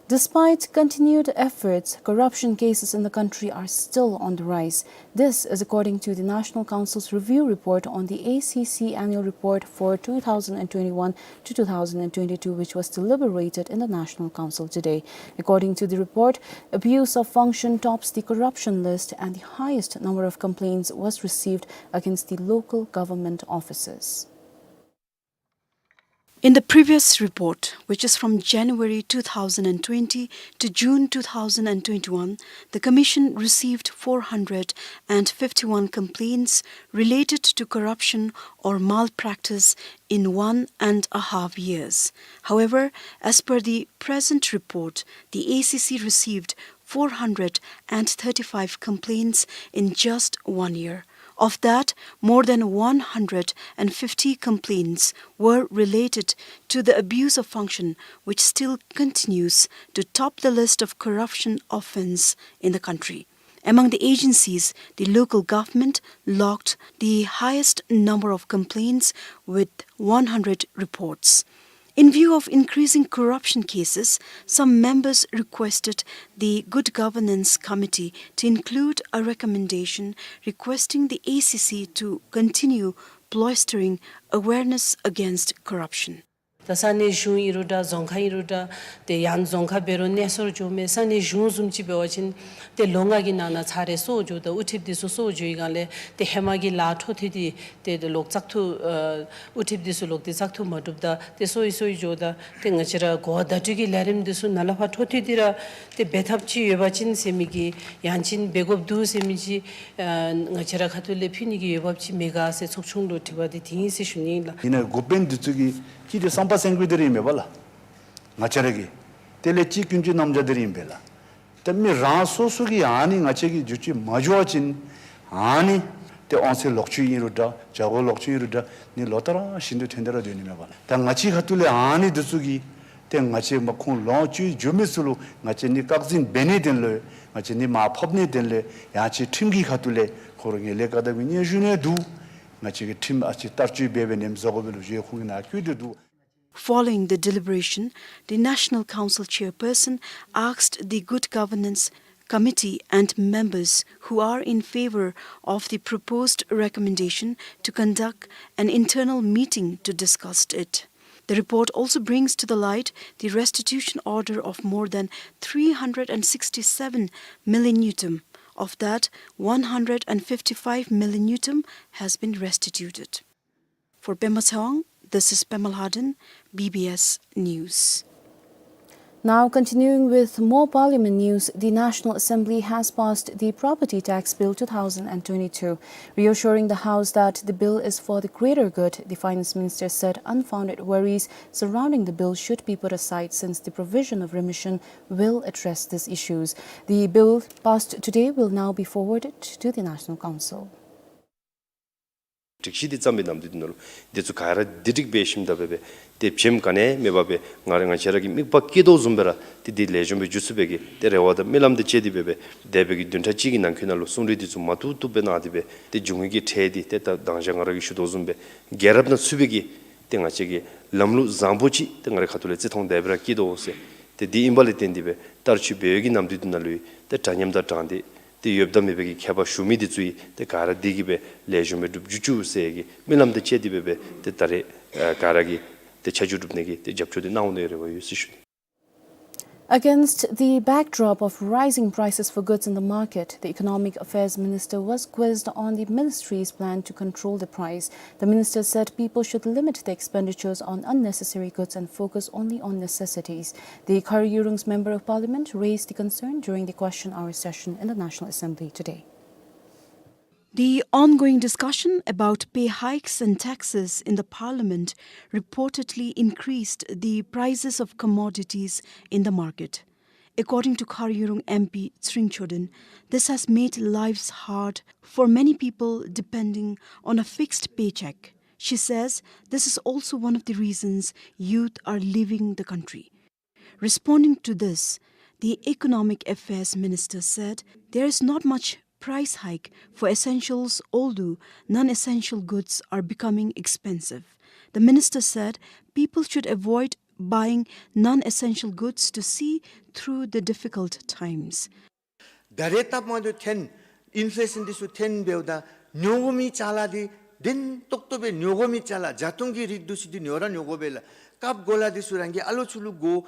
Despite continued efforts, corruption cases in the country are still on the rise. This is according to the National Council's review report on the A C C annual report for two thousand and twenty-one to two thousand and twenty-two, which was deliberated in the National Council today. According to the report, abuse of function tops the corruption list, and the highest number of complaints was received against the local government officers. In the previous report, which is from January two thousand and twenty to June two thousand and twenty-one, the Commission received four hundred and fifty-one complaints related to corruption or malpractice in one and a half years. However, as per the present report, the A C C received four hundred and thirty-five complaints in just one year. Of that, more than one hundred and fifty complaints were related to the abuse of function, which still continues to top the list of corruption offense in the country. Among the agencies, the local government logged the highest number of complaints with one hundred reports. In view of increasing corruption cases, some members requested the Good Governance Committee to include a recommendation requesting the A C C to continue bolstering awareness against corruption. ད་ས་གནས་གཞུང་ཨིན་རུང་འདྲ་རྫོང་ཁག་ཨིན་རུང་འདྲ་ཏེ་ཡང་རྫོང་ཁག་འབད་རུང་གནས་སོར་འགྱོ་མི་ས་གནས་གཞུང་བཟུམ་ཅིག་འབད་བ་ཅིན་ཏེ་ལོ་ལྔ་གི་ནང་ན་ཚར་རེ་སོར་འགྱོཝ་ད་དབུ་ཁྲིདཔ་འདི་ཚུ་སོར་འགྱོ་བའི་སྒང་ལས་ཏེ་ཧེ་མ་གི་ལཱ་འཕྲོ་མཐུད་དེ་ཏེ་ལོག་བཙག་འཐུ་ཨ་དབུ་ཁྲིདཔ་འདི་ཚུ་ལོག་སྟེ་བཙག་འཐུ་མ་གྲུབ་ད་ཏེ་སོར་ཡི་སོར་ཡི་འགྱོཝ་ད་ཏེ་ང་བཅས་ར་གོ་བ་བརྡ་སྤྲོད་ཀྱི་ལས་རིམ་འདི་ཚུ་ནཱ་ལས་ཕར་འཕྲོ་མཐུད་དེ་ར་ཏེ་འབད་ཐབས་ཅིག་ཡོད་པ་ཅིན་ཟེར་མི་གི་ཡང་ཅིན་འབད་དགོཔ་འདུག་ཟེར་མི་ཅིག་ཨ་ང་བཅས་ར་ཁ་ཐུག་ལས་ཕུལ་ནི་གི་འོས་འབབ་ཅིག་མེད་ག་ཟེར་ཚོགས་ཆུང་ལུ་དྲི་བ་འདི་དེ་ཨིན་ཟེར་ཞུ་ནི་ཨིན་ལགས། ཨིན་ན་འགོ་དཔོན་འདི་ཚུ་གིས་གཅིག་འདི་བསམ་པ་སེམས་ཁུར་འདི་ར་ཨིན་མས་པ་ལགས། ང་བཅས་ར་གི་དེ་ལས་གཅིག་ཀུན་སྤྱོད་རྣམ་གཞག་འདི་ར་ཨིན་པས་ལགས། ད་མི་རང་སོ་སོ་གིས་ཨ་ནི་ང་བཅས་ཀྱིས་བསྒྱུར་བཅོས་མ་འགྱོ་བ་ཅིན་ཨ་ནི་ཏེ་དབང་ཚད་ལོག་སྤྱོད་ཨིན་རུང་འདྲ་བྱ་སྒོ་ལོག་སྤྱོད་ཨིན་རུང་འདྲ་ནི་ལོ་ལྟར་བཞིན་དུ་ཐོན་ཏེ་ར་སྡོད་ནི་མས་པ་ལགས། ད་ང་བཅས་ཁ་ཐུག་ལས་ཨ་ནི་འདི་ཚུ་གིས་ཏེ་ང་བཅས་མ་ཁུངས་ལོངས་སྤྱོད་འགྱོ་མི་ཚུ་ལུ་ང་བཅས་ནི་བཀག་འཛིན་འབད་ནིའི་དོན་ལུ་ང་བཅས་ནི་མར་ཕབ་ནིའི་དོན་ལུ་ཡང་ཅིན་ཁྲིམས་ཀྱི་ཁ་ཐུག་ལས་ཁོང་ར་ངན་ལྷད་བཀག་སྡོམ་གྱི་སྙན་ཞུ་ནི་འདུག། ང་བཅས་ཀྱིས་ཁྲིམས་ཨ་ཙི་བསྟར་སྤྱོད་འབད་འབད་ནི་བཟོ་དགོ་པས་ལོ་ཞུ་ཁོང་གི་ནང་བཀོད་དེ་འདུག། Following the deliberation, the National Council chairperson asked the Good Governance Committee and members who are in favor of the proposed recommendation to conduct an internal meeting to discuss it. The report also brings to the light the restitution order of more than three hundred and sixty-seven million ngultrum. Of that, one hundred and fifty-five million ngultrum has been restituted. For Pema Tshewang, this is Pema Lhaden, B B S News. Now, continuing with more Parliament news, the National Assembly has passed the Property Tax Bill two thousand twenty-two. Reassuring the House that the bill is for the greater good, the Finance Minister said unfounded worries surrounding the bill should be put aside since the provision of remission will address these issues. The bill passed today will now be forwarded to the National Council. སྒྲིག་གཞི་འདི་བརྩམས་པའི་ནམ་དུས་འདི་ནང་ལུ་འདི་ཚུ་ག་ར་བདེ་སྒྲིག་སྦེ་ཞིནམ་ད་སྦེ་སྦེ་ཏེ་བྱེམ་ག་ནི་མེད་པར་སྦེ་ང་ར་ང་བཅས་ར་གི་དམིགས་པ་བསྐྱེད་དོ་བཟུམ་སྦེ་ར་ཏེ་འདི་ལེགས་ཤོམ་སྦེ་འགྱོ་ཚུགས་པའི་གི་ཏེ་རེ་བ་དང་སྨོན་ལམ་འདི་བཅས་ཏེ་སྦེ་སྦེ་འདས་པའི་གི་བདུན་ཕྲག་གཅིག་གི་ནང་འཁོད་ནང་ལུ་གསུང་གྲོས་འདི་ཚུ་མ་བཏུབ་བཏུབ་སྦེ་གནང་སྟེ་སྦེ་ཏེ་འབྱུང་བའི་གི་ཁྲལ་འདི་ཏེ་ད་མདང་ཞག་ང་ར་གིས་ཞུ་དོ་བཟུམ་སྦེ་རྒྱལ་རབས་ནང་ཚུད་པའི་གི་ཏེ་ང་བཅས་ཀྱི་ལམ་ལུགས་བཟང་པོ་ཅིག་ཏེ་ང་རའི་ཁ་ཐུག་ལས་བརྩི་མཐོང་དེ་སྦེ་ར་བསྐྱེད་དོ་ཟེར། ཏེ་འདི་ཨིན་པ་ལས་བརྟེན་ཏེ་སྦེ་བསྟར་སྤྱོད་འབད་བའི་གི་ནམ་དུས་འདི་ནང་ལུ་ཡང་ཏེ་འདྲ་མཉམ་དང་དྲང་བདེན་ཏེ་ཡོདཔ་དང་མེད་པའི་གི་ཁྱད་པར་ཞུགས་མི་འདི་ཚུ་ཡང་ཏེ་ག་ར་བདེ་གི་སྦེ་ལེགས་ཤོམ་སྦེ་འགྲུབ་འགྱོ་བཅུག་ཟེར་གྱི་སྨོན་ལམ་དང་བཅས་ཏེ་སྦེ་སྦེ་ཏེ་ད་རེས་ཨ་ག་ར་གིས་ཏེ་ཆ་འཇོག་གྲུབ་ནི་གི་ཏེ་རྒྱབ་སྐྱོར་འདི་གནང་འོང་ནི་རེ་བ་ཡོད་ཟེར་ཞུ་ནི། Against the backdrop of rising prices for goods in the market, the Economic Affairs Minister was quizzed on the ministry's plan to control the price. The minister said people should limit their expenditures on unnecessary goods and focus only on necessities. The Khar Yurung's Member of Parliament raised the concern during the question hour session in the National Assembly today. The ongoing discussion about pay hikes and taxes in the parliament reportedly increased the prices of commodities in the market. According to Khar Yurung M P Tshering Choden, this has made lives hard for many people depending on a fixed paycheck. She says this is also one of the reasons youth are leaving the country. Responding to this, the Economic Affairs Minister said there is not much price hike for essentials, although non-essential goods are becoming expensive. The minister said people should avoid buying non-essential goods to see through the difficult times. ད་རེས་སྟབས་མ་བདེཝ་ཐོན་ཨིན་ཕེ་ལེ་ཤཱན་འདི་ཚུ་ཐོན་འབདཝ་ད་ཉོ་དགོ་མི་ཅ་ལ་འདི་བདེན་ཏོག་ཏོ་སྦེ་ཉོ་དགོ་མི་ཅ་ལ་བརྒྱ་སྟོང་གི་རིགས་འདི་ཚུ་འདི་ཉོ་ར་ཉོ་དགོ་པས་ལགས། རྐངམ་གོ་ལ་འདི་ཚུ་རང་གི་ཨ་ལོ་ཚུ་ལུ་དགོ།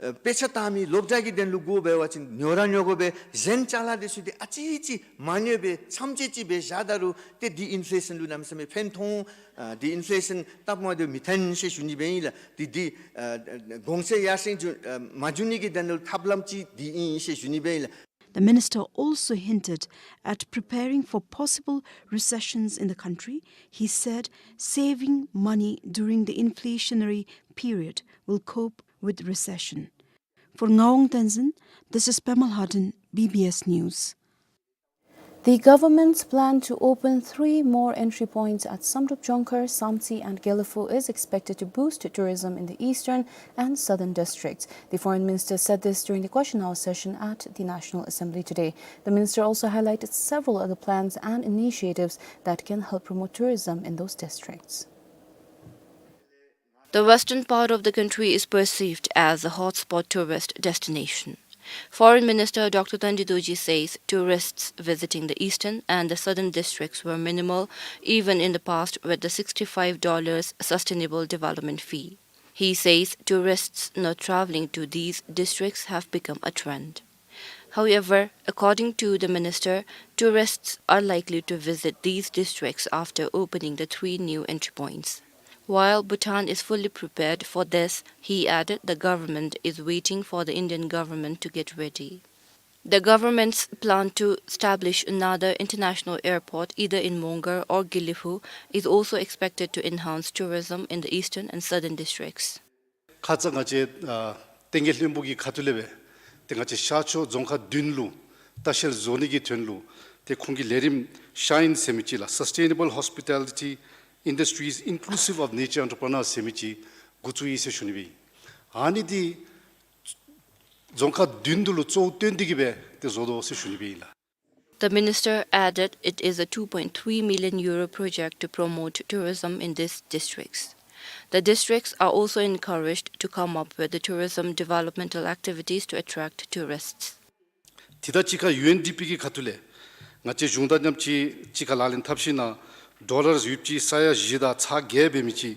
ཨེ་དཔེ་ཆ་ལྟ་མི་སློབ་གྲྭ་གི་དོན་ལུ་དགོ་འབད་བ་ཅིན་ཉོ་ར་ཉོ་དགོ་པས། གཞན་ཅ་ལ་འདི་ཚུ་འདི་ཨ་ཙི་ཅིག་མ་ཉོ་སྦེ་མཚམས་བཅད་ཅིག་སྦེ་བཞག་ད་རུང་ཏེ་འདི་ཨིན་ཕེ་ལེ་ཤཱན་ལུ་གནམ་མེད་ས་མེད་ཕན་ཐོགས། ཨ་འདི་ཨིན་ཕེ་ལེ་ཤཱན་སྟབས་མ་བདེཝ་མི་ཐོན་ཟེར་ཞུ་ནི་སྦེ་ཨིན་ལགས། འདི་འདི་ཨ་གོང་ཚད་ཡར་སེང་འགྱོ་ཨ་མ་འགྱོ་ནི་གི་དོན་ལུ་ཐབས་ལམ་ཅིག་འདི་ཨིན་ཟེར་ཞུ་ནི་སྦེ་ཨིན་ལགས། The minister also hinted at preparing for possible recessions in the country. He said saving money during the inflationary period will cope with recession. For Ngawang Tenzin, this is Pema Lhaden, B B S News. The government's plan to open three more entry points at Samdrup Jongkhar, Samtse and Gelephu is expected to boost tourism in the eastern and southern districts. The foreign minister said this during the question hour session at the National Assembly today. The minister also highlighted several other plans and initiatives that can help promote tourism in those districts. The western part of the country is perceived as a hotspot tourist destination. Foreign Minister Doctor Tandi Dorji says tourists visiting the eastern and the southern districts were minimal even in the past with the sixty-five dollars sustainable development fee. He says tourists not traveling to these districts have become a trend. However, according to the minister, tourists are likely to visit these districts after opening the three new entry points. While Bhutan is fully prepared for this, he added the government is waiting for the Indian government to get ready. The government's plan to establish another international airport either in Mongar or Gelephu is also expected to enhance tourism in the eastern and southern districts. ཁ་ཙ་ང་བཅས་ཨ་བསྟན་རྒྱས་བློན་པོ་གི་ཁ་ཐུག་ལས་སྦེ་ཏེ་ང་བཅས་ཤར་ཕྱོགས་རྫོང་ཁག་བདུན་ལུ་ལྟ་བཤལ་བཟོ་ནི་གི་དོན་ལུ་ཏེ་ཁོང་གི་ལས་རིམ་ཤའིན་ཟེར་མི་ཅིག་ལགས། Sustainable Hospitality Industries Inclusive of Nature Entrepreneurs ཟེར་མི་ཅིག་འགོ་བཙུགས་ཡི་ཟེར་ཞུ་ནི་སྦེ་ཨིན། ཨ་ནི་འདི་རྫོང་ཁག་བདུན་འདི་ལུ་གཙོ་བོ་བཏོན་ཏེ་གི་སྦེ་ཏེ་བཟོ་དོ་ཟེར་ཞུ་ནི་སྦེ་ཨིན་ལགས། The minister added it is a two point three million euro project to promote tourism in these districts. The districts are also encouraged to come up with the tourism developmental activities to attract tourists. ཏེ་ད་ཅི་ཁ་ཡུ་ཨེན་ཌི་པི་གི་ཁ་ཐུག་ལས་ང་བཅས་གཞུང་དང་མཉམ་གཅིག་ཅི་ཁ་ལག་ལེན་འཐབ་ཞིནམ་ལས་ཌོ་ལར་ཡོདཔ་ཅིག་ས་ཡ་བཞི་དང་ཚག་བརྒྱད་འབད་མི་ཅིག་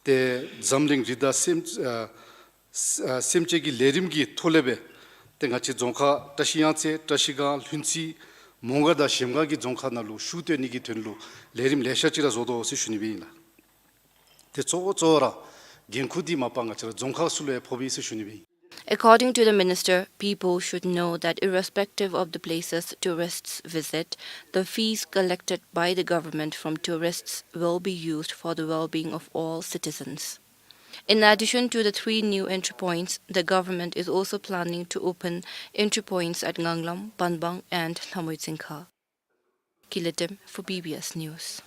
ཏེ་འཛམ་གླིང་རི་དྭགས་སེམས་ཨ་ཨ་སེམས་ཅན་གྱི་ལས་རིམ་གྱི་ཐོག་ལས་སྦེ་ཏེ་ང་བཅས་རྫོང་ཁག་བཀྲ་ཤིས་གཡང་རྩེ་བཀྲ་ཤིས་སྒང་ལྷུན་རྩེ་མོང་སྒར་དང་གཞལམ་སྒང་གི་རྫོང་ཁག་ནང་ལུ་ཤུགས་བཏོན་ནི་གི་དོན་ལུ་ལས་རིམ་ལེ་ཤ་ཅིག་ར་བཟོ་དོ་ཟེར་ཞུ་ནི་སྦེ་ཨིན་ལགས། ཏེ་གཙོ་བོ་གཙོ་བོ་ར་འགན་ཁུར་འདི་མ་པ་ང་བཅས་ར་རྫོང་ཁག་ཚུ་ལུ་ཡང་ཕོགཔ་ཨིན་ཟེར་ཞུ་ནི་སྦེ་ཨིན། According to the minister, people should know that irrespective of the places tourists visit, the fees collected by the government from tourists will be used for the well-being of all citizens. In addition to the three new entry points, the government is also planning to open entry points at Nganglam, Banbang, and Thamui Tsingkha. Kiletem for B B S News.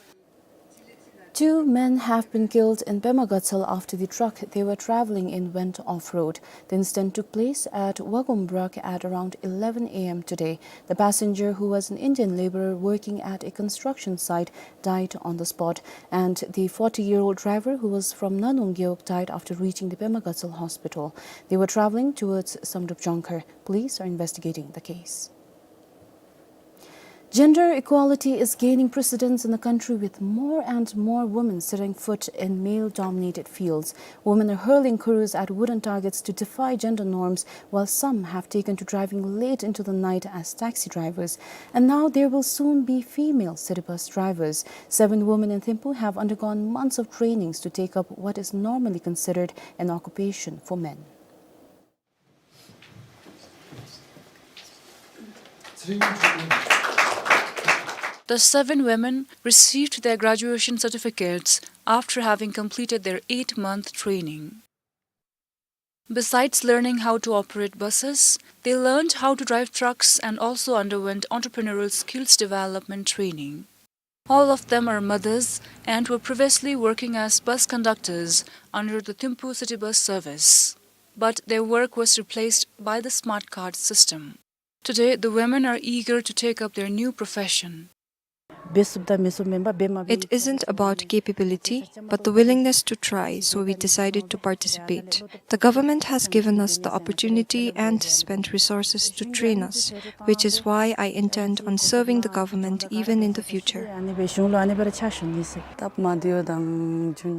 Two men have been killed in Pema Gatshel after the truck they were traveling in went off-road. The incident took place at Wagum Brak at around eleven a m today. The passenger, who was an Indian laborer working at a construction site, died on the spot, and the forty-year-old driver, who was from Nanung Gewog, died after reaching the Pema Gatshel hospital. They were traveling towards Samdrup Jongkhar. Police are investigating the case. Gender equality is gaining precedence in the country, with more and more women setting foot in male-dominated fields. Women are hurling khuras at wooden targets to defy gender norms, while some have taken to driving late into the night as taxi drivers. And now there will soon be female city bus drivers. Seven women in Thimphu have undergone months of trainings to take up what is normally considered an occupation for men. The seven women received their graduation certificates after having completed their eight-month training. Besides learning how to operate buses, they learned how to drive trucks and also underwent entrepreneurial skills development training. All of them are mothers and were previously working as bus conductors under the Thimphu city bus service. But their work was replaced by the smart card system. Today, the women are eager to take up their new profession. It isn't about capability, but the willingness to try, so we decided to participate. The government has given us the opportunity and spent resources to train us, which is why I intend on serving the government even in the future.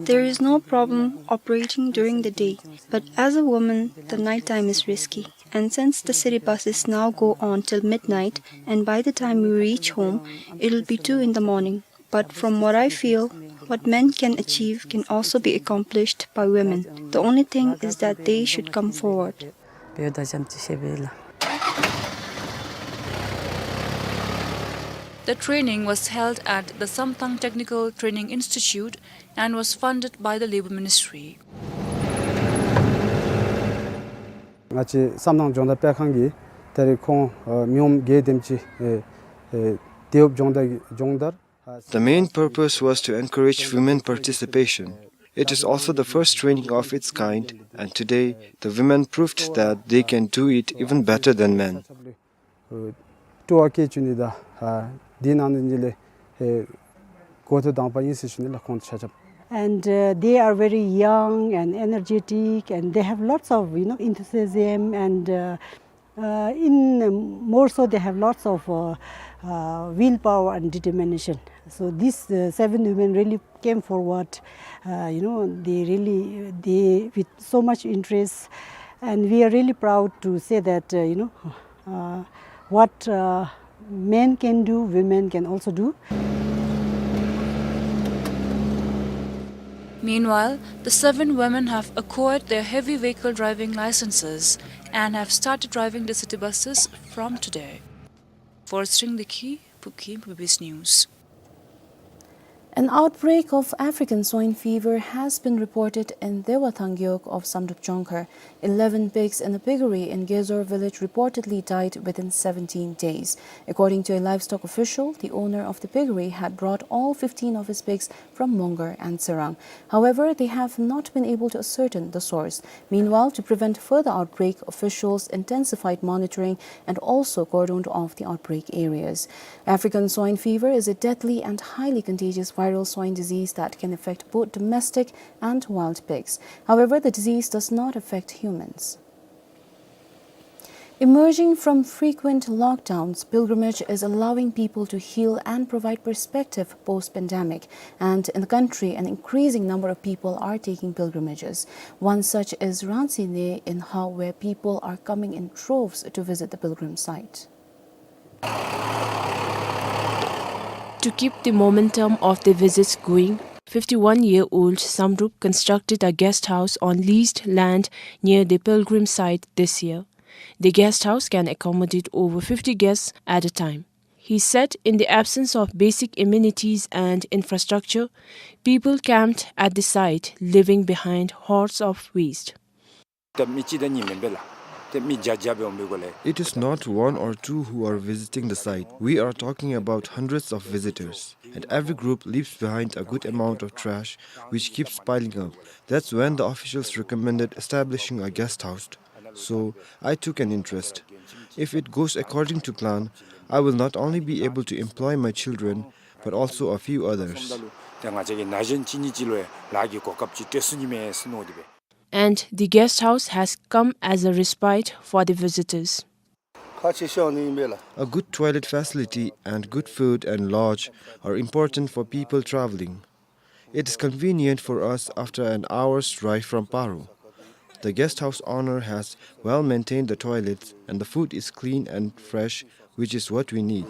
There is no problem operating during the day, but as a woman, the night time is risky. And since the city buses now go on till midnight, and by the time we reach home, it'll be two in the morning. But from what I feel, what men can achieve can also be accomplished by women. The only thing is that they should come forward. The training was held at the Samthang Technical Training Institute and was funded by the Labour Ministry. ང་བཅས་བསམ་གནང་སྦྱོང་བརྡར་སྤེལ་ཁང་གིས་ད་རེས་ཁོང་ཨ་མི་འོང་བརྒྱད་དེམ་ཅིག་ཨེ་ཨེ་དེའུ་སྦྱོང་བརྡར་སྦྱོང་བརྡར། The main purpose was to encourage women participation. It is also the first training of its kind, and today the women proved that they can do it even better than men. སྤྲོ་བ་སྐྱེ་བཅུག་ནི་དང་ཨ་དེ་ནང་ནས་ལས་ཨེ་འགོ་ཐོག་དང་པ་ཨིན་ཟེར་ཞུ་ནི་ལགས། ཁོང་ཆ་ཁྱབ། And uh, they are very young and energetic, and they have lots of, you know, enthusiasm, and uh, uh, in um, more so they have lots of uh, uh, willpower and determination. So these uh, seven women really came forward, uh, you know, they really, they with so much interest, and we are really proud to say that, uh, you know, uh, what uh, men can do, women can also do. Meanwhile, the seven women have acquired their heavy vehicle driving licenses and have started driving the city buses from today. For Sring Dikhi, Phukim, B B S News. An outbreak of African swine fever has been reported in Dewa Thang Gewog of Samdrup Jongkhar. Eleven pigs in a piggery in Gezor village reportedly died within seventeen days. According to a livestock official, the owner of the piggery had brought all fifteen of his pigs from Mongar and Tsirang. However, they have not been able to ascertain the source. Meanwhile, to prevent further outbreak, officials intensified monitoring and also cordoned off the outbreak areas. African swine fever is a deadly and highly contagious viral swine disease that can affect both domestic and wild pigs. However, the disease does not affect humans. Emerging from frequent lockdowns, pilgrimage is allowing people to heal and provide perspective post-pandemic. And in the country, an increasing number of people are taking pilgrimages. One such is Ransi Ne in Hao, where people are coming in droves to visit the pilgrim site. To keep the momentum of the visits going, Fifty-one-year-old Samdrup constructed a guest house on leased land near the pilgrim site this year. The guest house can accommodate over fifty guests at a time. He said in the absence of basic amenities and infrastructure, people camped at the site, leaving behind hordes of waste. ད་མི་གཅིག་དང་གཉིས་མེན་པས་ལགས། ད་མི་བརྒྱ་བརྒྱ་སྦེ་འོང་པའི་སྒོ་ལས། It is not one or two who are visiting the site. We are talking about hundreds of visitors, and every group leaves behind a good amount of trash, which keeps piling up. That's when the officials recommended establishing a guest house. So, I took an interest. If it goes according to plan, I will not only be able to employ my children, but also a few others. ད་ང་བཅས་ཀྱི་ན་གཞོན་གཅིག་གཉིས་ཅིག་ལུ་ཡང་ལཱ་གི་གོ་སྐབས་ཅིག་སྤྲོད་ཚུགས་ནི་མས་ཟེར་མནོ་སྟེ་སྦེ། And the guest house has come as a respite for the visitors. ཁག་ཆེ་ཤོས་ཨ་ནི་ཨིན་པས་ལགས། A good toilet facility and good food and lodge are important for people traveling. It is convenient for us after an hour's drive from Paro. The guest house owner has well maintained the toilets and the food is clean and fresh, which is what we need.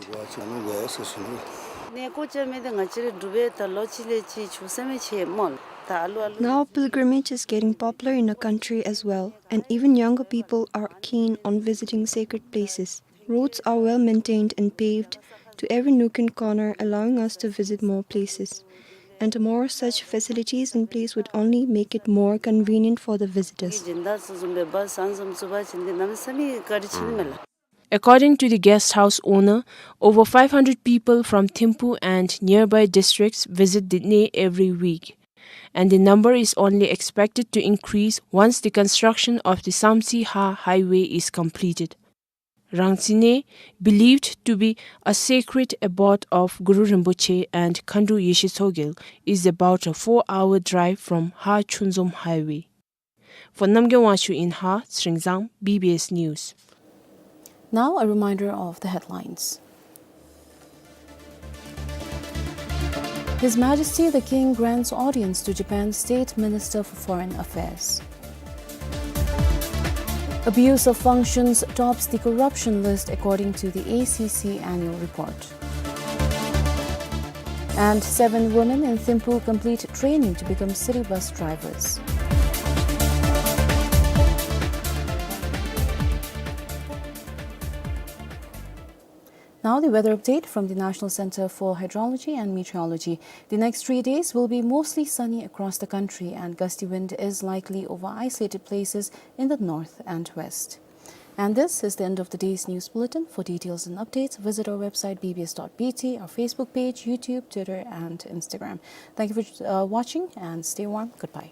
Now pilgrimage is getting popular in the country as well, and even younger people are keen on visiting sacred places. Roads are well maintained and paved to every nook and corner, allowing us to visit more places. And more such facilities in place would only make it more convenient for the visitors. According to the guest house owner, over five hundred people from Thimphu and nearby districts visit the Ne every week, and the number is only expected to increase once the construction of the Samtse-Ha highway is completed. Rangtse Ne, believed to be a sacred abode of Guru Rinpoche and Khandru Yeshe Tsogyal, is about a four-hour drive from Ha Chunzom highway. For Namgay Wangchuk in Ha, Tsering Zang, B B S News. Now a reminder of the headlines. His Majesty the King grants audience to Japan's State Minister for Foreign Affairs. Abuse of functions tops the corruption list according to the A C C annual report. And seven women in Thimphu complete training to become city bus drivers. Now the weather update from the National Center for Hydrology and Meteorology. The next three days will be mostly sunny across the country, and gusty wind is likely over isolated places in the north and west. And this is the end of the day's news bulletin. For details and updates, visit our website B B S dot B T, our Facebook page, YouTube, Twitter, and Instagram. Thank you for, uh, watching, and stay warm. Goodbye.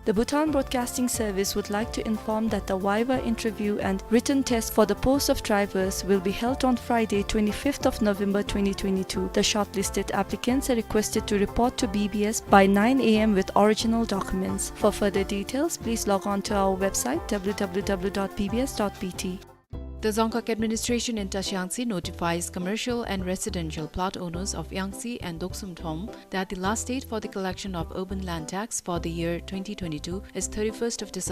The Bhutan Broadcasting Service would like to inform that the viva interview and written test for the post of drivers will be held on Friday, twenty-fifth of November twenty twenty-two. The shortlisted applicants are requested to report to B B S by nine A M with original documents. For further details, please log on to our website W W W dot B B S dot B T. The Dzongkhag Administration in Tashi Yangtse notifies commercial and residential plot owners of Yangtse and Doksum Thom that the last date for the collection of urban land tax for the year twenty twenty-two is thirty-first of December.